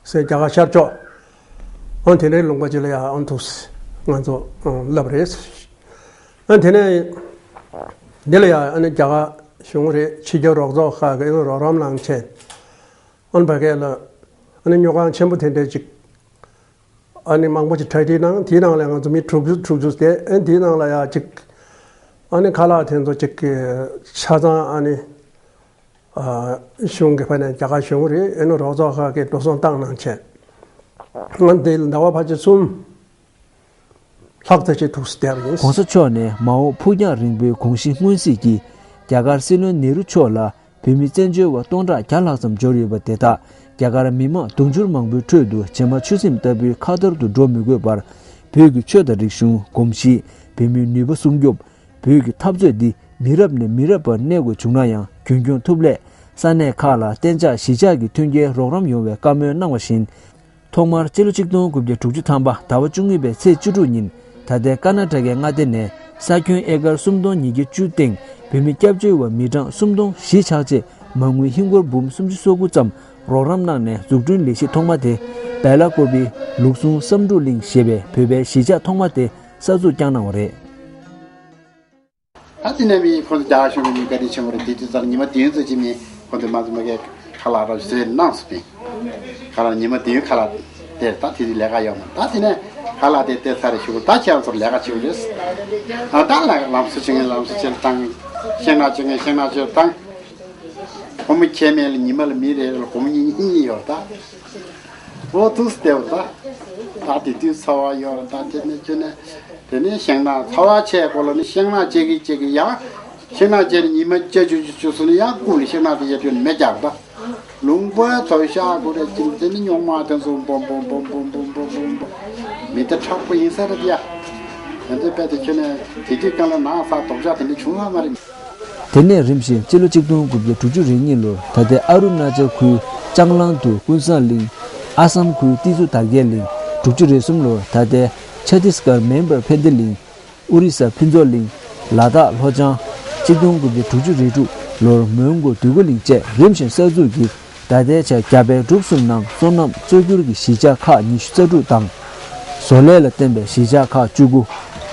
ཟེར་རྒྱ་གར་ཤར་ཕྱོགས་ཨང་དེ་འདྲའི་ལུང་པ་ཅིག་ལ་ཡ་ཨང་འདུག་སེ་ང་ཚོ་ཨང་སླེབས་པ་རེད། ཨ་དེ་ནས་འདི་ལ་ཡ་ཨ་ནི་རྒྱ་གར་གཞུང་རེད། ཕྱི་རྒྱལ་རོགས་ཚོགས་ཁག་གིས་རོགས་རམ་གནང་བྱས། ཨ་ནི་ཕ་གི་ལ་ཨ་ནི་སྨྱོ་ཁང་ཆེན་པོ་དེ་འདྲས་ཅིག་ཨ་ནི་མང་པོ་ཅིག་གྲ་སྒྲིག་གནང་། དེའི་ནང་ལ་ང་ཚོ་མི་དྲུག་ཅུ་དྲུག་ཅུ་བསྡད། ཨ་ནི་དེའི་ནང་ལ་ཡ་ཅིག་ཨ་ནི་ཁ་ལག་དེ་ཚོ་ཅིག་ཆ་ཚང་ཨ་ནི་ཨ་གཞུང་གི་ཕ་ནས་རྒྱ་གར་གཞུང་རེད། ཨ་ནི་རོགས་ཚོགས་ཁག་གིས་འགྲོ་སོང་བཏང་གནང་བྱས། ཨ་ནི་དེ་ཟླ་བ་ཕལ་ཆེར་གསུམ་ལྷག་ཙམ་ཅིག་འདུག་སེ་བསྡད་པ་ཡིན། ༸གོང་ས་མཆོག་ནས་མ་འོངས་ཕུགས་རྒྱང་རིང་པོའི་དགོངས་གཞི་མངོན་གསལ་གྱིས་རྒྱ་གར་སྲིད་བློན་ནེ་རུ་མཆོག་ལ་བོད་མི་བཙན་བྱོལ་བ་སྟོང་ཕྲག་བརྒྱ་ལྷག་ཙམ་འབྱོར་ཡོད་པ་དེ་དག་རྒྱ་གར་མི་མང་དུང་ཕྱུར་མང་པོའི་ཁྲོད་དུ་བྱེ་མ་ཆུ་སྲིན་ལྟ་བུའི་ཁ་ཐོར་དུ་འགྲོ་མི་དགོས་པར། བོད་ཀྱི་ཆོས་དང་རིག་གཞུང་། གོམས་གཤིས། བོད་མིའི་ནུས་པ་སྲུང་སྐྱོབ། བོད་ཀྱི་འཐབ་རྩོད་འདི་མི་རབས་ནས་མི་རབས་བར་གནས་དགོས་བྱུང་ན་ཡང་རྒྱུན་འཁྱོངས་ཐུབ་སླད། ས་གནས་ཁག་ལ་གཏན་འཇགས་གཞིས་ཆགས་ཀྱི་མཐུན་རྐྱེན་རོགས་རམ་ཡོང་བའི་བཀའ་མོལ་གནང་བ་བཞིན། ཐོག་མར་སྤྱི་ལོ་ཆིག་སྟོང་དགུ་བརྒྱ་དྲུག་ཅུ་ཐམ་པ་ཟླ་བ་བཅུ་གཉིས་པའི་ཚེས་བཅུ་དྲུག་ཉིན་ད་ལྟའི་ཀར་ན་ཊ་ཀའི་མངའ་སྡེ་ནས་ས་ཁྱོན་ཨེ་ཀར་སུམ་སྟོང་ཉིས་བརྒྱ་བཅུ་སྟེང་བོད་མི་སྐྱབས་བཅོལ་བ་མི་གྲངས་སུམ་སྟོང་བཞི་ཆགས་ཆེད་མ་དངུལ་ཧིན་སྒོར་འབུམ་སུམ་ཅུ་སོ་དགུ་ཙམ་རོགས་རམ་གནང་ནས་འཛུགས་སྐྲུན་ལས་གཞི་ཐོག་མ་དེ་བེ་ལ་ཀོ་བི་ལུགས་ཟུང་བསམ་འགྲུབ་གླིང་ཞེས་པའི་བོད་པའི་གཞིས་ཆགས་ཐོག་མ་དེ་གསར་འཛུགས་བསྐྱངས་གནང་བ་རེད། ད་དེ་ནས་མི་ཁོང་ཚོ་རྒྱ་གར་གཞུང་གི་མི་བཀའ་དྲིན་ཆེན་པོ་རེད། དེ་དུས་ཙམ་ཉི་མ་བདུན་ཙམ་ཅིག་མི་ཁོང་ཚོས་མ་ཚོ་མ་གའི་ཁ་ལག་རོགས་བཟོས་གནང་སོང་པས། ཁ་ལག་ཉི་མ་བདུན་ཁ་ལག་སྟེར། ད་དེ་དུས་ལས་ཀ་ཡོད་མ་རེད། ད་དེ་ནས་ཁ་ལག་དེ་སྟེར་ཚར་རེ་ཞུ་དགོས། ད་ཁྱེད་རང་ཚོར་ལས་ཀ་བྱེད་དགོས་རེད། ཨ་ད་ལ་ལམ་སང་བྱེད་མཁན་ལམ་སང་བྱེད་བཏང་། ཤིང་ནགས་བྱེད་མཁན་ཤིང་ནགས་བྱེད་བཏང་། སྒོར་མོ་ཁྱད་མེད་ལ་ཉི་མ་ལ་མི་རེ་རེ་ལ་སྒོར་མོ་གཉིས་གཉིས་ཡོད་ད། འོ་ཐུགས་སུ་བདེ་བ་ད། ད་དེ་དུས་ཚ་བ་ཡོད་རེད་ད། དེ་ནས་ཁྱོད་ནས་དེ་ནས་ཤིང་ནགས་ཚ་བ་ཆེ་སྐོར་ལ་ནི་ཤིང་ནགས་བཅད་གི་བཅད་གི་ཡ། ཤིང་ནགས་བཅད་ནས་ཉི་མ་བཅུ་བཅུ་བཅུ་བཅུ་སོང་ནས་ཡང་རྐུབ་ལ་ཤིང་ནགས་དེ་ཡར་བཏོན་མེ་རྒྱག་ད། ལུང་པ་ཚོ་ཤ་དགོས་རེད་ཅིང་དེ་ནི་སྨྱུག་མ་དེ་ཚོ་འབོམ་འབོམ་འབོམ་འབོམ་འབོམ་འབོམ་འབོམ་འབོམ། མི་དེ་མཁྲེགས་པོ་ཡིན་ས་རེད་ཡ། ཡང་དེ་དཔེ་དེ་ཁྱོད་ནས་དེ་དུས་གང་ལ་ནགས་ཚལ་རྡོག་རྒྱག་དེ་འདྲ་བྱུང་ཡོད་མ་རེད། དེ་ནས་རིམ་བཞིན་སྤྱི་ལོ་ཆིག་སྟོང་དགུ་བརྒྱ་དྲུག་ཅུ་རེ་གཉིས་ལོར་ད་ལྟའི་ཨ་རུ་ན་ཅལ་ཁུལ་ལྕང་གླང་དུ་ཀུན་བཟང་གླིང་། ཨ་སམ་ཁུལ་ཏི་ཙུ་དར་རྒྱས་གླིང་། དྲུག་ཅུ་རེ་གསུམ་ལོར་ད་ལྟའི་ཆ་ཏིས་གར་མེན་བར་ཕན་བདེ་གླིང་། ཨོ་རི་ས་ཕུན་ཚོགས་གླིང་། ལ་དྭགས་ལྷོ་བྱང་། ཆིག་སྟོང་དགུ་བརྒྱ་དྲུག་ཅུ་རེ་དྲུག་ལོར་མོན་གྷོ་འདོད་རྒུ་གླིང་བཅས་རིམ་བཞིན་གསར་འཛུགས་ཀྱིས། ད་ལྟའི་ཆར་རྒྱ་བལ་འབྲུག་གསུམ་ནང་སོ་ནམ་གཙོ་གྱུར་གྱི་གཞིས་ཆགས་ཁག་ཉི་ཤུ་རྩ་དྲུག་དང་། བཟོ་ལས་ལ་བརྟེན་པའི་གཞིས་ཆགས་ཁག་བཅུ་དགུ།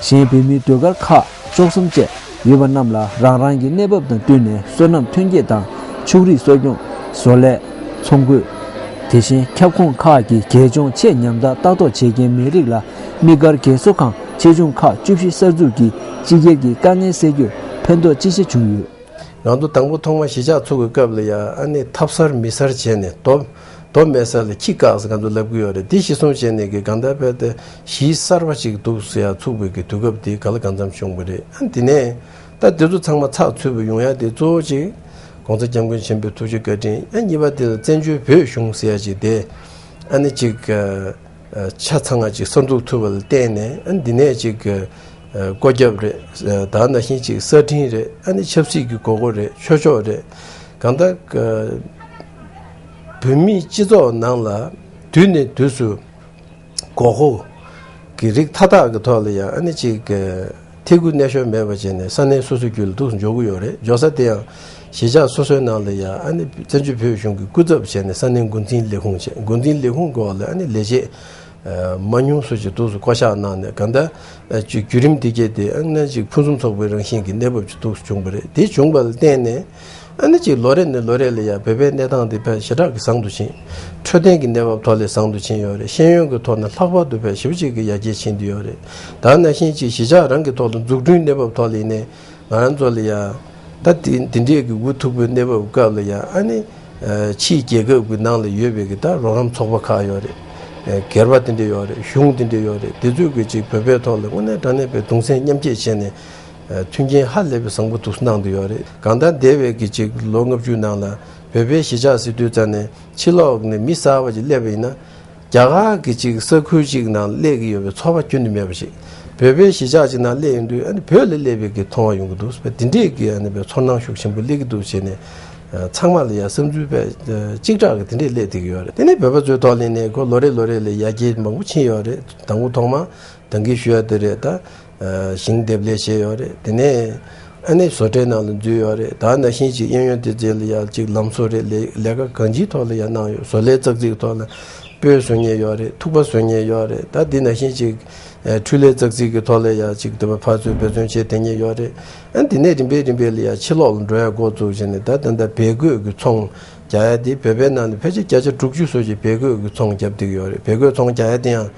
གཞན་བོད་མིའི་ཟློས་གར་ཁག་བཅུ་གསུམ་བཅས་ཡོད་པ་རྣམས་ལ་རང་རང་གི་གནས་བབ་དང་བསྟུན་ནས་སོ་ནམ་ཐོན་སྐྱེད་དང་ཕྱུགས་རིགས་གསོ་སྐྱོང་། བཟོ་ལས། ཚོང་འགུལ། དེ་བཞིན་ཁྱབ་ཁོངས་ཁག་གི་རྒྱལ་ལྗོངས་ཆེས་ཉམས་ཐག་ལྟ་རྟོག་བྱེད་མཁན་མི་རིགས་ལ་དམིགས་བཀར་རྒན་གསོ་ཁང་ཆེ་ཆུང་ཁག་བཅུ་བཞི་གསར་འཛུགས་ཀྱིས་སྤྱི་སྒེར་གྱི་དཀའ་ངལ་སེལ་རྒྱུར་ཕན་ཐོགས་ཅི་ཆེ་བྱུང་ཡོད། ང་ཚོ་དང་པོ་ཐོག་མ་གཞིས་ཆགས་ཚུགས་པའི་སྐབས་ལ་ཡ་ཨ་ནི་ཐབས་གསར་མི་གསར་བྱས་ནས་རྡོ་རྡོ་མེད་ས་ལ་ཁྱི་བཀག་ཟེར་ང་ཚོ་ལབ་ཀྱི་ཡོད་རེད། འདི་གཞི་བཟུང་བྱས་ནས་གི་གང་ལྟར་བས་ཏེ་གཞིས་གསར་པ་ཅིག་འདུག་ཟེར་ཡ་ཚུགས་པའི་གི་དུས་སྐབས་དེ་ག་ལ་གང་འཚམ་བྱུང་བ་རེད། ཨ་འདི་ནས་ད་འདི་ཚོ་ཚང་མ་ཚགས་ཚུད་པ་ཡོང་ཡ་དེ་གཙོ་བོ་ཅིག་༸གོང་ས་༸སྐྱབས་མགོན་ཆེན་པོའི་ཐུགས་རྗེ་བཀའ་དྲིན། ཨ་གཉིས་པ་དེ་ལ་བཙན་བྱོལ་བོད་གཞུང་ཟེར་ཡ་ཅིག་དེ་ཨ་ནི་ཅིག་ཆ་ཚང་ང་ཅིག་གསར་འཛུགས་ཐུབ་པ་ལ་བརྟེན་ནས་ཨ་འདི་ནས་ཅིག་སྒོ་རྒྱབ་རེད། ད་ནང་བཞིན་ཅིག་གསར་འཕྲིན་རེད། ཨ་ནི་ཆབ་སྲིད་ཀྱི་དགོས་མཁོ་རེད། ཆོས་ཕྱོགས་རེད། གང་ལྟར་བོད་མིའི་སྤྱི་ཚོགས་ནང་ལ་དུས་ནས་དུས་སུ་དགོས་མཁོ་གི་རིགས་མཐའ་དག་གི་ཐོག་ལ་ཡང་ཨ་ནི་ཅིག་ཐེ་གུ་གནས་ཤོར་མེད་པ་བྱས་ནས་ས་གནས་སོ་སོའི་རྒྱུད་ལ་འདུག་སེ་འཇོག་གི་ཡོད་རེད། འཇོག་ས་དེ་ཡང་གཞིས་ཆགས་སོ་སོའི་ནང་ལ་ཡང་ཨ་ནི་བཙན་བྱོལ་བོད་གཞུང་གི་སྐུ་ཚབ་བྱས་ནས་ས་གནས་འགོ་འཛིན་ལས་ཁུངས་བྱས། འགོ་འཛིན་ལས་ཁུངས་སྐོར་ལ་ཨ་ནི་ལས་བྱེད་མ་ཉུང་སུ་ཞིག་འདུག་སེ་བསྐོ་བཞག་གནང་ནས་གང་ལྟར་ཅིག་བརྒྱུད་རིམ་འདི་གས་དེ་ཨ་ནི་ཅིག་ཕུན་སུམ་ཚོགས་པའི་རང་བཞིན་གྱི་གནས་བབ་ཅིག་འདུག་སེ་བྱུང་བ་རེད། དེ་བྱུང་བ་ལ་བརྟེན་ནས་ཨ་ནི་ཅིག་ལོ་རེ་ནས་ལོ་རེ་ལ་ཡང་བོད་པའི་གནས་སྟངས་འདི་དཔེ་ཞེ་དྲག་གི་བཟང་དུ་ཕྱིན། འཕྲོད་བསྟེན་གྱི་གནས་བབ་ཐོག་ལས་བཟང་དུ་ཕྱིན་ཡོད་རེད། ཤེས་ཡོན་གྱི་ཐོག་ནས་ལྷག་པར་དུ་དཔེ་ཞེ་པོ་ཅིག་གི་ཡར་རྒྱས་ཕྱིན་བསྡད་ཡོད་རེད། ད་ནང་བཞིན་ཅིག་གཞིས་ཆགས་རང་གི་ཐོག་ལ་འཛུགས་སྐྲུན་གནས་བབ་ཐོག་ལ་ཡིན་ནའི་ང་རང་ཚོ་ལ་ཡང་ད་དེ་འདི་འདྲས་ཀྱི་འུ་ཐུག་པའི་གནས་བབ་སྐབས་ལ་ཡང་ཨ་ནི་ཕྱིའི་རྒྱལ་ཁབ་ཀྱི་ནང་ལ་ཡོད་པའི་གི་ད་རོགས་རམ་ཚོགས་པ་ཁག་ཡོད་རེད། སྒེར་པ་དེ་འདྲས་ཡོད་རེད། གཞུང་དེ་འདྲས་ཡོད་རེད། དེ་ཚོས་གི་ཅིག་བོད་པའི་ཐོག་ལ་དངོས་གནས་དྲང་གནས་པའི་གདུང་སེམས་མཉམ་སྐྱེད་བྱས་ནས་མཐུན་རྐྱེན་ཧ་ལས་པའི་བཟང་པོ་འདུག་གནང་བསྡད་ཡོད་རེད། གང་ལྟར་འདས་པའི་གི་ཅིག་ལོ་ལྔ་བཅུ་ནང་ལ་བོད་པའི་གཞིས་ཆགས་ཟེར་དུས་ཙམ་ནས་ཕྱི་ལོགས་ནས་མི་གསར་པ་ཅིག་སླེབས་པ་ཡིན་ན། རྒྱ་གར་གྱི་ཅིག་ས་ཁུལ་ཅིག་ནང་སླེབས་ཀྱི་ཡོད་པའི་ཚོར་བ་ཁྱོན་ནས་མེད་པ་ཞིག་བོད་པའི་གཞིས་ཆགས་ཅིག་ནང་སླེབས་ཡོང་དུས་ཨ་ནི་བོད་ལ་སླེབས་པའི་གི་མཐོང་བ་ཡོང་གི་འདུག་ཟེར་བའི་དེ་འདྲས་ཀྱི་ཨ་ནི་བའི་ཚོར་སྣང་ཤུགས་ཆེན་པོ་སླེབས་ཀྱི་འདུག་བྱས་ནས་ཚང་མ་ལ་ཡང་བསམ་ཚུལ་དཔེ་གཅིག་དྲག་གི་དེ་འདྲས་སླེབས་བསྡད་ཀྱི་ཡོད་རེད། དེ་ནས་བོད་པ་ཚོའི་ཐོག་ལ་ནས་ཁོ་ལོ་རེ་ལོ་རེ་ལ་ཡར་རྒྱས་མང་པོ་ཕྱིན་ཡོད་རེད། དང་པོ་ཐོག་མ་ད་གིན་ཞུ་ཡ་དེ་རེད། ད་ཞིང་འདེབས་ལས་བྱས་ཡོད་རེད། དེ་ནས་ཨ་ནི་བཟོ་གྲྭའི་ནང་ལ་འཛུལ་ཡོད་རེད། ད་ནང་བཞིན་ཅིག་གཡས་གཡོན་སྡེ་ཚན་ལ་ཡང་ཅིག་ལམ་བཟོ་རེད། ལས་ལས་ཀ་གང་ཅིའི་ཐོག་ལ་ཡང་གནང་ཡོད། བཟོ་ལས་ཙག་ཙིག་ཐོག་ལ་སྤོས་བཟོ་མཁན་ཡོད་རེད། ཐུག་པ་བཟོ་མཁན་ཡོད་རེད། ད་འདི་ནང་བཞིན་ཅིག་འཕྲུལ་ལས་ཙག་ཙིག་གི་ཐོག་ལ་ཡང་ཅིག་དེ་བ་ཕར་ཚུར་འབད་བརྩོན་བྱས་བསྡད་མཁན་ཡོད་རེད། ཨ་འདི་ནས་རིམ་པས་རིམ་པས་ལ་ཡང་ཕྱི་ལོགས་ལ་འགྲོ་ཡ་འགོ་བཙུགས་བྱས་ནས་ད་ད་ལྟ་བལ་གོས་ཀྱི་ཚོང་རྒྱག་ཡ་དེ་བོད་པའི་ནང་ནས་ཕལ་ཆེར་བརྒྱ་ཆ་དྲུག་ཅུ་སོ་ཅིག་བལ་གོས་ཀྱི་ཚོང་རྒྱབ་བསྡད་ཀྱི་ཡོད་རེད། བལ་གོས་ཚོང་རྒྱག་ཡ་དེ་ཡང་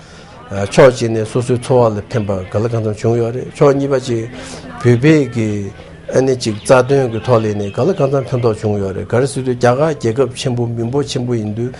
ཕྱོགས་གཅིག་ནས་སོ་སོའི་འཚོ་བ་ལ་ཕན་པ་ག་ལ་གང་འཚམ་བྱུང་ཡོད་རེད། ཕྱོགས་གཉིས་པ་ཅིག་བོད་པའི་གི་ཨ་ནི་ཅིག་རྩ་དོན་གི་ཐོག་ལ་ནས་ག་ལ་གང་འཚམ་ཕན་ཐོགས་བྱུང་ཡོད་རེད། ག་རེ་ཟེར་དུས་རྒྱ་གར་རྒྱལ་ཁབ་ཆེན་པོ་མི་འབོར་ཆེན་པོ་ཡིན་དུས་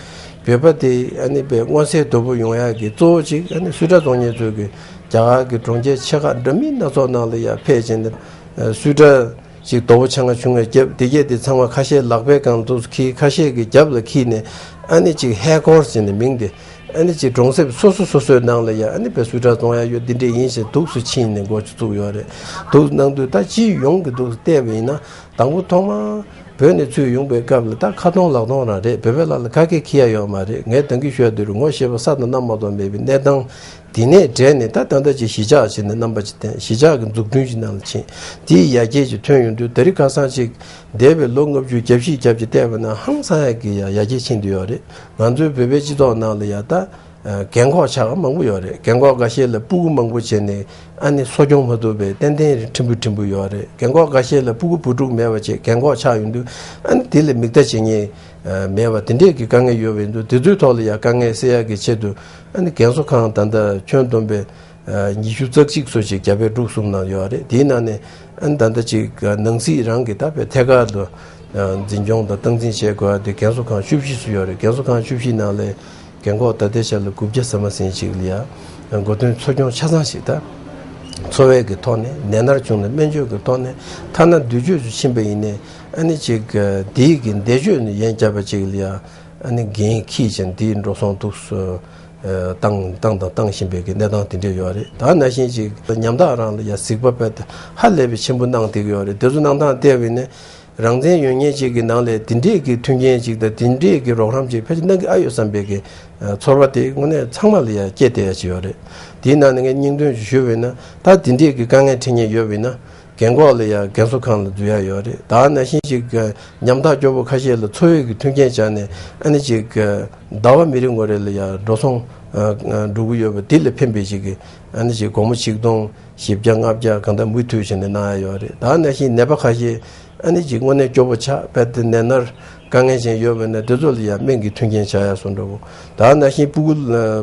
བོད་པ་དེ་ཨ་ནི་པའི་མངོན་གསལ་དོད་པོ་ཡོང་ཡ་གི་གཙོ་བོ་ཅིག་ཨ་ནི་སུད་ཊ་བཙོང་མཁན་ཚོས་གི་རྒྱ་གར་གི་གྲོང་ཁྱེར་ཆེ་ཁག་འདྲ་མིན་སྣ་ཚོགས་ནང་ལ་ཡ་ཕེབས་བྱས་ནས་སུད་ཊ་ཅིག་རྡོག་པོ་ཆེ་ང་ཆུང་ང་རྒྱབ་དེ་གས་དེ་ཚང་མ་ཁ་ཤས་ལག་པའི་སྒང་ལ་འདུག་སེ་འཁྱེར། ཁ་ཤས་ཀྱི་རྒྱབ་ལ་འཁྱེར་ནས་ཨ་ནི་ཅིག་ཧེ་ཀོར་ཟེར་ནས་མིང་དེ་ཨ་ནི་ཅིག་གྲོང་གསེབ་སོ་སོ་སོ་སོའི་ནང་ལ་ཡ་ཨ་ནི་པའི་སུད་ཊ་བཙོང་ཡ་ཡོད། འདི་འདྲས་ཡིན་ཞེས་འདུག་སེ་ཕྱིན་ནས་འགོ་ཅིག་བཙུགས་ཡོད་རེད། འདུག་གནང་དུས་ད་སྤྱི་ཡོངས་ཀྱི་འདུག་སེ་བལྟས་པ་ཡིན་ན་དང་པོ་ཐོག་མར་བོད་ནས་ཚུར་ཡོང་པའི་སྐབས་ལ་ད་ཁ་སྟོང་ལག་སྟོང་རང་རེད། བོད་པའི་ལག་ལ་ག་གེ་འཁྱེར་ཡ་ཡོད་མ་རེད། ངས་ད་གིན་ཞུ་ཡ་དེ་རུ་ངོ་ཤེས་པ་ས་དང་གནམ་མ་གཏོགས་མེད་པའི་གནས་སྟངས་དེ་ནས་བྲལ་ནས་ད་ད་ལྟ་ཅིག་གཞིས་ཆགས་བྱས་ནས་རྣམ་པ་ཅིག་བསྟན། གཞིས་ཆགས་ཀྱི་འཛུགས་སྐྲུན་ཅིག་ནང་ལ་ཕྱིན། དེའི་ཡར་རྒྱས་ཅིག་ཐོན་ཡོང་དུས་ད་རེས་ཁ་སང་ཅིག་འདས་པའི་ལོ་ལྔ་བཅུ་བརྒྱད་ཅུ་ཞིག་བརྒྱབ་ཅིག་བལྟས་པ་ན་ཧང་སང་ཡ་གི་ཡ་ཡར་རྒྱས་ཕྱིན་བསྡད་ཡོད་རེད། ང་ཚོའི་བོད་པའི་སྤྱི་ཚོགས་ནང་ལ་ཡ་ད་རྒན་གོག་ཆགས་མང་པོ་ཡོད་རེད། རྒན་གོག་འགའ་ཤས་ལ་སྤུ་གུ་མང་པོ་བྱས་ནས་ཨ་ནི་གསོ་སྐྱོང་མ་ཐུབ་པའི་ཏན་ཏན་རེད། ཕྲན་བུ་ཕྲན་བུ་ཡོད་རེད། རྒན་གོག་འགའ་ཤས་ལ་སྤུ་གུ་བུ་ཕྲུག་མེད་པ་བྱས་རྒན་གོག་ཆགས་ཡོང་དུས་ཨ་ནི་དེ་ལ་མིག་ལྟ་བྱེད་མཁན་མེད་པ་དེ་འདྲས་ཀྱི་དཀའ་ངལ་ཡོད་པ་ཡིན་དུས་དེ་ཚོའི་ཐོག་ལ་ཡ་དཀའ་ངལ་སེལ་ཡག་གི་ཆེད་དུ་ཨ་ནི་རྒན་གསོ་ཁང་ད་ལྟ་ཁྱོན་བསྡོམས་པའི་ཉི་ཤུ་རྩ་གཅིག་སོ་ཞིག་རྒྱ་བལ་འབྲུག་གསུམ་ནང་ཡོད་རེད། དེའི་ནང་ནས་ཨ་ནི་ད་ལྟ་ཅིག་ནང་སྲིད་རང་གི་ད་བའི་ཐད་ཀར་དུ་འཛིན་སྐྱོང་དང་སྟངས་འཛིན་བྱེད་དགོས་པ་དེ་རྒན་གསོ་ཁང་བཅུ་བཞི་སུ་ཡོད་རེད། རྒན་གསོ་ཁང་བཅུ་བཞི་ནང་ལས་རྒན་གོག་ད་ལྟའི་ཆ་ལ་དགུ་བརྒྱ་ཟིན་མ་ཟིན་ཅིག་ལ་ཡ་མགོ་ཐོན་འཚོ་སྐྱོང་ཆ་ཚང་ཞིག་ད་འཚོ་བའི་གི་ཐོག་ནས་ནད་མནར་བྱུང་ནས་སྨན་བཅོས་ཀྱི་ཐོག་ནས་ཐ་ན་འདུས་བཅོས་སུ་ཕྱིན་པ་ཡིན་ནའི་ཨ་ནི་ཅིག་དེའི་གི་འདས་མཆོད་ནས་ཡན་བརྒྱབ་པ་ཅིག་ལ་ཡ་ཨ་ནི་འགན་འཁྱེར་ཅིང་དེའི་འགྲོ་སོང་འདུག་སུ། བཏང་བཏང་དང་བཏང་བཞིན་པའི་གི་གནས་སྟངས་དེ་འདྲས་ཡོད་རེད། ད་ནང་བཞིན་ཅིག་ཉམ་ཐག་རང་ལ་ཡ་གཟིགས་པ་དཔེ་ཧ་ལས་པའི་ཆེན་པོ་གནང་བསྡད་ཀྱི་ཡོད་རེད། དེ་ཚོ་གནང་སྟངས་བལྟས་པ་ཡིན་ན་རང་བཙན་ཡོད་མཁན་ཅིག་གི་ནང་ལས་དེ་འདྲས་ཀྱི་མཐུན་རྐྱེན་ཅིག་དང་དེ་འདྲས་ཀྱི་རོགས་རམ་ཅིག་ཕལ་ཆེར་གནང་གི་ཨ་ཡོད་བསམ་པའི་གི་ཚོར་བ་དེ་དངོས་གནས་ཚང་མ་ལ་ཡ་སྐྱེས་བསྡད་ཡ་ཅིག་ཡོད་རེད། དེའི་ནང་ནས་ངས་སྙིང་དོན་ཅིག་ཞུས་པ་ཡིན་ན་ད་དེ་འདྲས་ཀྱི་དཀའ་ངལ་འཕྲད་མཁན་ཡོད་པ་ཡིན་ན། རྒན་གོག་ལ་ཡང་རྒན་གསོ་ཁང་ལ་འཛུལ་ཡ་ཡོད་རེད། ད་ནང་བཞིན་ཞིག་ཉམ་ཐག་སྐྱོ་པོ་ཁ་ཤས་ལ་འཚོ་བའི་གི་མཐུན་རྐྱེན་སྦྱར་ནས་ཨ་ནི་ཅིག་ཟླ་བ་མི་རིང་བ་རེ་ལ་ཡང་འགྲོ་སོང་ འགྲོ་གི་ཡོད་པ་དེ་ལ་ཕན་པའི་ཞིག་གི་ཨ་ནི་ཞིག་སྒོར་མོ་ཆིག་སྟོང་བཞི་བརྒྱ་ལྔ་བརྒྱ་གང་ལྟར་མུ་མཐུད་བྱས་ནས་གནང་ཡ་ཡོད་རེད། ད་ནང་བཞིན་ནད་པ་ཁ་ཤས་ཨ་ནི་ཅིག་དངོས་གནས་སྐྱོ་པོ་ཆགས་པས་དེ་ནད་མནར་དཀའ་ངལ་ཅན་ཡོད་པ་ན་དེ་ཚོ་ལ་ཡང་སྨན་གྱི་མཐུན་རྐྱེན་བྱ་ཡ་བཟོ་འདྲ་བོ། ད་ནང་བཞིན་སྤུ་གུ་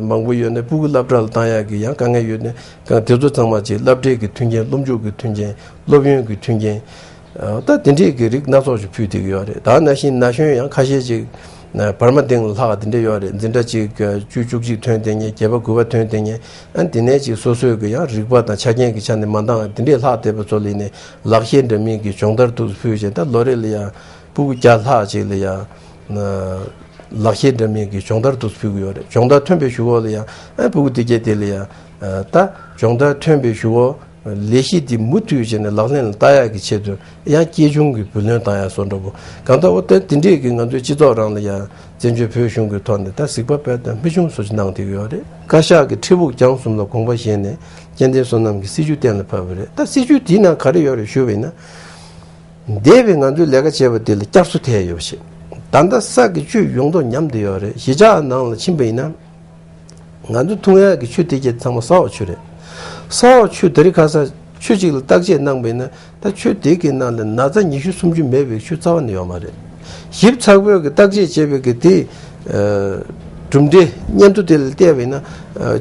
མང་པོ་ཡོད་ན་སྤུ་གུ་སློབ་གྲྭ་ལ་བཏང་ཡ་གི་ཡང་དཀའ་ངལ་ཡོད་ན་གང་དེ་ཚོ་ཚང་མ་ཅིག་སློབ་གྲྭའི་གི་མཐུན་རྐྱེན་སློབ་འཇུག་གི་མཐུན་རྐྱེན་སློབ་ཡོན་གྱི་མཐུན་རྐྱེན། ད་དེ་འདྲས་ཀྱི་རིགས་སྣ་ཚོགས་ཤིག་ཕུལ་བསྡད་ཀྱི་ཡོད་རེད། ད་ནང་བཞིན་ན་གཞོན་ཡང་ཁ་ཤས་ཅིག་བར་མ་སྟེང་ལ་ལྷག་དེ་འདྲས་ཡོད་རེད། འཛིན་གྲྭ་ཅིག་བཅུ་བཅུ་གཅིག་ཐོན་བསྡད་མཁན་བརྒྱད་པ་དགུ་པ་ཐོན་བསྡད་མཁན་ཨ་དེ་ནས་ཅིག་སོ་སོའི་གི་ཡང་རིག་པ་དང་ཆ་རྐྱེན་གྱི་ཆ་ནས་མ་འདང་དེ་འདྲས་ལྷག་བསྡད་པ་ཚོ་ལ་ནས་ལག་ཤེས་འདྲ་མིན་གྱི་སྦྱོང་བརྡར་དུ་ཕུལ་བྱས་ད་ལོ་རེ་ལ་ཡང་སྤུ་གུ་བརྒྱ་ལྷག་ཅིག་ལ་ཡང་ལག་ཤེས་འདྲ་མིན་གྱི་སྦྱོང་བརྡར་དུ་ཕུལ་གྱི་ཡོད་རེད། སྦྱོང་བརྡར་ཐོན་པའི་གཞུག་གུ་ལ་ཡང་ཨ་སྤུ་གུ་དེ་གྱད་དེ་ལ་ཡང་ད་སྦྱོང་བརྡར་ཐོན་པའི་གཞུག་གུ་ལས་གཞི་འདི་མུ་མཐུད་བྱས་ནས་ལག་ལེན་ལ་བསྟར་ཡག་གི་ཆེད་དུ་ཡང་སྐྱེས་ཆུང་གི་བུ་ལོན་བཏང་ཡག་བཟོ་འདྲ་པོ་གང་ལྟར་འོ་ད་དེ་འདྲས་ཀྱི་ང་ཚོའི་སྤྱི་ཚོགས་རང་ལ་ཡང་བཙན་བྱོལ་བོད་གཞུང་གི་ཐོག་ནས་ད་གཟིགས་པ་དཔེ་ད་མི་ཆུང་བཟོ་ཅིག་གནང་བསྡད་ཀྱི་ཡོད་རེད། བཀའ་ཤག་གི་ཁྲི་དབུགས་བརྐྱངས་གསུམ་ལ་དགོངས་པ་བཞེས་ནས་སྐྱེ་ལྡན་བསོད་ནམས་ཀྱི་སྲིད་བྱུས་གཏན་ལ་ཕབ་པ་རེད། ད་སྲིད་བྱུས་དེའི་ནང་ག་རེ་ཡོད་རེད་ཞུ་བ་ཡིན་ན། འདས་པའི་ང་ཚོའི་ལས་ཀ་བྱས་པ་དེ་ལ་བསྐྱར་གསོ་ཐེབས་ཡོད་པ་ཞིག་ད་ལྟ་ས་གི་ཆུ་ཡོང་ཐོག་ཉམས་བསྡད་ཡོད་རེད། གཞིས་ཆགས་ནང་ལ་ཕྱིན་པ་ཡིན་ན། ང་ཚོ་འཐུང་ཡག་གི་ཆུ་དེ་གྱད་ཚང་མ་ས་འོག་ཆུ་རེད། ས་འོག་ཆུ་དེ་རིང་ཁ་སང་ཆུ་གཅིག་ལ་བརྟག་དཔྱད་གནང་པ་ཡིན་ན་ད་ཆུ་དེ་གི་ནང་ལ་ན་ཚ་ཉི་ཤུ་སུམ་ཅུ་མེད་པའི་ཆུ་རྩ་བ་ནས་ཡོད་མ་རེད། ཞིབ་ཚགས་པོས་གི་བརྟག་དཔྱད་བྱས་པའི་གི་དེ་གྲུབ་འབྲས་སྙན་ཐོ་དེ་ལ་བལྟས་པ་ཡིན་ན་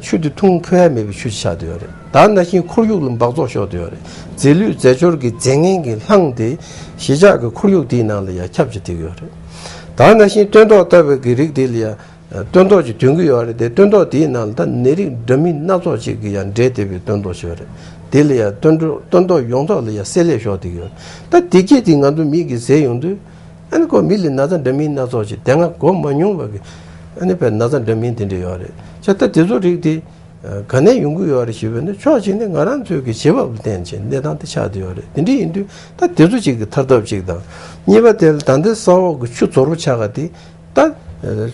ཆུ་དེ་འཐུང་ཕོད་ཡ་མེད་པའི་ཆུ་ཆགས་བསྡད་ཡོད་རེད། ད་ནང་བཞིན་ཁོར་ཡུག་ལ་འབག་བཙོག་ཤོར་བསྡད་ཡོད་རེད། རྫས་ལུད་རྫས་སྦྱོར་གྱི་རྫས་ངན་གྱི་རླངས་དེ་གཞིས་ཆགས་ཀྱི་ཁོར་ཡུག་དེའི་ནང་ལ་ཡང་ཁྱབ་ཆེ་བསྡད་ཀྱི་ཡོད་རེད། ད་ནང་བཞིན་སྟོན་ཐོག་བཏབ་པའི་གི་རིགས་དེ་ལ་ཡང་སྟོན་ཐོག་ཅིག་ཐོན་གྱི་ཡོད་རེད་དེ་སྟོན་ཐོག་དེའི་ནང་ལ་ད་ནད་རིགས་འདྲ་མིན་སྣ་ཚོགས་ཅིག་གི་ཡང་འདྲེས་བསྡད་པའི་སྟོན་ཐོག་ཅིག་ཡོད་རེད། དེ་ལ་ཡང་སྟོན་ཐོག་སྟོན་ཐོག་ཡོངས་རྫོགས་ལ་ཡང་བསྲེ་ལྷད་ཤོར་བསྡད་ཀྱི་ཡོད་རེད། ད་དེ་གྱད་དེ་ང་ཚོ་མིག་གིས་གཟིགས་ཡོང་དུས་ཨ་ནི་ཁོ་མི་ལ་ན་ཚ་འདྲ་མིན་སྣ་ཚོགས་ཅིག་དེ་སྔ་གོ་མ་མྱོང་བ་གི་ཨ་ནི་བས་ན་ཚ་འདྲ་མིན་དེ་འདྲ་ཡོད་རེད། ཅེས་ད་དེ་ཚོ་རིགས་དེ། ག་ནས་ཡོང་གི་ཡོད་རེད་ཞུས་པ་ནི་ཕྱོགས་གཅིག་ནས་ང་རང་ཚོའི་གི་བྱེད་བབ་ལ་བརྟེན་བྱས་གནས་སྟངས་དེ་ཆགས་བསྡད་ཡོད་རེད། དེ་འདྲ་ཡིན་དུས་ད་དེ་ཚོ་གཅིག་གི་ཐར་ཐབས་གཅིག་དང་། གཉིས་པ་དེ་ལ་ད་ལྟའི་ས་འོག་གི་ཆུ་རྫོར་པོ་ཆགས་ག་དེ་ད་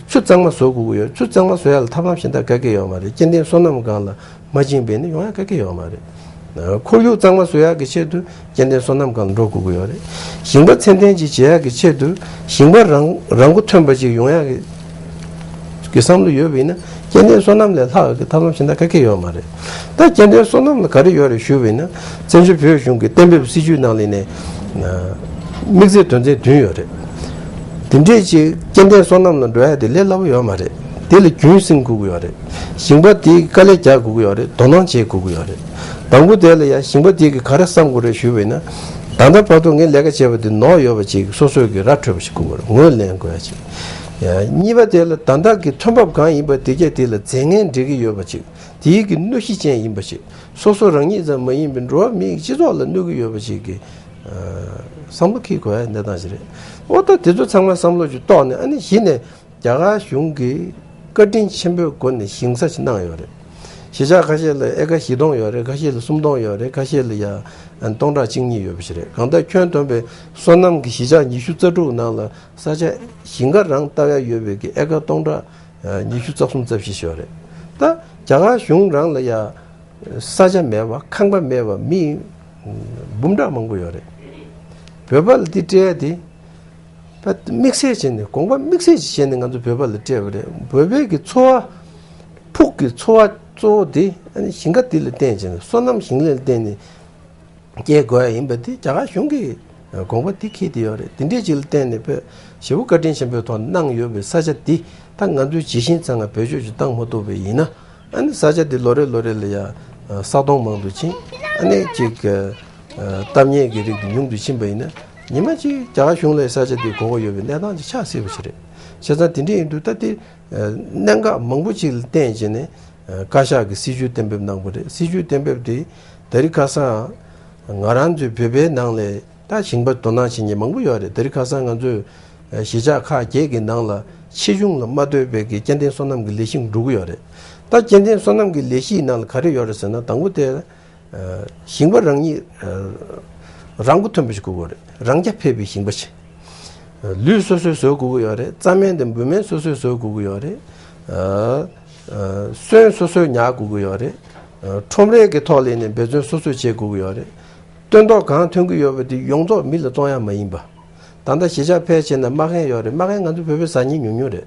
ཆུ་གཙང་མ་བཟོ་དགོས་ཀྱི་ཡོད། ཆུ་གཙང་མ་བཟོ་ཡ་ལ་ཐབས་ལམ་གཞན་དག་ག་གེ་ཡོད་མ་རེད། སྐྱེ་ལྡན་སོ་ནམ་སྒང་ལ་མ་ཕྱིན་པས་ནི་ཡོང་ཡ་ག་གེ་ཡོད་མ་རེད། ཁོར་ཡུག་གཙང་མ་བཟོ་ཡག་གི་ཆེད་དུ་སྐྱེ་ལྡན་སོ་ནམ་སྒང་ལ་འགྲོ་དགོས་ཀྱི་ཡོད་རེད། ཞིང་པ་ཚད་ལྡན་ཅིག་བྱེད་ཡག་གི་ཆེད་དུ་ཞིང་པ་རང་རང་མགོ་ཐོན་པ་ཅིག་ཡོང་ཡག་གི་གི་བསམ་བློ་ཡོད་པ་ཡིན་ན་སྐྱེ་ལྡན་སོ་ནམ་ལས་ལྷག་གི་ཐབས་ལམ་གཞན་དག་ག་གེ་ཡོད་མ་རེད། ད་སྐྱེ་ལྡན་སོ་ནམ་ལ་ག་རེ་ཡོད་རེད་ཞུས་པ་ཡིན་ན་བཙན་བྱོལ་བོད་གཞུང་གི་གཏན་འབེབས་སྲིད་བྱུས་ནང་ལ་ནས་དམིགས་བསལ་དོན་ཚན་བདུན་ཡོད་རེད། དེ་འདྲས་ཅིག་སྐྱེ་ལྡན་སོ་ནམ་ལ་འགྲོ་ཡ་དེ་ལས་སླ་པོ་ཡོད་མ་རེད། དེ་ལ་རྒྱུན་སྲིང་དགོས་ཀྱི་ཡོད་རེད། ཞིང་པ་དེ་དཀའ་ལས་རྒྱག་དགོས་ཀྱི་ཡོད་རེད། དོ་སྣང་བྱེད་དགོས་ཀྱི་ཡོད་རེད། དང་པོ་དེ་ལ་ཡང་ཞིང་པ་དེ་གིས་ག་རེ་བསམ་དགོས་རེད་ཞུས་པ་ཡིན་ན། ད་ལྟ་བར་དུ་ངས་ལས་ཀ་བྱས་པ་དེ་ནོར་ཡོད་པ་ཅིག་སོ་སོས་ཀྱི་ར་འཕྲོད་པ་ཞིག་དགོས་ཀྱི་རེད། ངོས་ལེན་དགོས་ཡ་ཅིག་གཉིས་པ་དེ་ལ་ད་ལྟ་གི་ཐོན་འབབ་གང་ཡིན་པ་དེ་གས་དེ་ལ་རྫས་ངན་འདྲེས་ཀྱི་ཡོད་པ་ཅིག་དེའི་གི་གནོད་གཞི་ཅན་ཡིན་པ་ཅིག་སོ་སོ་རང་ཉིད་ཙམ་མ་ཡིན་པའི་འགྲོ་བ་མིའི་སྤྱི་ཚོགས་ལ་གནོད་ཀྱི་ཡོད་པ་ཅིག་གི་བསམ་བློ་འཁྱེར་དགོས་ཡ་གནས་སྟངས་ཤིག་རེད། འོ་ད་དེ་ཚོ་ཚང་མ་བསམ་བློ་ཅིག་གཏོང་ནས་ཨ་ནི་གཞི་ནས། རྒྱ་གར་གཞུང་གིས་བཀའ་དྲིན་ཆེན་པོའི་སྒོ་ནས་ཞིང་ས་ཞིག་གནང་ཡོད་རེད། གཞིས་ཆགས་ཁ་ཤས་ལ་ཨེ་ཀར་བཞི་སྟོང་ཡོད་རེད། ཁ་ཤས་ལ་སུམ་སྟོང་ཡོད་རེད། ཁ་ཤས་ལ་ཡ་སྟོང་ཕྲག་གཅིག་གཉིས་ཡོད་པ་ཞིག་རེད། གང་ལྟར་ཁྱོན་བསྡོམས་པའི་སོ་ནམ་གྱི་གཞིས་ཆགས་ཉི་ཤུ་རྩ་དྲུག་ནང་ལ་ས་ཆ་ཞིང་ཁ་རང་བཏབ་ཡ་ཡོད་པའི་གི་ཨེ་ཀར་སྟོང་ཕྲག་ཉི་ཤུ་རྩ་གསུམ་རྩ་བཞི་ཞིག་ཡོད་རེད། ད་རྒྱ་གར་གཞུང་རང་ལ་ཡ། ས་ཆ་མེད་པ་ཁང་པ་མེད་པ་མི་འབུམ་ཕྲག་མང་པོ་ཡོད་རེད། བོད་པ་ལ་འདི་སྤྲད་ཡ་དེ་དམིགས་བསལ་བྱས་ནས་དགོངས་པ་དམིགས་བསལ་ཅིག་བྱས་ནས་ང་ཚོ་བོད་པ་ལ་སྤྲད་པ་རེད། བོད་པའི་གི་འཚོ་བ་ཕུགས་ཀྱི་འཚོ་བ་གཙོ་བོ་དེ་ཞིང་ཁ་འདི་ལ་བརྟེན་བྱས་ནས་སོ་ནམ་ཞིང་ལས་ལ་བརྟེན་ནས་སྐྱེལ་དགོས་ཡ་ཡིན་པ་དེ་རྒྱ་གར་གཞུང་གིས་དགོངས་པ་དེ་འཁྱེར་བསྡད་ཡོད་རེད། དེ་འདྲས་ཅིག་ལ་བརྟེན་ནས་བོད་ཞེ་པོ་བཀའ་དྲིན་ཆེན་པོའི་ཐོག་གནང་ཡོད་པའི་ས་ཆ་འདི་ད་ང་ཚོའི་ཇི་བཞིན་ཚང་ང་བེད་སྤྱོད་ཅིག་བཏང་མ་ཐུབ་པ་ཡིན་ན། ཨ་ནི་ས་ཆ་འདི་ལོ་རེ་ལོ་རེ་ལ་ཡ་ས་སྟོང་མང་དུ་ཕྱིན། ཨ་ནི་ཅིག་གཏམ་ཉེས་ཀྱི་རིགས་འདི་ཉུང་དུ་ཕྱིན་པ་ཡིན་ན་ཉི་མ་གཅིག་རྒྱ་གར་གཞུང་ལ་ས་ཆ་འདི་དགོས་མཁོ་ཡོད་པའི་གནས་སྟངས་ཅིག་ཆགས་སྲིད་པ་ཞིག་རེད། བྱས་ཙང་དེ་འདྲ་ཡིན་དུས་ད་དེ་གནད་འགག་མང་པོ་ཅིག་ལ་བརྟེན་བྱས་ནས་བཀའ་ཤག་གིས་སྲིད་བྱུས་གཏན་འབེབས་གནང་པ་རེད། སྲིད་བྱུས་གཏན་འབེབས་དེ་ད་རིང་ཁ་སང་ང་རང་ཚོའི་བོད་པའི་ནང་ལ། ད་ཞིང་པ་དོ་སྣང་བྱེད་མཁན་མང་པོ་ཡོད་རེད། དེ་རིང་ཁ་སང་ང་ཚོས་གཞིས་ཆགས་ཁག་བརྒྱད་ཀྱི་ནང་ལ་ཆེ་ཆུང་ལ་མ་ལྟོས་པའི་གི་སྐྱེ་ལྡན་སོ་ནམ་གྱི་ལས་གཞི་འགྲོ་གི་ཡོད་རེད། ད་སྐྱེ་ལྡན་སོ་ནམ་གྱི་ལས་གཞིའི་ནང་ལ་ག་རེ་ཡོད་རེད་ཟེར་ན་དང་པོ་དེ་ཞིང་པ་རང་ཉིད་རང་མགོ་ཐོན་པ་ཞིག་དགོས་ཀྱི་རེད། རང་རྐྱ་འཕེར་བའི་ཞིང་པ་ཞིག་ལུད་སོ་སོས་བཟོ་དགོས་ཀྱི་ཡོད་རེད། རྩྭ་སྨན་དང་འབུ་སྨན་སོ་སོས་བཟོ་དགོས་ཀྱི་ཡོད་རེད། སོན་སོ་སོས་ཉར་དགོས་ཀྱི་ཡོད་རེད། ཁྲོམ་རའི་གི་ཐོག་ལ་ནས་འབད་བརྩོན་སོ་སོས་བྱེད་དགོས་ཀྱི་ཡོད་རེད། སྟོན་ཐོག་གང་ཐོན་གྱི་ཡོད་པ་དེ་ཡོངས་རྫོགས་མི་ལ་བཙོང་ཡ་མ་ཡིན་པ། ད་ལྟ་གཞིས་ཆགས་ཕལ་ཆེར་ན་མ་རྐང་ཡོད་རེད། མ་རྐང་ང་ཚོ་བོད་པས་ཟ་མཁན་ཉུང་ཉུང་རེད།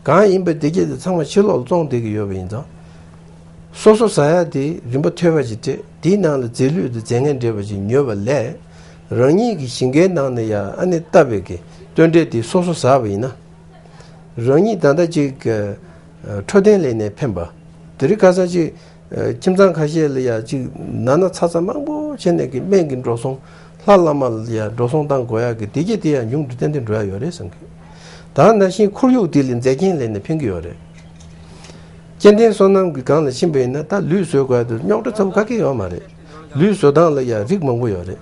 གང་ཡིན་པ་དེ་གྱད་དེ་ཚང་མ་ཕྱི་ལོགས་ལ་བཙོང་བསྡད་ཀྱི་ཡོད་པ་ཡིན་ཙང་། སོ་སོ་ཟ་ཡ་དེ་རིན་པ་ཐོལ་པ་ཅིག་སྤྲད། དེའི་ནང་ལ་རྫས་ལུད་དང་རྫས་ངན་འདྲེས་པ་ཅིག་ཉོས་པ་ལས། རང་ཉིད་ཀྱི་ཞིང་ཁའི་ནང་ནས་ཡ་ཨ་ནི་བཏབ་པའི་གི་སྟོན་འབྲས་དེ་སོ་སོ་ཟ་བ་ཡིན་ན། རང་ཉིད་ད་ལྟ་ཅིག་གི་འཕྲོད་བསྟེན་ལས་ནས་ཕན་པ། དེ་རིང་ཁ་སང་ཅིག་ཁྱིམ་ཚང་ཁ་ཤས་ལ་ཡ་ཅིག་ན་ན་ཚ་ཚ་མང་པོ་བྱས་ནས་གི་སྨན་གྱི་འགྲོ་སོང་། ལྷ་བླ་མ་ལ་ཡ་འགྲོ་སོང་བཏང་དགོས་ཡ་གི་དེ་གྱད་དེ་ཡ་ཉུང་དུ་ཏན་ཏན་འགྲོ་ཡ་ཡོད་རེད་བསམ་གི། ད་ནང་བཞིན་ཁོར་ཡུག་དེ་ལ་མཛེས་རྒྱན་ལས་ནས་ཕན་གི་ཡོད་རེད། སྐྱེ་ལྡན་སོ་ནམ་གྱི་སྒང་ལ་ཕྱིན་པ་ཡིན་ན་ད་ལུད་བཟོ་དགོས་ཡ་དེ་རྙོག་དྲ་ཚ་པོ་ག་གེ་ཡོད་མ་རེད། ལུད་བཟོ་སྟངས་ལ་ཡ་རིགས་མང་པོ་ཡོད་རེད།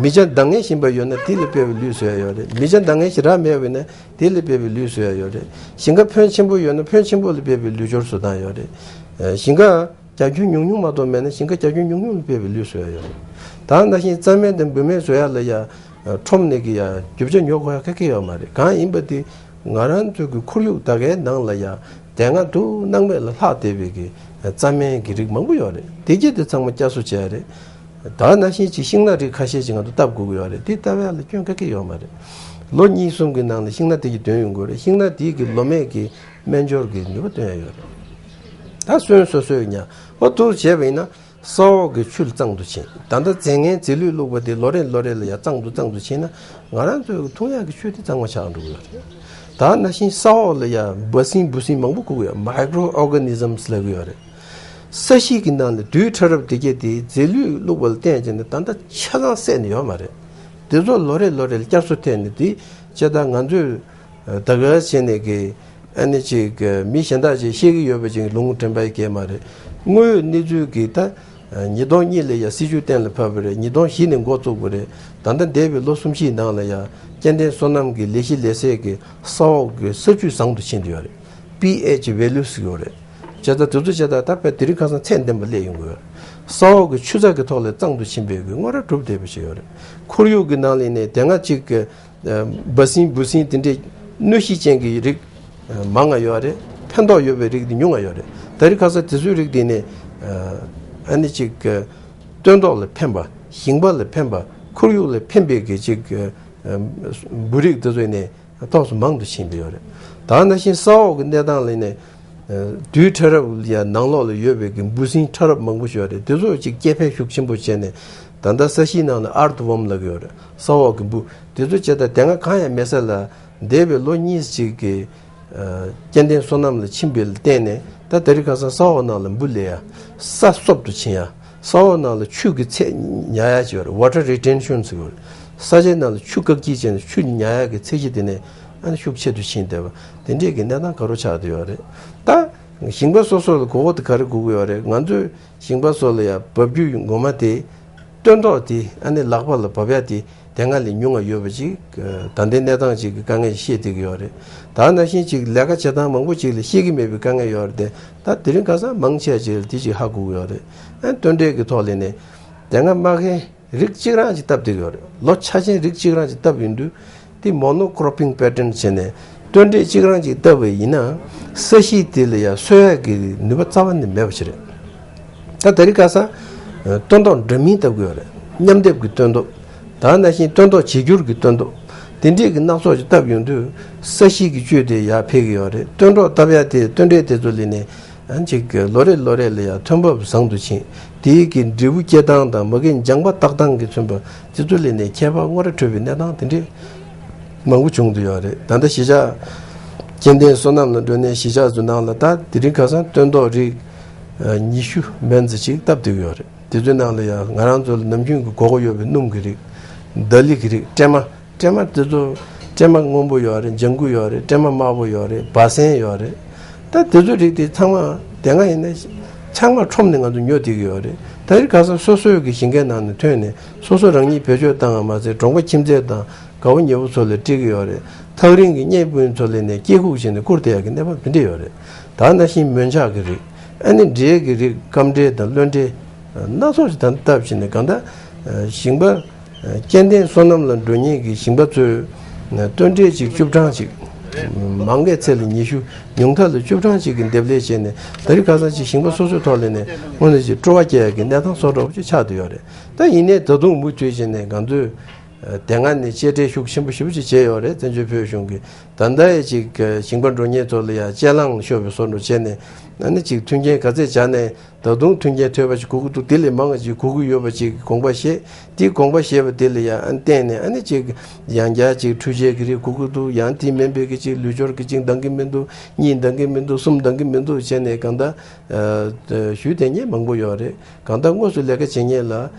མི་ཆ་འདང་ངེས་ཞིམ་པ་ཡོད་ན་དེ་ལ་དཔག་པའི་ལུད་བཟོ་ཡ་ཡོད་རེད། མི་ཆ་འདང་ངེས་ཞེ་དྲག་མེད་པ་ཡིན་ན་དེ་ལ་དཔག་པའི་ལུད་བཟོ་ཡ་ཡོད་རེད། ཞིང་ཁ་ཕོན་ཆེན་པོ་ཡོད་ན་ཕོན་ཆེན་པོ་ལ་དཔག་པའི་ལུད་སྦྱོར་བཟོ་སྟངས་ཡོད་རེད། ཞིང་ཁ་རྒྱ་ཁྱོན་ཉུང་ཉུང་མ་གཏོགས་མེད་ན་ཞིང་ཁ་རྒྱ་ཁྱོན་ཉུང་ཉུང་ལ་དཔག་པའི་ལུད་བཟོ་ཡ་ཡོད་རེད། ད་ནང་བཞིན་རྩྭ་སྨན་དང་འབུ་སྨན་བཟོ་ཡ་ལ་ཡ་ཁྲོམ་ནས་ཀྱི་ཡ་རྒྱུ་ཆ་ཉོ་དགོས་ཡ་ག་གེ་ཡོད་མ་རེད། གང་ཡིན་པ་དེ་ང་རང་ཚོའི་གི་ཁོར་ཡུག་ད་གའི་ནང་ལ་ཡ་དེ་སྔ་དུ་སྣང་མེད་ལ་ལྷག་བསྡད་པའི་གི་རྩྭ་སྨན་གྱི་རིགས་མང་པོ་ཡོད་རེད། དེ་གྱད་དེ་ཚང་མ་བསྐྱར་གསོ་བྱས་རེད། ད་ནང་བཞིན་ཅིག་ཤིང་ནགས་རིགས་ཁ་ཤས་ཅིག་ང་ཚོ་བཏབ་དགོས་ཀྱི་ཡོད་རེད། དེ་བཏབ་ཡ་ལ་སྐྱོན་ག་གེ་ཡོད་མ་རེད། ལོ་གཉིས་གསུམ་གྱི་ནང་ལ་ཤིང་ནགས་དེ་གྱད་འདོན་ཡོང་གི་ཡོད་རེད། ཤིང་ནགས་དེ་གི་ལོ་མེད་ཀྱི་སྨན་སྦྱོར་གྱི་ནུས་པ་བཏོན་ཡ་ཡོད་རེད། ད་སོན་སོ་སོའི་ཉ་འོ་དུ་བྱས་པ་ཡིན་ན་ས་འོག་གི་ཆུ་ལ་གཙང་དུ་ཕྱིན། ད་ལྟ་རྫས་ངན་རྫས་ལུད་བླུགས་པ་དེ་ལོ་རེ་ལོ་རེ་ལ་ཡ་གཙང་དུ་གཙང་དུ་ཕྱིན་ན་ང་རང་ཚོའི་འཐུང་ཡག་གི་ཆུ་དེ་གཙང་མ་ཆགས་འགྲོ་གི་ཡོད་རེད། ད་ནང་བཞིན་ས་འོག་ལ་ཡ་འབའ་སྲིན་འབུ་སྲིན་མང་པོ་བཀུག་ཡོད། མའི་ཀྲོ་ཨོར་ག་ནི་ཛམ་ལབ་གི་ཡོད་རེད། ས་གཞི་གི་ནང་ལ་རྡུལ་ཕྲ་རབ་དེ་གྱད་དེ་རྫས་ལུད་བླུགས་པ་ལ་བརྟེན་བྱས་ནས་ད་ལྟ་ཆ་ཚང་བསད་ནས་ཡོད་མ་རེད། དེ་ཚོ་ལོ་རེ་ལོ་རེ་ལ་བསྐྱར་གསོ་ཐེབས་ནས་དེ་བྱས་ད་ང་ཚོས་ད་ག་བྱས་ནས་གི་ཨ་ནི་ཅིག་མི་གཞན་དག་ཅིག་ཤེས་ཀྱི་ཡོད་པ་ཅིག་ལུང་དྲན་པ་ཡི་གེ་མ་རེད། དངོས་ཡོད་གནས་ཚུལ་གྱི་ད་ཉིས་སྟོང་གཉིས་ལ་ཡ་སྲིད་བྱུས་གཏན་ལ་ཕབ་པ་རེད། ཉིས་སྟོང་བཞི་ནས་འགོ་བཙུགས་པ་རེད། ད་ལྟ་འདས་པའི་ལོ་གསུམ་བཞིའི་ནང་ལ་ཡ་སྐྱེ་ལྡན་སོ་ནམ་གྱི་ལས་གཞི་ལས་སའི་གི་ས་འོག་གི་ས་བཅུད་བཟང་དུ་ཕྱིན་བསྡད་ཡོད་རེད། པི་ཨེཆ་ཝེ་ལུ་ཟེར་གྱི་ཡོད་རེད། བྱས་ཙང་དེ་ཚོ་བྱས་ཙང་ད་དཔེ་དེ་རིང་ཁ་སང་ཚད་ལྡན་པ་སླེབས་ཡོང་གི་ཡོད་རེད། ས་འོག་གི་ཆུ་ཚད་ཀྱི་ཐོག་ལ་གཙང་དུ་ཕྱིན་པའི་གི་དངོས་ར་གྲུབ་བསྡད་པ་ཞིག་ཡོད་རེད། ཁོར་ཡུག་གི་ནང་ལ་ནས་དེ་སྔ་གཅིག་གི་འབའ་སྲིན་འབུ་སྲིན་དེ་འདྲའི་གནོད་གཞི་ཅན་གྱི་རིགས་མང་ང་ཡོད་རེད། ཕན་ཐོགས་ཡོད་པའི་རིགས་དེ་ཉུང་ང་ཡོད་རེད། ད་རིང་ཁ་སང་དེ་ཚོའི་རིགས་དེ་ནས་ཨ་ནི་གཅིག་གི་སྟོན་ཐོག་ལ་ཕན་པ། ཞིང་པ་ལ་ཕན་པ། ཁོར་ཡུག་ལ་ཕན་པའི་གི་གཅིག་གི་འབུ་རིགས་དེ་ཚོ་ནས་ཏོག་ཙམ་མང་དུ་ཕྱིན་པ་ཡོད་རེད། ད་ནང་བཞིན་ས་འོག་གི་གནས་སྟངས་ལ་ནས་རྡུལ་ཕྲ་རབ་ཡ་ནང་ལོགས་ལ་ཡོད་པའི་གི་འབུ་སྲིན་ཕྲ་རབ་མང་པོ་ཞིག་ཡོད་རེད། དེ་ཚོ་གཅིག་སྐྱེ་འཕེལ་ཤུགས་ཆེན་པོ་བྱས་ནས་ད་ལྟ་ས་གཞིའི་ནང་ལ་ཨར་ཐི་ཝོམ་ལབ་ཀྱི་ཡོད་རེད། ས་འོག་གི་འབུ་དེ་ཚོ་བྱས་ད་དེ་སྔ་གང་ཡང་མེད་ས་ལ་འདས་པའི་ལོ་གཉིས་གཅིག་གི་སྐྱེ་ལྡན་སོ་ནམ་ལ་ཕྱིན་པའི་ལ་བརྟེན་ནས་ད་དེ་རིང་ཁ་སང་ས་འོག་ནང་ལ་འབུ་ལས་ཡ་ས་སོབ་ཏུ་ཕྱིན་ཡ། ས་འོག་ནང་ལ་ཆུ་གི་ཚད་ཉར་ཡ་ཅིག་ཡོད་རེད། ཝ་ཊར་རི་ཊེན་ཤོན་ཟེར་གྱི་ཡོད་རེད། ས་ཆའི་ནང་ལ་ཆུ་བཀག་སྐྱིལ་བྱས་ནས་ཆུ་ཉར་ཡ་གི་ཚད་གཞི་དེ་ནས་ཨ་ནི་ཤུགས་ཆེ་རུ་ཕྱིན་བསྡད་པ་དེ་འདྲས་ཀྱི་གནས་སྟངས་ག་རེ་ཆགས་བསྡད་ཡོད་རེད། ད་ཞིང་པ་སོ་སོ་ལ་དགོས་མཁོ་དེ་ག་རེ་དགོས་ཀྱི་ཡོད་རེད། ང་ཚོས་ཞིང་པ་ཚོ་ལ་ཡ་འབབ་རྒྱུ་ངོ་མ་དེ་སྟོན་ཐོག་དེ་ཨ་ནི་ལག་པ་ལ་འབབ་ཡ་དེ་དེ་སྔ་ལས་ཉུང་ང་ཡོད་པ་ཅིག་ད་ལྟའི་གནས་སྟངས་ཅིག་གི་དཀའ་ངལ་ཞིག་བཤད་བསྡད་ཀྱི་ཡོད་རེད། ད་ནང་བཞིན་ཅིག་ལས་ཀ་བྱེད་སྟངས་མང་པོ་ཅིག་ལ་ཤེས་ཀྱི་མེད་པའི་དཀའ་ངལ་ཡོད་རེད་དེ། ད་དེ་རིང་ཁ་སང་མང་ཆེ་ཅིག་ལ་དེ་ཅིག་ཧ་གོ་གི་ཡོད་རེད། ཨ་སྟོན་འབྲས་ཀྱི་ཐོག་ལ་ནས་དེ་སྔ་མ་གི་རིགས་གཅིག་རང་ཅིག་བཏབ་བསྡད་ཀྱི་ཡོད་རེད། ལོ་ཆ་ཆེན་རིགས་གཅིག་རང་ཅིག་བཏབ་ཡོང་དུས་དེ་མོ་ནོ་ཀྲོ་པིང་པེ་ཊན་བྱས་ནས་སྟོན་འབྲས་གཅིག་རང་ཅིག་བཏབ་པ་ཡིན་ན་ས་གཞི་དེ་ལ་ཡ་གསོ་ཡག་གི་ནུས་པ་རྩ་བ་ནས་མེད་པ་ཞིག་རེད། ད་དེ་རིང་ཁ་སང་སྟོན་ཐོག་འདྲ་མིན་བཏབ་ཀྱི་ཡོད་རེད། མཉམ་སྡེབ་ཀྱི་སྟོན་ཐོག་ད་ནང་བཞིན་སྟོན་ཐོག་བྱེ་འགྱུར་གྱི་སྟོན་ཐོག་དེ་འདྲས་ཀྱི་སྣ་ཚོགས་ཅིག་བཏབ་ཡོང་དུས་ས་གཞི་གི་བཅུད་དེ་ཡར་འཕེལ་གྱི་ཡོད་རེད། སྟོན་ཐོག་བཏབ་ཡ་དེ་སྟོན་འབྲས་དེ་ཚོ་ལ་ནས་ཨ་ཅིག་ལོ་རེ་ལོ་རེ་ལ་ཡ་ཐོན་འབབ་བཟང་དུ་ཕྱིན། དེའི་གི་འབྲས་བུ་སྐྱེ་སྟངས་དང་མ་གི་ལྗང་པ་བཏགས་སྟངས་ཀྱིས་མཚོན་པ་དེ་ཚོ་ལ་ནས་ཁྱད་པར་དངོས་ར་འཕྲོད་པའི་གནས་སྟངས་དེ་འདྲས་མང་པོ་བྱུང་བསྡད་ཡོད་རེད། ད་ལྟ་གཞིས་ཆགས་སྐྱེ་ལྡན་སོ་ནམ་ལ་འགྲོ་ནས་གཞིས་ཆགས་ཚོའི་ནང་ལ་ད་དེ་རིང་ཁ་སང་སྟོན་ཐོག་རིགས་ཉི་ཤུ་མན་ཙམ་ཅིག་བཏབ་བསྡད་ཀྱི་ཡོད་རེད། དེ་ཚོའི་ནང་ལ་ཡང་ང་རང་ཚོ་ལ་ནམ་རྒྱུན་གྱི་དགོས་མཁོ་ཡོད་པའི་སྣུམ་གྱི་རིགས། ད་ལི་གི་རིགས། སྲན་མ། སྲན་མ་དེ་ཚོ་སྲན་མ་སྔོན་པོ་ཡོད་རེད། ལྗང་གུ་ཡོད་རེད། སྲན་མ་དམར་པོ་ཡོད་རེད། སྦ་སྲན་ཡོད་རེད། ད་དེ་ཚོ་རིགས་དེ་ཚང་མ་དེ་སྔ་ཡིན་ན་ཚང་མ་ཁྲོམ་ནས་ང་ཚོ་ཉོ་བསྡད་ཀྱི་ཡོད་རེད། ད་རེས་ཁ་སང་སོ་སོའི་གི་ཞིང་ཁའི་ནང་ནས་ཐོན་ནས་སོ་སོ་རང་ཉིད་བེད་སྤྱོད་བཏང་བ་མ་ཟད་གྲོང་པ་ཁྱིམ་མཚེས་དང་དགའ་བོ་ཉེ་བོ་ཚོ་ལ་སྤྲད་ཀྱི་ཡོད་རེད། ཐག་རིང་གི་གཉེན་སྤུན་ཚོ་ལ་ནས་སྐྱེ་ཁུག་བྱས་ནས་བསྐུར་བསྡད་ཡག་གི་གནས་བབ་དེ་འདྲ་ཡོད་རེད། ད་ནང་བཞིན་མོན་ཆག་གི་རིགས། ཨ་ནི་འབྲས་ཀྱི་རིགས། སྐམ་འབྲས་དང་རློན་འབྲས། སྣ་ཚོགས་ཤིག་ད་ལྟ་བྱས་ནས་གང་ལྟར་ཞིང་པ་སྐྱེ་ལྡན་སོ་ནམ་ལ་འགྲོ་མཁན་གྱི་ཞིང་པ་ཚོས་སྟོན་འབྲས་ཅིག་བཅུ་གྲངས་ཅིག་མང་གི་ཚད་ལ་ཉི་ཤུ། ཉུང་མཐའ་ལ་བཅུ་གྲངས་ཅིག་གི་འདེབས་ལས་བྱས་ནས་ད་རེས་ཁ་སང་ཅིག་ཞིང་པ་སོ་སོའི་ཐོག་ལ་ནས་དངོས་གནས་ཅིག་སྤྲོ་བ་སྐྱེ་ཡག་གི་གནས་སྟངས་བཟོ་འདྲ་བོ་ཅིག་ཆགས་བསྡད་ཡོད་རེད། ད་ཡིན་ནའི་ད་དུང་མུ་མཐུད་བྱས་ནས་ང་ཚོས་ དེ་སྔ་ནས་གཅེས་སྤྲས་ཤུགས་ཆེན་པོ་ཞེ་པོ་ཅིག་བྱས་ཡོད་རེད། བཙན་བྱོལ་བོད་གཞུང་གིས། ད་ལྟ་ཡི་ཅིག་ཞིང་པ་འབྲོག་གཉེན་ཚོ་ལ་ཡང་གཅེས་ལངས་ཤོར་བའི་བཟོ་འདྲ་བྱས་ནས། ཨ་ནི་ཅིག་མཐུན་རྐྱེན་ག་ཚད་སྦྱར་ནས། ད་དུང་མཐུན་རྐྱེན་ཐོན་པ་ཅིག་དགོས་ཀྱི་འདུག་དེ་ལས་མང་བ་ཅིག་དགོས་ཀྱི་ཡོད་པ་ཅིག་དགོངས་པ་བཞེས། དེའི་དགོངས་པ་བཞེས་པ་དེ་ལ་ཡང་ཨ་ནི་བརྟེན་ནས། ཨ་ནི་ཅིག་ཡང་བསྐྱར་ཅིག་འཕྲུལ་ཆས་ཀྱི་རིགས་དགོས་ཀྱི་འདུག་ཡང་དེ་མིན་པའི་གི་ཅིག་ལུད་སྦྱོར་གྱི་གཅིག་འདང་གི་མི་འདུག་གཉིས་འདང་གི་མི་འདུག་གསུམ་འདང་གི་མི་འདུག་བྱས་ནས། གང་ལྟར་ཞུ་བསྡད་མཁན་མང་པོ་ཡོད་རེད། གང་ལྟར་དངོས་སུ་ལས་ཀ་བྱེད་མཁན་ལ།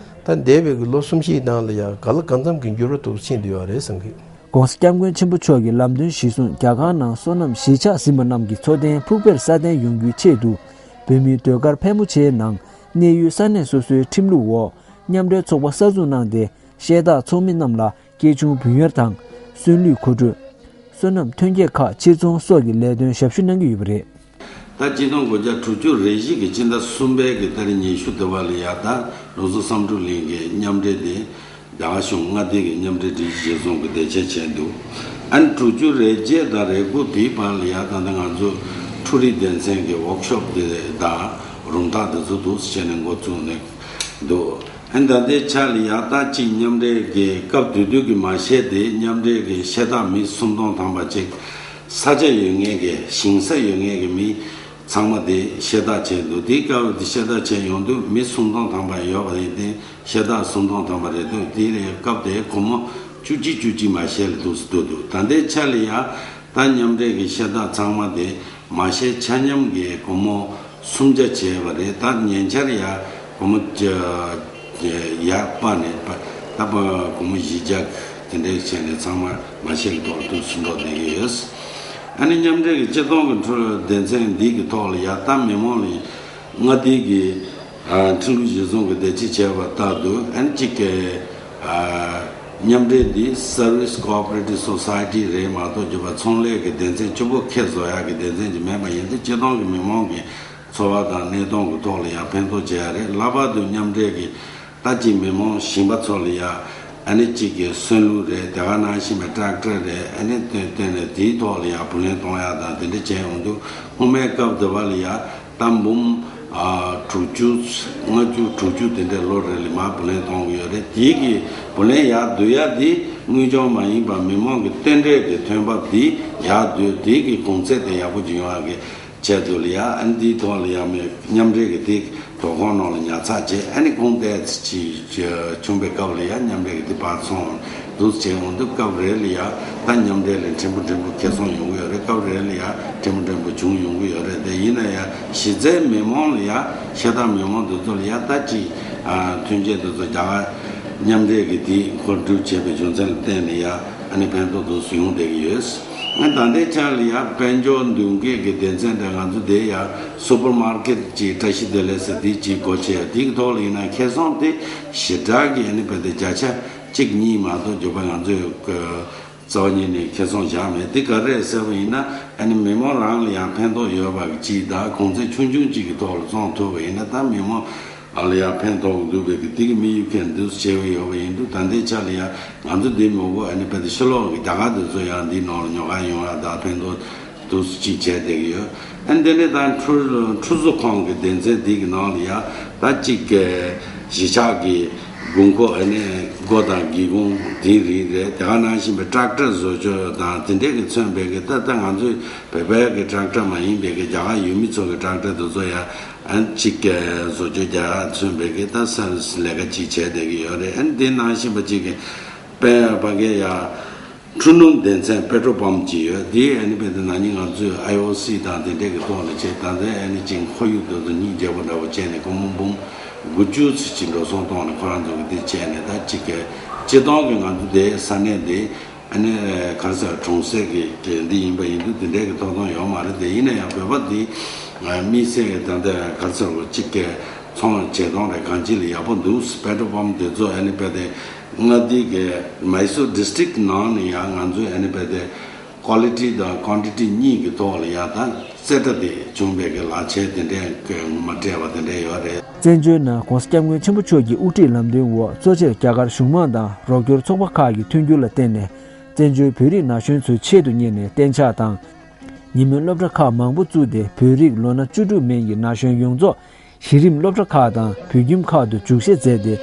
ད་འདས་པའི་གི་ལོ་གསུམ་བཞིའི་ནང་ལ་ཡང་ག་ལ་གང་འཚམ་གྱི་འགྱུར་བ་འདུག་ཕྱིན་བསྡད་ཡོད་རེད་བསམ་གི། ༸གོང་ས་༸སྐྱབས་མགོན་ཆེན་པོ་མཆོག་གི་ལམ་སྟོན་གཞིར་བཟུང་། རྒྱ་གར་ནང་སོ་ནམ་གཞིས་ཆགས་ཟིན་པ་རྣམས་ཀྱི་འཚོ་རྟེན་ཕུགས་འཕེར་སྲ་བརྟན་ཡོང་རྒྱུའི་ཆེད་དུ། བོད་མིའི་ཟློས་གར་ཕལ་མོ་ཆེའི་ནང་གནས་ཡུལ་ས་གནས་སོ་སོའི་ཁྲིམས་ལུགས་འོག་མཉམ་འབྲེལ་ཚོགས་པ་གསར་འཛུགས་གནང་སྟེ། བཤད་གྲྭའི་ཚོགས་མི་རྣམས་ལ་སྐྱེས་ཆུང་བུན་གཡར་དང་། སོན་ལུས་མཁོ་སྤྲོད། སོ་ནམ་ཐོན་སྐྱེད་ཁག་ཕྱིར་ཚོང་སོགས་ཀྱི་ལས་དོན་ཞབས་ཞུ་གནང་གི་ཡོད་པ་རེད། ད་ཆིག་སྟོང་དགུ་བརྒྱ་དྲུག་ཅུ་རེ་བཞི་གི་སྤྱི་ཟླ་གསུམ་པའི་གི་ཏ་རིག་ཉི་ཤུ་དེ་བ་ལ་ཡ། ད་ལུགས་གསོ་བསམ་གྲུབ་གླིང་གི་མཉམ་འབྲེལ་དེ་རྒྱ་གར་གཞུང་མངའ་སྡེ་གི་མཉམ་འབྲེལ་སྒྲིག་གཞི་བཟོ་གི་དེ་ཆེད་བྱས་འདུག་ཨ་ནི་དྲུག་ཅུ་རེ་བརྒྱད་དང་རེ་དགུ་དེའི་བར་ལ་ཡ། ད་ལྟ་ང་ཚོ་འཕྲུལ་རིག་སྡེ་ཚན་གི་ཝོག་ཤོབ་དེ་དང་རུམ་བཏགས་དེ་ཚོ་འདུག་སེ་བྱས་ནས་འགོ་བཙུགས་ནས་འདུག་ཨ་ནི་ད་ལྟའི་ཆ་ལ་ཡ། ད་ཅིག་མཉམ་འབྲེལ་གི་སྐབས་དེ་དུས་ཀྱི་མ་ཤས་དེ། མཉམ་འབྲེལ་གི་ཤ་སྟག་མི་སུམ་སྟོང་ཐམ་པ་ཅིག་ས་ཆ་ཡོད་མཁན་གྱི་ཞིང་ས་ཡོད་མཁན་གྱི་མི་ཚང་མ་དེ་ཤ་སྟག་བྱས་འདུག་དེའི་སྐབས་དེ་ཤ་སྟག་བྱས་ཡོང་དུས་མི་སུམ་སྟོང་ཐམ་པ་ཡོད་པ་རེད་དེ། ཤ་སྟག་སུམ་སྟོང་ཐམ་པ་རེད་འདུག་དེའི་སྐབས་དེ་སྒོར་མོ་བཅུ་གཅིག་བཅུ་གཅིག་མ་ཤས་ལ་འདུག་སེ་བསྡུ་འདུག་ད་ལྟའི་ཆ་ལ་ཡ། ད་མཉམ་འབྲེལ་གྱི་ཤ་སྟག་ཚང་མ་དེ་མ་ཤས་ཆ་མཉམ་གྱི་སྒོར་མོ་སུམ་བརྒྱ་བྱས་པ་རེད། ད་ཉེ་ཆར་ཡ་སྒོར་མོ་ཡར་སྤར་ནས། ད་སྒོར་མོ་བཞི་བརྒྱ་དེ་འདྲའི་བྱས་ནས་ཚང་མ་མ་ཤས་ཀྱི་ཐོག་ཏུ་ཟིན་འགྲོ་བསྡད་ཀྱི་ཡོད། ཨ་ནི་མཉམ་འབྲེལ་གྱི་སྤྱི་ཚོགས་ཀྱི་འཕྲོད་སྡེ་ཚན་འདི་གི་ཐོག་ལ་ཡ། ད་མི་མང་ལ་མངའ་སྡེ་གི་ཁྲིམས་ལུགས་གཞི་བཟུང་གི་དེ་ཅི་བྱས་པ་ལྟར་དུ། ཨ་ནི་གཅིག་གི་མཉམ་འབྲེལ་འདི་Service Cooperative Society རེད་མ་གཏོགས། རྒྱུ་བ་ཚོང་ལས་ཀྱི་སྡེ་ཚན་གཅིག་པོ་ཁེ་བཟོ་ཡག་གི་སྡེ་ཚན་ཅིག་མེད་པ་ཡིན་དུས། སྤྱིར་བཏང་གི་མི་མང་གི་འཚོ་བ་དང་གནས་སྟངས་ཀྱི་ཐོག་ལ་ཡང་ཕན་ཐོགས་བྱེད་ཡ་རེད། ལྷག་པར་དུ་མཉམ་འབྲེལ་གྱི་ད་ཅིག་མི་མང་ཞིང་པ་ཚོ་ལ་ཡ། ཨ་ནི་གཅིག་གི་སོན་ལུད་རེད། དེ་ག་ནང་བཞིན་པའི་ཊེག་ཊར་རེད། ཨ་ནི་བཏོན་བཏོན་ནས་དེའི་ཐོག་ལ་ཡ་བུ་ལོན་གཏོང་ཡ་དང་དེ་འདྲ་བྱས་ཡོང་དུས། སྔོན་མའི་སྐབས་དེ་བ་ལ་ཡ། ད་འབུམ་ཨ་དྲུག་ཅུ། ལྔ་བཅུ། དྲུག་ཅུ་དེ་འདྲའི་ལོ་རེ་ལ་མར་བུ་ལོན་གཏོང་གི་ཡོད་རེད། དེའི་གི་བུ་ལོན་ཡར་བསྡུ་ཡ་དེ། དངུལ་སྦྱོར་མ་ཡིན་པ་མི་མང་གི་བསྟེན་གྲས་ཀྱི་ཐོན་འབབ་དེ་ཡར་བསྡུ། དེའི་གི་གོང་ཚད་དེ་ཡག་པོ་ཅིག་ཡོང་ཡ་གི་ཆེད་དུ་ལ་ཡ། ཨ་ནི་འདིའི་ཐོག་ལ་ཡ་མི་མཉམ་འབྲེལ་གྱི་དེ་དོ་ཁོངས་ནང་ལ་ཉར་ཚགས་བྱས། ཨ་ནི་གོང་དེ་ཅིག་བྱུང་བའི་སྐབས་ལ་ཡ། མཉམ་འབྲེལ་གྱི་དེ་བར་ཚོང་འདུག་བྱས་འོང་དུས། སྐབས་རེ་ལ་ཡ་ད་མཉམ་འབྲེལ་ལ་ཕྲན་བུ་ཕྲན་བུ་ཁེ་བཟང་ཡོང་གི་ཡོད་རེད། སྐབས་རེ་ལ་ཡ་ཕྲན་བུ་ཕྲན་བུ་བྱུང་ཡོང་གི་ཡོད་རེད། དེ་ཡིན་ན་ཡང་གཞི་རྩའི་མི་མང་ལ་ཡ། ཤ་སྟག་མི་མང་དེ་ཚོ་ལ་ཡ། ད་ཅིག་ཨ་མཐུན་རྐྱེན་དེ་ཚོ་རྒྱ་གར་མཉམ་འབྲེལ་གྱི་དེ་མཁོ་སྒྲུབ་བྱས་པའི་རྒྱུ་མཚན་ལ་བརྟེན་ནས་ཡ། ཨ་ནི་ཕན་ཐོགས་དུ་ཡོང་བསྡད་ཀྱི་ཡོད། ཨ་ད་ལྟའི་ཆ་ལ་ཡ་དཔལ་འབྱོར་མདུན་སྐྱོད་ཀྱི་སྡེ་ཚན་དེ་ང་ཚོ་དེ་ཡ་སུ་པར་མར་ཀེཊ་ཅིག་བཀྲ་ཤིས་བདེ་ལེགས་ཟེར་དེ་ཅིག་སྒོ་ཕྱེ། དེའི་ཐོག་ལ་ཡིན་ན་ཁེ་བཟང་དེ་ཞེ་དྲག་གི་ཨ་ནི་བ་དེ་བརྒྱ་ཆ་གཅིག་གཉིས་མ་གཏོགས་རྒྱུ་བ་ང་ཚོས་རྩ་བ་ཉིད་ནས་ཁེ་བཟང་བཞག་མེད། དེ་ག་རེ་རེད་ཟེར་བ་ཡིན་ན། ཨ་ནི་མི་མང་རང་ལ་ཡང་ཕན་ཐོགས་ཡོད་པ་གཅིག་དང་། གོང་ཚད་ཆུང་ཆུང་གཅིག་གི་ཐོག་ལ་བཙོང་ཐུབ་པ་ཡིན་ན། ད་མི་མང་ལ་ཡང་ཕན་ཐོགས་འདུག་པའི་གི་དེ་གི་དམིགས་ཡུལ་གྱིས་འདུག་སེ་བྱས་པ་ཡོད་པ་ཡིན་དུས། ད་ལྟའི་ཆ་ལ་ཡང་ང་ཚོ་འདི་མོ་གོ། ཨ་ནི་བ་དེ་ཕྱི་ལོགས་ཀྱི་རྒྱ་གར་དེ་ཚོ་ཡང་འདིའི་ནང་ལ་ཉོ་ག་ཡོང་ཡ་དང་ཕན་ཐོགས་འདུག་སེ་ཅིག་བྱས་བསྡད་ཀྱི་ཡོད། ཨ་ནི་དེ་ནས་ད་ཁྲུ་ཁྲུ་ཟུར་ཁང་གི་སྡེ་ཚན་འདི་གི་ནང་ལ་ཡ་ད་གཅིག་གི་གཞིས་ཆགས་ཀྱི་དགོས་མཁོ། ཨ་ནི་སྒོ་དང་སྒེའུ་ཁུང་དེའི་རིགས་རེད། དེ་ག་ནང་བཞིན་པའི་ཊེག་ཊར་བཟོ་བཅོས་དང་དེ་འདྲས་ཀྱི་མཚོན་པའི་གི། ད་ལྟ་ང་ཚོའི་བོད་པའི་གི་ཊེག་ཊར་མ་ཡིན་པའི་གི་རྒྱ་གར་ཡུལ་མི་ཚོ་གི་ཊེག་ཊར་དེ་ཚོ་ཡ། ཨ་ནི་གཅིག་གི་བཟོ་བཅོས་རྒྱག་མཚོན་པའི་གི་ད་སར་བི་སི་ལས་ཀ་གཅིག་བྱས་བསྡད་ཀྱི་ཡོད་རེད། ཨ་ནི་དེ་ནང་བཞིན་པ་གཅིག་གི་དཔལ་ཕ་གའི་ཡ། འཕྲུལ་སྣུམ་སྡེ་ཚན་པེ་ཊྲོ་པམ་ཅིག་ཡོད། དེ་ཨ་ནི་བ་དེ་ན་ནིང་ང་ཚོས་ཨའི་ཨོ་སི་དང་དེ་འདྲས་ཀྱི་ཐོག་ནས་བྱས། ད་ལྟའི་ཨ་ནི་ཅིག་ཁོར་ཡུག་དེ་ཚོ་སྙིང་རྗེ་པོ་འདྲ་བོ་བྱས་ནས་སྒོར་མོ་འབུམ་དགུ་བཅུ་ཙམ་ཅིག་འགྲོ་སོང་གཏོང་ནས་ཁོ་རང་ཚོ་གི་དེ་བྱས་ནས། ད་ཅིག་གི་སྤྱིར་བཏང་གི་ང་ཚོ་དེ་ས་གནས་དེ་ཨ་ནི་ག་རེ་ཟེར། གྲོང་གསེབ་ཀྱི་གི་འདི་ཡིན་པ་ཡིན་དུས། དེ་འདྲས་ཀྱི་ཐོབ་ཐང་ཡོད་མ་རེད། དེ་ཡིན་ན་ཡང་བོད་པ་འདི་དམིགས་བསལ་གྱི་ད་ལྟ་ག་རེ་ཟེར་བ། གཅིག་གི་ཚོང་བྱེད་སྟངས་རེད། གང་ཅི་ལ་ཡག་པོ་འདུག་པེ་ཊྲོ་པམ་དེ་ཚོ་ཨ་ནི་བ་དེ་མངའ་སྡེ་གི་མའི་སོར་ཌི་སི་ཊྲིཀ་ནང་ནས་ཡང་ང་ཚོས་ཨ་ནི་བ་དེ་ཀོ་ལི་ཊི་དང་ཀོན་ཊི་ཊི་གཉིས་ཀྱི་ཐོག་ལ་ཡ། ད་རྩེ་གྲ་དེ་བྱུང་བའི་གི་ལག་ཁྱེར་དེ་འདྲས་ཀྱི་ངོ་མ་སྤྲད་པ་དེ་འདྲས་ཡོད་རེད། བཙན་བྱོལ་ནང་༸གོང་ས་༸སྐྱབས་མགོན་ཆེན་པོ་མཆོག་གི་དབུ་ཁྲིད་ལམ་སྟོན་འོག་གཙོ་ཆེར་རྒྱ་གར་གཞུང་མང་དང་རོགས་སྐྱོར་ཚོགས་པ་ཁག་གི་མཐུན་འགྱུར་ལ་བརྟེན་ནས། བཙན་བྱོལ་བོད་རིགས་ན་གཞོན་ཚོའི་ཆེད་དུ་གཉེར་ནས་གཏན་འཇགས་དང་། ཉིན་མོའི་སློབ་གྲྭ་ཁག་མང་པོ་བཙུགས་ཏེ། བོད་རིགས་ལོ་ན་བཅུ་དྲུག་མན་གྱི་ན་གཞོན་ཡོངས་རྫོགས་གཞི་རིམ་སློབ་གྲྭ་ཁག་དང་བོད་ཁྱིམ་ཁག་ཏུ་འཇུག་བཞེས་མཛད་དེ།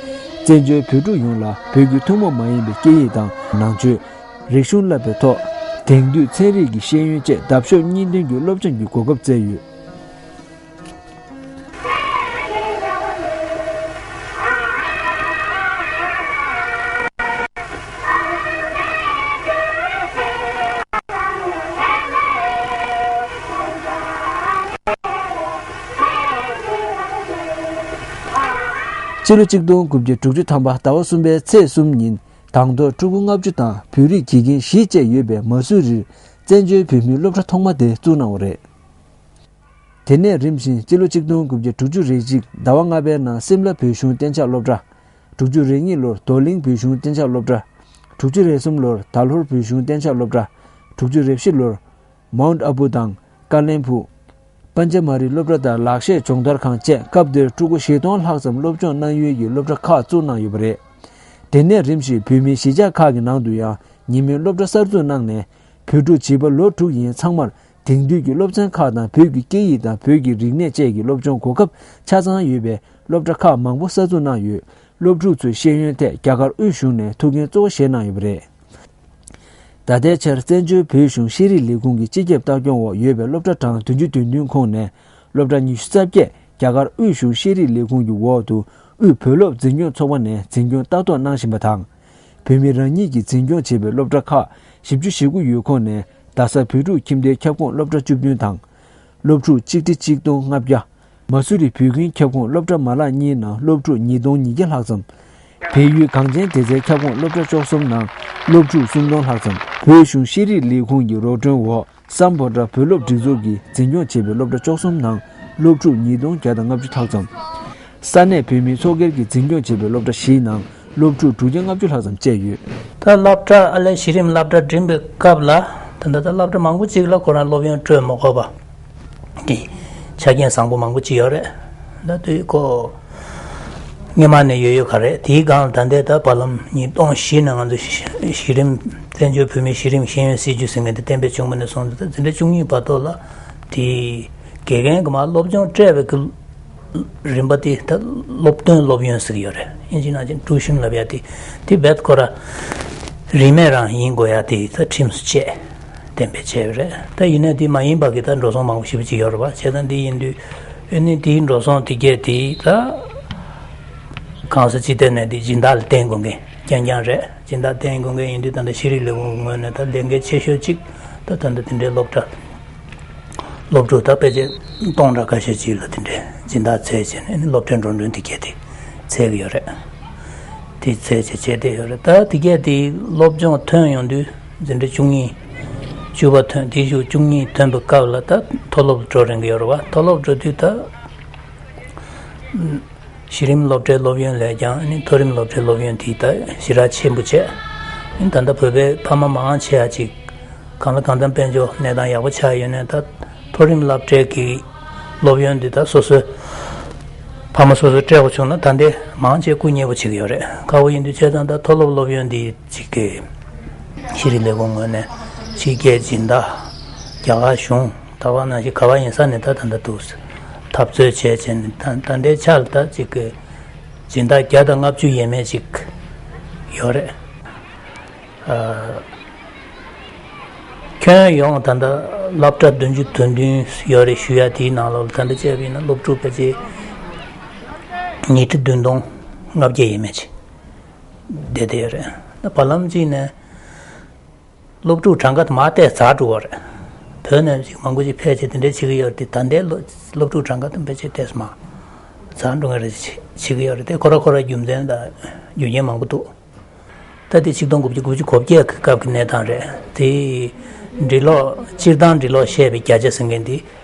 བཙན་བྱོལ་བོད་ཕྲུག་ཡོངས་ལ་བོད་ཀྱི་ཐུན་མོང་མ་ཡིན་པའི་སྐད་ཡིག་དང་ནང་ཆོས། རིག་གཞུང་བསླབ་པའི་ཐོག་དེང་དུས་ཚན་རིག་གི་ཤེས་ཡོན་བཅས་འདབ་གཤོག་གཉིས་ལྡན་གྱི་སློབ་སྦྱོང་གི་གོ་སྐབས་བསྩལ་ཡོད། སྤྱི་ལོ་གཅིག་སྟོང་དགུ་བརྒྱ་དྲུག་ཅུ་ཐམ་པ་ཟླ་བ་གསུམ་པའི་ཚེས་གསུམ་ཉིན་དང་ཐོག་ཕྲུ་གུ་ལྔ་བཅུ་དང་བོད་རིགས་དགེ་རྒན་བཞི་བཅས་ཡོད་པའི་མ་སུ་རིར་བཙན་བྱོལ་བོད་མིའི་སློབ་གྲྭ་ཐོག་མ་དེ་བཙུགས་གནང་བ་རེད། དེ་ནས་རིམ་བཞིན་སྤྱི་ལོ་གཅིག་སྟོང་དགུ་བརྒྱ་དྲུག་ཅུ་རེ་གཅིག་ཟླ་བ་ལྔ་པའི་ནང་སིམ་ལ་བོད་གཞུང་གཏན་འཇགས་སློབ་གྲྭ། དྲུག་ཅུ་རེ་གཉིས་ལོར་རྡོར་གླིང་བོད་གཞུང་གཏན་འཇགས་སློབ་གྲྭ། དྲུག་ཅུ་རེ་གསུམ་ལོར་དར་ལྷོར་བོད་གཞུང་གཏན་འཇགས་སློབ་གྲྭ། དྲུག་ཅུ་རེ་བཞི་ལོར་མའུན་ཨ་བུ་དང་ཀ་ལན་ཕུ། པན་ཇ་མ་རི་སློབ་གྲྭ་དང་ལག་ཤེས་སྦྱོང་བརྡར་ཁང་བཅས་སྐབས་དེར་ཕྲུ་གུ་བཞི་སྟོང་ལྷག་ཙམ་སློབ་སྦྱོང་གནང་ཡུལ་གྱི་སློབ་གྲྭ་ཁག་བཙུགས་གནང་ཡོད་པ་རེད། དེ་ནས་རིམ་བཞིན་བོད་མིའི་གཞིས་ཆགས་ཁག་གི་ནང་དུ་ཡང་ཉིན་མོའི་སློབ་གྲྭ་གསར་འཛུགས་གནང་ནས་བོད་ཕྲུག་བྱིས་པ་ལོ་དྲུག་ཡན་ཚང་མར་དེང་དུས་ཀྱི་སློབ་ཚན་ཁག་དང་བོད་ཀྱི་སྐད་ཡིག་དང་བོད་ཀྱི་རིག་གནས་བཅས་ཀྱི་སློབ་སྦྱོང་གོ་སྐབས་ཆ་ཚང་ཡོད་པའི་སློབ་གྲྭ་ཁག་མང་པོ་གསར་འཛུགས་གནང་ཡོད། སློབ་ཕྲུག་ཚོའི་ཤེས་ཡོན་ཐད་རྒྱ་གར་དབུས་གཞུང་ནས་ཐུགས་འགན་གཙོ་བོ་བཞེས་གནང་ཡོད་པ་རེད། ད་ལྟའི་ཆར་བཙན་བྱོལ་བོད་གཞུང་ཤེས་རིག་ལས་ཁུངས་ཀྱི་སྤྱི་ཁྱབ་ལྟ་སྐྱོང་འོག་ཡོད་པའི་སློབ་གྲྭ་གྲངས་བདུན་ཅུ་དོན་བདུན་ཁོངས་ནས་སློབ་གྲྭ་ཉི་ཤུ་རྩ་བརྒྱད་རྒྱ་གར་དབུས་གཞུང་ཤེས་རིག་ལས་ཁུངས་ཀྱི་འོག་ཏུ་དབུས་བོད་སློབ་འཛིན་སྐྱོང་ཚོགས་པ་ནས་འཛིན་སྐྱོང་ལྟ་རྟོག་གནང་བཞིན་པ་དང་། བོད་མི་རང་ཉིད་ཀྱིས་འཛིན་སྐྱོང་བྱེད་པའི་སློབ་གྲྭ་ཁག་བཞི་བཅུ་ཞེ་དགུ་ཡོད་ཁོངས་ནས་རྡ་ས་བོད་ཕྲུག་ཁྱིམ་སྡེའི་ཁྱབ་ཁོངས་སློབ་གྲྭ་བཅུ་བདུན་དང་། སློབ་ཕྲུག་གཅིག་ཁྲི་གཅིག་སྟོང་ལྔ་བརྒྱ། མ་སུ་རི་བོད་ཁྱིམ་ཁྱབ་ཁོངས་སློབ་གྲྭ་མ་ལག་གཉིས་ནང་སློབ་ཕྲུག་ཉིས་སྟོང་ཉིས་བརྒྱ་ལྷག་ཙམ། བལ་ཡུལ་གངས་ཅན་བདེ་རྩའི་ཁྱབ་ཁོངས་སློབ་གྲྭ་བཅུ་གསུམ་ནང་སློབ་ཕྲུག་སུམ་སྟོང་ལྷག་ཙམ། བོད་གཞུང་ཤེས་རིག་ལས་ཁུངས་ཀྱི་རོགས་སྐྲུན་འོག་སམ་བྷོ་ཊ་བོད་སློབ་སྒྲིག་འཛུགས་ཀྱིས་འཛིན་སྐྱོང་བྱེད་པའི་སློབ་གྲྭ་བཅུ་གསུམ་ནང་སློབ་ཕྲུག་ཉིས་སྟོང་བརྒྱ་དང་ལྔ་བཅུ་ལྷག་ཙམ། ས་གནས་བོད་མིའི་ཚོགས་སྒེར་གྱིས་འཛིན་སྐྱོང་བྱེད་པའི་སློབ་གྲྭ་བཞིའི་ནང་སློབ་ཕྲུག་དྲུག་བརྒྱ་ལྔ་བཅུ་ལྷག་ཙམ་བཅས་ཡོད། ད་སློབ་གྲྭ་ཨ་ལས་གཞི་རིམ་སློབ་གྲྭ་འགྲིམ་པའི་སྐབས་ལ་ད་ལྟ་ད་སློབ་གྲྭ་མང་པོ་ཅིག་ལ་ཁོ་རང་སློབ་ཡོན་སྤྲོད་མ་དགོས་པ་གི་ཆ་རྐྱེན་བཟང་པོ་མང་པོ་ཅིག་ཡོད་རེད། ད་དུས་ཁོ་སྔོན་མ་ནས་ཡོད་ཡོད་ག་རེད། དེའི་སྒང་ལ་ད་ལྟའི་ད་བར་ལམ་ཉིས་སྟོང་བཞི་ནས་ང་ཚོ་གཞི་རིམ་བཙན་བྱོལ་བོད་མིའི་གཞི་རིམ་ཤེས་ཡོན་སྲིད་ཇུས་ཟེར་མཁན་དེ་གཏན་འབེབས་བྱུང་བ་ནས་བཟུང་སྟེ་ད་འཛིན་གྲྭ་བཅུ་གཉིས་བར་དུ་ལ་དེ་དགེ་རྒན་གྱི་མར་སློབ་སྦྱོང་སྤྲད་པའི་གི་རིམ་པ་དེ་ད་སློབ་ཐོན་སློབ་ཡོན་ཟེར་གྱི་ཡོད་རེད། ཨིན་ཇི་ནང་བཞིན་ཀྲུའུ་ཤིན་ལབ་ཡ་དེ་དེ་རྦད་ཁོ་ར་རིན་མེད་རང་ཡིན་དགོས་ཡ་དེ་ད་ཁྲིམས་སུ་བཅད་གཏན་འབེབས་བྱས་ཡོད་རེད། ད་ཡིན་ནའི་དེ་མ་ཡིན་པ་གི་ད་འགྲོ་སོང་མང་པོ་ཞེ་པོ་ཅིག་ཡོད་རེད་བ། བྱས་ཙང་དེ་ཡིན་དུས་ཨེ་ནི་དེའི་འགྲོ་སོང་དེ་གས་དེ་ད་གང་ས་ཅི་ཐད་ནས་དེ་སྦྱིན་བདག་ལ་བརྟེན་དགོས་མཁན་རྐྱང་རྐྱང་རེད། སྦྱིན་བདག་བརྟེན་དགོས་མཁན་ཡིན་དུས་ད་ལྟ་ཤེས་རིག་ལས་ཁུངས་ཀྱི་ངོས་ནས་ད་ལས་འགན་ཆེ་ཤོས་གཅིག་ད་ད་ལྟ་དེ་འདྲའི་སློབ་གྲྭ། སློབ་ཕྲུག་ད་ཕལ་ཆེར་སྟོང་ཕྲག་ཁ་ཤས་ཅིག་ལ་དེ་འདྲའི་སྦྱིན་བདག་བཙལ་བྱས་ནས་ནི་སློབ་གྲྭའི་འགྲོ་གྲོན་དེ་གས་དེ་བཙལ་གྱི་ཡོད་རེད། དེ་བཙལ་བྱས་བྱས་བསྡད་ཡོད་རེད། ད་དེ་གས་དེ་སློབ་སྦྱོང་ཐོན་ཡོང་དུས་འཛིན་གྲྭ་བཅུ་གཉིས་བཅུ་པ་ཐོན། དེའི་གཞུག་བཅུ་གཉིས་ཐོན་པའི་སྐབས་ལ་ད་མཐོ་སློབ་འགྲོ་རན་གྱི་ཡོད་རེད་བ། མཐོ་སློབ་འགྲོ་དུས་ད། གཞི་རིམ་སློབ་གྲྭའི་སློབ་ཡོན་ལས་ཀྱང་ནི་མཐོ་རིམ་སློབ་གྲྭའི་སློབ་ཡོན་དེ་ད་ཞེ་དྲག་ཆེན་པོ་བྱས། ནི་ད་ལྟ་བོད་པའི་ཕ་མ་མང་ཆེ་བ་ཅིག་གང་ལ་གང་འཚམ་དཔལ་འབྱོར་གནས་སྟངས་ཡག་པོ་ཆགས་ཡོད་ནའི་ད་མཐོ་རིམ་སློབ་གྲྭའི་གི་སློབ་ཡོན་དེ་ད་སོ་སོའི་ཕ་མ་སོ་སོས་སྤྲད་དགོས་བྱུང་ན་ད་ལྟའི་མང་ཆེ་སྐུ་ཉེ་པོ་བྱེད་ཀྱི་ཡོད་རེད། ཁག་པོ་ཡིན་དུས་བྱས་ཙང་ད་མཐོ་སློབ་སློབ་ཡོན་དེ་ཅིག་གི་ཤེས་རིག་ལས་ཁུངས་ངོས་ནས་ཕྱི་རྒྱལ་སྦྱིན་བདག་རྒྱ་གར་གཞུང་། ད་བར་ནང་བཞིན་ག་བ་ཡིན་ས་ནས་ད་ད་ལྟ་འདུག་འཐབ་རྩོད་བྱས་བྱས་ནས་ད་ད་ལྟའི་ཆར་ད་ཅིག་གི་སྦྱིན་བདག་བརྒྱ་དང་ལྔ་བཅུ་ཡས་མས་ཅིག་ཡོད་རེད། ཨ། ཁྱོན་ཡོངས་ད་ལྟ་སློབ་གྲྭ་བདུན་ཅུ་དོན་བདུན་ཡོད་རེད་ཞུ་ཡ་དེའི་ནང་ལོགས་ལ་ད་ལྟ་བྱས་པ་ཡིན་ན་སློབ་ཕྲུག་ཕལ་ཆེར་ཉིས་ཁྲི་བདུན་སྟོང་ལྔ་བརྒྱ་ཡས་མས་ཅིག་བསྡད་བསྡད་ཡོད་རེད། ད་བར་ལམ་གཅིག་ནས། སློབ་ཕྲུག་གྲངས་ཀ་དེ་མར་ཏོག་ཙམ་ཛ་འགྲོ་བ་རེད། བོད་ནས་ཅིག་མང་པོ་ཅིག་ཕལ་ཆེར་དེ་འདྲའི་བྱེད་ཀྱི་ཡོད་རེད་དེ། ད་ལྟའི་སློ་སློབ་ཕྲུག་གྲངས་ཀ་དེ་ཕལ་ཆེར་ཏོག་ཙམ་མར་ཛ་འགྲོ་མཁན་རེད། བྱེད་བྱེད་ཀྱི་ཡོད་རེད་དེ། ཁོ་ར་ཁོ་ར་རྒྱུ་མཚན་དང་རྒྱུ་རྐྱེན་མང་པོ་འདུག་ད་དེ་ཆིག་སྟོང་དགུ་བརྒྱ་དགུ་བཅུ་གོ་བརྒྱད་ཀྱི་སྐབས་ཀྱི་གནས་སྟངས་རེད་དེ། འབྲི་ཀློག་སྤྱིར་བཏང་འབྲི་ཀློག་ཤེས་པའི་བརྒྱ་ཆ་ཟེར་མཁན་དེ།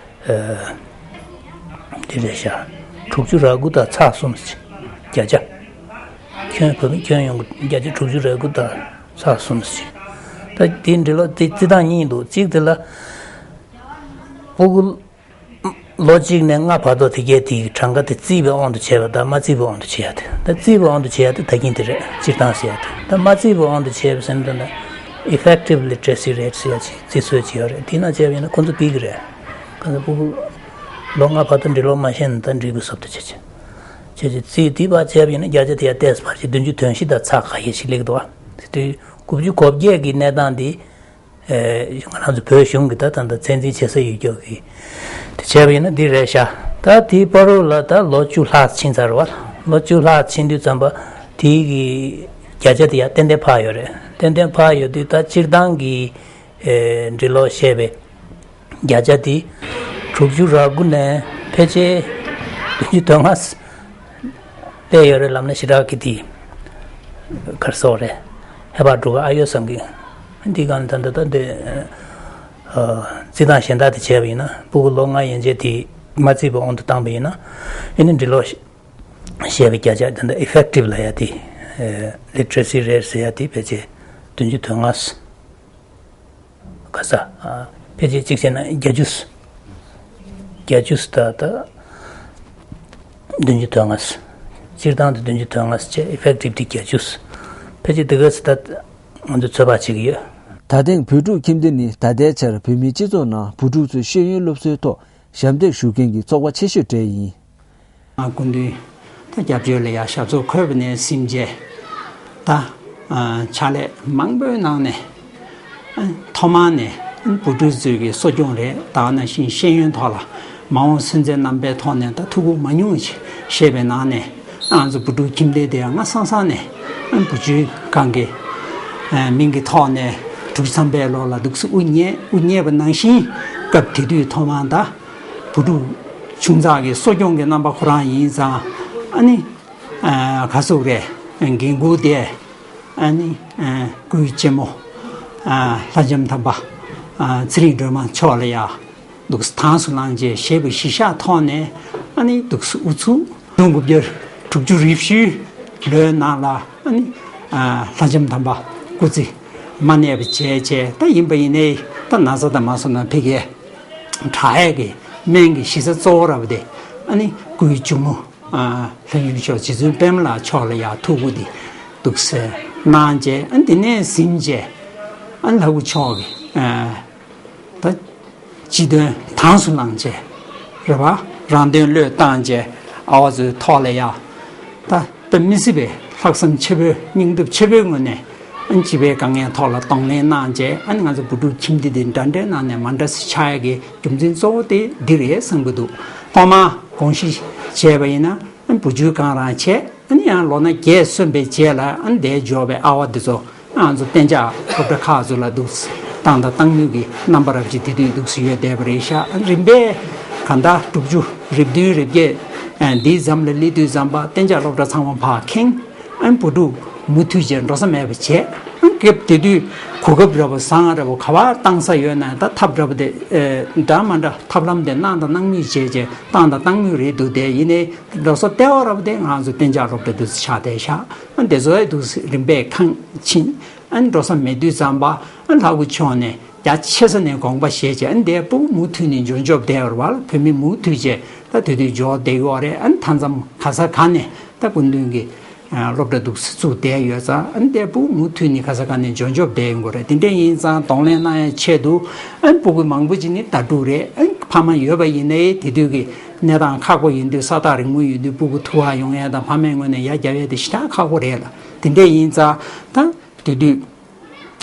ཨ། དེ་རེད་ཤག་དྲུག་ཅུ་རེ་དགུ་དང་ཚེག་གསུམ་ཟེར། བརྒྱ་ཆ། ཁྱོན་བོད་མི་ཁྱོན་ཡོངས་ཀྱི་བརྒྱ་ཆ་དྲུག་ཅུ་རེ་དགུ་དང་ཚེག་གསུམ་ཟེར། ད་དེ་འབྲི་ཀློག་དེ་རྩིས་སྟངས་གཉིས་འདུག་གཅིག་དེ་ལ་སྤུ་གུ་ལོ་གཅིག་ནས་ལྔ་བར་དུ་དེ་གའི་དེའི་གྲངས་ཀ་དེ་རྩིས་པའི་དབང་དུ་བྱས་པ་དང་མ་རྩིས་པའི་དབང་དུ་བྱས་ཡ་དེ། ད་རྩིས་པའི་དབང་དུ་བྱས་ཡ་དེ་ད་གིན་དེ་རེད། སྤྱིར་བཏང་ཟེར་ཡ་དེ། ད་མ་རྩིས་པའི་དབང་དུ་བྱས་པ་ཟེར་ན་ད་effective literacy rate ཟེར་ཡ་ཅིག་རྩིས་སྲོལ་ཅིག་ཡོད་རེད། དེ་ན་བྱས་པ་ཡིན་ན་ཁོ་ཚོ་ཕུད་ཀྱི་རེད། ཁོ་ཚོ་སྤུ་གུ་ལོ་ལྔ་བར་དུ་འབྲི་ཀློག་མ་ཤེས་ན་ད་འབྲི་དགོས་སོབ་ཏུ་བྱེད་ཅིག་བྱས་ཙང་རྩིས་དེ་བ་བྱས་པ་ཡིན་ན་བརྒྱ་ཆ་དེ་ཡར་ཏོག་ཙམ་བར་ཆད་བདུན་ཅུ་དོན་བཞི་དང་ཚེག་ཁ་ཤས་ཤིག་སླེབས་འདུག་བ། དེ་དུས་དགུ་བཅུ་གོ་བརྒྱད་ཀྱི་གནས་སྟངས་དེ། ཨེ། ང་རང་ཚོ་བོད་གཞུང་གི་ད་ད་ད་ཚད་འཛིན་བྱེད་ས་ཡོད་རྒྱུ་གི། དེ་བྱས་པ་ཡིན་ན་འདི་རེད་ཤག་ད་དེའི་བར་དུ་ལ་ད་ལོ་བཅུ་ལྷག་ཕྱིན་ཚར་བ། ལོ་བཅུ་ལྷག་ཕྱིན་དུས་ཙམ་པ་དེའི་གི་བརྒྱ་ཆ་དེ་ཡར་ཏན་ཏན་འཕར་ཡོད་རེད། ཏན་ཏན་འཕར་ཡོད་དུས་ད་སྤྱིར་བཏང་གི། ཨེ། འབྲི་ཀློག་བཤད་པའི་བརྒྱ་ཆ་དེ་དྲུག་ཅུ་རེ་དགུ་ནས་ཕལ་ཆེར་བདུན་ཅུ་དོན་ལྔ་སླེབས་ཡོད་རེད་ལབ་ན་ཞེ་དྲག་གི་དེ་ག་རེ་ཟེར་དགོས་རེད། ཧེ་བག་འགྲོ་གི་ཨ་ཡོད་བསམ་གི། འདི་ག་ནས་ད་ད་ད་འདི། ཨ། རྩིས་སྟངས་གཞན་དག་དེ་བྱས་པ་ཡིན་ན་སྤུ་གུ་ལོ་ལྔ་ཡན་ཆད་དེ་མ་བརྩིས་པའི་དབང་དུ་བཏང་པ་ཡིན་ན། ཨེ་ནི་འབྲི་ཀློག་བཤད་པའི་བརྒྱ་ཆ་ད་ད་ཨི་ཕེག་ཊིབ་ལབ་ཡ་དེ། ལི་ཊི་རེ་སི་རེཊ་ཟེར་ཡ་དེ་ཕལ་ཆེར་བདུན་ཅུ་དོན་ལྔ། ག་ས། ཨ། ཕལ་ཆེར་གཅིག་བྱས་ན་བརྒྱད་ཅུ། བརྒྱད་ཅུ་ད་ད། བདུན་ཅུ་དོན་ལྔ། སྤྱིར་བཏང་དུ་བདུན་ཅུ་དོན་ལྔ་བྱས། ཨི་ཕེག་ཊིབ་དེ་བརྒྱད་ཅུ། ཕལ་ཆེར་དེ་ག་ས་ད་ང་ཚོས་ཚོད་དཔག་བྱེད་ཀྱི་ཡོད། ད་ཐེངས་བོད་ཕྲུག་ཁྱིམ་སྡེ་ནི་ད་ལྟའི་ཆར་བོད་མིའི་སྤྱི་ཚོགས་ནང་བུ་ཕྲུག་ཚོའི་ཤེས་ཡོན་སློབ་གསོའི་ཐོག་ཞབས་འདེགས་ཞུ་མཁན་གྱི་ཚོགས་པ་ཆེ་ཤོས་གྲས་ཡིན། སྐུ་མདུན་ད་སྐྱབས་བཅོལ་ལ་ཡ་ཞབས་ཏོག་འཁོད་པ་ནས་ཟིན་བྱས། ད་ཕྱག་ལས་མང་པོའི་ནང་ནས་ཐོག་མར་ནས་བུ་ཕྲུག་ཚོའི་གི་གསོ་སྐྱོང་རེད། ད་ག་ནང་བཞིན་ཤེས་ཡོན་ཐོག་ལ་མ་འོངས་སོན་རྩའི་རྣམ་པའི་ཐོག་ནས་ད་ཐུགས་ཁུར་མང་ཉུང་ཞིག་བཞེས་པའི་ནང་ནས་ང་ཚོ་བུ་ཕྲུག་ཁྱིམ་སྡེ་དེ་ཡང་སྔ་སང་སང་ནས་བུ་བཅོལ་ཁང་གི་མིང་གི་ཐོག་ནས་དྲུག་ཅུ་ཐམ་པའི་ལོ་ལ་འདུག་སེ་དབུ་བརྙེས། དབུ་བརྙེས་པ་ནང་བཞིན་སྐབས་དེ་དུས་ཐོག་མར་ད། བུ་ཕྲུག་ཆུང་ཙག་གི་གསོ་སྐྱོང་གི་རྣམ་པ་ཁོ་རང་ཡིན་ཙང་། ཨ་ནི། ཨ། ག་ཟེར་དགོས་རེད། འགན་འཁུར་དེ། ཨ་ནི། ཨ། སྐུའི་གཅེན་མོ། ཨ། ལྷ་ལྕམ་དམ་པ། ཨ། ཚེ་རིང་སྒྲོལ་མ་མཆོག་ལ་ཡ། འདུག་སེ་དྭངས་སུ་བླངས་བྱས་བཞེས་པའི་གཞི་བཞག་ཐོག་ནས། ཨ་ནི་འདུག་སེ་ཨུ་ཚུགས། གཞུང་དགུ་བརྒྱ་དྲུག་ཅུ་རེ་བཞིའི་ལོའི་ནང་ལ། ཨ་ནི། ཨ། ལྷ་ལྕམ་དམ་པ་སྐུ་ཚེ་མ་གནས་པ་བྱས་བྱས། ད་ཡིན་པ་ཡིན་ནའི་ད་ན་ཚ་དང་མ་སོང་ན་ཕ་གིའི་དྲག་ཡས་ཀྱི་སྨན་གྱི་གཞི་རྩ་གཙོ་བོ་ར་བ་དེ། ཨ་ནི་སྐུའི་གཅུང་མོ། ཨ། ལྷ་ཡུལ་མཆོག་རྗེ་བཙུན་པདྨ་ལ་མཆོག་ལ་ཡ་ཐུགས་ཁུར་དེ་འདུག་སེ་གནང་བྱས། ཨ་ནི་དེ་ནས་ཟིན་བྱས། ཨ་ནི་ལྷ་སྐུ་མཆོག་གི། ཨ། ད་སྤྱི་དོན་དྭངས་སུ་བླངས་བྱས། རེད་པ། རང་དོན་བློས་བཏང་བྱས། ཨ་བ་ཚོའི་ཐོག་ལ་ཡ། ད་དཔེ་མི་སྲིད་པའི་ལྷག་བསམ་ཆེ་པོའི་སྙིང་སྟོབས་ཆེ་པོའི་ངོས་ནས། ཨ་ནི་སྤྱི་པའི་དཀའ་ངལ་ཐོག་ལ་གདོང་ལེན་གནང་བྱས། ཨ་ནི་ང་ཚོ་བུ་ཕྲུག་ཁྱིམ་སྡེ་འདི་འདྲ་འདྲའི་ནང་ནས་མ་འདྲ་སེ་ཆགས་ཡ་གི་རྒྱུ་མཚན་གཙོ་བོ་དེ་འདི་རེད་བསམ་གྱི་འདུག་ཐོག་མར་དགོངས་གཞི་བཞེས་པ་ཡིན་ན། ཨ་ནི་བུ་བཅོལ་གང་རང་བྱས། ཨ་ནི་ཡང་ལོ་ན་བརྒྱད་སོན་པའི་རྗེས་ལ། ཨ་ནི་འདིར་འབྱོར་བའི་ཨ་བ་འདི་ཚོ། ང་ཚོ་གཏན་འཇགས་སློབ་གྲྭ་ཁག་ཚོ་ལ་འདུག་སེ་བཏང་དང་བཏང་མུས་ཀྱི་རྣམ་པ་རབ་ཅིག་དེ་དུས་འདུག་སེ་ཡོད་བསྡད་པ་རེད་ཤག་ཨ་ནི་རིམ་པས་གང་ལྟར་དྲུག་ཅུ་རེ་བདུན་རེ་བརྒྱད། ཨ། འདིའི་ཟམ་ལ་སླེབས་དུས་ཙམ་པ་གཏན་འཇགས་སློབ་གྲྭ་ཚང་མ་ཕར་ཁེངས། ཨ་ནི་བུ་ཕྲུག་མུ་མཐུད་བྱས་འགྲོ་ས་མེད་པ་བྱས། ཨ་ནི་སྐབས་དེ་དུས་གོ་སྐབས་འདྲ་པོ་བཟང་འདྲ་པོ་ག་པར་བཏང་ས་ཡོད་ན། ད་ཐབས་འདྲ་པོ་དེ། ཨེ། འདྲ་མ་འདྲ་ཐབས་ལམ་དེ་གནང་དང་གནང་མུས་བྱས་བྱས། བཏང་དང་བཏང་མུས་རེད་འདུག་དེ་ཡིན་ནའི་འགྲོ་ས་ལྟེ་བ་ར་བ་དེ་ང་ཚོ་གཏན་འཇགས་སློབ་གྲྭ་འདུག་སེ་ཆགས་བསྡད་ཤག་ཨ་ནི་དེ་ཚོ་ཡང་འདུག་སེ་རིམ་པས་ཁེངས་ཕྱིན། ཨ་ནི་འགྲོ་ས་མེད་དུས་ཙམ་པ། ཨ་ནི་ལྷ་སྐུ་མཆོག་ནས་རྒྱ་ཆེ་ས་ནས་དགོངས་པ་བཞེས་བྱས། ཨ་ནི་འདིར་སྤུ་གུ་མུ་མཐུད་ནས་འབྱོར་འབྱོར་བསྡད་པ་རེད་པ། བོད་མི་མུ་མཐུད་བྱས་ད་དེ་དུས་འབྱོར་བསྡད་ཡོད་རེད། ཨ་ནི་མཐའ་མཚམས་ག་ས་ག་ནས་ད་སྐུ་མདུན་གྱི་སློབ་གྲྭ་འདུག་སེ་བཙུགས་བསྡད་ཡོད་ཙང་། ཨ་ནི་འདིར་སྤུ་གུ་མུ་མཐུད་ནས་ག་ས་ག་ནས་འབྱོར་འབྱོར་བསྡད་ཡོང་གི་རེད། དེ་འདྲ་ཡིན་ཙང་གདོང་ལེན་གནང་ཡའི་ཆེད་དུ། ཨ་ནི་སྤུ་གུ་མང་པོ་ཅིག་ནི་ཟླ་དྲུག་རེད། ཨ་ནི་ཕ་མ་ཡོད་པ་ཡིན་ནའི་དེ་དུས་ཀྱི་གནས་སྟངས་ཁག་པོ་ཡིན་དུས། ས་ཐག་རིང་མོ་ཡིན་དུས་སྤུ་གུ་ཐུག་ག་ཡོང་ཡ་དང་ཕ་མའི་ངོས་ནས་ཡར་རྒྱབ་ཡ་དེ་ཞེ་དྲག་ཁག་པོ་རེད་ལ། དེ་འདྲ་ཡིན་ཙང་ད་དེ་དུས།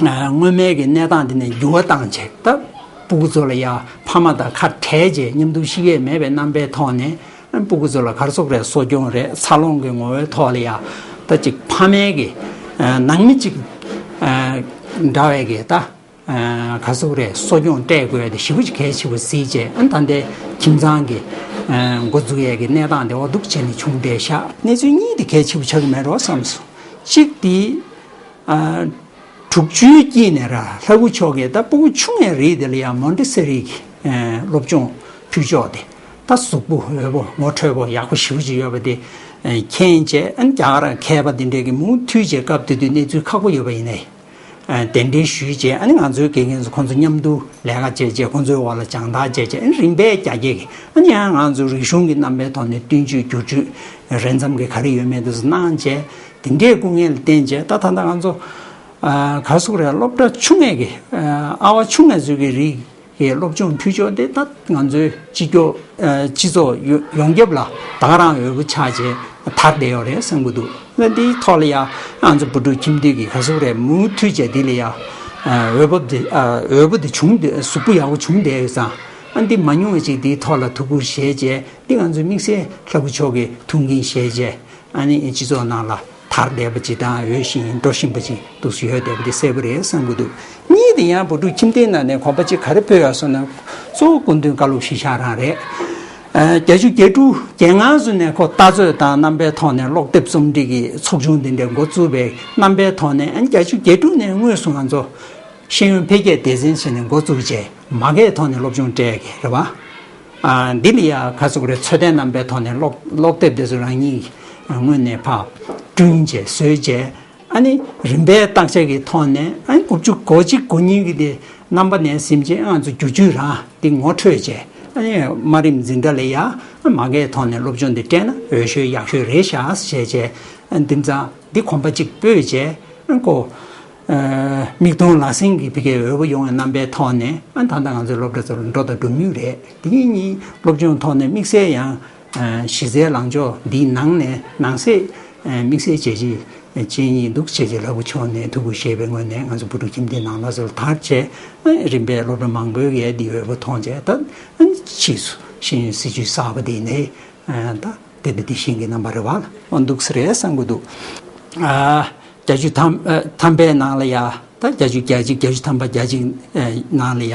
ཨ། སྔོན་མའི་གི་གནས་སྟངས་དེ་ནས་འགྱུར་བ་བཏང་བྱས། ད་སྤུ་གུ་ཚོ་ལ་ཡ་ཕ་མ་དང་ཁ་བྲལ་བྱས་མཉམ་དུ་གཤིབ་ཡས་མེད་པའི་རྣམ་པའི་ཐོག་ནས། ཨ། སྤུ་གུ་ཚོ་ལ་ག་རེ་ཟེར་དགོས་རེད། གསོ་སྐྱོང་རེད། འཚར་ལོངས་ཀྱི་ངོ་བོའི་ཐོག་ལ་ཡ། ད་ཅིག་ཕ་མའི་གི། ཨ། ནང་མི་ཅིག་ཨ། འདྲ་བའི་གི་ད། ཨ། ག་རེ་ཟེར་དགོས་རེད། གསོ་སྐྱོང་སྤྲད་དགོས་ཡ་དེ་ཞེ་པོ་ཅིག་གལ་ཆེ་པོ་གཟིགས་བྱས། ཨ། ད་ལྟའི་ཁྱིམ་ཚང་གི། ཨ། འགོ་འཛུགས་ཡས་ཀྱི་གནས་སྟངས་དེ་འོ་འདུག་བྱས་ནས་བྱུང་བསྡད་ཤག་གནས་ཚུལ་གཉིས་དེ་གལ་ཆེ་པོ་ཆགས་ཀྱི་མེད་འགྲོ་བསམ་སོང་། གཅིག་དེ། ཨ། དྲུག་ཅུའི་དཀྱིལ་ནས་ར་ལྷ་སྐུ་མཆོག་གིས་ད་སྤུ་གུ་ཆུང་ངའི་རིགས་དེ་ལ་ཡང་མོན་ཊེ་སོ་རི་གི། ཨ། སློབ་སྦྱོང་ཕུལ་ཕྱོགས་དེ། ད་གཟུགས་པོ་འོད་པོ་ངོ་འཕྲོད་པོ་ཡག་པོ་ཞེ་པོ་ཅིག་ཡོད་པ་དེ། ཨ། མཁྱེན་བྱས། ཨ་ནི་རྒྱ་གར་མཁས་པ་དེ་འདྲས་ཀྱིས་མུ་མཐུད་བྱས་སྐབས་དེ་དུས་གནས་ཚུལ་ཁག་པོ་ཡོད་པ་ཡིན་ནའི། ཨ། གདན་འདྲེན་ཞུས་བྱས། ཨ་ནི་ང་ཚོའི་དགེ་རྒན་ཚོ་ཁོང་ཚོ་མཉམ་དུ་ལས་ཀ་བྱས་བྱས། ཁོང་ཚོའི་འོག་ལ་སྦྱང་བརྡར་བྱས་བྱས། ཨ་ནི་རིམ་པས་རྒྱ་སྐྱེད་ཀྱིས། ཨ་ནི་ཡང་ང་ཚོ་རིག་གཞུང་གི་རྣམ་པའི་ཐོག་ནས་བསྟུན་བཅོས་བསྒྱུར་བཅོས་རེ་འཚམ་གྱི་ག་རེ་ཡོད་མེད་དེ་ཚོ་གནང་བྱས། དེ་འདྲའི་སྐུ་ངལ་བསྟེན་བྱས། ད་ད་ལྟ་ང་ཚོ། ཨ། ག་རེ་ཟེར་དགོས་རེད། སློབ་གྲྭ་ཆུང་ངའི་གི། ཨ། ཨ་བ་ཆུང་ངའི་ཚོའི་གི་རིགས་ཀྱི་སློབ་སྦྱོང་ཕུལ་ཕྱོགས་དེ་ད་ང་ཚོའི་སྤྱི་ཁྱབ། ཨ། སྤྱི་ཚོགས་ཡོ་ཡོངས་ཁྱབ་ལ་ད་ག་རང་འོས་པོ་ཆགས་བྱས། དར་བསྡད་ཡོད་རེད་བསམ་གྱི་འདུག་ལ་འདིའི་ཐོག་ལ་ཡ་ང་ཚོ་བུ་ཕྲུག་ཁྱིམ་སྡེ་གི་ག་ཟུག་རེད་མུ་མཐུད་བྱས་འདི་ལ་ཡ་འོས་བབ་དེ་འོས་བབ་དེ་བྱུང་བསྡད་གཟུགས་པོ་ཡག་པོ་བྱུང་བསྡད་ཡོད་ཙང་ཨ་འདི་མ་ཉུང་བ་ཅིག་འདིའི་ཐོག་ལ་ཐུགས་ཁུར་བཞེས་བྱས་འདི་ང་ཚོའི་དམིགས་བསལ་ལྷ་སྐུ་མཆོག་གི་ཐུགས་འགན་བཞེས་བྱས་ཨ་ནི་སྤྱི་ཚོགས་ནང་ལ་དར་བསྡད་པ་ཅིག་དང་འོས་ཤིང་འགྲོ་བཞིན་པ་ཅིག་འདུག་སེ་ཡོད་བསྡད་པ་འདི་གསལ་པོ་རེད་བསམ་གྱི་འདུག་གཉིས་དེ་ཡང་བུ་ཕྲུག་ཁྱིམ་སྡེའི་ནང་ནས་གོམ་པ་གཅིག་ག་རེ་སྤོས་ཡོད་སོང་ན་གཙོ་བོ་སྐུ་མདུན་བཀའ་སློབ་གཞིར་བཞག་རང་རེད། ཨ་བརྒྱད་ཅུ་གྱ་དྲུག་གྱ་ལྔ་ཚོ་ནས་ཁོ་ལྟ་རྩོད་དང་རྣམ་པའི་ཐོག་ནས་ཀློག་དེབ་རྩོམ་སྒྲིག་གི་ཚོགས་ཆུང་འདི་འདྲའི་འགོ་བཙུགས་པའི་རྣམ་པའི་ཐོག་ནས་ཨ་བརྒྱད་ཅུ་གྱ་དྲུག་ནས་དངོས་སུ་ང་ཚོ་ཤེས་ཡོན་འཕེལ་རྒྱས་སྡེ་ཚན་ཟེར་ནས་འགོ་བཙུགས་རྗེས་མ་དགའི་ཐོག་ནས་སློབ་སྦྱོང་སྤྲད་ཀྱི་རེད་བ། ཨ་འདི་ལ་ཡ་ག་ཚོད་རེད་ཚོད་ལྟའི་རྣམ་པའི་ཐོག་ནས་ཀློག་ཀློག་དེབ་དེ་ཚོ་རང་ཉིད་སྔོན་ནས་ཕར་བསྐྲུན་བྱས་བཟོས་བྱས། ཨ་ནི་རིམ་པའི་བརྟག་དཔྱད་ཀྱི་ཐོག་ནས་ཨ་ནི་དགུ་བཅུ་གོ་གཅིག་གོ་གཉིས་ཀྱི་དེ་རྣམ་པ་ནས་ཟིན་བྱས་ང་ཚོ་བསྒྱུར་བཅོས་རང་དེ་ངོ་འཕྲོད་བྱས་ཨ་ནི་དམའ་རིམ་འཛིན་གྲྭ་ལ་ཡ་མ་དགའི་ཐོག་ནས་སློབ་སྦྱོང་དེ་སྤྲད་ན་འོས་ཤོས་ཡག་ཤོས་རེད་ཤག་བྱས་བྱས་ཨ་ནི་དེང་སང་འདི་གོམ་པ་གཅིག་སྤོས་བྱས་ཨ་ནི་ཁོ་མིག་མཐོང་ལག་ཟིན་གྱི་ཕ་གིའི་འོས་པ་ཡོང་བའི་རྣམ་པའི་ཐོག་ནས་ཨ་ནི་ད་ལྟ་ང་ཚོའི་སློབ་གྲྭ་ཚོར་འགྲོ་དང་འགྲོ་མུས་རེད། དེ་གཉིས་སློབ་སྦྱོང་ཐོག་ནས་དམིགས་བསལ་ཡང་གཞི་རྩའི་ལངས་ཕྱོགས་འདིའི་ནང་ནས་ནང་གསེས་དམིགས་བསལ་བྱས་རྗེས། ཅན་ཡིན་འདུག་བྱས་རྗེས་ལྷ་སྐུ་མཆོག་ནས་ཐུགས་ཁུར་བཞེས་པའི་ངོས་ནས་ང་ཚོ་བུ་ཕྲུག་ཁྱིམ་སྡེ་ནང་ལ་ཚུར་དར་བྱས་རིམ་པས་སློབ་གྲྭ་མང་པོའི་ཡས་འདི་འོས་པ་མཐོང་བྱས་ད་ཕྱིས་སུ་ཤེས་ཡོན་སྲིད་བྱུས་གསར་པ་འདི་ནས་ད་དེ་འདི་འདི་ཤེས་ཀྱི་རྣམ་པ་རེ་བ་འདུག་ས་རེད་བསམ་གྱི་འདུག་བརྒྱད་ཅུ་ཐམ་ཐམ་པའི་ནང་ལ་ཡ་ད་བརྒྱད་ཅུ་གྱ་གཅིག་བརྒྱད་ཅུ་ཐམ་པ་གྱ་གཅིག་ནང་ལ་ཡ་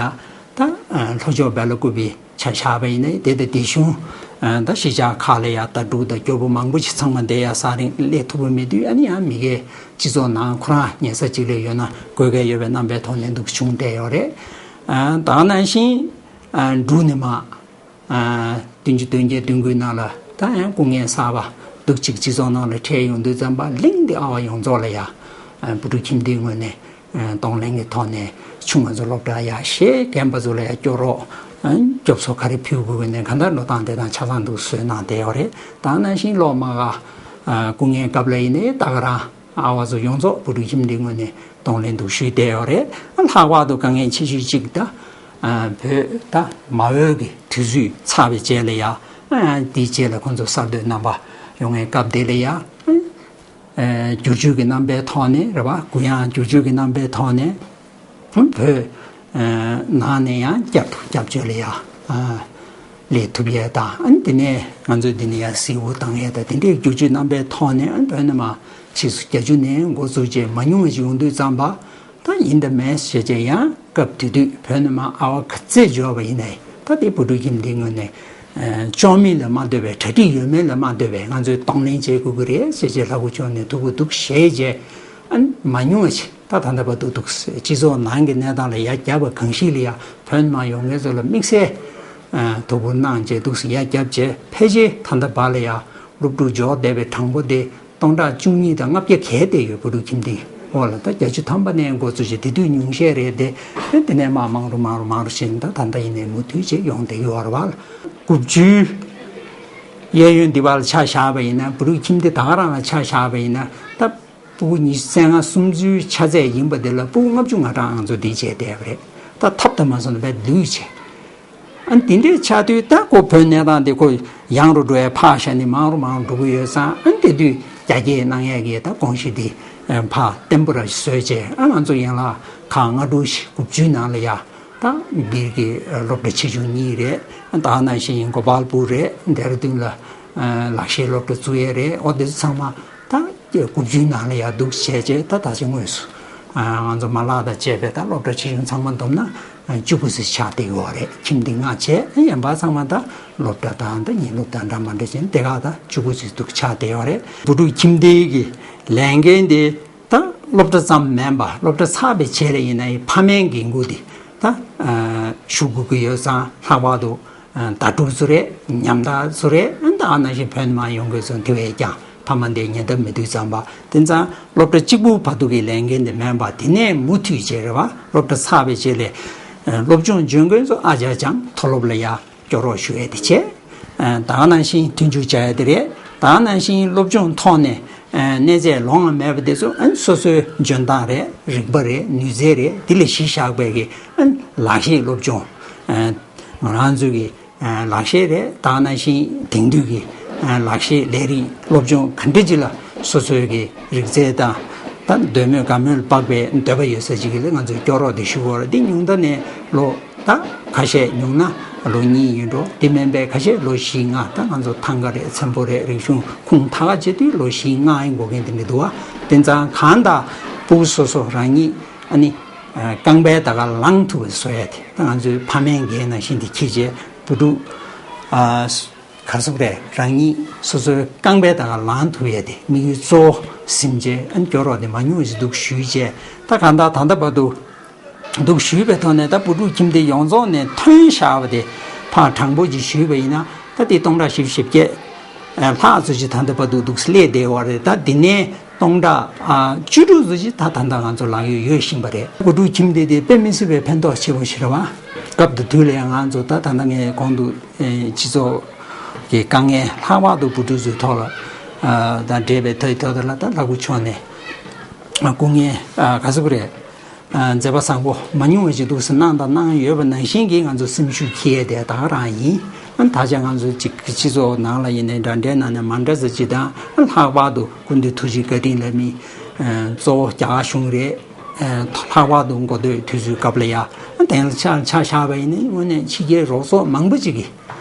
ད་ལྷོ་ཕྱོགས་སྦེལ་ཀོབ་པའི་ཆ་བཞག་པ་ཡིན་ན་དེ་དང་དེ་གཞུང་ད་གཞིས་ཆགས་ཁག་ལ་ཡ་ད་འབྲུག་དང་སྐྱོ་པོ་མང་པོ་ཞིག་ཚང་མ་འདི་ཡ་ས་རིང་སླེབས་ཐུབ་པ་མེད་དུས་ཨ་ནི་ཡང་མི་སྒེར་སྤྱི་ཚོགས་ནང་ཁོ་རང་ཉལ་ས་གཅིག་ལ་ཡོད་ན་དགོས་གལ་ཡོད་པའི་རྣམ་པའི་ཐོག་ནས་འདུག་བྱུང་བསྡད་ཡོད་རེད། ད་ག་ནང་བཞིན་འབྲུག་ནས་མ་བདུན་ཅུ་དོན་བརྒྱད་དོན་དགུའི་ནང་ལ་ད་ཡང་སྐུ་ངལ་གསར་པ་འདུག་ཅིག་སྤྱི་ཚོགས་ནང་ལ་འཕྲད་ཡོང་དུས་ཙམ་པ་གླིང་འདི་ཨ་བ་ཡོངས་རྫོགས་ལ་ཡ་བུ་ཕྲུག་ཁྱིམ་སྡེའི་ངོས་ནས། གདོང་ལེན་གྱི་ཐོག་ནས་ཆུང་ང་ཚོ་སློབ་གྲྭ་ཡར་ཞེ་རྒན་པ་ཚོ་ལ་ཡར་སྐྱོར་རོགས། སྐྱོབ་གསོ་ག་རེ་ཕུལ་དགོས་ཀྱི་ནས་གང་ལྟར་འགྲོ་སྟངས་དེ་དང་ཆ་ཚང་འདུག་བཟོས་གནང་བསྡད་ཡོད་རེད། ད་ནང་བཞིན་སློབ་མ་ག་སྐུ་ངལ་སྐབས་ལ་ཡིན་ནའི་ད་ག་རང་ཨ་བ་ཚོ་ཡོངས་རྫོགས་བུ་ཕྲུག་ཁྱིམ་སྡེའི་ངོས་ནས་གདོང་ལེན་འདུག་ཞུས་བསྡད་ཡོད་རེད། ལྷག་པར་དུ་དཀའ་ངལ་ཆེ་ཤོས་གཅིག་ད་བོད་ད་མ་འོས་ཀྱི་དུས་ཚོད་ཚར་བའི་རྗེས་ལ་ཡ་དེའི་རྗེས་ལ་ཁོང་ཚོ་གསར་གཏོད་རྣམ་པ་ཡོང་བའི་སྐབས་དེ་ལ་ཡ། བསྒྱུར་བཅོས་ཀྱི་རྣམ་པའི་ཐོག་ནས་རེད་བ། གུ་ཡངས་བསྒྱུར་བཅོས་ཀྱི་རྣམ་པའི་ཐོག་ནས་བོད་ནང་ནས་ཡང་བསྐྱར་དུ་སྐྱབས་བཅོལ་ལ་ཡ་སླེབས་ཐུབ་ཡས་དང་ཨ་ནི་དེ་ནས་ང་ཚོས་འདི་ནས་ཡ་གཟིགས་འོ་བཏང་ཡས་དང་དེ་འདྲའི་བསྒྱུར་བཅོས་རྣམ་པའི་ཐོག་ནས་ཨ་ནི་བོད་ནས་མ་ཕྱིས་སུ་བརྒྱད་ཅུ་ནས་འགོ་བཙུགས་རྗེས་མ་ཉུང་བ་ཞིག་ཡོང་དུས་ཙམ་པ་ད་ཡིན་དང་མིན་ཞེས་བྱས་ཡང་སྐབས་དེ་དུས་བོད་ནས་མ་ཨ་བ་ག་ཚད་འབྱོར་བ་ཡིན་ནའི་ད་དེ་བུ་ཕྲུག་ཁྱིམ་འདིའི་ངོས་ནས་བཅོས་མིན་ལ་མ་ལྟོས་པའི་གྲ་སྒྲིག་ཡོད་མེད་ལ་མ་ལྟོས་པའི་ང་ཚོས་གདོང་ལེན་བྱེད་དགོས་ཀྱི་རེད་ཞེས་བྱས་ལྷ་སྐུ་མཆོག་ནས་ཐུགས་ཁུར་འདུག་བཞེས་རྗེས་ཨ་ནི་མ་ཉུང་བ་ཞིག་ད་ད་ལྟ་བར་དུ་འདུག་སྤྱི་ཚོགས་ནང་གི་གནས་སྟངས་ལ་ཡ་རྒྱབ་པ་གང་ཞིག་ལ་ཡ་བོད་ནས་མ་ཡོང་མཁན་ཚོ་ལ་དམིགས་བསལ་དོ་ཁུར་གནང་རྗེས་འདུག་ཡ་རྒྱབ་རྗེས་ཕལ་ཆེར་ད་ལྟ་བར་ལ་ཡ་སློབ་ཕྲུག་འབྱོར་བསྡད་པའི་གྲངས་འབོར་དེ་སྟོང་ཕྲག་བཅུ་གཉིས་དང་ལྔ་བརྒྱ་བརྒལ་བསྡད་ཡོད། བུ་ཕྲུག་ཁྱིམ་སྡེ་འོག་ལ་ད་བརྒྱད་ཅུ་ཐམ་པ་ནས་འགོ་བཙུགས་བྱས་དེ་དུས་ཉུང་ཤས་རེད་དེ། དེ་ནས་མར་མང་རུ་མང་རུ་མང་རུ་ཕྱིན་ད་ད་ལྟ་ཡིན་ནའི་མུ་མཐུད་བྱས་ཡོང་བསྡད་ཡོད་རེད་བ། དགུ་བཅུའི་གཡས་གཡོན་འདི་བར་ཆ་བཞག་པ་ཡིན་ན་བུ་ཕྲུག་ཁྱིམ་སྡེ་ད་ག་རང་ལ་ཆ་བཞག་པ་ཡིན་ན་ད་ཕྲུ་གུ་ཉི་ཤུ་རྩ་ལྔ་སུམ་ཅུའི་ཆ་ཚད་ཡིན་པ་དེ་ལ་ཕྲུ་གུ་ལྔ་བཅུ་ང་གྲངས་ང་ཚོ་འདི་བྱས་བསྡད་པ་རེད། ད་ཐབས་དང་མ་སོང་ན་བས་ལུས་བྱས། ཨ་འདི་འདྲའི་ཆགས་དུས་ད་ཁོ་བོད་གནས་སྟངས་འདི་ཁོ་ཡང་རུ་འགྲོ་ཡ་ཕར་བཞག་ནས་མང་རུ་མང་རུ་འགྲོ་གི་ཡོད་ཙང་ཨ་དེ་དུས་རྒྱ་སྐྱེད་གནང་ཡས་ཀྱི་ད་དགོངས་གཞི་འདི་ཕར་བརྟན་པོ་ར་བཟོས་བྱས་ཨ་ང་ཚོ་ཡན་ལག་ཁག་ལྔ་དྲུག་ཞིག་དགུ་བཅུའི་ནང་ལ་ཡ་ད་སྦིར་གྱི་སློབ་གྲྭ་ཆེ་ཆུང་གཉིས་རེད། ད་ནང་བཞིན་གོ་པལ་པུར་རེད། ལྡེ་ར་ལྡུན་ལ་ལག་ཤེས་སློབ་གྲྭ་བཙུགས་ཡས་རེད། ཨོ་དེ་ཚོ་ཚང་མ། ད་དགུ་བཅུའི་ནང་ལ་ཡར་འདུག་བྱས་རྗེས་ད་ད་ཆ་དངོས་སུ་ང་ཚོ་མ་ལག་དང་བཅས་པའི་ད་སློབ་གྲྭ་ཆེ་ཆུང་ཚང་མ་བསྡོམས་ན་བཅུ་དགུ་ཙམ་ཆགས་བསྡད་ཡོད་རེད། ཁྱིམ་སྡེ་ལྔ་བྱས་གཡོན་པ་ཚང་མ་ད་སློབ་གྲྭ་དང་ད་ཉིན་སློབ་དང་འདྲ་མ་འདྲ་བྱས་དེ་ག་ད་བཅུ་དགུ་ཙམ་འདུག་ཆགས་བསྡད་ཡོད་རེད། བུ་ཕྲུག་ཁྱིམ་སྡེའི་གི་ལས་འགན་དེ་ད་སློབ་གྲྭ་ཙམ་མིན་པ་སློབ་གྲྭ་ཚར་བའི་རྗེས་ལ་ཡིན་ན་ཡི་ཕ་མའི་འགན་ཁུར་དེ་ད་ཞུ་དགོས་ཀྱི་ཡོད་ཙང་ལྷག་པར་དུ། ཟླ་དྲུག་ཚོ་རེད། ཉམ་ཐག་ཚོ་རེད། ཨ་ནི་ད་ཨ་ནང་བཞིན་བོད་ནས་མར་ཡོང་མཁན་ཚོ་དེ་བས་ཀྱང་ཕ་མ་འདིའི་ཉེ་འདབས་མི་འདུག་ཙམ་པ་དེ་ཙང་སློབ་གྲྭ་གཅིག་པུ་བར་དུ་གི་ལས་འགན་དེ་མིན་པ་དེ་ནས་མུ་མཐུད་བྱས་རེད་བ། སློབ་གྲྭ་ཚར་བའི་རྗེས་ལ་སློབ་སྦྱོང་འཇོན་མཁན་ཚོ་ཨ་ཅག་ཅང་མཐོ་སློབ་ལ་ཡ་སྐྱོར་རོགས་ཞུ་ཡས་དེ་བྱས། ད་ག་ནང་བཞིན་མཐུན་འགྱུར་བྱ་ཡས་དེ་རེད། ད་ག་ནང་བཞིན་སློབ་སྦྱོང་ཐོག་ནས་གནས་ཚད་ལོང་བ་མེད་པ་དེ་ཚོ་ཨ་ནི་སོ་སོའི་འཇོན་ཐང་རེད། རིག་པ་རེད། ནུས་རྩལ་རེད། དེ་ལ་གཞི་བཞག་པའི་གི་ཨ་ནི་ལག་ཤེས་སློབ་སྦྱོང་ང་རང་ཚོའི་གི་ལག་ཤེས་རེད། ད་ག་ནང་བཞིན་དེང་དུས་ཀྱི་ ལག་ཤེས་ལས་རིགས་སློབ་སྦྱོང་ག་འདྲ་ཅིག་ལ་སོ་སོའི་གི་རིག་རྩལ་དང་ད་འདོད་མོས་དགའ་མོས་ལ་དཔག་པའི་འདོད་པ་ཡོད་ས་ཅིག་གི་ལ་ང་ཚོས་སྐྱོ་རོགས་དེ་ཞུ་དགོས་རེད། འདི་ཉུང་མཐའ་ནས་ལོ་ད་ཁ་ཤས་ཉུང་ན་ལོ་གཉིས་ཡིན་འགྲོ། དེ་མིན་པའི་ཁ་ཤས་ལོ་བཞི་ལྔ། ད་ང་ཚོ་ཐང་ག་རེད་ཚན་པོ་རེད་རིག་གཞུང་ཁུངས་ཐག་ག་བྱེད་དུས་ལོ་བཞི་ལྔ་ཡིན་དགོས་མཁན་དེ་འདྲ་འདུག་བ། དེ་ཙང་གང་ལྟར་ཕྲུ་གུ་སོ་སོ་རང་ཉིད་ཨ་ནི་རྐང་པའི་ད་ག་ལངས་ཐུབ་པ་བཟོ་ཡ་དེ་ད་ང་ཚོའི་ཕ་མའི་འགན་ནང་བཞིན་དེ་འཁྱེར་བྱས་བུ་ཕྲུག་ག་རེ་ཟེར་དགོས་རེད། རང་ཉིད་སོ་སོའི་རྐང་པའི་ད་ག་ལངས་ཐུབ་ཡ་དེ་དམིགས་ཡུལ་གཙོ་བོ་ཟིན་བྱས་ཨ་ནི་སྐྱོ་རོགས་དེ་མང་ཉུང་ཞིག་འདུག་ཞུས་བྱས། ད་གང་ལྟར་ད་ལྟ་བར་དུ་འདུག་ཞུས་པའི་ཐོག་ནས་ད་བུ་ཕྲུག་ཁྱིམ་སྡེ་ཡོངས་རྫོགས་ནས་ཐོན་བཞག་པ་དེ་ཕར་དྲང་པོ་ཅིག་ཞུས་པ་ཡིན་ན་ད་དེ་སྟོང་ཕྲག་བཞི་བཅུ་ཞེ་བརྒྱད་ལྷག་ཙམ་ཅིག་ད་ལྟ་བར་དུ་འདུག་སླེབས་བསྡད་ཡོད་རེད། ད་འདི་ནས་སྟོང་ཕྲག་ཨ་བཅུ་དྲུག་ཙམ་ཅིག་ད་ད་ལྟ་ང་ཚོ་ལག་གཡོག་ཡོད་བཞིན་པ་རེད། བུ་ཕྲུག་ཁྱིམ་སྡེ་དེ་དཔེ་མི་སྲིད་པའི་ཕན་ཐོགས་ཆེ་པོ་ཞིག་རེད་བ། སྐབས་དང་དུས་ལ་ཡང་ང་ཚོ་ད་ད་ལྟ་ངས་གོང་དུ་ཨེ་སྤྱི་ཚོགས་ཀྱི་དཀའ་ངལ་ལྷག་པར་དུ་བུ་ཕྲུག་ཚོའི་ཐོག་ལ་ཨ་དང་འབྲེལ་བའི་ཐོག་ཐོག་ལ་ད་ལྷ་སྐུ་ཕྱོགས་ནས་སྐུ་ངལ་ཨ་ག་ཚོད་རེད། ཨ་མཛད་པ་བཟང་པོ་མང་ཉུང་བ་ཞིག་འདུག་སེ་གནང་དང་གནང་ཡོད་པ་ནང་བཞིན་གྱི་ང་ཚོ་སེམས་ཤུགས་འཁྱེར་ཡས་དེ་ད་ག་རང་ཡིན། ཨ་ད་ཆ་ང་ཚོ་གཅིག་སྤྱི་ཚོགས་ནང་ལ་ཡིན་ནའི་འདྲ་འདྲའི་ནང་ནས་མ་འདྲ་ས་ཅིག་དང་ཨ་ལྷག་པར་དུ་སྐུ་མདུན་ཐུགས་རྗེ་བཀའ་དྲིན་ལ་མི་ཨ་གཙོ་བོ་རྒྱ་གར་གཞུང་རེད། ཨ་ལྷག་པར་དུ་འགོ་སྟོད་དུས་ཚོད་སྐབས་ལ་ཡ་ཨ་དེང་ལ་ཆ་ཆ་བཞག་པ་ཡིན་ནའི་དངོས་གནས་ཕྱི་རྒྱལ་རོགས་ཚོགས་མང་པོ་ཅིག་གིས་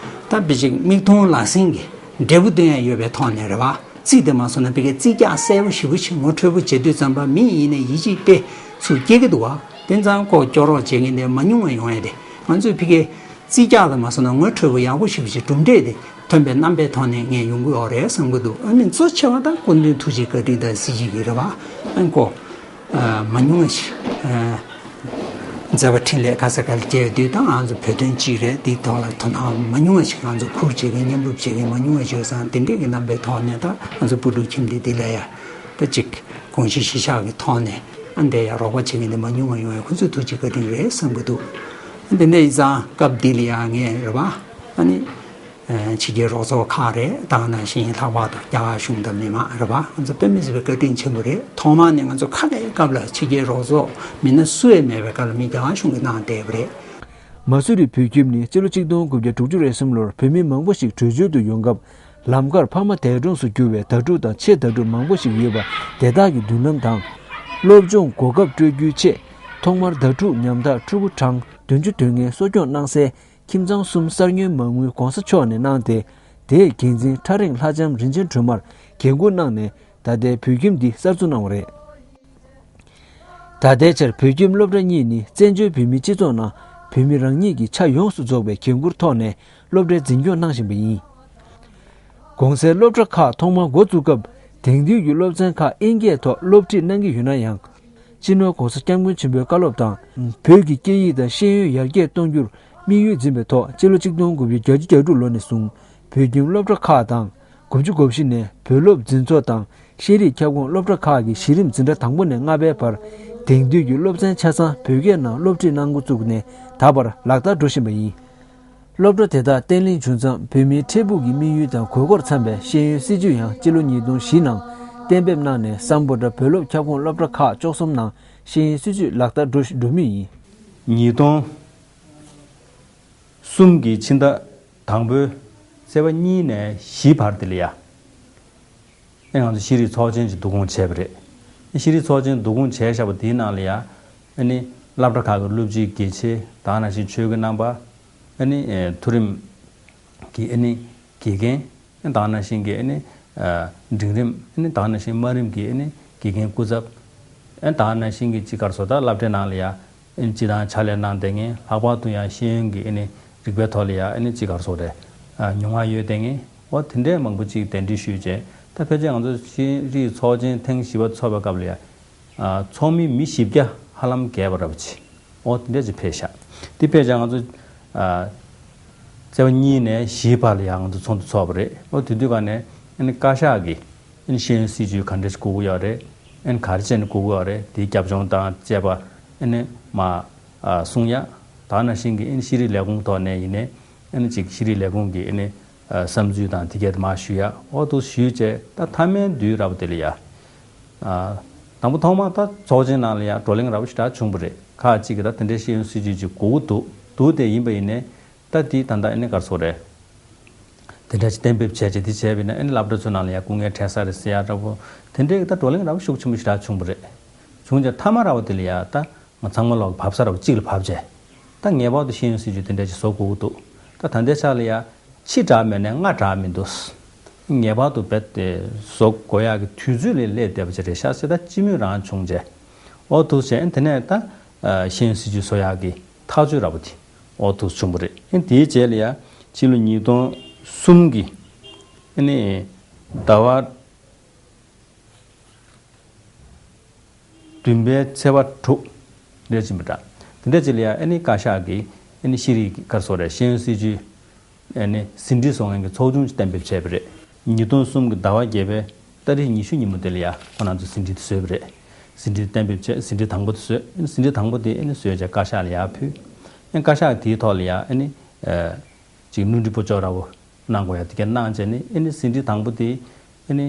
ད་དཔེ་ཅིག་མིག་མཐོང་ལག་ཟིན་གྱི་འབྲས་བུ་སྟོན་ཡ་ཡོད་པའི་ཐོག་ནས་རེད་བ། རྩིས་དེ་མ་སོང་ན་ཕ་གིའི་རྩིས་རྒྱག་གསལ་པོ་ཞེ་པོ་ཅིག་ངོ་འཕྲོད་པོ་བྱེད་དུས་ཙམ་པ་མི་ཡིན་ནའི་ཡིད་ཆེས་དཔེ་ཚུར་སྐྱེ་གི་འདུག་བ། དེ་ཙང་ཁོ་སྐྱོ་རོགས་བྱེད་མཁན་དེ་མང་ཉུང་བ་ཡོང་ཡ་དེ་ང་ཚོས་ཕ་གིའི་རྩིས་རྒྱག་དེ་མ་སོང་ན་ངོ་འཕྲོད་པོ་ཡག་པོ་ཞེ་པོ་ཅིག་གྲུབ་འབྲས་དེ་ཐོན་པའི་རྣམ་པའི་ཐོག་ནས་ངས་ཡོང་གི་ཡོད་རེད་བསམ་གི་འདུག་ཨ་ནི་གཙོ་ཆེ་བ་ད་སྐུ་མདུན་ཐུགས་རྗེ་བཀའ་དྲིན་དང་གཟི་བརྗིད་ཀྱི་རེད་བ། ཨ་ནི་ཁོ་མང་ཉུང་བ་ཞིག་མཛད་པ་འཕྲིན་ལས་ག་ས་ག་ལ་སྐྱེལ་དུས་དང་ང་ཚོ་བོད་དོན་གཅིག་རེད། འདིའི་ཐོག་ལ་དོ་སྣང་མང་ཉུང་བ་ཞིག་ང་ཚོ་ཁུར་བྱེད་མཁན་མཉམ་རུབ་བྱེད་མཁན་མང་ཉུང་བ་ཞིག་ཡོད་ཙང་དེ་འདྲས་ཀྱི་རྣམ་པའི་ཐོག་ནས་ད་ང་ཚོ་བུ་ཕྲུག་ཁྱིམ་སྡེ་འདི་ལ་ཡ་ད་ཅིག་དགོངས་གཞི་གཞི་བཞག་གི་ཐོག་ནས་ཨ་འདྲས་ཡ་རོགས་པ་བྱེད་མཁན་དེ་མང་ཉུང་བ་ཡོང་ཡ་ཁོ་ཚོའི་ཐུགས་རྗེ་བཀའ་དྲིན་རེད་བསམ་གི་འདུག་ཨ་དེ་འདྲས་ཡིན་ཙང་སྐབས་འདི་ལ་ཡ་ངས་རེད་བ་ཨ་ནི། ཕྱི་རྒྱལ་རོགས་ཚོགས་ཁག་རེད། ད་ག་ནང་བཞིན་ལྷག་པར་དུ་རྒྱ་གར་གཞུང་དང་མི་མང་རེད་པ། ང་ཚོ་དཔེ་མི་སྲིད་པའི་བཀའ་དྲིན་ཆེན་པོ་རེད། ཐོག་མར་ནས་ང་ཚོ་ཁ་བརྡའི་སྐབས་ལ་ཕྱི་རྒྱལ་རོགས་ཚོགས་མི་སྣ་སུ་ཡང་མེད་པའི་སྐབས་ལ་མི་རྒྱ་གར་གཞུང་གིས་གནང་བསྡད་པ་རེད། མ་སུ་རི་བོད་ཁྱིམ་ནི་སྤྱི་ལོ་ཆིག་སྟོང་དགུ་བརྒྱ་དྲུག་ཅུ་རེ་གསུམ་ལོར་བོད་མི་མང་པོ་ཞིག་བྲོས་བྱོལ་དུ་ཡོང་སྐབས་ལམ་ཁར་ཕ་མ་འདས་གྲོངས་སུ་གྱུར་བའི་བརྡ་ཕྲུག་དང་ཆེད་བརྡ་ཕྲུག་མང་པོ་ཞིག་ཡོད་པ་དེ་དག་གི་མདུན་ལམ་དང་། སློབ་སྦྱོང་གོ་སྐབས་སྤྲོད་རྒྱུའི་ཆེད་ཐོག་མར་བརྡ་ཕྲུག་ཉམ་ཐག་ཕྲུ་གུ་གྲངས་བདུན་ཅུ་དོན་ལྔའི་གསོ་སྐྱོང་གནང་སའི་ཁྱིམ་ཚང་གསུམ་གསར་ཉོའི་མ་དངུལ་༸གོང་ས་མཆོག་ནས་གནང་སྟེ། དེའི་འགན་འཛིན་ཁྲ་རེང་ལྷ་ལྕམ་རིན་ཆེན་སྒྲོལ་མར་འགན་འཁུར་གནང་ནས་ད་ལྟའི་བོད་ཁྱིམ་འདི་གསར་འཛུགས་གནང་བ་རེད། ད་ལྟའི་ཆར་བོད་ཁྱིམ་སློབ་གྲྭ་གཉིས་ནི་བཙན་བྱོལ་བོད་མིའི་སྤྱི་ཚོགས་ནང་བོད་མི་རང་ཉིད་ཀྱི་ཆ་ཡོངས་སུ་རྫོགས་པའི་འགན་འཁུར་ཐོག་ནས་སློབ་གྲྭའི་འཛིན་སྐྱོང་གནང་བཞིན་པ་ཡིན། གོང་གསལ་སློབ་གྲྭ་ཁག་ཐོག་མར་འགོ་བཙུགས་སྐབས་དེང་དུས་ཀྱི་སློབ་ཚན་ཁག་ཨིན་སྐད་ཐོག་སློབ་ཁྲིད་གནང་གི་ཡོད་ན་ཡང་། སྤྱི་ནོར་༸གོང་ས་༸སྐྱབས་མགོན་ཆེན་པོའི་བཀའ་སློབ་དང་། བོད་ཀྱི་སྐད་ཡིག་དང་ཤེས་ཡོན་ཡར་རྒྱས་གཏོང་རྒྱུར་དམིགས་ཡུལ་འཛིན་པའི་ཐོག་སྤྱི་ལོ་ཆིག་སྟོང་དགུ་བརྒྱ་བརྒྱད་ཅུ་གྱ་དྲུག་ལོ་ནས་བཟུང་བོད་ཁྱིམ་སློབ་གྲྭ་ཁག་དང་། དགུ་བཅུ་གོ་བཞི་ནས་བོད་སློབ་འཛིན་ཚོགས་དང་ཤེས་རིག་ཁྱབ་ཁོངས་སློབ་གྲྭ་ཁག་གི་གཞི་རིམ་འཛིན་གྲྭ་དང་པོ་ནས་ལྔ་པའི་བར་དེང་དུས་ཀྱི་སློབ་ཚན་ཆ་ཚང་བོད་སྐད་ནང་སློབ་ཁྲིད་གནང་འགོ་བཙུགས་ནས་ད་བར་ལག་བསྟར་འགྲོ་བཞིན་པ་ཡིན། སློབ་གྲྭ་དེ་དག་བརྟན་ལྷིང་བྱུང་ཙང་བོད་མིའི་འཕྲལ་ཕུགས་ཀྱི་དམིགས་ཡུལ་དང་དགོས་མཁོར་འཚམ་པའི་ཤེས་ཡོན་སྲིད་ཇུས་ཡང་སྤྱི་ལོ་ཉིས་སྟོང་བཞི་ནང་གཏན་འབེབས་གནང་ནས་སམ་བྷོ་ཊ་བོད་སློབ་ཁྱབ་ཁོངས་སློབ་གྲྭ་ཁག་བཅུ་གསུམ་ནང་ཤེས་ཡོན་སྲིད་ཇུས་ལག་བསྟར་འགྲོ་འགྲོ་མུས་ཡིན། ཉིས་སྟོང་གསུམ་གྱི་ཕྱི་ཟླ་དང་པོའི་ཚེས་པ་གཉིས་ནས་བཞིའི་བར་དེ་ལ་ཡ། ཨེ་ང་ཚོ་ཤེས་རིག་ཚོགས་ཆེན་ཅིག་བསྡུ་སྐོང་བྱས་པ་རེད། ཤེས་རིག་ཚོགས་ཆེན་བསྡུ་སྐོང་བྱས་བཞག་པ་དེའི་ནང་ལ་ཡ། ཨ་ནི་སློབ་གྲྭ་ཁག་གི་སློབ་སྤྱིའི་དགེ་ཆེ་དང་ནང་བཞིན་ཆོས་དགེ་རྣམ་པ། ཨ་ནི་མཐོ་རིམ་གྱི་ཨ་ནི་དགེ་རྒན་དང་ནང་བཞིན་གྱི་ཨ་ནི་འབྲིང་རིམ་ཨ་ནི་དང་ནང་བཞིན་དམའ་རིམ་གྱི་ཨ་ནི་དགེ་རྒན་སྐུ་ཚབ། ཨ་ནི་དང་ནང་བཞིན་གྱི་ཅིག་ག་རེ་ཟེར་ད་སློབ་གྲྭའི་ནང་ལ་ཡ། ཨ་ནི་སྤྱི་བཏང་ཕྱག་ལས་གནང་བསྡད་མཁན་ལྷག་པར་དུ་ཡང་ཤེས་ཡོན་གྱི་ཨ་ནི་རིག་པའི་ཐོག་ལ་ཡ་ཨ་ནི་ཅིག་ག་རེ་ཟེར་རེད། ཨ་མྱོང་བ་ཡོད་བསྡད་མཁན་འོ་དེ་འདྲའི་མང་པོ་ཅིག་གདན་འདྲེན་ཞུས་རྗེས་ད་ཕལ་ཆེར་ང་ཚོ་ཤེས་རིག་ཚོགས་ཆེན་ཐེངས་བཞི་པ་ཚོགས་པའི་སྐབས་ལ་ཡ། ཨ་ཚོགས་མི་མི་བཞི་བརྒྱ་ཧ་ལམ་བརྒལ་བ་འདྲ་པོ་ཅིག་འོ་དེ་འདྲ་ཅིག་ཕེབས་ཤག་དེ་ཕེབས་ཤག་ང་ཚོ་ཨ་ཚེས་པ་གཉིས་ནས་བཞིའི་བར་ལ་ཡ་ང་ཚོ་ཚོགས་འདུ་ཚོགས་པ་རེད། འོ་དེ་དུས་ག་ནས་ཨ་ནི་བཀའ་ཤག་གིས། ཨན་ཤེས་ཡོན་སྲིད་ཇུས་ག་འདྲ་ཞིག་དགོས་ཀྱི་ཡོད་རེད། ཨན་ག་རེ་བྱས་ནས་དགོས་ཀྱི་ཡོད་རེད། དེའི་རྒྱབ་ལྗོངས་དང་བཅས་པ་ཨ་ནི་མ་ཨ་གསུང་ཡ། ད་ནང་བཞིན་གྱི་ཨན་ཤེས་རིག་ལས་ཁུངས་ཐོག་ནས་ཡིན་ནའི་ཨ་ནི་ཅིག་ཤེས་རིག་ལས་ཁུངས་ཀྱི་ཨ་ནི་ཨ་བསམ་ཚུལ་དང་དེ་གས་དེ་མ་ཞུ་ཡ། འོ་དུ་ཞུས་བྱས་ད་མཐའ་མའི་དུས་རབས་དེ་ལ་ཡ། ཨ་དང་པོ་ཐོག་མ་ད་ཚོགས་ཆེན་ནང་ལ་ཡ་བགྲོ་གླེང་རབ་ཞེ་དྲག་བྱུང་བ་རེད། ཁག་ཅིག་གིས་ད་དེ་འདྲའི་ཤེས་ཡོན་སྲིད་ཇུས་ཅིག་དགོས་ཀྱི་འདུག་འདུག་དེ་ཡིན་པ་ཡིན་ནའི། ད་དེ་ད་ལྟ་ཨ་ནི་ག་རེ་ཟེར་རེད། དེ་འདྲ་ཅིག་གཏན་འབེབས་བྱས་བྱས་དེ་བྱས་པས་ན་ཨ་ནི་སློབ་གྲྭ་ཚོའི་ནང་ལ་ཡ་སྐུ་ངལ་འཕྲད་ས་རེད་ཟེར་ཡ་འདྲ་པོ་དེ་འདྲའི་ད་བགྲོ་གླེང་འདྲ་པོ་ཤུགས་ཆེན་པོ་ཞེ་དྲག་བྱུང་བ་རེད། བྱུང་རྗེས་མཐའ་མ་ར་བ་དེ་ལ་ཡ་ད་ང་ཚང་མ་ལོག་བབས་ས་ར་བ་གཅིག་ལ་བབས་བྱས། ད་ངེས་པར་དུ་ཤེས་ཡོན་སྲིད་བྱུས་དེ་འདྲ་ཅིག་བཟོ་དགོས་ཀྱི་འདུག་ད་ད་ལྟའི་ཆ་ལ་ཡ་ཕྱི་དྲག་མེད་ནས་སྔ་དྲག་མི་འདུག་ངེས་པར་དུ་རྦད་དེ་བཟོ་དགོས་ཡག་གི་དུས་ཚོད་ལ་སླེབས་བསྡད་པ་ཅིག་རེད་ཤག་ཟེར་ད་སྤྱི་མོས་རང་བྱུང་རྗེས། ཨོ་ཐུགས་བྱས་དེ་ནས་ད་ཤེས་ཡོན་སྲིད་བྱུས་བཟོ་ཡག་གི་ཐག་གཅོད་འདྲ་པོ་དེ་ཨོ་ཐུགས་བྱུང་བ་རེད། དེའི་རྗེས་ལ་ཡ་ཕྱི་ལོ་ཉིས་སྟོང་གསུམ་གི་ཨ་ནི་ཟླ་བ་བདུན་པའི་ཚེས་པ་དྲུག་རེད་ཅིག་མི་འདྲ། དེ་འདྲ་ཅིག་ལ་ཡ་ཨ་ནི་བཀའ་ཤག་གིས་ཨ་ནི་ཤེས་རིག་གི་ག་རེ་ཟེར་དགོས་རེད། ཤེས་ཡོན་སྲིད་བྱུས་ཨ་ནི་ཟིན་བྲིས་བཟོ་མཁན་གྱི་ཚོགས་ཆུང་ཅིག་གཏན་འབེབས་བྱས་པ་རེད། ཉིས་སྟོང་གསུམ་གྱི་ཟླ་བ་བརྒྱད་པའི་ཏ་རིག་ཉི་ཤུ་ཉིན་མོ་དེ་ལ་ཡ་ཁོ་རང་ཚོས་ཟིན་བྲིས་དེ་བཟོས་པ་རེད། ཟིན་བྲིས་གཏན་འབེབས་བྱས། ཟིན་བྲིས་དང་པོ་དེ་བཟོས། ཨ་ནི་ཟིན་བྲིས་དང་པོ་དེ་ཨ་ནི་བཟོས་བྱས་བཀའ་ཤག་ལ་ཡར་ཕུལ། ཨ་ནི་བཀའ་ཤག་དེའི་ཐོག་ལ་ཡ་ཨ་ནི་ཅིག་གླུ་འབྲི་པོ་ཅོག་འདྲ་པོ་གནང་དགོས་ཡ་དེ་ག་གནང་བྱས་ནས་ཨ་ནི་ཟིན་བྲིས་དང་པོ་དེ་ཨ་ནི་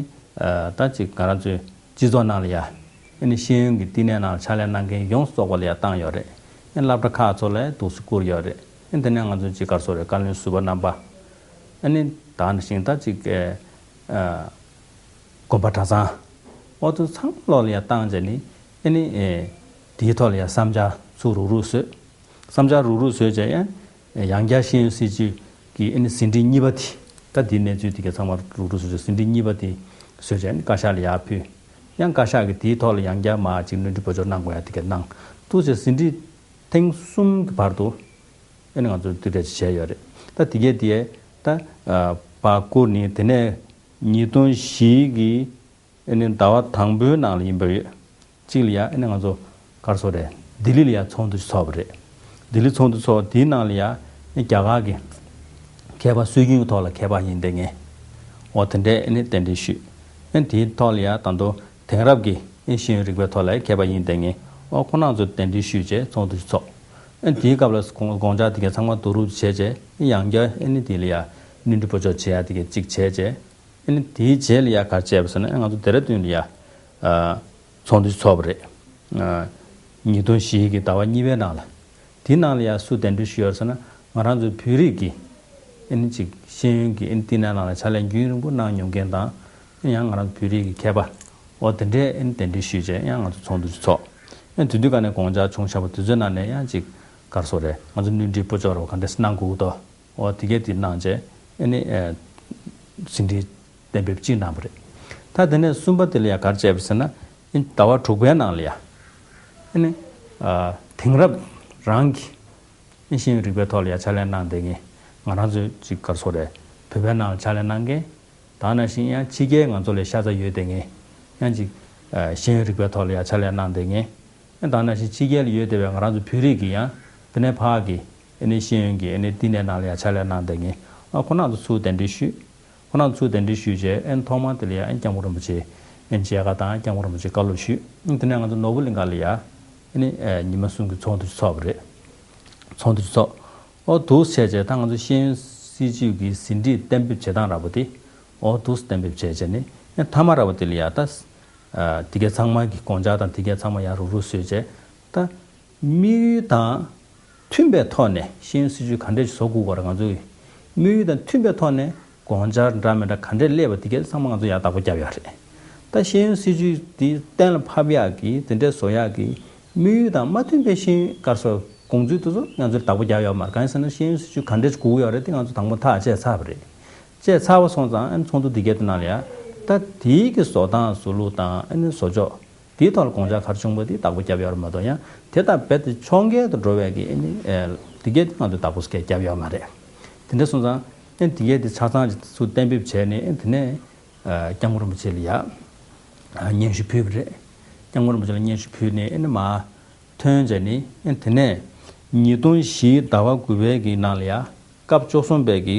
ད་ཅིག་ང་རང་ཚོའི་སྤྱི་ཚོགས་ནང་ལ་ཡ་ཨ་ནི་ཤེས་ཡོན་གྱི་བསྟི་གནས་ནང་ལ་ཕྱག་ལས་གནང་མཁན་ཡོངས་སུ་རྫོགས་པ་ལ་ཡ་བཏང་ཡོད་རེད། ཨ་ནི་སློབ་གྲྭ་ཁག་ཚོ་ལ་འདུག་སེ་བསྐུར་ཡོད་རེད། ཨ་ནི་དེ་ནས་ང་ཚོ་ཅིག་ག་རེ་ཟེར་དགོས་རེད། བཀའ་བློན་ཟུར་པ་རྣམ་པ། ཨ་ནི་ད་ནང་བཞིན་ད་ཅིག་ཨ་དགོན་པ་གྲྭ་ཚང་། ཨོ་ཐུགས་ཚང་ལོག་ལ་ཡ་བཏང་བྱས་ནས་ཨ་ནི་ཨེ་དེའི་ཐོག་ལ་ཡ་བསམ་འཆར་ཚུར་རུག་རུག་བཟོས། བསམ་འཆར་རུག་རུག་བཟོས་བྱས་ཡང་ཡང་བསྐྱར་ཤེས་ཡོན་སྲིད་བྱུས་ཀྱི་ཨ་ནི་ཟིན་བྲིས་གཉིས་པ་དེ། ད་དེའི་གནས་ཚུལ་དེ་ག་ཚང་མ་རུག་རུག་བཟོས་བྱས་ཟིན་བྲིས་གཉིས་པ་དེ་བཟོས་བྱས་ཨ་ནི་བཀའ་ཤག་ལ་ཡར་ཕུལ། ཡང་བཀའ་ཤག་གིས་དེའི་ཐོག་ལ་ཡང་བསྐྱར་མར་ཅིག་གླུ་འབྲི་པོ་ཅོག་གནང་དགོས་ཡ་དེ་ག་གནང་། འདུག་སེ་ཟིན་བྲིས་ཐེངས་གསུམ་གྱི་བར་དུ་ཨ་ནི་ང་ཚོ་དེ་འདྲ་ཅིག་བྱས་ཡོད་རེད། ད་དེ་གས་དེ་ད་ཕར་བསྐུར་ནས་དེ་ནས་ཉིས་སྟོང་བཞི་གི་ཨ་ནི་ཟླ་བ་དང་པོའི་ནང་ལ་ཡིན་པ་ཡོད། གཅིག་ལ་ཡ་ཨ་ནི་ང་ཚོ་ག་རེ་ཟེར་དགོས་རེད། ལྡི་ལི་ལ་ཡ་ཚོགས་འདུ་ཞིག་ཚོགས་པ་རེད། ལྡི་ལི་ཚོགས་འདུ་ཚོགས་དེའི་ནང་ལ་ཡ་ཨ་ནི་རྒྱ་གར་གྱི་མཁས་པ་སྲོལ་རྒྱུན་གྱི་ཐོག་ལ་མཁས་པ་ཡིན་བསྡད་མཁན། འོ་དེ་འདྲས་ཨ་ནི་གདན་འདྲེན་ཞུས། ཨ་ནི་དེའི་ཐོག་ལ་ཡ་ད་དུང་དེང་རབས་ཀྱི་ཨ་ནི་ཤེས་ཡོན་རིག་པའི་ཐོག་ལ་ཡ་མཁས་པ་ཡིན་བསྡད་མཁན། འོ་ཁོང་རྣམ་ཚོ་གདན་འདྲེན་ཞུས་བྱས་ཚོགས་འདུ་ཞིག་ཚོགས། ཨ་ནི་དེའི་སྐབས་ལ་དགོངས་དགོངས་འཆར་དེ་ག་ཚང་མ་བསྡུ་རུབ་བྱས་བྱས་ཡང་བསྐྱར་ཨ་ནི་དེ་ལ་ཡ་གླུ་འབྲི་པོ་ཅོག་བྱེད་ཡ་དེ་ག་གཅིག་བྱས་བྱས། ཨ་ནི་དེའི་རྗེས་ལ་ཡ་ག་རེ་བྱས་པ་ཟེར་ན་ཨ་ང་ཚོ་ལྡེ་ར་ལྡུན་ལ་ཡ་ཨ་ཚོགས་འདུ་ཚོགས་པ་རེད། ཨ་ཉིས་སྟོང་བཞི་གི་ཟླ་བ་གཉིས་པའི་ནང་ལ། དེའི་ནང་ལ་ཡ་སུ་གདན་འདྲེན་ཞུས་ཡོད་ཟེར་ན་ང་རང་ཚོའི་བོད་རིགས་ཀྱི་ཨ་ནི་ཅིག་ཤེས་ཡོན་གྱི་ཨ་ནི་བསྟི་གནས་ནང་ལ་ཕྱག་ལས་རྒྱུན་རིང་པོ་གནང་མྱོང་མཁན་དང་། ཡང་ང་རང་ཚོ་བོད་རིགས་ཀྱི་མཁས་པ་འོ་དེ་འདྲས་ཨ་ནི་གདན་འདྲེན་ཞུས་བྱས་ཡང་ང་ཚོ་ཚོགས་འདུ་ཅིག་ཚོགས། ཨ་ནི་དེ་དུས་ག་ནས་དགོངས་འཆར་བྱུང་བཞག་པ་དེ་ཚོའི་ནང་ནས་ཡང་ཅིག་ག་རེ་ཟེར་དགོས་རེད། ང་ཚོ་གླུ་འབྲི་པོ་ཅོག་ར་བ་ག་འདྲས་གནང་དགོས་འདུག་འོ་དེ་གས་དེ་གནང་བྱས་ཨ་ནི་ཨེ་ཟིན་བྲིས་གཏན་འབེབས་གཅིག་གནང་བ་རེད། ད་དེ་ནས་གསུམ་པ་དེ་ལ་ཡང་ག་རེ་བྱས་པ་ཟེར་ན། ཨ་ནི་ཟླ་བ་དྲུག་པའི་ནང་ལ་ཡ། ཨ་ནི་ཨ་དེང་རབས་རང་གི་ཨ་ནི་ཤེས་ཡོན་རིག་པའི་ཐོག་ལ་ཡ་ཕྱག་ལས་གནང་བསྡད་མཁན། ང་རང་ཚོའི་ཅིག་ག་རེ་ཟེར་དགོས་རེད། བོད་པའི་ནང་ལ་ཕྱག་ལས་གནང་མཁན། ད་ནང་བཞིན་ཡང་ཕྱི་རྒྱལ་ང་ཚོ་ལས་ཤ་ཚ་ཡོད་བསྡད་མཁན། ཡང་ཅིག་ཨ་ཤེས་ཡོན་རིག་པའི་ཐོག་ལ་ཡ་ཕྱག་ལས་གནང་བསྡད་མཁན། ཡང་ད་ནང་བཞིན་ཕྱི་རྒྱལ་ལ་ཡོད་བསྡད་པའི་ང་རང་ཚོ་བོད་རིགས་ཀྱི་ཡང་དེ་ནས་ཕར་གྱི་ཨ་ནི་ཤེས་ཡོན་གྱི་ཨ་ནི་བསྟི་གནས་ནང་ལ་ཡ་ཕྱག་ལས་གནང་བསྡད་མཁན། ཨ་ཁོང་རྣམ་ཚོ་ཚུར་གདན་འདྲེན་ཞུས། ཁོང་རྣམ་ཚོ་ཚུར་གདན་འདྲེན་ཞུས་བྱས་ཨ་ནི་ཐོག་མ་དེ་ལ་ཡ་ཨ་ནི་སྐྱབས་མགོན་རིན་པོ་ཆེ་ཨ་ནི་མཇལ་ཁ་དང་སྐྱབས་མགོན་རིན་པོ་ཆེ་བཀའ་སློབ་ཞུས། ཨ་ནི་དེ་ནས་ང་ཚོ་ནོར་བུ་གླིང་ག་ལ་ཡ་ཨ་ནི་ཨ་ཉི་མ་གསུམ་གྱི་ཚོགས་འདུ་ཞིག་ཚོགས་པ་རེད། ཚོགས་འདུ་ཞིག་ཚོགས། ཨོ་འདུག་བྱས་བྱས་ད་ང་ཚོ་ཤེས་ཡོན་སྲིད་བྱུས་ཀྱི་ཟིན་བྲིས་གཏན་འབེབས་བྱེད་སྟངས་འདྲ་པོ་དེ་ཨོ་འདུག་གཏན་འབེབས་བྱས་བྱས་ནས་ཨ་མཐའ་མ་འདྲ་པོ་དེ་ལ་ཡ་ད་ཨ་དེ་གས་ཚང་མ་གི་དགོངས་འཆར་དང་དེ་གས་ཚང་མ་ཡར་རུག་རུག་བཟོས་བྱས་ད་དམིགས་ཡུལ་དང་མཐུན་པའི་ཐོག་ནས་ཤེས་ཡོན་སྲིད་བྱུས་ག་འདྲས་ཤིག་བཟོ་དགོས་པ་རེད། ང་ཚོ་གི་དམིགས་ཡུལ་དང་མཐུན་པའི་ཐོག་ནས་དགོངས་འཆར་འདྲ་མི་འདྲ་ག་འདྲས་སླེབས་པ་དེ་གས་ཚང་མ་ང་ཚོ་ཡར་བདག་པོ་བརྒྱབ་ཡོད་རེད། ད་ཤེས་ཡོན་སྲིད་བྱུས་འདི་གཏན་ལ་ཕབ་ཡག་གི་དེ་འདྲས་བཟོ་ཡག་གི་དམིགས་ཡུལ་དང་མ་མཐུན་པའི་ཤེས་ཡོན་ག་རེ་ཟེར་དགོངས་ཚུལ་དེ་ཚོ་ང་ཚོས་བདག་པོ་བརྒྱབ་ཡོད་མ་རེད། གང་ཡིན་ཟེར་ན་ཤེས་ཡོན་སྲིད་བྱུས་ག་འདྲས་དགོས་ཀྱི་ཡོད་རེད་དེ་ང་ཚོ་དང་པོ་ཐག་བཅད་ཚར་བ་རེད། བཅད་ཚར་བ་སོང་ཙང་ཨ་ནི་ཚོགས་འདུ་འདི་གའི་དེ་ནང་ལ་ཡ་ད་དེའི་གི་བཟོ་སྟངས་བཟོ་ལུགས་དང་ཨ་ནི་བཟོ་ཕྱོགས་དེའི་ཐོག་ལ་དགོངས་འཆར་ག་རེ་བྱུང་བ་དེ་བདག་པོ་བརྒྱབ་ཡོད་རེད་མ་གཏོགས་ཡང་དེ་དང་རྦད་དེ་ཕྱོགས་འགལ་དུ་འགྲོ་བའི་གི་ཨ་ནི་ཨེ་འདི་གའི་དེ་ང་ཚོས་བདག་པོ་སྐད་བརྒྱབ་ཡོད་མ་རེད། དེ་འདྲ་སོང་ཙང་ཨ་ནི་འདི་གའི་དེ་ཆ་ཚང་ཅིག་ཚུར་གཏན་འབེབས་བྱས་ནས་ཨ་ནི་དེ་ནས། སྐྱབས་མགོན་རིན་པོ་ཆེ་ལ་ཡ་སྙན་ཞུ་ཕུལ་བ་རེད། སྐྱབས་མགོན་རིན་པོ་ཆེ་ལ་སྙན་ཞུ་ཕུལ་ནས་ཨ་ནི་མར་ཐོན་བྱས་ནས་ཨ་ནི་དེ་ནས་ཉིས་སྟོང་བཞི་ཟླ་བ་དགུ་པའི་གི་ནང་ལ་ཡ་སྐབས་བཅུ་གསུམ་པའི་གི་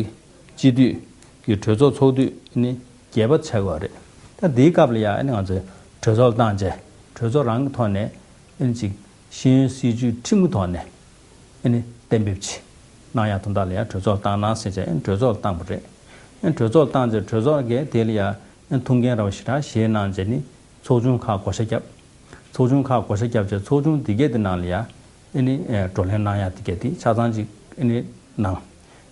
སྤྱི་འཐུས་ཀྱི་གྲོས་ཚོགས་ཚོགས་དུས་ཨ་ནི་བརྒྱད་པ་ཆགས་ཡོད་རེད། ད་འདིའི་སྐབས་ལ་ཡ་ཨ་ནི་ང་ཚོས་གྲོས་ཚོགས་ལ་བཏང་བྱས་གྲོས་ཚོགས་རང་གི་ཐོག་ནས། ཨ་ནི་ཅིག་ཤེས་ཡོན་སྲིད་བྱུས་ཁྲིམས་ཀྱི་ཐོག་ནས་ཨ་ནི་གཏན་འབེབས་ཅིག་གནང་ཡག་དོན་དག་ལ་ཡང་གྲོས་ཚོགས་བཏང་གནང་ཟེར་བྱས་ཨ་ནི་གྲོས་ཚོགས་བཏང་བ་རེད། ཨ་ནི་གྲོས་ཚོགས་བཏང་རྗེས་གྲོས་ཚོགས་ཀྱིས་དེ་ལ་ཡང་ཨ་ནི་ཐུགས་འགན་ར་བ་ཞེ་དྲག་བཞེས་གནང་རྗེས་ནི་ཚོགས་ཆུང་ཁག་བགོ་བཤའ་བརྒྱབ། ཚོགས་ཆུང་ཁག་བགོ་བཤའ་བརྒྱབ་རྗེས་ཚོགས་ཆུང་དེ་གས་དེ་ནང་ལ་ཡང་ཨ་ནི་བགྲོ་གླེང་གནང་ཡག་དེ་གས་དེ་ཆ་ཚང་ཅིག་ཨ་ནི་གནང་།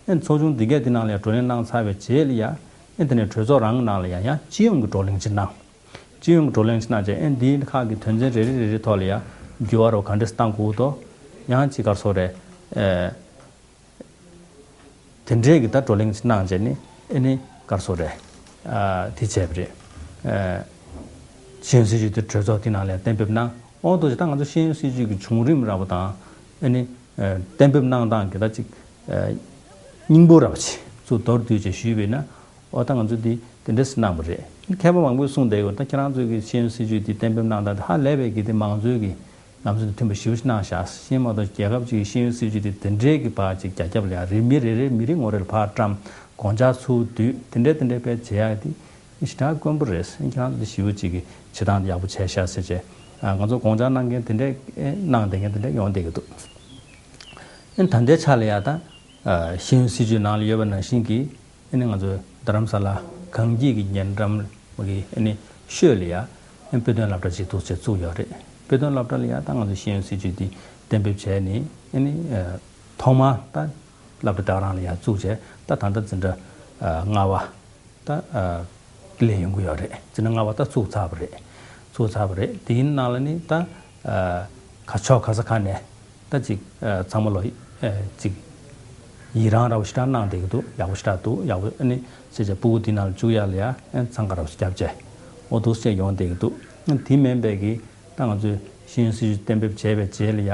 ཨེ་ཚོགས་ཆུང་འདི་གས་འདི་ནང་ལ་ཡང་བགྲོ་གླེང་གནང་ཚར་བའི་རྗེས་ལ་ཡང་ཨེ་དེ་ནས་གྲོས་ཚོགས་རང་གི་ནང་ལ་ཡང་ཡང་སྤྱི་ཡོངས་ཀྱི་བགྲོ་གླེང་ཅིག་གནང་། སྤྱི་ཡོངས་ཀྱི་བགྲོ་གླེང་ཅིག་གནང་རྗེས་ཨེ་འདིའི་ཁག་གི་དོན་ཚན་རེ་རེ་རེ་རེ་ཐོག་ལ་ཡང་འགྱུར་བ་རོ་ག་འདྲས་བཏང་དགོས་དོ། ཡང་ཅིག་གར་སོ་རེད། ཨེ། དེ་འདྲའི་གི་ད་བགྲོ་གླེང་གནང་བྱས་ནས་ཨེ་ནི་གར་སོ་རེད། ཨ་དེ་བྱས་པ་རེད། ཨ་ཤེས་ཡོན་སྲིད་བྱུས་དེ་གྲོས་ཚོགས་དེ་ནང་ལ་གཏན་འབེབས་གནང་། འོ་དོ་ཅིག་ད་ང་ཚོ་ཤེས་ཡོན་སྲིད་བྱུས་ཀྱི་བྱུང་རིམ་ར་བ་དང་ཨེ་ནི་ཨ་གཏན་འབེབས་གནང་སྟངས་ཀྱི་ད་ཅིག་ཨ་སྙིང་པོ་ར་བ་ཅིག་ཚུར་མདོར་བསྡུས་བྱས་ཞུས་པས་ན། འོ་ད་ང་ཚོ་འདི་དེ་འདྲས་གནང་བ་རེད། མཁས་པ་མང་པོས་གསུངས་བསྡད་ཡོད། ད་ཁྱེད་རང་ཚོས་ཀྱི་ཤེས་ཡོན་སྲིད་བྱུས་འདི་གཏན་འབེབས་གནང་སྟངས་དེ་ཧ་ལས་པའི་གི་དེ་མང་གཙོའི་གི་ལམ་སྲོལ་དང་མཐུན་པ་ཞེ་པོ་ཞིག་གནང་བཞག་ཤེས་མ་གཏོགས་རྒྱལ་ཁབ་ཅིག་གི་ཤེས་ཡོན་སྲིད་བྱུས་དེ་དེ་འདྲའི་གི་བར་ཅིག་རྒྱ་ཁྱབ་ལ་ཡང་རེ་མི་རེ་རེ་མི་རེ་ངོ་རེ་ལ་ཕར་བཀྲམ། དགོངས་འཆར་ཚུར་བསྡུས་དེ་འདྲའི་དེ་འདྲའི་དཔེ་བྱེད་ཡག་དེ་ཞེ་དྲག་དཀོན་པོ་རེད། ཁྱེད་རང་ཚོ་ཞེ་པོ་ཅིག་གི་བྱེད་སྟངས་དེ་ཡག་པོ་བྱས་ཤག་ཟེར་བྱས་ང་ཚོ་དགོངས་འཆར་གནང་མཁན་དེ་འདྲའི་གནང་བསྡད་མཁན་དེ་འདྲའི་ཡོང་བསྡད་ཀྱི་འདུག་ཨེ་ད་ལྟའི་ཆ་ལ་ཡ་ད་ཤེས་ཡོན་སྲིད་བྱུས་ནང་ལ་ཡོད་པ་ནང་བཞིན་གྱི་ཨེ་ནི་ང་ཚོའི་རྡ་རམ་ས་ལ་གངས་སྐྱིད་ཀྱི་ཉེ་འགྲམ་གྱི་ཨེ་ནི་ཤོད་ལ་ཡ་ཨེ་དཔེ་སྟོན་སློབ་གྲྭ་ཅིག་འདུག་ཅེས་བཙུགས་ཡོད་རེད། དཔེ་སྟོན་སློབ་གྲྭ་ལ་ཡ་ད་ང་ཚོའི་ཤེས་ཡོན་སྲིད་བྱུས་འདི་གཏན་འབེབས་བྱས་ནས་ཨེ་ནི་ཐོག་མར་ད་སློབ་གྲྭ་ད་ག་རང་ལ་ཡ་བཙུགས་བྱས་ད་ད་ལྟ་འཛིན་གྲྭ་ལྔ་པ། ད་ཨ་སླེབས་ཡོང་གི་ཡོད་རེད། འཛིན་གྲྭ་ལྔ་པ་ད་ཚུགས་ཚར་བ་རེད། ཚུགས་ཚར་བ་རེད། དེ་ཡིན་ནང་ལ་ནི་ད་ཨ་ག་ཕྱོགས་ག་ས་ག་ནས་ད་ཅིག་ཨ་ཚང་མ་ལོ་ཨ་ཅིག་ཡི་རང་འདྲ་བོ་ཞེ་དྲག་གནང་བསྡད་ཀྱི་འདུག་ཡག་པོ་ཞེ་དྲག་འདུག་ཡག་པོ་ཨ་ནི་ཟེར་བྱས་སྤུ་གུ་དེ་ནང་ལ་བཅུག་ཡག་ལ་ཡ་ཨ་འཚང་ཁ་འདྲ་བོ་ཞིག་བརྒྱབ་བྱས་འོ་འདུག་ཟེར་ཡོང་བསྡད་ཀྱི་འདུག་དེ་མིན་པའི་གི་ད་ང་ཚོས་ཤེས་ཡོན་སྲིད་བྱུས་གཏན་འབེབས་བྱས་པའི་རྗེས་ལ་ཡ།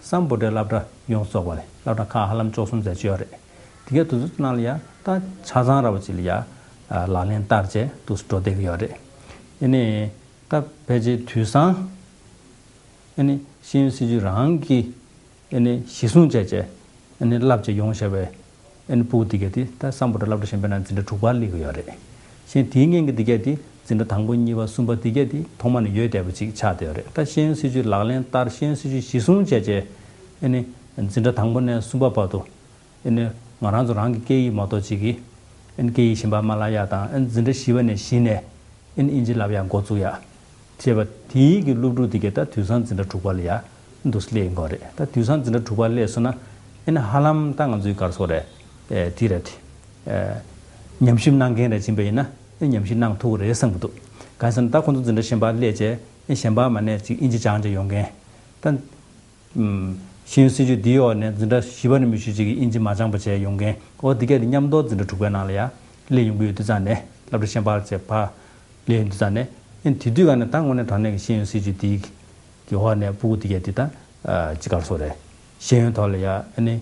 སམ་བྷོ་ཊའི་སློབ་གྲྭ་ཡོངས་སུ་རྫོགས་པ་ལས་སློབ་གྲྭ་ཁག་ཧ་ལམ་བཅུ་གསུམ་ཙམ་ཅིག་ཡོད་རེད། དེ་གའི་དུས་ཚོད་ནང་ལ་ཡ་ད་ཆ་ཚང་ར་བ་ཅིག་ལ་ཡ་ལག་ལེན་བསྟར་བྱས་འདུག་སེ་འགྲོ་བསྡད་ཀྱི་ཡོད་རེད། ཨེ་ནི་ད་ཕལ་ཆེར་དུས་སང་ཨེ་ནི་ཤེས་ཡོན་སྲིད་བྱུས་རང་གི་ཨེ་ནི་གཞི་བཟུང་བྱས་བྱས་ཨེ་ནི་བསླབ་བྱས་ཡོང་བཞག་པའི་ཨེ་ནི་སྤུ་གུ་འདི་གས་དེ་ད་སམ་བྷོ་ཊ་སློབ་གྲྭ་གཞན་པའི་ནང་འཛིན་གྲྭ་དྲུག་པར་སླེབས་ཀྱི་ཡོད་རེད། གཞན་དེའི་སྔོན་གྱི་འདི་གས་དེ་འཛིན་གྲྭ་དང་པོ་གཉིས་པ་གསུམ་པ་འདི་གས་དེ་ཐོག་མ་ནས་ཡོད་བསྡད་པ་ཅིག་ཆགས་བསྡད་ཡོད་རེད། ད་ཤེས་ཡོན་སྲིད་བྱུས་ལག་ལེན་བསྟར་ཤེས་ཡོན་སྲིད་བྱུས་གཞི་བཟུང་བྱས་བྱས་ཨེ་ནི་འཛིན་གྲྭ་དང་པོ་ནས་གསུམ་པ་བར་དུ་ཨེ་ནི་ང་རང་ཚོ་རང་གི་སྐད་ཡིག་མ་གཏོགས་ཅིག་གི་ཨེ་ནི་སྐད་ཡིག་གཞན་པ་མ་བསླབ་ཡག་དང་ཨེ་ནི་འཛིན་གྲྭ་བཞི་པ་ནས་གཞི་ནས་ཨེ་ནི་ཨིན་ཇི་བསླབ་ཡག་འགོ་བཙུགས་ཡག་བྱས་པ་དེའི་གི་སློབ་ཕྲུག་དེ་གས་ད་དུས་སང་འཛིན་གྲྭ་དྲུག་པ་ལ་ཡ་འདུག་སེ་སླེབས་ཡོང་གི་རེད། ད་དུས་སང་འཛིན་གྲྭ་དྲུག་པ་སླེབས་སོང་ན་ཨེ་ནི་ཧ་ལམ་ད་ང་ཚོའི་གར་སོགས་རེད། ཨེ་དེ་རེད། ཨེ་ཉམས་ཞིབ་གནང་མཁན་རེད་ཕྱིན་པ་ཡིན་ན་ཨེ་ཉམས་ཞིབ་གནང་ཐུབ་ཀྱི་རེད་བསམ་གྱི་འདུག་གང་ཡིན་ཟེར་ན་ད་ཁོང་ཚོ་འཛིན་གྲྭ་གཞན་པ་སླེབས་བྱས་ཨེ་གཞན་པ་མ་ནས་ཅིག་ཨིན་ཇི་སྦྱང་བྱས་ཡོང་མཁན་ད། ཤེས་ཡོན་སྲིད་བྱུས་འདིའི་འོག་ནས་འཛིན་གྲྭ་བཞི་པ་ནས་མི་ཤུལ་གཅིག་གིས་ཨིན་ཇི་མ་སྦྱངས་པ་བྱས་ཡོང་མཁན་འོ་འདི་གས་དེ་མཉམ་དུ་འཛིན་གྲྭ་དྲུག་པའི་ནང་ལ་ཡ་སླེབས་ཡོང་གི་ཡོད་དུས་ཙང་ནས་སློབ་གྲྭ་གཞན་པར་བྱས་ཕར་སླེབས་ཡོང་དུས་ཙང་ནས་ཨེ་དེ་དུས་ག་ནས་ད་དངོས་གནས་དྲང་གནས་ཀྱི་ཤེས་ཡོན་སྲིད་བྱུས་འདིའི་གི་འོག་ནས་སྤུ་གུ་འདི་གས་དེ་ད་ཅི་གར་སོགས་རེད། ཤེས་ཡོན་ཐོག་ལ་ཡ་ཨ་ནི་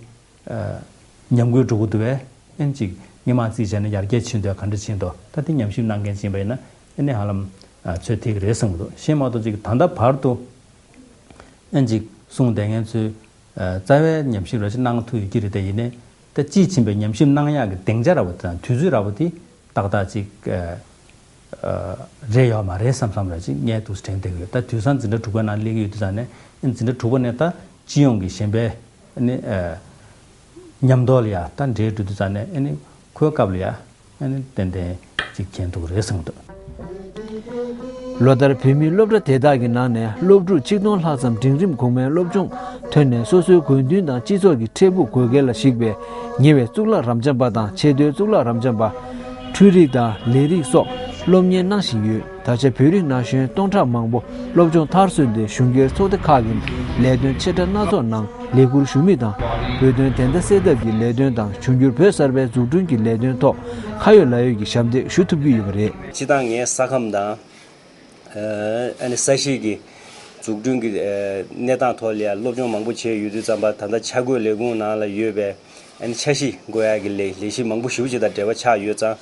ཉམས་རྒུད་འགྲོ་གི་འདུག་བས། ཨེ་ཅིག་སྔོན་མ་རྩིས་བྱས་ན་ཡར་རྒྱས་ཕྱིན་འདུག་ག་འདྲ་ཕྱིན་འདུག་ད་དེ་ཉམས་ཞིབ་གནང་མཁན་ཕྱིན་པ་ཡིན་ན་ཨེ་ནི་ཧ་ལམ་ཚོད་ཐིག་རེད་བསམ་གྱི་འདུག་གཞན་མ་གཏོགས་ཅིག་ད་ལྟ་བར་དུ་ཨེ་ཅིག་གསུངས་བསྡད་མཁན་ཚོས་རྩ་བའི་ཉམས་ཞིབ་ར་ཅིག་གནང་ཐུབ་ཡོད་ཀྱི་རེད། དེ་ཡིན་ནའི་ད་དཔྱིས་ཕྱིན་པའི་ཉམས་ཞིབ་གནང་ཡག་གི་སྡིངས་ཆ་ར་བ་དེ་དང་དུས་ཚོད་ར་བ་དེ་ཏག་ཏག་ཅིག་རེད་ཡོད་མ་རེད་བསམ་བསམ་ར་ཅིག་ངས་འདུག་སེ་དྲན་བསྡད་ཀྱི་ཡོད། ད་དུས་སང་འཛིན་གྲྭ་དྲུག་པའི་ནང་སླེབས་ཀྱི་ཡོད་དུས་ཙང་ནས་ཨེ་འཛིན་གྲྭ་དྲུག་པ་ནས་ད་སྤྱི་ཡོངས་ཀྱི་གཞན་པའི་ནི་མཉམ་དུ་ལ་ཡ་ད་འབྲེལ་འགྲོ་དུས་ཙང་ནས་ཨེ་ནི་ཁོའི་སྐབས་ལ་ཡ་ཨེ་ནི་ཏན་ཏན་ཅིག་མཁྱེན་ཐུབ་ཀྱི་རེད་བསམ་གྱི་འདུག་ལོ་ལྟར་བོད་མིའི་སློབ་གྲྭ་དེ་དག་གི་ནང་ནས་སློབ་ཕྲུག་ཆིག་སྟོང་ལྷག་ཙམ་འབྲིང་རིམ་གོང་མའི་སློབ་སྦྱོང་ཐོན་ནས་སོ་སོའི་དགོས་འདུན་དང་སྤྱི་ཚོགས་ཀྱི་འཕྲལ་ཕུགས་དགོས་གལ་ལ་གཞིགས་པའི་ཉེ་བའི་གཙུག་ལག་རབ་འབྱམས་པ་དང་ཆེས་མཐོའི་གཙུག་ལག་རབ་འབྱམས་པ། འཕྲུལ་རིག་དང་ལས་རིགས་སོགས་སློབ་གཉེར་གནང་བཞིན་ཡོད། ད་ཆ་བོད་རིགས་ན་གཞོན་སྟོང་ཕྲག་མང་པོ་སློབ་སྦྱོང་མཐར་སོན་ཏེ་གཞུང་སྒེར་ཚོགས་སྡེ་ཁག་གི་ལས་དོན་ཆེ་ཕྲ་སྣ་ཚོགས་ནང་ལས་འཁུར་ཞུ་མུས་དང་། བོད་དོན་བདེན་མཐའ་གསལ་ཐབས་ཀྱི་ལས་དོན་དང་འབྱུང་འགྱུར་བོད་གསར་པའི་འཛུགས་སྐྲུན་གྱི་ལས་དོན་ཐོག་ཁ་ཡོད་ལག་ཡོད་ཀྱི་ཞབས་འདེགས་ཞུ་ཐུབ་ཀྱི་ཡོད་པ་རེད། སྤྱིར་བཏང་ངའི་ས་ཁམས་དང་། ཨ་ནི་ས་གཞིས་ཀྱི་འཛུགས་སྐྲུན་གྱི་གནས་སྟངས་ཐོག་ལ་ཡང་སློབ་སྦྱོང་མང་པོ་བྱས་ཡོད་དུས་ཙམ་པ་ད་ལྟ་འཆར་འགོད་ལས་ཁུངས་ནང་ལ་ཡོད་པའི་ཨ་ནི་འཆར་གཞི་འགོད་ཡག་གི་ལས་ལས་གཞི་མང་པོ་ཞེ་པོ་ཅིག་དང་འབྲེལ་བ་ཆགས་ཡོད་ཙང་།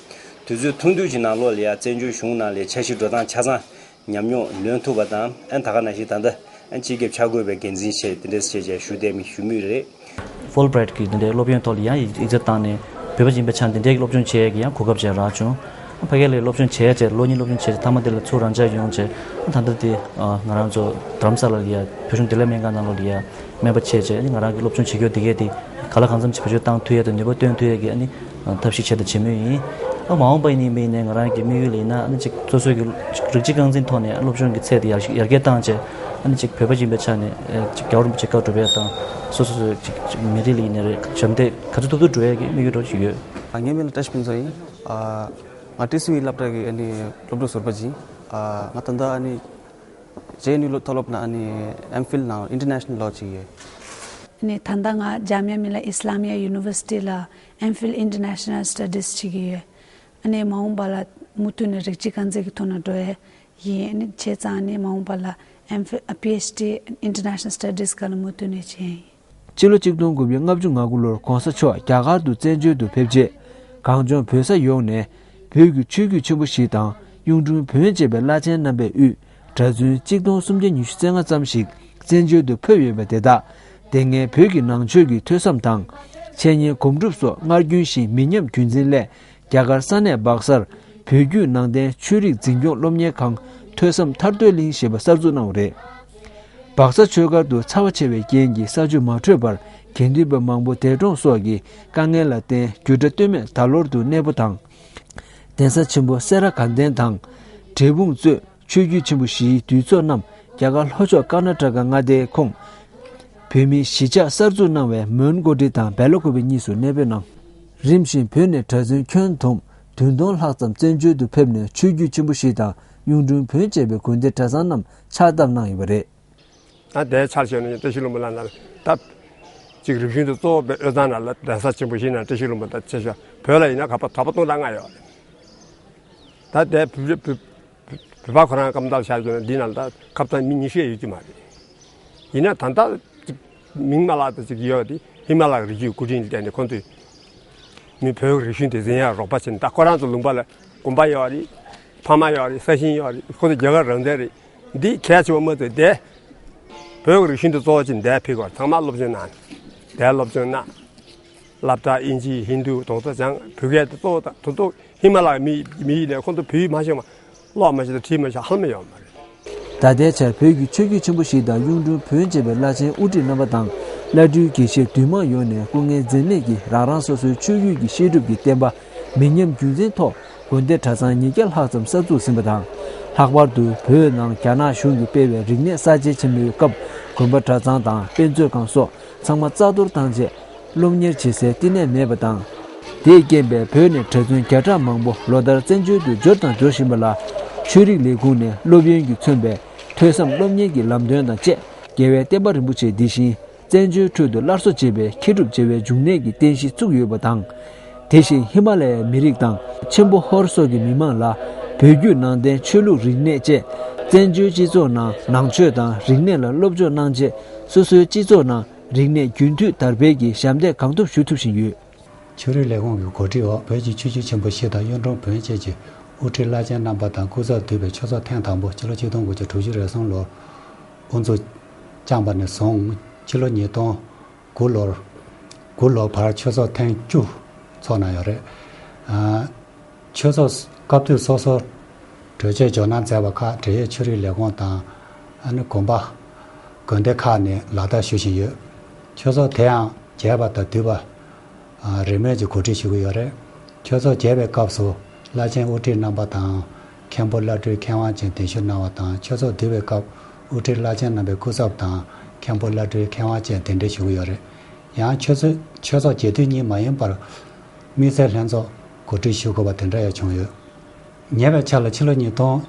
དུས་ཚོད་ཐུང་ཐུང་ཅིག་ནང་ལོགས་ལ་ཡང་བཙན་བྱོལ་གཞུང་ནང་ལ་འཆར་གཞི་འགྲོ་སྟངས་ཆ་ཚང་ཉམས་མྱོང་ལོན་ཐུབ་པ་དང་ཨ་ནི་ད་ག་ནང་བཞིན་ད་ལྟ་ཨ་ནི་སྤྱི་ཁྱབ་འཆར་འགོད་པའི་འགན་འཛིན་བྱས་དེ་འདྲས་བྱས་བྱས་ཞུ་བསྡད་མི་ཞུ་མུས་རེད། ཧྥོལ་བྷྲའིཊ་གི་འདི་འདྲའི་སློབ་ཡོན་ཐོག་ལ་ཡང་ཡིག་ཡིག་ཚད་བཏང་ནས་བོད་པ་ཡིན་པའི་ཆ་ནས་འདི་འདྲའི་སློབ་སྦྱོང་བྱེད་ཡས་ཀྱི་ཡང་གོ་སྐབས་ཅིག་རག་བྱུང་། ཕ་གི་ལ་སློབ་སྦྱོང་བྱས་བྱས་ལོ་གཉིས་སློབ་སྦྱོང་བྱས་བྱས་མཐའ་མ་དེ་ལ་ཚུར་རང་འཇགས་ཡོང་བྱས་ད་ལྟ་དེ་ང་རང་ཚོ་རྡ་རམ་ས་ལ་ལ་ཡ་བོད་གཞུང་བདེ་ལེགས་སྨན་ཁང་ནང་ལོགས་ལ་ཡ་སྨན་པ་བྱས་བྱས་ང་རང་གི་སློབ་སྦྱོང་བྱེད་རྒྱུ་དེ་གས་དེ་ག་ལ་གང་འཚམ་ཅིག་བེད་སྤྱོད་བཏང་ཐུབ་ཡས་དང་ནུས་པ་བཏོན་ཐུབ་ཡས་ཀྱི་ཐབས་ཤེས་བྱས་དང་བྱེད་མུས་ཡིན། མ་འོངས་པ་ཡིན་ནའི་མིན་ནའི་ང་རང་གི་དམིགས་ཡུལ་ཡིན་ན་ཨ་ནི་ཅིག་སོ་སོའི་གི་རིགས་གཅིག་རྐང་འཛིན་ཐོག་ནས་སློབ་སྦྱོང་གི་ཚད་དེ་ཡར་ཡར་རྒྱས་བཏང་བྱས་ཨ་ནི་ཅིག་བོད་པ་ཡིན་པའི་ཆ་ནས་ཅིག་རྒྱལ་བ་རིན་པོ་ཆེ་བཀའ་སྒྲུབ་ཡ་དང་སོ་སོ་སོའི་ཅིག་ཅིག་མི་རིགས་ལ་ཡིན་ནའི་རེད། ཞབས་འདེགས་ག་ཚོད་ཐུབ་ཐུབ་འགྲོ་ཡ་གི་དམིགས་ཡུལ་འདྲ་ཞིག་ཡོད། ངའི་མིང་ལ་བཀྲ་ཤིས་ཕུན་ཚོགས་ཡིན། ང་ཏི་སི་ཝི་སློབ་གྲྭ་གི་ཨ་ནི་སློབ་ཕྲུག་ཟུར་པ་ཅིག་ཡིན། ང་ད་ལྟ་ཨ་ནི་ཇེ་ཨེན་ཡུ་མཐོ་སློབ་ནང་ཨ་ནི་ཨེམ་ཕིལ་ནང་ཨིན་ཊར་ནེ་ཤ་ནལ་ལོ་བྱེད་ཀྱི་ཡོད། ཨ་ནི་ད་ལྟ་ང་ཇཱ་མི་ཡ་མི་ལ་ཨི་སི་ལ་མི་ཡ་ཡུ་ནི་ཝར་སི་ཊི་ལ་ཨེམ་ཕིལ་ཨིན་ཊར་ནེ་ཤ་ནལ་སི་ཊ་ཌིས་བྱེད་ཀྱི་ཡོད། ཨ་ནི་མ་འོངས་པ་ལ་མུ་མཐུད་ནས་རིགས་གཅིག་རྐང་འཛིན་གྱི་ཐོག་ནས་འགྲོ་ཡས་ཡིན། ཨ་ནི་བྱས་ཙང་ཨ་ནི་མ་འོངས་པ་ལ་ཨེམ་ཕིལ་ཨ་པི་ཨེཆ་ཌི་ཨིན་ཊར་ནེ་ཤ་ནལ་སི་ཊ་ཌིས་སྒང་ལ་མུ་མཐུད་ནས་བྱེད་ཡས་ཡིན། ཕྱི་ལོ་ཆིག་སྟོང་དགུ་བརྒྱ་ལྔ་བཅུ་ང་དགུ་ལོར་གོང་ས་མཆོག་རྒྱ་གར་དུ་བཙན་བྱོལ་དུ་ཕེབས་རྗེས། གངས་ལྗོངས་བོད་ས་ཡོངས་ནས་བོད་ཀྱི་ཆོས་བརྒྱུད་ཆེན་པོ་བཞི་དང་གཡུང་དྲུང་བོན་བཅས་པའི་བླ་ཆེན་རྣམ་པས་དབུས་གྲྭ་བཙུན་གཅིག་སྟོང་སུམ་བརྒྱ་ཉི་ཤུ་རྩ་ལྔ་ཙམ་ཞིག་བཙན་བྱོལ་དུ་ཕེབས་ཡོད་པ་དེ་དག་དེ་སྔའི་བོད་ཀྱི་ནང་ཆོས་ཀྱི་ཐོས་བསམ་དང་། འཆད་ཉན་སྒོམ་སྒྲུབ་སོགས་སྔར་རྒྱུན་བཞིན་མི་ཉམས་རྒྱུན་འཛིན་སླད། རྒྱ་གར་ས་གནས་སྦག་སར་བོད་བརྒྱུད་ནང་བསྟན་ཆོས་རིག་འཛིན་སྐྱོང་སློབ་གཉེར་ཁང་ཐོས་བསམ་ཐར་འདོད་གླིང་ཞེས་པ་གསར་འཛུགས་གནང་བ་རེད། སྦག་ས་ཆོས་སྒར་དུ་ཚ་བ་ཆེ་བའི་རྐྱེན་གྱིས་ས་ཆུ་མ་འཕྲོད་པར་དགེ་འདུན་པ་མང་པོ་འདས་གྲོངས་སོགས་ཀྱི་དཀའ་ངལ་ལ་བརྟེན་རྒྱུད་གྲྭ་སྟོད་སྨད་ད་ལོར་དུ་གནས་སྤོ་དང་། གདན་ས་ཆེན་པོ་སེ་ར་དགའ་ལྡན་དང་། འབྲས་སྤུངས་གཙོས་ཆོས་བརྒྱུད་ཆེན་པོ་བཞིའི་འདུས་ཚོགས་རྣམས་རྒྱ་གར་ལྷོ་ཕྱོགས་ཀར་ན་ཊ་ཀ་མངའ་སྡེའི་ཁོངས། བོད་མིའི་གཞིས་ཆགས་གསར་འཛུགས་གནང་བའི་མོན་གོ་ཊི་དང་སྦེལ་ཀོབ་གཉིས་སུ་གནས་སྤོས་གནང་། རིམ་བཞིན་བོད་ནས་གྲྭ་བཙུན་ཁྱོན་བསྡོམས་བདུན་སྟོང་ལྷག་ཙམ་བཙན་བྱོལ་དུ་ཕེབས་ནས་ཆོས་བརྒྱུད་ཆེན་པོ་བཞི་དང་གཡུང་དྲུང་བོན་བཅས་པའི་དགོན་སྡེ་གྲྭ་ཚང་རྣམས་ཕྱག་བཏབ་གནང་ཡོད་པ་རེད། ད་དེའི་ཆར་བཞག་ནས་བཀྲ་ཤིས་ལྷུན་པོ་ལ་ན་ད་ཅིག་རིག་གཞུང་དུ་གཙོ་བོ་དཔེ་དབུས་གཙང་ནང་ལ་གདན་ས་ཆེན་པོ་བཞི་ནང་བཀྲ་ཤིས་ལྷུན་པོ་དང་ཆེ་ཤོས་བོད་ལ་ཡིན་ན་ག་པ་གྲྭ་པ་སྟོང་ཕྲག་ལྔ་ཡོད་རེད། ད་དེ་བོད་བོད་བོད་པ་ཁོ་རང་སྐམ་ཐབས་ཆགས་ཀྱི་ན་འདི་ནང་ད་ཁ་བཏང་མི་ཉི་ཤུ་ཡས་ཡོད་ཀྱི་མ་རེད། ཡིན་ན་ད་ལྟ་ཅིག་མིང་མ་བརླག་ད་ཅིག་ཡོད་དེ་ཧི་མ་ལ་ཡའི་རི་རྒྱུད་སྐུ་དྲིན་ལ་བརྟེན་ནས་ཁོང་ཚོས་མི་བོད་རིག་གཞུང་དེ་འཛིན་ཡག་རོགས་པ་བྱས་ནས་ད་ཁོ་རང་ཚོ་ལུང་པ་ལ་དགོན་པ་ཡོད་རེད། ཕ་མ་ཡོད་རེད། ས་ཞིང་ཡོད་རེད། ཁོ་ཚོ་རྒྱ་གར་རང་བཙན་རེད། འདི་གལ་ཆེ་བ་མ་ཚད་དེ་བོད་རིག་གཞུང་དེ་གཙོ་བོ་བྱས་ནས་འདིར་ཕེབས་དགོས་ཚང་མ་སློབ་སྦྱོང་གནང་། འདིར་སློབ་སྦྱོང་གནང་། སློབ་གྲྭ་དབྱིན་ཇི་ཧིན་རྡུ་དོག་ཚོ་སྦྱངས་བོད་སྐད་དེ་གཙོ་བོ་དང་དོན་ཐོག་ཧི་མ་ལ་ཡའི་མི་མི་ཡིན་ནས་ཁོང་ཚོ་བོད་ཡིག་མ་ཤེས་པ་ཀློག་མ་ཤེས་དང་བྲིས་མ་ཤེས་ཧ་ལམ་ཡོད་མ་རེད། ད་ལྟའི་ཆར་བོད་ཀྱི་ཆོས་བརྒྱུད་ཆེན་པོ་བཞི་དང་གཡུང་དྲུང་བོན་བཅས་པའི་བླ་ཆེན་དབུ་ཁྲིད་རྣམ་པ་དང་བླ་སྤྲུལ་དགེ་བཤེས་འདུས་མང་ཡོངས་ནས་སྐུ་ངལ་འཛེམས་མེད་ཀྱིས་རང་རང་སོ་སོའི་ཆོས་བརྒྱུད་ཀྱི་བཤད་སྒྲུབ་ཀྱི་བསྟན་པ་མི་ཉམས་རྒྱུན་འཛིན་ཐོག་དགོན་སྡེ་གྲྭ་ཚང་ཉིས་བརྒྱ་ལྷག་ཙམ་གསར་འཛུགས་ཟིན་པ་དང་། ལྷག་པར་དུ་བོད་ནང་རྒྱ་ནག་གཞུང་གིས་སྤེལ་བའི་རིག་གནས་གསར་བརྗེ་ཆེན་མོའི་སྐབས་དགོན་པ་གྲྭ་ཚང་དང་དཔེ་མཛོད་ཁང་སོགས་ཚང་མ་རྩ་གཏོར་བཏང་རྗེས་སློབ་གཉེར་བྱེད་སའི་བསྟི་གནས་མེད་པ་དང་། དེས་རྐྱེན་པས་བོད་ནས་གྲྭ་བཙུན་བརྒྱ་ཕྲག་མང་པོ་ལོ་ལྟར་བཙན་བྱོལ་དུ་འབྱོར་དང་འབྱོར་བཞིན་པ་ལ། ཆོས་རིག་ལས་ཁུངས་ནས་སློབ་ཡོན་གྱིས་མཚོན་པའི་ཐོས་བསམ་སློབ་གཉེར་གྱི་ལམ་སྟོན་དང་བཅས་རྒྱལ་བའི་བསྟན་པ་རིན་པོ་ཆེ་འདི་བཞིན་བཙན་བྱོལ་ཁྲོད་དུ་སླར་གསོ་བྱེད་པའི་མཁས་གྲུབ་བྱ་བའི་འབྱུང་གནས་ཀྱི་རྟེན་གཞི་བཙུགས་ཡོད་པ་དང་། དེ་བཞིན་ཧི་མ་ལ་ཡའི་མི་རིགས་དང་ཆེན་པོ་ཧོར་སོགས་ཀྱི་མི་མང་ལ་བོད་བརྒྱུད་ནང་བསྟན་ཆོས་ལུགས་རིག་གནས་བཅས་བཙན་བྱོལ་སྤྱི་ཚོགས་ནང་ནང་ཆོས་དང་རིག་གནས་ལ་སློབ་སྦྱོང་གནང་རྗེས་སོ་སོའི་སྤྱི་ཚོགས་ནང་རིག་གནས་རྒྱུན་མཐུད་དར་སྤེལ་གྱི་ཞབས་འདེགས་གང་ཐུབ་ཞུ་ཐུབ་བཞིན་ཡོད། ཆོས་རིག་ལས་ཁུངས་ཀྱི་གོ་སྒྲིག་འོག་བོད་ཀྱི་ཆོས་བརྒྱུད་ཆེན་པོ་བཞི་དང་གཡུང་དྲུང་བོན་བཅས་ཀྱི་དབུ་ཁྲིད་བླ་ཆེན་རྣམ་པ་དང་སྐུ་ཚབ་འདུས་པའི་ཆོས་ཚོགས་ཐེངས་དང་པོ་ཕྱི་ལོ་ཆིག་སྟོང་དགུ་བརྒྱ་དྲུག་ཅུ་རེ་གསུམ་ལོར་དབུ་འཛུགས་བསྐྱངས་པ་ནས་བཟུང་ཕྱི་ལོ་ཉིས་སྟོང་དགུ་ལོར་དགུ་ལོ་བར་ཆོས་ཚོགས་ཐེངས་བཅུ་ཚོགས་གནང་ཡོད་རེད། ཨ། ཆོས་ཚོགས་སྐབས་དུས་སོ་སོར་གྲོས་ཆོད་ཇོ་ནང་མཛད་པ་ཁག་འབྲེལ་ཡོད་ཆོས་རིག་ལས་ཁུངས་དང་ཨ་ནི་དགོན་པ་དགོན་སྡེ་ཁག་ནས་ལག་བསྟར་ཞུ་བཞིན་ཡོད། ཆོས་ཚོགས་དེའང་རྒྱས་པ་དང་བསྡུས་པ་རེས་མོས་ཀྱིས་གོ་སྒྲིག་ཞུ་གི་ཡོད་རེད། ཆོས་ཚོགས་རྒྱས་པའི་སྐབས་སུ་བླ་ཆེན་དབུ་ཁྲིད་རྣམ་པ་དང་མཁན་པོ་བླ་སྤྲུལ་མཁས་དབང་བཅས་གདན་ཞུ་གནང་བ་དང་ཆོས་ཚོགས་བསྡུས་པའི་སྐབས་དབུ་ཁྲིད་བླ་ཆེན་རྣམ་པའི་སྐུ་ཚབ་དང་མཁན་པོ་བླ་སྤྲུལ་མཁས་དབང་བཅས་གདན་འདྲེན་ཞུ་གི་ཡོད་རེད། ཡང་ཆོས་ཚོགས་ཆོས་ཚོགས་རྒྱས་བསྡུས་གཉིས་མ་ཡིན་པར། དམིགས་བསལ་ལྷན་ཚོགས་གོ་སྒྲིག་ཞུ་དགོས་པ་དེ་འདྲ་ཡང་བྱུང་ཡོད། ཉེ་བའི་ཆར་ལ་ཕྱི་ལོ་ཉིས་སྟོང་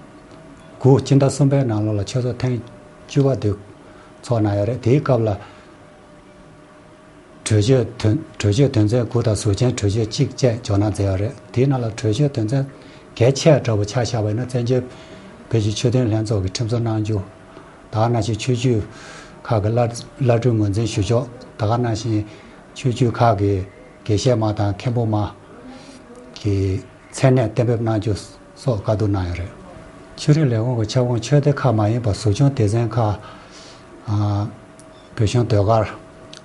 དགུ་སྤྱི་ཟླ་གསུམ་པའི་ནང་ལོགས་ལ་ཆོས་ཚོགས་ཐེངས་བཅུ་པ་དེ་ཚོགས་གནང་ཡོད་རེད། དེའི་སྐབས་ལ་གྲོས་ཆོད་དོན་གྲོས་ཆོད་དོན་ཚན་དགུ་དང་ཟུར་མཆན་གྲོས་ཆོད་གཅིག་བཅས་ཇོ་ནང་མཛད་ཡོད་རེད། དེའི་ནང་ལ་གྲོས་ཆོད་དོན་ཚན་གལ་ཆེ་བ་འདྲ་བོ་ཆ་བཞག་པ་ཡིན་ན་བཙན་བྱོལ་བོད་ཀྱི་ཆོས་དོན་ལྷན་ཚོགས་ཀྱི་ཁྲིམས་བཟོ་གནང་རྒྱུ། ད་ག་ནང་བཞིན་ཆོས་བརྒྱུད་ཁག་གི་བླ་བླ་སྤྲུལ་ངོས་འཛིན་ཞུ་ཕྱོགས། ད་ག་ནང་བཞིན་ཆོས་བརྒྱུད་ཁག་གི་དགེ་བཤེས་མ་དང་མཁན་པོ་མ་གི་མཚན་གནས་གཏན་འབེབས་གནང་རྒྱུ་སོགས་བཀའ་བསྡུར་གནང་ཡོད་རེད། ཆོས་རིག་ལས་ཁུངས་ཀྱི་ཁྱབ་ཁོངས་ཆོས་སྡེ་ཁག་མ་ཡིན་པ་ཟུར་བྱུང་སྡེ་ཚན་ཁག་ཨ། བོད་གཞུང་ཟློས་གར་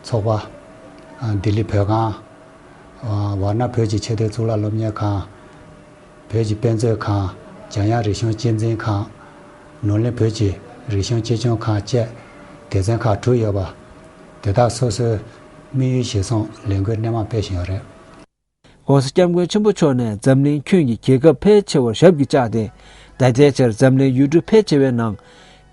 ཚོགས་པ། ཨ། ལྡི་ལི་བོད་ཁང་། ཨ། ཝཱ་ཎ་བོད་ཀྱི་ཆེས་མཐོའི་གཙུག་ལག་སློབ་གཉེར་ཁང་། བོད་ཀྱི་དཔེ་མཛོད་ཁང་། འཇམ་དབྱངས་རིག་གཞུང་གཅེས་འཛིན་ཁང་། ནོར་གླིང་བོད་ཀྱི་རིག་གཞུང་གཅེས་སྐྱོང་ཁང་བཅས་སྡེ་ཚན་ཁག་དྲུག་ཡོད་པ། དེ་དག་སོ་སོའི་དམིགས་ཡུལ་གཞིར་བཟུང་ལས་འགུལ་སྣེ་མང་སྤེལ་བཞིན་ཡོད་རེད། ༸གོང་ས་༸སྐྱབས་མགོན་ཆེན་པོ་མཆོག་ནས་འཛམ་གླིང་ཁྱོན་གྱི་རྒྱལ་ཁབ་ཕལ་ཆེ་བར་ཞབས་ཀྱིས་བཅགས་ཏེ། ད་ལྟའི་ཆར་འཛམ་གླིང་ཡུལ་གྲུ་ཕལ་ཆེ་བའི་ནང་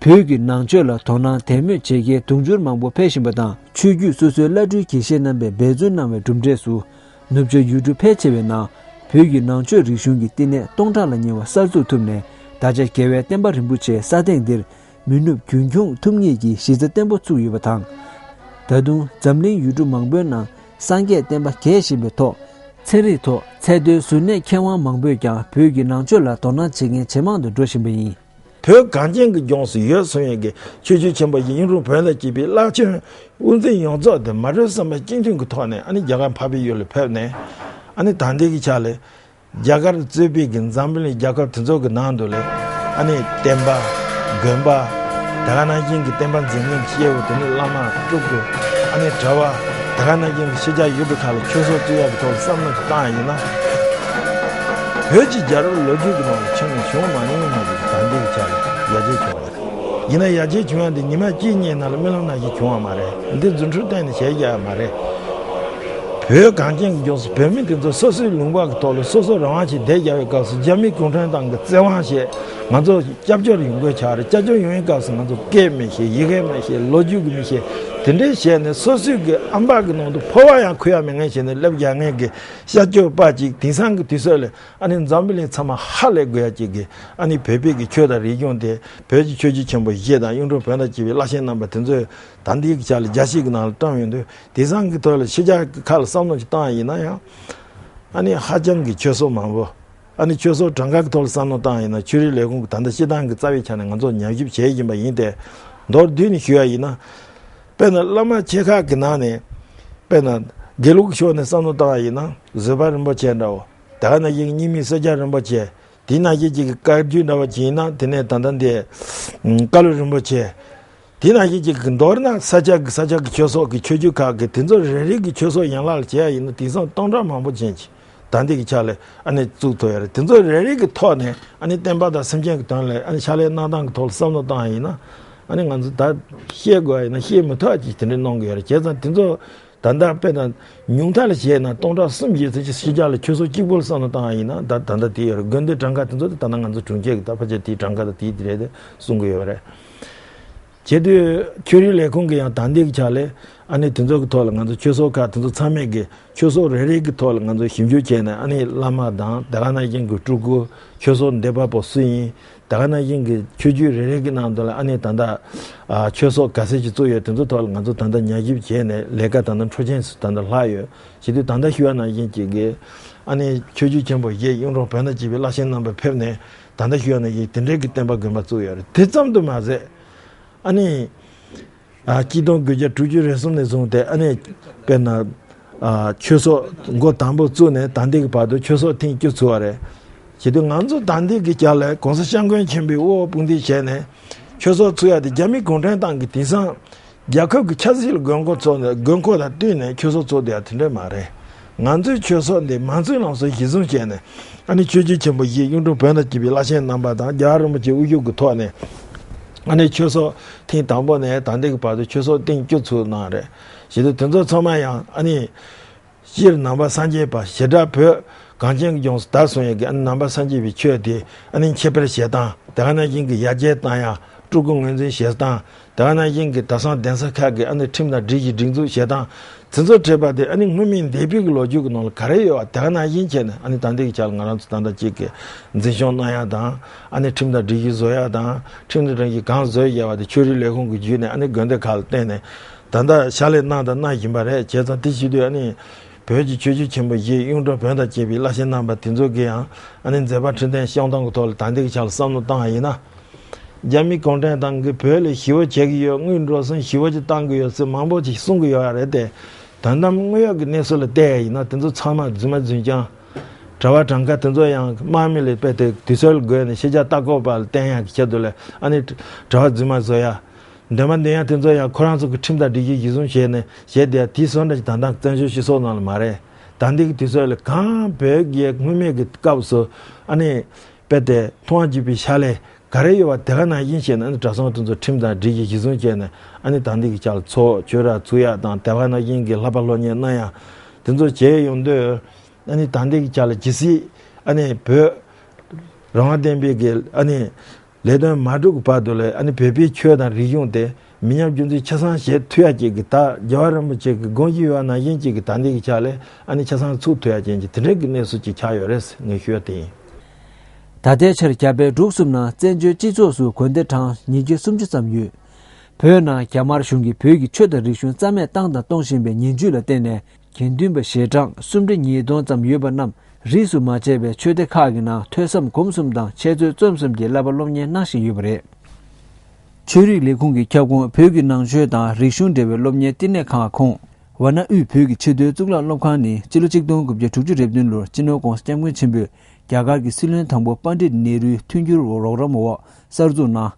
བོད་ཀྱི་ནང་ཆོས་ལ་དོ་སྣང་དད་མོས་བྱེད་མཁན་དུང་ཕྱུར་མང་པོ་ཕེབས་བཞིན་པ་དང་། ཆོས་བརྒྱུད་སོ་སོའི་བླ་སྤྲུལ་དགེ་བཤེས་རྣམ་པས་འབད་བརྩོན་གནང་བའི་གྲུབ་འབྲས་སུ། ནུབ་ཕྱོགས་ཡུལ་གྲུ་ཕལ་ཆེ་བའི་ནང་བོད་ཀྱི་ནང་ཆོས་རིག་གཞུང་གི་བསྟི་གནས་སྟོང་ཕྲག་ལ་ཉེ་བ་གསར་འཛུགས་ཐུབ་ནས། ད་ཆ་རྒྱལ་བའི་བསྟན་པ་རིན་པོ་ཆེ་ས་སྟེང་འདིར་མི་ནུབ་རྒྱུན་འཁྱོངས་ཐུབ་ངེས་ཀྱི་གཞི་རྩ་བརྟན་པོ་བཙུགས་ཡོད་པ་དང་། ད་དུང་འཛམ་གླིང་ཡུལ་གྲུ་མང་པོའི་ནང་སངས་རྒྱས་བསྟན་པ་རྒྱས་བཞིན་པའི་ཐོག་ཚན་རིག་ཐོག་ཚད་མཐོའི་གཟུར་གནས་མཁས་དབང་མང་པོས་ཀྱང་བོད་ཀྱི་ནང་ཆོས་ལ་དོ་སྣང་བྱེད་མཁན་ཇེ་མང་དུ་འགྲོ་བཞིན་པ་ཡིན། བོད་གངས་ཅན་གྱི་ལྗོངས་སུ་ཡོད་སོང་ཡས་ཀྱི་ཆོས་བརྒྱུད་ཆེན་པོ་བཞི་གཡུང་དྲུང་བོན་དང་བཅས་པའི་བླ་ཆེན་དབུ་འཛིན་ཡོངས་རྫོགས་དེ་མ་གྲོས་བསམ་པ་གཅིག་མཐུན་གྱི་ཐོག་ནས་ཨ་ནི་རྒྱ་གར་འཕགས་པའི་ཡུལ་ལ་ཕེབས་ནས། ཨ་ནི་ད་ལྟའི་གི་ཆ་ལས་རྒྱ་གར་གཙོས་པའི་གི་འཛམ་བུ་གླིང་རྒྱལ་ཁབ་དེ་ཚོ་གི་ནང་དུ་ལས་ཨ་ནི་བསྟན་པ། དགོན་པ། དེ་ག་ནང་བཞིན་གྱི་བསྟན་པ་འཛིན་མཁན་སྐྱེ་བོ་དེ་ནི་བླ་མ་སྤྲུལ་སྐུ། ཨ་ནི་གྲྭ་པ། དེ་ག་ནང་བཞིན་གྱི་ཤེས་བྱ་ཡུལ་གྲུ་ཁག་ལ་ཆོས་ཚོགས་བཙུགས་ཡག་གི་ཐོག་ལ་བསམ་བློ་ཅིག་བཏང་ཡིན་ན། བོད་ཀྱི་རྒྱལ་རབས་ལོ་རྒྱུས་ཀྱི་ནང་ལ་ཆེན་མོ་བྱུང་མ་མྱོང་མ་གི་ད་ལྟའི་ཆ་ལ་ཡར་རྒྱས་བྱུང་བ་རེད། ཡིན་ན་ཡར་རྒྱས་བྱུང་ཡག་དེ་ཉི་མ་གཅིག་གཉིས་ནང་ལ་རྨི་ལམ་ནང་བཞིན་བྱུང་བ་མ་རེད། འདི་རྫུ་འཕྲུལ་གཏན་ནས་བྱས་རྒྱག་ཡག་མ་རེད། བོད་གངས་ཅན་གྱི་ལྗོངས་སུ་བོད་མི་དེ་ཚོ་སོ་སོའི་ལུང་པ་གི་ཐོག་ལ་སོ་སོ་རང་དབང་ཅིག་བསྡད་རྒྱག་པའི་སྐབས་སུ་རྒྱ་མི་གུང་ཁྲན་ཏང་གི་བཙན་དབང་བྱས། ང་ཚོ་སྐྱབས་བཅོལ་ཡོང་དགོས་ཆགས་རེད། སྐྱབས་བཅོལ་ཡོང་བའི་སྐབས་སུ་ང་ཚོ་སྐད་མི་ཤེས། ཡི་གེ་མི་ཤེས། ལོ་རྒྱུས་ཀྱི་མི་ཤེས། དེ་འདྲའི་བྱས་ནས་སོ་སོའི་གི་ཨམ་ཕྲག་གི་ནང་དུ་ཕོར་པ་ཡང་ཁུར་ཡག་མེད་མཁན་བྱས་ནས་སླེབས་རྒྱག་མཁན་གི་ཤར་སྐྱོད་པ་ཅིག་དེང་སང་གི་དུས་ཚོད་ལ་ཨ་ནི་འཛམ་བུ་གླིང་ཚང་མ་ཧ་ལས་དགོས་ཡག་ཅིག་གི་ཨ་ནི་བོད་པའི་གི་ཆོས་དང་རིག་གཞུང་དེ་བོད་ཀྱི་ཆོས་བརྒྱུད་ཆེན་པོ་བཞི་དང་གཡུང་དྲུང་བོན་དང་བཅས་པའི་བླ་ཆེན་རྣམ་པ་དེ་ཚོས་ད་ལྟའི་གི་ཆ་ལ་རྒྱ་ཆེ་གི་ནང་ལ་བཀྲམ་ཡོང་དུས། དེང་སང་གི་ཐོག་ལ་ཕྱི་རྒྱལ་གྱི་ཁ་ལ་བསམ་བློ་ཅིག་བཏང་ཡིན་ན་ཡང་། ཨ་ནི་ཧ་ཅང་གི་ཆོས་ཚོགས་མང་པོ། ཨ་ནི་ཆོས་ཚོགས་གྲངས་ཀ་གི་ཐོག་ལ་བསམ་བློ་བཏང་ཡིན་ན་ཆོས་རིག་ལས་ཁུངས་ཀྱི་ད་ལྟ་སྤྱི་བཏང་གི་རྩ་བའི་ཆ་ནས་ང་ཚོ་ཉམས་ཞིབ་བྱེད་བཞིན་པ་ཡིན་ཏེ། མདོར་བསྡུས་ནས་ཞུ་ཡ་ཡིན་ན། དཔེར་ན་བླ་མ་ཆེ་ཁག་གི་ནང་ནས། དཔེར་ན་དགེ་ལུགས་ཀྱི་ཕྱོགས་ནས་བསམ་བློ་བཏང་ཡ་ཡིན་ན་བཟོད་པ་རིན་པོ་ཆེ་འདྲ་བོ། དེ་ག་ནང་བཞིན་གྱི་རྙིང་མའི་སེར་སྐྱ་རིན་པོ་ཆེ། དེ་ནང་བཞིན་གྱི་བཀའ་བརྒྱུད་འདྲ་བོ་ཅིག་ཡིན་ན་དེ་ནས་ད་ལྟ་འདི། བཀའ་བློན་རིན་པོ་ཆེ། དེ་ནང་བཞིན་གྱི་མདོར་ན་ས་སྐྱ་གི་ས་སྐྱ་གི་ཆོས་ཚོགས་ཀྱི་ཆོས་བརྒྱུད་ཁག་གི་དེ་ཚོ་རེ་རེ་གི་ཆོས་ཚོགས་ཡན་ལག་ལ་བྱས་ཡ་ཡིན་ན་དེང་སང་སྟོང་ཕྲག་མང་པོ་ཅན་གྱི་ད་ལྟའི་གི་ཆ་ལ་ཨ་ནི་བཙུགས་ཐུབ་ཡ་རེད། དེ་ཚོ་རེ་རེ་གི་ཐོག་ནས་ཨ་ནི་བསྟན་པ་དང་སེམས་ཅན་གི་དོན་ལ་ཨ་ནི་ཕྱག་ལས་གནང་སྟངས་གི་ཐོག་ལ་བསམ་བློ་བཏང་ཡ་ཡིན་ན། ཨ་ནི་ང་ཚོ་ད་བཤད་དགོས་ཡ་ཡིན་ན་བཤད་མི་ཐུབ་ཡ་ཅིག་དེ་འདྲ་གནང་གི་ཡོད་རེད། བྱས་ཙང་དེ་ཚོ། ད་ལྟ་དཔེར་ན་ཉུང་མཐའ་ལ་བྱས་ན་སྟོང་ཕྲག་གསུམ་བཞི་ཙམ་ཅིག་ཕྱི་རྒྱལ་ལ་ཆོས་ཚོགས་གཅིག་པོ་ལ་བསམ་བློ་བཏང་ཡ་ཡིན་ན་ད་ད་ལྟ་དེ་ཡོད་རེད། དགོན་སྡེ་གྲངས་ཀ་དེ་ཚོ་ད་ལྟ་ང་ཚོ་དྲུང་ཆེ་གི་ད་ཕལ་ཆེར་དེའི་གྲངས་ཀ་ད་དེའི་དེ་རེད་དེ་གསུང་གི་ཡོད་རེད། བྱེད་དུས་ཆོས་རིག་ལས་ཁུངས་ཀྱི་ཡང་ད་ལྟའི་གི་ཆ་ལས་ཨ་ནི་དེ་ཚོ་གི་ཐོག་ལ་ང་ཚོ་ཆོས་ཚོགས་ཁག་དེ་ཚོ་ཚང་མས་གི་ཆོས་ཚོགས་རེ་རེ་གི་ཐོག་ལ་ང་ཚོ་ཞིབ་འཇུག་བྱས་ནས་ཨ་ནི་བླ་མ་དང་དེ་ག་ནང་བཞིན་གི་སྤྲུལ་སྐུ་ཆོས་ཚོགས་འདེབས་པ་པོ་སུ་ཡིན། དེ་ག་ནང་བཞིན་གྱི་ཆོས་བརྒྱུད་རེ་རེ་གི་ནང་དུ་ལ་ཨ་ནི་ད་ལྟ་ཨ་ཆོས་ཚོགས་ག་ཚད་ཅིག་བཙུགས་ཡོད་དེ་ཚོ་ཐོག་ལ་ང་ཚོ་ད་ལྟ་ཉར་ཞིབ་བྱས་ནས་ལས་ཀ་ད་ལྟ་འཕྲོ་ཆེན་སུ་ད་ལྟ་ལྷག་ཡོད། བྱེད་དུས་ད་ལྟ་ཞུ་བ་ནང་བཞིན་ཅིག་གི་ཨ་ནི་ཆོས་བརྒྱུད་ཆེན་པོ་བཞི་གཡུང་དྲུང་བོན་དང་བཅས་པའི་བླ་ཆེན་རྣམ་པ་ཕེབས་ནས་ད་ལྟ་ཞུ་བ་ནང་བཞིན་དེ་འདྲའི་གི་བསྟན་པ་དགོན་པ་བཙུགས་ཡོད་རེད། དེ་ཙམ་དུ་མ་ཟད་ཨ་ནི། ཨ་གཅིག་སྟོང་དགུ་བརྒྱ་དྲུག་ཅུ་རེ་གསུམ་ནས་བཟུང་སྟེ་ཨ་ནི་དཔེར་ན་ཨ་ཆོས་ཚོགས་འགོ་དང་པོ་བཙུགས་ནས་ད་ལྟའི་གི་བར་དུ་ཆོས་ཚོགས་ཐེངས་བཅུ་ཚུགས་པ་རེད། བྱེད་དུས་ང་ཚོ་ད་ལྟའི་གི་ཅག་ལ་༸གོང་ས་༸སྐྱབས་མགོན་ཆེན་པོས་དབུ་འོག་དཔུང་འདེགས་བྱས་ནས་ཆོས་ཚོགས་ཚུགས་ཡ་དེ་རྒྱ་མི་གུང་ཁྲན་ཏང་གིས་དེང་སང་རྒྱལ་ཁབ་ཀྱི་ཆབ་སྲིད་ལ་དགོས་མཁོ་ཚོགས་ནས་དགོས་མཁོ་དང་བསྟུན་ནས་ཆོས་ཚོགས་ཚུགས་བསྡད་ཡ་དེ་འདྲ་མ་རེད། ང་ཚོའི་ཆོས་ཚོགས་འདི་མང་གཙོའི་ལམ་སྲོལ་གཞིར་བཟུང་བྱས་ནས་ཨ་ནི་ཆོས་བརྒྱུད་ཆེན་པོ་བཞི་གཡུང་དྲུང་བོན་དང་བཅས་པའི་བླ་ཆེན་རྣམ་པ་དང་རྒྱལ་བ་རིན་པོ་ཆེའི་དབུ་བཞུགས་ཀྱི་ཐོག་ནས་ཨ་ནི་ཆོས་ཚོགས་ཐེངས་དང་པོ་ནས་ད་ལྟའི་གི་བར་དུ་ཆོས་ཚོགས་ཐེངས་བཅུ་ཚུགས་གནང་རེད། བྱེད་དུས་དེ་ཚོ་ཚང་མ་ཡང་ཨ་ནི་སྤྱིར་ནང་པ་སངས་རྒྱས་པ་བྱེ་བྲག་བོད་གངས་ཅན་གྱི་ལྗོངས་སུ་དར་སོང་ཡས་ཀྱི་ཨ་ནི་ནང་པ་སངས་རྒྱས་པའི་ཆོས་དེ་ཨ་ནི་འཆད་སྤེལ་བྱེད་སྟངས་དེ་ག་ནང་བཞིན་གྱི་ཡར་རྒྱས་བཏང་ཡ། སྤྲུལ་སྐུ་ངོས་འཛིན་བྱེད་སྟངས། དེ་ག་ནང་བཞིན་གྱི་དེང་སང་གདན་ས་ཁག་གི་ཨ་ནི་ཁྲིམས་དང་སྒྲིག་གཞི་སྒྲིག་འཛུགས་བྱེད་སྟངས་དེ་ཚོ་འཕྲད་པ་དེ་ཨ་ནི་སྔོན་མའི་འདས་པའི་གི་ལོ་རྒྱུས་ཀྱི་ནང་ལ་ག་རེ་ཡོད་པ་དེ་ག་ནང་བཞིན་བྱས་ནས་ཨ་ནི་ད་ལྟའི་གི་ཆ་ལ་ང་རང་ཚོ་ད་ལྟ་གཅིག་གི་འཛིན་སྐྱོང་གནང་ཡ་དང་ཨ་ནི་ཁྲིམས་དང་སྒྲིག་གཞི་བཟོ་ཡ་དང་ཁྲིམས་དང་སྒྲིག་གཞི་གང་བཟོས་ཡོད་པ་དེ་ཆོས་རིག་ལས་ཁུངས་ཀྱི་བརྒྱུད་ནས་ཨ་ནི་དགོན་སྡེ་ཁག་ལ་བརྟེན་ནས་ད་ལྟ་ཕྱག་ལས་གནང་དང་གནང་བཞིན་པ་རེད། བྱས་ཙང་དེ་བྱེད་དུས་ཨ་ནི་བོད་ཀྱི་ཆོས་བརྒྱུད་ཆེན་པོ་བཞི་གཡུང་དྲུང་བོན་དང་བཅས་པའི་བླ་ཆེན་རྣམ་པ་དེ་ཚོ་གི་ཡང་ཨ་ནི་མཛད་པ་ཁྲི་འདོན་སྐྱོང་སྟངས་ཀྱི་ཐོག་ལ་ད་ལྟའི་གི་ཆ་ལ་བསམ་བློ་བཏང་བ་ཡིན་ན། རྒྱ་མི་གུང་ཁྲན་ཏང་གིས་བོད་ལ་ཞི་བ་བྱེད་ཀྱི་ཡོད། དངུལ་འགྲོ་སོང་ཞི་བ་ཅིག་བཏང་གི་ཡོད་ཟེར་མང་པོ་ཅིག་གསུང་གི་ཡོད་རེད་དེ། ད་ལྟ་དངོས་ཡོད་ཀྱི་གནས་ཚུལ་ལ་བལྟས་ཡིན་ན་དེ་ཚོ་ཚང་མ་རྫུན་མ་རྫུན་རྐྱང་། གྲྭ་པ་གྲངས་ཀ་དེ་ཚོ་ཡང་དམག་མི་ལ་དཔེ་དེ་དུས་ཚོད་ལ་བགོས་ནས་ཤེས་བྱ་ལྟ་སྐོར་པ་ལ་བསྟན་ཡག་གི་ཆེད་དུ་ལ་ཨ་ནི་གྲྭ་པ་རྫུན་མ་བཟོ་ཡ། འདོན་པ་འདོན་ཡ་དེ་ཚོ་ཡང་ཁོ་རང་ཚོ་གི་ཁྲིམས་དང་སྒྲིག་གཞི་གཞིར་བཟུང་བྱས་ནས་བྱས་བསྡད་ཡ་དེ་བཟོ་འདྲ་ཞིག་ད་ལྟ་བཙན་བྱོལ་སྤྱི་ཚོགས་ནང་ལ་མ་རེད། ད་ལྟའི་གི་དུས་ཚོད་ལ་གང་བོད་རྒྱའི་སྔོན་མའི་གི་སྐབས་སུ་ཨ་ནི་དཔེ་དེ་མཐོང་བ་བརྒྱུད་པའི་ཕྱག་ལས། ག་རེ་ཡོད་པ་དེ་ག་ནང་བཞིན་བྱས་ནས་ཨ་ནི་གྲྭ་ཚང་དེ་ཚོ་ཁྲིམས་དང་སྒྲིག་གཞི་གཞིར་བཟུང་བྱས་ནས་ཨ་ནི་ད་འདི་གི་ཆ་ལ་ཚོགས་ཆོས་ར་ཚུགས་ཡག་དང་དེ་ག་ནང་བཞིན་གྱི་བསླབ་པ་སློབ་གཉེར་གནང་ཡག་དེ་ཚོ་བྱས་ཡོང་དུས་ ཨ་ནི་ད་ལྟའི་ཆ་ལ་ཇི་སྲིད་ཨ་ནི་བོད་རང་དབང་བསྟན་པའི་གི་ཨ་ནི་ལས་དོན་མ་འགྲུབ་ཀྱི་བར་དུ་ལ་ཨ་ནི་བོད་པའི་ཆོས་དང་རིག་གཞུང་དེ་མི་ཉམས་རྒྱུན་འཛིན་ཆ་ཚང་བྱེད་ཐུབ་ཡ་ཅིག་གི་ད་རྒྱལ་བ་རིན་པོ་ཆེ་གི་དགོངས་གཞི་ཡོད་པ་ནང་བཞིན་ཅིག་གི་ད་ལྟའི་ཆ་ལ་ཨ་ནི་ཆ་ཚང་ཚུགས་ཐུབ་ཡ་ཅན་གྱི་དེ་འདྲའི་གི་གནས་ཚུལ་ཅིག་ཆགས་ཡོད་རེད་ངས་ཞུ་ཡ་དེ་ཡིན། ད་ལྟའི་ཆར་རྒྱ་བལ་འབྲུག་གསུམ་ནང་བཙན་བྱོལ་སྤྱི་ཚོགས་སུ་དགོན་སྡེ་གྲངས་ཉིས་བརྒྱ་སུམ་ཅུ་ཙམ་ཡོད། བོད་ནང་རྒྱ་དམར་གཞུང་གིས་བོད་ཀྱི་ཆོས་དང་རིག་གཞུང་རྩ་མེད་བཏང་དང་གཏོང་བཞིན་པའི་ངན་ཇུས་ལ་བརྟེན་ནས་དགེ་འདུན་པ་ཞལ་གྲངས་སུམ་ཁྲི་ཉིས་སྟོང་ཙམ་ཡོད་པ་རྣམས་རིས་སུ་མ་ཆད་པའི་ཆོས་སྡེ་ཁག་གི་ནང་ཐོས་བསམ་སྒོམ་གསུམ་དང་འཆད་རྩོད་རྩོམ་གསུམ་གྱི་བསླབ་པ་སློབ་གཉེར་གནང་བཞིན་ཡོད་པ་རེད། ཆོས་རིག་ལས་ཁུངས་ཀྱི་ཁྱབ་ཁོངས་བོད་ཀྱི་ནང་ཆོས་དང་རིག་གཞུང་འབྲེལ་བའི་སློབ་གཉེར་བསྟི་གནས་ཁང་ཁོངས་ཝཱ་ཎ་དབུས་བོད་ཀྱི་ཆེས་མཐོའི་གཙུག་ལག་སློབ་ཁང་ནི་སྤྱི་ལོ་ཆིག་སྟོང་དགུ་བརྒྱ་དྲུག་ཅུ་རེ་བདུན་ལོར་སྤྱི་ནོར་༧གོང་ས་༧སྐྱབས་མགོན་ཆེན་པོས་རྒྱ་གར་གྱི་སྲིད་བློན་དང་པོ་པཎྜི་ཏ་ནེ་རུའི་མཐུན་འགྱུར་རོགས་རམ་འོག་གསར་འཛུགས་གནང་།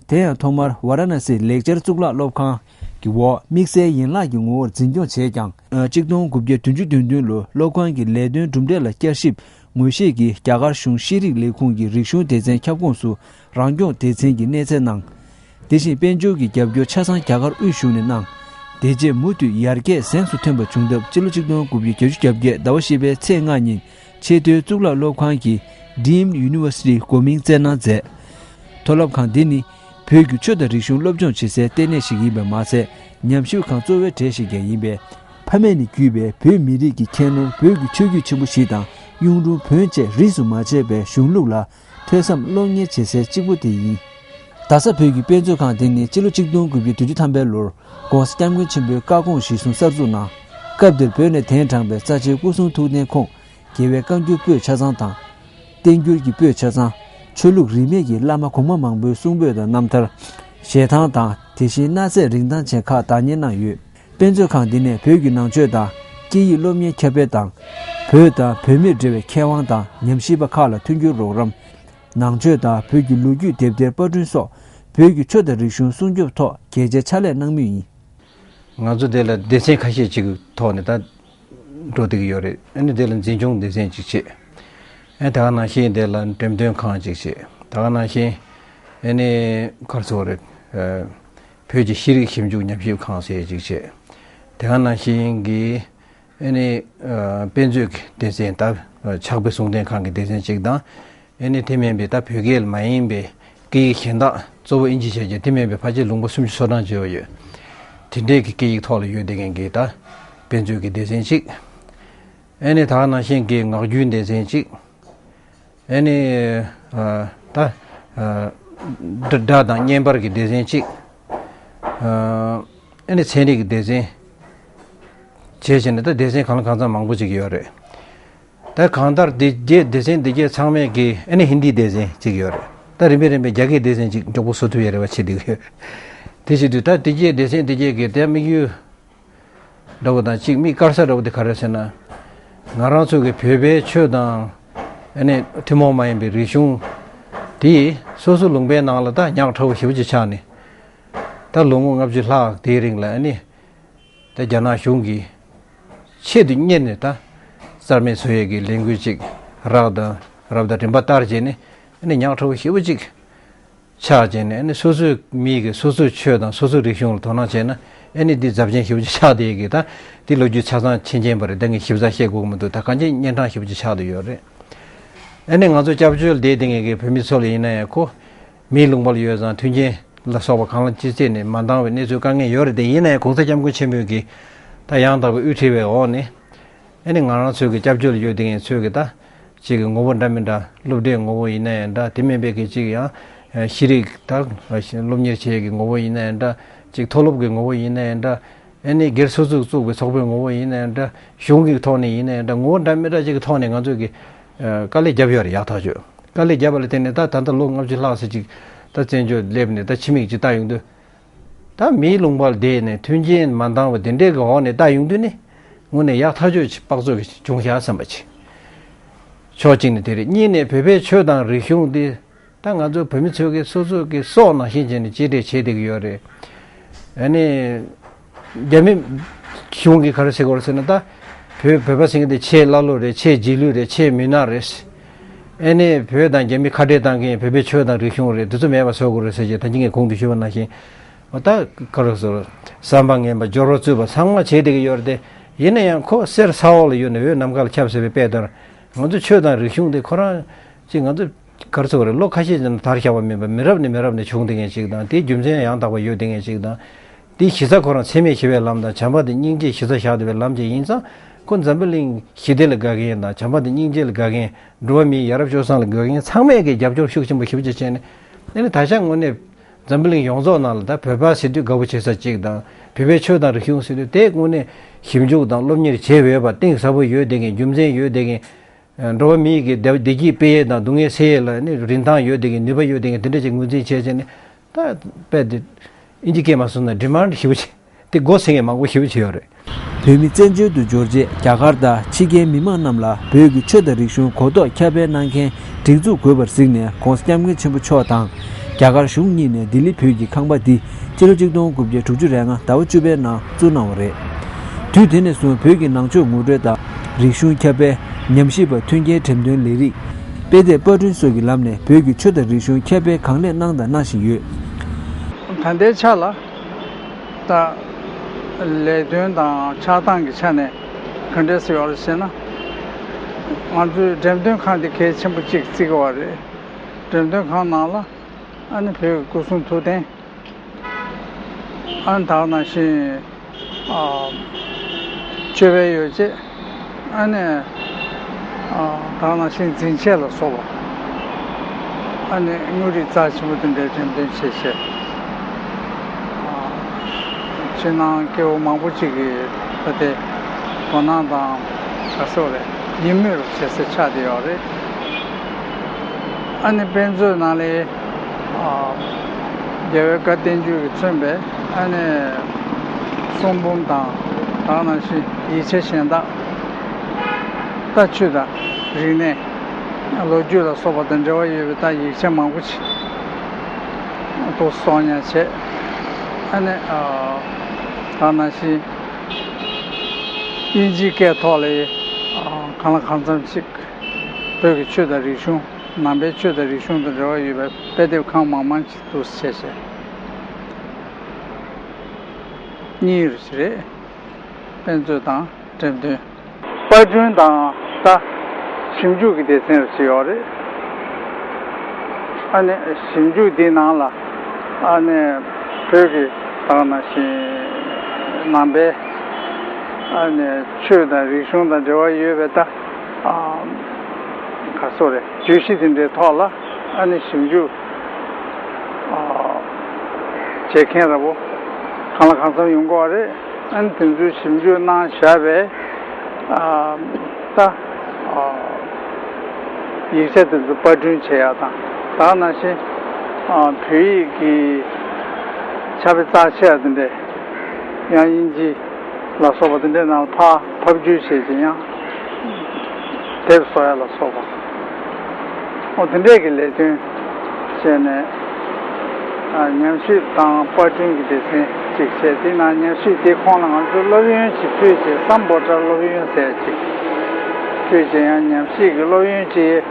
དེ་ཡང་ཐོག་མར་ཝཱ་ར་ཎ་སིའི་ལེགས་སྦྱར་གཙུག་ལག་སློབ་ཁང་གི་འོག་དམིགས་བསལ་ཡན་ལག་གི་ངོ་བོར་འཛིན་སྐྱོང་བྱས་ཀྱང་། ཆིག་སྟོང་དགུ་བརྒྱ་བདུན་ཅུ་དོན་བདུན་ལོར་སློབ་ཁང་གི་ལས་དོན་གྲུབ་འབྲས་ལ་བསྐྱར་ཞིབ་ངོས་བཞེས་ཀྱིས་རྒྱ་གར་གཞུང་ཤེས་རིག་ལས་ཁུངས་ཀྱི་རིག་གཞུང་སྡེ་ཚན་ཁྱབ་ཁོངས་སུ་རང་སྐྱོང་སྡེ་ཚན་གྱི་གནས་ཚད་གནང་། དེ་བཞིན་དཔལ་འབྱོར་གྱི་རྒྱབ་སྐྱོར་ཆ་ཚང་རྒྱ་གར་དབུས་གཞུང་ནས་གནང་། དེ་རྗེས་མུ་མཐུད་ཡར་རྒྱས་གཟེངས་སུ་ཐོན་པ་བྱུང་སྟབས་སྤྱི་ལོ་ཆིག་སྟོང་དགུ་བརྒྱ་བརྒྱད་ཅུ་གྱ་བརྒྱད་ཟླ་བ་བཞི་པའི་ཚེས་ལྔ་ཉིན་ཆེས་མཐོའི་གཙུག་ལག་སློབ་ཁང་གི་Deemed University གོ་མིང་བསྩལ་གནང་མཛད། མཐོ་སློབ་ཁང་འདི་ནི་བོད་ཀྱི་ཆོས་དང་རིག་གཞུང་སློབ་སྦྱོང་བྱེད་སའི་ལྟེ་གནས་ཤིག་ཡིན་པ་མ་ཟད། ཉམས་ཞིབ་ཁང་གཙོ་བོའི་གྲས་ཤིག་ཀྱང་ཡིན་པས། ཕ་མེས་ནས་བརྒྱུད་པའི་བོད་མི་རིགས་ཀྱི་ཁྱད་ནོར་བོད་ཀྱི་ཆོས་བརྒྱུད་ཆེན་པོ་བཞི་དང་གཡུང་དྲུང་བོན་བཅས་རིས་སུ་མ་ཆད་པའི་གཞུང་ལུགས་ལ་ཐོས་བསམ་སློབ་གཉེར་བྱེད་སའི་གཅིག་པུ་དེ་ཡིན། རྡ་ས་བོད་ཀྱི་དཔེ་མཛོད་ཁང་དེ་ནི་སྤྱི་ལོ་ཆིག་སྟོང་དགུ་བརྒྱ་བདུན་ཅུ་ཐམ་པའི་ལོར་༧གོང་ས་༧སྐྱབས་མགོན་ཆེན་པོའི་བཀའ་དགོངས་གཞིར་བཟུང་གསར་འཛུགས་གནང་། སྐབས་དེར་བོད་ནས་གདན་དྲངས་པའི་རྩ་ཆེའི་སྐུ་གསུང་ཐུགས་རྟེན་ཁོངས་རྒྱལ་བའི་བཀའ་འགྱུར་པོད་ཆ་ཚང་དང་། བསྟན་འགྱུར་གྱི་པོད་ཆ་ཚང་། ཆོས་ལུགས་རིས་མེད་ཀྱི་བླ་མ་གོང་མ་མང་པོའི་གསུང་འབུམ་དང་རྣམ་ཐར། ཞལ་ཐང་དང་དེ་བཞིན་གནའ་རྫས་རིན་ཐང་ཅན་ཁག་བདག་གཉེར་གནང་ཡོད། དཔེ་མཛོད་ཁང་འདི་ནས་བོད་ཀྱི་ནང་ཆོས་དང་སྐད་ཡིག་སློབ་གཉེར་ཁྱབ་སྤེལ་དང་། བོད་དང་བོད་མིར་འབྲེལ་བའི་མཁས་དབང་དང་ཉམས་ཞིབ་པ་ཁག་ལ་མཐུན་འགྱུར་རོགས་རམ། ནང་ཆོས་དང་བོད་ཀྱི་ལོ་རྒྱུས་དེབ་ཐེར་པར་སྐྲུན་སོགས་བོད་ཀྱི་ཆོས་དང་རིག་གཞུང་སྲུང་སྐྱོབ་ཐོག་གལ་ཆེའི་ཕྱག་ལས་གནང་མུས་ཡིན། ང་ཚོ་དེ་ལ་སྡེ་ཚན་ཁ་ཤས་ཅིག་གི་ཐོག་ནས་ད་འགྲོ་བསྡད་ཀྱི་ཡོད་རེད། ཨ་ནི་དེ་ལ་འཛིན་སྐྱོང་སྡེ་ཚན་ཅིག་བྱས། ཨ་ད་ག་ནང་བཞིན་དེ་ལ་འགྲེམས་སྟོན་ཁང་ཅིག་བྱས། ད་ག་ནང་བཞིན་ཨ་ནི་ག་རེ་ཟེར་དགོས་རེད། ཨ་བོད་ཀྱི་ཤེས་རིག་ཞིབ་འཇུག་ཉམས་ཞིབ་ཁང་ཟེར་ཅིག་བྱས། དེ་ག་ནང་བཞིན་གྱི་ཨ་ནི་ཨ་དཔེ་མཛོད་ཀྱི་སྡེ་ཚན་ད་ཕྱག་དཔེ་གསུང་རྟེན་ཁང་གི་སྡེ་ཚན་ཅིག་དང་། ཨ་ནི་དེ་མིན་པའི་ད་བོད་སྐད་ལ་མ་ཡིན་པའི་སྐད་ཡིག་གཞན་དག་གཙོ་བོ་ཨིན་ཇི་བྱས་ཀྱང་དེ་མིན་པའི་ཕལ་ཆེར་ལུང་པ་སུམ་ཅུ་སོ་གྲངས་ཅིག་ཡོད། དེ་འདྲའི་གི་སྐད་ཡིག་ཐོག་ལ་ཡོད་བསྡད་མཁན་གྱི་ད་དཔེ་མཛོད་ཀྱི་སྡེ་ཚན་གཅིག་ཨ་ནི་ད་ག་ནང་བཞིན་གྱི་ངག་རྒྱུན་སྡེ་ཚན་གཅིག་ཨ་ནི་ཨ་ད་ཨ་སྒྲ་སྒྲ་དང་བརྙན་པར་གྱི་སྡེ་ཚན་གཅིག་ཨ་ནི་ཚན་རིག་གི་སྡེ་ཚན་བྱས་བྱས་ནས་ད་སྡེ་ཚན་གང་ལ་གང་འཚམ་མང་པོ་ཅིག་ཡོད་རེད། ད་གང་ལྟར་འདི་རྗེས་སྡེ་ཚན་འདི་གས་ཚང་མས་ཀྱི་ཨ་ནི་ཧིན་དིའི་སྡེ་ཚན་གཅིག་ཡོད་རེད། ད་རིམ་པས་རིམ་པས་རྒྱ་སྐད་སྡེ་ཚན་གཅིག་མགྱོགས་པོ་བཟོ་ཐུབ་ཡ་རེ་བ་བྱེད་འདུག་ཡོད། དེ་བྱེད་དུས་ད་འདི་གས་སྡེ་ཚན་འདི་གས་ཀྱི་དེ་དམིགས་ཡུལ་འདྲ་བོ་དང་གཅིག་དམིགས་བཀར་ས་འདྲ་བོ་དེ་ག་རེ་ཟེར་ན། ང་རང་ཚོ་གི་བོད་པའི་ཆོས་དང་ཨ་ནི་ཐུན་མོང་མ་ཡིན་པའི་རིག་གཞུང་དེ་སོ་སོ་ལུང་པའི་ནང་ལ་ད་ཉག་ཕྲ་བོ་ཞེ་པོ་ཅིག་ཆགས་ནས། ད་ལོ་ངོ་ལྔ་བཅུ་ལྷག་དེའི་རིང་ལ་ཨ་ནི། ད་རྒྱ་ནག་གཞུང་གིས་ཆེད་དུ་གཉེར་ནས་ད་རྩ་མེད་བཟོ་ཡས་ཀྱི་ལས་འགུལ་ཅིག་རག་དང་རབ་དང་རིམ་པ་ལྟར་བྱས་ནས་ཨ་ནི་ཉག་ཕྲ་བོ་ཞེ་པོ་ཅིག་ཆགས་བྱས་ནས་ཨ་ནི་སོ་སོའི་མི་གི་སོ་སོའི་ཆོས་དང་སོ་སོའི་རིག་གཞུང་ལ་དོ་སྣང་བྱས་ན་ཨ་ནི་འདི་རྫབ་ཆེན་ཞེ་པོ་ཅིག་ཆགས་བསྡད་ཀྱི་ད་འདི་ལོ་རྒྱུས་ཆ་ཚང་མཁྱེན་མཁྱེན་པ་རེད། ད་ངས་ཞིབ་ཚགས་བཤད་དགོས་ཀྱི་མི་འདུག་ད་གང་ཅི་གཉན་འཕྲང་ཞེ་པོ་ཅིག་ཆགས་བསྡད་ཡོད་རེད། ཨ་ནི་ང་ཚོ་སྐྱབས་བཅོལ་བསྡད་བསྡད་མཁན་གྱི་བོད་མི་ཚོ་ལ་ཡིན་ན་ཡང་ཁོ་མིའི་ལུང་པ་ལ་ཡོད་ཙང་མཐུན་རྐྱེན་ལ་སོགས་པ་གང་ལ་ཅི་བྱས་ནས་མ་འདང་བའི་གནས་ཚུལ་དཀའ་ངལ་ཡོད་རེད་དེ། ཡིན་ན་ཡང་གོང་ས་སྐྱབས་མགོན་ཆེན་པོས་ཀྱིས་ད་ཡང་དག་པའི་དབུ་ཁྲིད་པའི་འོག་ནས་ཨ་ནི་ང་རང་ཚོའི་གི་སྐྱབས་བཅོལ་ཡོད་དེ་ངེད་ཚོའི་གི་ད་ཅིག་གི་ངོ་བོ་འདྲ་མི་འདྲ་སློབ་གྲྭའི་ངོ་བོ་ཡིན་ན་ཡང་འདྲ་དེ་མིན་པའི་གི་ཅིག་ཡང་ཤེས་རིག་ད་སློབ་གཉེར་བྱེད་ཀྱི་ངོ་བོ་ཡིན་ན་ཡང་འདྲ་ཅིག་མཐོ་སློབ་ཀྱི་ངོ་བོ་ཡིན་ན་ཡང་འདྲ། ཨ་ནི་སྒེར་སོ་སོས་བཙུགས་པའི་ཚོགས་པའི་ངོ་བོ་ཡིན་ན་ཡང་འདྲ། གཞུང་གི་ཐོག་ནས་ཡིན་ན་ཡང་འདྲ། ངོ་བོ་འདྲ་མི་འདྲ་ཅིག་གི་ཐོག་ནས་ང་ཚོས་ཀྱི་ཨ་དཀའ་ལས་བརྒྱབ་ཡོད་རེད། ཡག་ཐག་ཆོད་དཀའ་ལས་བརྒྱབ་པ་ལ་བརྟེན་ནས་ད་ད་ལྟ་ལོ་ལྔ་བཅུ་ལྷག་ཙམ་ཅིག་ད་བཙན་བྱོལ་སླེབས་ནས་ད་ཕྱི་མིག་ཅིག་ལྟ་ཡོང་དུས། ད་མིའི་ལུང་པར་བསྡད་ནས་མཐུན་རྐྱེན་མ་འདང་བ་དེ་འདྲའི་གི་འོག་ནས་ལྟ་ཡོང་དུས་ནི་དངོས་གནས་ཡག་ཐག་ཆོད་ཅིག་དཔག་ཚོད་ཀྱི་བྱུང་ཤག་བསམ་པ་ཅིག་ཕྱོགས་གཅིག་ནས་དེ་རེད། གཉིས་ནས་བོད་པའི་ཆོས་དང་རིག་གཞུང་འདི། ད་ང་ཚོ་བོད་མི་ཚོས་ཀྱི་སོ་སོ་གི་སྲོག་ནང་བཞིན་བྱས་ནས་གཅེས་སྤྲས་བྱེད་བསྡད་ཀྱི་ཡོད་རེད། ཨ་ནི། རྒྱ་མི་གཞུང་གིས་ག་རེ་ཟེར་གྱི་ཡོད་རེད་ཟེར་ན་ད། བོད་བོད་པ་ཟེར་མཁན་དེ་ཆེས་ཀླ་ཀློ་རེད། ཆེས་རྗེས་ལུས་རེད། ཆེས་མུན་ནག་རེད། ཨ་ནི་བོད་དང་རྒྱ་མི་ཁ་བྲལ་བཏང་མཁན་བོད་པའི་ཆོས་དང་རིག་གཞུང་རེད། དེ་ཚོ་མེད་པ་བཟོ་དགོས་རེད་ཟེར་བྱས་ད་གིན་ངས་གོང་དུ་ཞུས་པ་ནང་བཞིན། འོ་ད་ག་རེ་ཟེར། བསམ་པ་ངན་པ་སྦྱོར་བ་རྩུབ་པ་ཚང་མ་བྱས་བསྡད་ཀྱི་ཡོད་རེད་དེ། ཡིན་ན་ཡང་ཁོ་གསེར་ས་འོག་ལ་ཡོད་ནས་འོད་ནམ་མཁའ་ལ་ཁྱབ་ཟེར་བའི་དཔེ་ལྟར། ང་ཚོ་ཆོས་དང་རིག་གཞུང་དེ་ཁོ་རང་ཅིག་ང་ཚོ་ག་རེ་ཟེར་དགོས་རེད། ལོ་ཁ་ཤས་ཅིག་ནས་དར་བཞག་པ་མིན་པར། མི་རབས་ནས་མི་རབས་ནས་བྱུང་བསྡད་མཁན་ཅིག་དང་། དེའི་རྒྱུ་མཚན་ཡང་དག་པ་ཡོད་བསྡད་མཁན་ཅིག་དང་། དེའི་གཞི་རྩ་ཁོ་རང་འཚེ་མེད་ཞི་བའི་ལམ་དང་། བྱམས་པ་དང་སྙིང་རྗེ་གཞི་རྩ་བཞག་བསྡད་པའི་ལམ་ཅིག་ཡིན་ཙང་། ཁོ་འཛམ་བུ་གླིང་ཞི་བདེ་ལ་དགའ་མཁན་དང་། བྱམས་པ་དང་སྙིང་རྗེ་ལ་དགའ་མཁན། འགྲོ་བ་མིའི་ཡ་རབས་སྤྱོད་བཟང་ལ་དགའ་མཁན་ཚང་མས་ཀྱི་རྒྱབ་སྐྱོར་ཤུགས་ཆེན་པོ་ཞེ་པོ་ཅིག་བྱས་ནས། དེ་ནི་ད་ཆ་དངོས་གནས་འཛམ་བུ་གླིང་ཡོངས་རྫོགས་ནང་ལ་ད་བོད་པ་ཟེར་དུས་དགའ་པོ་བྱེད་ས་ཅིག་དང་། བོད་པའི་ཆོས་དང་རིག་གཞུང་ཟེར་དུས་དེ་དངོས་གནས་ཞིབ་འཇུག་དང་སློབ་གཉེར་བྱས་ཡོད་པ་གཏིང་ཟབ་པོ་ཡོད་བསྡད་མཁན། རྒྱུ་མཚན་ཡོད་བསྡད་མཁན། འགྲོ་བ་མིའི་གི་བདེ་བདེ་སྐྱིད་སྤེལ་ཡས་དང་སྡུག་བསྔལ་སེལ་ཡས་ལ་ནི་རིན་ཐང་ཡོད་བསྡད་མཁན། ནུས་པ་ཡོད་བསྡད་མཁན། དེ་འདྲ་ཅིག་ངོས་འཛིན་བྱས་བྱས་ནས། ད་དཔེ་དེ་ཨིན་ཇི་སྐད་མ་སོང་ན་ཌི་མཱནཌ་ཞེ་པོ་ཅིག་དེ་སྒོ་ཟིན་མཁན་མང་པོ་ཞེ་པོ་ཅིག་ཡོད་རེད། བོད་མི་བཙན་བྱོལ་དུ་འབྱོར་རྗེས། རྒྱ་གར་དང་ཕྱི་རྒྱལ་མི་མང་རྣམས་ལ་བོད་ཀྱི་ཆོས་དང་རིག་གཞུང་གོ་རྟོགས་ཁྱབ་སྤེལ་གནང་མཁན་སྒྲིག་འཛུགས་དགོས་པར་གཟིགས་ནས། ྋགོང་ས་ྋསྐྱབས་མགོན་ཆེན་པོ་མཆོག་དང་རྒྱ་གར་གཞུང་གཉིས་ནས་ལྡི་ལི་བོད་ཀྱི་ཁང་པ་འདི་སྤྱི་ལོ་ཆིག་སྟོང་དགུ་བརྒྱ་དྲུག་ཅུ་རེ་ལྔ་ཟླ་བ་བཅུ་པའི་ནང་བཙུགས་གནང་བ་རེད། དུས་དེ་ནས་བཟུང་བོད་ཀྱི་ནང་ཆོས་ངོ་སྤྲོད་དང་། རིག་གཞུང་ཁྱབ་སྤེལ། ཉམས་ཞིབ་པ་མཐུན་རྐྱེན་འགྲེམས་སྟོན་ལས་རིགས། དཔེ་དེབ་པར་སྐྲུན་སོགས་ཀྱི་ལམ་ནས་བོད་ཀྱི་ཆོས་དང་རིག་གཞུང་ཁྱབ་སྤེལ་གང་ལེགས་གནང་དང་གནང་བཞིན་ཡོད། ད་ལྟའི་ཆ་ལ་ད་ལས་དོན་དང་ཆགས་སྟངས་ཀྱི་ཆ་ནས་ག་འདྲས་སེ་ཡོད་རེད་ཟེར་ན། ང་ཚོའི་འགྲེམས་སྟོན་ཁང་འདི་གལ་ཆེན་པོ་གཅིག་བརྩི་གི་ཡོད་རེད། འགྲེམས་སྟོན་ཁང་ནང་ལ་ཨ་ནི་བོད་ཀྱི་སྐུ་གསུང་ཐུགས་རྟེན། ཨ་ནི་ད་ག་ནང་བཞིན། ཨ། མཆོད་པའི་ཡོ་བྱད། ཨ་ནི། ཨ། ད་ག་ནང་བཞིན་འཛིན་ཆས་ལ་སོགས་པ། ཨ་ནི་དངོས་རིགས་རྩ་ཆེན་པོ་དེ་འདྲའི་འགྲེམས་སྟོན་བྱས་བྱས། ཨ། ཕྱི་ནང་སྐྱེ་བོ་མང་པོ་ཅིག་གིས་ད་དེ་དོ་སྣང་དང་ག་སོགས་རེད། ཡིད་སྨོན་རུ་བྱེད་སའི་ཆ་དེ་ཡོད་རེད། ཨ་ནི་དཔེ་མཛོད་ནང་ལ། ཨ། རྒྱལ་བའི་བཀའ་བསྟན་འགྱུར་གྱིས་མཚོན་པའི་ཨ་ནི་གསུང་འབུམ་དང་། ད་ག་ནང་བཞིན་ཡིག་ཆ་གཞན་དག། ད་ཆོས་དང་རིག་གནས། ལོ་རྒྱུས་ལ་སོགས་པ་དང་འབྲེལ་བ་ཡོད་པའི་ད་ཡིག་ཆ་མང་པོ་ཞིག་འདུག་གསོག་ཉར་བྱས། ཨ་ནི། ཨ། ད་ག་ནང་བཞིན་དབྱིན་ཇིའི་སྐད་ཐོག་ལ། ཨ། གང་ལ་གང་འཚམ་ཞིག་བོད་ཀྱི་ཆོས་དང་རིག་གཞུང་། ནང་པའི་ཆོས་དང་རིག་གཞུང་དང་འབྲེལ་བ་ཡོད་པའི་དཔེ་དེབ་ཁང་མང་མང་ཅིག་འདུག་སེ་བྱས་བྱས། གཉིས་རེད། དཔེ་མཛོད་དང་འགྲེམས་སྟོན། པར་སྐྲུན་དང་ད་ཞིབ་འཇུག་གི་སྡེ་ཚན་རེ་ཞིག་ཡོད་རེད། ཨ་ནི་ཞིབ་འཇུག་འདིའི་ནང་ལ་ཨ་ནི་བོད་ཀྱི་ད་ག་ནང་བཞིན་ནང་པའི་ཨ་ནི་ཆོས་དང་རིག་གཞུང་དང་འབྲེལ་བ་ཡོད་པའི་ད། ཨ། ག་སོགས་རེད། བརྗོད་གཞི་དེ་འདྲའི་ཐོག་ལ་ཨ་ནི་ཞིབ་འཇུག་ཨ། བྱེད་མཁན་འདྲ་པོ་གང་ལ་གང་འཚམ་ཡོང་གི་ཡོད་རེད། ཨ་ནི་དེ་ཚོའི་ཞིབ་འཇུག་གནང་བཞག་པའི། ཨ། ད། ཨ། ཡིག་ཆ་དེ་ཚོ་པར་སྐྲུན་བྱེད་ཡག་དང་། ད་ག་ནང་བཞིན། ཨ། བོད་ཡིག་གི་ཕྱག་དཔེ་རྩ་ཆེ་བ་དེ་འདྲས། ཡང་དབྱིན་ཇི་ལ་སོགས་པ་དེ་འདྲའི་ནང་ལ་ཕར་ཕབ་བསྒྱུར་བྱས་ཀྱི་ཡང་དེབ་བཟོ་ཡ་ལ་སོགས་པ། འོ་དེ་འདྲས་ཀྱི་ལས་དོན་བྱས་ནས། ཨ། ཉམས་ཞིབ་དང་པར་སྐྲུན་གྱི་སྡེ་ཚན་གཅིག་བྱས། དེ་ནང་ཉམས་ཞིབ་དེ་ཁོངས་ལ་ང་ཚོས་སློབ་ཡོན་ཅིག་ཕུལ་བྱས། སམ་བྷོ་ཊ་སློབ་ཡོན་ཟེར་ཅིག་ཕུལ་བྱས། ཡང་ཉམས་ཞིབ་ཀྱི་སློབ་ཡོན་ཅིག་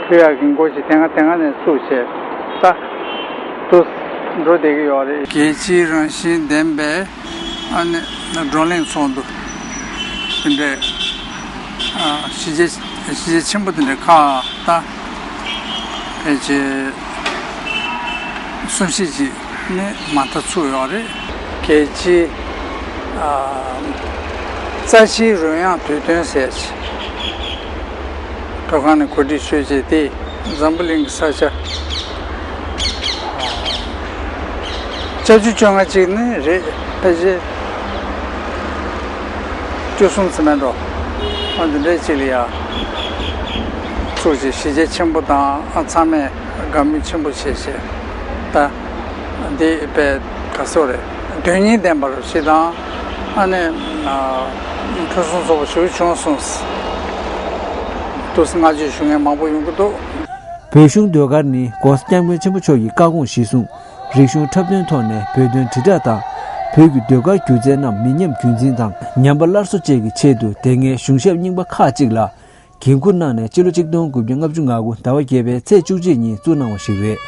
ཕུལ་ཡག་གི་འགོ་ཞིག་དེ་སྔ་དེ་སྔ་ནས་བཙུགས་བྱས། ད་དུ་འགྲོ་བསྡད་ཀྱི་ཡོད་རེད། རྒྱལ་སྤྱིའི་རང་བཞིན་ལྡན་པའི་ཨ་ནི་བགྲོ་གླེང་ཚོགས་འདུ་དེ་འདྲའི། ཨ། གཞི་རྒྱ། གཞི་རྒྱ་ཆེན་པོ་དེ་འདྲའི་ཁག་ད་ཕལ་ཆེར་གསུམ་བཞི་ཅིག་ནས་མ་མཐའ་ཚུགས་ཡོད་རེད། རྒྱལ་སྤྱིའི། ཨ། རྩ་ཆེའི་རོལ་དབྱངས་དུས་སྟོན་ཟེར་ཅིག་བོད་ཁང་ནས་གོ་སྒྲིག་ཞུས་བྱས། དེ་འཛམ་བུ་གླིང་གི་ས་ཆ་བརྒྱ་ཆ་བཅོ་ལྔ་ཅིག་ནི་རེད། ཕལ་ཆེར་བཅུ་གསུམ་ཙམ་མེད་འགྲོ། ཨ། འདི་འདྲའི་ཅིག་ལ་ཡ་བཙུགས་བྱས། གཞི་རྒྱ་ཆེན་པོ་དང་། ཨ། ཚང་མས་དགའ་མོས་ཆེན་པོ་བྱས་བྱས། ད་འདི་དཔེ་ག་སོགས་རེད། དོན་སྙིང་ལྡན་པ་རུ་ཞིག་དང་། ཨ་ནི། ཨ། ཕུན་སུམ་ཚོགས་པ་ཞིག་བྱུང་སོང་། འདུག་སེ་བསྔགས་བརྗོད་ཞུ་མཁན་མང་པོ་ཡོང་གི་འདུག། བོད་གཞུང་ཟློས་གར་ནི་ྋགོང་ས་ྋསྐྱབས་མགོན་ཆེན་པོ་མཆོག་གི་བཀའ་དགོངས་གཞིར་བཟུང་། རིག་གཞུང་འཁྲབ་སྟོན་ཐོག་ནས་བོད་དོན་དྲིལ་བསྒྲགས་དང་། བོད་ཀྱི་ཟློས་གར་སྒྱུ་རྩལ་རྣམས་མི་ཉམས་རྒྱུན་འཛིན་དང་ཉམས་པ་སླར་གསོ་བཅས་ཀྱི་ཆེད་དུ། དེ་སྔའི་གཞུང་ཞབས་རྙིང་པ་ཁག་ཅིག་ལ་འགན་འཁུར་གནང་ནས། སྤྱི་ལོ་ཆིག་སྟོང་དགུ་བརྒྱ་ལྔ་བཅུ་ང་དགུ་ཟླ་བ་བརྒྱད་པའི་ཚེས་བཅུ་གཅིག་ཉིན་བཙུགས་གནང་བ་ཞིག་རེད།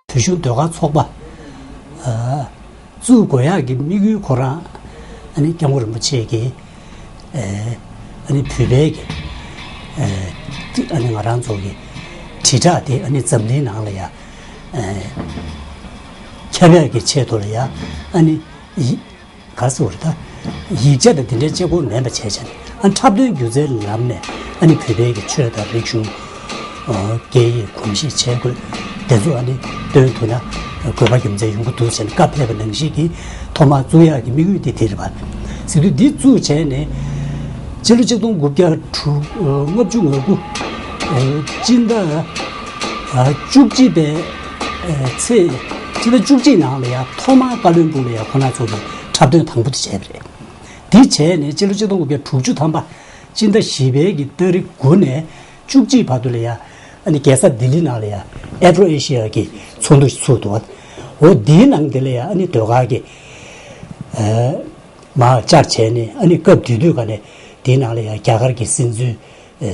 བོད་གཞུང་ཟློས་གར་ཚོགས་པ། ཨ། བཙུགས་དགོས་ཡག་གི་དམིགས་ཡུལ་ཁོ་རང་ཨ་ནི་སྐྱབས་མགོན་རིན་པོ་ཆེ་གིས་ཨ་ནི་བོད་པའི་གི་ཨ་ནི་ང་རང་ཚོ་གི་དྲིལ་བསྒྲགས་དེ་ཨ་ནི་འཛམ་གླིང་ནང་ལ་ཡ་ཁྱབ་ཡག་གི་ཆེད་དུ་ལ་ཡ་ཨ་ནི་ཡི་ག་ཟེར་བ་རེད་ད། ཡིག་ཆ་དང་དེ་འདྲའི་གཅིག་པོ་མེད་པ་བྱས་བྱས་ནས་ཨ་འཁྲབ་སྟོན་སྒྱུ་རྩལ་ལམ་ནས་ཨ་ནི་བོད་པའི་གི་ཆོས་དང་རིག་གཞུང་། སྐད་ཡིག་གོམས་གཤིས་བྱེད་སྒོ་དེ་ཚོ་ཨ་ནི་སྟོན་ཐུབ་ན་དགོས་པ་རྒྱུ་མཚན་ཡོང་གི་འདུག་ཟེར་ནས་བཀའ་ཕེབས་པ་ནང་བཞིན་གྱི་ཐོག་མར་བཙུགས་ཡག་གི་དམིགས་ཡུལ་དེ་དེ་རེད་པ། ཟེར་དུས་འདི་བཙུགས་བྱས་ནས་ཕྱི་ལོ་ཆིག་སྟོང་དགུ་བརྒྱ་དྲུག་ལྔ་བཅུ་ང་དགུ་སྤྱི་ཟླ་བཅུ་གཅིག་པའི་ཚེས་སྤྱི་ཟླ་བཅུ་གཅིག་ནང་ལ་ཡ་ཐོག་མར་ཀ་ལོན་སྦུག་ལ་ཡ་ཁོ་ན་ཚོ་གི་འཁྲབ་སྟོན་དང་པོ་དེ་བྱས་པ་རེད། དེ་བྱས་ནས་སྤྱི་ལོ་ཆིག་སྟོང་དགུ་བརྒྱ་དྲུག་ཅུ་ཐམ་པ་སྤྱི་ཟླ་བཞི་པའི་གི་ཏ་རིག་དགུ་ནས་བཅུ་གཅིག་བར་དུ་ལ་ཡ་ཨ་ནི་རྒྱལ་ས་ལྡི་ལི་ནང་ལ་ཡ་ཨེབ་རོ་ཨེ་ཤི་ཡ་གི་ཚོགས་འདུ་ཞིག་ཚུགས་འདུག་འོ་དེའི་ནང་དེ་ལ་ཡ་ཨ་ནི་ཟློས་གར་གྱི་མར་བཅར་བྱས་ནས་ཨ་ནི་སྐབས་དེ་དུས་ག་ནས་དེའི་ནང་ལ་ཡ་རྒྱ་གར་གྱི་སྲིད་འཛིན་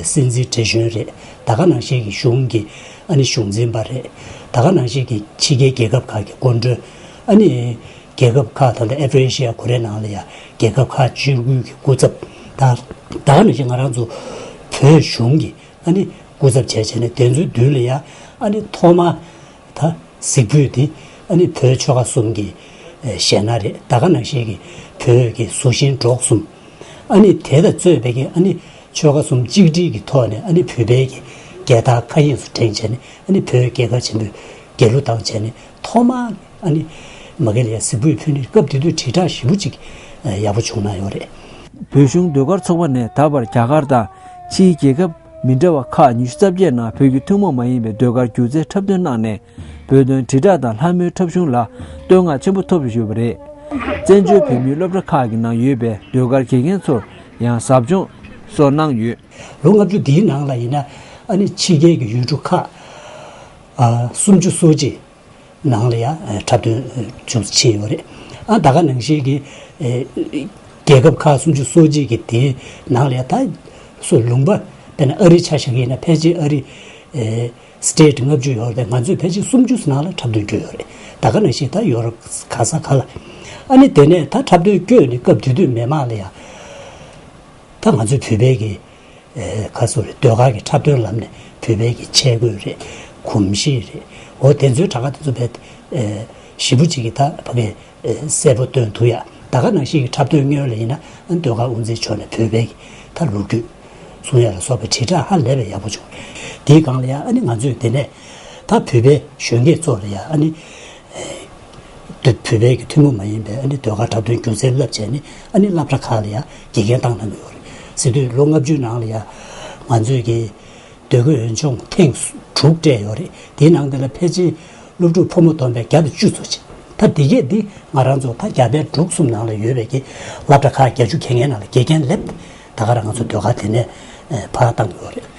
སྲིད་འཛིན་བགྲེས་གཞོན་རེད། ད་ག་ནང་བཞིན་གྱི་གཞུང་གི་ཨ་ནི་གཞུང་འཛིན་པ་རེད། ད་ག་ནང་བཞིན་གྱི་ཕྱི་རྒྱལ་རྒྱལ་ཁབ་ཁག་གི་སྐུ་མགྲོན། ཨ་ནི་རྒྱལ་ཁབ་ཁག་ད་ལྟ་ཨེ་ཕི་རི་ཤི་ཡ་གུ་རེ་ནང་ལ་ཡ་རྒྱལ་ཁབ་ཁག་བཅུ་དགུ་གི་སྐུ་ཚབ། ད་ད་ག་ནང་བཞིན་ང་རང་ཚོ་བོད་གཞུང་གི་ཨ་ནི་སྐུ་ཚབ་བྱས་བྱས་ནས་དེ་ཚོའི་མདུན་ལ་ཡ་ཨ་ནི་ཐོག་མ་ད་གཟིགས་ཕུད་དེ་ཨ་ནི་བོད་ཆོལ་ཁ་གསུམ་གྱི་གཞས་སྣ་རེད། ད་ག་ནང་བཞིན་གྱི་བོད་ཀྱི་གཟུ་ཤིང་སྒྲོག་གསུམ། ཨ་ནི་དེ་དང་གཙོས་པའི་གི་ཨ་ནི་ཆོལ་ཁ་གསུམ་གཅིག་སྒྲིལ་གྱི་ཐོག་ནས་ཨ་ནི་བོད་པའི་གི་རྒྱལ་དར་མཁའ་དབྱིངས་སུ་བསྒྲེངས་བྱས་ནས་ཨ་ནི་བོད་རྒྱལ་ཁབ་ཆེན་པོའི་རྒྱལ་གླུ་བཏང་བྱས་ནས་ཐོག་མར་ཨ་ནི་མ་གི་ལ་ཡ་གཟིགས་ཕུད་ཕུལ་ནས་སྐབས་དེ་དུས་དྲིལ་བསྒྲགས་ཞེ་པོ་ཅིག་ཡག་པོ་བྱུང་གནང་ཡོད་རེད། བོད་གཞུང་ཟློས་གར་ཚོགས་པ་ནས་ད་བར་རྒྱ་གར་དང་ཕྱིའི་རྒྱལ་ཁབ་མི་འདྲ་བ་ཁག་ཉི་ཤུ་རྩ་བརྒྱད་ནང་བོད་ཀྱི་ཐུན་མོང་མ་ཡིན་པའི་ཟློས་གར་སྒྱུ་རྩལ་འཁྲབ་སྟོན་གནང་ནས། བོད་དོན་དྲིལ་བསྒྲགས་དང་ལྷ་མོའི་འཁྲབ་གཞུང་ལ་བསྟོད་བསྔགས་ཆེན་པོ་ཐོབ་ཡོད་པ་རེད། བཙན་བྱོལ་བོད་མིའི་སློབ་གྲྭ་ཁག་གི་ནང་ཡོད་པའི་ཟློས་གར་དགེ་རྒན་ཚོར་ཡང་ཟབ་སྦྱོང་སོགས་གནང་ཡོད། ལོ་ལྔ་བཅུ་འདིའི་ནང་ལ་ཡིན་ན་ཨ་ནི་ཕྱི་རྒྱལ་གྱི་ཡུལ་གྲུ་ཁག་ཨ་སུམ་ཅུ་སོ་གཅིག་ནང་ལ་ཡང་འཁྲབ་སྟོན་ཅུང་ཙམ་ཕྱིན་ཡོད་རེད། ཨ་ད་ག་ནང་བཞིན་གྱི་རྒྱལ་ཁབ་ཁག་སུམ་ཅུ་སོ་གཅིག་གི་དེའི་ནང་ལ་ཡང་ད་སུ་ལུང་པ་དཔེར་ན་ཨ་རི་ཆ་བཞག་གི་ཡིན་ན་ཕལ་ཆེར་ཨ་རི་state་ལྔ་བཅུ་ཡོད་རེད། ང་ཚོས་ཕལ་ཆེར་སུམ་ཅུ་ནང་ལ་འཁྲབ་སྟོན་བསྐྱོད་ཡོད་རེད། ད་ག་ནང་བཞིན་ད་ཡོ་རོབ་ག་ས་ག་ལ། ཨ་ནི་དེ་ནས་ད་འཁྲབ་སྟོན་བསྐྱོད་ནས་སྐབས་དེ་དུས་མི་མང་ལ་ཡང་ད་ང་ཚོའི་བོད་པའི་གི་ཨེ་ག་ཟེར་རེད། ཟློས་གར་གྱི་འཁྲབ་སྟོན་ལམ་ནས་བོད་པའི་གི་ཆས་གོས་རེད། གོམས་གཤིས་རེད། འོ་དེ་ཚོའི་གྲངས་ཀ་དེ་ཚོ་བས་ཨེ་ཞེ་པོ་ཅིག་གི་ད་ཕ་གི་ཨེ་གསལ་པོ་སྟོན་ཐུབ་ཡ། ད་ག་ནང་བཞིན་གྱི་འཁྲབ་སྟོན་སྔོན་ལ་ཡིན་ན་ཨ་ནི་ཟློས་གར་དབུ་འཛིན་ཕྱོགས་ནས་བོད་པའི་གི་ད་ལོ་རྒྱུས་གསུང་ཡ་ལ་སོགས་པའི་དྲིལ་བསྒྲགས་ཧ་ལས་པའི་ཡག་པོ་བྱུང་། དེའི་སྒང་ལ་ཡ་ཨ་ནི་ང་ཚོས་དེ་ནས་ད་བོད་པའི་གཞོན་སྐྱེས་ཚོ་ལ་ཡ་ཨ་ནི། བོད་པའི་གི་ཐུན་མོང་མ་ཡིན་པའི་ཨ་ནི་ཟློས་གར་འཁྲབ་སྟོན་སྒྱུ་རྩལ་བསླབ་བྱས་ནས་ཨ་ནི་སློབ་གྲྭ་ཁག་ལ་ཡང་དགེ་རྒན་བཏང་གནང་གི་ཡོད་རེད། ཟེར་དུས་ལོ་ལྔ་བཅུའི་ནང་ལ་ཡང་ང་ཚོས་ཀྱི་ཟློས་གར་འོས་སྦྱོང་ཐེངས་དྲུག་སྤྲད་ཡོད་རེད། དེའི་ནང་དེ་ལ་ཕལ་ཆེར་སློབ་ཕྲུག་ཕོ་མོ་བསྡོམས་པས་བརྒྱ་དང་བཅུ་ཚོ་ཅིག་ད་དེ་གས་འདི་ང་རང་ཚོ་ད་རྒྱ་བལ་འབྲུག་གསུམ་ནང་ལ་ཡོད་པའི་གི་སློབ་གྲྭ་ཁག་བརྒྱད་ཅུ་གྱ་ལྔའི་ནང་ལ་དགེ་རྒན་སླེབས་ད་ག་རང་ང་ཚོ་ཟློས་གར་དེ་ནས་ཕར་བཏང་གི་ཡོད་རེད།